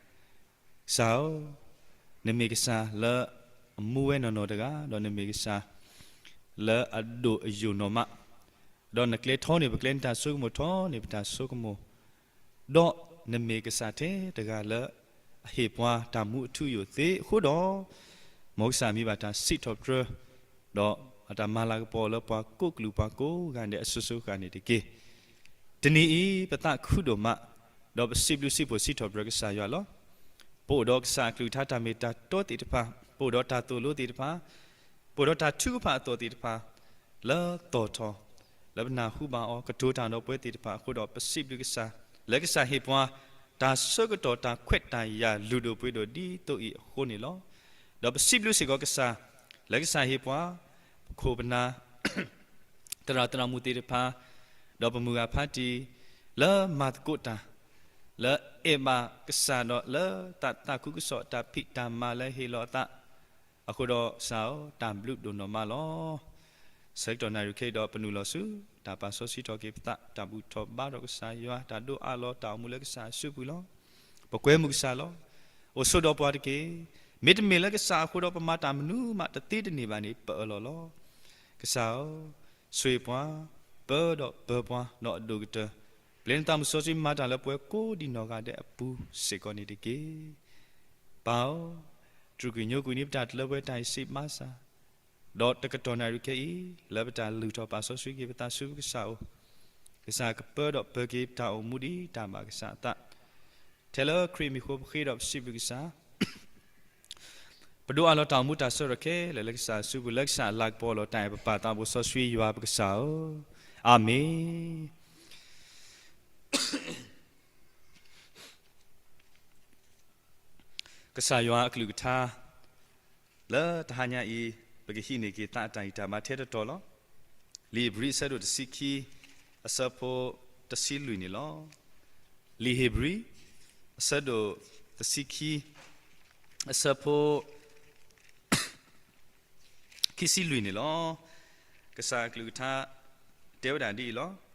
ကစၢ်ဧၢ, နမ့ၢ်ကစၢ်လၢအမူဝဲနီၢ်နီၢ်တဂၤ, ဒီးနမ့ၢ်ကစၢ်လၢအဒိၣ်အယိာ်နီၢ်မး, ဒီးနကျဲထီန့ၢ်ပကျဲ, နတၢ်ဆိကမိၣ်ထီန့ၢ်ပတၢ်ဆိကမိၣ်, ဒီးနမ့ၢ်ကစၢ်ထဲတဂၤလၢအဟ့ၣ်ပှၤတၢ်မူအထူအယိာ်သ့အဃိဒီး, မ်ကစၢ်မံၤဘၣ်တၢ်စံးထီၣ်ပတြၢၤ, ဒီးအတၢ်မၤလၤကပီၤလၢပှၤကိးကလုာ်ပှၤကိးဂၤဒဲးအစိၤစိၤအဃၣ်န့ၣ်တက့ၢ်. တနံၤအံၤ ပသးခုဒိၣ်မး, ဒီးပစံးဘျုးစံးဖှိၣ်စံးထီၣ်ပတြၢၤကစၢ်ယွၤလီၤ. ပအိၣ်ဒီးကစၢ်အကလုၢ်ကထါတၢ်မ့ၢ်တၢ်တီသ့ၣ်တဖၣ်, ပအိၣ်ဒီးတၢ်သိၣ်လိသ့ၣ်တဖၣ်, ပအိၣ်ဒီးတၢ်ထုကဖၣ်အသီၣ်သ့ၣ်တဖၣ်, လၢသီၣ်ထီၣ်, လၢပနၢ်ဟူဘၣ်အီၤ ကတိၤတၢ်ဒီးပဝဲသ့ၣ်တဖၣ်အဃိဒီး ပစံးဘျုးကစၢ်, လၢကစၢ်ဟ့ၣ်ပှၤ တၢ်ဆၢကတီၢ်တၢ်ခွဲးတၢ်ယာ်လုၢ်ဒိၣ်ပှ့ၤဒိၣ်ဒ်သိးအံၤအဃိန့ၣ်လီၤ. ဒီးပစံးဘျုးစ့ၢ်ကီးကစၢ်, လၢကစၢ်ဟ့ၣ်ပှၤ ပခိၣ်ပနၢ် သရၣ်သရၣ်မုၣ်သ့ၣ်တဖၣ်, ဒီးပမုၢ်ဂၤဖါတံၢ်, လၢမၤသကိးတၢ်, လၢအဲၣ်ဘၣ်ကစၢ်ဒီးလၢသးသးခုကစီၣ်တၢ်ဖံးတၢ်မၤလၢဟ့ၣ်လီၤအသး အဃိဒီးကစၢ်ဧၢ, တၢ်ဘျုးဒိၣ်နီၢ်မးလီၤ. ဆၢကတီၢ်နၣ်ရံၣ်ခဲအံၤဒီးပနုာ်လီၤဆူ တၢ်ပာ်စီဆှံထီၣ်က့ၤပသး, တၢ်ဘူၣ်ထီၣ်ဘါထီၣ်ကစၢ်ယွၤ, တၢ်ဒိးအးလီၤတၢ်အိၣ်မူလၢကစၢ်အစုပူၤလီၤ. ပကွဲမုာ်ကစၢ်လီၤ. အိၣ်ဆိးဒီးပှၤတက့ၢ်. မ့တမ့ၢ်လၢကစၢ်အဃိဒီး ပမၤတၢ်မနုၤမးတသ့တန့ၢ်ဘၣ်န့ၣ် ပအၢၣ်လီၤလီၤ. ကစၢ်ဧၢ, ဆိၣ်ဂ့ၤပှၤ, ပၢဒီးပၢပှၤ, ဒီးအဒိၣ်ကတၢၢ်, ပျဲနသးမုၢ်စီဆှံမၤတၢ်လၢပှၤကိးဒံးနီၢ်ဂၤဒဲးအပူၤစ့ၢ်ကီးန့ၣ်တက့ၢ်. ပၢ်ဧၢ, တြူၢ်ကညိကွံာ်န့ၢ်ပတၢ်တလၢပှဲၤတၢ်အံၤစံးဘၣ်ဆၣ်, ဒီးတကတီၢ်နၣ်ရံၣ်ခဲအံၤ လၢပတၢ်လုၢ်ထီၣ်ပာ်စီဆှံက့ၤပသးဆူကစၢ်အအိၣ်, ကစၢ်ကပၢဒီးပၢက့ၤတၢ်အိၣ်မူဒ်တၢ်ဘၣ်ကစၢ်အသး, ထဲလၢခရံာ်မံၤအဃိပဃ့ဒီးပစံးဘျုးကစၢ် ပဒိးအးလီၤတၢ်အိၣ်မူတၢ်ဆၢထၢၣ်ခဲလၢာ်လၢကစၢ်အစုပူၤ, လၢကစၢ်အလၤကပီၤလီၤတၢ်အဲၣ်ပပၢ်သးဘိစီဆှံယွၤပကစၢ်ဧၢ, အၤမ့ၣ်. ကစၢ်ယွၤအကလုၢ်ကထါ လၢတဟါညါအံၤ ပကဟံးန့ၢ်က့ၤသးအတၢ်ဂံၢ်တၢ်ဘါထဲတတီၤလီၤ. လံာ်ဧ့ၤဘြံၤအဆၢဒိၣ်တဆံခံ အဆၢဖိတဆံလွံၢ်န့ၣ်လီၤ. လံာ်ဧ့ၤဘြံၤ အဆၢဒိၣ်တဆံခံ အဆၢဖိ ခံဆံလွံၢ်န့ၣ်လီၤ. ကစၢ်အကလုၢ်ကထါ တဲဝဲဒၣ်ဒ်အံၤလီၤ.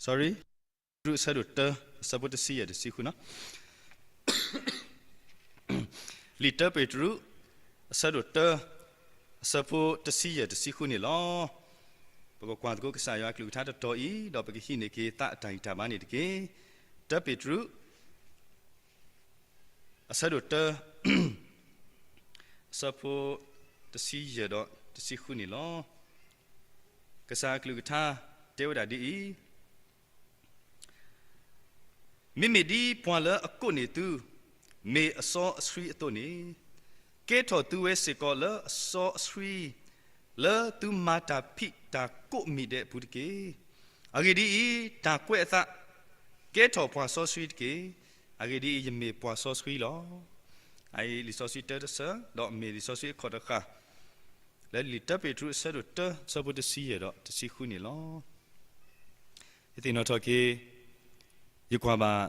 sorry, တရူးအဆၢဒိၣ်တၢ အဆၢဖိတဆံယဲၢ်တဆံဃုနီၤ. လံာ်တၢပ့းတရူး အဆၢဒိၣ်တၢ အဆၢဖိတဆံယဲၢ်တဆံဃုန့ၣ်လီၤ. ပကကွၢ်သကိးကစၢ်ယွၤအကလုၢ်ကထါတတီၤအံၤ ဒီးပကဟံးန့ၢ်က့ၤသးအတၢ်ဂံၢ်တၢ်ဘါန့ၣ်တက့ၢ်. တၢပ့းတရူး အဆၢဒိၣ်တၢ အဆၢဖိတဆံယဲၢ်ဒီးတဆံဃုန့ၣ်လီၤ. ကစၢ်အကလုၢ်ကထါတဲဝဲဒၣ်ဒ်အံၤ, မ့မ့ၢ်ဒ်ပှၤလၢအကိးန့ၢ်သု မ့ၢ်အစီအဆှံအသိးန့ၣ်, ကဲထီၣ်သုဝဲစ့ၢ်ကီးလၢအစီအဆှံ လၢသုမၤတၢ်ဖံးတၢ်ကိးမံၤဒဲးအပူၤတက့ၢ်. အဂ့ၢ်ဒ်အံၤ, တၢ်ကွဲးအသး, ကဲထီၣ်ပှၤစီဆှံတက့ၢ်. အဂ့ၢ်ဒ်အံၤ, ယမ့ၢ်ပှၤစီဆှံလီၤ. အအံၤလံာ်စီဆှံတၢတဆၢ, ဒီးမ့ၢ်လံာ်စီဆှံအခီၣ်တဃၣ် လၢလံာ်တၢပ့းတရူးအဆၢဒိၣ်တၢ အဆၢဖိတဆံယဲၢ်ဒီးတဆံဃုန့ၣ်လီၤ. ယသ့ၣ်နီၣ်ထီၣ်က့ၤ, ယကွၢ်ဘၣ်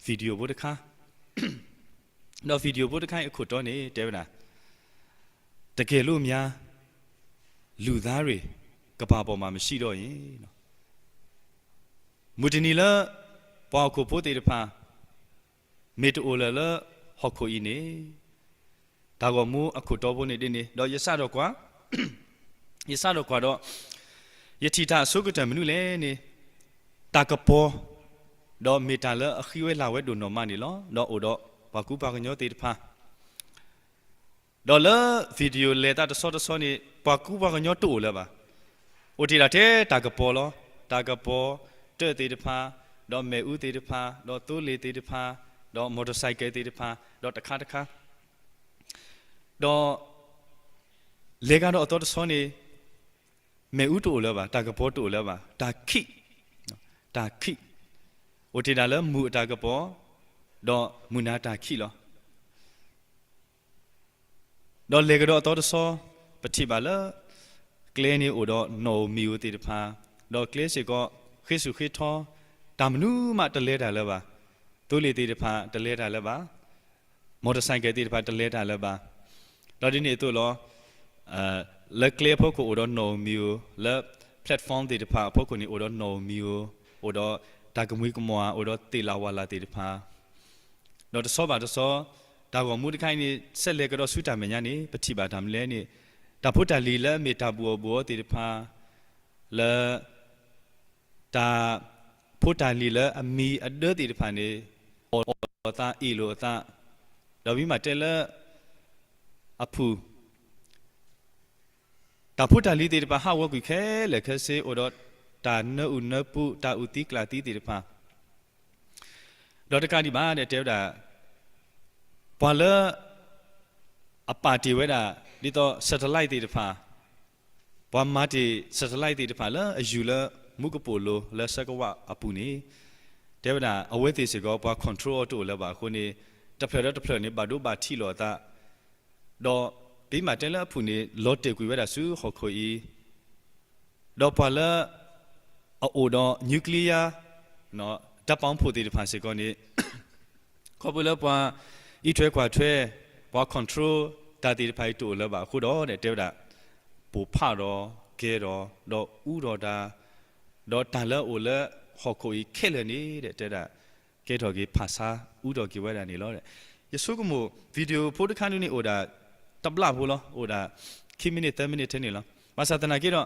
video ဖိတခါ, ဒီး video ဖိတခါအံၤအခိၣ်တီန့ၣ် တဲဝဲဒၣ်, တကယ်လို့များ လူသားတွေ ကမ္ဘာပေါ်မှာ မရှိတော့ရင်, မုၢ်တနံၤလၢ ပှၤဟီၣ်ခိၣ်ဖိသ့ၣ်တဖၣ် မ့ၢ်တအိၣ်လၢၤလၢဟီၣ်ခိၣ်အံၤန့ၣ်, တၢ်ဂီၤမူအခိၣ်တီဖိန့ၣ်ဒ်န့ၣ်, ဒီးယစးထီၣ်ကွၢ်, ယစးထီၣ်ကွၢ်ဒီး, ယထံၣ်တၢ်အဆိကတၢၢ်မနုၤလဲၣ်န့ၣ်, တၢ်ကပီၤ, ဒီးမ့ၢ်တၢ်လၢအဃံဝဲလၤဝဲဒိၣ်နီၢ်မးန့ၣ်လီၤ. ဒီးအိၣ်ဒီးပှၤကူပှၤကညီသ့ၣ်တဖၣ် ဒီးလၢ video လဲၤသးတဆီတဆီန့ၣ် ပှၤကူပှၤကညီတအိၣ်လၢၤဘၣ်. အိၣ်တ့ၢ်ဒၣ်ထဲတၢ်ကပီၤလီၤ. တၢ်ကပီၤ, တၢၢ်သ့ၣ်တဖၣ်, ဒီးမ့ၣ်အူသ့ၣ်တဖၣ်, ဒီးသိလ့ၣ်သ့ၣ်တဖၣ်, ဒီး motorcycle သ့ၣ်တဖၣ်, ဒီးတခါတခါ, ဒီး လဲၤကဒီးအသီတဆီန့ၣ် မ့ၣ်အူတအိၣ်လၢၤဘၣ်, တၢ်ကပီၤတအိၣ်လၢၤဘၣ်, တၢ်ခံး, တၢ်ခံး, အိၣ်တ့ၢ်ဒၣ်လၢမုၢ်အတၢ်ကပီၤ, ဒီးမုၢ်နၤတၢ်ခံးလီၤ. ဒီးလဲၤကဒီးအသီတဆီ, ပထံၣ်ဘၣ်လၢ ကျဲန့ၣ်အိၣ်ဒီးနီၣ်ဧိၤမံၤဧိၤသ့ၣ်တဖၣ်, ဒီးကျဲစ့ၢ်ကီး ဃ့ဆူၣ်ဃ့ထီ, တၢ်မနုၤမးတလဲၤတၢ်လၢၤဘၣ်, သိလ့ၣ်သ့ၣ်တဖၣ်တလဲၤတၢ်လၢၤဘၣ်, motorcycle သ့ၣ်တဖၣ်တလဲၤတၢ်လၢၤဘၣ်, ဒီးဒ်န့ၣ်အသိးလီၤ. လၢကျဲအဖီခိၣ်အိၣ်ဒီးနီၣ်ဧိၤမံၤဧိၤ, လၢ platform သ့ၣ်တဖၣ်အဖီခိၣ်န့ၣ်အိၣ်ဒီးနီၣ်ဧိၤမံၤဧိၤ, အိၣ်ဒီးတၢ်ကမှံကမွၤ, အိၣ်ဒီးသ့ၣ်လၣ်ဝၣ်လၣ်သ့ၣ်တဖၣ်, ဒီးတဆီဘၣ်တဆီ, တၢ်ဂီၤမူတခါအံၤန့ၣ် ဆဲးလဲၤကဒီးဆူတၢ်မဲာ်ညါန့ၣ် ပထံၣ်ဘၣ်တၢ်မနုၤလဲၣ်န့ၣ်, တၢ်ဖိတၢ်လံၤလၢအမ့ၢ်တၢ်ဘူးအီၤဘူးအီၤသ့ၣ်တဖၣ်, လၢ တၢ်ဖိတၢ်လံၤလၢအမံၤအဒၢသ့ၣ်တဖၣ်န့ၣ် အီၣ်လိာ်အသး အ့ၣ်လိာ်အသး, ဒီးပမ့ၢ်တဲလၢ အဖုၣ် တၢ်ဖိတၢ်လံၤသ့ၣ်တဖၣ်ဟးဂီၤကွံာ်ခဲလၢာ်ခဲဆ့ အိၣ်ဒီးတၢ်နၢအုၣ်နၢပူၤ တၢ်အုၣ်သံကျၣ်သံသ့ၣ်တဖၣ်, ဒီးတကးဒံးဘၣ်ဒီးတဲဝဲဒၣ်, ပှၤလၢ အပာ်တ့ၢ်ဝဲဒၣ် ဒ်သိး satellite သ့ၣ်တဖၣ်, ပှၤမၤတ့ၢ် satellite သ့ၣ်တဖၣ်လၢအယူၤလၢမူကပိာ်လိၤလၢဆၢကဝၣ်အပူၤန့ၣ်, တဲဝဲဒၣ်အဝဲသ့ၣ်စ့ၢ်ကီး ပှၤ control အီၤတအိၣ်လၢၤဘၣ်အဃိန့ၣ်, တဖျၢၣ်ဒီးတဖျၢၣ်န့ၣ် ဘၣ်ဒိဘၣ်ထံးလိာ်အသး, ဒီးပမ့ၢ်တဲလၢအဖုၣ်န့ၣ် လီၤတဲာ်ကွံာ်ဝဲဒၣ်ဆူဟီၣ်ခိၣ်အံၤ, ဒီးပှၤလၢ အအိၣ်ဒီး nuclear ဓာတ်ပေါင်းဖိုသ့ၣ်တဖၣ်စ့ၢ်ကီးန့ၣ်, ခီဖျိလၢပှၤအံးထွဲကွၢ်ထွဲ, ပှၤ control တၢ်သ့ၣ်တဖၣ်အံၤတအိၣ်လၢၤဘၣ်အဃိဒီး တဲဝဲဒၣ်, ပိာ်ဖးဒီးကဲဒီး, ဒီးအူဒီးတၢ်, ဒီးတၢ်လၢအအိၣ်လၢဟီၣ်ခိၣ်အံၤခဲလၢာ်န့ၣ် တဲဝဲဒၣ်, ကဲထီၣ်က့ၤဖးဆါအူထီၣ်က့ၤဝဲဒၣ်န့ၣ်လီၤ. ယဆိကမိၣ် video ဖိတခါန့ၣ်အိၣ်ဒၣ် တဘျီဖိလီၤ, အိၣ်ဒၣ် ခံ minute သၢ minute ထဲန့ၣ်လီၤ. ဘၣ်ဆၣ်သနာ်က့ဒီး,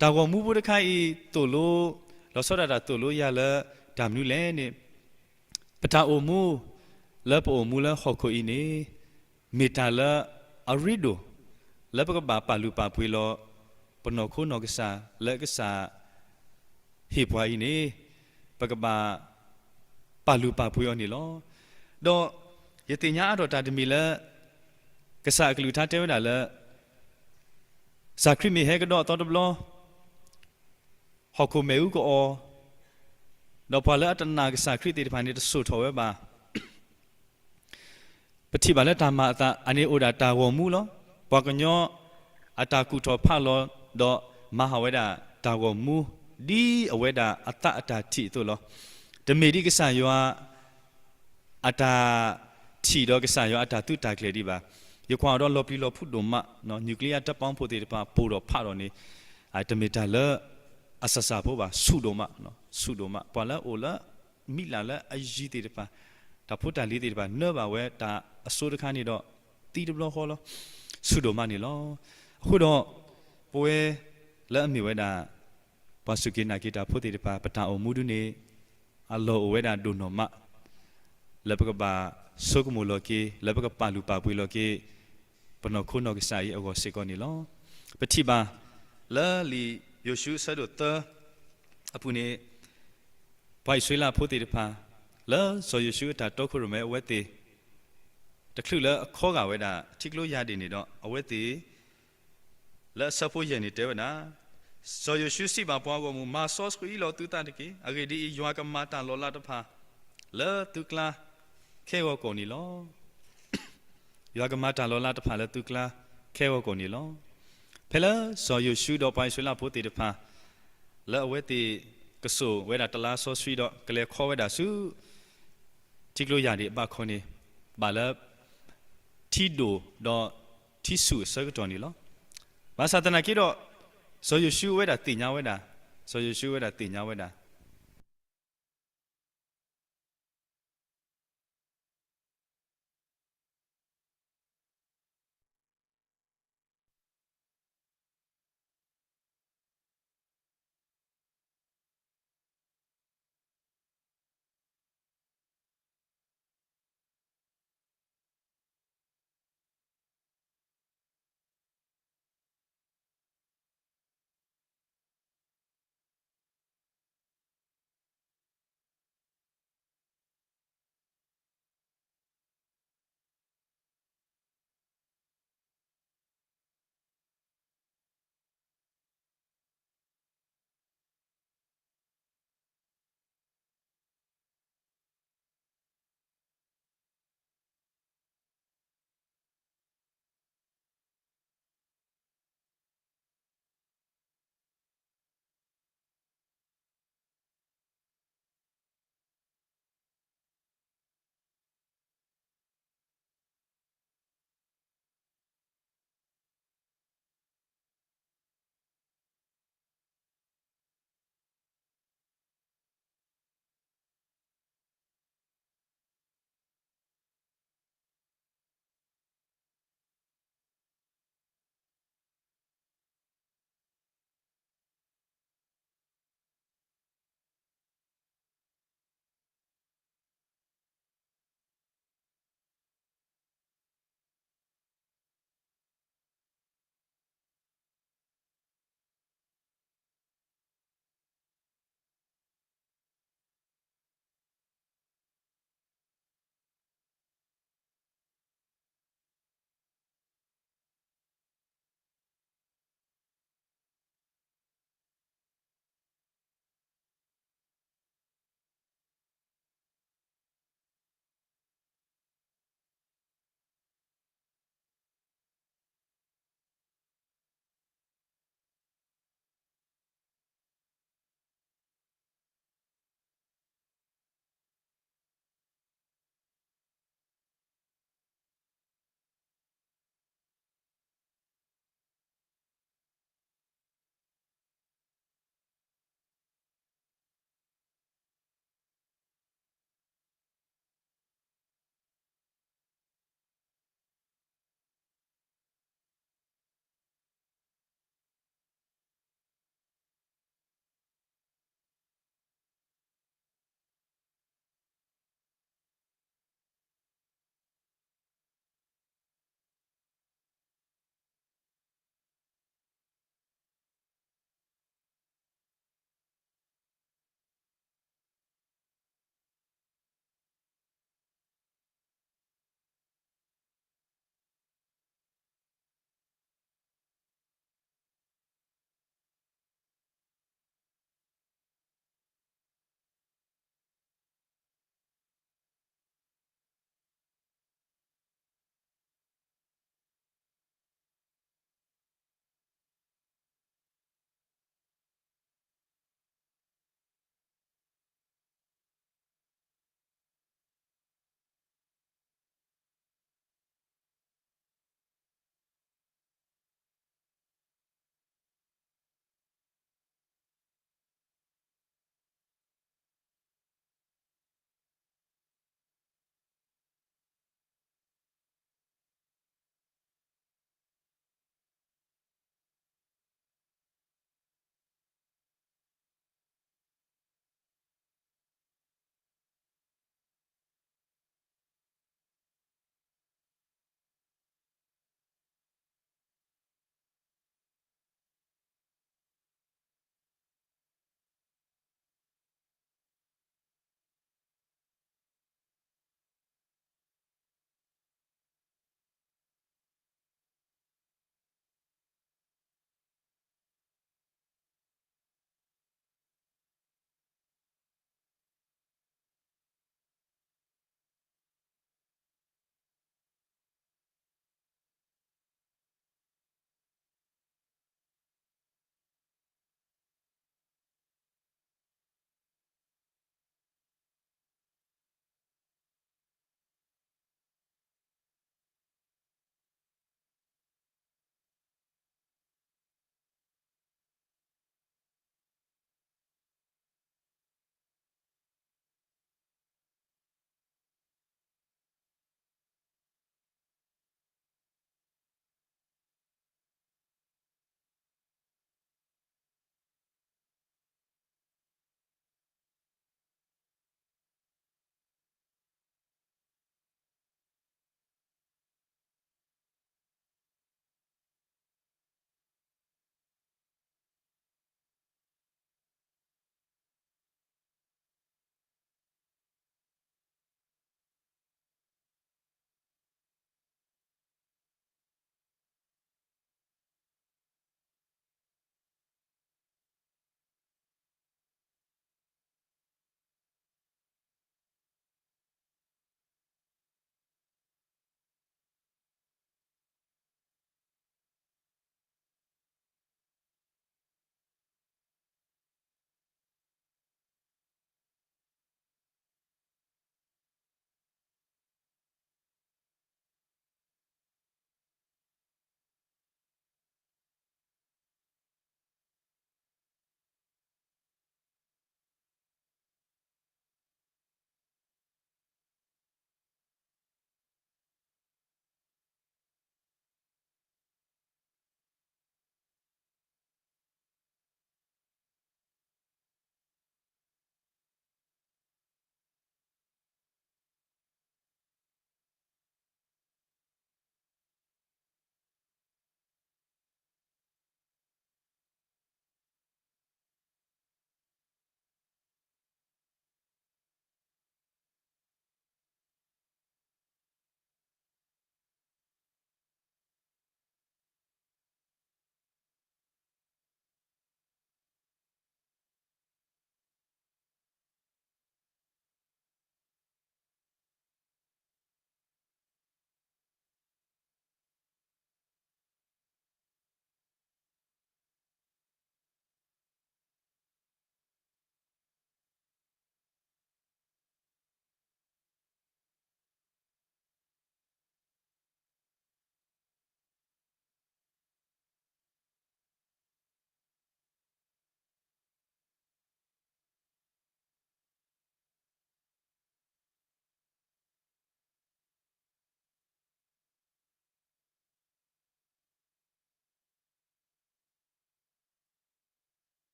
တၢ်ဂီၤမူဖိတခါအံၤသိၣ်လိ, လီၤဆီဒၣ်တၢ်သိၣ်လိယၤလၢတၢ်မနုၤလဲၣ်န့ၣ်, ပတၢ်အိၣ်မူ လၢပအိၣ်မူလၢဟီၣ်ခိၣ်အံၤန့ၣ်, မ့ၢ်တၢ်လၢအရ့ဒိၣ်, လၢပကဘၣ်ပာ်လုၢ်ပာ်ပှ့ၤလီၤ ပနီၢ်ခိနီၢ်ကစၢ်လၢကစၢ်ဟ့ၣ်ပှၤအံၤန့ၣ်, ပကဘၣ်ပာ်လုၢ်ပာ်ပှ့ၤအီၤန့ၣ်လီၤ. ဒီးယသ့ၣ်ညါအါထီၣ်တၢ်တမံၤလၢ ကစၢ်အကလုၢ်ကထါတဲဝဲဒၣ်လၢ ကစၢ်ခရံာ်မ့ၢ်ဟဲကဒီးအသီတဘျီ, ဟီၣ်ခိၣ်မ့ၣ်အူကအီၣ်, ဒီးပှၤလၢအတနာ်ကစၢ်ခရံာ်သ့ၣ်တဖၣ်န့ၣ် တစိာ်ထီၣ်ဝဲဘၣ်. ပထံၣ်ဘၣ်လၢတၢ်မၤအသး အန့ၣ်အိၣ်ဒၣ်တၢ်ဂီၤမူလီၤ. ပှၤကညီအတၢ်ကူၣ်ထီၣ်ဖးလီၤ, ဒီးမၤဟးဝဲဒၣ်တၢ်ဂီၤမူ ဒ်အဝဲဒၣ်အသးအတၢ်ထံၣ်အသိးလီၤ. တမ့ၢ်ဒ်ကစၢ်ယွၤ အတၢ်ထံၣ်ဒီးကစၢ်ယွၤအတၢ်သုးတၢ်ကျဲၤဒံးဘၣ်. ယကွၢ်အီၤဒီးလီၤပျံၤလီၤဖုးဒိၣ်မး, nuclearဓာတ်ပေါင်းဖိုသ့ၣ်တဖၣ် ပိာ်ထီၣ်ဖးထီၣ်န့ၣ်, တမ့ၢ်တၢ်လၢအစှၤစှၤဖိဘၣ်, ဆူၣ်ဒိၣ်မး, ဆူၣ်ဒိၣ်မး. ပှၤလၢအအိၣ်လၢမံၤလၢ်လၢအယံၤသ့ၣ်တဖၣ်, တၢ်ဖိတၢ်လံၤသ့ၣ်တဖၣ် နၢဘၣ်ဝဲတၢ်အစိတခါန့ၣ်ဒီး သံတဘျီဃီလီၤ. ဆူၣ်ဒိၣ်မးန့ၣ်လီၤ. အဃိဒီး ပဝဲလၢအမ့ၢ်ဝဲဒၣ် ပှၤစူၢ်က့ၤနာ်က့ၤတၢ်ဖိသ့ၣ်တဖၣ် ပတၢ်အိၣ်မူဒ်န့ၣ် အလီၢ်အိၣ်ဝဲဒၣ်ဒိၣ်နီၢ်မး လၢပကဘၣ်ဆိကမိၣ်လီၤက့ၤ, လၢပကပာ်လုၢ်ပာ်ပှ့ၤလီၤက့ၤ ပနီၢ်ခိနီၢ်ကစၢ်အံၤအဂီၢ်စ့ၢ်ကီးန့ၣ်လီၤ. ပထံၣ်ဘၣ် လၢလံာ်ယိၤၡူအဆၢဒိၣ်သၢအပူၤန့ၣ်, ပှၤအံၣ်စရ့လးဖိသ့ၣ်တဖၣ် လၢစီၤယိၤၡူအတၢ်တီခိၣ်ရိၣ်မဲအဝဲသ့ၣ် တချုးလၢအခီဂာ်ဝဲဒၣ်ထံကျိယၢ်ဒ့ၣ်န့ၣ်ဒီး အဝဲသ့ၣ် လၢအဆၢဖိယဲၢ်န့ၣ်တဲဝဲဒၣ်, စီၤယိၤၡူစံးဘၣ်ပှၤဂီၢ်မုၢ်, မၤစီဆှံလီၤသုသးတက့ၢ်. အဂ့ၢ်ဒ်အံၤ, ယွၤကမၤတၢ်လီၤလးတဖၣ် လၢသုကျါခဲဂီၤကီၢ်န့ၣ်လီၤ. ယွၤကမၤတၢ်လီၤလးတဖၣ်လၢသုကျါခဲဂီၤကီၢ်န့ၣ်လီၤ. ဖဲလၢစီၤယိၤၡူဒီးပှၤအံၣ်စရ့လးဖိသ့ၣ်တဖၣ် လၢအဝဲသ့ၣ်ကစိာ်ဝဲဒၣ်တလါစီဆှံဒီး ကလဲၤခီဝဲဒၣ်ဆူ ထံကျိယၢ်ဒ့ၣ်အဘၣ်ခီန့ၣ် ဘၣ်လၢ ထံဒိၣ်ဒီးထံဆူၣ်အဆၢကတီၢ်န့ၣ်လီၤ. ဘၣ်ဆၣ်သနာ်က့ဒီး စီၤယိၤၡူဝဲဒၣ်သ့ၣ်ညါဝဲဒၣ်, စီၤယိၤၡူဝဲဒၣ်သ့ၣ်ညါဝဲဒၣ်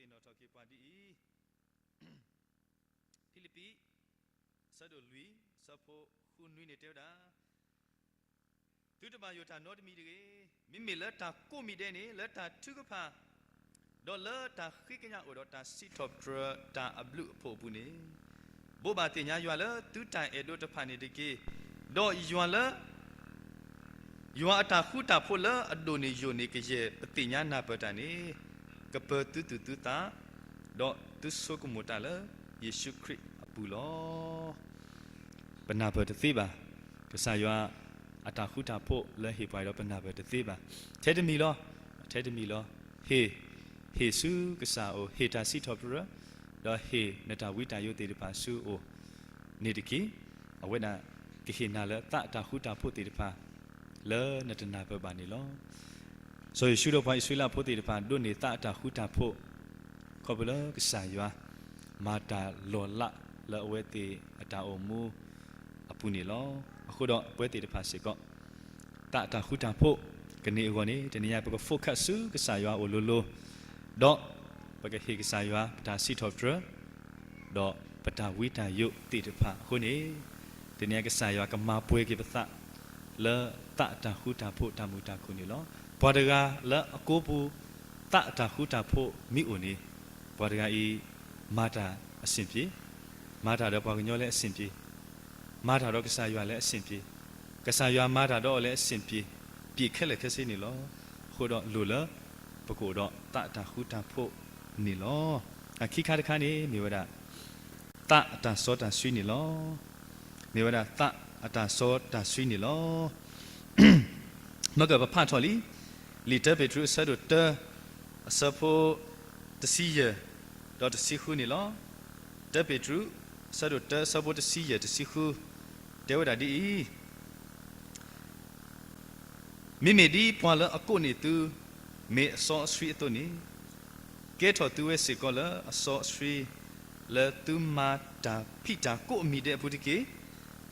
နီၣ်ထီၣ်က့ၤပှၤဒ်အံၤ, ဖံလံးပံး အဆၢဒိၣ်လွံၢ် အဆၢဖိဃုနွံန့ၣ်တဲဝဲဒၣ်, သုတဘၣ်ယိၣ်တၢ်နီတမံၤတဂ့ၤ, မ့မ့ၢ်လၢတၢ်ကိးမံၤဒဲးန့ၣ် လၢတၢ်ထုကဖၣ်, ဒီးလၢတၢ်ဃ့ကညးအိၣ်ဒီးတၢ်စံးထီၣ်ပတြၢၤတၢ်အဘျုးအဖှိၣ်အပူၤန့ၣ်, ဘိးဘၣ်သ့ၣ်ညါယွၤလၢသုတၢ်အဲၣ်ဒိးတဖၣ်န့ၣ်တက့ၢ်. ဒီးယွၤလၢ ယွၤအတၢ်ဃူတၢ်ဖိးလၢအဒိၣ်န့ၢ်ယိာ်န့ၢ်ကယဲၢ်ပသ့ၣ်ညါနၢ်ပၢၢ်တၢ်န့ၣ်, ကပၢၤသုသူၣ်သုသး, ဒီးသုဆိကမိၣ်တၢ်လၢယ့ၣ်ၡူးခရံာ်အပူၤလီၤ. ပနၢ်ပၢၢ်တသ့ဘၣ်. ကစၢ်ယွၤအတၢ်ဃူတၢ်ဖိးလၢဟ့ၣ်ပှၤဒီးပနၢ်ပၢၢ်တသ့ဘၣ်. ထဲတမံၤလီၤ. ထဲတမံၤလီၤ. ဟ့ၣ်, ဟ့ၣ်ဆူကစၢ်အအိၣ်, ဟ့ၣ်တၢ်စံးထီၣ်ပတြၢၤ, ဒီးဟ့ၣ်နတၢ်ဝံတၢ်ယိးသ့ၣ်တဖၣ်ဆူအအိၣ်န့ၣ်တက့ၢ်. အဝဲဒၣ်ကဟ့ၣ်နၤလၢသးအတၢ်ဃူတၢ်ဖိးသ့ၣ်တဖၣ် လၢနတနၢ်ပၢၢ်ဘၣ်န့ၣ်လီၤ. စီၤယိၤၡူဒီးပှၤအံၣ်စရ့လးဖိသ့ၣ်တဖၣ် ဒိးန့ၢ်သးအတၢ်ဃူတၢ်ဖိး, ခီဖျိလၢကစၢ်ယွၤ မၤတၢ်လီၤလးလၢအဝဲသ့ၣ်အတၢ်အိၣ်မူအပူၤန့ၣ်လီၤ. အဃိဒီးပဝဲသ့ၣ်တဖၣ်စ့ၢ်ကီး သးအတၢ်ဃူတၢ်ဖိးကန့ၢ်အဂီၢ်န့ၣ် တနံၤအံၤ ပက focus ဆူကစၢ်ယွၤအအိၣ်လိၤလိၤ, ဒီးပကဟ့ၣ်ကစၢ်ယွၤပတၢ်စံးထီၣ်ပတြၢၤ, ဒီးပတၢ်ဝံတၢ်ယိးသ့ၣ်တဖၣ်အဃိန့ၣ်, တနံၤအံၤကစၢ်ယွၤကမၤပှဲၤက့ၤပသး လၢသးအတၢ်ဃူတၢ်ဖိးတၢ်မုာ်တၢ်ခုၣ်န့ၣ်လီၤ. ပှၤတဂၤလၢအကိးပူၤ သးအတၢ်ဃူတၢ်ဖိးမ့ၢ်အိၣ်န့ၣ်, ပှၤတဂၤအံၤ မၤတၢ်အဆင်ပြေ, မၤတၢ်ဒီးပှၤကညီလၢအဆင်ပြေ, မၤတၢ်ဒီးကစၢ်ယွၤလၢအဆင်ပြေ, ကစၢ်ယွၤမၤတၢ်ဒီးအီၤလၢအဆင်ပြေ, ပျံၤခဲလၢာ်ခဲဆ့န့ၣ်လီၤ. အဃိဒီးလိၣ်လၢပကအိၣ်ဒီးသးအတၢ်ဃူတၢ်ဖိးန့ၣ်လီၤ. အခံခါတခါန့ၣ် မ့ၢ်ဝဲဒၣ် သးအတၢ်စီတၢ်ဆှံန့ၣ်လီၤ. မ့ၢ်ဝဲဒၣ်သးအတၢ်စီတၢ်ဆှံန့ၣ်လီၤ. မ့ၢ်ကပဖးထီၣ်လံ, လံာ်တၢပ့းတရူးအဆၢဒိၣ်တၢ အဆၢဖိ တဆံယဲၢ် ဒီးတဆံဃုန့ၣ်လီၤ. တၢပ့းတရူး အဆၢဒိၣ်တၢ အဆၢဖိတဆံယဲၢ်တဆံဃု တဲဝဲဒၣ်ဒ်အံၤ, မ့မ့ၢ်ဒ်ပှၤလၢအကိးန့ၢ်သု မ့ၢ်အစီအဆှံအသိးန့ၣ်, ကဲထီၣ်သုဝဲစ့ၢ်ကီးလၢအစီအဆှံ လၢသုမၤတၢ်ဖံးတၢ်ကိးအမံၤဒဲးအပူၤတက့ၢ်.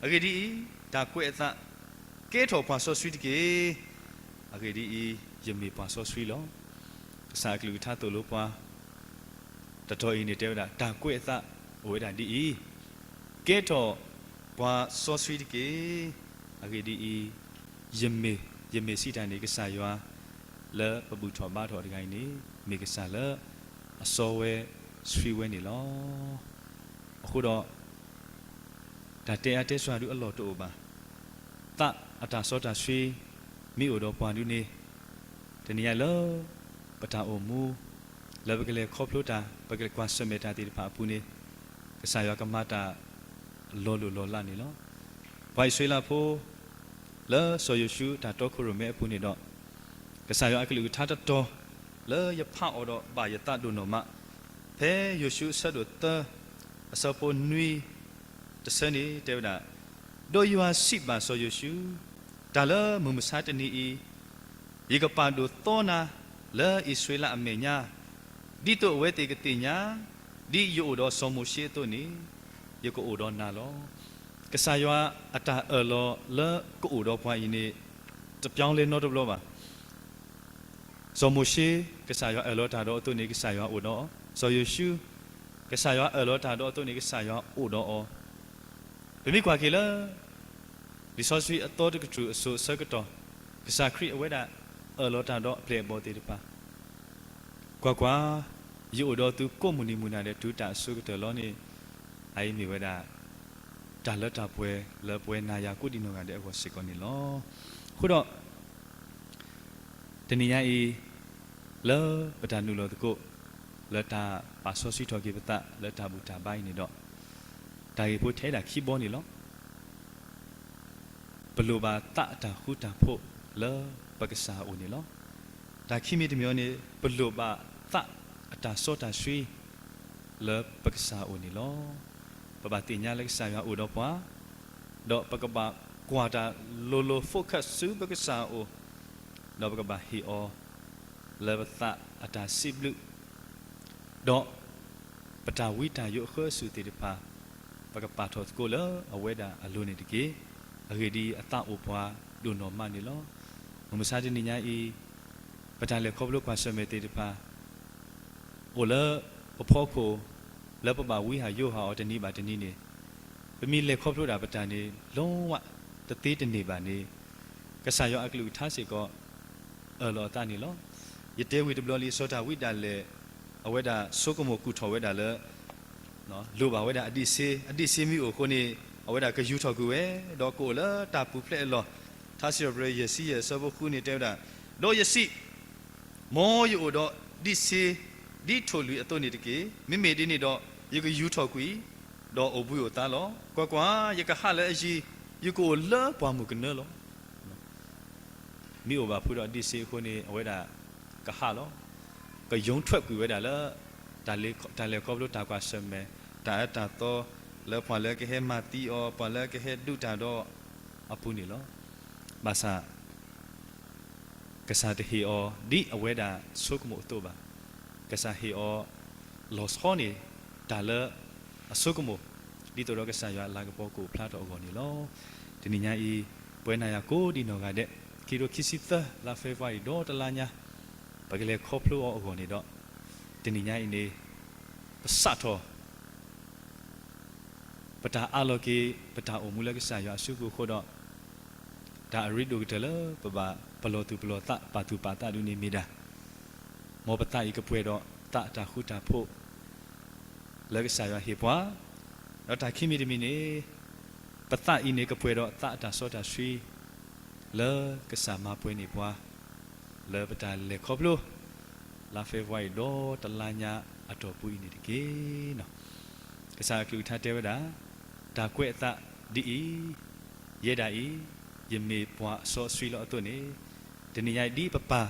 အဂ့ၢ်ဒ်အံၤ, တၢ်ကွဲးအသး, ကဲထီၣ်ပှၤစီဆှံတက့ၢ်. အဂ့ၢ်ဒ်အံၤ, ယမ့ၢ်ပှၤစီဆှံလီၤ. ကစၢ်အကလုၢ်ကထါသိၣ်လိပှၤ တတီၤအံၤန့ၣ်တဲဝဲဒၣ် တၢ်ကွဲးအသးအိၣ်ဝဲဒၣ်ဒ်အံၤ, ကဲထီၣ်ပှၤစီဆှံတက့ၢ်. အဂ့ၢ်ဒ်အံၤ, ယမ့ၢ်, ယမ့ၢ်စံးတၢ်န့ၣ် ကစၢ်ယွၤလၢပဘူၣ်ထီၣ်ဘါထီၣ်တဂၤအံၤန့ၣ် မ့ၢ်ကစၢ်လၢအစီဝဲဆှံဝဲန့ၣ်လီၤ. အဃိဒီး တၢ်တဲအါတဲစှၤဒုအလီၢ်တအိၣ်ဘၣ်. သးအတၢ်စီတၢ်ဆှံ မ့ၢ်အိၣ်ဒီးပှၤဒုန့ၣ်, တနံၤညါလၢ ပတၢ်အိၣ်မူ လၢပကလဲၤခီဖျိတၢ် ပကလဲၤကွၢ်ဆၢၣ်မဲာ်တၢ်သ့ၣ်တဖၣ်အပူၤန့ၣ်, ကစၢ်ယွၤကမၤတၢ်လီၤလိၢ်လီၤလးန့ၣ်လီၤ. ပှၤအံၣ်စရ့လးဖိ လၢစီၤယိၤၡူအတၢ်တီခိၣ်ရိၣ်မဲအပူၤန့ၣ်ဒီး, ကစၢ်ယွၤအကလုၢ်ကထါတတီၤ လၢယဖးအီၤဒီးဘၣ်ယသးဒိၣ်နီၢ်မး, ဖဲယိၤၡူအဆၢဒိၣ်သၢ အဆၢဖိနွံ တဆၢန့ၣ် တဲဝဲဒၣ်, ဒီးယွၤစံးဘၣ်စီၤယိၤၡူ, တၢ်လၢမုၢ်မဆါတနံၤအံၤ, ယကပာ်ဒိၣ်သီနၤလၢအံၣ်စရ့လးအမဲာ်ညါ, ဒ်သိးအဝဲသ့ၣ်ကသ့ၣ်ညါ, ဒ်ယအိၣ်ဒီးစီၤမိၤၡ့အသိးန့ၣ်, ယကအိၣ်ဒီးနၤလီၤ. ကစၢ်ယွၤအတၢ်အၢၣ်လီၤလၢကအိၣ်ဒီးပှၤအံၤန့ၣ် တပြောင်းလဲနီတဘျီဘၣ်. စီၤမိၤၡ့ ကစၢ်ယွၤအၢၣ်လီၤတၢ်ဒီးအသိးန့ၣ် ကစၢ်ယွၤအိၣ်ဒီးအီၤ, စီၤယိၤၡူ ကစၢ်ယွၤအၢၣ်လီၤတၢ်ဒီးအသိးန့ၣ် ကစၢ်ယွၤအိၣ်ဒီးအီၤ. ပမ့ၢ်ကွၢ်က့ၤလၢ လံာ်စီဆှံအသီတကတြူၢ်အစိၤအဆၢကတီၢ်, ကစၢ်ခရံာ်အဝဲဒၣ်အၢၣ်လီၤတၢ်ဒီးအပျဲၢ်အဘီၣ်သ့ၣ်တဖၣ်, ကွၢ်ကွၢ်, ယအိၣ်ဒီးသုကိးမုၢ်နံၤမုၢ်နၤဒဲးတုၤတၢ်အစိၤကတၢၢ်လီၤန့ၣ်, အအံၤမ့ၢ်ဝဲဒၣ် တၢ်လၢတၢ်ပှဲၤလၢပဝဲနၤယၤကိးဒံးနီၢ်ဂၤဒဲးအဂီၢ်စ့ၢ်ကီးန့ၣ်လီၤ. အဃိဒီး တနံၤညါအံၤ လၢပတၢ်နုာ်လီၤသကိး လၢတၢ်ပာ်စီဆှံထီၣ်က့ၤပသးလၢတၢ်ဘူၣ်တၢ်ဘါအံၤန့ၣ်ဒီး, တၢ်ဂ့ၢ်ဖိထဲဒၣ်ခံဘီန့ၣ်လီၤ. ပလိၣ်ဘၣ်သးအတၢ်ဃူတၢ်ဖိးလၢပကစၢ်အအိၣ်န့ၣ်လီၤ. တၢ်ခံမံၤတမံၤအံၤန့ၣ် ပလိၣ်ဘၣ်သးအတၢ်စီတၢ်ဆှံ လၢပကစၢ်အအိၣ်န့ၣ်လီၤ. ပဘၣ်သ့ၣ်ညါလၢကစၢ်ယွၤအိၣ်ဒီးပှၤ, ဒီးပကဘၣ်ကွၢ်တၢ်လိၤလိၤ focus ဆူပကစၢ်အအိၣ်, ဒီးပကဘၣ်ဟ့ၣ်အီၤ လၢပသးအတၢ်စံးဘျုး ဒီးပတၢ်ဝံတၢ်ယိးအဃၢအစူၢ်သ့ၣ်တဖၣ်, ပကပာ်ထီၣ်သကိးလၢအဝဲဒၣ်အလိၤန့ၣ်တက့ၢ်. အဂ့ၢ်ဒ်အံၤ, အသးအိၣ်ပှၤဒိၣ်နီၢ်မးန့ၣ်လီၤ. မုၢ်မဆါတနံၤညါအံၤ, ပတၢ်လဲၤခီဖျိကွၢ်ဆၢၣ်မဲာ်သ့ၣ်တဖၣ် အိၣ်လၢပဖီခိၣ် လၢပဘၣ်ဝံဟးယိဟးအီၤတနံၤဘၣ်တနံၤန့ၣ်, ပမ့ၢ်လဲၤခီဖျိဒၣ်ပတၢ်န့ၣ် လီဝဲတသ့တန့ၢ်ဘၣ်န့ၣ်, ကစၢ်ယွၤအကလုၢ်ကထါစ့ၢ်ကီး အၢၣ်လီၤအသးန့ၣ်လီၤ. ယတဲဝံၤတဘျီလံ စီၤဒၤဝံးဒၣ်လဲာ် အဝဲဒၣ်ဆိကမိၣ်ကူၣ်ထီၣ်ဝဲဒၣ်လၢ လိၣ်ဘၣ်ဝဲဒၣ်အဒံးဆ့, အဒံးဆ့မ့ၢ်အိၣ်အဃိန့ၣ် အဝဲဒၣ်ကယူၤထီၣ်ကွံာ်ဝဲ, ဒီးကအိၣ်လၢတၢ်ပူၤဖျဲးအလီၢ်, ထါစံးထီၣ်ပတြၢၤ ယဲၢ်ဆံယဲၢ် အဆၢဖိဃုန့ၣ် တဲဝဲဒၣ်, ဒီးယစံး, မ်ယအိၣ်ဒီးဒံးဆ့ ဒ်ထိၣ်လွံၢ်အသိးန့ၣ်တက့ၢ်. မ့မ့ၢ်ဒ်န့ၣ်ဒီး ယကယူၤထီၣ်ကွံာ်, ဒီးအိၣ်ဘှံးအိၣ်သါလီၤ. ကွၢ်ကွၢ်, ယကဟးလၢအယံၤ, ယကအိၣ်လၢပှၢ်မုၢ်ကနၢလီၤ. မ့ၢ်အိၣ်ဘၣ်ဖုးဒီးဒံးဆ့အဃိန့ၣ် အဝဲဒၣ်ကဟးလီၤ. ကယူၤထီၣ်ကွံာ်ဝဲဒၣ်လၢ တၢ်လဲၤခီဖျိတၢ်ကွၢ်ဆၢၣ်မဲာ်, တၢ်အၢတၢ်သီ လၢပှၤလၢကဟဲမၤသံအီၤ, ပှၤလၢကဟဲဒုးတၢ်ဒီးအပူၤန့ၣ်လီၤ. ဘၣ်ဆၣ် ကစၢ်တဟ့ၣ်အီၤဒ်အဝဲဒၣ်ဆိကမိၣ်အသိးဘၣ်. ကစၢ်ဟ့ၣ်အီၤလီၤဆီန့ၣ် တၢ်လၢအဆိကမိၣ်, ဒ်သိးဒီးကစၢ်ယွၤအလၤကပီၤကအိၣ်ဖျါထီၣ်အဂီၢ်န့ၣ်လီၤ. တနံၤညါအံၤ ပဝဲနၤယၤကိးဒံးနီၢ်ဂၤဒဲး ခံထိခံဆံသၢ လါဖ့ၤဘြူၤအါရံၤ ဒီတလါညါ ပကလဲၤခီဖျိအီၤအဂီၢ်န့ၣ်ဒီး တနံၤညါအံၤန့ၣ် ပစးထီၣ် ပတၢ်အးလီၤက့ၤ ပတၢ်အိၣ်မူလၢကစၢ်ယွၤအစုပူၤအဃိဒီး တၢ်အရ့ဒိၣ်ကတၢၢ်လၢပဘၣ်ပလီၢ်သူၣ်ပလီၢ်သး ပာ်သူၣ်ပာ်သးဒ်န့ၣ်မ့ၢ်ဒၣ် မ်ပသးအံၤကပှဲၤဒီးသးအတၢ်ဃူတၢ်ဖိး လၢကစၢ်ယွၤဟ့ၣ်ပှၤ, ဒီးတၢ်ခံမံၤတမံၤန့ၣ် ပသးအံၤန့ၣ်ကပှဲၤဒီးသးအတၢ်စီတၢ်ဆှံ လၢကစၢ်မၤပှဲၤန့ၢ်ပှၤ လၢပတၢ်လဲၤခီဖျိ လါဖ့ၤဘြူၤအါရံၤ ဒီတလါညါအတီၢ်ပူၤအံၤန့ၣ်တက့ၢ်. ကစၢ်အကလုၢ်ကထါတဲဝဲဒၣ်, တၢ်ကွဲးအသးဒ်အံၤ, ယဲဒၣ်အံၤ ယမ့ၢ်ပှၤအစီအဆှံလီၤအသိးန့ၣ်, တနံၤညါအံၤဒ်ပပၢ်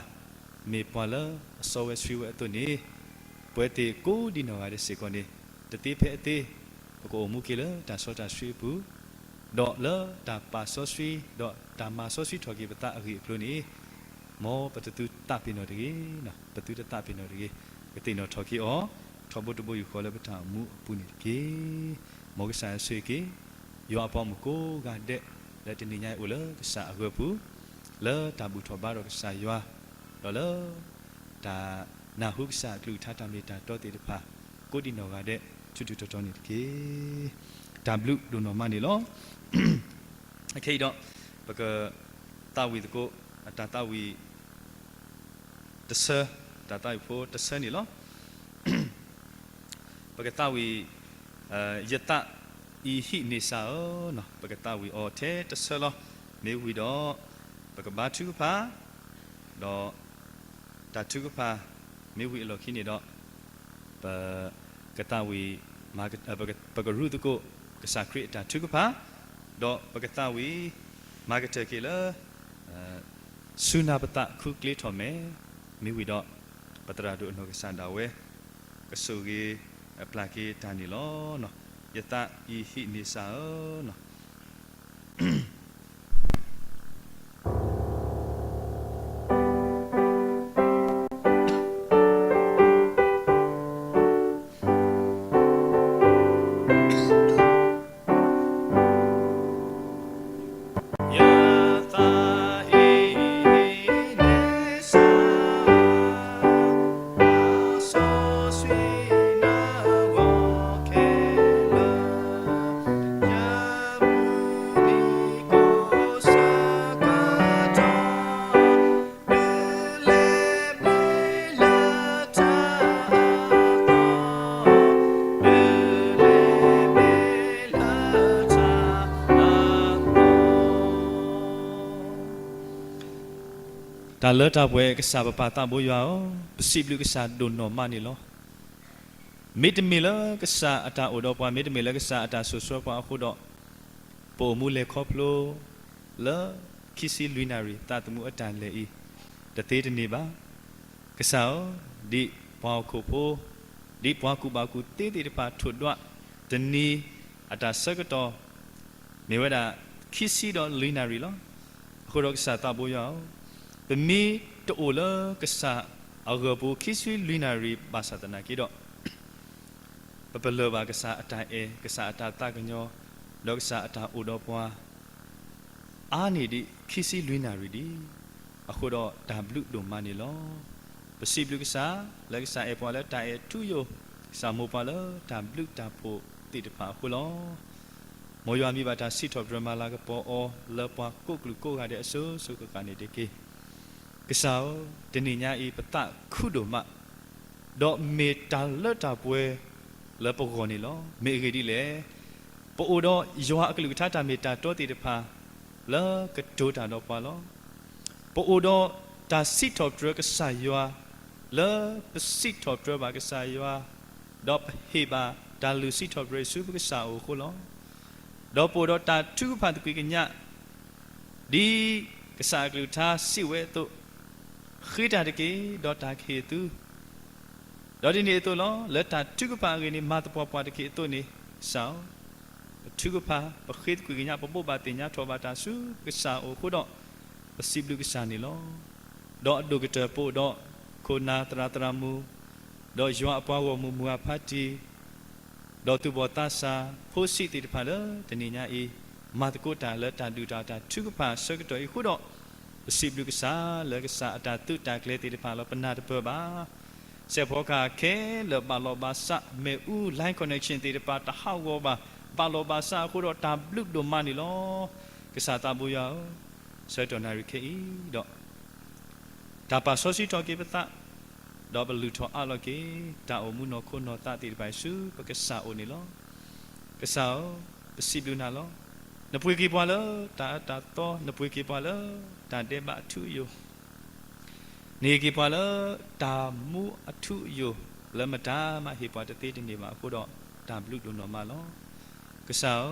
မ့ၢ်ပှၤလၢအစီဝဲဆှံဝဲအသိးန့ၣ်, ပဝဲသ့ၣ်ကိးဒံးနီၢ်ဂၤဒဲးစ့ၢ်ကီးန့ၣ် တသ့ဖဲအသ့ ပကအိၣ်မူက့ၤလၢတၢ်စီတၢ်ဆှံအပူၤ, ဒီးလၢတၢ်ပာ်စီဆှံ ဒီးတၢ်မၤစီဆှံထီၣ်က့ၤပသးအဂ့ၢ်အကျိၤန့ၣ်, မ်ပသုတသးပ့ၤနီၣ်တဂ့ၤ, ပသုတသးပ့ၤနီၣ်တဂ့ၤ, ပသ့ၣ်နီၣ်ထီၣ်က့ၤအီၤ ထီဘိတဘိယူၢ်ဃီလၢပတၢ်အိၣ်မူအပူၤန့ၣ်တက့ၢ်. မ်ကစၢ်ယွၤဆိၣ်ဂ့ၤက့ၤ ယွၤအပှၤမုၣ်ကိးဂၤဒဲး လၢတနံၤညါအံၤအိၣ်လၢကစၢ်အဂၢၤပူၤ, လၢတၢ်ဘူၣ်ထီၣ်ဘါထီၣ်ကစၢ်ယွၤ, ဒီးလၢ တၢ်နၢ်ဟူကစၢ်အကလုၢ်ကထါတၢ်မ့ၢ်တၢ်တီသ့ၣ်တဖၣ် ကိးဒံးနီၢ်ဂၤဒဲး ထူးထူးတီၤတီၤန့ၣ်တက့ၢ်. တၢ်ဘျုးဒိၣ်နီၢ်မးန့ၣ်လီၤ. အခဲအံၤဒီး ပကသးဝံၣ်သကိး တၢ်သးဝံၣ်တဆၢ, တၢ်သးဝံၣ်ဖိတဆၢန့ၣ်လီၤ. ပကသးဝံၣ် ယသးအံၤဟံးန့ၢ်စှၤဧၢ, ပကသးဝံၣ်အီၤထဲတဆၢလီၤ. မ့ၢ်ဝံၤဒီး ပကဘါထုကဖၣ်, ဒီးတၢ်ထုကဖၣ် မ့ၢ်ဝံၤအလီၢ်ခံန့ၣ်ဒီး ပကသးဝံၣ် ပကရူၢ်သကိး ကစၢ်ခရံာ်အတၢ်ထုကဖၣ်, ဒီးပကသးဝံၣ် မၤကတၢၢ်က့ၤလၢ စူၢ်နာ်ပသးခူကျ့ထီၣ်မဲာ်, မ့ၢ်ဝံၤဒီး ပသရၣ်ဒိၣ်အနီၢ်ကစၢ်ဒၣ်ဝဲ ကဆိၣ်ဂ့ၤအပျၢ်က့ၤတၢ်န့ၣ်လီၤ. ယသးအံၤဟံးန့ၢ်စှၤဧၢ. တၢ်လၢတၢ်ပှဲၤကစၢ်ပပၢ်သးဘိယွၤဧၢ, ပစံးဘျုးကစၢ်ဒိၣ်နီၢ်မးန့ၣ်လီၤ. မ့တမ့ၢ်လၢကစၢ်အတၢ်အိၣ်ဒီးပှၤ, မ့တမ့ၢ်လၢကစၢ်အတၢ်စိာ်ဆှၢပှၤအဃိဒီး, ပအိၣ်မူလဲၤခီဖျိ လၢခံဆံလွံၢ်နၣ်ရံၣ် သးသမူအတၢ်လဲၤအံၤ တသ့တန့ၢ်ဘၣ်. ကစၢ်ဧၢ, ဒ်ပှၤဟီၣ်ခိၣ်ဖိ, ဒ်ပှၤကူၣ်ဘၣ်ကူၣ်သ့သ့ၣ်တဖၣ်ထိၣ်ဒွး တနံၤအတၢ်ဆၢကတီၢ် မ့ၢ်ဝဲဒၣ်ခံဆံဒီးလွံၢ်နၣ်ရံၣ်လီၤ. အဃိဒီးကစၢ်သးဘိယွၤဧၢ, ပမ့ၢ်တအိၣ်လၢကစၢ်အဂၢၤပူၤခံဆံလွံၢ်နၣ်ရံၣ်ဘၣ်ဆၣ်သနာ်က့ဒီး, ပပလၢၢ်ဘၣ်ကစၢ်အတၢ်အဲၣ်, ကစၢ်အတၢ်သးကညီၤ, ဒီးကစၢ်အတၢ်အိၣ်ဒီးပှၤ အါန့ၢ်ဒံးခံဆံလွံၢ်နၣ်ရံၣ်ဒံး, အဃိဒီးတၢ်ဘျုးဒိၣ်မးန့ၣ်လီၤ. ပစံးဘျုးကစၢ် လၢကစၢ်အဲၣ်ပှၤလၢတၢ်အဲၣ်ထူယိာ်, ကစၢ်မိၢ်ပှၤလၢတၢ်ဘျုးတၢ်ဖှိၣ်သ့ၣ်တဖၣ်အဃိလီၤ. မ်ယွၤမံၤဘၣ်တၢ်စံးထီၣ်ပတြၢၤမၤလၤကပီၤအီၤလၢပှၤကိးကလုာ်ကိးဂၤဒဲးအစိၤစိၤဃၣ်ဃၣ်န့ၣ်တက့ၢ်. ကစၢ်ဧၢ, တနံၤညါအံၤပသးခုဒိၣ်မး, ဒီးမ့ၢ်တၢ်လၢတၢ်ပှဲၤလၢပဂီၢ်န့ၣ်လီၤ. မ့ၢ်အဂ့ၢ်ဒ်လဲၣ်, ပအိၣ်ဒီးယွၤအကလုၢ်ကထါတၢ်မ့ၢ်တၢ်တီသ့ၣ်တဖၣ် လၢကတိၤတၢ်ဒီးပှၤလီၤ. ပအိၣ်ဒီးတၢ်စံးထီၣ်ပတြၢၤကစၢ်ယွၤ, လၢပစံးထီၣ်ပတြၢၤဘၣ်ကစၢ်ယွၤ, ဒီးပဟ့ၣ်ဘၣ်တၢ်လုၢ်စံးထီၣ်ပတြၢၤဆူပကစၢ်အအိၣ်အဃိလီၤ. ဒီးပအိၣ်ဒီးတၢ်ထုကဖၣ်သကွံာ်ကညး, ဒ်ကစၢ်အကလုၢ်ကထါစံးဝဲအသိး, ဃ့တၢ်တက့ၢ်, ဒီးတၢ်ကဟ့ၣ်သု ဒီးဒ်န့ၣ်အသိးလီၤ. လၢတၢ်ထုကဖၣ်အဂ့ၢ်န့ၣ် မၤသပှၢ်ပှၢ်တက့ၢ်အသိးန့ၣ်, ကစၢ်ဧၢ, ပထုကဖၣ်, ပဃ့သကွံာ်ကညး, ပဘိးဘၣ်သ့ၣ်ညါထီၣ်ဘၣ်တၢ်ဆူကစၢ်အအိၣ်အဃိဒီး, ပစံးဘျုးကစၢ်န့ၣ်လီၤ. ဒီးအဒိၣ်ကတၢၢ်ပအိၣ်ဒီး, ခိၣ်နၢ်သရၣ်သရၣ်မုၣ်, ဒီးယွၤအပှၤဂီၢ်မုၢ်မုၢ်အဖါတံၢ်, ဒီးသူၣ်ဘီၣ်သးစၢ်, ဖိဆံးသ့ၣ်တဖၣ်လၢတနံၤညါအံၤ, မၤသကိးတၢ်လၢတၢ်ဒုးတၢ်တၢ်ထုကဖၣ်အဆၢကတီၢ်အံၤအဃိဒီး, ပစံးဘျုးကစၢ်လၢကစၢ်အတၢ်သုးတၢ်ကျဲၤသ့ၣ်တဖၣ်လီၤ. ပနၢ်တပၢၢ်ဘၣ်. စဲးဖီကဟၣ်ခဲလၢာ်ဘၣ်လီၤဘၣ်စး, မ့ၣ်အူ line connection သ့ၣ်တဖၣ်တဟးဂီၤဘၣ်, ဘၣ်လီၤဘၣ်စးအဃိဒီးတၢ်ဘျုးဒိၣ်မးန့ၣ်လီၤ. ကစၢ်သးဘိယွၤဧၢ, ဆၢကတီၢ်နၣ်ရံၣ်ခဲအံၤဒီး တၢ်ပာ်စီဆှံထီၣ်က့ၤပသး, ဒီးပလုၢ်ထီၣ်အးလီၤက့ၤ တၢ်အိၣ်မူနီၢ်ခိနီၢ်သးသ့ၣ်တဖၣ်ဆူပကစၢ်အအိၣ်န့ၣ်လီၤ. ကစၢ်ဧၢ, ပစံးဘျုးနၤလီၤ. နပှ့ၤက့ၤပှၤလၢတၢ်အၢတၢ်သီ, နပှ့ၤက့ၤပှၤလၢတၢ်ဒဲးဘးအထူအယိာ်, နဟ့ၣ်က့ၤပှၤလၢတၢ်မူအထူအယိာ်လၢမတၤမးဟ့ၣ်ပှၤတသ့တန့ၢ်ဘၣ်အဃိဒီး, တၢ်ဘျုးဒိၣ်နီၢ်မးလီၤ. ကစၢ်ဧ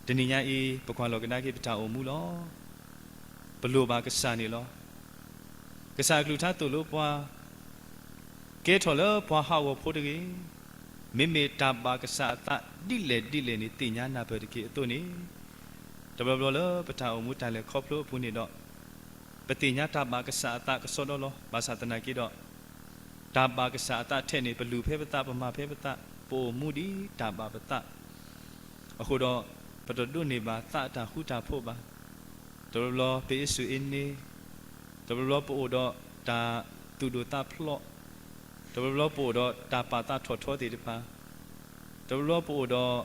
ၢ, တနံၤညါအံၤ ပကွၢ်လီၤကဒါက့ၤပတၢ်အိၣ်မူလီၤ. ပလိၣ်ဘၣ်ကစၢ်န့ၣ်လီၤ. ကစၢ်အကလုၢ်ကထါသိၣ်လိပှၤ, ကဲထီၣ်လၢပှၤဟးဂီၤဖိတဂ့ၤ. မ့မ့ၢ်တၢ်ဘၣ်ကစၢ်အသးဒ်လဲၣ်ဒ်လဲၣ်န့ၣ် သ့ၣ်ညါနၢ်ပၢၢ်တက့ၢ်အသိးန့ၣ်, တဘျီဘျီလၢပတၢ်အိၣ်မူတၢ်လဲၤခီဖျိအပူၤန့ၣ်ဒီး, ပသ့ၣ်ညါတၢ်ဘၣ်ကစၢ်အသးကစီဒီလီၤ. ဘၣ်ဆၣ်သနာ်က့ဒီး, တၢ်ဘၣ်ကစၢ်အသးထဲန့ၣ် ပလူၤဖဲပသး, ပမၤဖဲပသး, ပအိၣ်မူဒ်တၢ်ဘၣ်ပသး အဃိဒီး, ပတဒိးန့ၢ်ဘၣ်သးအတၢ်ဃူတၢ်ဖိးဘၣ်. တဘျီဘျီပအ့စူၢ်အ့န့, တဘျီဘျီပအိၣ်ဒီးတၢ်သူၣ်ဒိၣ်သးဖျိး, တဘျီဘျီပအိၣ်ဒီးတၢ်ပာ်သးထီၣ်ထီသ့ၣ်တဖၣ်, တဘျီဘျီပအိၣ်ဒီး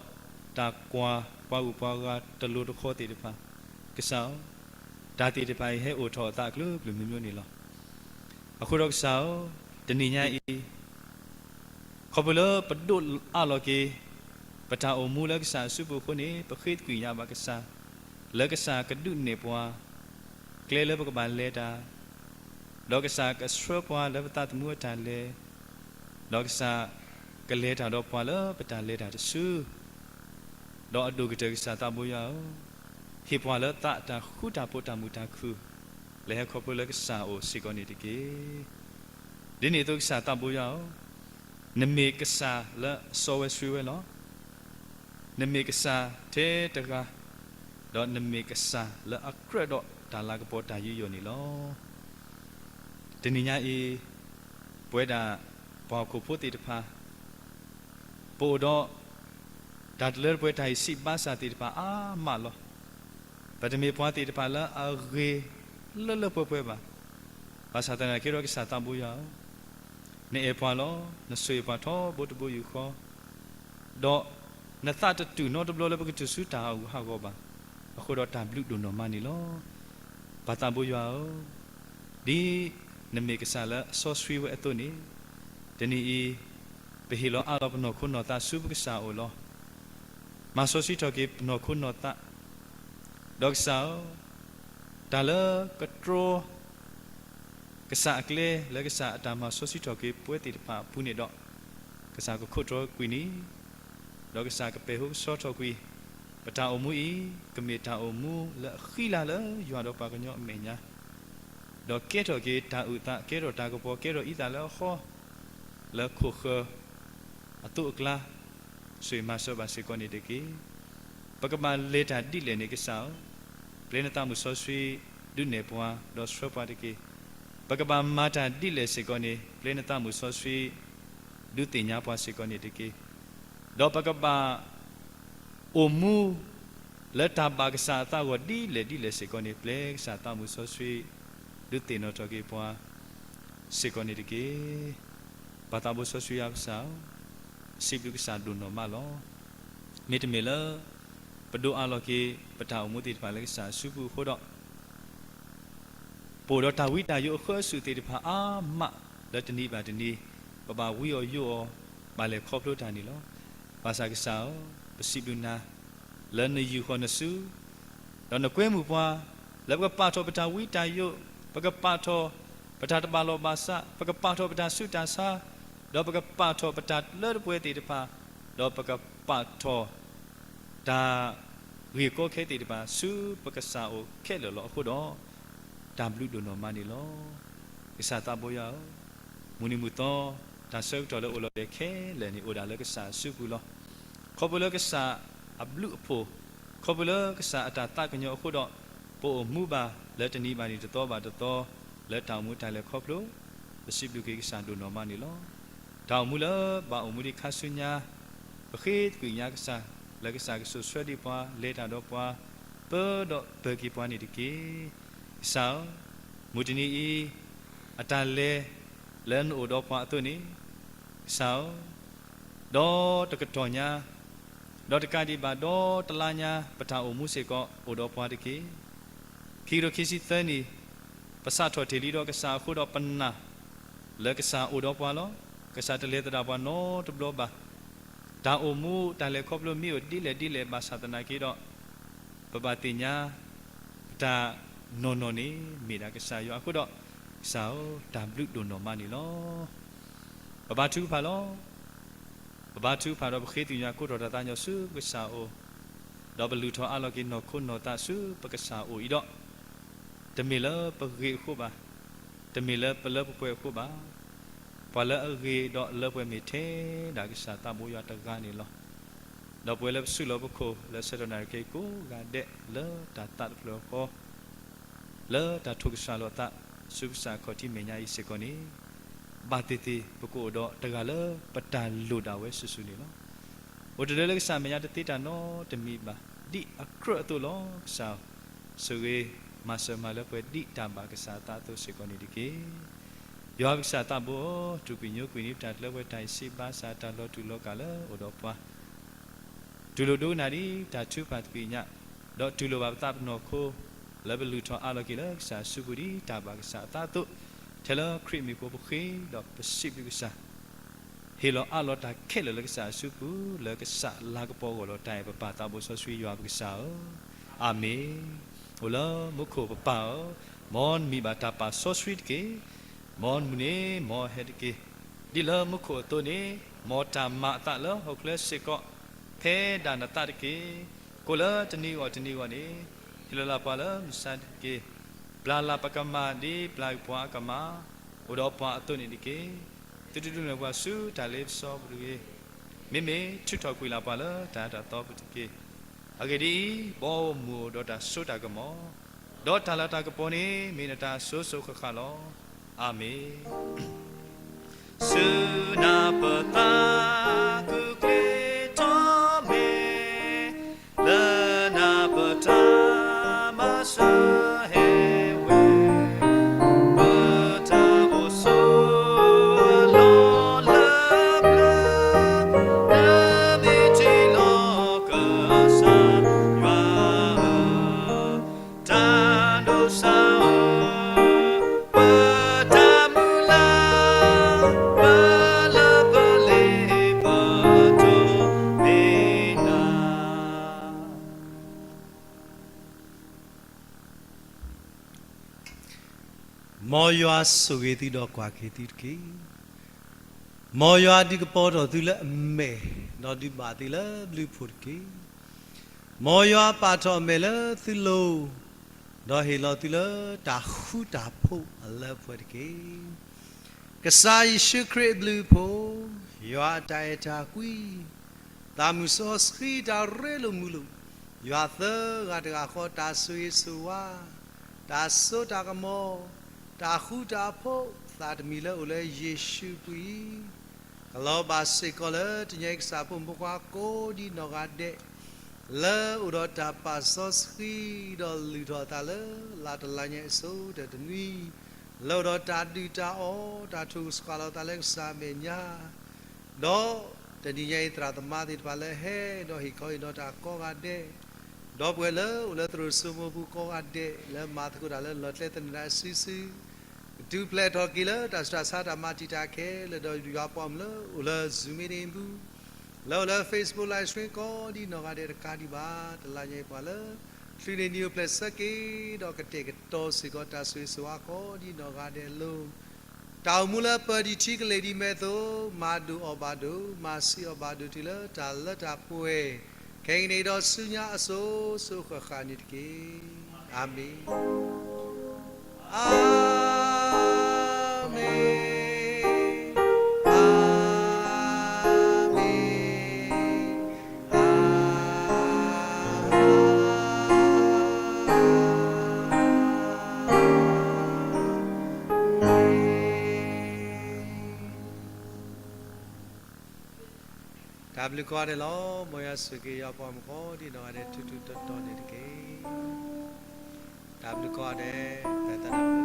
တၢ်ကွၢ်ပှၤဂုၤပှၤဂၤတလိၤတဃီသ့ၣ်တဖၣ်, ကစၢ်ဧၢ, တၢ်သ့ၣ်တဖၣ်အံၤဟဲအိၣ်ထီၣ်အသးအကလုာ်ကလုာ်မံၤမံၤန့ၣ်လီၤ. အဃိဒီးကစၢ်ဧၢ, တနံၤညါအံၤ ခီဖျိလၢပဒိးအးလီၤက့ၤ ပတၢ်အိၣ်မူလၢကစၢ်အစုပူၤအဃိန့ၣ်, ပဃ့သကွံာ်ကညးဘၣ်ကစၢ်, လၢကစၢ်ကဒုးနဲၣ်ပှၤ ကျဲလၢပကဘၣ်လဲၤတၢ်, ဒီးကစၢ်ကဆှၢပှၤလၢပသးသမူအတၢ်လဲၤ, ဒီးကစၢ်ကလဲၤတၢ်ဒီးပှၤလၢပတၢ်လဲၤတၢ်တစု ဒီးအဒိၣ်ကတၢၢ်ကစၢ်သးဘိယွၤဧၢ, ဟ့ၣ်ပှၤလၢသးအတၢ်ဃူတၢ်ဖိးတၢ်မုာ်တၢ်ခုၣ် လၢဟဲခီဖျိလၢကစၢ်အအိၣ်စ့ၢ်ကီးန့ၣ်တက့ၢ်. ဒ်န့ၣ်အသိးကစၢ်သးဘိယွၤဧၢ, နမ့ၢ်ကစၢ်လၢအစီဝဲဆှံဝဲလီၤ. နမ့ၢ်ကစၢ်ထဲတဂၤ, ဒီးနမ့ၢ်ကစၢ်လၢအကြၢးဒီးတၢ်လၤကပီၤတၢ်ယူးယီၣ်န့ၣ်လီၤ. တနံၤညါအံၤ, ပဝဲဒၣ်ပှၤဟီၣ်ခိၣ်ဖိသ့ၣ်တဖၣ် ပအိၣ်ဒီးတၢ်တလၢတပှဲၤ တၢ်ဟံးစံးဘါစၢ်သ့ၣ်တဖၣ်အါမးလီၤ. ပတမ့ၢ်ပှၤသ့ၣ်တဖၣ်လၢအဂ့ၤလၢလၢပှဲၤပှဲၤဘၣ်. ဘၣ်ဆၣ်သနာ်က့ဒီးကစၢ်သးဘိယွၤဧၢ, နအဲၣ်ပှၤလီၤ. နဆိၣ်ဂ့ၤပှၤထီဘိတဘိယူၢ်ဃီ, ဒီးနသးတတုာ်နီတဘျီလၢပကတုၤဆူတၢ်ဟးဂူာ်ဟးဂီၤဘၣ်. အဃိဒီးတၢ်ဘျုးဒိၣ်နီၢ်မးန့ၣ်လီၤ. ပၢ်သးဘိယွၤဧၢ, ဒ်နမ့ၢ်ကစၢ်လၢအစီဆှံဝဲအသိးန့ၣ်, တနံၤအံၤ ပဟ့ၣ်လီၤအါလီၤပနီၢ်ခိနီၢ်သးဆူပကစၢ်အအိၣ်လီၤ. မၤစီဆှံထီၣ်က့ၤပနီၢ်ခိနီၢ်သး, ဒီးကစၢ်ဧၢ, တၢ်လၢကတြီ ကစၢ်အကျဲလၢကစၢ်အတၢ်မၤစီဆှံထီၣ်က့ၤပဝဲသ့ၣ်တဖၣ်အပူၤန့ၣ်ဒီး, ကစၢ်ကခိးတြီကွံာ်န့ၣ်, ဒီးကစၢ်ကပဲာ်ဟိကဆှီထီၣ်ကွံာ်, ပတၢ်အိၣ်မူအံၤ ကမ့ၢ်တၢ်အိၣ်မူလၢအဃံလၤလၢယွၤဒီးပှၤကညီအမဲာ်ညါ, ဒီးကဲထီၣ်က့ၤတၢ်အုၣ်သး, ကဲထီၣ်တၢ်ကပီၤ, ကဲထီၣ်အံသၣ်လၢအဃီ, လၢခိၣ်ဃၢၤအသိးအကျါ, ဆိၣ်ဂ့ၤမၤစၢၤဘၣ်စ့ၢ်ကီးန့ၣ်တက့ၢ်. ပကဘၣ်လဲၤတၢ်ဒ်လဲၣ်န့ၣ်ကစၢ်ဧၢ, ပျဲနသးမုၢ်စီဆှံဒုးနဲၣ်ပှၤဒီးဆှၢပှၤတက့ၢ်. ပကဘၣ်မၤတၢ်ဒ်လဲၣ်စ့ၢ်ကီးန့ၣ် ပျဲနသးမုၢ်စီဆှံဒုးသ့ၣ်ညါပှၤစ့ၢ်ကီးန့ၣ်တက့ၢ်. ဒီးပကဘၣ်အိၣ်မူလၢတၢ်ဘၣ်ကစၢ်အသးအဂီၢ်ဒ်လဲၣ်ဒ်လဲၣ်စ့ၢ်ကီးန့ၣ် ပျဲကစၢ်သးမုၢ်စီဆှံဒုးသ့ၣ်နီၣ်ထီၣ်က့ၤပှၤ စ့ၢ်ကီးန့ၣ်တက့ၢ်. ပၢ်သးဘိစီဆှံယွၤကစၢ်ဧၢ, ပစံးဘျုးကစၢ်ဒိၣ်နီၢ်မးလီၤ. မ့တမ့ၢ်လၢ ပဒိးအးလီၤက့ၤ ပတၢ်အိၣ်မူသ့ၣ်တဖၣ်လၢကစၢ်အစုပူၤအဃိဒီး ပအိၣ်ဒီးတၢ်ဝံတၢ်ယိးအဃၢအစုးသ့ၣ်တဖၣ်အါမး လၢတနံၤဘၣ်တနံၤ ပဘၣ်ဝံအီၤယိးအီၤ ဘၣ်လဲၤခီဖျိတၢ်န့ၣ်လီၤ. ဘၣ်ဆၣ်ကစၢ်ဧၢ, ပစံးဘျုးနၤ လၢနယူာ်ဃီၤနစု ဒီးနကွဲမုာ်ပှၤ လၢပကပာ်ထီၣ်ပတၢ်ဝံတၢ်ယိး, ပကပာ်ထီၣ် ပတၢ်တဘၣ်လီၢ်ဘၣ်စး, ပကပာ်ထီၣ်ပတၢ်ဆူးတၢ်ဆါ, ဒီးပကပာ်ထီၣ်ပတၢ်လၢတပှဲၤသ့ၣ်တဖၣ်, ဒီးပကပာ်ထီၣ် တၢ်ဂ့ၢ်ကီခဲသ့ၣ်တဖၣ် ဆူပကစၢ်အအိၣ်ခဲလၢာ်လီၤအဃိဒီး, တၢ်ဘျုးဒိၣ်နီၢ်မးန့ၣ်လီၤ. ကစၢ်သးဘိယွၤဧၢ, မုၢ်နံၤမုၢ်သီ တၢ်ဆၢကတီၢ်လၢအိၣ်လီၤဒဲးခဲလၢာ်န့ၣ် အိၣ်ဒၣ်လၢကစၢ်အစုပူၤလီၤ. ခီဖျိလၢကစၢ်အဘျုးအဖှိၣ်, ခီဖျိလၢကစၢ်အတၢ်သးကညီၤအဃိဒီး, ပအိၣ်မူဘၣ်လၢတနံၤဘၣ်နံၤတသီဘၣ်တသီ လၢတၢ်အိၣ်မူတၢ်လဲၤခီဖျိ, ပစံးဘျုးက့ၤကစၢ်ဒိၣ်နီၢ်မးန့ၣ်လီၤ. တၢ်အိၣ်မူလၢဘၣ်အိၣ်မူဒံးခါဆူညါ, ပဃ့သကွံာ်ညါကစၢ် လၢကစၢ်ကဆိၣ်ဆှၢဒံးပှၤ လဲၤတၢ်ဒီးပှၤ ပၢဒီးပၢၤက့ၤပှၤန့ၣ်တက့ၢ်. ကစၢ်ဧၢ, မုၢ်တနံၤအံၤ အတၢ်လဲၤလၢနအိၣ်ဒီးပှၤအသိးန့ၣ်, ကစၢ်ဧၢ, ဒီးတကတီၢ်ညါ, ဒီးတကးဒံးဘၣ်ဒီးတလါညါ ပတၢ်အိၣ်မူစ့ၢ်ကီးအိၣ်ဒီးပှၤတက့ၢ်. ခံကထိခံဆံသၢနံၣ် ပစးထီၣ်တ့ၢ်လံဒီးကစၢ်အဃိဒီးပနာ် လၢကစၢ်အိၣ်ဒီးပှၤလီၤ. ကစၢ်တလဲၤသဒၣ်ပှၤနီတဘျီဘၣ်. တၢ်အိၣ်မူတၢ်လဲၤခီဖျိမ့ၢ်အိၣ်ဒ်လဲၣ်ဒ်လဲၣ်ဘၣ်ဆၣ်သနာ်က့ဒီး, ပဘၣ်သ့ၣ်ညါ ပတၢ်နီၢ်နီၢ်န့ၣ် မ့ၢ်ဒၣ်ကစၢ်ယွၤအဃိဒီး, ကစၢ်ဧၢ, တၢ်ဘျုးဒိၣ်နီၢ်မးန့ၣ်လီၤ. ပဘါထုကဖၣ်လီၤ. ပဘါထုကဖၣ်ဒီးပဃ့သ့ၣ်ညါကိးထီၣ်တၢ်သးကညီၤဆူပကစၢ်အအိၣ်, ဒီးပလုၢ်ထီၣ်အးလီၤက့ၤနီၢ်ခိနီၢ်သးဆူပကစၢ်အအိၣ်အံၤဒီး, တမ့ၢ်လၢပဂ့ၤအဃိဘၣ်, တမ့ၢ်လၢပလၢပပှဲၤအဃိဘၣ်. ပှၤလၢအဂ့ၤဒီးအလၢပှဲၤမ့ၢ်ထဲဒၣ်ကစၢ်သးဘိယွၤတဂၤန့ၣ်လီၤ. ဒီးပဝဲလၢပဆူၣ်လီၤပခိၣ်လၢဆဲးထီၣ်နၣ်ရံၣ်က့ၤကိးဂၤဒဲးလၢတၢ်သးတဖျၢၣ်ဃီ လၢတၢ်ထိၣ်ကစၢ်လိာ်သး ဆူကစၢ်ခီၣ်ထံးမဲာ်ညါအံၤစ့ၢ်ကီးန့ၣ်, ဘၣ်သ့ၣ်သ့ၣ်ပကအိၣ်ဒီးတဂၤလၢပတၢ်လိၣ်ဒၣ်ဝဲစုာ်စုာ်န့ၣ်လီၤ. အိၣ်တလၢလၢကစၢ်မဲာ်ညါတသ့တၢ်နီတမံၤဘၣ်, ဒ်အကြၢးအသိးလီၤ. ကစၢ်ဧၢ, ဆိၣ်ဂ့ၤမၤစၢၤမၤလၢပှဲၤဒ်တၢ်ဘၣ်ကစၢ်အသးအသိးစ့ၢ်ကီးန့ၣ်တက့ၢ်. ယွၤပကစၢ်သးဘိဧၢ, တူၢ်ကွံာ်ညိကွံာ်န့ၢ်ပတၢ်လၢပှဲၤတၢ်အံၤစံးဘၣ်ဆၣ်တၢ်လီၤတူာ်လီၤကာ်လၢအိၣ်ဒီးပှၤ တူၢ်လိာ်ဒိကနၣ်ဒံးတၢ်ထုကဖၣ်သကွံာ်ညါ, ဒီးတူၢ်လိာ်ဘၣ်ပသးပနီၢ်ခိ, လၢပလုၢ်ထီၣ်အးလီၤက့ၤလၢကစၢ်အစုပူၤဒ်တၢ်ဘၣ်ကစၢ်အသးအသိး, ထဲလၢခရံာ်မံၤဖိပဃ့ဒီးပစံးဘျုးကစၢ်, ဟ့ၣ်လီၤအးလီၤတၢ်ခဲလၢာ်လၢကစၢ်အစုပူၤ လၢကစၢ်လၤကပီၤဂီၢ်လီၤတၢ်အဲၣ်ပပၢ်သးဘိစီဆှံယွၤပကစၢ်ဧၢ, အၤမ့ၣ်. အိၣ်လၢမူခိၣ်ပပၢ်ဧၢ, မ်နမံၤဘၣ်တၢ်ပာ်စီဆှံတက့ၢ်. မ်နမုၢ်န့ၣ်မ်အဟဲတက့ၢ်. ဒ်လၢမူခိၣ်အသိးန့ၣ်, မ်တၢ်မၤအသးလၢဟီၣ်ခိၣ်ချၢစ့ၢ်ကီး, ဖဲဒၣ်နသးတက့ၢ်. ကိးလၢတနံၤအဂီၢ်တနံၤအဂီၢ်န့ၣ်, ဟ့ၣ်လီၤလၢပှၤလၢမုၢ်ဆါတက့ၢ်. ပျၢ်လၢ်ပကမၢ်ဒ်ပျၢ်ပှၤအကမၢ်, အိၣ်ဒီးပှၤအသိးန့ၣ်တက့ၢ်. သုတဒုးနဲၣ်ပှၤဆူတၢ်လ့ပစီပူၤတဂ့ၤ. မ့မ့ၢ်ထုးထီၣ်ကွံာ်လၢ်ပှၤလၢတၢ်အၢတၢ်သီပူၤတက့ၢ်. အဂ့ၢ်ဒ်အံၤ, ဘီမုၢ်အိၣ်ဒီးတၢ်စိတၢ်ကမီၤ, ဒီးတၢ်လၤတၢ်ကပီၤန့ၣ် မ့ၢ်နတၢ်အစိၤစိၤဃၣ်ဃၣ်လီၤ. အၤမ့ၣ်. ဆူနၢ်ပၢၢ်သး ကူၣ်ကျ့ထီၣ်မဲာ်, လၢနၢ်ပၢၢ်တၢ်မၤစၢၤဟဲဝဲ, ပတၢ်အိၣ်ဆိးအလီၢ်လၢပျၢၤ, လၢမ့ၢ်ထံလီၤကစၢ်ယွၤဧၢ, တၢ်ဒိးစၢ်ဧၢ, ပတၢ်မုၢ်လၢ်, ပလၢပလ့ပတိၢ်မ့ၢ်နၤ. မ်ယွၤဆိၣ်ဂ့ၤသုဒီးကွၢ်က့ၤသုတက့ၢ်. မ်ယွၤဒုးကပီၤထီၣ်သုလၢအမဲာ်, ဒီးဒုးဘၣ်သုလၢဘျုးဖှိၣ်တက့ၢ်. မ်ယွၤပာ်ထီၣ်အမဲာ်လၢသုလိၤ, ဒီးဟ့ၣ်လီၤသုလၢတၢ်ဃူတၢ်ဖိးအလၢအပှဲၤတက့ၢ်. ကစၢ်ယ့ၣ်ၡူးခရံာ်အဘျုးအဖှိၣ်, ယွၤအတၢ်အဲၣ်တၢ်ကွံ, သးမုၢ်စီဆှံတၢ်ရ့လိာ်မုာ်လိာ်, ယွၤသၢဂၤတဂၤဃီ တၢ်ဆိၣ်ဂ့ၤဆိၣ်ဝါ, တၢ်စိတၢ်ကမီၤ, တၢ်ဃူတၢ်ဖိး သးတမံၤလၢအိၣ်လၢယ့ၣ်ၡူးအပူၤအံၤ, ကလီၤဘၣ်စ့ၢ်ကီးလၢတနံၤအံၤကစၢ်ဖိမုၣ်ဖိခွါကိးဒံးနီၢ်ဂၤဒဲး, လၢအိၣ်ဒီးတၢ်ပာ်စီဆှံဒီးလုၢ်ထီၣ်အသးလၢ လါတလါညါအံၤအဆိကတၢၢ်တနွံ, လၢအိၣ်ဒီးတၢ်ဒုၣ်တၢ်အီၣ် တၢ်ထူၣ်စှၤလီၤသးလၢကစၢ်အမဲာ်ညါ, ဒီးတနံၤညါအံၤ သရၣ်သမါသ့ၣ်တဖၣ်လၢဟဲဒီးဟ့ၣ်ခီဟ့ၣ်နီၤတၢ်ကိးဂၤဒဲး, ဒီပုၢ်ဝဲၢ်လၢအိၣ်လၢသရိာ်စိမိၤပူၤကိးဂၤဒဲး လၢမၤသကိးတၢ်လၢလီၢ်ကျဲသနၢၣ်ဒၣ်စုာ်စုာ်, ကတုၤဖျဲးထီၣ်က့ၤလၢတၢ်ဆူးတၢ်ဆါတၢ်မၤတံာ်တာ်ခဲလၢာ် ဒီးယွၤပှၤမုၣ်လၢအိၣ်လၢ Zoom meeting ပူၤ လၢအိၣ်လၢ Facebook live stream ကိးဒ်နီၢ်ဂၤဒဲးတကးဒံးဘၣ်, တလါညါအံၤပှၤလၢ ချုးန့ၢ်နံၤအိၣ်ဖျဲၣ်ဆၢက့ၤ ဒီးကတဲာ်ကတီၤစ့ၢ်ကီးတၢ်ဆိၣ်ဂ့ၤဆိၣ်ဝါကိးဒ်နီၢ်ဂၤဒဲးအလိၤ, တၢ်အိၣ်မူလၢပၢၤဒံးထံကလ့ၢ်ဒ်မဲာ်သိး မၤဒိၣ်အီၣ်ဘၣ်ဒိၣ် မၤဆံးအီၣ်ဘၣ်ဒိၣ်တုၤလၢတၢ်လၢတၢ်ပှဲၤ, ခဲကနံၣ်အံၤဒီးဆူညါအစိၤစိၤဃၣ်ဃၣ်န့ၣ်တက့ၢ်. အၤမ့ၣ်. အၤမ့ၣ်, အၤမ့ၣ်, အၤမ့ၣ်. တၢ်ဘျုးကိးဂၤဒဲးလီၤ. မ်ယွၤဆိၣ်ဂ့ၤယွၤပှၤမုၣ်ကိးဒ်နီၢ်ဂၤဒဲး ထူးထူးတီၤတီၤန့ၣ်တက့ၢ်. တၢ်ဘျုးကိးဂၤဒဲး, ပသရၣ်